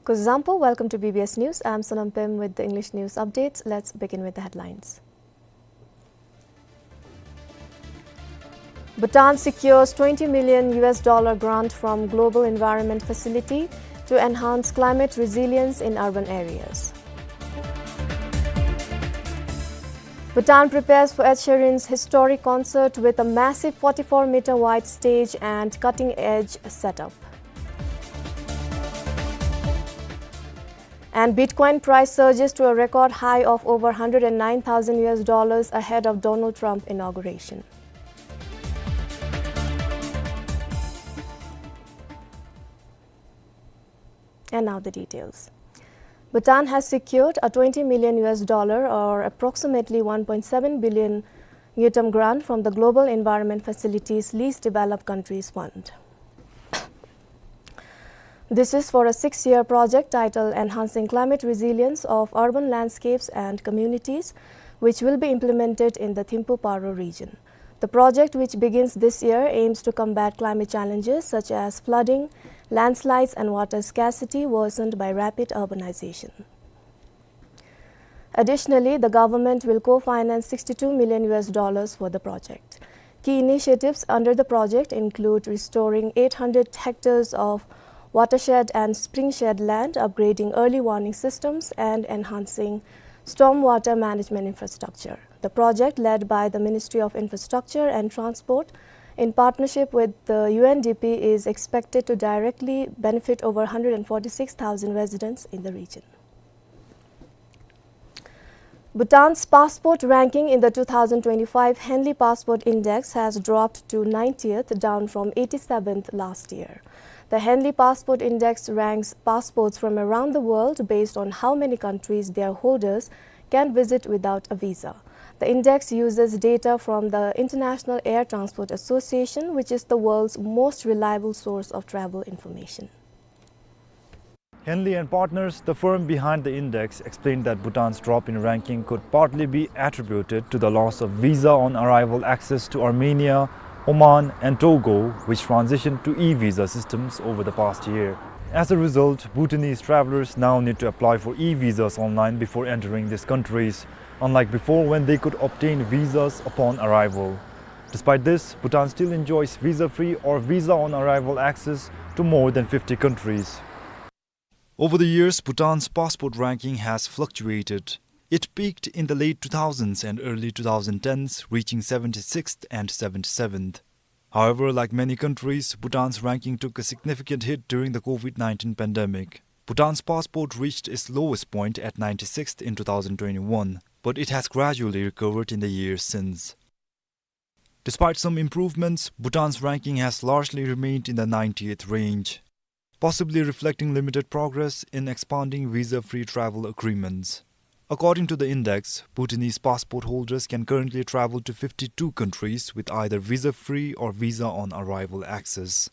Kuzuzangpo, welcome to B B S News. I'm Sonam Pem with the English news updates. Let's begin with the headlines. Bhutan secures twenty million U S dollar grant from Global Environment Facility to enhance climate resilience in urban areas. Bhutan prepares for Ed Sheeran's historic concert with a massive forty-four meter wide stage and cutting-edge setup. And Bitcoin price surges to a record high of over hundred and nine thousand U S dollars ahead of Donald Trump inauguration. And now the details. Bhutan has secured a twenty million U S dollar, or approximately one point seven billion ngultrum, grant from the Global Environment Facility's Least Developed Countries Fund. This is for a six-year project titled Enhancing Climate Resilience of Urban Landscapes and Communities, which will be implemented in the Thimphu Paro region. The project, which begins this year, aims to combat climate challenges such as flooding, landslides, and water scarcity worsened by rapid urbanization. Additionally, the government will co-finance sixty-two million U S dollars for the project. Key initiatives under the project include restoring eight hundred hectares of watershed and springshed land, upgrading early warning systems, and enhancing stormwater management infrastructure. The project, led by the Ministry of Infrastructure and Transport in partnership with the U N D P, is expected to directly benefit over hundred and forty-six thousand residents in the region. Bhutan's passport ranking in the two thousand twenty-five Henley Passport Index has dropped to ninetieth, down from eighty-seventh last year. The Henley Passport Index ranks passports from around the world based on how many countries their holders can visit without a visa. The index uses data from the International Air Transport Association, which is the world's most reliable source of travel information. Henley and Partners, the firm behind the index, explained that Bhutan's drop in ranking could partly be attributed to the loss of visa on arrival access to Armenia, Oman, and Togo, which transitioned to e-visa systems over the past year. As a result, Bhutanese travelers now need to apply for e-visas online before entering these countries, unlike before when they could obtain visas upon arrival. Despite this, Bhutan still enjoys visa-free or visa-on-arrival access to more than fifty countries. Over the years, Bhutan's passport ranking has fluctuated. It peaked in the late two thousands and early two thousand tens, reaching seventy-sixth and seventy-seventh. However, like many countries, Bhutan's ranking took a significant hit during the COVID nineteen pandemic. Bhutan's passport reached its lowest point at ninety-sixth in two thousand twenty-one, but it has gradually recovered in the years since. Despite some improvements, Bhutan's ranking has largely remained in the ninetieth range, possibly reflecting limited progress in expanding visa-free travel agreements. According to the index, Bhutanese passport holders can currently travel to fifty-two countries with either visa-free or visa-on-arrival access.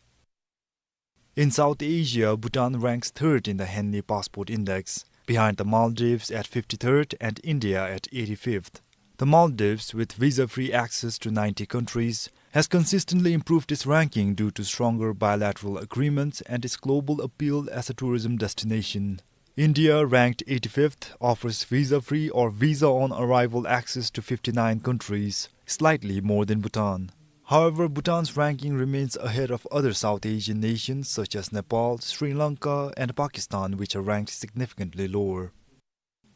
In South Asia, Bhutan ranks third in the Henley Passport Index, behind the Maldives at fifty-third and India at eighty-fifth. The Maldives, with visa-free access to ninety countries, has consistently improved its ranking due to stronger bilateral agreements and its global appeal as a tourism destination. India, ranked eighty-fifth, offers visa-free or visa-on-arrival access to fifty-nine countries, slightly more than Bhutan. However, Bhutan's ranking remains ahead of other South Asian nations such as Nepal, Sri Lanka, and Pakistan, which are ranked significantly lower.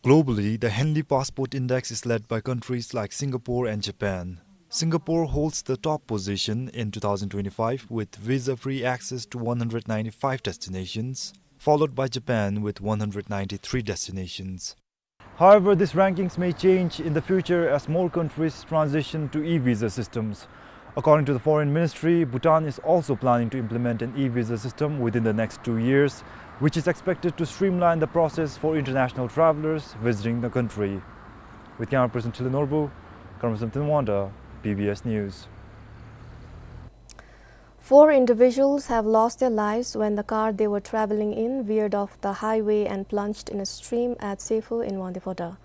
Globally, the Henley Passport Index is led by countries like Singapore and Japan. Singapore holds the top position in two thousand twenty-five with visa-free access to one hundred ninety-five destinations, followed by Japan with one hundred ninety-three destinations. However, these rankings may change in the future as more countries transition to e-visa systems. According to the Foreign Ministry, Bhutan is also planning to implement an e-visa system within the next two years, which is expected to streamline the process for international travelers visiting the country. With camera person Thilo Norbu, Karmasam Thanwangta, B B S News. Four individuals have lost their lives when the car they were traveling in veered off the highway and plunged in a stream at Sefo in Wangdue Phodrang.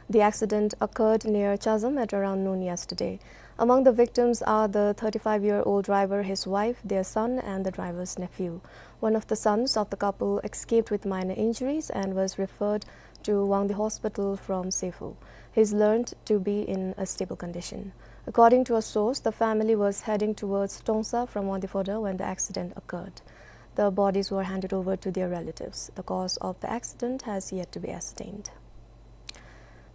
The accident occurred near Chazam at around noon yesterday. Among the victims are the thirty-five-year-old driver, his wife, their son, and the driver's nephew. One of the sons of the couple escaped with minor injuries and was referred to Wangdue Hospital from Sefo. He is learned to be in a stable condition. According to a source, the family was heading towards Tongsa from Wangdue Phodrang when the accident occurred. The bodies were handed over to their relatives. The cause of the accident has yet to be ascertained.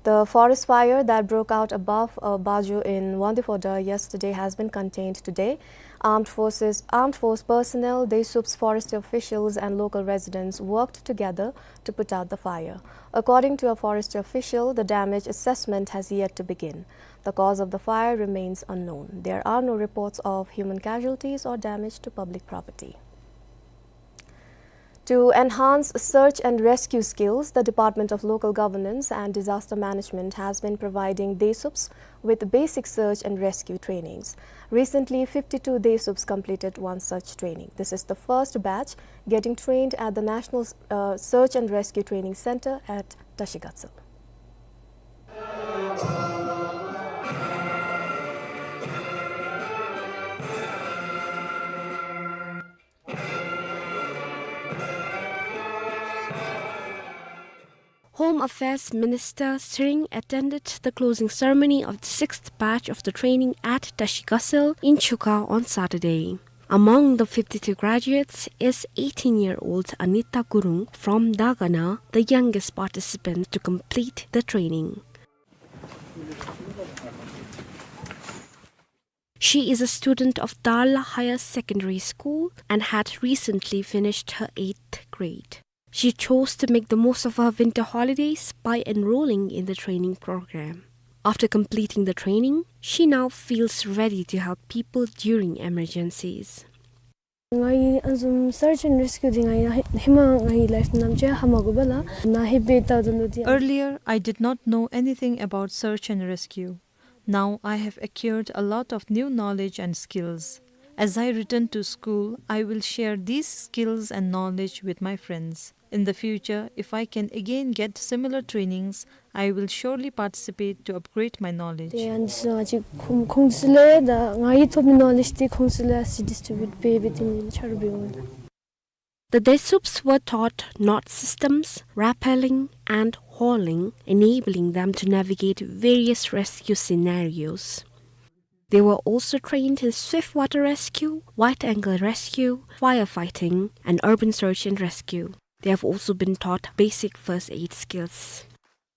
The forest fire that broke out above a bajo in Wangdue Phodrang yesterday has been contained today. Armed forces, armed force personnel, Desups forestry officials and local residents worked together to put out the fire. According to a forestry official, the damage assessment has yet to begin. The cause of the fire remains unknown. There are no reports of human casualties or damage to public property. To enhance search and rescue skills, the Department of Local Governance and Disaster Management has been providing Desups with basic search and rescue trainings. Recently, fifty-two Desups completed one such training. This is the first batch getting trained at the National, uh, Search and Rescue Training Center at Tashi Gatshel. Home Affairs Minister Tshering attended the closing ceremony of the sixth batch of the training at Tashi Gatshel in Chukha on Saturday. Among the fifty-two graduates is eighteen-year-old Anita Gurung from Dagana, the youngest participant to complete the training. She is a student of Darla Higher Secondary School and had recently finished her eighth grade. She chose to make the most of her winter holidays by enrolling in the training program. After completing the training, she now feels ready to help people during emergencies. Ngai anzum search and rescue di ngai hi-, hima ngai life nam che hama go bala na hi be ta dulu di. Earlier, I did not know anything about search and rescue. Now I have acquired a lot of new knowledge and skills. As I return to school, I will share these skills and knowledge with my friends. In the future, if I can again get similar trainings, I will surely participate to upgrade my knowledge. Te anzum chi khong, khong sile da ngai thomi knowledge te khong sile si distribute be be tin char be wala. The Desups were taught knot systems, rappelling, and hauling, enabling them to navigate various rescue scenarios. They were also trained in swift water rescue, wide angle rescue, firefighting, and urban search and rescue. They have also been taught basic first aid skills.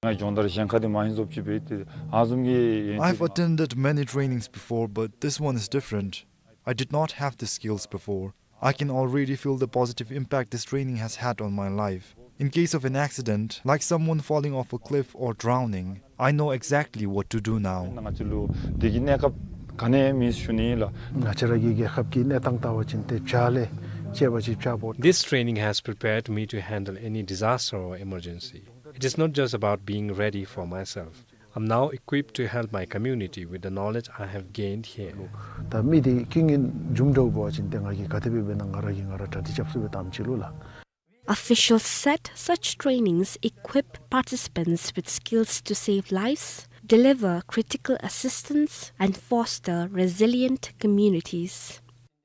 ང་སྦྱོང་བརྡར་གཞན་ཁ་དེ་མ་ཡིན་བཟོ་ཅིག་སྦེ་དེ་ཨ་བཟུམ་གྱི། I've attended many trainings before, but this one is different. I did not have the skills before. I can already feel the positive impact this training has had on my life. In case of an accident, like someone falling off a cliff or drowning, I know exactly what to do now. ང་བཅས་ལུ་དེ་གི་གནས་སྐབས་ག་ནི་མེད་ཞུ་ནི་ལགས། ང་བཅས་ར་གི་རྒྱལ་ཁབ་ཀྱི་གནས་སྟངས་ལྟ་བ་ཅིན་ཏེ་བྱཱར་ལས་ཆད་པ་ཅིག་བྱཱར་བོ། This training has prepared me to handle any disaster or emergency. It is not just about being ready for myself. I'm now equipped to help my community with the knowledge I have gained here. ད་མི་དེ་ཀུན་གྱི་འཇུམ་འགྲོ་བ་ཅིན་ཏེ་ང་གིས་ག་དེ་སྦེ་འབད་ན་ང་ར་གིས་ང་ར་གྲ་སྒྲིག་རྐྱབ་ཚུགས་པའི་གཏམ་ཅིག་ལུ་ལགས། Officials said such trainings equip participants with skills to save lives, deliver critical assistance, and foster resilient communities.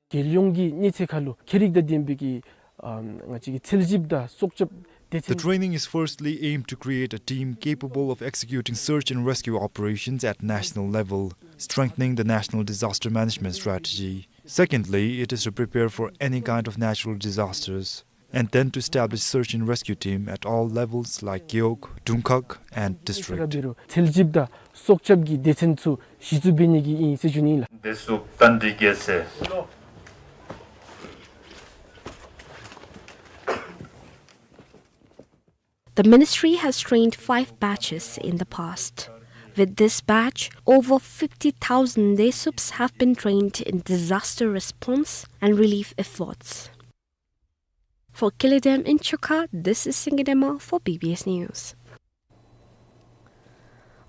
རྒྱལ་ཡོངས་ཀྱི་གནས་ཚད་ཁར་ལུ་ཁྱད་རིག་དང་ལྡན་པའི་གི་ཨམ་ང་བཅས་ཀྱི་འཚོལ་ཞིབ་དང་སྲོག་སྐྱབས་སྡེ་ཚན། The training is firstly aimed to create a team capable of executing search and rescue operations at national level, strengthening the national disaster management strategy. Secondly, it is to prepare for any kind of natural disasters, and then to establish search and rescue team at all levels like Gewog, Dungkhag, and district. འཚོལ་ཞིབ་དང་སྲོག་སྐྱབས་ཀྱི་སྡེ་ཚན་ཚུ་གཞི་བཙུགས་འབད་ནི་གི་ཨིན་ཟེར་ཞུ་ནི་ལགས། བདེ་སྲུང་བསྟན་འཛིན་རྒྱལ་མཚན། The ministry has trained five batches in the past. With this batch, over fifty thousand Desups have been trained in disaster response and relief efforts. For Kele Dem in Chukha, this is Singi Dema for B B S News.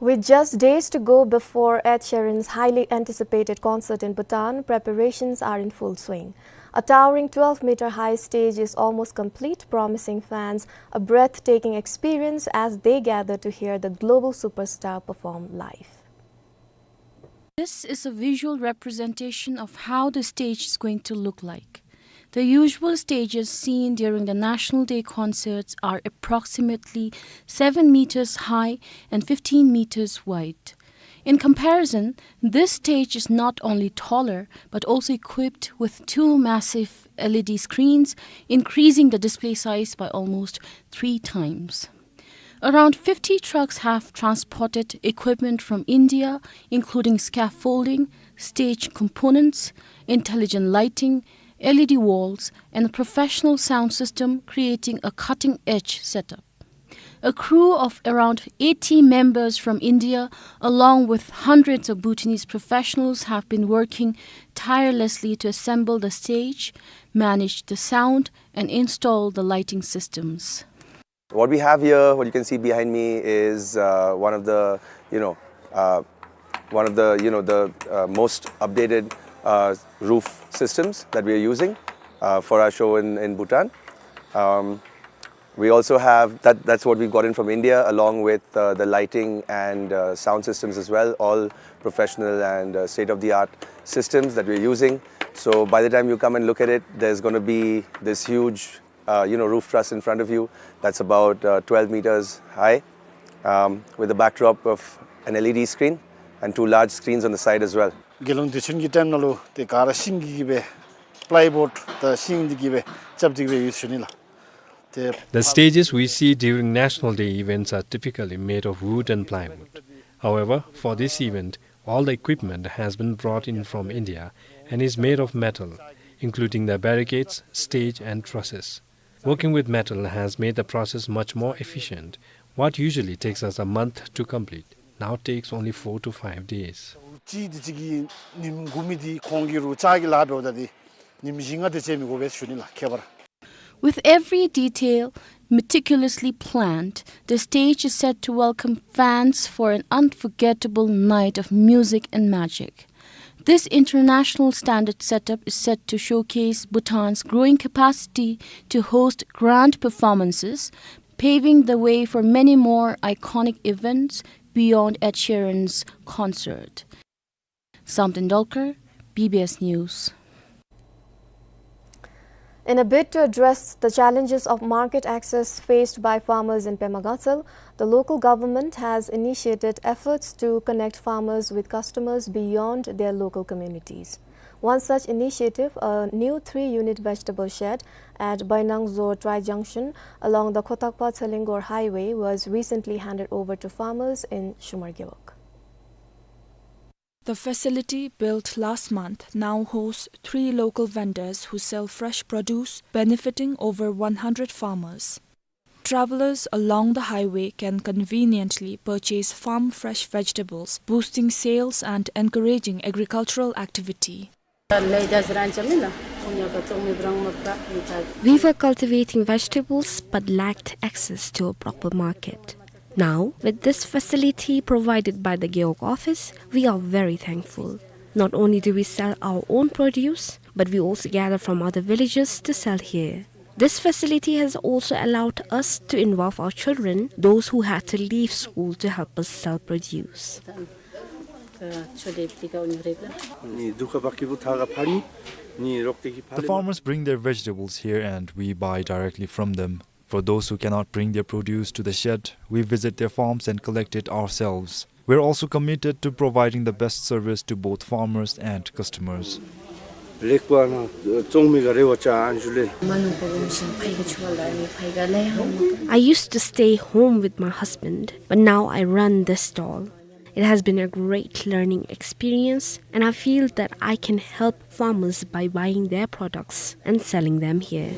With just days to go before Ed Sheeran's highly anticipated concert in Bhutan, preparations are in full swing. A towering twelve meter high stage is almost complete, promising fans a breathtaking experience as they gather to hear the global superstar perform live. This is a visual representation of how the stage is going to look like. The usual stages seen during the National Day concerts are approximately seven meters high and fifteen meters wide. In comparison, this stage is not only taller, but also equipped with two massive L E D screens, increasing the display size by almost three times. Around fifty trucks have transported equipment from India, including scaffolding, stage components, intelligent lighting, L E D walls, and a professional sound system, creating a cutting-edge setup. A crew of around eighty members from India, along with hundreds of Bhutanese professionals, have been working tirelessly to assemble the stage, manage the sound, and install the lighting systems. What we have here, what you can see behind me, is uh, one of the, you know, uh, one of the, you know, the uh, most updated uh, roof systems that we are using uh, for our show in, in Bhutan. Um, we also have that. That's what we've gotten from India, along with uh, the lighting and uh, sound systems as well. All professional and uh, state-of-the-art systems that we're using. So by the time you come and look at it, there's going to be this huge uh, you know, roof truss in front of you that's about uh, twelve meters high, um, with a backdrop of an L E D screen and two large screens on the side as well. དགེ་སློང་སྡེ་ཚན་གྱི་ཊེམ་ནང་ལུ་ཏེ་ག་ར་ཤིང་གིས་གིས་སྦེ་པ་ལའི་བུཌ་དང་ཤིང་འདི་གིས་སྦེ་རྐྱབ་སྟེ་གིས་སྦེ་ཡོད་ཟེར་ཞུ་ནི་ལགས། ཏེ་The stages we see during National Day events are typically made of wood and plywood. However, for this event, all the equipment has been brought in from India and is made of metal, including the barricades, stage, and trusses. Working with metal has made the process much more efficient. What usually takes us a month to complete now takes only four to five days. ཅིག་འདི་ཅིག་གི་ཉིནམ་དགུ་མི་འདི་ཁོང་གི་རུ་ལྕགས་ཀྱི་ལཱ་འབདཝ་ད་འདི་ཉིནམ་བཞི་ལྔ་དེ་ཅིག་མི་དགོ་པས་ཟེར་ཞུ་ནི་ལགས། ཁྱད་པར། With every detail meticulously planned, the stage is set to welcome fans for an unforgettable night of music and magic. This international standard setup is set to showcase Bhutan's growing capacity to host grand performances, paving the way for many more iconic events beyond Ed Sheeran's concert. Samten Dolkar, B B S News. In a bid to address the challenges of market access faced by farmers in Pema Gatshel, the local government has initiated efforts to connect farmers with customers beyond their local communities. One such initiative, a new three-unit vegetable shed at Bainangzo Tri Junction along the Khotakpa-Tsalingor Highway, was recently handed over to farmers in Shumar Gewog. The facility, built last month, now hosts three local vendors who sell fresh produce, benefiting over one hundred farmers. Travelers along the highway can conveniently purchase farm fresh vegetables, boosting sales and encouraging agricultural activity. We were cultivating vegetables but lacked access to a proper market. Now, with this facility provided by the Gewog office, we are very thankful. Not only do we sell our own produce, but we also gather from other villages to sell here. This facility has also allowed us to involve our children, those who had to leave school, to help us sell produce. The farmers bring their vegetables here and we buy directly from them. For those who cannot bring their produce to the shed, we visit their farms and collect it ourselves. We're also committed to providing the best service to both farmers and customers. I used to stay home with my husband, but now I run this stall. It has been a great learning experience, and I feel that I can help farmers by buying their products and selling them here.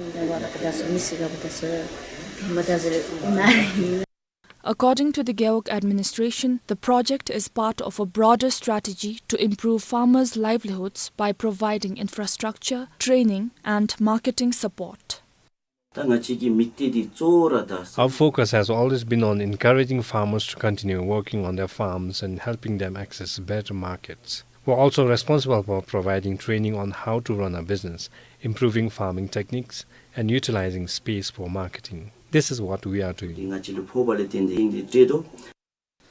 According to the Gewog administration, the project is part of a broader strategy to improve farmers' livelihoods by providing infrastructure, training, and marketing support. Our focus has always been on encouraging farmers to continue working on their farms and helping them access better markets. We're also responsible for providing training on how to run a business, improving farming techniques, and utilizing space for marketing. This is what we are doing.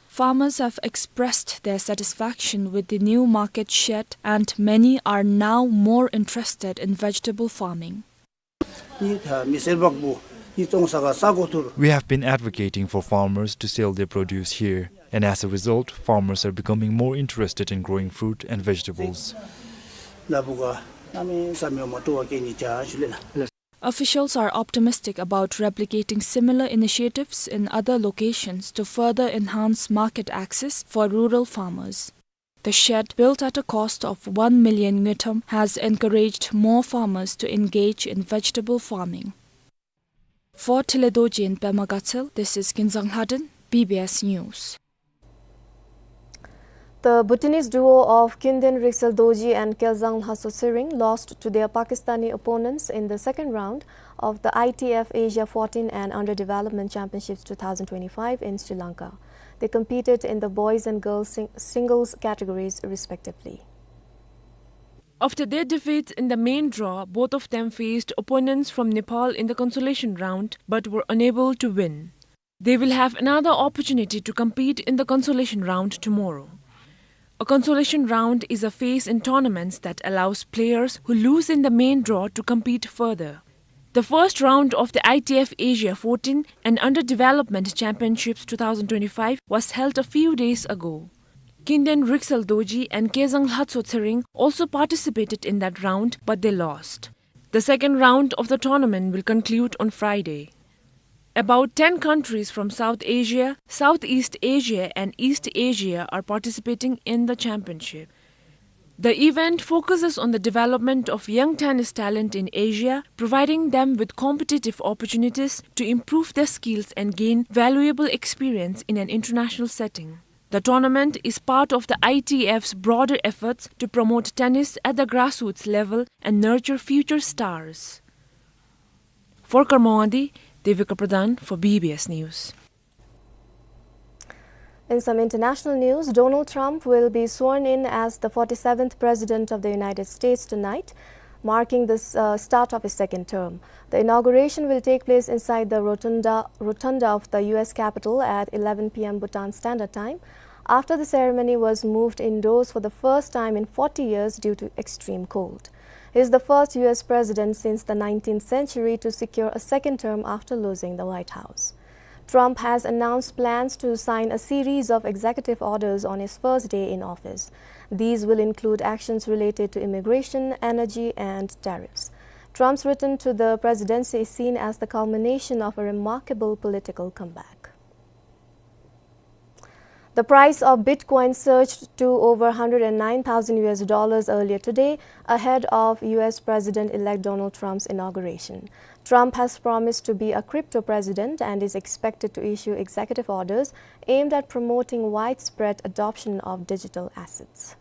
Farmers have expressed their satisfaction with the new market shed, and many are now more interested in vegetable farming. We have been advocating for farmers to sell their produce here, and as a result, farmers are becoming more interested in growing fruit and vegetables. Officials are optimistic about replicating similar initiatives in other locations to further enhance market access for rural farmers. The shed, built at a cost of one million ngultrum, has encouraged more farmers to engage in vegetable farming. For Thinley Dorji in Pema Gatshel, this is Kinzang Lhadon, B B S News. The Bhutanese duo of Kyunden Riksel Dorji and Khelzang Lhaso Tshering lost to their Pakistani opponents in the second round of the I T F Asia fourteen and Under Development Championships two thousand twenty-five in Sri Lanka. They competed in the boys and girls sing-, singles categories respectively. After their defeats in the main draw, both of them faced opponents from Nepal in the consolation round but were unable to win. They will have another opportunity to compete in the consolation round tomorrow. A consolation round is a phase in tournaments that allows players who lose in the main draw to compete further. The first round of the I T F Asia fourteen and Under Development Championships two thousand twenty-five was held a few days ago. Kyunden Riksel Dorji and Khelzang Lhaso Tshering also participated in that round, but they lost. The second round of the tournament will conclude on Friday. About ten countries from South Asia, Southeast Asia, and East Asia are participating in the championship. The event focuses on the development of young tennis talent in Asia, providing them with competitive opportunities to improve their skills and gain valuable experience in an international setting. The tournament is part of the I T F's broader efforts to promote tennis at the grassroots level and nurture future stars. For Karmawadi, Devika Pradhan for B B S News. In some international news, Donald Trump will be sworn in as the forty-seventh President of the United States tonight, marking the s-, uh, start of his second term. The inauguration will take place inside the rotunda, rotunda of the U S Capitol at eleven p m Bhutan Standard Time, after the ceremony was moved indoors for the first time in forty years due to extreme cold. He is the first U S president since the nineteenth century to secure a second term after losing the White House. Trump has announced plans to sign a series of executive orders on his first day in office. These will include actions related to immigration, energy, and tariffs. Trump's return to the presidency is seen as the culmination of a remarkable political comeback. The price of Bitcoin surged to over hundred and nine thousand U S dollars earlier today, ahead of U S President-elect Donald Trump's inauguration. Trump has promised to be a crypto president and is expected to issue executive orders aimed at promoting widespread adoption of digital assets.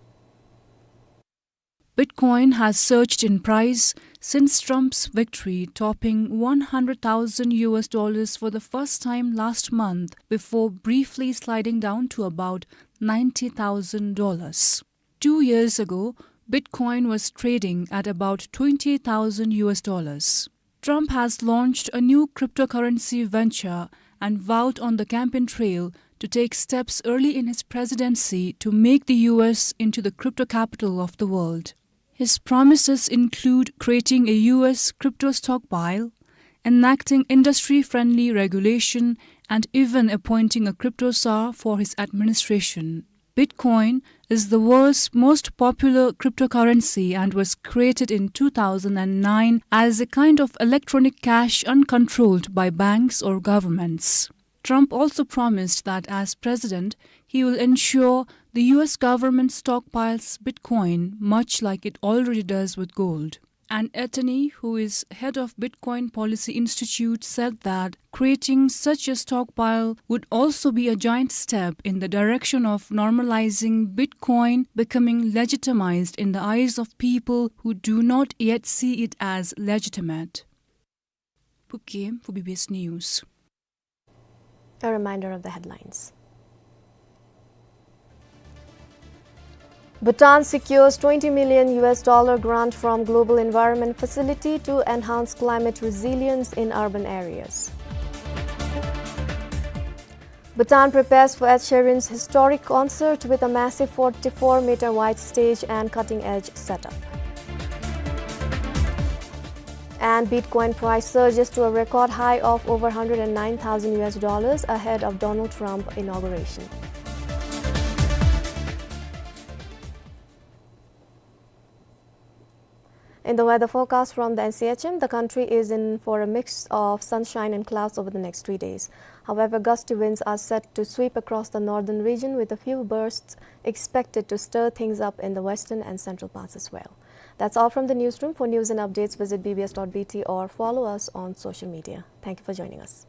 Bitcoin has surged in price since Trump's victory, topping one hundred thousand U S dollars for the first time last month before briefly sliding down to about ninety thousand dollars. Two years ago, Bitcoin was trading at about twenty thousand U S dollars. Trump has launched a new cryptocurrency venture and vowed on the campaign trail to take steps early in his presidency to make the U S into the crypto capital of the world. His promises include creating a U S crypto stockpile, enacting industry-friendly regulation, and even appointing a crypto czar for his administration. Bitcoin is the world's most popular cryptocurrency and was created in two thousand nine as a kind of electronic cash uncontrolled by banks or governments. Trump also promised that as president, he will ensure the U S government stockpiles Bitcoin, much like it already does with gold. An attorney who is head of Bitcoin Policy Institute said that creating such a stockpile would also be a giant step in the direction of normalizing Bitcoin becoming legitimized in the eyes of people who do not yet see it as legitimate. Phuket, for B B S News. A reminder of the headlines. Bhutan secures twenty million U S dollar grant from Global Environment Facility to enhance climate resilience in urban areas. Bhutan prepares for Ed Sheeran's historic concert with a massive forty-four meter wide stage and cutting-edge setup. And Bitcoin price surges to a record high of over hundred and nine thousand U S dollars ahead of Donald Trump inauguration. In the weather forecast from the N C H M, the country is in for a mix of sunshine and clouds over the next three days. However, gusty winds are set to sweep across the northern region, with a few bursts expected to stir things up in the western and central parts as well. That's all from the newsroom. For news and updates, visit B B S dot B T or follow us on social media. Thank you for joining us.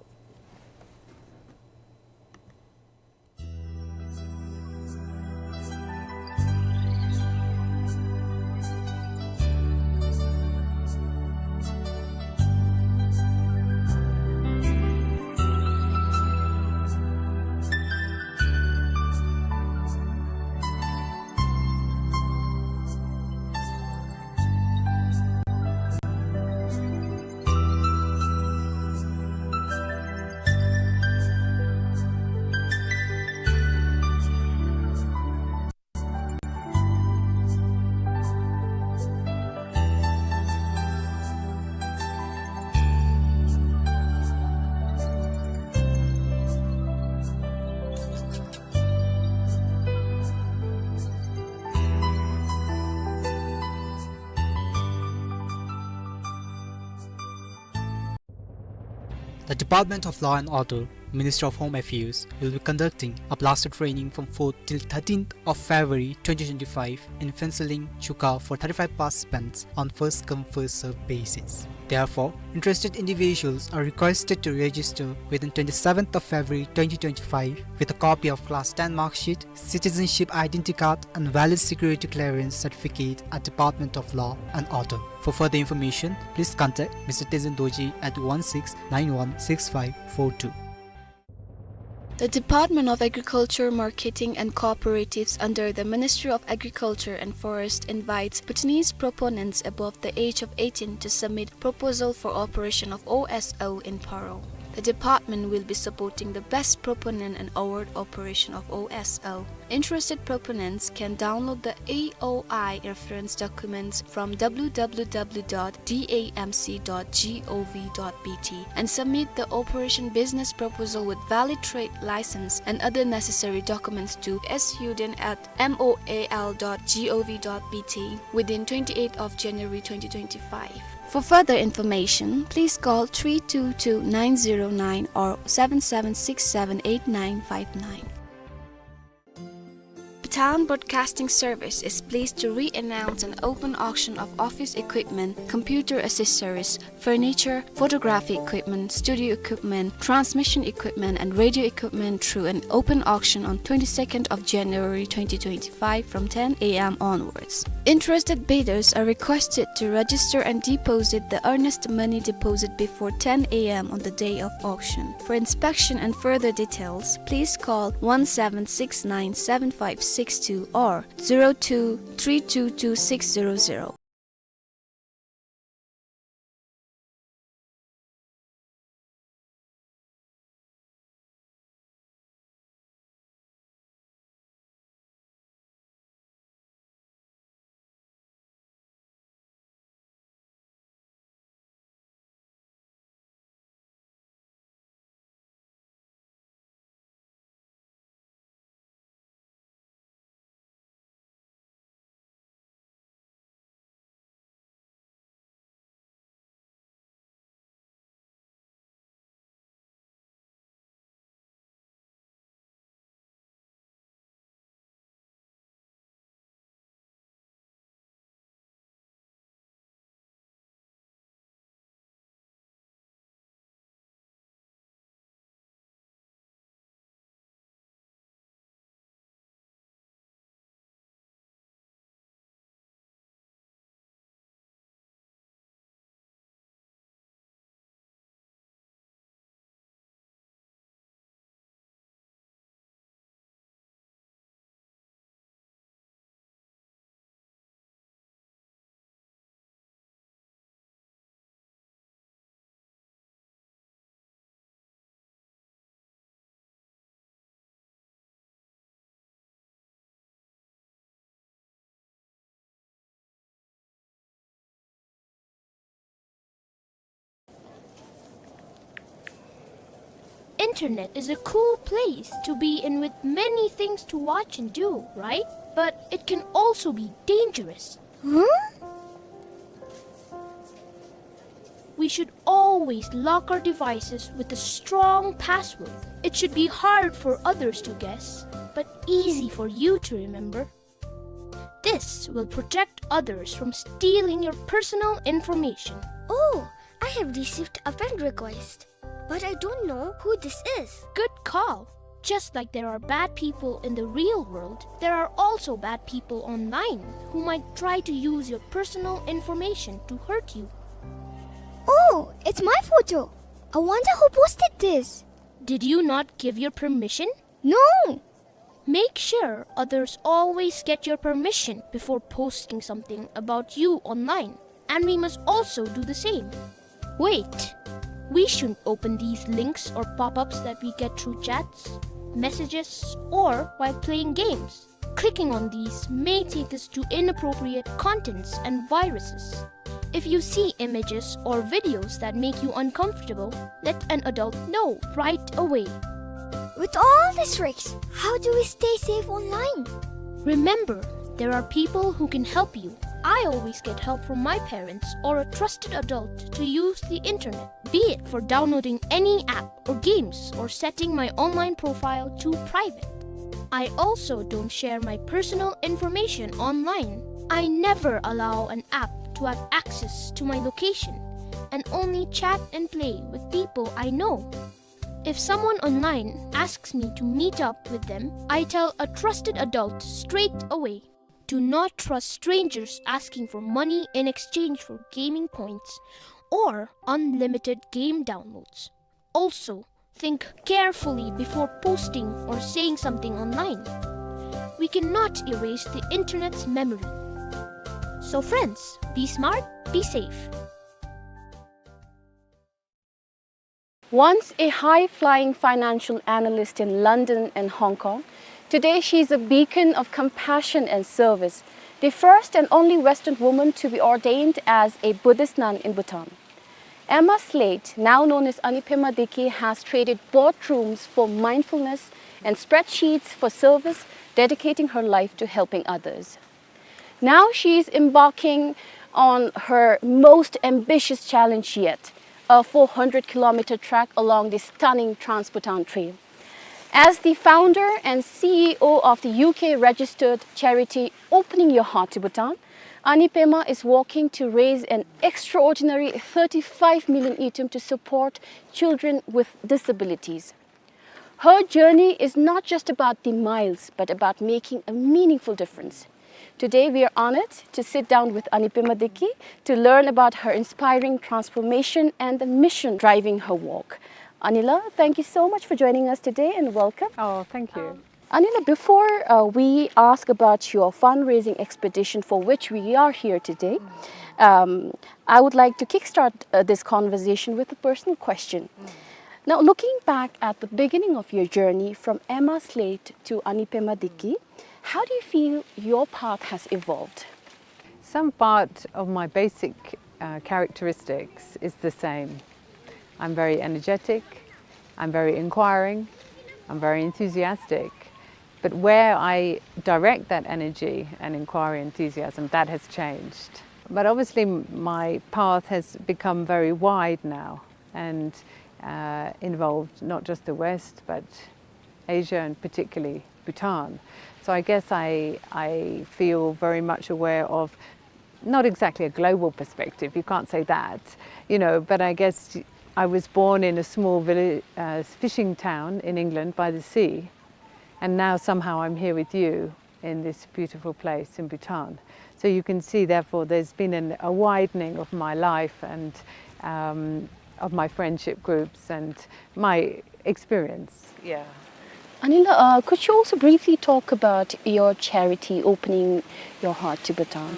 The Department of Law and Order, Ministry of Home Affairs, will be conducting a blaster training from fourth till thirteenth of February twenty twenty-five in Phuentsholing, Chuka for thirty-five participants on first come, first serve basis. Therefore, interested individuals are requested to register within twenty-seventh of February twenty twenty-five with a copy of Class ten mark sheet, citizenship identity card, and valid security clearance certificate at Department of Law and Order. For further information, please contact Mister Tezen Dorji at one six nine one six five four two. The Department of Agriculture, Marketing and Cooperatives under the Ministry of Agriculture and Forest invites Bhutanese proponents above the age of eighteen to submit proposal for operation of O S O in Paro. The department will be supporting the best proponent and award operation of O S L. Interested proponents can download the A O I reference documents from W W W dot D A M C dot gov dot B T and submit the operation business proposal with valid trade license and other necessary documents to student at moal dot gov dot B T within twenty-eighth of January twenty twenty-five. For further information, please call three two two nine zero nine or seven seven six seven eight nine five nine. Bhutan Broadcasting Service is pleased to re-announce an open auction of office equipment, computer accessories, furniture, photography equipment, studio equipment, transmission equipment, and radio equipment through an open auction on twenty-second of January twenty twenty-five from ten A M onwards. Interested bidders are requested to register and deposit the earnest money deposit before ten A M on the day of auction. For inspection and further details, please call one seven six nine seven five six two or zero two three two two six zero zero. Internet is a cool place to be in with many things to watch and do, right? But it can also be dangerous. Huh? We should always lock our devices with a strong password. It should be hard for others to guess, but easy for you to remember. This will protect others from stealing your personal information. Oh, I have received a friend request, but I don't know who this is. Good call. Just like there are bad people in the real world, there are also bad people online who might try to use your personal information to hurt you. Oh, it's my photo. I wonder who posted this. Did you not give your permission? No. Make sure others always get your permission before posting something about you online, and we must also do the same. Wait, we shouldn't open these links or pop-ups that we get through chats, messages, or while playing games. Clicking on these may take us to inappropriate contents and viruses. If you see images or videos that make you uncomfortable, let an adult know right away. With all these risks, how do we stay safe online? Remember, there are people who can help you. I always get help from my parents or a trusted adult to use the internet, be it for downloading any app or games or setting my online profile to private. I also don't share my personal information online. I never allow an app to have access to my location and only chat and play with people I know. If someone online asks me to meet up with them, I tell a trusted adult straight away. Do not trust strangers asking for money in exchange for gaming points or unlimited game downloads. Also, think carefully before posting or saying something online. We cannot erase the internet's memory. So friends, be smart, be safe. Once a high-flying financial analyst in London and Hong Kong, today she is a beacon of compassion and service, the first and only Western woman to be ordained as a Buddhist nun in Bhutan. Emma Slate, now known as Ani Pema Diki, has traded boardrooms for mindfulness and spreadsheets for service, dedicating her life to helping others. Now she is embarking on her most ambitious challenge yet, a four hundred kilometer trek along the stunning Trans-Bhutan Trail. As the founder and C E O of the U K registered charity Opening Your Heart to Bhutan, Ani Pema is working to raise an extraordinary thirty-five million ngultrum to support children with disabilities. Her journey is not just about the miles, but about making a meaningful difference. Today, we are honored to sit down with Ani Pema Diki to learn about her inspiring transformation and the mission driving her walk. Anila, thank you so much for joining us today and welcome. Oh, thank you. Um, Anila, before, uh, we ask about your fundraising expedition for which we are here today, um, I would like to kickstart, uh, this conversation with a personal question. Now, looking back at the beginning of your journey from Emma Slate to Ani Pema Diki, how do you feel your path has evolved? Some part of my basic, uh, characteristics is the same. I'm very energetic, I'm very inquiring, I'm very enthusiastic. But where I direct that energy and inquiry, enthusiasm, that has changed. But obviously, m-, my path has become very wide now and, uh, involved not just the West, but Asia and particularly Bhutan. So I guess I, I feel very much aware of not exactly a global perspective, you can't say that, you know, but I guess I was born in a small village, uh, fishing town in England by the sea, and now somehow I'm here with you in this beautiful place in Bhutan. So you can see, therefore, there's been an, a widening of my life and, um, of my friendship groups and my experience. Yeah. Anila, uh, could you also briefly talk about your charity, Opening Your Heart to Bhutan? Mm.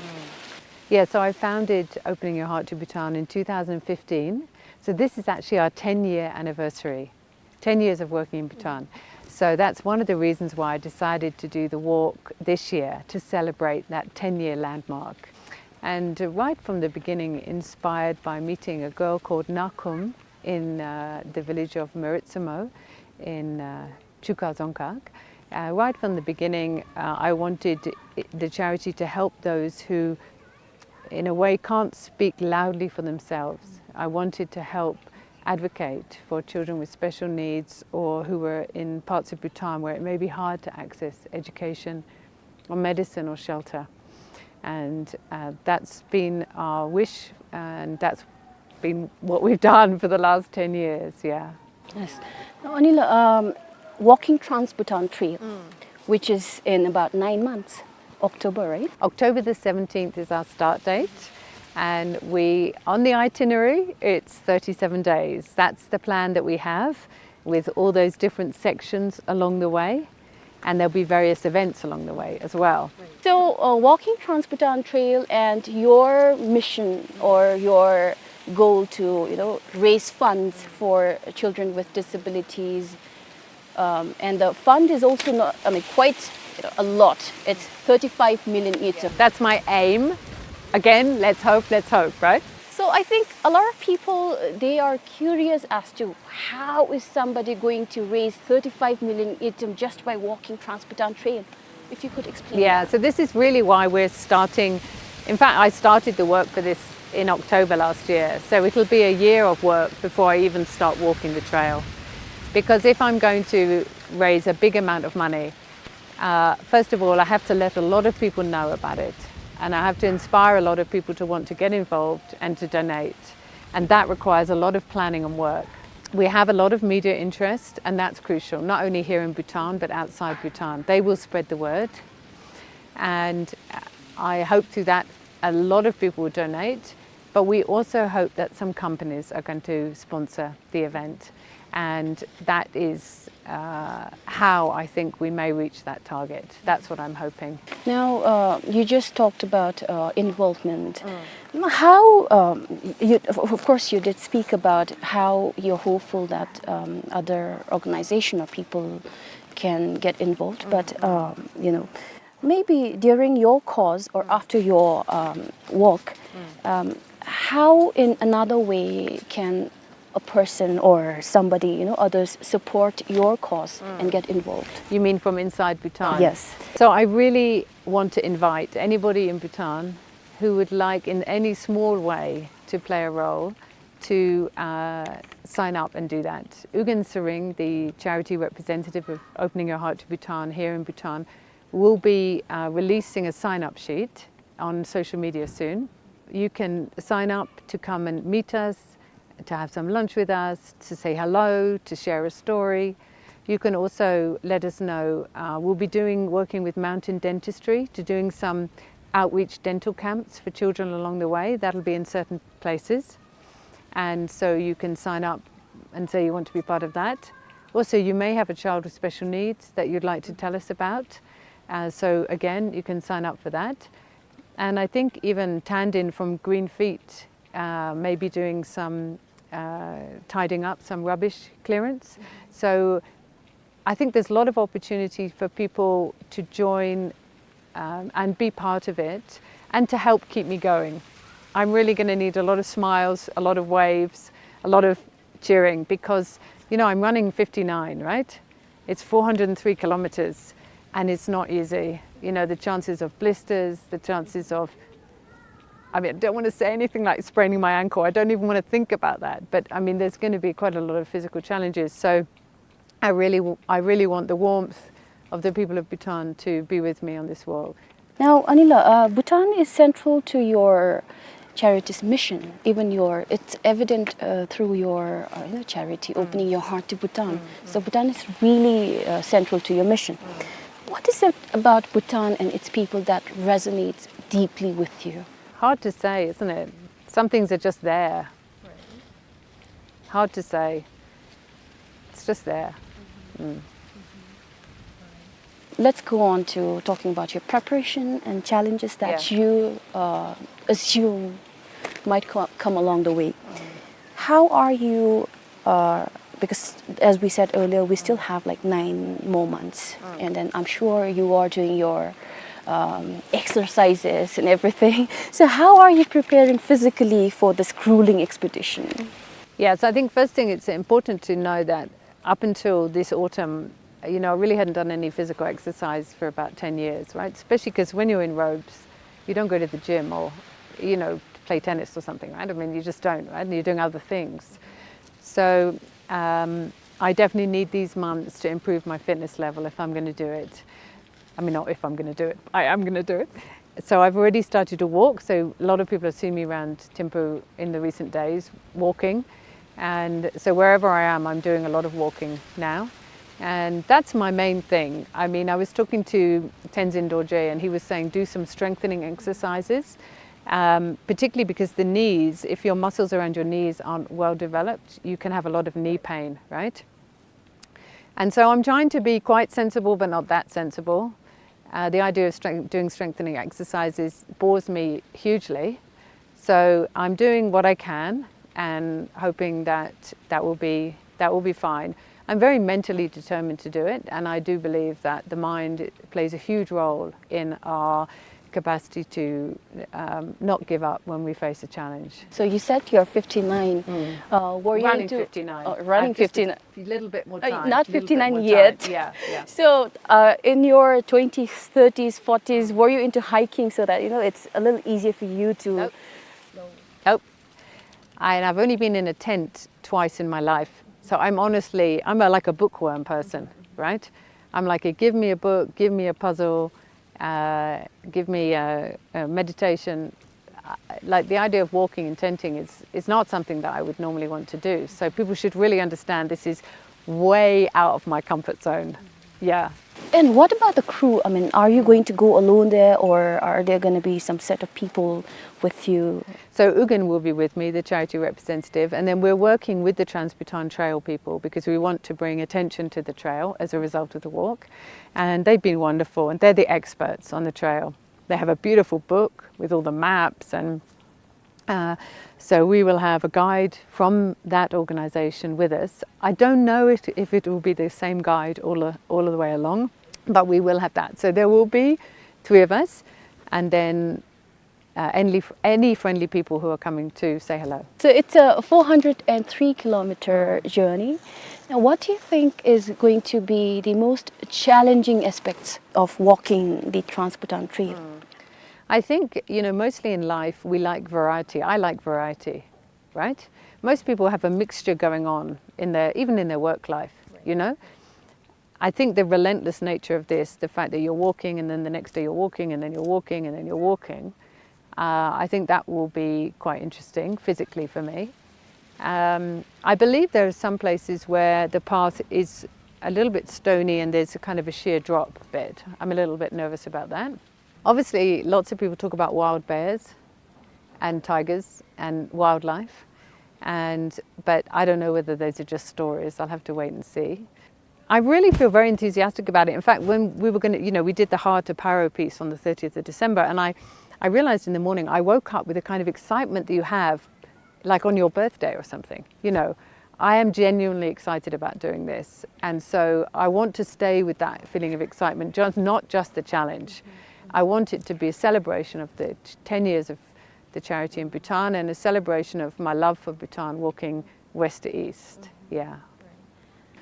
Yeah, so I founded Opening Your Heart to Bhutan in two thousand fifteen. So this is actually our ten-year anniversary, ten years of working in Bhutan. So that's one of the reasons why I decided to do the walk this year, to celebrate that ten-year landmark. And, uh, right from the beginning, inspired by meeting a girl called Nakum in, uh, the village of Meritsamo in, uh, Chuka Dzongkhag. Uh, right from the beginning, uh, I wanted i-, the charity to help those who, in a way, can't speak loudly for themselves. I wanted to help advocate for children with special needs or who were in parts of Bhutan where it may be hard to access education or medicine or shelter. And, uh, that's been our wish, and that's been what we've done for the last ten years, yeah. Yes. Now, Anila, um, walking Trans-Bhutan Trail, mm, which is in about nine months, October, right? October the seventeenth is our start date, and we, on the itinerary, it's thirty-seven days. That's the plan that we have, with all those different sections along the way, and there'll be various events along the way as well. So, uh, walking Trans-Bhutan Trail and your mission or your goal to, you know, raise funds for children with disabilities, um, and the fund is also not, I mean, quite, you know, a lot. It's thirty-five million ngultrum. That's my aim. Again, let's hope, let's hope, right? So I think a lot of people, uh, they are curious as to how is somebody going to raise thirty-five million ngultrum just by walking Trans-Bhutan Trail. If you could explain. Yeah, that. So this is really why we're starting. In fact, I started the work for this in October last year. So it'll be a year of work before I even start walking the trail. Because if I'm going to raise a big amount of money, uh, first of all, I have to let a lot of people know about it. And I have to inspire a lot of people to want to get involved and to donate. And that requires a lot of planning and work. We have a lot of media interest, and that's crucial, not only here in Bhutan, but outside Bhutan. They will spread the word. And I hope through that a lot of people will donate, but we also hope that some companies are going to sponsor the event. And that is, uh, how I think we may reach that target. That's what I'm hoping. Now, uh, you just talked about, uh, involvement. How, um, you, of, of course, you did speak about how you're hopeful that, um, other organization or people can get involved, but, um, you know, maybe during your course or after your, um, work, um, how in another way can a person or somebody, you know, others support your cause and get involved? You mean from inside Bhutan? Yes. So I really want to invite anybody in Bhutan who would like in any small way to play a role to, uh, sign up and do that. Ugyen Tshering, the charity representative of Opening Your Heart to Bhutan here in Bhutan, will be, uh, releasing a sign-up sheet on social media soon. You can sign up to come and meet us, to have some lunch with us, to say hello, to share a story. You can also let us know, uh, we'll be doing, working with Mountain Dentistry to doing some outreach dental camps for children along the way. That'll be in certain places. And so you can sign up and say you want to be part of that. Also, you may have a child with special needs that you'd like to tell us about. Uh, so again, you can sign up for that. And I think even Tandin from Green Feet, uh, may be doing some, uh, tidying up, some rubbish clearance. So I think there's a lot of opportunity for people to join, um, and be part of it and to help keep me going. I'm really gonna need a lot of smiles, a lot of waves, a lot of cheering because, you know, I'm running fifty-nine, right? It's four hundred and three kilometers and it's not easy. You know, the chances of blisters, the chances of, I mean, I don't want to say anything like spraining my ankle. I don't even want to think about that. But I mean, there's gonna be quite a lot of physical challenges. So I really, w-, I really want the warmth of the people of Bhutan to be with me on this walk. Now, Anila, uh, Bhutan is central to your charity's mission. Even your, it's evident, uh, through your, uh, you know, charity, Opening Your Heart to Bhutan. So Bhutan is really, uh, central to your mission. What is it about Bhutan and its people that resonates deeply with you? Hard to say, isn't it? Some things are just there. Hard to say. It's just there. Let's go on to talking about your preparation and challenges that Yeah. you, uh, assume might co- come along the way. How are you, uh, because as we said earlier, we still have, like, nine more months, and then I'm sure you are doing your, um, exercises and everything. So how are you preparing physically for this grueling expedition? Yeah, so I think first thing, it's important to know that up until this autumn, you know, I really hadn't done any physical exercise for about ten years, right? Especially 'cause when you're in robes, you don't go to the gym or, you know, play tennis or something, right? I mean, you just don't, right? And you're doing other things. So, um, I definitely need these months to improve my fitness level if I'm gonna do it. I mean, not if I'm gonna do it, I am gonna do it. So I've already started to walk. So a lot of people have seen me around Thimphu in the recent days walking. And so wherever I am, I'm doing a lot of walking now. And that's my main thing. I mean, I was talking to Tenzin Dorje and he was saying do some strengthening exercises, um, particularly because the knees, if your muscles around your knees aren't well developed, you can have a lot of knee pain, right? And so I'm trying to be quite sensible, but not that sensible. Uh, the idea of strength, doing strengthening exercises bores me hugely. So I'm doing what I can and hoping that that will be, that will be fine. I'm very mentally determined to do it, and I do believe that the mind plays a huge role in our capacity to, um, not give up when we face a challenge. So you said you're fifty-nine. Uh, were you Running into fifty-nine. Oh, running I've just fifty-nine. A little bit more Uh, time. not Little bit fifty-nine more yet. Time. Yeah, yeah. So, uh, in your twenties, thirties, forties, were you into hiking so that, you know, it's a little easier for you to? Nope. Nope. I, and I've only been in a tent twice in my life. So I'm honestly, I'm a, like a bookworm person, right? I'm like, give me a book, give me a puzzle, uh, give me a, a meditation. Uh, like, the idea of walking and tenting is, is not something that I would normally want to do. So people should really understand this is way out of my comfort zone. Yeah. And what about the crew? I mean, are you going to go alone there, or are there gonna be some set of people with you? So Ugin will be with me, the charity representative, and then we're working with the Trans-Bhutan Trail people because we want to bring attention to the trail as a result of the walk. And they've been wonderful, and they're the experts on the trail. They have a beautiful book with all the maps, and, uh, so we will have a guide from that organization with us. I don't know if, if it will be the same guide all the, all the way along, but we will have that. So there will be three of us, and then, uh, any, any friendly people who are coming to say hello. So it's a four hundred and three kilometer journey. Now, what do you think is going to be the most challenging aspects of walking the Trans-Bhutan Trail? I think, you know, mostly in life, we like variety. I like variety, right? Most people have a mixture going on in their, even in their work life, you know? I think the relentless nature of this, the fact that you're walking and then the next day you're walking and then you're walking and then you're walking, uh, I think that will be quite interesting physically for me. Um, I believe there are some places where the path is a little bit stony and there's a kind of a sheer drop bit. I'm a little bit nervous about that. Obviously, lots of people talk about wild bears and tigers and wildlife, and, but I don't know whether those are just stories. I'll have to wait and see. I really feel very enthusiastic about it. In fact, when we were gonna, you know, we did the Hard to Paro piece on the thirtieth of December, and I, I realized in the morning, I woke up with a kind of excitement that you have, like, on your birthday or something, you know. I am genuinely excited about doing this, and so I want to stay with that feeling of excitement, just, not just the challenge. I want it to be a celebration of the t-, ten years of the charity in Bhutan and a celebration of my love for Bhutan, walking west to east. Yeah.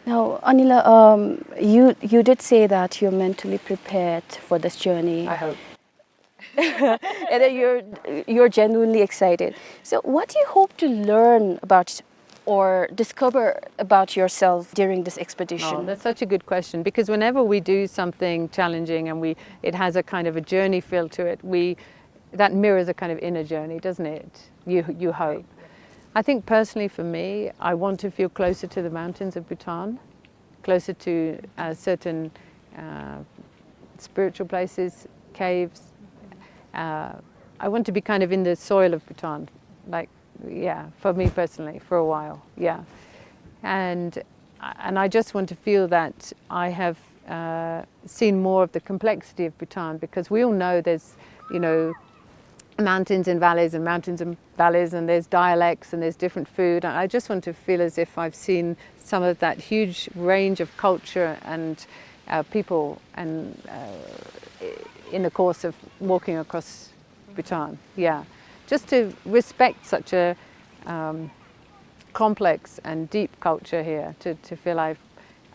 Now, Anila, um, you, you did say that you're mentally prepared for this journey. I hope. And that you're, you're genuinely excited. So what do you hope to learn about or discover about yourself during this expedition? Oh, that's such a good question, because whenever we do something challenging and we, it has a kind of a journey feel to it, we, that mirrors a kind of inner journey, doesn't it? You, you hope. I think personally for me, I want to feel closer to the mountains of Bhutan, closer to, uh, certain, uh, spiritual places, caves. Uh, I want to be kind of in the soil of Bhutan, like, yeah, for me personally, for a while, yeah. And, and I just want to feel that I have, uh, seen more of the complexity of Bhutan, because we all know there's, you know, mountains and valleys and mountains and valleys, and there's dialects and there's different food. And I just want to feel as if I've seen some of that huge range of culture and, uh, people and, uh, i-, in the course of walking across Bhutan. Yeah, just to respect such a, um, complex and deep culture here, to, to feel I've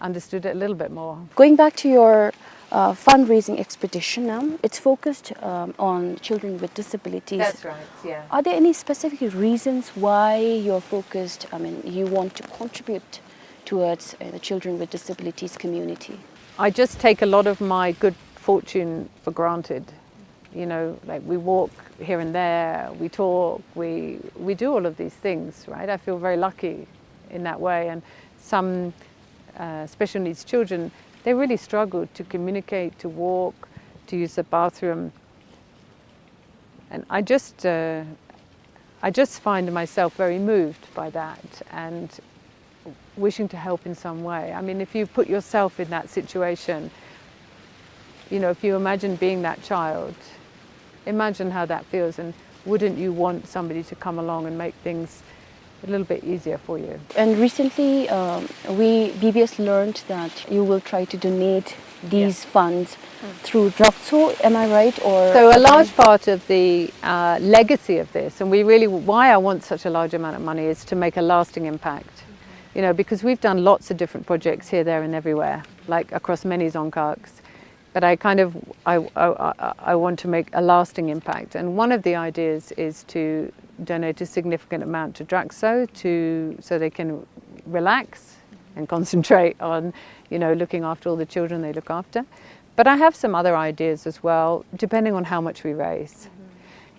understood it a little bit more. Going back to your, uh, fundraising expedition, um, it's focused, um, on children with disabilities. That's right, yeah. Are there any specific reasons why you're focused, I mean, you want to contribute towards, uh, the children with disabilities community? I just take a lot of my good fortune for granted. You know, like, we walk here and there, we talk, we, we do all of these things, right? I feel very lucky in that way. And some, uh, special needs children, they really struggle to communicate, to walk, to use the bathroom. And I just, uh, I just find myself very moved by that and wishing to help in some way. I mean, if you put yourself in that situation, you know, if you imagine being that child, imagine how that feels, and wouldn't you want somebody to come along and make things a little bit easier for you? And recently, um, we, B B S learned that you will try to donate these funds through Drokso, am I right? Or... So a large part of the, uh, legacy of this, and we really, why I want such a large amount of money, is to make a lasting impact. You know, because we've done lots of different projects here, there, and everywhere, like, across many Dzongkhags. But I kind of, I, I, I, I want to make a lasting impact. And one of the ideas is to donate a significant amount to Drokso to, so they can relax and concentrate on, you know, looking after all the children they look after. But I have some other ideas as well, depending on how much we raise.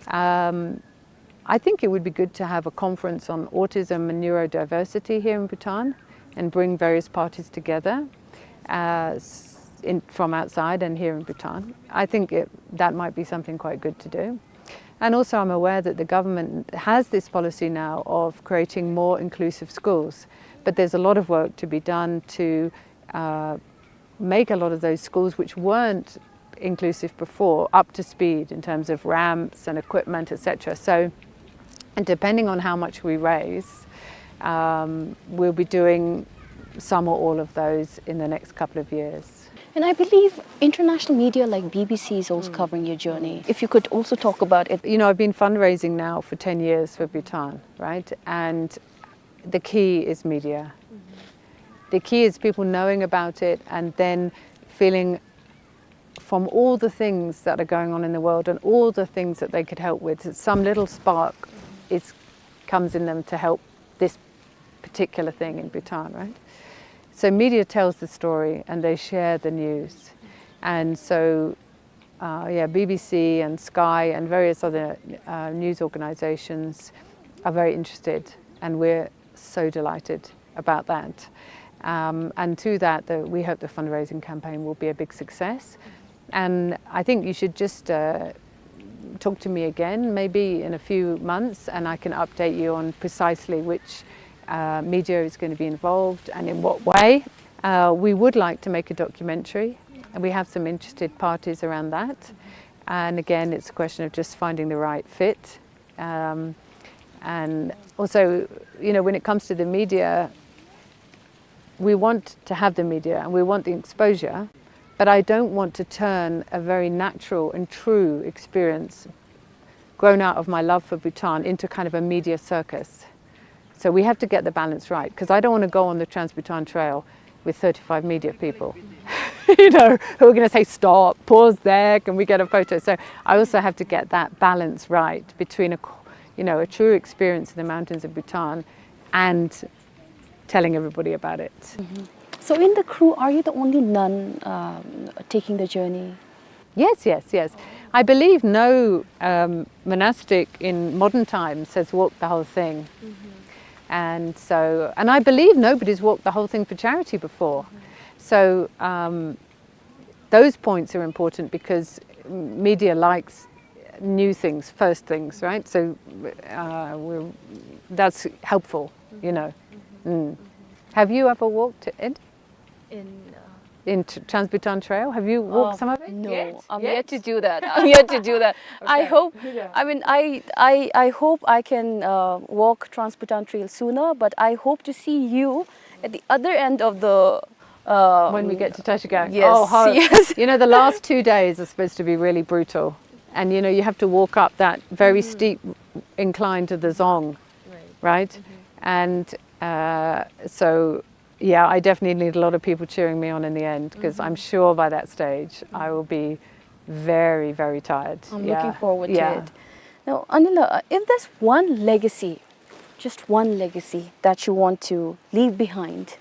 Um, I think it would be good to have a conference on autism and neurodiversity here in Bhutan and bring various parties together. Uh, s-, in, from outside and here in Bhutan. I think it, that might be something quite good to do. And also, I'm aware that the government has this policy now of creating more inclusive schools, but there's a lot of work to be done to, uh, make a lot of those schools which weren't inclusive before up to speed in terms of ramps and equipment, et cetera. So, and depending on how much we raise, um, we'll be doing some or all of those in the next couple of years. And I believe international media like B B C is also covering your journey. If you could also talk about it. You know, I've been fundraising now for ten years for Bhutan, right? And the key is media. The key is people knowing about it and then feeling from all the things that are going on in the world and all the things that they could help with, some little spark is, comes in them to help this particular thing in Bhutan, right? So media tells the story and they share the news. And so, uh, yeah, B B C and Sky and various other, uh, news organizations are very interested, and we're so delighted about that. Um, and through that, the, we hope the fundraising campaign will be a big success. And I think you should just, uh, talk to me again, maybe in a few months, and I can update you on precisely which, uh, media is gonna be involved and in what way. Uh, we would like to make a documentary, and we have some interested parties around that. And again, it's a question of just finding the right fit. Um, and also, you know, when it comes to the media, we want to have the media and we want the exposure, but I don't want to turn a very natural and true experience grown out of my love for Bhutan into kind of a media circus. So we have to get the balance right, 'cause I don't wanna go on the Trans-Bhutan Trail with thirty-five media people, you know, who are gonna say, "Stop, pause there, can we get a photo?" So I also have to get that balance right between a, you know, a true experience of the mountains of Bhutan and telling everybody about it. Mm-hmm. So in the crew, are you the only nun, um, taking the journey? Yes, yes, yes. I believe no, um, monastic in modern times has walked the whole thing. Mm-hmm. And so, and I believe nobody's walked the whole thing for charity before. Mm-hmm. So, um, those points are important because media likes new things, first things, right? So, uh, we're, that's helpful, you know. Mm-hmm. Mm. Have you ever walked it? In, uh, in T-, Trans-Bhutan Trail? Have you walked, uh, some of it? No, yet? I'm yet to do that. I'm yet to do that. I, okay, hope, yeah, I mean, I, I, I hope I can, uh, walk Trans-Bhutan Trail sooner, but I hope to see you at the other end of the, uh, when we get to Tashkent. Yes, oh, how, yes. You know, the last two days are supposed to be really brutal. And, you know, you have to walk up that very, mm, steep incline to the Dzong, right? Right? Mm-hmm. And, uh, so yeah, I definitely need a lot of people cheering me on in the end, 'cause I'm, mm-hmm, sure by that stage I, mm-hmm, will be very, very tired. I'm, yeah, looking forward to, yeah, it. Now, Anila, uh, if there's one legacy, just one legacy that you want to leave behind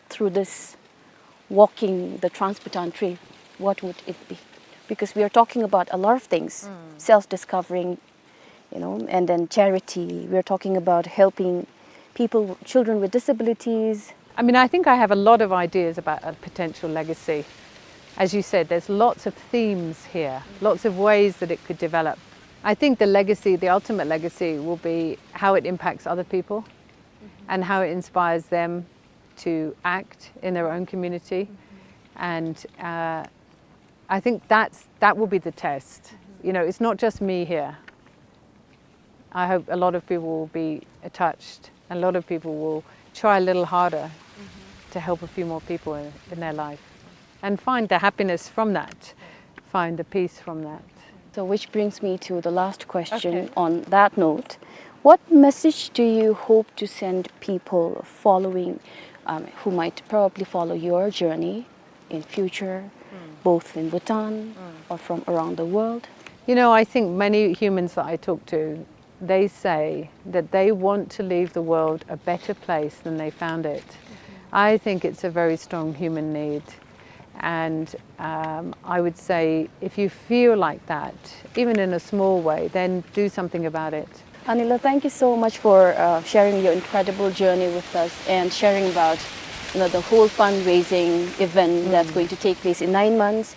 through this walking the Trans-Bhutan Trail, what would it be? Because we are talking about a lot of things, mm, self-discovering, you know, and then charity. We're talking about helping people, children with disabilities. I mean, I think I have a lot of ideas about a potential legacy. As you said, there's lots of themes here, lots of ways that it could develop. I think the legacy, the ultimate legacy, will be how it impacts other people, mm-hmm, and how it inspires them to act in their own community. Mm-hmm. And, uh, I think that's, that will be the test. Mm-hmm. You know, it's not just me here. I hope a lot of people will be touched, and a lot of people will try a little harder, mm-hmm, to help a few more people in, in their life and find the happiness from that, find the peace from that. So, which brings me to the last question, okay, on that note. What message do you hope to send people following, um, who might probably follow your journey in future, mm, both in Bhutan, mm, or from around the world? You know, I think many humans that I talk to, they say that they want to leave the world a better place than they found it. Mm-hmm. I think it's a very strong human need. And, um, I would say, if you feel like that, even in a small way, then do something about it. Anila, thank you so much for, uh, sharing your incredible journey with us and sharing about you know, the whole fundraising event that's going to take place in nine months,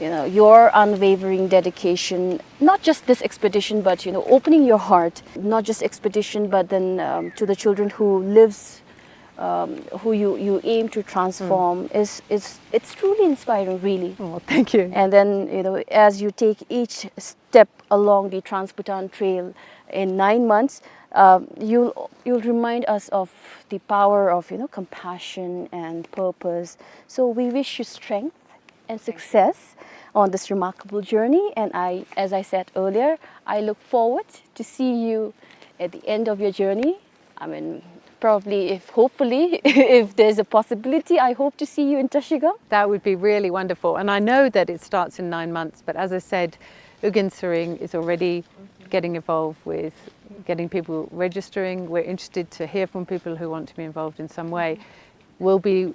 you know, your unwavering dedication, not just this expedition, but, you know, opening your heart, not just expedition, but then, um, to the children who lives, um, who you, you aim to transform is, is, it's truly inspiring, really. Oh, thank you. And then, you know, as you take each step along the Trans-Bhutan Trail in nine months, um, you'll, you'll remind us of the power of, you know, compassion and purpose. So we wish you strength and success on this remarkable journey. And I, as I said earlier, I look forward to see you at the end of your journey. I mean, probably, if, hopefully, if there's a possibility, I hope to see you in Trashigang. That would be really wonderful. And I know that it starts in nine months, but as I said, Ugyen Tshering is already getting involved with getting people registering. We're interested to hear from people who want to be involved in some way. We'll be,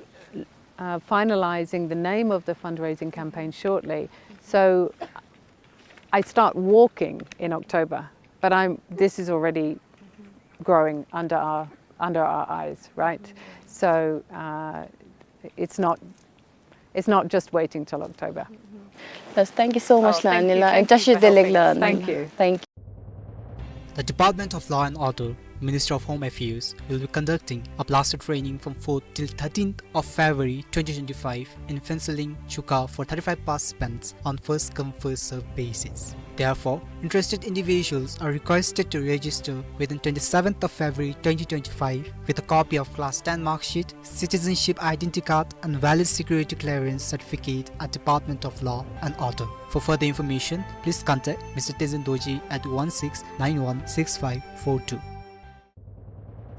uh, finalizing the name of the fundraising campaign shortly. So I start walking in October, but I'm, this is already growing under our, under our eyes, right? So, uh, it's not, it's not just waiting till October. Yes, thank you so much, Nani la. Thank you. Thank you. The Department of Law and Order, Ministry of Home Affairs, will be conducting a blaster training from fourth till thirteenth of February twenty twenty-five in Phuentsholing, Chukha for thirty-five participants on first come, first serve basis. Therefore, interested individuals are requested to register within twenty-seventh of February twenty twenty-five with a copy of class ten mark sheet, citizenship identity card and valid security clearance certificate at Department of Law and Order. For further information, please contact Mister Tezen Dorji at one six nine one six five four two.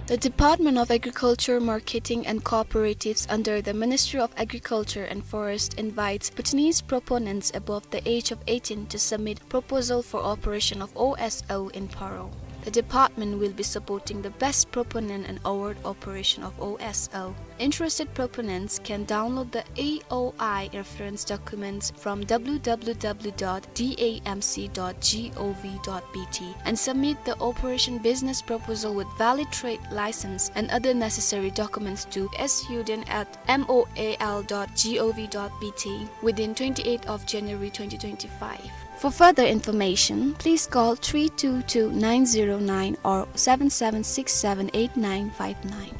The Department of Agriculture, Marketing and Cooperatives under the Ministry of Agriculture and Forest invites Bhutanese proponents above the age of eighteen to submit proposal for operation of O S O in Paro. The department will be supporting the best proponent and award operation of O S O. Interested proponents can download the A O I reference documents from W W W dot D A M C dot G O V dot B T and submit the operation business proposal with valid trade license and other necessary documents to S U D N at M O A L dot G O V dot B T within twenty-eighth of January twenty twenty-five. For further information, please call three two two nine zero nine or seven seven six seven eight nine five nine.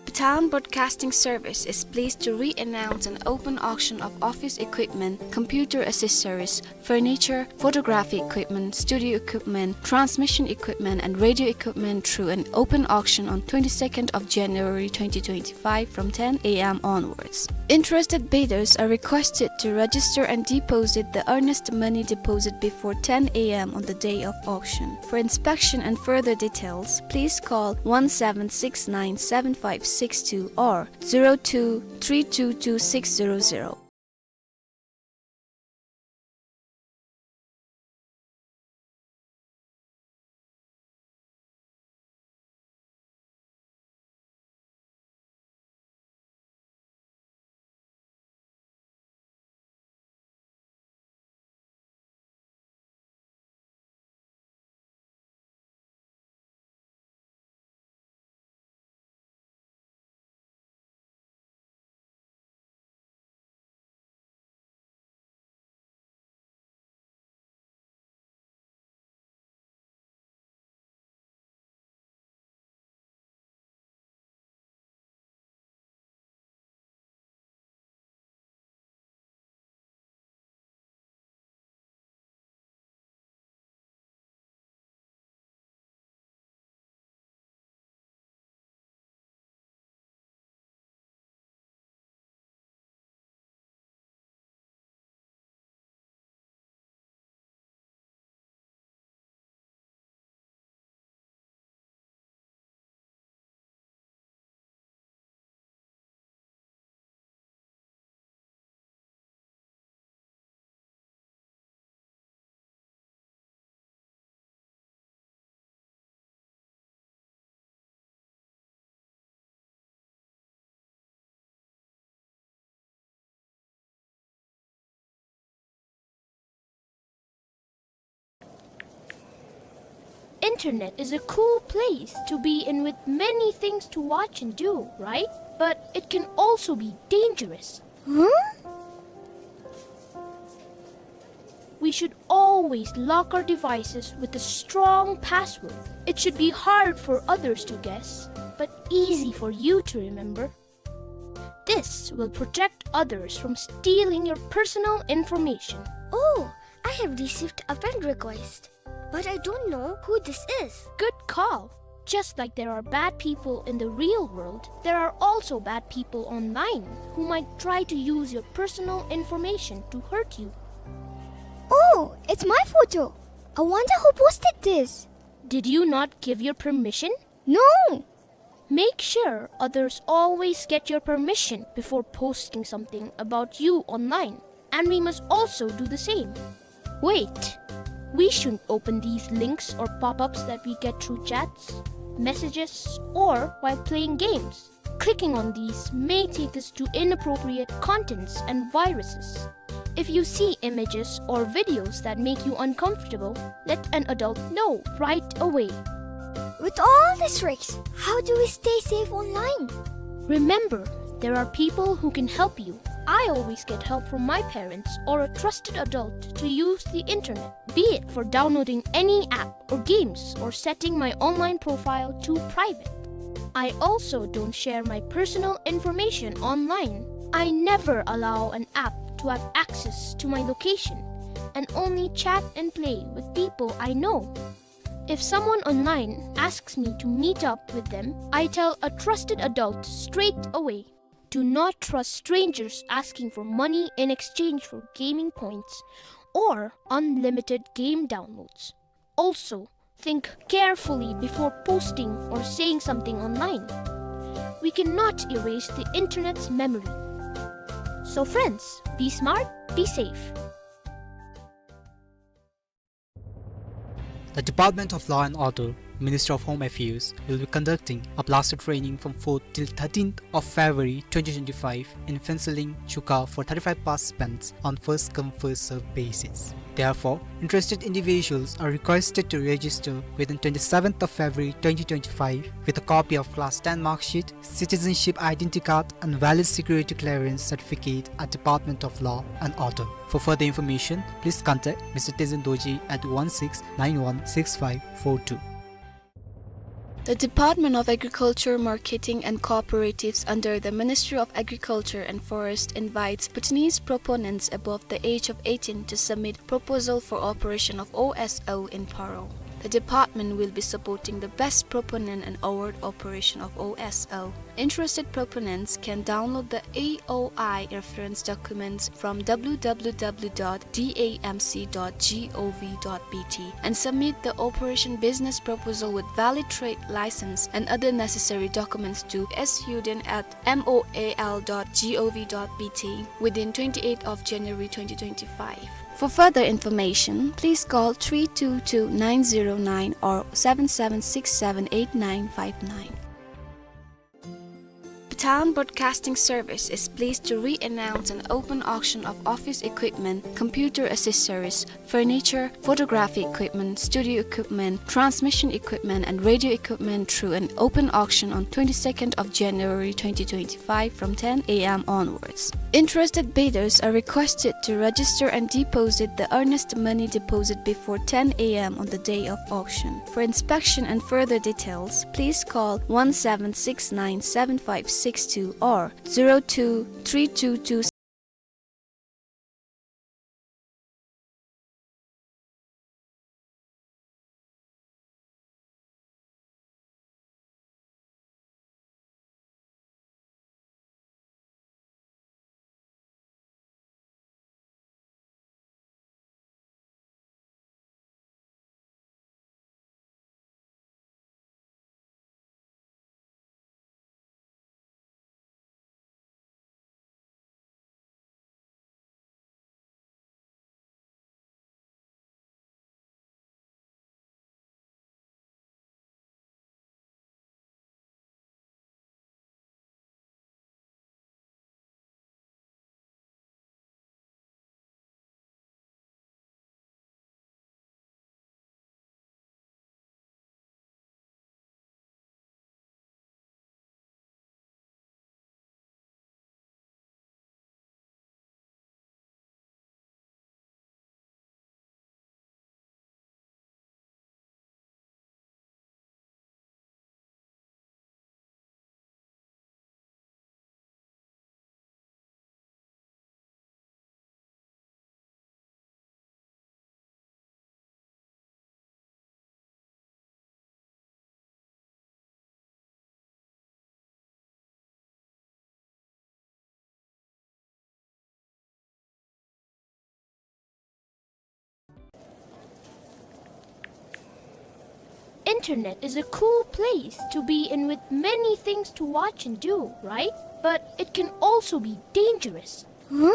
Bhutan Broadcasting Service is pleased to re-announce an open auction of office equipment, computer accessories, furniture, photography equipment, studio equipment, transmission equipment, and radio equipment through an open auction on twenty-second of January twenty twenty-five from ten A M onwards. Interested bidders are requested to register and deposit the earnest money deposit before ten A M on the day of auction. For inspection and further details, please call one seven six nine seven five six two or zero two three two two six zero zero. Internet is a cool place to be in with many things to watch and do, right? But it can also be dangerous. Huh? We should always lock our devices with a strong password. It should be hard for others to guess, but easy for you to remember. This will protect others from stealing your personal information. Oh, I have received a friend request, but I don't know who this is. Good call. Just like there are bad people in the real world, there are also bad people online who might try to use your personal information to hurt you. Oh, it's my photo. I wonder who posted this. Did you not give your permission? No. Make sure others always get your permission before posting something about you online, and we must also do the same. Wait, we shouldn't open these links or pop-ups that we get through chats, messages, or while playing games. Clicking on these may take us to inappropriate contents and viruses. If you see images or videos that make you uncomfortable, let an adult know right away. With all these risks, how do we stay safe online? Remember, there are people who can help you. I always get help from my parents or a trusted adult to use the internet, be it for downloading any app or games or setting my online profile to private. I also don't share my personal information online. I never allow an app to have access to my location and only chat and play with people I know. If someone online asks me to meet up with them, I tell a trusted adult straight away. Do not trust strangers asking for money in exchange for gaming points or unlimited game downloads. Also, think carefully before posting or saying something online. We cannot erase the internet's memory. So friends, be smart, be safe. The Department of Law and Order, Ministry of Home Affairs, will be conducting a blaster training from fourth till thirteenth of February twenty twenty-five in Phuentsholing, Chukha for thirty-five participants on first come, first serve basis. Therefore, interested individuals are requested to register within twenty-seventh of February twenty twenty-five with a copy of class ten mark sheet, citizenship identity card, and valid security clearance certificate at Department of Law and Order. For further information, please contact Mister Tenzin Dorji at one six nine one six five four two. The Department of Agriculture, Marketing and Cooperatives under the Ministry of Agriculture and Forest invites Bhutanese proponents above the age of eighteen to submit proposal for operation of O S L in Paro. The department will be supporting the best proponent and award operation of O S L. Interested proponents can download the A O I reference documents from W W W dot D A M C dot G O V dot B T and submit the operation business proposal with valid trade license and other necessary documents to S U D N at M O A L dot G O V dot B T within twenty-eighth of January twenty twenty-five. For further information, please call three two two nine zero nine or seven seven six seven eight nine five nine. Bhutan Broadcasting Service is pleased to re-announce an open auction of office equipment, computer accessories, furniture, photography equipment, studio equipment, transmission equipment, and radio equipment through an open auction on twenty-second of January twenty twenty-five from ten A M onwards. Interested bidders are requested to register and deposit the earnest money deposit before ten A M on the day of auction. For inspection and further details, please call one seven six nine seven five six two or zero two three two two Internet is a cool place to be in with many things to watch and do, right? But it can also be dangerous. Huh?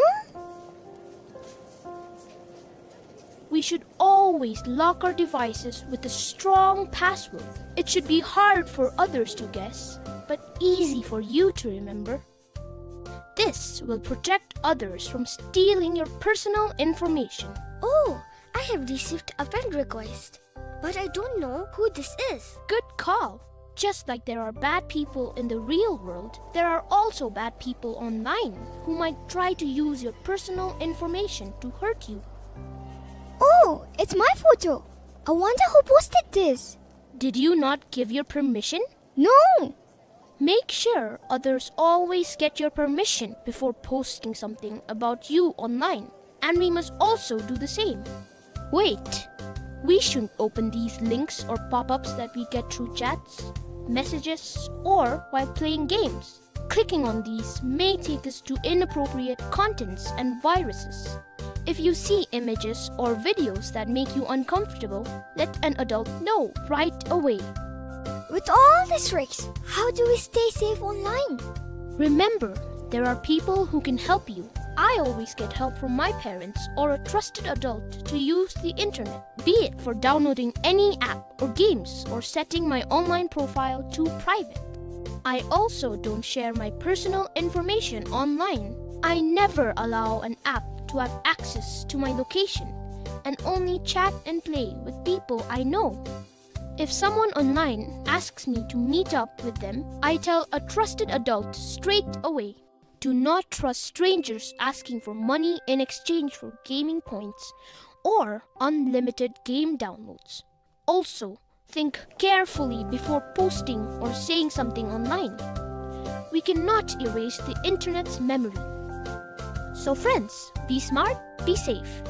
We should always lock our devices with a strong password. It should be hard for others to guess, but easy for you to remember. This will protect others from stealing your personal information. Oh, I have received a friend request, but I don't know who this is. Good call. Just like there are bad people in the real world, there are also bad people online who might try to use your personal information to hurt you. Oh, it's my photo. I wonder who posted this. Did you not give your permission? No! Make sure others always get your permission before posting something about you online, and we must also do the same. Wait, we shouldn't open these links or pop-ups that we get through chats, messages, or while playing games. Clicking on these may take us to inappropriate contents and viruses. If you see images or videos that make you uncomfortable, let an adult know right away. With all these tricks, how do we stay safe online? Remember, there are people who can help you. I always get help from my parents or a trusted adult to use the internet, be it for downloading any app or games or setting my online profile to private. I also don't share my personal information online. I never allow an app to have access to my location and only chat and play with people I know. If someone online asks me to meet up with them, I tell a trusted adult straight away. Do not trust strangers asking for money in exchange for gaming points or unlimited game downloads. Also, think carefully before posting or saying something online. We cannot erase the internet's memory. So friends, be smart, be safe.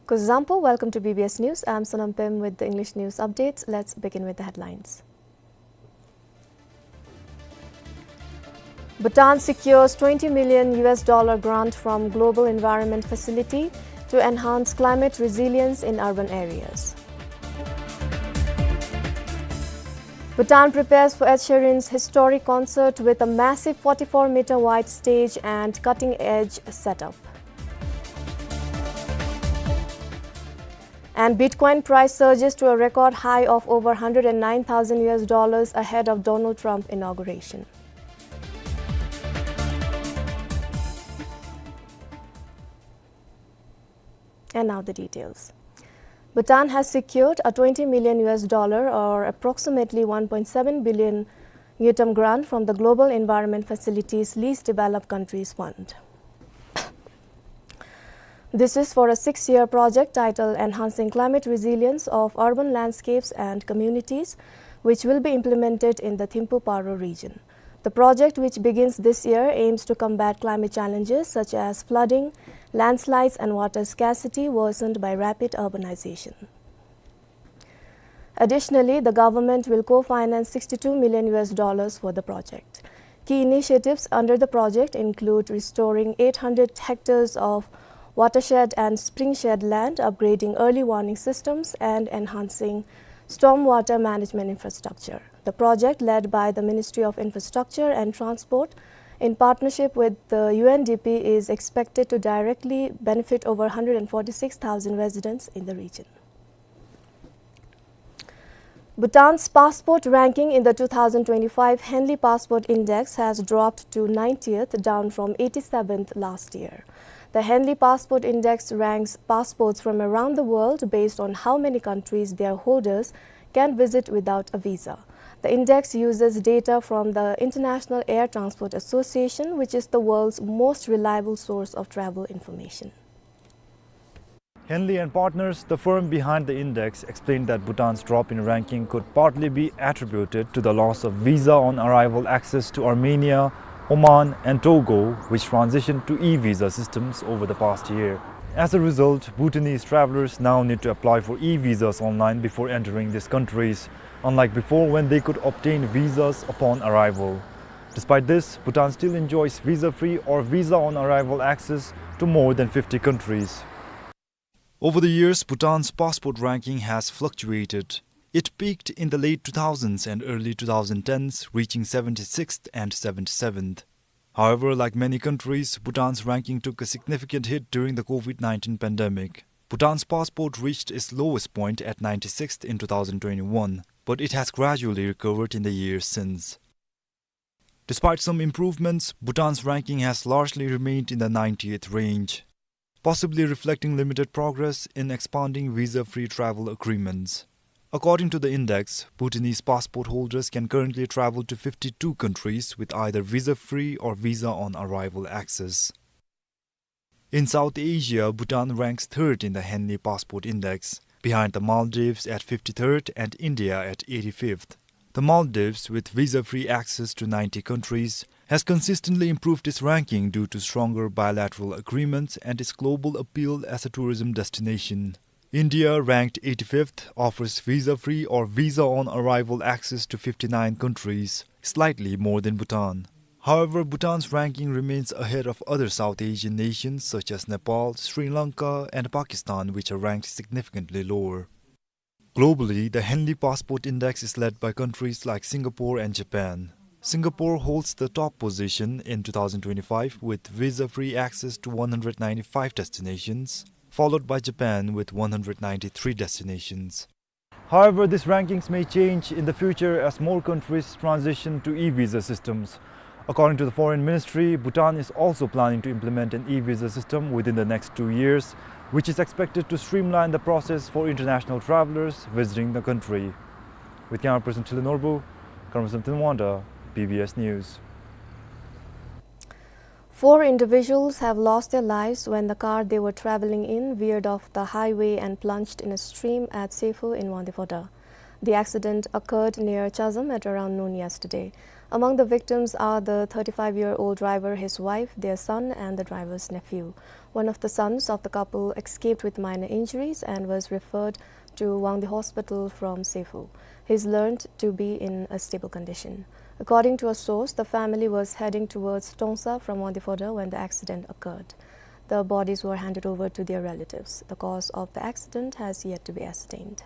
Kuzuzangpo, welcome to B B S News. I'm Sonam Pem with the English news updates. Let's begin with the headlines. Bhutan secures twenty million U S dollar grant from Global Environment Facility to enhance climate resilience in urban areas. Bhutan prepares for Ed Sheeran's historic concert with a massive forty-four meter wide stage and cutting-edge setup. And Bitcoin price surges to a record high of over hundred and nine thousand U S dollars ahead of Donald Trump inauguration. And now the details. Bhutan has secured a twenty million U S dollar, or approximately one point seven billion ngultrum, grant from the Global Environment Facility's Least Developed Countries Fund. This is for a six-year project titled Enhancing Climate Resilience of Urban Landscapes and Communities, which will be implemented in the Thimphu Paro region. The project, which begins this year, aims to combat climate challenges such as flooding, landslides, and water scarcity worsened by rapid urbanization. Additionally, the government will co-finance sixty-two million U S dollars for the project. Key initiatives under the project include restoring eight hundred hectares of watershed and springshed land, upgrading early warning systems, and enhancing stormwater management infrastructure. The project, led by the Ministry of Infrastructure and Transport in partnership with the U N D P, is expected to directly benefit over hundred and forty-six thousand residents in the region. Bhutan's passport ranking in the two thousand twenty-five Henley Passport Index has dropped to ninetieth, down from eighty-seventh last year. The Henley Passport Index ranks passports from around the world based on how many countries their holders can visit without a visa. The index uses data from the International Air Transport Association, which is the world's most reliable source of travel information. Henley and Partners, the firm behind the index, explained that Bhutan's drop in ranking could partly be attributed to the loss of visa on arrival access to Armenia, Oman, and Togo, which transitioned to e-visa systems over the past year. As a result, Bhutanese travelers now need to apply for e-visas online before entering these countries, unlike before when they could obtain visas upon arrival. Despite this, Bhutan still enjoys visa-free or visa-on-arrival access to more than fifty countries. Over the years, Bhutan's passport ranking has fluctuated. It peaked in the late two thousands and early two thousand tens, reaching seventy-sixth and seventy-seventh. However, like many countries, Bhutan's ranking took a significant hit during the COVID nineteen pandemic. Bhutan's passport reached its lowest point at ninety-sixth in two thousand twenty-one, but it has gradually recovered in the years since. Despite some improvements, Bhutan's ranking has largely remained in the ninetieth range, possibly reflecting limited progress in expanding visa-free travel agreements. According to the index, Bhutanese passport holders can currently travel to fifty-two countries with either visa-free or visa-on-arrival access. In South Asia, Bhutan ranks third in the Henley Passport Index, behind the Maldives at fifty-third and India at eighty-fifth. The Maldives, with visa-free access to ninety countries, has consistently improved its ranking due to stronger bilateral agreements and its global appeal as a tourism destination. India, ranked eighty-fifth, offers visa-free or visa-on-arrival access to fifty-nine countries, slightly more than Bhutan. However, Bhutan's ranking remains ahead of other South Asian nations such as Nepal, Sri Lanka, and Pakistan, which are ranked significantly lower. Globally, the Henley Passport Index is led by countries like Singapore and Japan. Singapore holds the top position in two thousand twenty-five with visa-free access to one hundred ninety-five destinations, followed by Japan with one hundred ninety-three destinations. However, these rankings may change in the future as more countries transition to e-visa systems. According to the Foreign Ministry, Bhutan is also planning to implement an e-visa system within the next two years, which is expected to streamline the process for international travelers visiting the country. With camera person Chile Norbu, Karmasam Tinwanda, B B S News. Four individuals have lost their lives when the car they were traveling in veered off the highway and plunged in a stream at Sefo in Wangdue Phodrang. The accident occurred near Chazam at around noon yesterday. Among the victims are the thirty-five-year-old driver, his wife, their son, and the driver's nephew. One of the sons of the couple escaped with minor injuries and was referred to Wangdue Hospital from Sefo. He is learned to be in a stable condition. According to a source, the family was heading towards Tongsa from Wangdue Phodrang when the accident occurred. The bodies were handed over to their relatives. The cause of the accident has yet to be ascertained.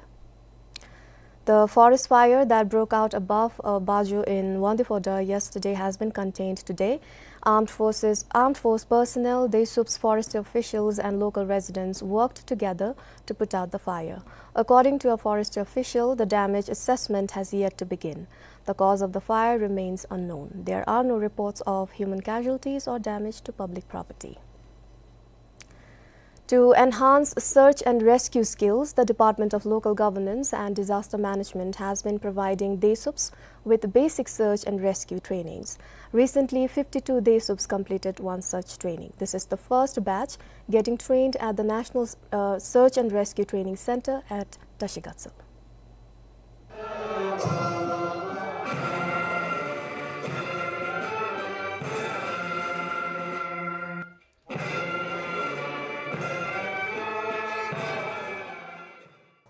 The forest fire that broke out above a bajo in Wangdue Phodrang yesterday has been contained today. Armed forces, armed force personnel, DESUPS forest officials and local residents worked together to put out the fire. According to a forest official, the damage assessment has yet to begin. The cause of the fire remains unknown. There are no reports of human casualties or damage to public property. To enhance search and rescue skills, the Department of Local Governance and Disaster Management has been providing DESUPs with basic search and rescue trainings. Recently, fifty-two DESUPs completed one such training. This is the first batch getting trained at the National, uh, Search and Rescue Training Center at Tashi Gatshel.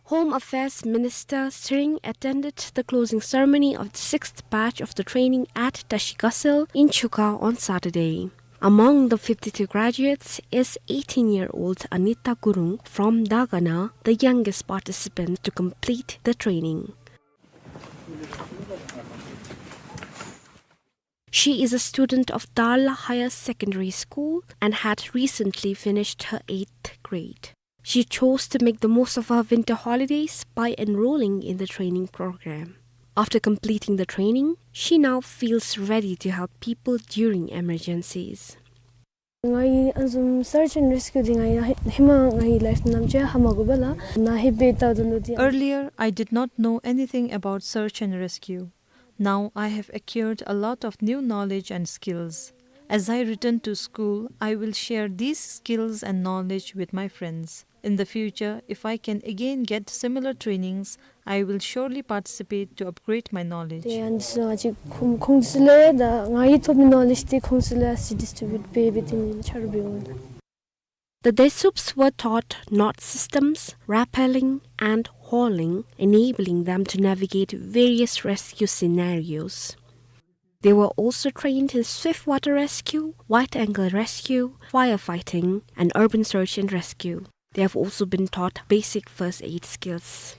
Home Affairs Minister Tshering attended the closing ceremony of the sixth batch of the training at Tashi Gatshel in Chukha on Saturday. Among the fifty-two graduates is eighteen-year-old Anita Gurung from Dagana, the youngest participant to complete the training. She is a student of Darla Higher Secondary School and had recently finished her eighth grade. She chose to make the most of her winter holidays by enrolling in the training program. After completing the training, she now feels ready to help people during emergencies. Ngai anzum search and rescue di ngai hi-, hima ngai life nam che hama go bala na hi be ta dulu di. Earlier, I did not know anything about search and rescue. Now I have acquired a lot of new knowledge and skills. As I return to school, I will share these skills and knowledge with my friends. In the future, if I can again get similar trainings, I will surely participate to upgrade my knowledge. དེ་ཡང་འདི་ཚུ་ང་བཅས་ཁོང་ཁོང་ཚུ་ལས་ད་ང་གིས་ཐོབ་པའི་ནོ་ལེཇ་དེ་ཁོང་ཚུ་ལས་ཨ་ཙི་ཌིས་ཊི་རི་བིའུཊ་འབད་འབད་དེ་ནི་ཆ་རོགས་འབད་འོང་། The Desups were taught knot systems, rappelling, and hauling, enabling them to navigate various rescue scenarios. They were also trained in swift water rescue, wide angle rescue, firefighting, and urban search and rescue. They have also been taught basic first aid skills.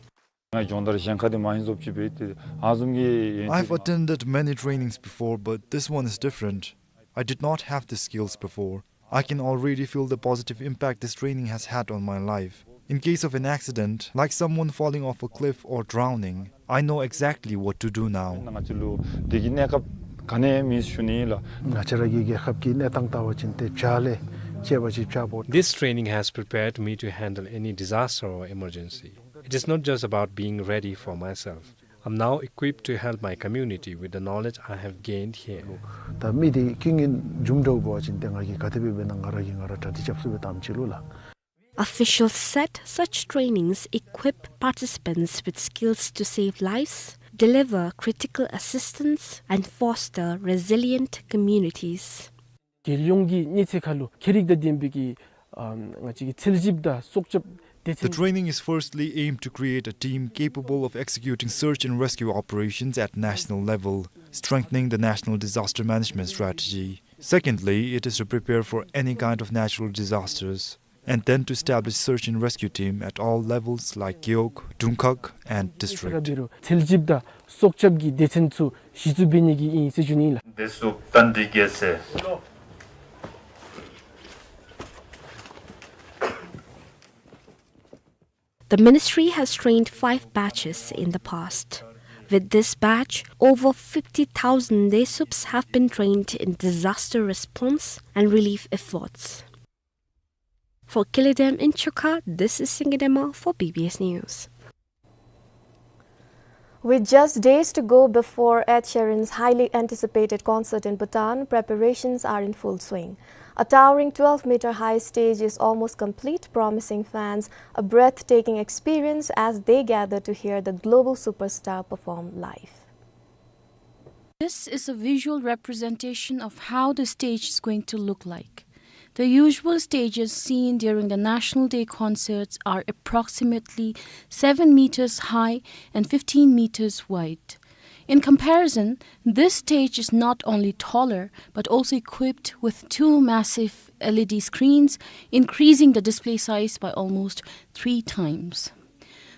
ང་སྦྱོང་བརྡར་གཞན་ཁ་དེ་མ་ཡིན་བཟོ་ཅིག་འབད་དེ་ཨ་ཟུམ་གྱི། I've attended many trainings before, but this one is different. I did not have these skills before. I can already feel the positive impact this training has had on my life. In case of an accident, like someone falling off a cliff or drowning, I know exactly what to do now. ང་བཅས་ལུ་དེ་གི་གནས་སྐབས་ག་ནི་མེད་ཞུ་ནི་ལགས། ང་བཅས་ར་གི་རྒྱལ་ཁབ་ཀྱི་གནས་སྟངས་ལྟ་བ་ཅིན་ཏེ་བྱཱར་ལས་ཆད་པ་ཅིག་བྱཱར་བོ། This training has prepared me to handle any disaster or emergency. It is not just about being ready for myself. I'm now equipped to help my community with the knowledge I have gained here. ད་མི་དེ་ཀུན་གྱིས་འཇུམ་འདྲཝ་འབད་བ་ཅིན་ཏེ་ང་གིས་ག་དེ་སྦེ་འབད་ན་ང་ར་གིས་ང་ར་གྲ་སྒྲིག་རྐྱབ་ཚུགས་པའི་གཏམ་ཅིག་ལུ་ལགས། Officials said such trainings equip participants with skills to save lives, deliver critical assistance, and foster resilient communities. རྒྱལ་ཡོངས་ཀྱི་གནས་ཚད་ཁར་ལུ་ཁྱད་རིག་དང་ལྡན་པའི་གི་ཨམ་ང་བཅས་ཀྱི་འཚོལ་ཞིབ་དང་སྲོག་སྐྱབས་སྡེ་ཚན། The training is firstly aimed to create a team capable of executing search and rescue operations at national level, strengthening the national disaster management strategy. Secondly, it is to prepare for any kind of natural disasters, and then to establish search and rescue team at all levels like Gewog, Dungkhag, and district. འཚོལ་ཞིབ་དང་སྲོག་སྐྱབས་ཀྱི་སྡེ་ཚན་ཚུ་གཞི་བཙུགས་འབད་ནི་གི་ཨིན་ཟེར་ཞུ་ནི་ལགས། འདི་ཚུ་བསྟན་འདི་རྒྱལ་སྲས། The ministry has trained five batches in the past. With this batch, over fifty thousand Desups have been trained in disaster response and relief efforts. For Kele Dam in Chukha, this is Singi Dema for B B S News. With just days to go before Ed Sheeran's highly anticipated concert in Bhutan, preparations are in full swing. A towering twelve meter high stage is almost complete, promising fans a breathtaking experience as they gather to hear the global superstar perform live. This is a visual representation of how the stage is going to look like. The usual stages seen during the National Day concerts are approximately seven meters high and fifteen meters wide. In comparison, this stage is not only taller, but also equipped with two massive L E D screens, increasing the display size by almost three times.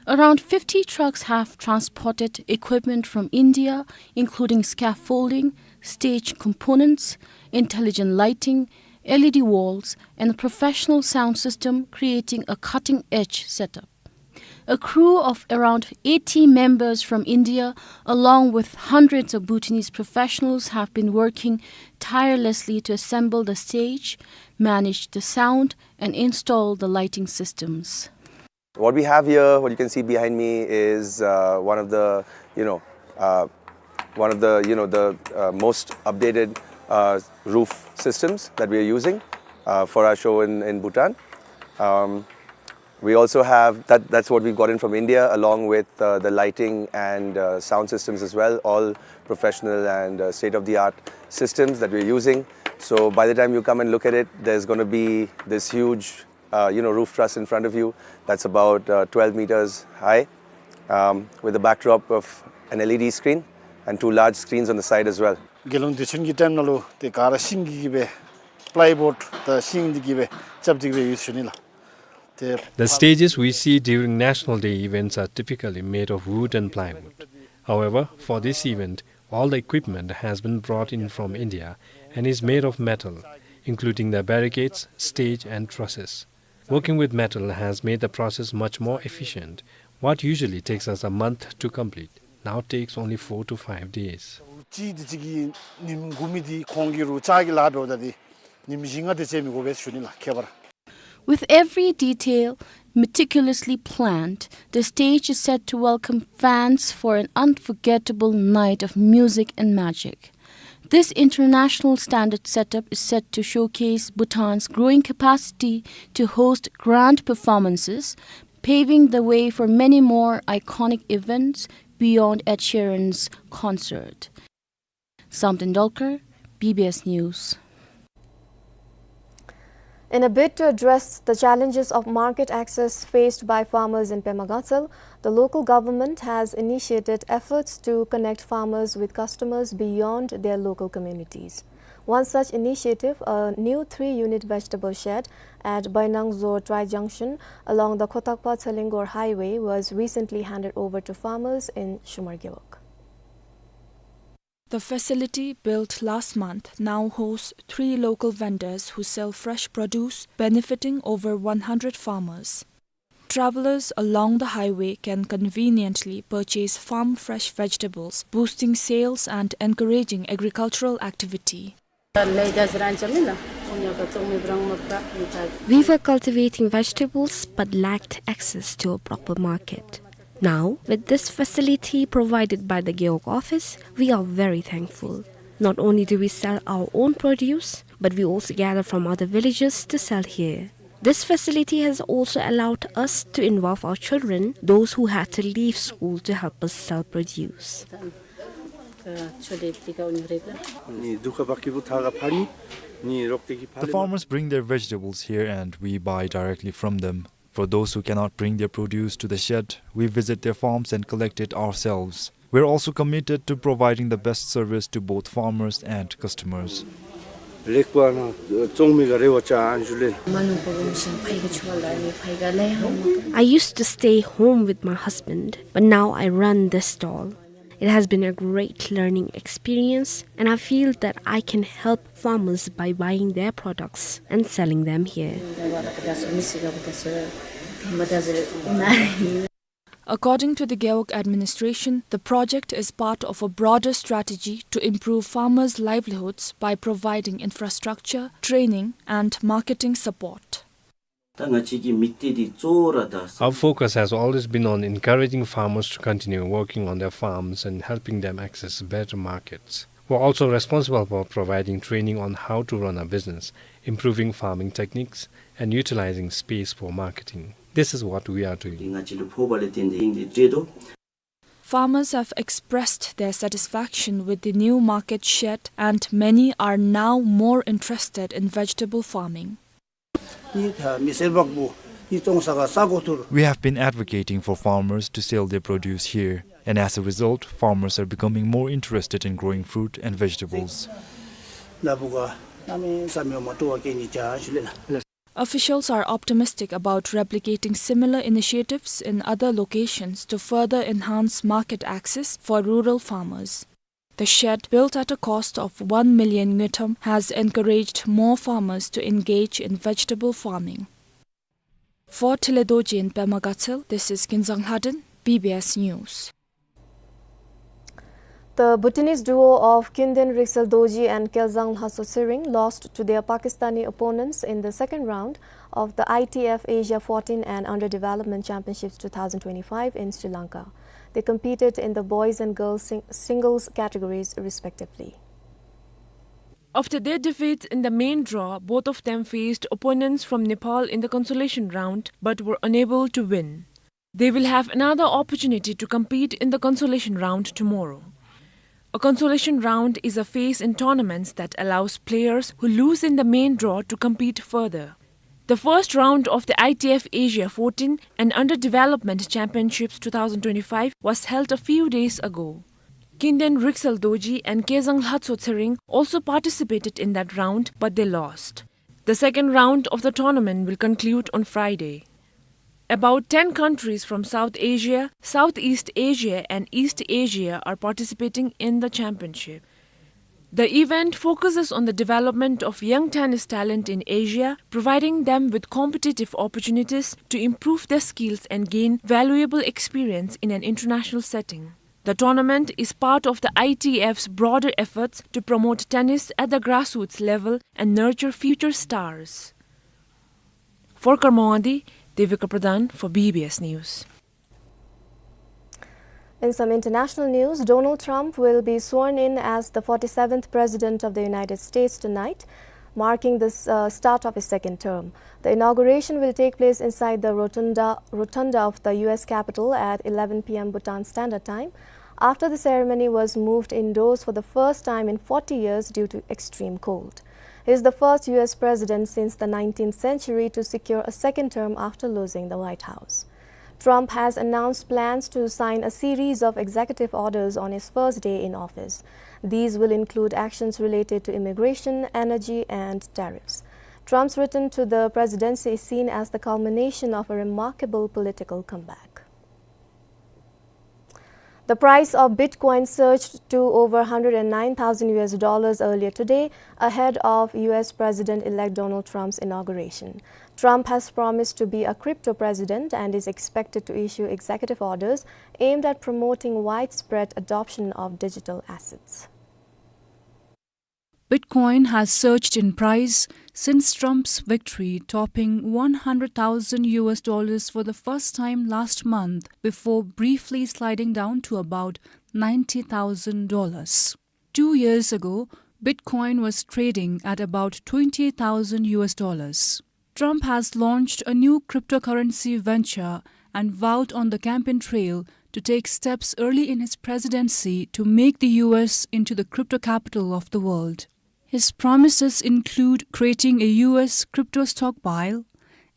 Around fifty trucks have transported equipment from India, including scaffolding, stage components, intelligent lighting, L E D walls, and a professional sound system, creating a cutting-edge setup. A crew of around eighty members from India, along with hundreds of Bhutanese professionals, have been working tirelessly to assemble the stage, manage the sound, and install the lighting systems. What we have here, what you can see behind me, is uh, one of the, you know, uh, one of the, you know, the uh, most updated uh, roof systems that we are using uh, for our show in, in Bhutan. Um, we also have that. That's what we got in from India, along with uh, the lighting and uh, sound systems as well. All professional and uh, state-of-the-art systems that we're using. So by the time you come and look at it, there's going to be this huge uh, you know, roof truss in front of you that's about uh, twelve meters high, um, with a backdrop of an L E D screen and two large screens on the side as well. དགེ་སློང་སྡེ་ཚན་གྱི་ཊེམ་ནང་ལུ་ཏེ་ག་ར་ཤིང་གིས་སྦེ་པ་ལའི་བུཌ་དང་ཤིང་འདི་གིས་སྦེ་རྐྱབ་སྟེ་སྦེ་ཡོད་ཟེར་ཞུ་ནི་ལགས། ཏེ་The stages we see during National Day events are typically made of wood and plywood. However, for this event, all the equipment has been brought in from India and is made of metal, including the barricades, stage, and trusses. Working with metal has made the process much more efficient. What usually takes us a month to complete now takes only four to five days. ཅིག་འདི་ཅིག་གི་ཉིནམ་དགུ་མི་འདི་ཁོང་གི་རུ་ལྕགས་ཀྱི་ལཱ་འབདཝ་ད་འདི་ཉིནམ་བཞི་ལྔ་དེ་ཅིག་མི་དགོ་པས་ཟེར་ཞུ་ནི་ལགས། ཁྱད་པར། With every detail meticulously planned, the stage is set to welcome fans for an unforgettable night of music and magic. This international standard setup is set to showcase Bhutan's growing capacity to host grand performances, paving the way for many more iconic events beyond Ed Sheeran's concert. Samten Dolkar, B B S News. In a bid to address the challenges of market access faced by farmers in Pema Gatshel, the local government has initiated efforts to connect farmers with customers beyond their local communities. One such initiative, a new three-unit vegetable shed at Bainangzo Tri Junction along the Khotakpa-Tsalingor Highway, was recently handed over to farmers in Shumar Gewog. The facility, built last month, now hosts three local vendors who sell fresh produce, benefiting over one hundred farmers. Travelers along the highway can conveniently purchase farm fresh vegetables, boosting sales and encouraging agricultural activity. We were cultivating vegetables but lacked access to a proper market. Now, with this facility provided by the Gewog office, we are very thankful. Not only do we sell our own produce, but we also gather from other villages to sell here. This facility has also allowed us to involve our children, those who had to leave school, to help us sell produce. The farmers bring their vegetables here and we buy directly from them. For those who cannot bring their produce to the shed, we visit their farms and collect it ourselves. We're also committed to providing the best service to both farmers and customers. I used to stay home with my husband, but now I run this stall. It has been a great learning experience, and I feel that I can help farmers by buying their products and selling them here. According to the Gewog administration, the project is part of a broader strategy to improve farmers' livelihoods by providing infrastructure, training, and marketing support. Our focus has always been on encouraging farmers to continue working on their farms and helping them access better markets. We're also responsible for providing training on how to run a business, improving farming techniques, and utilizing space for marketing. This is what we are doing. Farmers have expressed their satisfaction with the new market shed, and many are now more interested in vegetable farming. We have been advocating for farmers to sell their produce here, and as a result, farmers are becoming more interested in growing fruit and vegetables. Officials are optimistic about replicating similar initiatives in other locations to further enhance market access for rural farmers. The shed, built at a cost of one million ngultrum, has encouraged more farmers to engage in vegetable farming. For Tile Dorji in Pema Gatshel, this is Kinzang Lhaden, B B S News. The Bhutanese duo of Kinden Riksel Dorji and Kezang Lhaso Tshering lost to their Pakistani opponents in the second round of the I T F Asia fourteen and Under Development Championships two thousand twenty-five in Sri Lanka. They competed in the boys and girls sing-, singles categories respectively. After their defeat in the main draw, both of them faced opponents from Nepal in the consolation round but were unable to win. They will have another opportunity to compete in the consolation round tomorrow. A consolation round is a phase in tournaments that allows players who lose in the main draw to compete further. The first round of the I T F Asia fourteen and Under Development Championships two thousand twenty-five was held a few days ago. Kinden Riksel Dorji and Kezang Lhatso Tshering also participated in that round, but they lost. The second round of the tournament will conclude on Friday. About ten countries from South Asia, Southeast Asia and East Asia are participating in the championship. The event focuses on the development of young tennis talent in Asia, providing them with competitive opportunities to improve their skills and gain valuable experience in an international setting. The tournament is part of the I T F's broader efforts to promote tennis at the grassroots level and nurture future stars. For Karmawadi, Devika Pradhan for B B S News. In some international news, Donald Trump will be sworn in as the forty-seventh President of the United States tonight, marking the s-, uh, start of his second term. The inauguration will take place inside the rotunda, rotunda of the U S Capitol at eleven p m Bhutan Standard Time, after the ceremony was moved indoors for the first time in forty years due to extreme cold. He is the first U S president since the nineteenth century to secure a second term after losing the White House. Trump has announced plans to sign a series of executive orders on his first day in office. These will include actions related to immigration, energy, and tariffs. Trump's return to the presidency is seen as the culmination of a remarkable political comeback. The price of Bitcoin surged to over hundred and nine thousand U S dollars earlier today, ahead of U S President-elect Donald Trump's inauguration. Trump has promised to be a crypto president and is expected to issue executive orders aimed at promoting widespread adoption of digital assets. Bitcoin has surged in price since Trump's victory, topping one hundred thousand U S dollars for the first time last month before briefly sliding down to about ninety thousand dollars. Two years ago, Bitcoin was trading at about twenty thousand U S dollars. Trump has launched a new cryptocurrency venture and vowed on the campaign trail to take steps early in his presidency to make the U S into the crypto capital of the world. His promises include creating a U S crypto stockpile,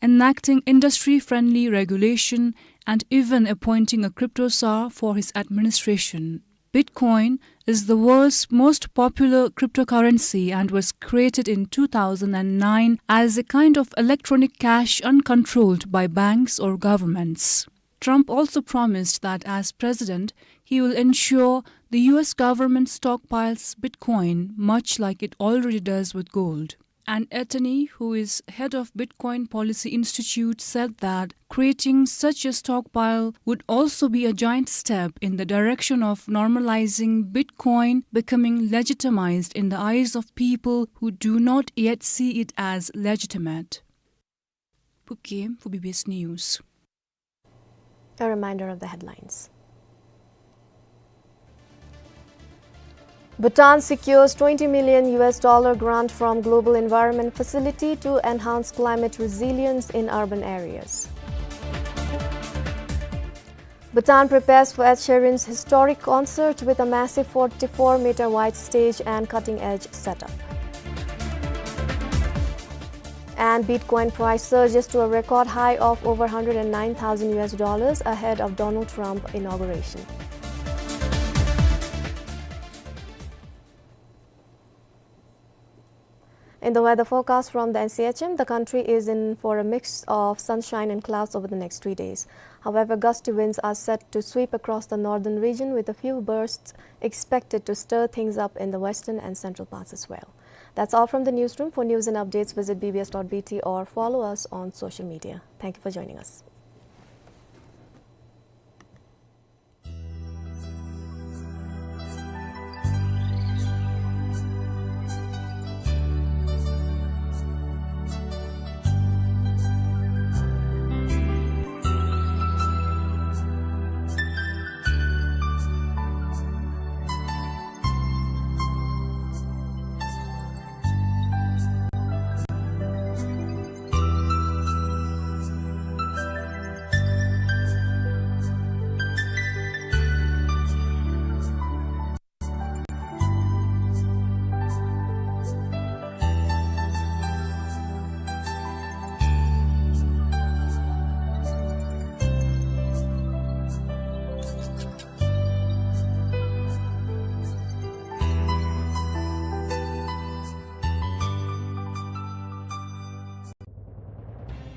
enacting industry-friendly regulation, and even appointing a crypto czar for his administration. Bitcoin is the world's most popular cryptocurrency and was created in two thousand nine as a kind of electronic cash uncontrolled by banks or governments. Trump also promised that as president, he will ensure the U S government stockpiles Bitcoin, much like it already does with gold. An attorney who is head of Bitcoin Policy Institute said that creating such a stockpile would also be a giant step in the direction of normalizing Bitcoin becoming legitimized in the eyes of people who do not yet see it as legitimate. Phuket for B B S News. A reminder of the headlines. Bhutan secures twenty million U S dollar grant from Global Environment Facility to enhance climate resilience in urban areas. Bhutan prepares for Ed Sheeran's historic concert with a massive forty-four meter wide stage and cutting-edge setup. And Bitcoin price surges to a record high of over hundred and nine thousand U S dollars ahead of Donald Trump inauguration. In the weather forecast from the N C H M, the country is in for a mix of sunshine and clouds over the next three days. However, gusty winds are set to sweep across the northern region, with a few bursts expected to stir things up in the western and central parts as well. That's all from the newsroom. For news and updates, visit B B S dot B T or follow us on social media. Thank you for joining us.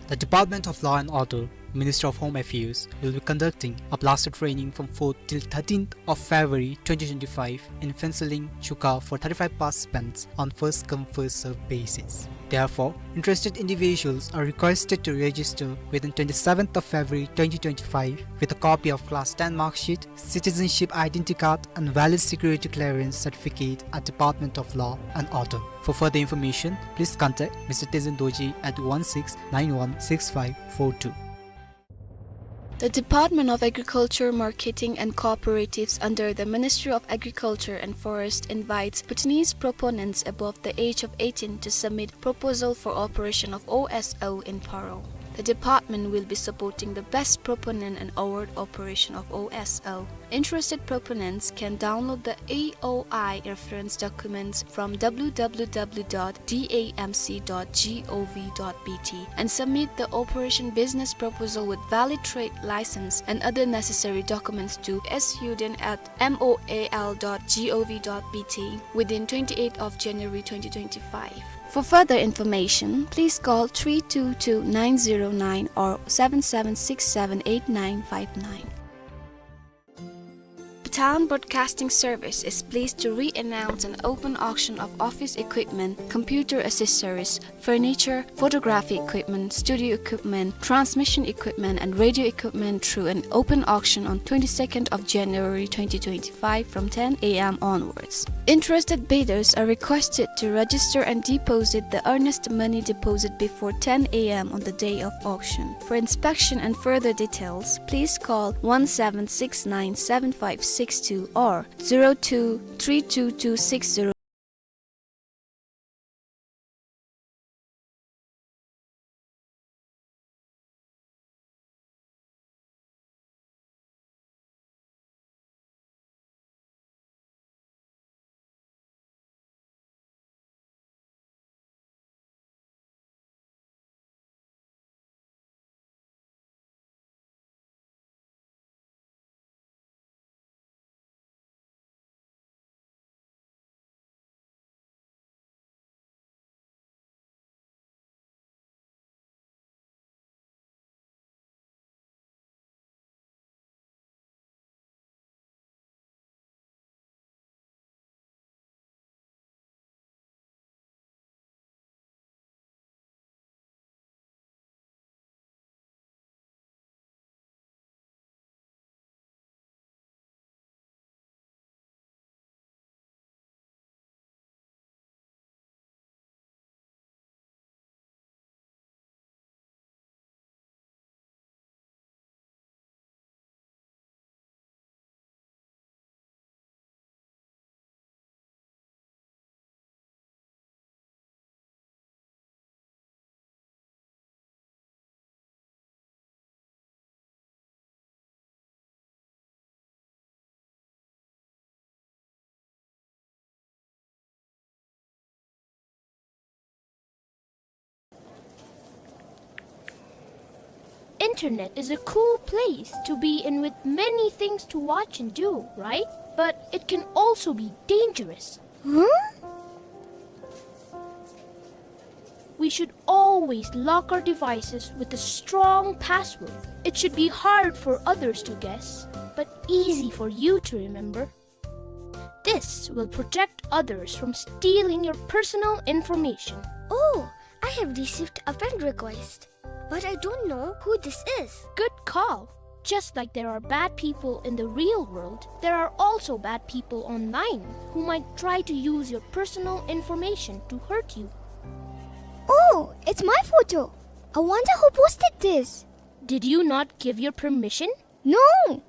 The Department of Law and Order, Ministry of Home Affairs, will be conducting a blaster training from fourth till thirteenth of February twenty twenty-five in Phuentsholing, Chukha for thirty-five participants on first come, first serve basis. Therefore, interested individuals are requested to register within twenty-seventh of February twenty twenty-five with a copy of class ten mark sheet, citizenship identity card and valid security clearance certificate at Department of Law and Order. For further information, please contact Mister Tezen Dorji at one six nine one six five four two. The Department of Agriculture, Marketing and Cooperatives under the Ministry of Agriculture and Forest invites Bhutanese proponents above the age of eighteen to submit proposal for operation of O S L in Paro. The department will be supporting the best proponent and award operation of O S L. Interested proponents can download the A O I reference documents from W W W dot D A M C dot gov dot B T and submit the operation business proposal with valid trade license and other necessary documents to S U D N at M O A L dot gov dot B T within twenty-eighth of January twenty twenty-five. For further information, please call three two two nine zero nine or seven seven six seven eight nine five nine. Bhutan Broadcasting Service is pleased to re-announce an open auction of office equipment, computer accessories, furniture, photography equipment, studio equipment, transmission equipment, and radio equipment through an open auction on twenty-second of January twenty twenty-five from ten A M onwards. Interested bidders are requested to register and deposit the earnest money deposit before ten A M on the day of auction. For inspection and further details, please call one seven six nine seven five six two or zero two three two two six zero. Internet is a cool place to be in with many things to watch and do, right? But it can also be dangerous. Huh? We should always lock our devices with a strong password. It should be hard for others to guess, but easy for you to remember. This will protect others from stealing your personal information. Oh, I have received a friend request, but I don't know who this is. Good call. Just like there are bad people in the real world, there are also bad people online who might try to use your personal information to hurt you. Oh, it's my photo. I wonder who posted this. Did you not give your permission? No!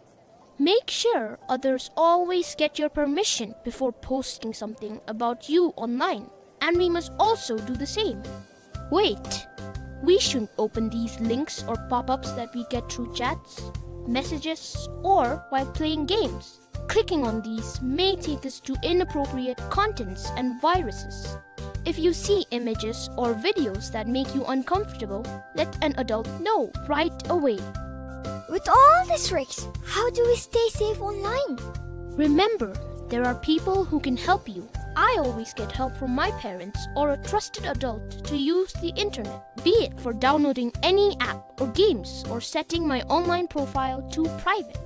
Make sure others always get your permission before posting something about you online, and we must also do the same. Wait! We shouldn't open these links or pop-ups that we get through chats, messages, or while playing games. Clicking on these may take us to inappropriate contents and viruses. If you see images or videos that make you uncomfortable, let an adult know right away. With all these risks, how do we stay safe online? Remember, there are people who can help you. I always get help from my parents or a trusted adult to use the internet, be it for downloading any app or games or setting my online profile to private.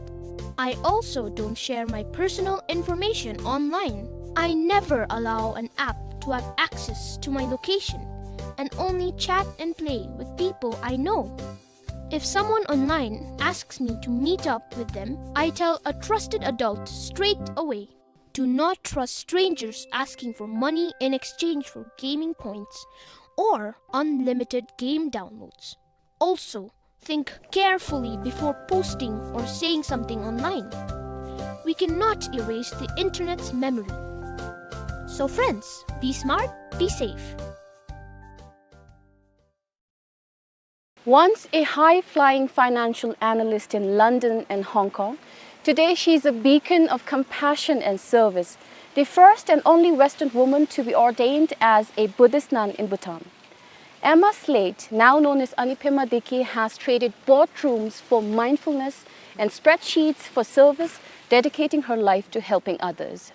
I also don't share my personal information online. I never allow an app to have access to my location and only chat and play with people I know. If someone online asks me to meet up with them, I tell a trusted adult straight away. Do not trust strangers asking for money in exchange for gaming points or unlimited game downloads. Also, think carefully before posting or saying something online. We cannot erase the internet's memory. So friends, be smart, be safe. Once a high-flying financial analyst in London and Hong Kong, today she is a beacon of compassion and service, the first and only Western woman to be ordained as a Buddhist nun in Bhutan. Emma Slate, now known as Anipema Deki, has traded boardrooms for mindfulness and spreadsheets for service, dedicating her life to helping others.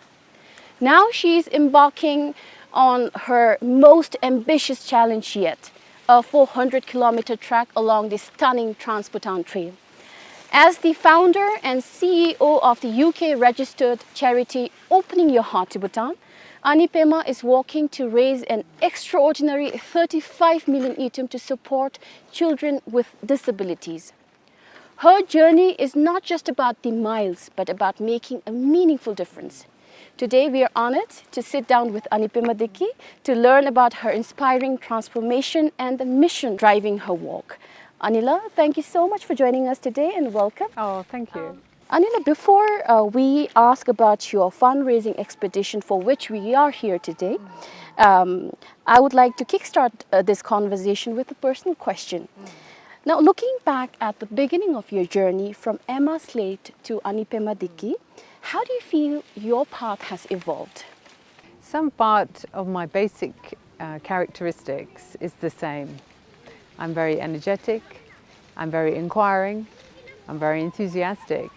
Now she is embarking on her most ambitious challenge yet, a four hundred kilometer trek along the stunning Trans-Bhutan Trail. As the founder and C E O of the U K registered charity Opening Your Heart to Bhutan, Anipema is working to raise an extraordinary thirty-five million ngultrum to support children with disabilities. Her journey is not just about the miles, but about making a meaningful difference. Today, we are honored to sit down with Anipema Deki to learn about her inspiring transformation and the mission driving her work. Anila, thank you so much for joining us today and welcome. Oh, thank you. Um, Anila, before, uh, we ask about your fundraising expedition for which we are here today, um, I would like to kickstart, uh, this conversation with a personal question. Now, looking back at the beginning of your journey from Emma Slate to Anipema Deki, how do you feel your path has evolved? Some part of my basic, uh, characteristics is the same. I'm very energetic, I'm very inquiring, I'm very enthusiastic.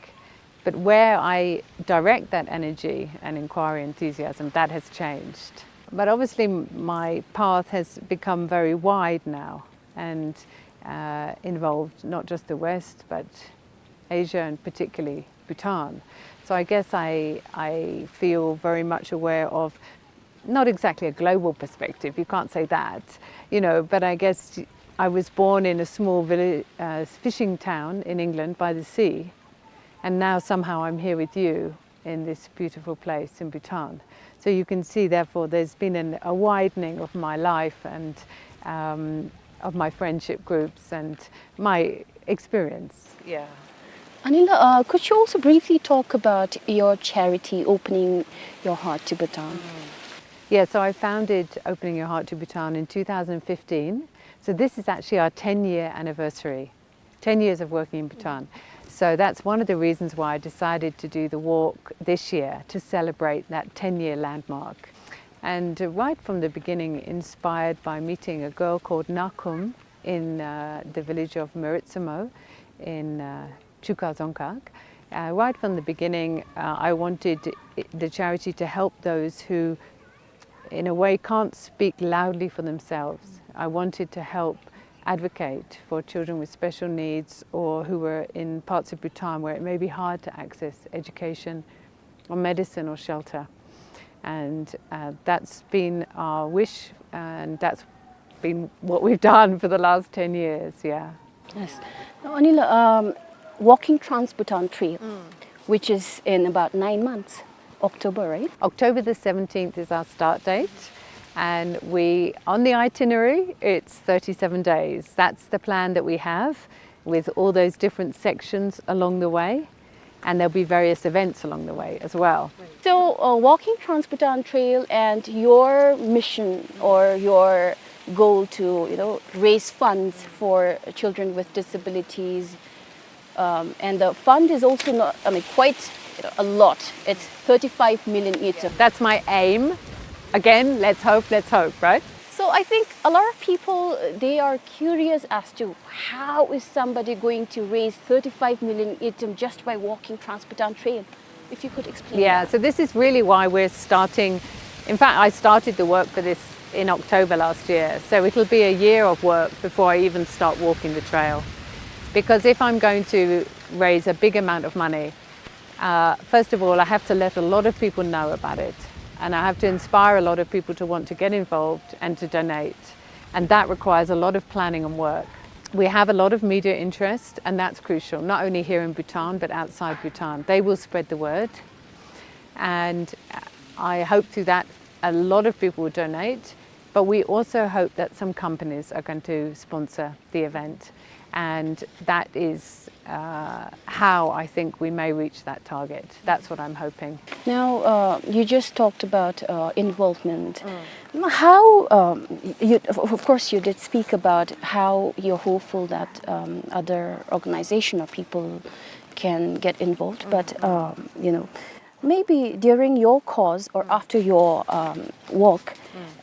But where I direct that energy and inquiry, enthusiasm, that has changed. But obviously, m-, my path has become very wide now and, uh, involved not just the West, but Asia and particularly Bhutan. So I guess I, I feel very much aware of, not exactly a global perspective, you can't say that, you know, but I guess I was born in a small village, uh, fishing town in England by the sea, and now somehow I'm here with you in this beautiful place in Bhutan. So you can see, therefore, there's been an, a widening of my life and, um, of my friendship groups and my experience. Yeah. Anila, uh, could you also briefly talk about your charity, Opening Your Heart to Bhutan? Yeah, so I founded Opening Your Heart to Bhutan in two thousand fifteen. So this is actually our ten-year anniversary. Ten years of working in Bhutan. So that's one of the reasons why I decided to do the walk this year, to celebrate that ten-year landmark. And, uh, right from the beginning, inspired by meeting a girl called Nakum in, uh, the village of Meritsamo in, uh, Chuka Dzongkhag. Uh, right from the beginning, uh, I wanted i-, the charity to help those who, in a way, can't speak loudly for themselves. I wanted to help advocate for children with special needs or who were in parts of Bhutan where it may be hard to access education or medicine or shelter. And, uh, that's been our wish, and that's been what we've done for the last ten years, yeah. Yes. Now, Anila, um, walking Trans-Bhutan Trail, which is in about nine months, October, right? October the seventeenth is our start date, and we, on the itinerary, it's thirty-seven days. That's the plan that we have, with all those different sections along the way, and there'll be various events along the way as well. So, uh, walking Trans-Bhutan Trail and your mission or your goal to, you know, raise funds for children with disabilities, um, and the fund is also not, I mean, quite, you know, a lot. It's thirty-five million ngultrum. That's my aim. Again, let's hope, let's hope, right? So I think a lot of people, uh, they are curious as to how is somebody going to raise thirty-five million ngultrum just by walking Trans-Bhutan Trail. If you could explain. Yeah, that. So this is really why we're starting. In fact, I started the work for this in October last year. So it'll be a year of work before I even start walking the trail. Because if I'm going to raise a big amount of money, uh, first of all, I have to let a lot of people know about it. And I have to inspire a lot of people to want to get involved and to donate. And that requires a lot of planning and work. We have a lot of media interest, and that's crucial, not only here in Bhutan, but outside Bhutan. They will spread the word. And I hope through that a lot of people will donate, but we also hope that some companies are going to sponsor the event. And that is, uh, how I think we may reach that target. That's what I'm hoping. Now, uh, you just talked about, uh, involvement. How, um, you, of, of course, you did speak about how you're hopeful that, um, other organization or people can get involved, but, um, you know, maybe during your cause or after your, um, walk,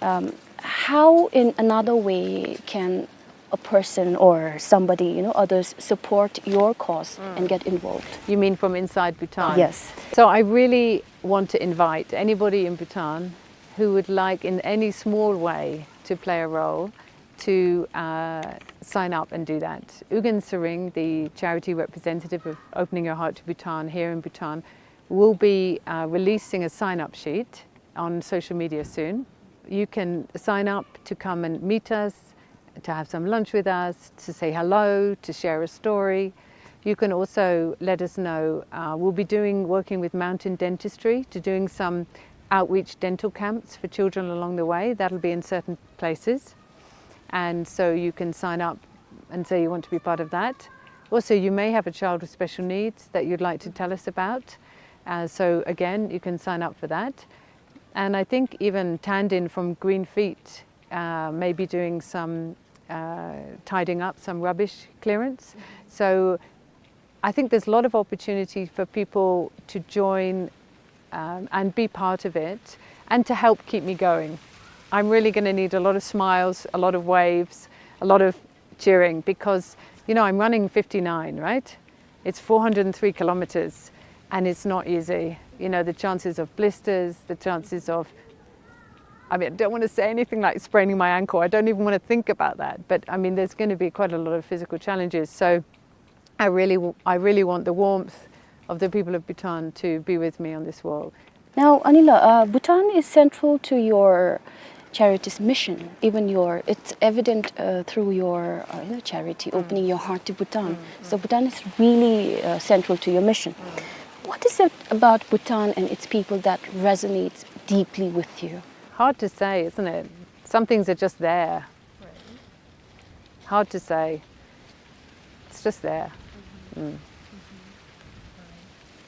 um, how in another way can a person or somebody, you know, others support your cause and get involved? You mean from inside Bhutan? Yes. So I really want to invite anybody in Bhutan who would like, in any small way, to play a role, to, uh, sign up and do that. Ugyen Tshering, the charity representative of Opening Your Heart to Bhutan here in Bhutan, will be, uh, releasing a sign-up sheet on social media soon. You can sign up to come and meet us, to have some lunch with us, to say hello, to share a story. You can also let us know, uh, we'll be doing, working with Mountain Dentistry to doing some outreach dental camps for children along the way. That'll be in certain places. And so you can sign up and say you want to be part of that. Also, you may have a child with special needs that you'd like to tell us about. Uh, so again, you can sign up for that. And I think even Tandin from Green Feet, uh, may be doing some, uh, tidying up, some rubbish clearance. So I think there's a lot of opportunity for people to join, um, and be part of it and to help keep me going. I'm really gonna need a lot of smiles, a lot of waves, a lot of cheering because, you know, I'm running fifty-nine, right? It's four hundred and three kilometers and it's not easy. You know, the chances of blisters, the chances of, I mean, I don't wanna say anything like spraining my ankle. I don't even wanna think about that. But I mean, there's gonna be quite a lot of physical challenges. So I really, w-, I really want the warmth of the people of Bhutan to be with me on this walk. Now, Anila, uh, Bhutan is central to your charity's mission. Even your, it's evident, uh, through your, uh, you know, charity, Opening Your Heart to Bhutan. So Bhutan is really, uh, central to your mission. What is it about Bhutan and its people that resonates deeply with you? Hard to say, isn't it? Some things are just there. Hard to say. It's just there.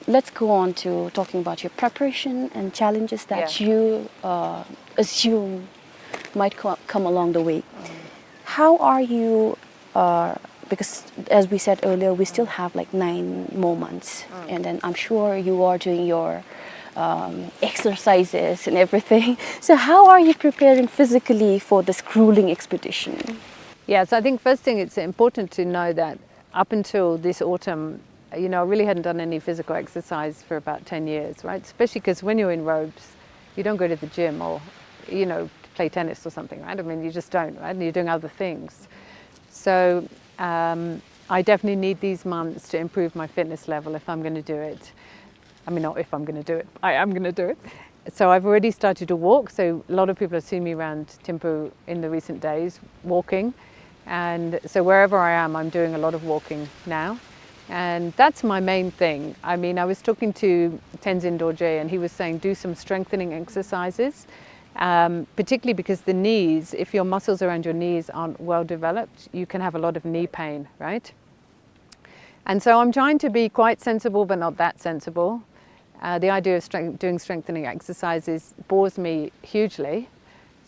Let's go on to talking about your preparation and challenges that you, uh, assume might co-, come along the way. How are you, uh, because as we said earlier, we still have, like, nine more months, and then I'm sure you are doing your, um, exercises and everything. So how are you preparing physically for this grueling expedition? Yeah, so I think first thing, it's important to know that up until this autumn, you know, I really hadn't done any physical exercise for about ten years, right? Especially 'cause when you're in robes, you don't go to the gym or, you know, play tennis or something, right? I mean, you just don't, right? And you're doing other things. So, um, I definitely need these months to improve my fitness level if I'm gonna do it. I mean, not if I'm gonna do it, I am gonna do it. So I've already started to walk. So a lot of people have seen me around Thimphu in the recent days walking. And so wherever I am, I'm doing a lot of walking now. And that's my main thing. I mean, I was talking to Tenzin Dorje and he was saying do some strengthening exercises, um, particularly because the knees, if your muscles around your knees aren't well developed, you can have a lot of knee pain, right? And so I'm trying to be quite sensible, but not that sensible. Uh, the idea of strength, doing strengthening exercises bores me hugely.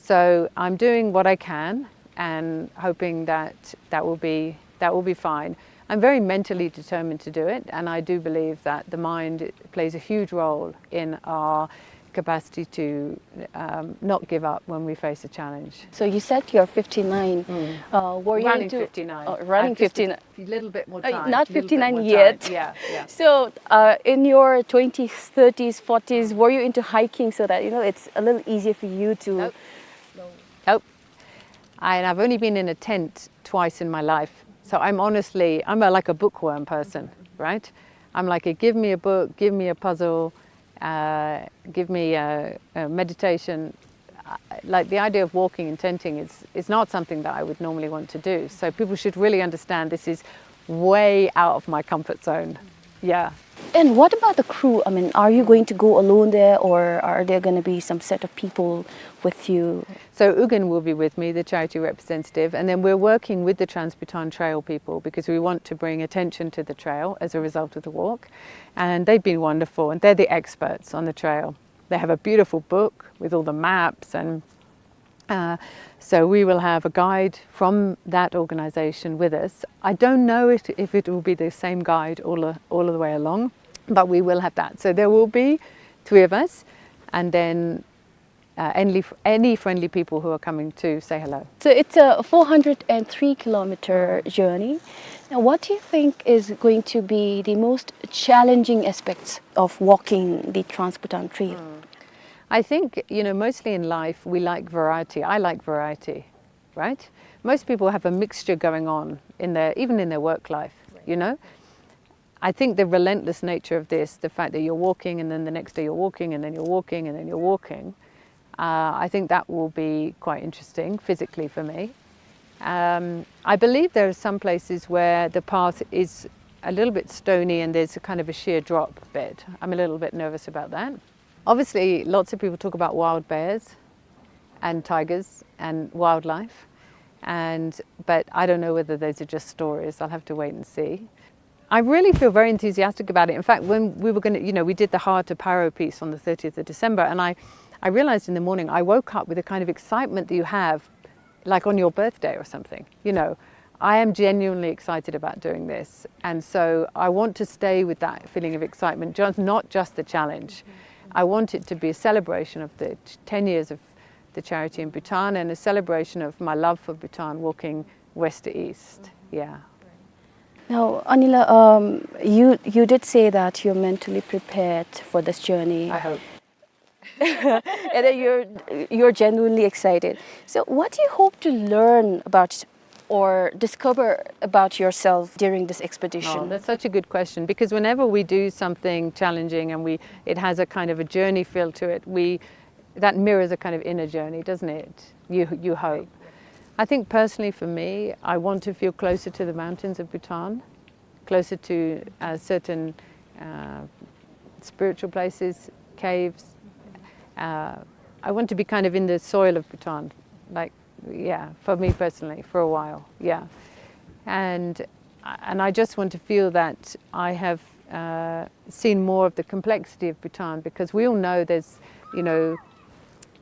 So I'm doing what I can and hoping that that will be, that will be fine. I'm very mentally determined to do it, and I do believe that the mind plays a huge role in our capacity to, um, not give up when we face a challenge. So you said you're fifty-nine. Uh, were you Running into fifty-nine. Oh, running I've just a fifty-nine. Few little bit more Uh, time. not Little bit more fifty-nine time. Yet. Yeah, yeah. So, uh, in your twenties, thirties, forties, were you into hiking so that, you know, it's a little easier for you to? Nope. Nope. And I've only been in a tent twice in my life. So I'm honestly, I'm a, like a bookworm person, right? I'm like, give me a book, give me a puzzle, uh, give me a, a meditation. Uh, like, the idea of walking and tenting is, is not something that I would normally want to do. So people should really understand this is way out of my comfort zone. Yeah. And what about the crew? I mean, are you going to go alone there, or are there gonna be some set of people with you? So Ugin will be with me, the charity representative, and then we're working with the Trans-Bhutan Trail people because we want to bring attention to the trail as a result of the walk. And they've been wonderful, and they're the experts on the trail. They have a beautiful book with all the maps, and, uh, so we will have a guide from that organization with us. I don't know if, if it will be the same guide all the, all the way along, but we will have that. So there will be three of us, and then, uh, any, any friendly people who are coming to say hello. So it's a four hundred and three kilometer journey. Now, what do you think is going to be the most challenging aspects of walking the Trans-Bhutan Trail? I think, you know, mostly in life, we like variety. I like variety, right? Most people have a mixture going on in their, even in their work life, you know? I think the relentless nature of this, the fact that you're walking and then the next day you're walking and then you're walking and then you're walking, uh, I think that will be quite interesting physically for me. Um, I believe there are some places where the path is a little bit stony and there's a kind of a sheer drop bed. I'm a little bit nervous about that. Obviously, lots of people talk about wild bears and tigers and wildlife, and, but I don't know whether those are just stories. I'll have to wait and see. I really feel very enthusiastic about it. In fact, when we were gonna, you know, we did the Heart of Paro piece on the thirtieth of December, and I, I realized in the morning, I woke up with a kind of excitement that you have, like, on your birthday or something, you know. I am genuinely excited about doing this, and so I want to stay with that feeling of excitement, just, not just the challenge. I want it to be a celebration of the t-, ten years of the charity in Bhutan and a celebration of my love for Bhutan, walking west to east. Yeah. Now, Anila, um, you, you did say that you're mentally prepared for this journey. I hope. And that you're, you're genuinely excited. So what do you hope to learn about or discover about yourself during this expedition? Oh, that's such a good question, because whenever we do something challenging and we, it has a kind of a journey feel to it, we, that mirrors a kind of inner journey, doesn't it? You, you hope. I think personally for me, I want to feel closer to the mountains of Bhutan, closer to, uh, certain, uh, spiritual places, caves. Uh, I want to be kind of in the soil of Bhutan, like, yeah, for me personally, for a while, yeah. And, and I just want to feel that I have, uh, seen more of the complexity of Bhutan, because we all know there's, you know,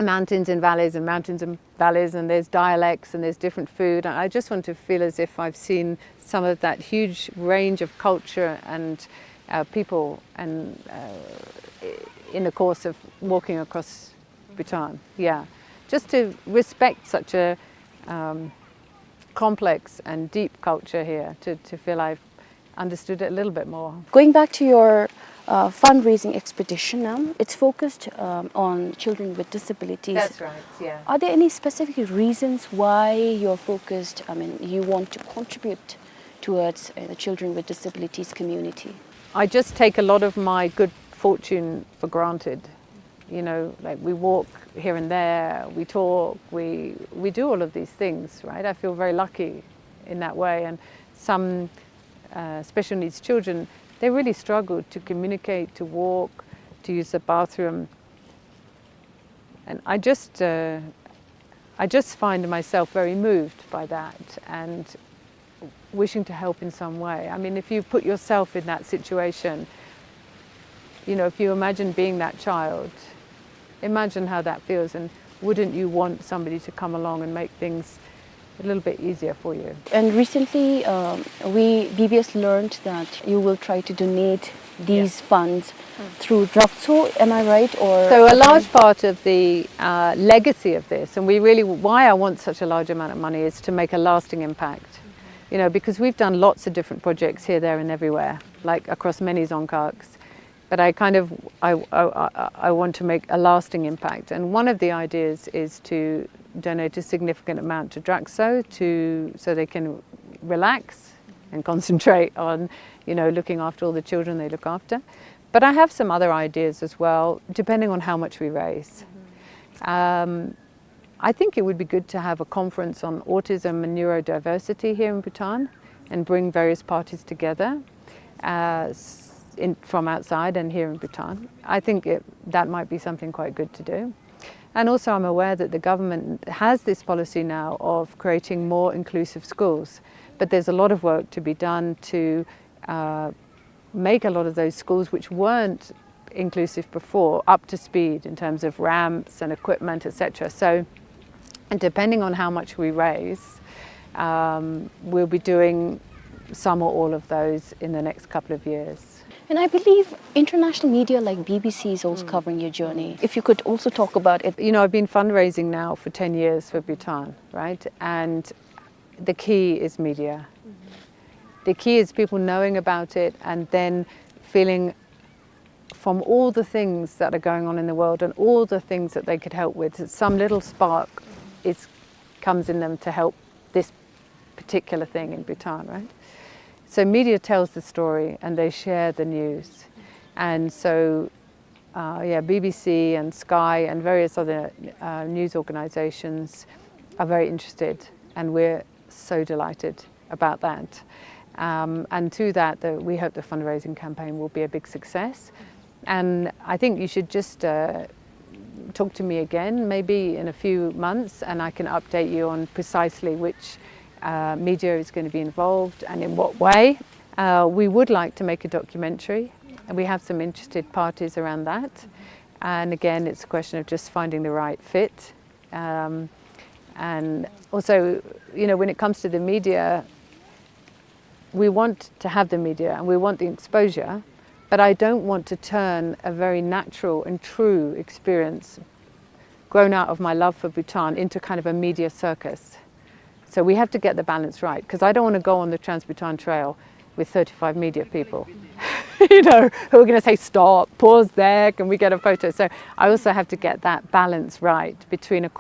mountains and valleys and mountains and valleys, and there's dialects and there's different food. And I just want to feel as if I've seen some of that huge range of culture and, uh, people and, uh, i-, in the course of walking across Bhutan. Yeah, just to respect such a, um, complex and deep culture here, to, to feel I've understood it a little bit more. Going back to your, uh, fundraising expedition, um, it's focused, um, on children with disabilities. That's right, yeah. Are there any specific reasons why you're focused, I mean, you want to contribute towards, uh, the children with disabilities community? I just take a lot of my good fortune for granted. You know, like, we walk here and there, we talk, we, we do all of these things, right? I feel very lucky in that way. And some, uh, special needs children, they really struggle to communicate, to walk, to use the bathroom. And I just, uh, I just find myself very moved by that and wishing to help in some way. I mean, if you put yourself in that situation, you know, if you imagine being that child, imagine how that feels, and wouldn't you want somebody to come along and make things a little bit easier for you? And recently, um, we, B B S learned that you will try to donate these funds through Drakso, am I right? Or... So a large part of the, uh, legacy of this, and we really, why I want such a large amount of money, is to make a lasting impact. You know, because we've done lots of different projects here, there, and everywhere, like, across many Dzongkhags. But I kind of, I, I, I, I want to make a lasting impact. And one of the ideas is to donate a significant amount to Drakso to, so they can relax and concentrate on, you know, looking after all the children they look after. But I have some other ideas as well, depending on how much we raise. Um, I think it would be good to have a conference on autism and neurodiversity here in Bhutan and bring various parties together. Uh, s-, in, from outside and here in Bhutan. I think it, that might be something quite good to do. And also, I'm aware that the government has this policy now of creating more inclusive schools, but there's a lot of work to be done to, uh, make a lot of those schools which weren't inclusive before up to speed in terms of ramps and equipment, et cetera. So, and depending on how much we raise, um, we'll be doing some or all of those in the next couple of years. And I believe international media like B B C is also covering your journey. If you could also talk about it. You know, I've been fundraising now for ten years for Bhutan, right? And the key is media. The key is people knowing about it and then feeling from all the things that are going on in the world and all the things that they could help with, some little spark is, comes in them to help this particular thing in Bhutan, right? So media tells the story and they share the news. And so, uh, yeah, B B C and Sky and various other, uh, news organizations are very interested, and we're so delighted about that. Um, and through that, the, we hope the fundraising campaign will be a big success. And I think you should just, uh, talk to me again, maybe in a few months, and I can update you on precisely which, uh, media is gonna be involved and in what way. Uh, we would like to make a documentary, and we have some interested parties around that. And again, it's a question of just finding the right fit. Um, and also, you know, when it comes to the media, we want to have the media and we want the exposure, but I don't want to turn a very natural and true experience grown out of my love for Bhutan into kind of a media circus. So we have to get the balance right, 'cause I don't wanna go on the Trans-Bhutan Trail with thirty-five media people, you know, who are gonna say, "Stop, pause there, can we get a photo?" So I also have to get that balance right between a,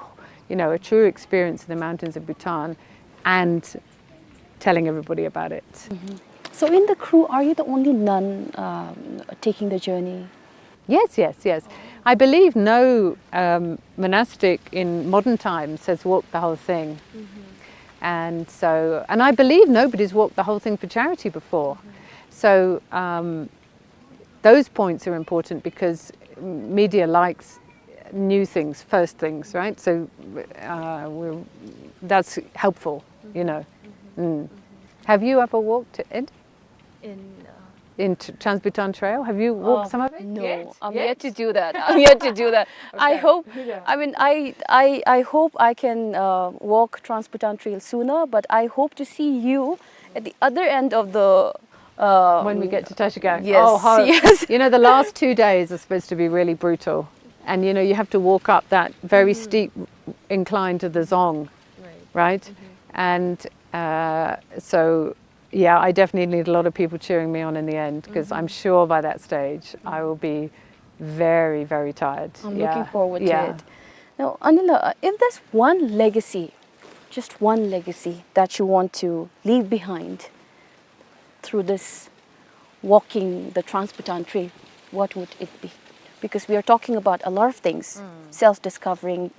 you know, a true experience in the mountains of Bhutan and telling everybody about it. Mm-hmm. So in the crew, are you the only nun, um, taking the journey? Yes, yes, yes. I believe no, um, monastic in modern times has walked the whole thing. Mm-hmm. And so, and I believe nobody's walked the whole thing for charity before. Mm-hmm. So, um, those points are important because media likes new things, first things, right? So, uh, we're, that's helpful, you know. Mm-hmm. Mm. Have you ever walked it? In, uh, in T-, Trans-Bhutan Trail? Have you walked, uh, some of it? No, yet? I'm yet to do that. I'm yet to do that. I hope, I mean, I, I, I hope I can, uh, walk Trans-Bhutan Trail sooner, but I hope to see you at the other end of the, uh, when we get to Tashkent. Yes, oh, how, yes. You know, the last two days are supposed to be really brutal. And, you know, you have to walk up that very steep incline to the Dzong, right? And, uh, so, yeah, I definitely need a lot of people cheering me on in the end, 'cause I'm sure by that stage I will be very, very tired. I'm looking forward to it. Now, Anila, uh, if there's one legacy, just one legacy that you want to leave behind through this walking the Trans-Bhutan Trail, what would it be? Because we are talking about a lot of things, self-discovering,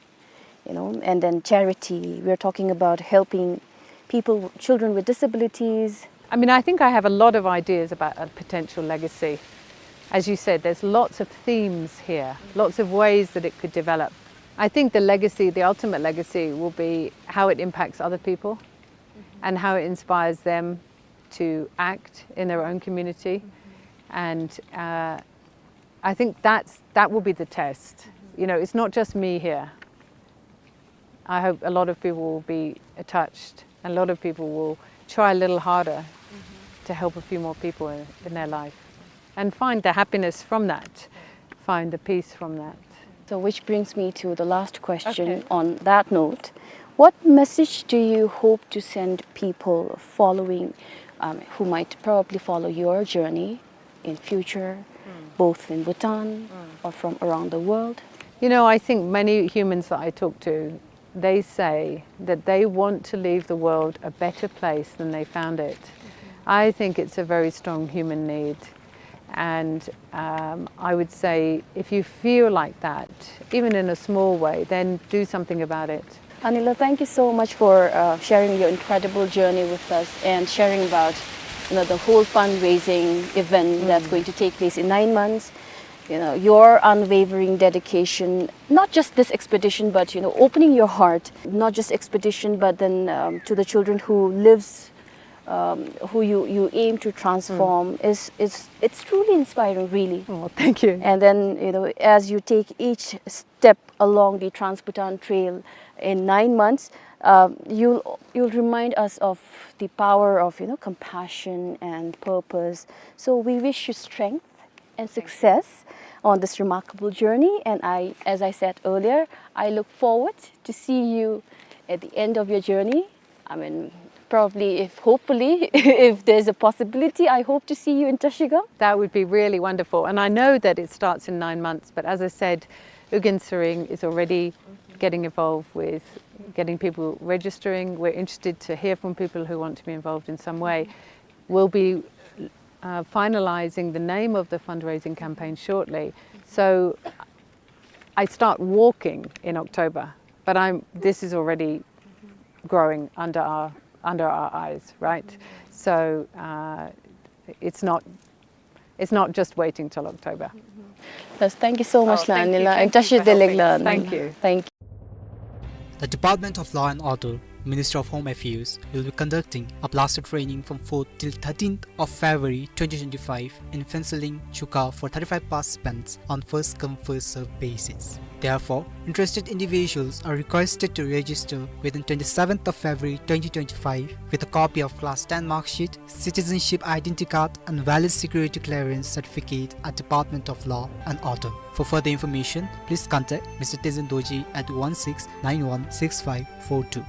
you know, and then charity. We are talking about helping people, children with disabilities. I mean, I think I have a lot of ideas about a potential legacy. As you said, there's lots of themes here, lots of ways that it could develop. I think the legacy, the ultimate legacy, will be how it impacts other people and how it inspires them to act in their own community. And, uh, I think that's, that will be the test. You know, it's not just me here. I hope a lot of people will be touched, and a lot of people will try a little harder to help a few more people in, in their life and find the happiness from that, find the peace from that. So, which brings me to the last question on that note. What message do you hope to send people following, um, who might probably follow your journey in future, both in Bhutan or from around the world? You know, I think many humans that I talk to, they say that they want to leave the world a better place than they found it. I think it's a very strong human need. And, um, I would say, if you feel like that, even in a small way, then do something about it. Anila, thank you so much for, uh, sharing your incredible journey with us and sharing about you know, the whole fundraising event that's going to take place in nine months. You know, your unwavering dedication, not just this expedition, but, you know, opening your heart, not just expedition, but then, um, to the children who lives, um, who you, you aim to transform is, is, it's truly inspiring, really. Oh, thank you. And then, you know, as you take each step along the Trans-Bhutan Trail in nine months, um, you'll, you'll remind us of the power of, you know, compassion and purpose. So we wish you strength and success on this remarkable journey. And I, as I said earlier, I look forward to see you at the end of your journey. I mean, probably, if, hopefully, if there's a possibility, I hope to see you in Trashigang. That would be really wonderful. And I know that it starts in nine months, but as I said, Ugyen Sering is already getting involved with getting people registering. We're interested to hear from people who want to be involved in some way. We'll be, uh, finalizing the name of the fundraising campaign shortly. So I start walking in October, but I'm, this is already growing under our, under our eyes, right? So, uh, it's not, it's not just waiting till October. Yes, thank you so much, oh, thank you, Nanila, and thank you for helping us. Thank you. Thank you. The Department of Law and Order, Ministry of Home Affairs, will be conducting a blaster training from fourth till thirteenth of February twenty twenty-five in Phuentsholing, Chukha for thirty-five participants on first come, first serve basis. Therefore, interested individuals are requested to register within twenty-seventh of February twenty twenty-five with a copy of class ten mark sheet, citizenship identity card and valid security clearance certificate at Department of Law and Order. For further information, please contact Mister Tezen Dorji at one six nine one six five four two.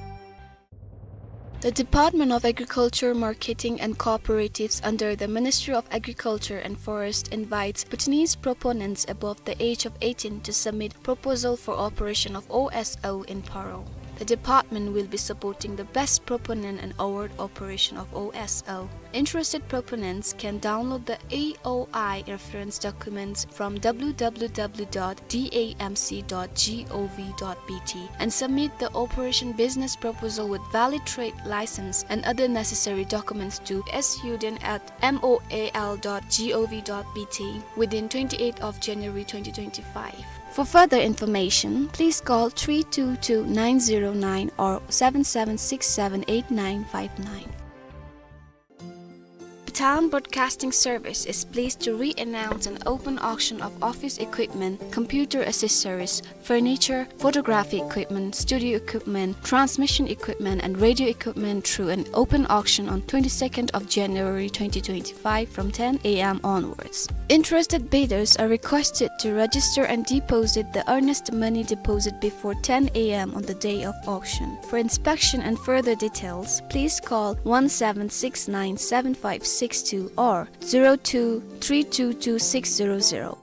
The Department of Agriculture, Marketing and Cooperatives under the Ministry of Agriculture and Forest invites Bhutanese proponents above the age of eighteen to submit proposal for operation of O S L in Paro. The department will be supporting the best proponent and award operation of O S L. Interested proponents can download the A O I reference documents from W W W dot D A M C dot G O V dot B T and submit the operation business proposal with valid trade license and other necessary documents to S U D N at M O A L dot G O V dot B T within twenty-eighth of January twenty twenty-five. For further information, please call three two two nine zero nine or seven seven six seven eight nine five nine. Bhutan Broadcasting Service is pleased to re-announce an open auction of office equipment, computer accessories, furniture, photography equipment, studio equipment, transmission equipment, and radio equipment through an open auction on twenty-second of January twenty twenty-five from ten A M onwards. Interested bidders are requested to register and deposit the earnest money deposit before ten A M on the day of auction. For inspection and further details, please call one seven six nine seven five six two or zero two three two two six zero zero.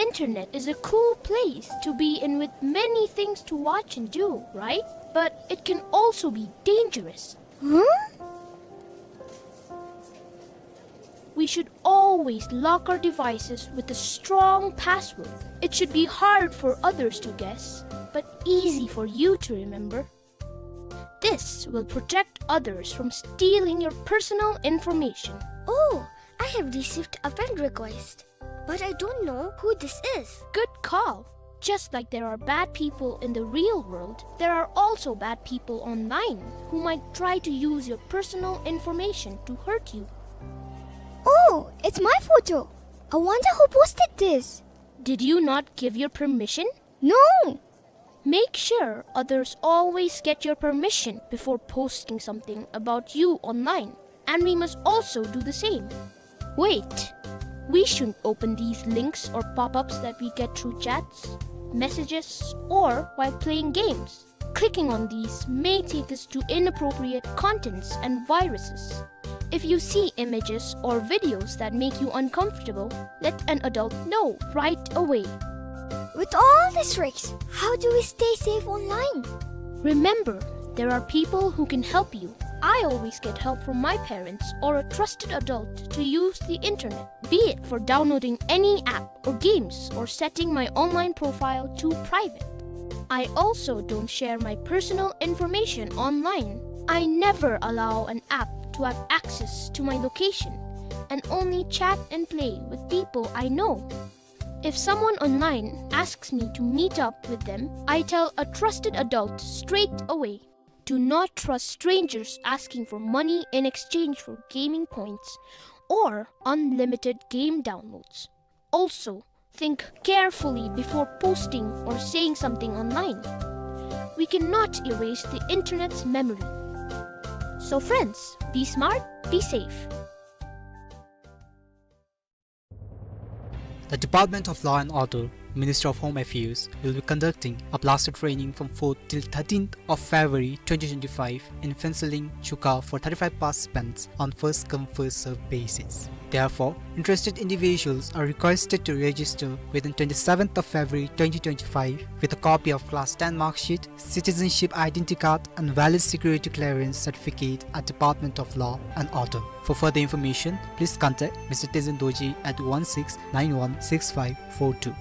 internet is a cool place to be in with many things to watch and do, right? But it can also be dangerous. We should always lock our devices with a strong password. It should be hard for others to guess, but easy for you to remember. This will protect others from stealing your personal information. Oh, I have received a friend request, but I don't know who this is. Good call. Just like there are bad people in the real world, there are also bad people online who might try to use your personal information to hurt you. Oh, it's my photo. I wonder who posted this. Did you not give your permission? No. Make sure others always get your permission before posting something about you online, and we must also do the same. Wait, we shouldn't open these links or pop-ups that we get through chats, messages, or while playing games. Clicking on these may take us to inappropriate contents and viruses. If you see images or videos that make you uncomfortable, let an adult know right away. With all these risks, how do we stay safe online? Remember, there are people who can help you. I always get help from my parents or a trusted adult to use the internet, be it for downloading any app or games or setting my online profile to private. I also don't share my personal information online. I never allow an app to have access to my location and only chat and play with people I know. If someone online asks me to meet up with them, I tell a trusted adult straight away. Do not trust strangers asking for money in exchange for gaming points or unlimited game downloads. Also, think carefully before posting or saying something online. We cannot erase the internet's memory. So friends, be smart, be safe. The Department of Law and Order, Ministry of Home Affairs, will be conducting a blaster training from fourth till thirteenth of February twenty twenty-five in Phuentsholing, Chuka for thirty-five participants on first come, first serve basis. Therefore, interested individuals are requested to register within twenty-seventh of February twenty twenty-five with a copy of class ten mark sheet, citizenship identity card and valid security clearance certificate at Department of Law and Order. For further information, please contact Mister Tezen Dorji at one six nine one six five four two.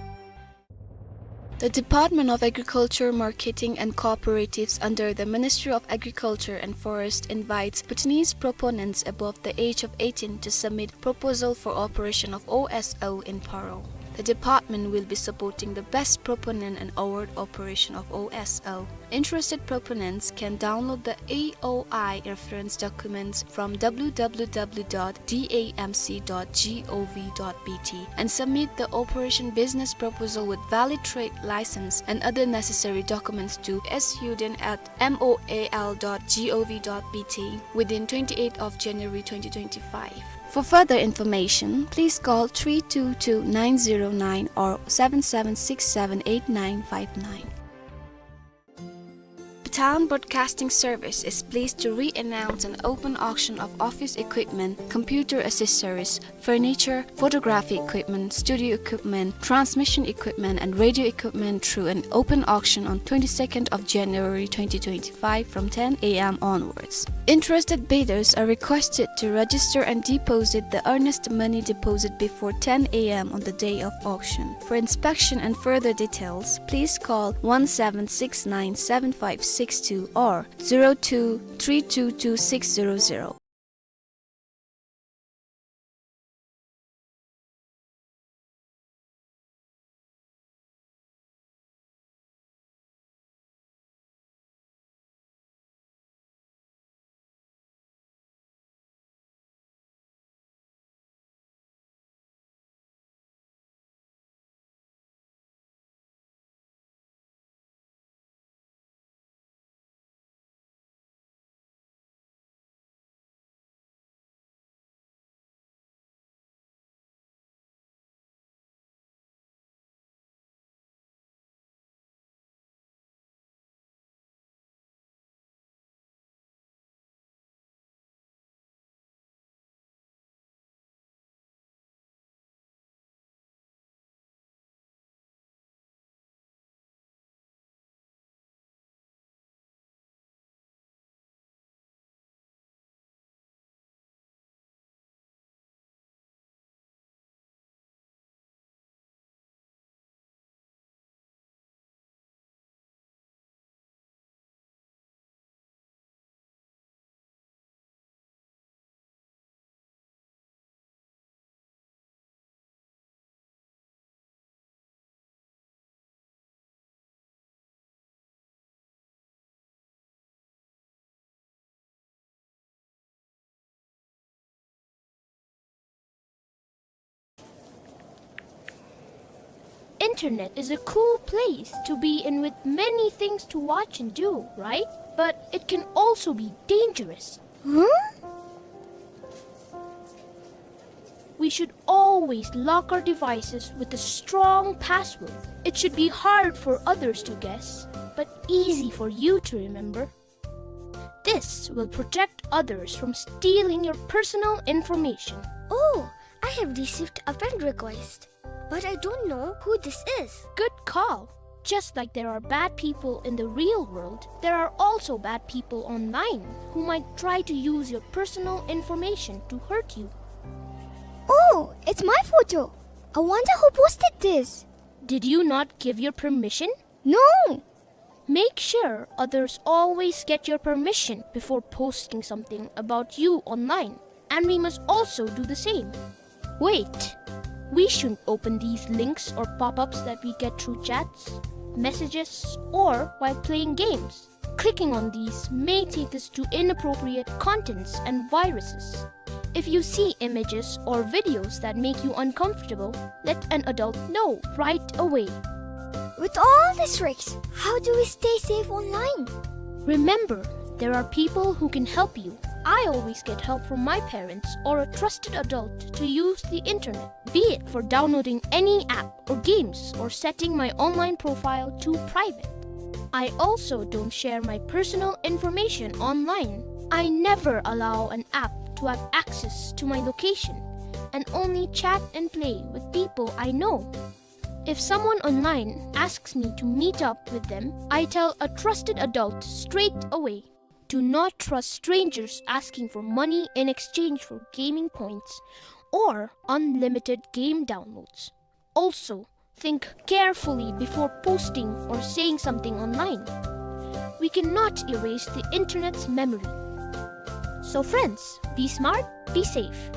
The Department of Agriculture, Marketing and Cooperatives under the Ministry of Agriculture and Forest invites Bhutanese proponents above the age of eighteen to submit proposal for operation of O S O in Paro. The department will be supporting the best proponent and award operation of O S O. Interested proponents can download the A O I reference documents from W W W dot D A M C dot G O V dot B T and submit the operation business proposal with valid trade license and other necessary documents to S U D N at M O A L dot G O V dot B T within twenty-eighth of January twenty twenty-five. For further information, please call three two two nine zero nine or seven seven six seven eight nine five nine. Bhutan Broadcasting Service is pleased to re-announce an open auction of office equipment, computer accessories, furniture, photography equipment, studio equipment, transmission equipment, and radio equipment through an open auction on twenty-second of January twenty twenty-five from ten A M onwards. Interested bidders are requested to register and deposit the earnest money deposit before ten A M on the day of auction. For inspection and further details, please call one seven six nine seven five six two or zero two three two two six zero zero. Internet is a cool place to be in with many things to watch and do, right? But it can also be dangerous. Huh? We should always lock our devices with a strong password. It should be hard for others to guess, but easy for you to remember. This will protect others from stealing your personal information. Oh, I have received a friend request, but I don't know who this is. Good call. Just like there are bad people in the real world, there are also bad people online who might try to use your personal information to hurt you. Oh, it's my photo. I wonder who posted this. Did you not give your permission? No. Make sure others always get your permission before posting something about you online, and we must also do the same. Wait, we shouldn't open these links or pop-ups that we get through chats, messages, or while playing games. Clicking on these may take us to inappropriate contents and viruses. If you see images or videos that make you uncomfortable, let an adult know right away. With all these risks, how do we stay safe online? Remember, there are people who can help you. I always get help from my parents or a trusted adult to use the internet, be it for downloading any app or games or setting my online profile to private. I also don't share my personal information online. I never allow an app to have access to my location and only chat and play with people I know. If someone online asks me to meet up with them, I tell a trusted adult straight away. Do not trust strangers asking for money in exchange for gaming points or unlimited game downloads. Also, think carefully before posting or saying something online. We cannot erase the internet's memory. So friends, be smart, be safe.